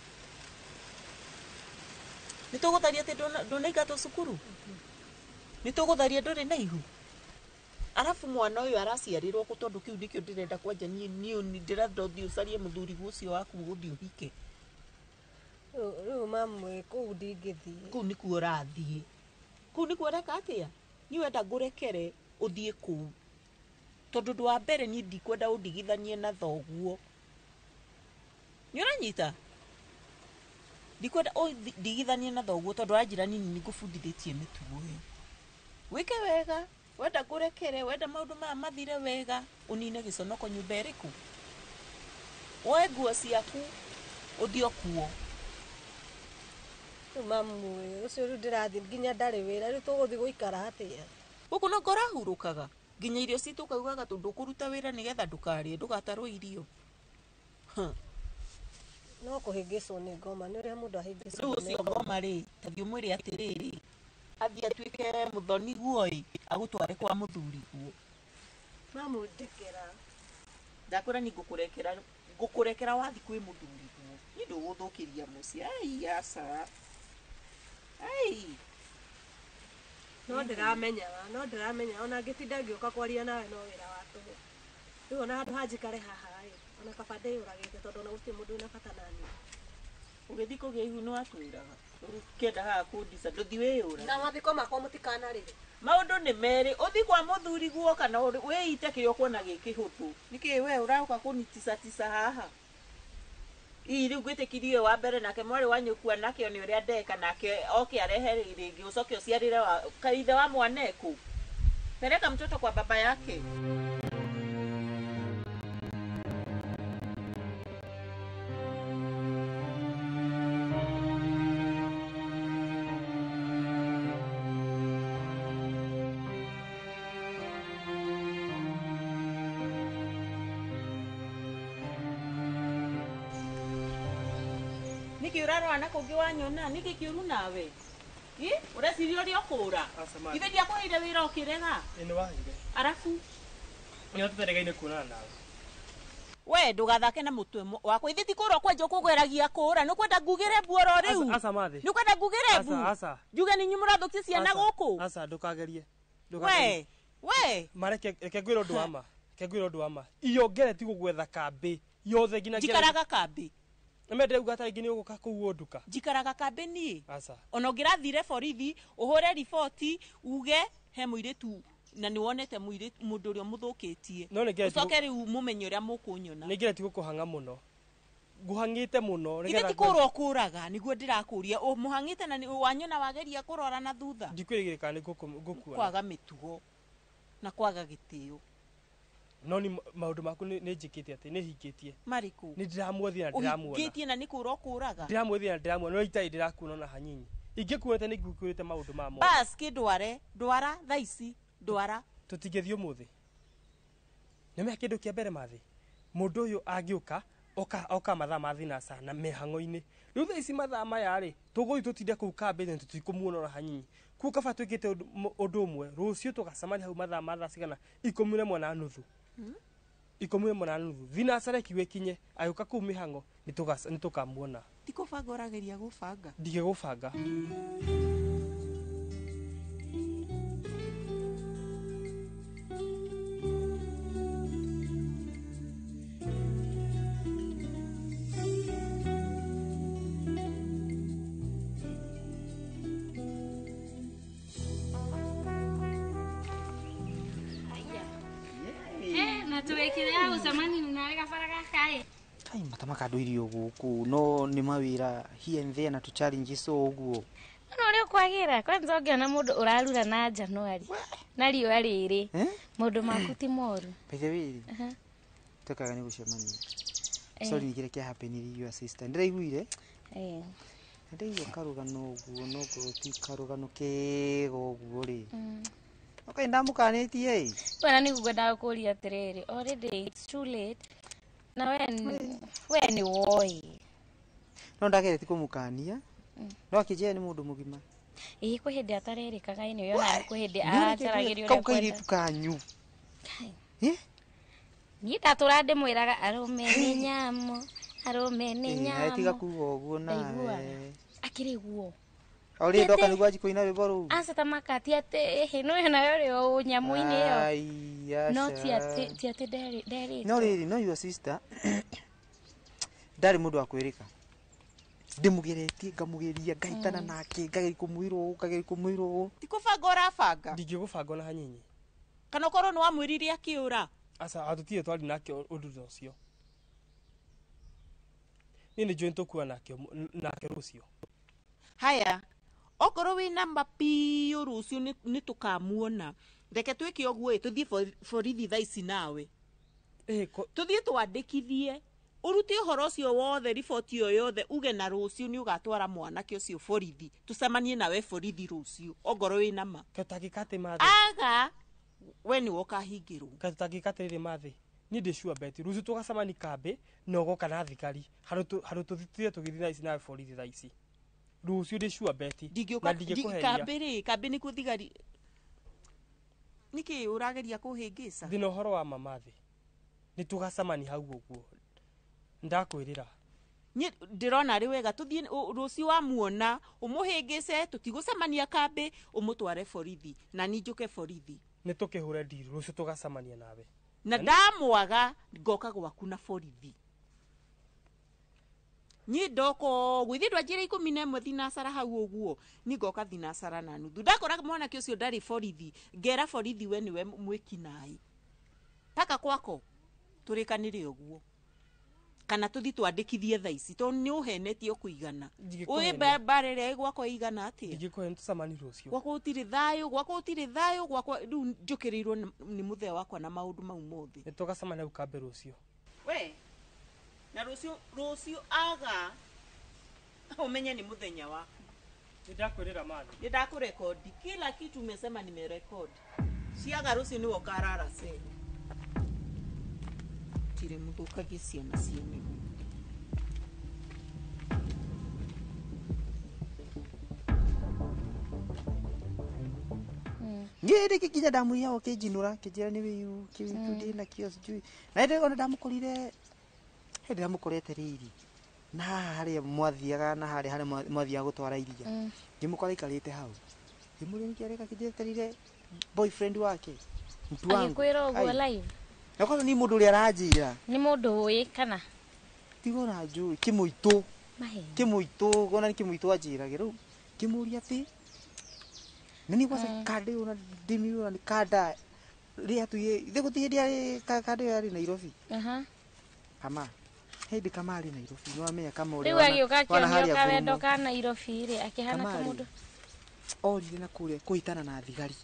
[SPEAKER 1] Nĩ tũgũtharia atĩ ndũnaingatwo cukuru? Nĩ tũgũtharia ndũrĩ na ihu? Arabu mwana ũyũ araciarĩrwo kũ tondũ kĩu nĩkĩo ndĩrenda kwanja niĩ niĩ ndĩrenda ũthiĩ ũcarie mũthuri ũcio waku ũthiĩ ũhike.
[SPEAKER 3] Rĩu mamu kũu ndingĩthiĩ.
[SPEAKER 1] Kũu nĩkuo ũrathiĩ. Kũu nĩkuo ũreka atĩa? Niĩ wenda ngũrekere ũthiĩ kũu. Tondũ ũndũ wa mbere niĩ ndikwenda ũndigithanie na thoguo. Nĩ ũranyita? Ndikwenda ũndigithanie na thoguo tondũ wanjĩra nini nĩngũbundithĩtie mĩtugo ĩyo. Wĩke wega, wenda ngũrekere, wenda maũndũ maya mathire wega, ũnine gĩconoko nyũmba ĩrĩkũ? Woe nguo ciaku, ũthiĩ ũkuo.
[SPEAKER 3] Rĩu mamu ũcio rĩu ndĩrathiĩ nginya ndarĩ wĩra, rĩu tũgũthiĩ gũikara atĩa?
[SPEAKER 1] Gũkũ no ngorahurũkaga. Nginya irio citũ ũkaugaga tondũ ndũkũruta wĩra nĩgetha ndũkarĩe, ndũgatarwo irio.
[SPEAKER 3] No kũhĩngĩcwo nĩ ngoma, nĩ ũrĩa mũndũ ahĩngĩcagwo
[SPEAKER 1] Rĩu
[SPEAKER 3] nĩ
[SPEAKER 1] ũcio ngoma rĩ, ta thiĩ ũmwĩre atĩrĩrĩ, athiĩ atuĩke mũthoni guo ĩ, agũtware kwa mũthuri guo.
[SPEAKER 3] Mamu ndekera.
[SPEAKER 1] Ndakwĩra niĩ ngũkũrekera, ngũkũrekera wathiĩ kwĩ mũthuri guo. Niĩ ndũgũthũkĩria mũciĩ. Ai aca. Ai.
[SPEAKER 3] No ndĩramenya no ndĩramenya ona ngĩtinda ngĩũka kwaria nawe no wĩra wa tũhũ. Rĩu ona handũ hanjikare haha ĩ, ona kaba ndĩyũragĩte tondũ ona gũtirĩ mũndũ wĩna bata naniĩ.
[SPEAKER 1] Ũgĩthiĩ kũgĩa ihu nĩ watwĩraga. Ũkĩenda haha kũndica ndũthiĩ wĩyũrage.
[SPEAKER 3] Na mathiko makwa mũtikanarĩre.
[SPEAKER 1] Maũndũ nĩ merĩ, ũthiĩ kwa mũthuri guo kana wĩite kĩrĩa ũkuona gĩ kĩhũthũ. Nĩkĩ we ũroka kũniticatica haha? Ii rĩu ngwĩtĩkirie wa mbere nake mwarĩ wa nyũkua nake one ũrĩa ndeka nake oke arehe rĩngĩ ũcoke ũciarĩre wa kaithe wa mwana ekũ. Peleka mtoto kwa baba yake. Niki urarora na kũngĩ wanyona niki kĩũru nawe? Ĩ ũreciria ũrĩa ũkũra? Ithe ndiakũheire wĩra ũkĩrega?
[SPEAKER 6] Ĩ nĩ waheire.
[SPEAKER 1] Arabu?
[SPEAKER 6] Nĩ tũteregaine kuonana nawe.
[SPEAKER 1] We ndũgathake na mũtwe wakwa ithe ti kũra ũkwenja ũkũgeragia kũra nĩ ũkwenda ngugĩre mbu oro rĩu?
[SPEAKER 6] Aca Mathĩ.
[SPEAKER 1] Nĩ ũkwenda ngugĩre mbu?
[SPEAKER 6] Aca.
[SPEAKER 1] Njuge nĩ inyuĩ mũrathũkia ciana gũkũ?
[SPEAKER 6] Aca ndũkagerie.
[SPEAKER 1] We we.
[SPEAKER 6] Ma reke ngwĩre ũndũ wa ma. Reke ngwĩre ũndũ wa ma. Iyo ngereti gũgwetha kambĩ yothe nginya
[SPEAKER 1] Njikaraga kambĩ.
[SPEAKER 6] Nĩ ndĩrauga ta rĩngĩ nĩ ũgũka kũu nduka.
[SPEAKER 1] Njikaraga kambĩ niĩ.
[SPEAKER 6] Aca.
[SPEAKER 1] Ona ũngĩrathire borithi ũhũre riboti uge he mũirĩtu na nĩ wonete mũirĩtu mũndũ ũrĩa mũthũkĩtie. Ũcoke rĩu mũmenye ũrĩa mũkũnyona.
[SPEAKER 6] Nĩ ngereti gũkũhang'a mũno. Ngũhang'ĩte mũno.
[SPEAKER 1] Ithe ti kũra ũkũraga nĩguo ndĩrakũria. Mũhang'ĩte na wanyona wageria kũrora na thutha.
[SPEAKER 6] Ndikwĩrĩgĩrĩra kana nĩ ngũkuona.
[SPEAKER 1] Kwaga mĩtugo na kwaga gĩtĩo.
[SPEAKER 6] No ni maũndũ maku nĩ njĩkĩte atĩ nĩ hingĩtie.
[SPEAKER 1] Marĩkũ?
[SPEAKER 6] Nĩ ndĩramwethia na ndĩramuona.
[SPEAKER 1] Ũhingĩtie na nĩ kũra ũkũraga?
[SPEAKER 6] Ndĩramwethia na ndĩramuona no itarĩ ndĩrakuona ona hanini. Ingĩkuonete nĩ ngũkwĩrĩte maũndũ ma mothe.
[SPEAKER 1] Bas kĩndware, ndwara thaa ici, ndwara.
[SPEAKER 6] Tũtingĩthiĩ ũmũthĩ. Nĩ kĩndũ kĩa mbere Mathĩ. Mũndũ ũyũ angĩũka oka mathaa ma thinaca na mĩhang'o-inĩ. Rĩu thaa ici mathaa maya rĩ, tũgũthiĩ tũtinde kũu kambĩ na tũtikũmuona ona hanini. Kũu kaba twĩkĩte ũndũ ũmwe, rũciũ tũgacemania hau mathaa ma thaa cigana 11:30. 11:30. Thinaca reke ikinye, agĩũka kũu mĩhang'o nĩ tũkamuona.
[SPEAKER 1] Ti kũbanga ũrageria gũbanga?
[SPEAKER 6] Ndigĩgũbanga.
[SPEAKER 2] Kai matama kandu irio guku no ni mawira here and there na tu challenges uguo.
[SPEAKER 7] No uri ukwagira kwanza ungiona mundu urarura na January na riũa rĩrĩ maũndũ maku ti moru.
[SPEAKER 2] By the way, tukaga ni gucemania. Sorry ni kile kia happen your sister. Ndiraiguire?
[SPEAKER 7] Eh.
[SPEAKER 2] Ndaigua karugano uguo no ngorwo ti karugano kega uguo ri. Okay, ndamukanĩtie ĩ.
[SPEAKER 7] Bwana nĩ ngwendaga gũkũria atĩrĩrĩ, already it's too late. Na we nĩ woĩ.
[SPEAKER 2] No ndagereti kũmũkania. No akĩnjĩra nĩ mũndũ mũgima.
[SPEAKER 7] Ĩĩ kwĩ hĩndĩ atarerĩkaga ĩ nĩ ũyona kwĩ hĩndĩ acaragĩrio
[SPEAKER 2] ũrĩa kwenda. Kau kairĩtu kanyu.
[SPEAKER 7] Niĩ ndatũra ndĩmwĩraga arũme nĩ nyamũ, arũme nĩ nyamũ.
[SPEAKER 2] Tiga kuga ũguo nawe.
[SPEAKER 7] Akĩrĩ guo.
[SPEAKER 2] Ori ndoka niguo anjie kũina rwĩmbo rũu.
[SPEAKER 7] Aca ta maka ti atĩ ĩhĩ no nayo rĩ o nyamũ-inĩ ĩyo. No ti atĩ nderĩtwo.
[SPEAKER 2] No rĩrĩ no your sister ndarĩ mũndũ wa kwĩrĩka. Ndĩmũgeretie ngamũgeria ngahĩtana nake ngageria kũmwĩra ũũ ngageria kũmwĩra ũũ.
[SPEAKER 1] Ti kũbanga ũrabanga?
[SPEAKER 6] Ndingĩgũbanga ona hanini.
[SPEAKER 1] Kana ũkorwo nĩ wamwĩrire akĩũra?
[SPEAKER 6] Aca atũtirĩ twari nake ũndũ ta ũcio. Niĩ nĩ njũĩ nĩtũkua nake rũciũ.
[SPEAKER 1] Haya, okorwo wĩna ma biũ rũciũ nĩ tũkamuona. Reke twĩke ũguo ĩ tũthiĩ borithi thaa ici nawe. Tũthiĩ twandĩkithie ũrute ũhoro ũcio wothe riboti ĩyo yothe uge na rũciũ nĩ ũgatwara mwanake ũcio borithi tũcemanie nawe borithi rũciũ ongorwo wĩna ma.
[SPEAKER 6] Tũtangĩka atĩ Mathĩ.
[SPEAKER 1] Aga we nĩwe ũkahingĩrwo.
[SPEAKER 6] Tũtangĩka atĩrĩrĩ Mathĩ. Niĩ ndĩ sure bet rũciũ tũgacemania kambĩ na ũgoka na thigari handũ tũthiĩ tũgĩthiĩ thaa ici nawe borithi thaa ici. Rũciũ ndĩ sure bet na ndingĩkũheria.
[SPEAKER 1] Kambĩ rĩ kambĩ nĩkuo thigari. Nĩkĩ ũrageria kũhĩngĩca?
[SPEAKER 6] Ndĩna ũhoro wa ma Mathĩ. Nĩ tũgacemania hau ũguo. Ndakwĩrĩra.
[SPEAKER 1] Niĩ ndĩrona arĩ wega tũthiĩ rũciũ wamuona ũmũhĩngĩce tũtigũcemania kambĩ ũmũtware borithi na niĩ njũke borithi.
[SPEAKER 6] Nĩ tũkĩhũre ndiru rũciũ tũgacemania nawe.
[SPEAKER 1] Na ndamwaga ngoka gwaku na borithi. Niĩ ndoka ũguo ithuĩ ndwanjĩra 11 thinacara hau ũguo niĩ ngoka thinacara na nuthu ndakora mwanake ũcio ndarĩ borithi ngera borithi we nĩwe mwĩkinaĩ paka kwako tũrĩkanĩre ũguo kana tũthiĩ twandĩkithie thaa ici tondũ nĩ ũhenetie kũigana ũĩ mbara ĩrĩa ĩ gwakwa ĩigana atĩa
[SPEAKER 6] Ndingĩkũhe tũcemanie rũciũ.
[SPEAKER 1] Gwakwa gũtirĩ thayũ gwakwa gũtirĩ thayũ gwakwa rĩu njũkĩrĩirwo nĩ mũthee wakwa na maũndũ mau mothe.
[SPEAKER 6] Nĩ tũgacemania hau kambĩ rũciũ.
[SPEAKER 1] We na rũciũ aga umenye ni muthenya waku.
[SPEAKER 6] Nĩ ndakwĩrĩra mathi.
[SPEAKER 1] Nĩ ndakũrekodi kila kitu umesema nimerekodi. Ciaga rũciũ nĩwe ũkarara cell. Tirĩ mũthũkagie ciana ciene.
[SPEAKER 2] Niĩ rĩngĩ nginya ndamũria o kĩnjinũra kĩnjĩra nĩ wĩiru kĩu ndĩnakĩo sijui. Na hĩndĩ ona ndamũkorire hĩndĩ ndamũkorete rĩrĩ na haha harĩa mwathiaga na harĩa harĩa mwathiaga gũtwara iria ngĩmũkora aikarĩte hau ngĩmũria nĩkĩ areka kĩnjeterire boyfriend wake mtu wangu
[SPEAKER 7] Agĩkwĩra ũguo live.
[SPEAKER 2] Na kwanza ni mũndũ ũrĩa aranjĩra
[SPEAKER 7] Nĩ mũndũ ũĩ kana
[SPEAKER 2] tiga ona njũĩ kĩmũitũ
[SPEAKER 7] maheni.
[SPEAKER 2] Kĩmũitũ ona nĩ kĩmũitũ anjĩrage rĩu ngĩmũria atĩ na niĩ kwanza kanda ĩyo ona ndĩmĩũra nĩ kanda rĩrĩa tuĩ ithe gũtirĩ hĩndĩ yarĩ kanda ĩyo yarĩ Nairobi.
[SPEAKER 7] Aha.
[SPEAKER 2] Kama hĩndĩ kama arĩ Nairobi nĩ wamenya kama ũrĩa
[SPEAKER 7] Rĩu agĩũka akĩonio kawendo
[SPEAKER 2] ngurumo.
[SPEAKER 7] ka Nairobi rĩ akĩhana ta
[SPEAKER 2] Kama
[SPEAKER 7] mũndũ.
[SPEAKER 2] Orire na kũrĩa kũhĩtana na thigari.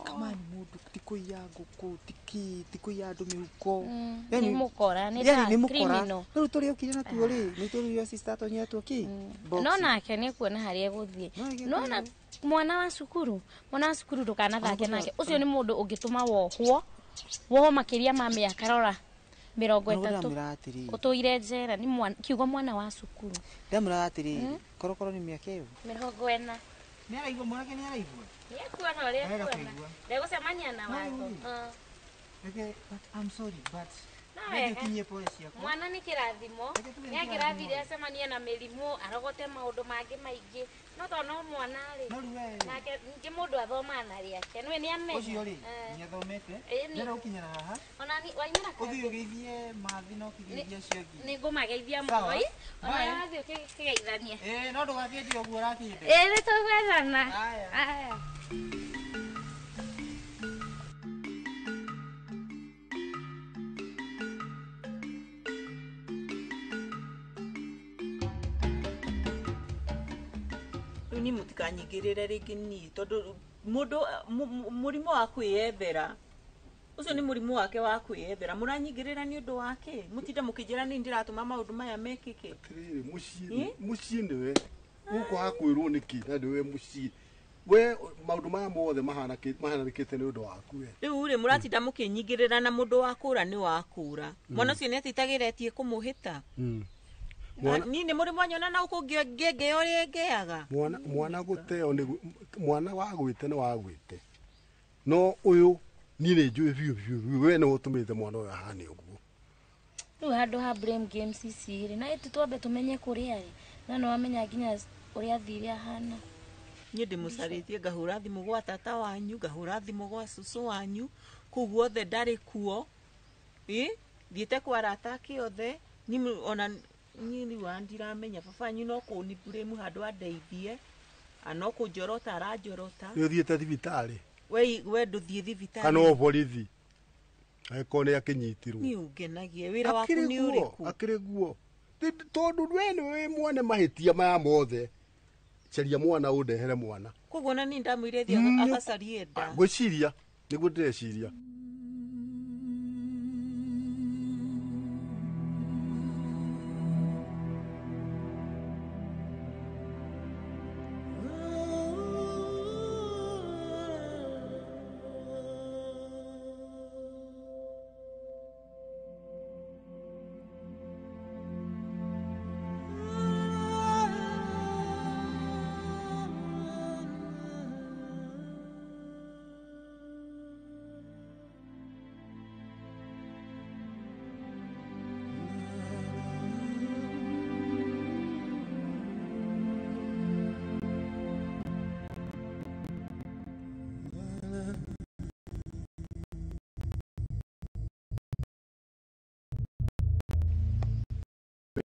[SPEAKER 2] Kama nĩ mũndũ ti kũiya ngũkũ ti kĩ ti kũiya andũ mĩhuko.
[SPEAKER 7] Nĩ mũkora nĩ
[SPEAKER 2] Yani
[SPEAKER 7] ta
[SPEAKER 2] nĩ mũkora.
[SPEAKER 7] criminal.
[SPEAKER 2] Rĩu tũrĩa okire natuo rĩ nĩ tũrĩa sister atonyire tuo kĩ box.
[SPEAKER 7] No nake nĩ kuona harĩa egũthiĩ. Nona mwana wa cukuru ndũkanathake nake ũcio nĩ mũndũ ũngĩtũma wohwo makĩria ma mĩaka rora 30
[SPEAKER 2] Ndamwĩra atĩrĩrĩ.
[SPEAKER 7] ũtũire njera nĩ kiugo mwana wa cukuru.
[SPEAKER 2] Ndamwĩra atĩrĩrĩ korokoro nĩ mĩaka ĩyo
[SPEAKER 7] 40.
[SPEAKER 2] Nĩ araigua mwanake nĩ araigua.
[SPEAKER 7] Nĩ ekuona ũrĩa
[SPEAKER 2] Wega
[SPEAKER 7] ekuona.
[SPEAKER 2] kũigua.
[SPEAKER 7] Ndegũcemania na watho.
[SPEAKER 2] Reke but I'm sorry but
[SPEAKER 7] No
[SPEAKER 2] reke
[SPEAKER 7] wega.
[SPEAKER 2] ũkinyie pole ciakwa.
[SPEAKER 7] Mwana nĩ kĩrathimo nĩ angĩrathire acemanie na mĩrimũ arogote maũndũ mangĩ maingĩ no tondũ no mwana rĩ nake ningĩ mũndũ athomaga na rĩake nĩwe nĩ amenya.
[SPEAKER 2] Ũcio rĩ nĩ athomete.
[SPEAKER 7] Ĩni.
[SPEAKER 2] Ndĩrenda gũkinyĩra haha.
[SPEAKER 7] Ona ni waimĩra
[SPEAKER 2] Ũthiĩ ũgeithie mathi na ũkĩgeithie acio angĩ.
[SPEAKER 7] nĩ ngũmageithia
[SPEAKER 2] Sawa.
[SPEAKER 7] mũno ĩ ona
[SPEAKER 2] Bye.
[SPEAKER 7] wathiĩ ũkĩgeithania.
[SPEAKER 2] Ĩĩ no ndũgathiĩ ũguo ũrakĩndĩ.
[SPEAKER 7] Ĩ nĩ tũgwethana. Aya.
[SPEAKER 1] Rĩu niĩ mũtikanyingĩrĩre rĩngĩ niĩ tondũ mũndũ mũrimũ wa kwĩyethera ũcio nĩ mũrimũ wake wa kwĩyethera mũranyingĩrĩra nĩ ũndũ wake mũtinde mũkĩnjĩra nĩ ndĩratũma maũndũ maya mekĩke.
[SPEAKER 25] Atĩrĩrĩ mũciĩ mũciĩ nĩwe gũkũ hakwĩrwo nĩkĩ na nĩwe mũciĩ we maũndũ maya mothe mahananĩkĩte nĩ ũndũ waku we.
[SPEAKER 1] Rĩu rĩ mũratinda mũkĩnyingĩrĩra na mũndũ wa kũra nĩ wa kũra mwana ũcio nĩ atitagĩretie kũmũhĩta. Niĩ nĩ mũrĩ mwanyona na gũkũ ngĩngĩa ũrĩa ngeaga.
[SPEAKER 25] Mwana mwana gũteo nĩ mwana wa gwĩte nĩ wa gwĩte no ũyũ niĩ nĩ njũĩ biũ biũ biũ we nĩwe ũtũmĩte mwana ũyũ ahane ũguo.
[SPEAKER 7] Rĩu handũ ha blame games ici rĩ na ĩtu twambe tũmenye kũrĩa rĩ na nĩ wamenya nginya ũrĩa athire ahana.
[SPEAKER 1] Niĩ ndĩmũcarĩtie ngahũra thimũ gwa tata wanyu ngahũra thimũ gwa cũcũ wanyu kũu guothe ndarĩ kuo ĩ thiĩte kwa arata ake othe niĩ ona niĩ rĩu ona ndiramenya baba wanyu no kũni blame handũ andeithie no kũnjorota aranjorota.
[SPEAKER 25] Nĩ ũthiĩte thibitarĩ?
[SPEAKER 1] We ndũthiĩ thibitarĩ.
[SPEAKER 25] Kana o borithi angĩkorwo nĩ akĩnyitirwo.
[SPEAKER 1] Niĩ ũngenagie wĩra waku nĩ ũrĩkũ?
[SPEAKER 25] Akĩrĩ guo tondũ we nĩwe mwene mahĩtia maya mothe caria mwana ũndehere mwana.
[SPEAKER 1] Koguo na niĩ ndamwĩire thiĩ agacarie nda.
[SPEAKER 25] Ngwĩciria nĩguo ndĩreciria.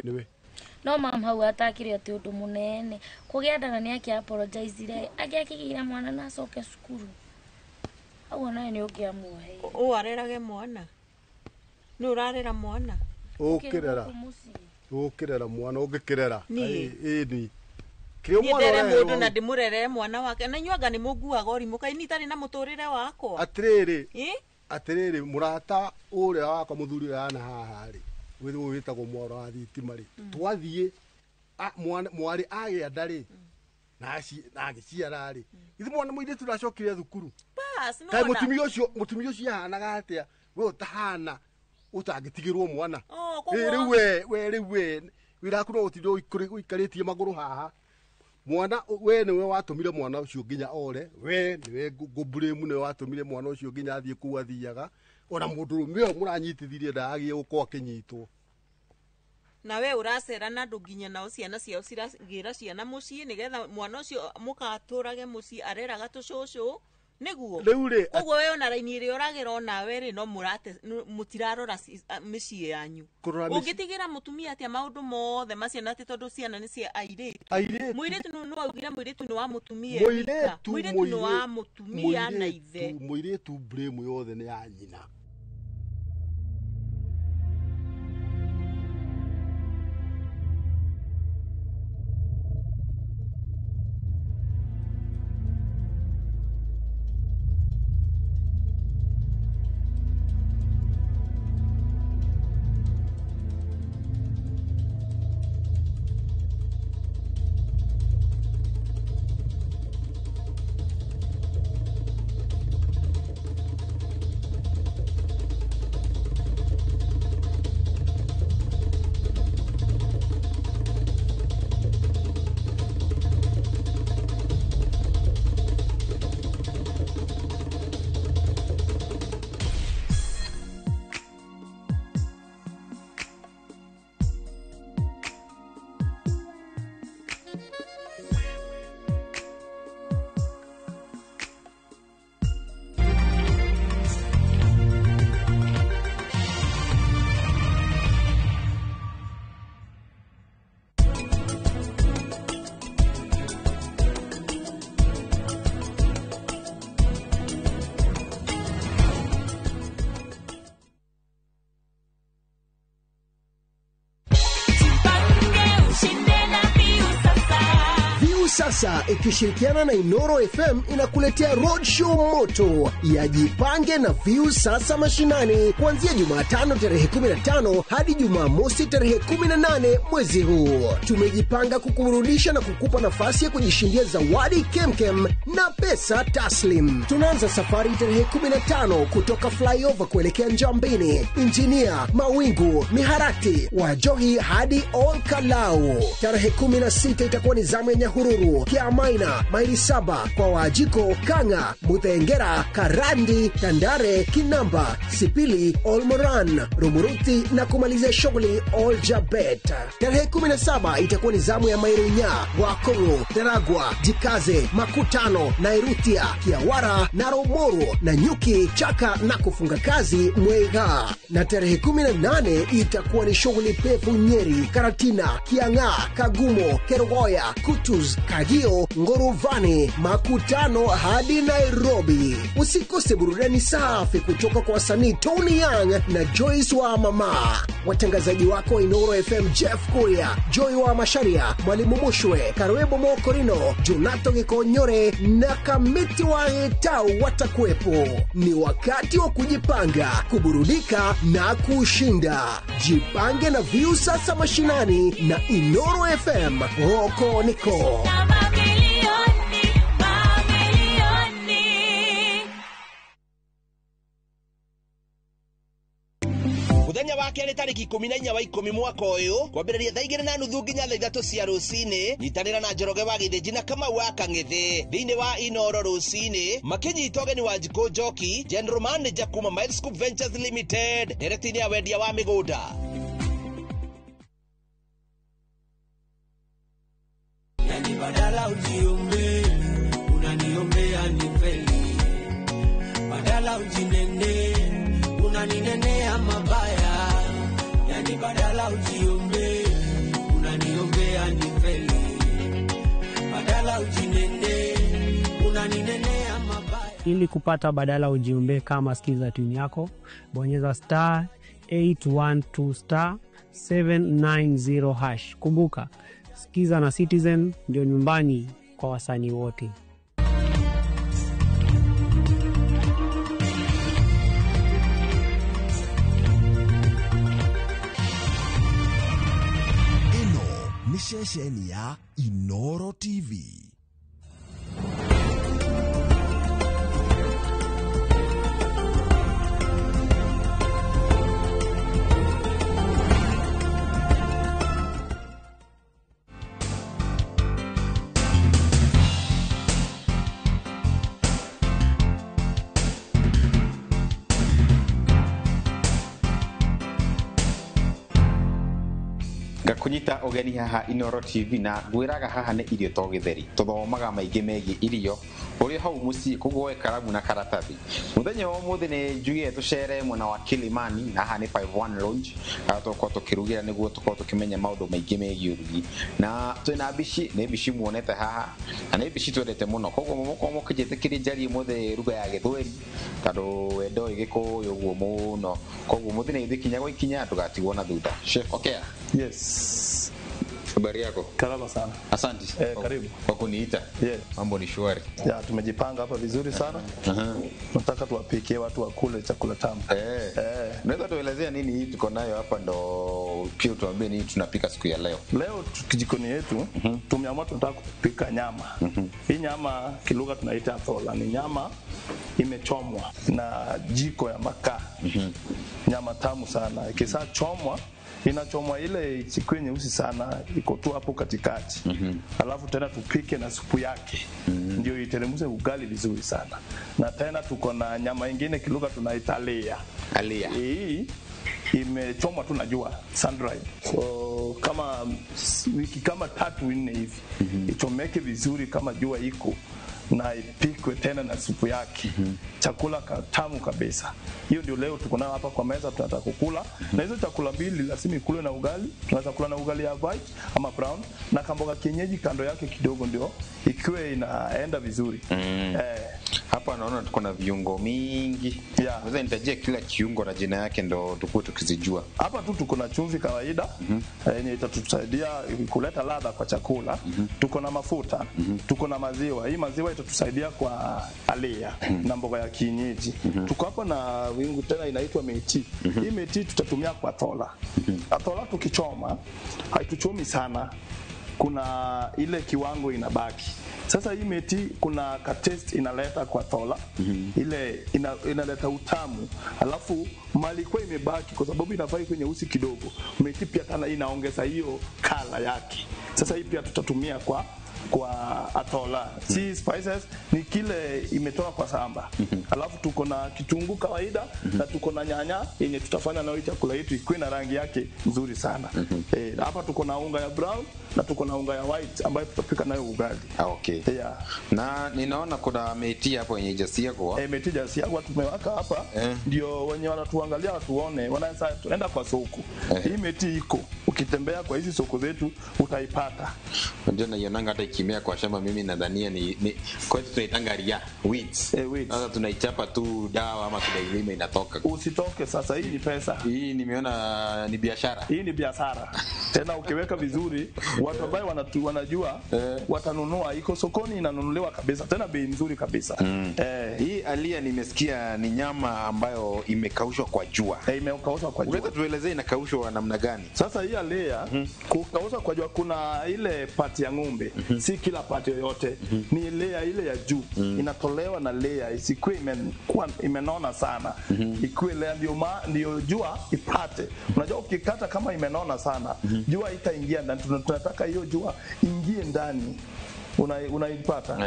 [SPEAKER 25] Nĩwe.
[SPEAKER 7] No mam hau atakire ati undu munene kugia nda na ni apologize angiakigira mwana na acoke cukuru hau onawe ni ungiamuoheire.
[SPEAKER 1] Ũ arerage mwana nĩ ũrarera mwana
[SPEAKER 25] ũkĩrera ũkĩrera mwana ũngĩkĩrera ĩni
[SPEAKER 1] kĩrĩa mwana ndere mũndũ na ndĩmũrerere mwana wake na inyuĩ anga nĩ mũnguaga ũrimũ kaĩ niĩ itarĩ na mũtũrĩre wakwa.
[SPEAKER 25] Atĩrĩrĩ atĩrĩrĩ mũrata ũrĩa wakwa mũthuri ũrĩa ana haha rĩ ũyũ wĩtagwo mwaro wa thitima rĩ twathiĩ mwarĩ agĩa nda rĩ na agĩciara rĩ githĩ mwana mũirĩtu ndacokire thukuru. Kaĩ mũtumia ũcio ahanaga atĩa we ũtahana ũtangĩtigĩrwo mwana rĩu we rĩu we wĩra waku no ũtinde ũikarĩtie magũrũ haha mwana we nĩwe watũmire mwana ũcio nginya ore we nĩwe ngũmburĩmu nĩwe watũmire mwana ũcio nginya athiĩ kũu athiaga ona mũndũrũme ũyũ mũranyitithirie ndagagĩe gũkorwo akĩnyitwo.
[SPEAKER 1] Na we ũracera na andũ nginya nao ciana ciao ciragĩra ciana mũciĩ nĩgetha mwana ũcio mũgatũrage mũciĩ areraga tũcũcũ nĩguo koguo we ona raini ĩrĩa ũragĩra onawe rĩ no mũrate mũtirarora mĩciĩ yanyu. Ũngĩtigĩra mũtumia atĩa maũndũ mothe ma ciana atĩ tondũ ciana nĩ cia airĩtu. Mũirĩtu no augire mũirĩtu nĩ wa mũtumia mũirĩtu nĩ wa mũtumia na ithe.
[SPEAKER 25] Mũirĩtu blame yothe nĩ ya nyina.
[SPEAKER 9] Sasa ikishirikiana na Inoro FM inakuletea roadshow moto ya Jipange na View Sasa Mashinani kuanzia Jumatano tarehe 15 hadi Jumamosi tarehe 18 mwezi huu. Tumejipanga kukuburudisha na kukupa nafasi ya kujishindia zawadi kemkem na pesa taslim. Tunaanza safari tarehe 15 kutoka Flyover kuelekea Njambini, Injinia, Mawingu, Miharati, Wajohi hadi Olkalau. Tarehe 16 itakuwa ni zamu ya Nyahururu, Kiamaina, maili 7 kwa Wajiko, Kanga, Muthengera, Karandi, Tandare, Kinamba, Sipili, Olmoran, Rumuruti na kumalizia shughuli Oljabet. Tarehe 17 itakuwa ni zamu ya Mairunya, Wakongo, Teragwa, Jikaze, Makutano, Nairutia, Kiawara, Naromoru, na Nyuki, Chaka na kufunga kazi Mwega. Na tarehe 18 itakuwa ni shughuli pefu Nyeri, Karatina, Kiang'a, Kagumo, Kerogoya, Kutus, Kagio, Ngoruvani, Makutano hadi Nairobi. Usikose burudani safi kutoka kwa wasanii Tony Young na Joyce wa Mama. Watangazaji wako Inoro FM Jeff Kuria, Joy wa Masharia, Mwalimu Mushwe, Karwebo Mokorino, Jonato Gikonyore na Kamiti wa Etau watakuwepo. Ni wakati wa kujipanga, kuburudika na kushinda. Jipange na View Sasa Mashinani na Inoro FM. Roko Niko.
[SPEAKER 8] Muthenya wa kerĩ tarĩki 14 wa 10 mwaka ũyũ kwambĩrĩria thaa 2:30 nginya thaa 3 cia rũcinĩ nyitanĩra na Njoroge wa Gĩthĩnji na Kamau wa Kang'ĩthĩ thĩinĩ wa Inoro rũcinĩ makĩnyita ũgeni wa Njikũ Njoki, General Manager kuma Milescope Ventures Limited ndereti-inĩ ya wendia wa mĩgũnda.
[SPEAKER 17] Yani badala ujiombe unaniombea nifeli, badala ujinene unaninenea mabaya, yani badala ujiombe Badala ujinene unaninenea mabaya.
[SPEAKER 18] Ili kupata badala ujiombe kama skiza tune yako, bonyeza star 812 star 790 hash. Kumbuka, Skiza na Citizen ndio nyumbani kwa wasanii wote.
[SPEAKER 23] Ĩno nĩ ceceni ya Inoro TV.
[SPEAKER 19] Ngakunyita ũgeni haha Inoro TV na ngwĩraga haha nĩ irio to gĩtheri, tũthomaga maingĩ megiĩ irio ũrĩ hau mũciĩ, koguo woe karamu na karatathi. Mũthenya wa ũmũthĩ nĩ njugire tũcere mwena wa Kilimani na haha nĩ 51 Lounge, harĩa tũgũkorwo tũkĩrugĩra nĩguo tũkorwo tũkĩmenya maũndũ maingĩ megiĩ ũrugi. Na twĩna mbici, nĩ mbici muonete haha na nĩ mbici twendete mũno, koguo mũkorwo mũkĩnjĩtĩkĩria njarie ũmũthĩ ruga ya gĩthweri tondũ we ndoĩ gĩkũyũ ũguo mũno, koguo ũmũthĩ nĩ ithuĩ ikinya gwa ikinya, ndũgatigwo na thutha. Chef Okea.
[SPEAKER 20] Yes.
[SPEAKER 19] Habari yako?
[SPEAKER 20] Salama sana.
[SPEAKER 19] Asante.
[SPEAKER 20] Karibu.
[SPEAKER 19] Kwa kuniita.
[SPEAKER 20] Yeah.
[SPEAKER 19] Mambo ni shwari.
[SPEAKER 20] Ya, tumejipanga hapa vizuri sana. Nataka tuwapikie watu wakule chakula tamu.
[SPEAKER 19] Unaweza tuelezea nini hii tuko nayo hapa ndo pia utuambie nini tunapika siku ya leo?
[SPEAKER 20] Leo jikoni yetu tumeamua tunataka kupika nyama. Hii nyama kilugha tunaita thola, ni nyama imechomwa na jiko ya makaa. Nyama tamu sana. Ikishachomwa inachomwa ile isikuwe nyeusi sana, iko tu hapo katikati. Alafu tena tupike na supu yake, ndio iteremshe ugali vizuri sana. Na tena tuko na nyama ingine kilugha tunaita alia.
[SPEAKER 19] Alia.
[SPEAKER 20] Hii imechomwa tu na jua, sun dried. So kama wiki kama 3-4 hivi ichomeke vizuri kama jua iko na ipikwe tena na supu yake. Chakula tamu kabisa. Hiyo ndio leo tuko nayo hapa kwa meza, tunataka kukula. Na hizo chakula mbili lazima ikulwe na ugali. Tunaweza kula na ugali ya white ama brown na kamboga kienyeji kando yake kidogo, ndio ikiwe inaenda vizuri.
[SPEAKER 19] Hapa naona tuko na viungo mingi. Unaweza nitajia kila kiungo na jina yake ndo tukue tukizijua.
[SPEAKER 20] Hapa tu tuko na chumvi kawaida yenye itatusaidia kuleta ladha kwa chakula. Tuko na mafuta, tuko na maziwa. Hii maziwa itatusaidia kwa alia na mboga ya kienyeji. Tuko hapa na wingu tena inaitwa meti. Hii meti tutatumia kwa thola. Thola tukichoma haituchomi sana, kuna ile kiwango inabaki. Sasa hii meti kuna ka taste inaleta kwa thola. Ile inaleta utamu. Alafu mali kwa imebaki kwa sababu inafai kwenye usi kidogo. Meti pia tena inaongeza hiyo kala yake. Sasa hii pia tutatumia kwa atola. Si spices ni kile imetoka kwa samba. Alafu tuko na kitunguu kawaida na tuko na nyanya yenye tutafanya nayo chakula yetu ikuwe na rangi yake nzuri sana. Hapa tuko na unga ya brown na tuko na unga ya white ambayo tutapika nayo ugali.
[SPEAKER 19] Okay.
[SPEAKER 20] Yeah.
[SPEAKER 19] Na ninaona kuna meti hapo yenye haijasigwa.
[SPEAKER 20] Meti haijasigwa tumeweka hapa ndio wenye wanatuangalia watuone, wanaweza tuenda kwa soko. Hii meti iko. Ukitembea kwa hizi soko zetu utaipata.
[SPEAKER 19] Unajua naionanga hata ikimea kwa shamba, mimi nadhania ni kwetu tunaitanga ria weeds. Sasa tunaichapa tu dawa ama tunailima inatoka.
[SPEAKER 20] Usitoke sasa, hii ni pesa.
[SPEAKER 19] Hii nimeona ni biashara.
[SPEAKER 20] Hii ni biashara. Tena ukiweka vizuri watu ambao wanajua watanunua, iko sokoni inanunuliwa kabisa, tena bei nzuri kabisa.
[SPEAKER 19] Hii alia nimesikia ni nyama ambayo imekaushwa kwa jua.
[SPEAKER 20] Imekaushwa kwa jua.
[SPEAKER 19] Unaweza tuelezee inakaushwa namna gani?
[SPEAKER 20] Sasa hii alia kukaushwa kwa jua, kuna ile pati ya ng'ombe, si kila pati yoyote. Ni layer ile ya juu inatolewa na layer isikuwe imenona sana. Ikuwe layer ndio jua ipate. Unajua ukikata kama imenona sana, jua itaingia ndani. Tunataka hiyo jua ingie ndani. Unaipata.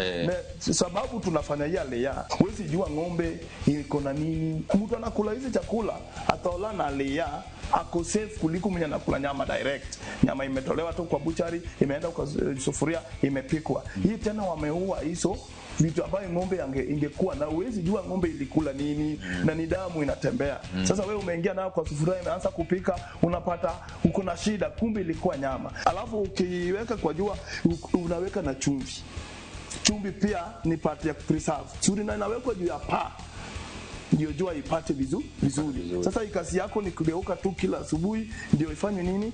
[SPEAKER 20] Sababu tunafanya yale ya huwezi jua ng'ombe iko na nini. Mtu anakula hizi chakula ataola na lea ako safe kuliko mwenye anakula nyama direct. Nyama imetolewa tu kwa buchari, imeenda kwa sufuria, imepikwa. Hii tena wameua hizo vitu ambayo ng'ombe ingekuwa na huwezi jua ng'ombe ilikula nini, na ni damu inatembea. Sasa wewe umeingia nayo kwa sufuria, imeanza kupika, unapata uko na shida, kumbe ilikuwa nyama. Alafu ukiweka kwa jua unaweka na chumvi. Chumvi pia ni part ya preserve. Suri na inawekwa juu ya paa ndio jua ipate vizuri. Sasa ikasi yako ni kugeuka tu kila asubuhi ndio ifanye nini?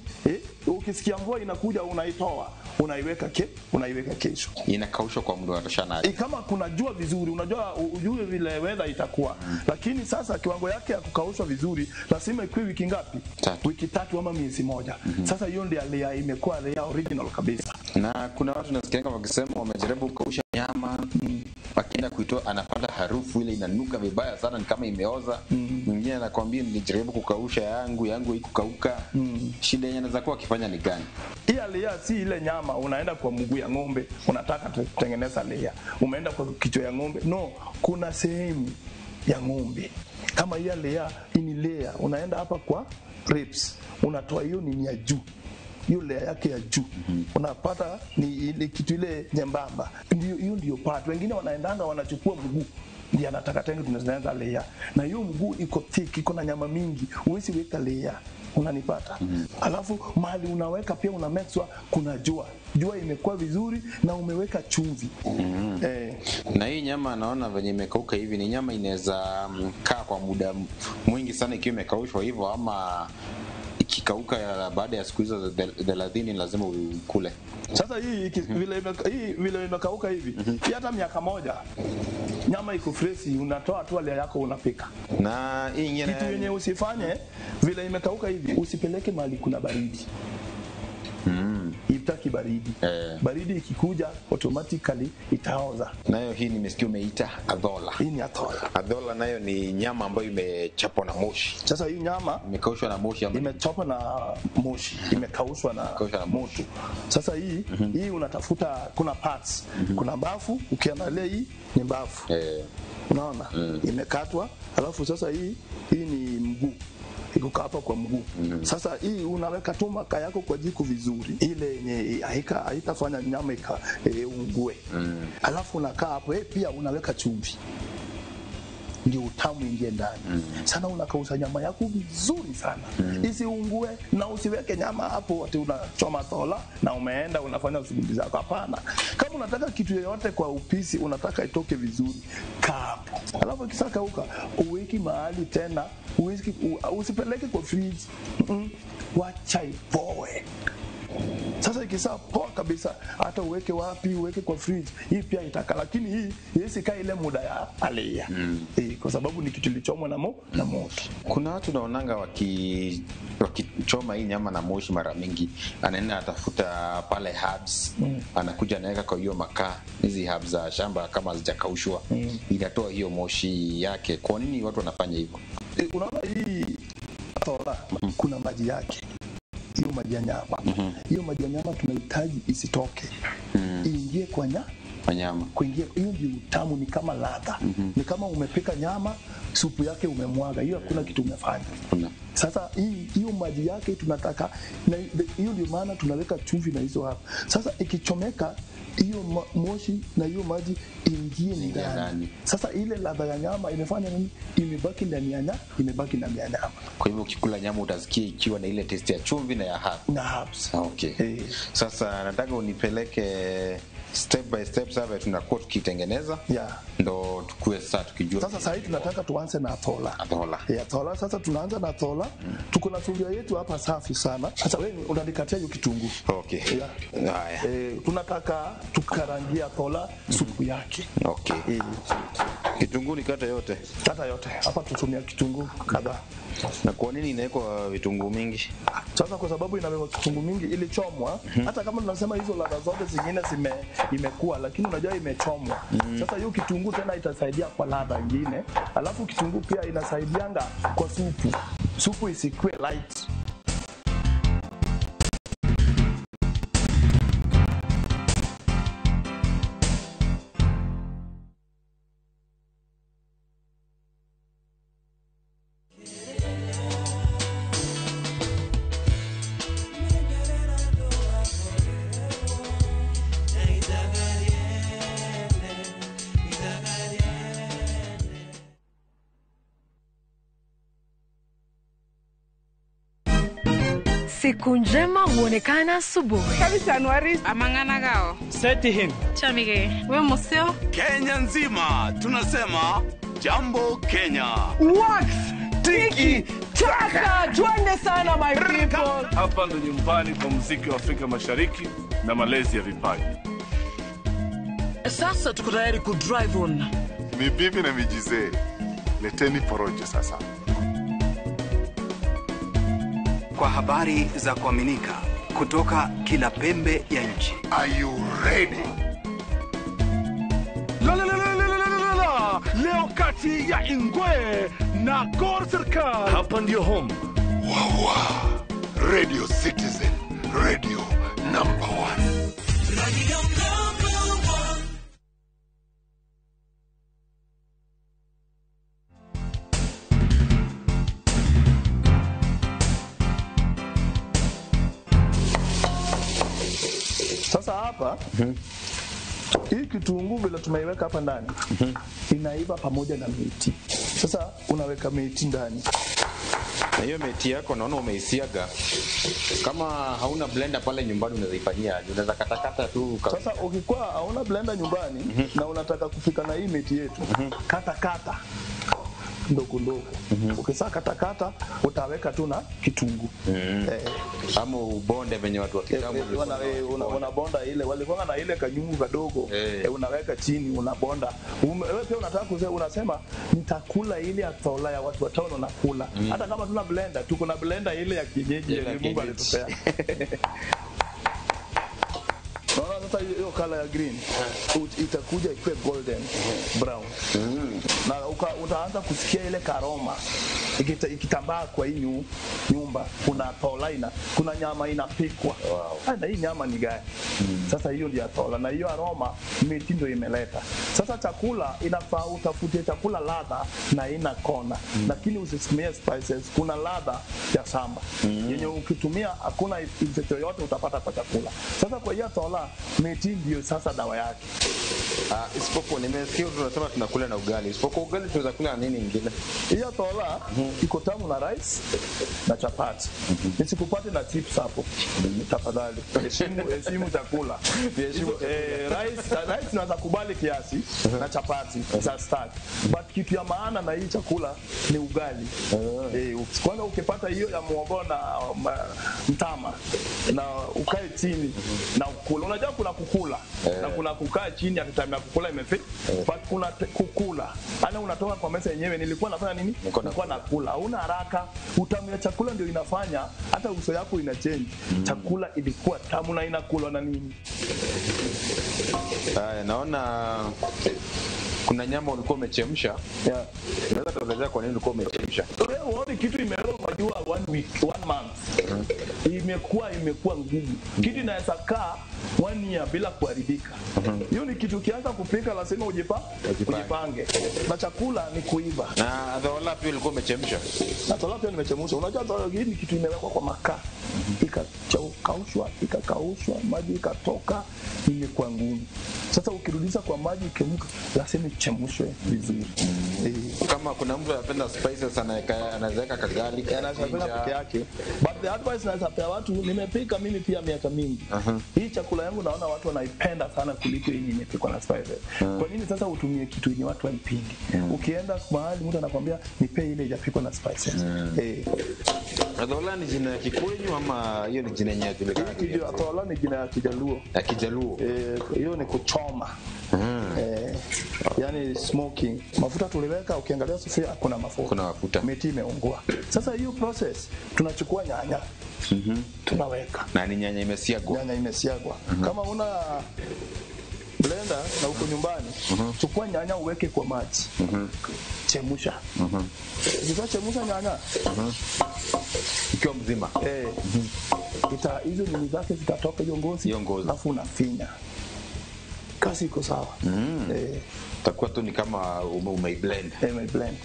[SPEAKER 20] Ukisikia mvua inakuja unaitoa, unaiweka unaiweka kesho.
[SPEAKER 19] Inakaushwa kwa muda unatoshana.
[SPEAKER 20] Kama kuna jua vizuri, unajua ujue vile weather itakuwa. Lakini sasa kiwango yake ya kukaushwa vizuri lazima ikuwe wiki ngapi? Wiki 3 ama miezi 1. Sasa hiyo ndio layer imekuwa layer original kabisa.
[SPEAKER 19] Na kuna watu nasikia wakisema wamejaribu kukausha nyama, wakienda kuitoa anapata harufu ile inanuka vibaya sana, ni kama imeoza. Mwingine anakuambia nilijaribu kukausha yangu haikukauka. Shida yenyewe anaweza kuwa akifanya ni gani?
[SPEAKER 20] Hii layer si ile nyama unaenda kwa mguu ya ng'ombe unataka kutengeneza layer, umeenda kwa kichwa ya ng'ombe. No, kuna sehemu ya ng'ombe kama hii layer, ni layer unaenda hapa kwa ribs, unatoa hiyo nini ya juu, hiyo layer yake ya juu. Unapata ni ile kitu ile nyembamba, ndio hiyo ndio part. Wengine wanaendanga wanachukua mguu ndiye anataka tena tunaanza layer, na hiyo mguu iko thick, iko na nyama mingi, huwezi weka layer, unanipata? Alafu mahali unaweka pia una make sure kuna jua imekuwa vizuri na umeweka chumvi.
[SPEAKER 19] Na hii nyama naona venye imekauka hivi, ni nyama inaweza kaa kwa muda mwingi sana ikiwa imekaushwa hivyo, ama ikikauka baada ya siku hizo 30 lazima ukule?
[SPEAKER 20] Sasa hii vile imekauka hivi, hii hata miaka 1 nyama iko fresh, unatoa tu layer yako unapika.
[SPEAKER 19] Na hii nyingine
[SPEAKER 20] kitu yenye usifanye, vile imekauka hivi usipeleke mahali kuna baridi. Itaki baridi. Baridi ikikuja automatically itaoza.
[SPEAKER 19] Nayo hii nimesikia umeita adhola.
[SPEAKER 20] Hii ni adhola.
[SPEAKER 19] Adhola nayo ni nyama ambayo imechapwa na moshi.
[SPEAKER 20] Sasa hii nyama
[SPEAKER 19] imekaushwa na moshi ama
[SPEAKER 20] imechapwa na moshi, imekaushwa na moto. Sasa hii hii unatafuta kuna parts, kuna mbafu, ukiangalia hii ni mbafu. Unaona? Imekatwa, alafu sasa hii ni mguu. Iko hapa kwa mguu. Sasa hii unaweka tu makaa yako kwa jiko vizuri, ile yenye haitafanya nyama ikaungue. Alafu unakaa hapo, pia unaweka chumvi ndio utamu ingie ndani. Sana unakausha nyama yako vizuri sana. Isiungue, na usiweke nyama hapo ati unachoma tola na umeenda unafanya shughuli zako. Hapana. Kama unataka kitu yoyote kwa upisi, unataka itoke vizuri, kaa hapo. Alafu ikishakauka, uweki mahali tena, usipeleke kwa fridge. Wacha ipoe. Sasa ikisha poa kabisa, hata uweke wapi, uweke kwa fridge, hii pia itaka, lakini hii isikaa ile muda ya alea. Kwa sababu ni kitu kilichomwa na moto.
[SPEAKER 19] Kuna watu naonanga wakichoma hii nyama na moshi mara mingi, anaenda atafuta pale herbs, anakuja anaweka kwa hiyo makaa, hizi herbs za shamba kama hazijakaushwa, inatoa hiyo moshi yake. Kwa nini watu wanafanya hivyo?
[SPEAKER 20] Unaona hii tola, kuna maji yake. Hiyo maji ya nyama. Hiyo maji ya nyama tunahitaji isitoke. Iingie kwa nyama. Kuingia hiyo ndio utamu, ni kama ladha. Ni kama umepika nyama, supu yake umemwaga. Hiyo hakuna kitu umefanya. Sasa hiyo maji yake tunataka, na hiyo ndio maana tunaweka chumvi na hizo hapa. Sasa ikichomeka hiyo moshi na hiyo maji ingie ndani. Sasa ile ladha ya nyama imefanya nini? Imebaki ndani ya nyama, imebaki ndani ya nyama.
[SPEAKER 19] Kwa hivyo ukikula nyama utasikia ikiwa na ile taste ya chumvi na ya herbs.
[SPEAKER 20] Na herbs.
[SPEAKER 19] Okay. Sasa nataka unipeleke step by step sasa tunakuwa tukitengeneza. Ndo tukue sasa tukijua.
[SPEAKER 20] Sasa sasa tunataka tuanze na athola.
[SPEAKER 19] Athola.
[SPEAKER 20] Athola sasa tunaanza na athola. Tuko na sufuria yetu hapa safi sana. Sasa wewe unanikatia hiyo kitunguu.
[SPEAKER 19] Okay. Haya.
[SPEAKER 20] Tunataka tukarangia athola supu yake.
[SPEAKER 19] Okay. Kitunguu ni kata yote.
[SPEAKER 20] Kata yote. Hapa tutumia kitunguu kadhaa.
[SPEAKER 19] Na kwa nini inawekwa vitunguu mingi?
[SPEAKER 20] Sasa kwa sababu inawekwa kitunguu mingi ilichomwa, hata kama tunasema hizo ladha zote zingine imekuwa, lakini unajua imechomwa. Sasa hiyo kitunguu tena itasaidia kwa ladha nyingine. Alafu kitunguu pia inasaidianga kwa supu. Supu isikue light.
[SPEAKER 11] Siku njema huonekana asubuhi.
[SPEAKER 14] Amang'anagao.
[SPEAKER 15] Setihin.
[SPEAKER 14] Chamige. We museo.
[SPEAKER 15] Kenya nzima tunasema jambo Kenya.
[SPEAKER 21] Wax tiki taka, twende sana my people.
[SPEAKER 22] Hapa ndo nyumbani kwa muziki wa Afrika Mashariki na malezi ya vipaji.
[SPEAKER 21] Sasa tuko tayari ku drive on.
[SPEAKER 24] Ni bibi na mijizee, leteni porojo sasa.
[SPEAKER 26] Kwa habari za kuaminika kutoka kila pembe ya nchi.
[SPEAKER 24] Are you ready?
[SPEAKER 25] La la la la la la la la. Leo kati ya Ingwe na Gor Serikal.
[SPEAKER 22] Hapa ndio home.
[SPEAKER 24] Wawa. Radio Citizen, radio number 1.
[SPEAKER 17] Radio number 1.
[SPEAKER 20] Sasa hapa hii kitunguu vile tumeiweka hapa ndani inaiva pamoja na miti. Sasa unaweka miti ndani.
[SPEAKER 19] Na hiyo meti yako naona umeisiaga. Kama hauna blender pale nyumbani unaweza ifanyia aje? Unaweza katakata tu.
[SPEAKER 20] Sasa ukikuwa hauna blender nyumbani na unataka kufika na hii miti yetu, kata kata ndogo ndogo. Ukisha kata kata utaweka tu na kitunguu.
[SPEAKER 19] Ama ubonde venye watu wa kitambo
[SPEAKER 20] unabonda ile, walikuwa na ile kanyungu kadogo, unaweka chini unabonda. Wewe pia unataka kusema, unasema nitakula ile atola ya watu wa town wanakula. Hata kama tuna blender, tuko na blender ile ya kienyeji
[SPEAKER 19] Ile ya
[SPEAKER 20] ile Mungu
[SPEAKER 19] kienyeji.
[SPEAKER 20] alitupea. Naona sasa hiyo color ya green itakuja ikuwe golden brown. Na utaanza kusikia ile karoma ikitambaa kwa hii nyumba. Kuna tola ina, kuna nyama inapikwa. Wow. Na hii nyama ni gani? Sasa hiyo ndio tola, na hiyo aroma miti ndio imeleta. Sasa chakula inafaa utafute chakula ladha na ina kona. Lakini usitumie spices, kuna ladha ya shamba. Yenye ukitumia hakuna effect yoyote utapata kwa chakula. Sasa kwa hiyo tola miti ndio sasa dawa yake.
[SPEAKER 19] Isipokuwa nimesikia tunasema tunakula na ugali. Isipokuwa ugali tunaweza kula na nini ingine?
[SPEAKER 20] Hiyo tola iko tamu na rice na chapati. Nisikupate na chips hapo. Tafadhali. Heshimu chakula.
[SPEAKER 19] Heshimu
[SPEAKER 20] Rice naweza kubali kiasi na chapati za start. But kitu ya maana na hii chakula ni ugali. Kwanza ukipata hiyo ya muhogo na mtama na ukae chini na ukula. Unajua kuna kukula na kuna kukaa chini at time ya kukula imefika. But kuna kukula. Ana unatoka kwa meza yenyewe, nilikuwa nafanya nini? Nilikuwa nakula. Hauna haraka. Utamu ya chakula ndio inafanya hata uso yako ina change. Chakula ilikuwa tamu na inakulwa na nini?
[SPEAKER 19] Haya, naona kuna nyama ulikuwa umechemsha.
[SPEAKER 20] Yeah.
[SPEAKER 19] Unaweza tuelezea kwa nini ulikuwa umechemsha?
[SPEAKER 20] Wewe uone kitu imewekwa kwa jua 1 week, 1 month. Imekuwa ngumu. Kitu inaweza kaa 1 year bila kuharibika. Hiyo ni kitu ukianza kupika lazima ujipange. Na chakula ni kuiva.
[SPEAKER 19] Na dhola pia ulikuwa umechemsha?
[SPEAKER 20] Na dhola pia nimechemsha. Unajua dhola hii ni kitu imewekwa kwa makaa. Ikakaushwa, maji ikatoka, imekuwa ngumu. Sasa ukirudisha kwa maji ikemka, lazima ichemshwe vizuri.
[SPEAKER 19] Kama kuna mtu anapenda spices anaweka kagali,
[SPEAKER 20] anaweka peke yake. But the advice naweza pea watu, nimepika mimi pia miaka mingi. Hii chakula yangu naona watu wanaipenda sana kuliko yenye imepikwa na spices. Kwa nini sasa utumie kitu yenye watu haipendi? Ukienda mahali mtu anakuambia nipe ile haijapikwa na spices.
[SPEAKER 19] Athola ni jina ya Kikwenyu ama hiyo ni jina yenye inajulikana?
[SPEAKER 20] Athola ni jina ya Kijaluo.
[SPEAKER 19] Ya Kijaluo.
[SPEAKER 20] Hiyo ni kuchoma. Yani smoking. Mafuta tuliweka, ukiangalia sufuria hakuna mafuta.
[SPEAKER 19] Kuna mafuta.
[SPEAKER 20] Miti imeungua. Sasa hiyo process tunachukua nyanya. Tunaweka.
[SPEAKER 19] Na ni nyanya imesiagwa.
[SPEAKER 20] Nyanya imesiagwa. Kama una blender na uko nyumbani, chukua nyanya uweke kwa maji. Chemsha. Ukishachemsha nyanya
[SPEAKER 19] ikiwa mzima.
[SPEAKER 20] Hizo nini zake zitatoka, hiyo ngozi. Alafu unafinya. Kazi iko sawa.
[SPEAKER 19] Itakuwa tu ni kama umeiblend.
[SPEAKER 20] Umeiblend.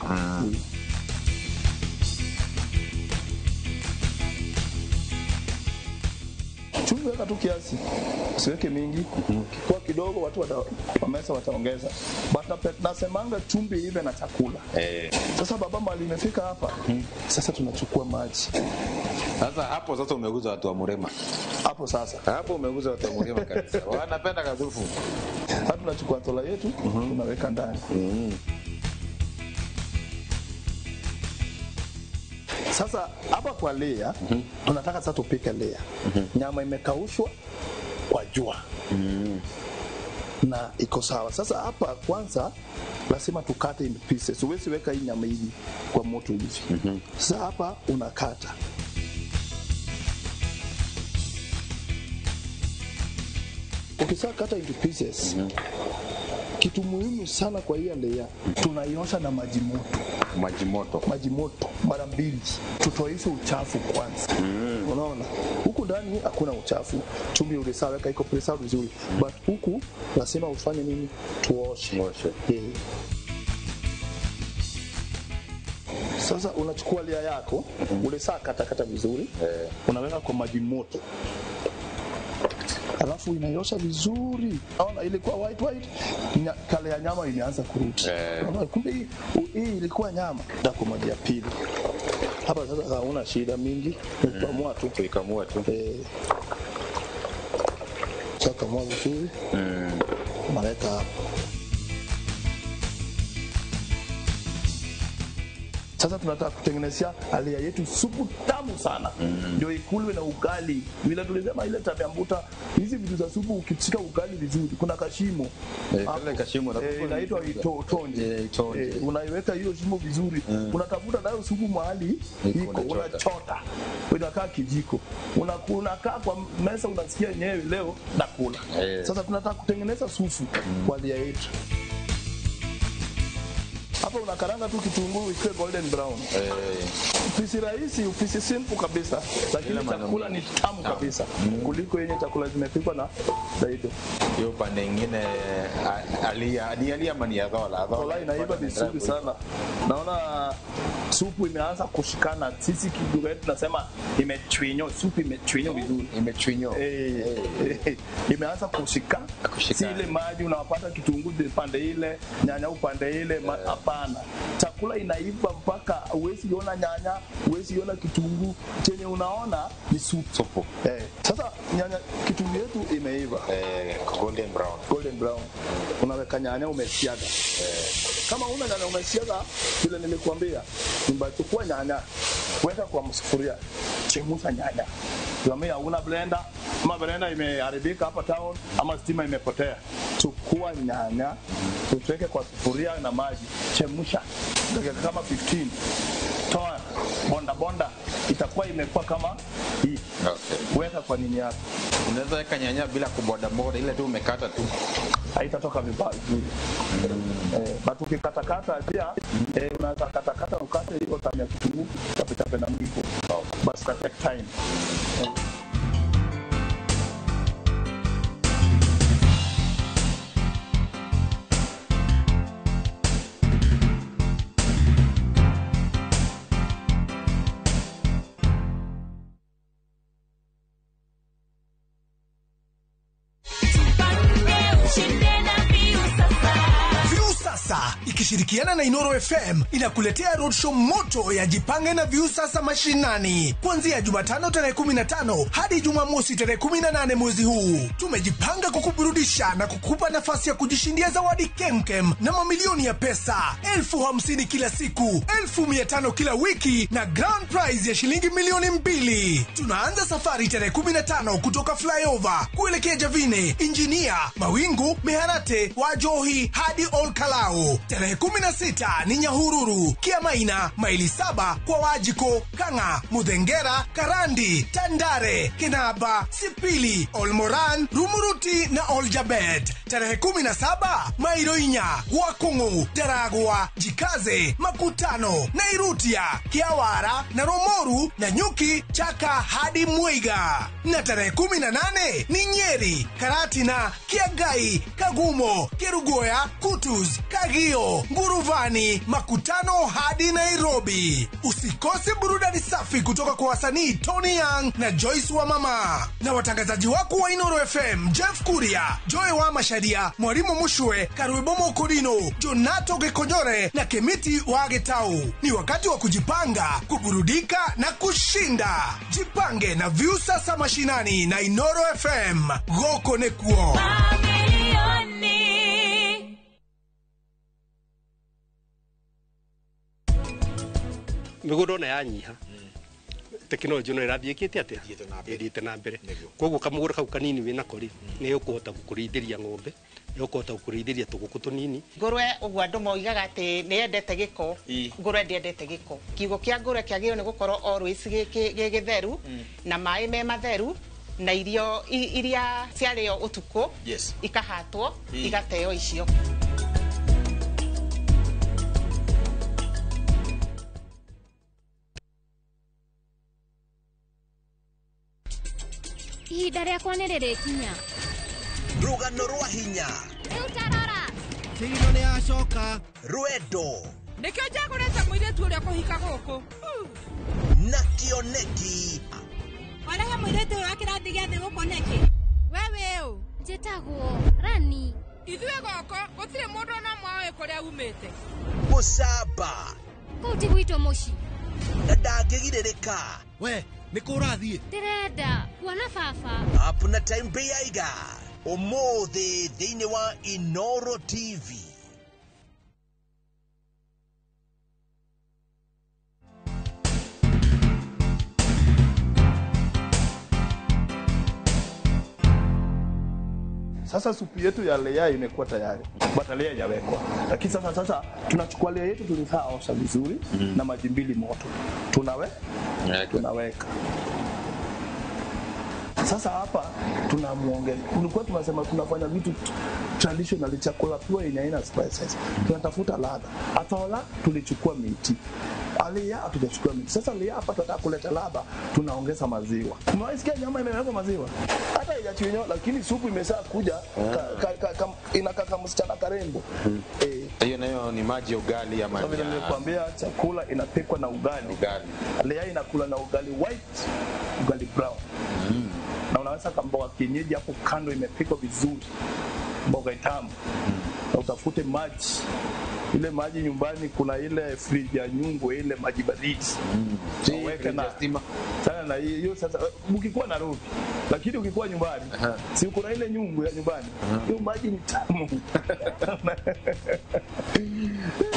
[SPEAKER 20] Chumvi weka tu kiasi, usiweke mingi. Kwa kidogo watu wa meza wataongeza. But nasemanga chumvi ive na chakula. Sasa baba mali imefika hapa. Sasa tunachukua maji.
[SPEAKER 19] Sasa hapo sasa umeguza watu wa Murema.
[SPEAKER 20] Hapo sasa.
[SPEAKER 19] Hapo umeguza watu wa Murema kabisa. Wanapenda kathufu.
[SPEAKER 20] Sasa tunachukua tola yetu tunaweka ndani. Sasa hapa kwa lea tunataka sasa tupike lea. Nyama imekaushwa kwa jua na iko sawa. Sasa hapa kwanza lazima tukate in pieces. Huwezi weka hii nyama hivi kwa moto hivi. Sasa hapa unakata. Ukishakata into pieces, kitu muhimu sana kwa hii lea tunaiosha na maji moto.
[SPEAKER 19] Maji moto.
[SPEAKER 20] Maji moto mara mbili, tutoe hizo uchafu kwanza. Unaona, huku ndani hakuna uchafu, chumvi ulisaweka iko preserved vizuri, but huku lazima ufanye nini? Tuoshe. Yeah. Sasa unachukua lia yako ulisakata kata vizuri, unaweka kwa maji moto, alafu inaiosha vizuri. Naona ilikuwa white white, kale ya nyama imeanza kurudi. Unaona, kumbe hii ilikuwa nyama. Dako maji ya pili hapa sasa hauna shida mingi, ni kukamua tu.
[SPEAKER 19] Kuikamua tu.
[SPEAKER 20] Chakamua vizuri. Unaweka hapo. Sasa tunataka kutengenezea alia yetu supu tamu sana, ndio ikulwe na ugali. Vile tulisema ile tabia mbuta, hizi vitu za supu ukishika ugali vizuri, kuna kashimo.
[SPEAKER 19] Kale kashimo
[SPEAKER 20] inaitwa itonje. Unaiweka hiyo shimo vizuri. Unatafuta nayo supu mahali iko, unachota. Unakaa kijiko. Unakaa kwa meza unasikia yenyewe leo nakula. Sasa tunataka kutengeneza supu kwa alia yetu. Hapa unakaranga tu kitunguu ikiwe golden brown. Upisi rahisi, upisi simple kabisa, lakini chakula ni tamu kabisa kuliko yenye chakula zimepikwa na daido.
[SPEAKER 19] Hiyo pande nyingine alia ni alia ama ni adhola?
[SPEAKER 20] Adhola inaiva vizuri sana. Naona supu imeanza kushikana. Sisi kilugha yetu tunasema imechwinyo, supu imechwinyo vizuri.
[SPEAKER 19] Imechwinyo.
[SPEAKER 20] Imeanza kushika. Si ile maji unapata kitunguu pande ile, nyanya upande ile, hapana. Chakula inaiva mpaka huwezi ona nyanya, huwezi ona kitunguu, chenye unaona ni supu. Sasa nyanya kitunguu yetu imeiva.
[SPEAKER 19] Golden brown.
[SPEAKER 20] Golden brown. Unaweka nyanya umesiaga. Kama una nyanya umesiaga, vile nilikuambia, chukua nyanya, weka kwa sufuria, chemsha nyanya. Tuambia una blender, ama blender imeharibika hapa town, ama stima imepotea. Chukua nyanya, tuweke kwa sufuria na maji, chemsha dakika kama 15. Toa bonda bonda, itakuwa imekuwa kama hii. Weka kwa nini yako.
[SPEAKER 19] Unaweza weka nyanya bila kuboda boda, ile tu umekata tu.
[SPEAKER 20] Haitatoka vibaya vizuri. But ukikatakata pia, unaweza katakata ukate hiyo tamu ya kitunguu, chape chape na mwiko. But it take time.
[SPEAKER 4] Ikishirikiana na Inoro FM inakuletea roadshow moto ya Jipange na Viusasa Mashinani kuanzia Jumatano tarehe 15 hadi Jumamosi tarehe 18 mwezi huu. Tumejipanga kukuburudisha na kukupa nafasi ya kujishindia zawadi kemkem na mamilioni ya pesa, 50,000 kila siku, 500,000 kila wiki na grand prize ya shilingi 2,000,000. Tunaanza safari tarehe 15 kutoka Flyover kuelekea Javine, Engineer, Mawingu, Meharate, Wajohi hadi Olkalao. Tarehe 16 ni Nyahururu, Kiamaina, maili 7 kwa Wajiko, Kanga, Mudhengera, Karandi, Tandare, Kinaba, Sipili, Olmoran, Rumuruti na Oljabet. Tarehe 17 Mairoinya, Wakungu, Daragwa, Jikaze, Makutano, Nairutia, Kiawara na Romoru na Nyuki, Chaka hadi Mwiga. Na tarehe 18 ni Nyeri, Karatina, Kiagai, Kagumo, Kerugoya, Kutus, Kagio, Nguruvani, Makutano hadi Nairobi. Usikose burudani safi kutoka kwa wasanii Tony Young na Joyce wa Mama na watangazaji wako wa Inoro FM, Jeff Kuria, Joy wa Masharia, Mwalimu Mushwe, Karwebomo Kodino, Jonato Gekonyore na Kemiti wa Getau. Ni wakati wa kujipanga, kuburudika na kushinda. Jipange na Viusasa Mashinani na Inoro FM. Goko nekuo.
[SPEAKER 3] Mĩgũnda ona yanyiha tekinoronjĩ no ĩrathiĩ ĩkĩte atĩa ĩthiĩte na mbere koguo kamũgũnda kau kanini wĩnako rĩ nĩ ũkũhota gũkũrĩithĩria ng'ombe nĩ ũkũhota gũkũrĩithĩria tũgũkũ tũnini.
[SPEAKER 5] Ngũrwe ũguo andũ moigaga atĩ nĩ yendete gĩko, ngũrwe ndĩendete gĩko. Kiugo kĩa ngũrwe kĩagĩrĩirwo nĩ gũkorwo always gĩ gĩtheru na maĩ me matheru na irio iria ciarĩo ũtukũ ikahatwo igateo icio.
[SPEAKER 10] Ihinda rĩakwa nĩ rĩrĩkinya.
[SPEAKER 8] Rũgano rwa hinya.
[SPEAKER 10] Rĩu tarora.
[SPEAKER 8] Tirino nĩ acoka. Rwendo.
[SPEAKER 14] Nĩkĩo njagũrĩte mũirĩtu ũrĩa kũhika gũkũ.
[SPEAKER 8] Na kĩoneki.
[SPEAKER 14] Warehe mũirĩtu ũyũ wa kĩrathi gĩa thĩ gũkũ nĩkĩ? We wĩ ũ?
[SPEAKER 10] Njĩtagwo Rani.
[SPEAKER 14] Ithuĩ gũkũ gũtirĩ mũndũ ona ũmwe ũĩ kũrĩa umĩte.
[SPEAKER 8] Mũcamba.
[SPEAKER 10] Kũu ti gwitũ mũciĩ.
[SPEAKER 8] Na ndangĩgirĩrĩka.
[SPEAKER 12] We nĩ kũ ũrathiĩ?
[SPEAKER 10] Ndĩrenda kuona baba.
[SPEAKER 8] Up na time Beiga ũmũthĩ thĩinĩ wa Inoro TV.
[SPEAKER 20] Sasa supu yetu ya lea imekuwa tayari. But lea haijawekwa. Lakini sasa tunachukua lea yetu tulishaosha vizuri na maji mbili moto. Tunaweka. Sasa hapa tunamuongeza. Tulikuwa tunasema tunafanya vitu traditional, chakula pia ina aina spices. Tunatafuta ladha. Atola tulichukua miti. Alia hatujachukua miti. Sasa alia hapa tunataka kuleta ladha, tunaongeza maziwa. Unasikia nyama imewekwa maziwa. Hata haijachinjwa lakini supu imeshakuja inakaa kama msichana karembo.
[SPEAKER 19] Hiyo nayo ni maji ya ugali ama.
[SPEAKER 20] Sasa vile nilikwambia chakula inapikwa na ugali. Alia inakula na ugali white, ugali brown. Na unaweza kamboga kienyeji hapo kando imepikwa vizuri. Mboga itamu. Na utafute maji. Ile maji nyumbani kuna ile fridge ya nyungu ile maji baridi. Uweke na stima. Sana na hiyo sasa ukikuwa Nairobi, lakini ukikuwa nyumbani, si kuna ile nyungu ya nyumbani. Hiyo maji ni tamu.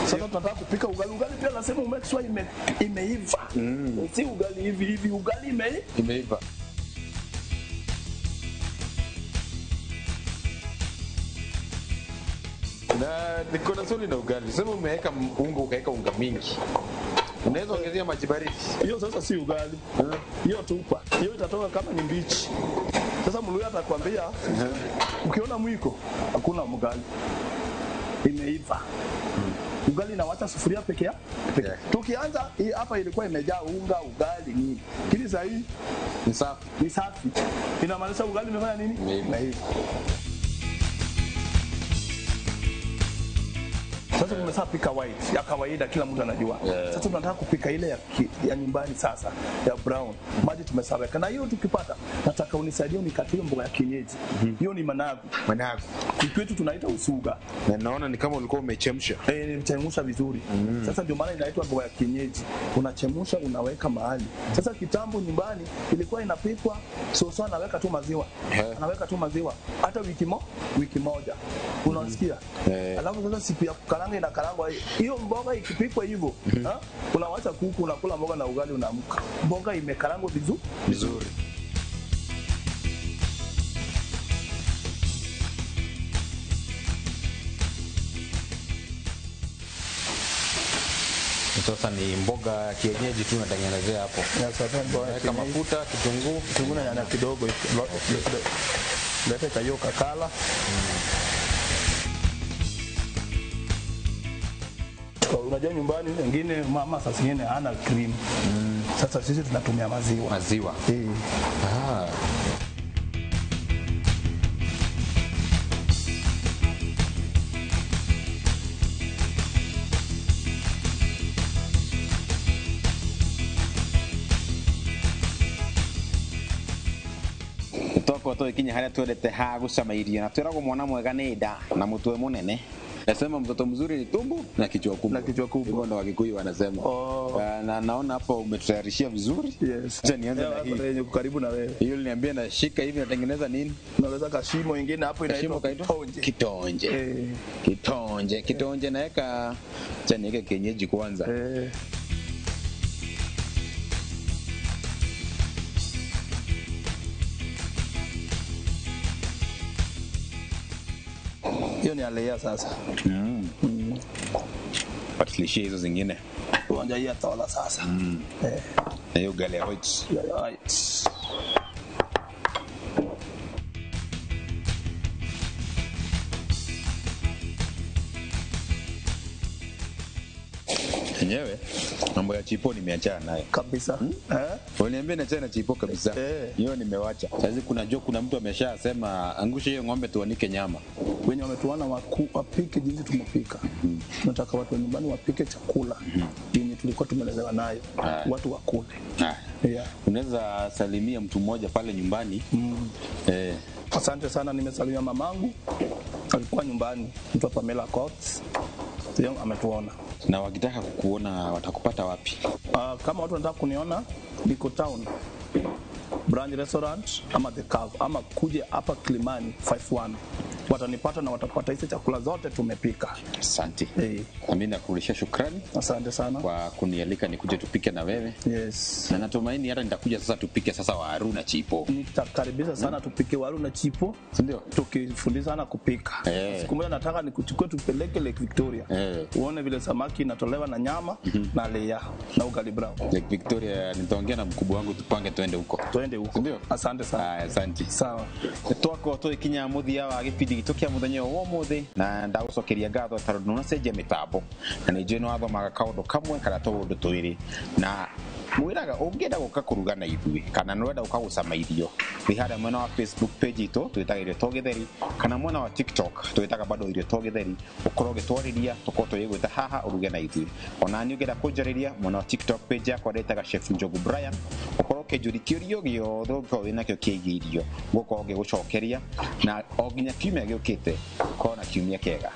[SPEAKER 20] Sasa tunataka kupika ugali. Ugali pia lazima umake sure imeiva. Si ugali hivi hivi, ugali imeiva.
[SPEAKER 19] Na niko na swali na ugali. Sema umeweka unga ukaweka unga mingi. Unaweza ongezea maji baridi.
[SPEAKER 20] Hiyo sasa si ugali. Hiyo tupa. Hiyo itatoka kama ni mbichi. Sasa Mluya atakwambia ukiona mwiko hakuna ugali. Imeiva. Ugali inawacha sufuria peke yake. Tukianza hii hapa ilikuwa imejaa unga ugali nini. Lakini sasa hii
[SPEAKER 19] ni safi.
[SPEAKER 20] Ni safi. Inamaanisha ugali imefanya nini? Imeiva. Sasa tumeshapika white ya kawaida kila mtu anajua. Sasa tunataka kupika ile ya nyumbani sasa ya brown. Maji tumeshaweka. Na hiyo tukipata nataka unisaidie unikatie mboga ya kienyeji. Hiyo ni managu.
[SPEAKER 19] Managu.
[SPEAKER 20] Kwetu tunaita usuga.
[SPEAKER 19] Na naona ni kama ulikuwa umechemsha.
[SPEAKER 20] Nimechemsha vizuri. Sasa ndio maana inaitwa mboga ya kienyeji. Unachemsha unaweka mahali. Sasa kitambo nyumbani ilikuwa inapikwa soso anaweka tu maziwa. Anaweka tu maziwa hata wiki moja. Unasikia? Alafu sasa siku ya kukaranga inakarangwa hiyo mboga ikipikwa hivyo, unawacha kuku unakula mboga na ugali unaamka. Mboga imekarangwa vizuri
[SPEAKER 19] vizuri. Sasa ni mboga ya kienyeji tu natengenezea hapo.
[SPEAKER 20] Sasa mboga ya
[SPEAKER 19] kienyeji. Mafuta, kitunguu na
[SPEAKER 20] nyanya kidogo. Leta kayo kakala. Unajua nyumbani wengine mama sasa zingine hana cream. Sasa sisi tunatumia maziwa.
[SPEAKER 19] Maziwa. Twakorwo tũgĩkinya harĩa twendete ha gũcama irio na twĩragwo mwana mwega nĩ nda na mũtwe mũnene. Nasema mtoto mzuri ni tumbo na kichwa kubwa.
[SPEAKER 20] Na kichwa kubwa.
[SPEAKER 19] Hivyo ndo Wakikuyu wanasema.
[SPEAKER 20] Oh.
[SPEAKER 19] Na naona hapa umetutayarishia vizuri.
[SPEAKER 20] Yes.
[SPEAKER 19] Acha nianze na hii.
[SPEAKER 20] Yenye karibu na wewe.
[SPEAKER 19] Hiyo uliniambia nashika hivi natengeneza nini?
[SPEAKER 20] Unaweza kashimo ingine hapo
[SPEAKER 19] Kashimo
[SPEAKER 20] inaitwa
[SPEAKER 19] kaitwa?
[SPEAKER 20] kitonje.
[SPEAKER 19] Kitonje.
[SPEAKER 20] Eh.
[SPEAKER 19] Kitonje. Kitonje naweka, acha niweke kienyeji kwanza.
[SPEAKER 20] Eh. Hiyo ni alea sasa.
[SPEAKER 19] Patilishie hizo zingine.
[SPEAKER 20] Uwanja hii atola sasa. Eh.
[SPEAKER 19] Na hiyo ugali ya white.
[SPEAKER 20] Ya white.
[SPEAKER 19] Yenyewe mambo ya chipo nimeachana nayo
[SPEAKER 20] kabisa. Eh?
[SPEAKER 19] Uliniambia niachane na chipo kabisa. Hiyo nimewacha. Sasa kuna jo, kuna mtu ameshasema angushe hiyo ng'ombe tuanike nyama.
[SPEAKER 20] Wenye wametuona wapike jinsi tumepika. Tunataka watu wa nyumbani wapike chakula yenye tulikuwa tumelelewa nayo, watu wakule. Yeah.
[SPEAKER 19] Unaweza salimia mtu mmoja pale nyumbani. Eh.
[SPEAKER 20] Asante sana, nimesalimia mamangu alikuwa nyumbani, mtu Pamela Cox. Leo ametuona.
[SPEAKER 19] Na wakitaka kukuona watakupata wapi?
[SPEAKER 20] Kama watu wanataka kuniona niko town Branch Restaurant ama The Cave ama kuje hapa Kilimani 51 watanipata na watapata hizi chakula zote tumepika.
[SPEAKER 19] Asante. Na mimi nakurudishia shukrani.
[SPEAKER 20] Asante sana
[SPEAKER 19] kwa kunialika nikuje tupike na wewe.
[SPEAKER 20] Yes.
[SPEAKER 19] Na natumaini hata nitakuja sasa tupike sasa waru na chipo.
[SPEAKER 20] Nitakaribisha sana tupike waru na chipo.
[SPEAKER 19] Ndio.
[SPEAKER 20] Tukifundishana kupika. Siku moja nataka nikuchukue tupeleke Lake Victoria. Uone vile samaki inatolewa na nyama na lea na ugali brown.
[SPEAKER 19] Lake Victoria nitaongea na mkubwa wangu tupange tuende huko.
[SPEAKER 20] Tuende huko.
[SPEAKER 19] Ndio.
[SPEAKER 20] Asante sana.
[SPEAKER 19] Aya, asante.
[SPEAKER 20] Sawa.
[SPEAKER 19] Twakorwo tũgĩkinya mũthia wa gĩbindi gitũ kĩa mũthenya ũyũ wa ũmũthĩ na ndagũcokeria ngatho tondũ nĩũracenjia mĩtambo na nĩ njũĩ nĩwathomaga kaũndũ kamwe kana tũũndũ twĩrĩ na mwĩraga ũngĩenda gũka kũruga na ithuĩ kana nĩũrenda gũka gũcama irio thĩ harĩa mwena wa Facebook page itũ twĩtaga Irio to Gĩtheri kana mwena wa TikTok twĩtaga bado Irio to Gĩtheri ũkorwo ũgĩtwarĩria tũkorwo tũgĩgwĩta haha ũruge na ithuĩ ona niĩ ũngĩenda kũnjarĩria mwena wa TikTok page yakwa ndĩtaga Chef Njogu Brian ũkorwo ũkĩnjũria kĩũria gĩothe ũngĩkorwo wĩnakĩo kĩgiĩ irio ngũkorwo ngĩgũcokeria na o nginya kiumia gĩũkĩte korwo na kiumia kĩega.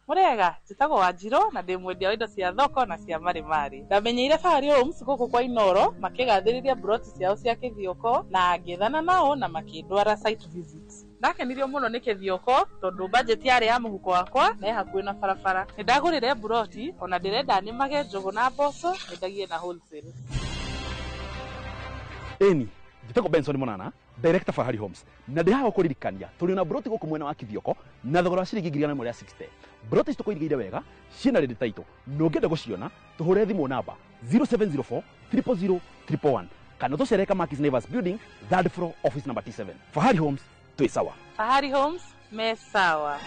[SPEAKER 1] Murega njĩtagwo Wanjirũ na ndĩ mwendia wa indo cia thoko na cia marimari. Ndamenyeire Fahari Homes gũkũ kwa Inooro makĩgathĩrĩria broti ciao cia Kĩthioko na ngĩthana nao na makĩndwara site visit. Ndakenirio mũno nĩ Kĩthioko tondũ budget yarĩ ya mũhuko wakwa na ĩ hakuhĩ na barabara. Nĩndagũrire broti ona ndĩrenda nĩmage njũgũ na mboco nyendagie na wholesale.
[SPEAKER 2] Ĩni njĩtagwo Benson Monana, director Fahari Homes, na ndĩ haha gũkũririkania tũrĩ na broti gũkũ mwena wa Kithioko na thogora wa ciringi 160,000. Broti ici tũkũirigĩire wega ciĩna ready title na ũngĩenda gũciona tũhũre thimũ namba 0704 000 111 kana tũcere Kamakis Neighbors Building, third floor, office number T7. Fahari Homes twĩ sawa.
[SPEAKER 1] Fahari Homes me sawa.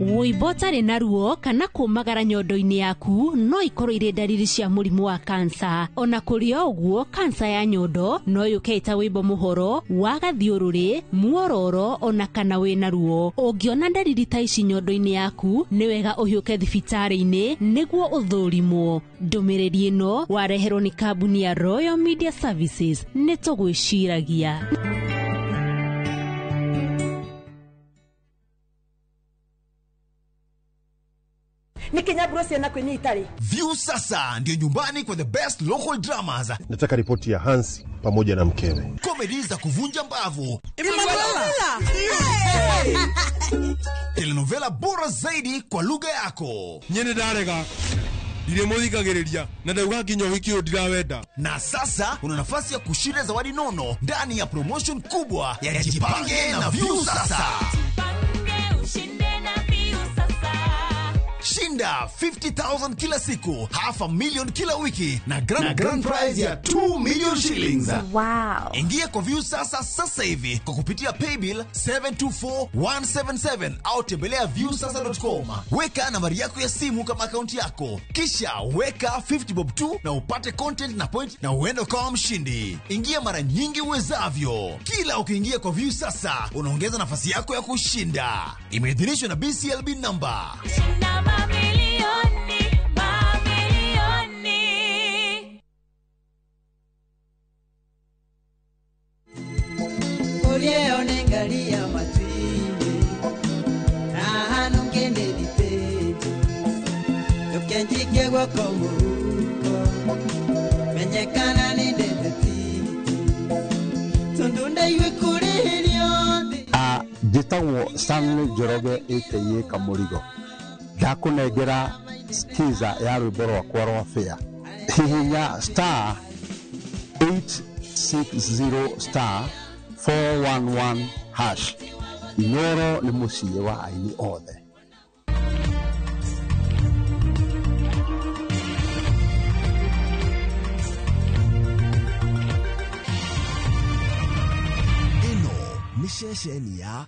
[SPEAKER 6] Wũimbo ũtarĩ na ruo kana kũmagara nyondo-inĩ yaku no ikorwo irĩ ndariri cia mũrimũ wa kansa. Ona kũrĩ o ũguo, kansa ya nyondo no yũke ĩta wũimbo mũhoro, wa gathiũrũrĩ, muororo ona kana wĩna ruo. Ũngĩona ndariri ta ici nyondo-inĩ yaku, nĩ wega ũhiũke thibitarĩ-inĩ nĩguo ũthũrimwo. Ndũmĩrĩri ĩno wareherwo nĩ kambuni ya Royal Media Services. Nĩ tũgwĩciragia.
[SPEAKER 7] Nĩ Kenya. Nĩguo ciana kwĩ niĩ itarĩ.
[SPEAKER 4] View sasa ndio nyumbani kwa the best local dramas,
[SPEAKER 9] Nataka ripoti ya Hansi pamoja na mkewe.
[SPEAKER 4] Comedy za kuvunja mbavu,
[SPEAKER 14] Emanuela!
[SPEAKER 4] Telenovela bora zaidi kwa lugha yako.
[SPEAKER 12] Nyene ndarega ndirĩmũthikagĩrĩria na ndauga nginya ũhiki ũyũ ndirawenda.
[SPEAKER 4] Na sasa una nafasi ya kushinda zawadi nono ndani ya promotion kubwa ya Jipange na View Sasa. Shinda 50,000 kila siku, half a million kila wiki na grand prize ya 2 million shillings.
[SPEAKER 10] Wow.
[SPEAKER 4] Ingia kwa View Sasa sasa hivi kwa kupitia paybill 724177 au tembelea viewsasa.com. Weka nambari yako ya simu kama akaunti yako, kisha weka 50 bob tu na upate content na point na uende ukawa mshindi. Ingia mara nyingi uwezavyo. Kila ukiingia kwa View Sasa unaongeza nafasi yako ya kushinda. Imeidhinishwa na BCLB number.
[SPEAKER 10] Mamilioni, mamilioni.
[SPEAKER 17] Ulieonengalia matwini na ngendelite tukenjike gwako muhuko menyekana ni ndeteti tundunda iwe kuririo.
[SPEAKER 13] Njĩtagwo Stanley Njoroge aka Kamũrigo. Ndakũnengera skiza ya rwĩmbo rwakwa rwa fare. Hihinya star 860 star 411 hash. Inoro nĩ mũciĩ wa aini othe.
[SPEAKER 8] Ĩno nĩ ceceni ya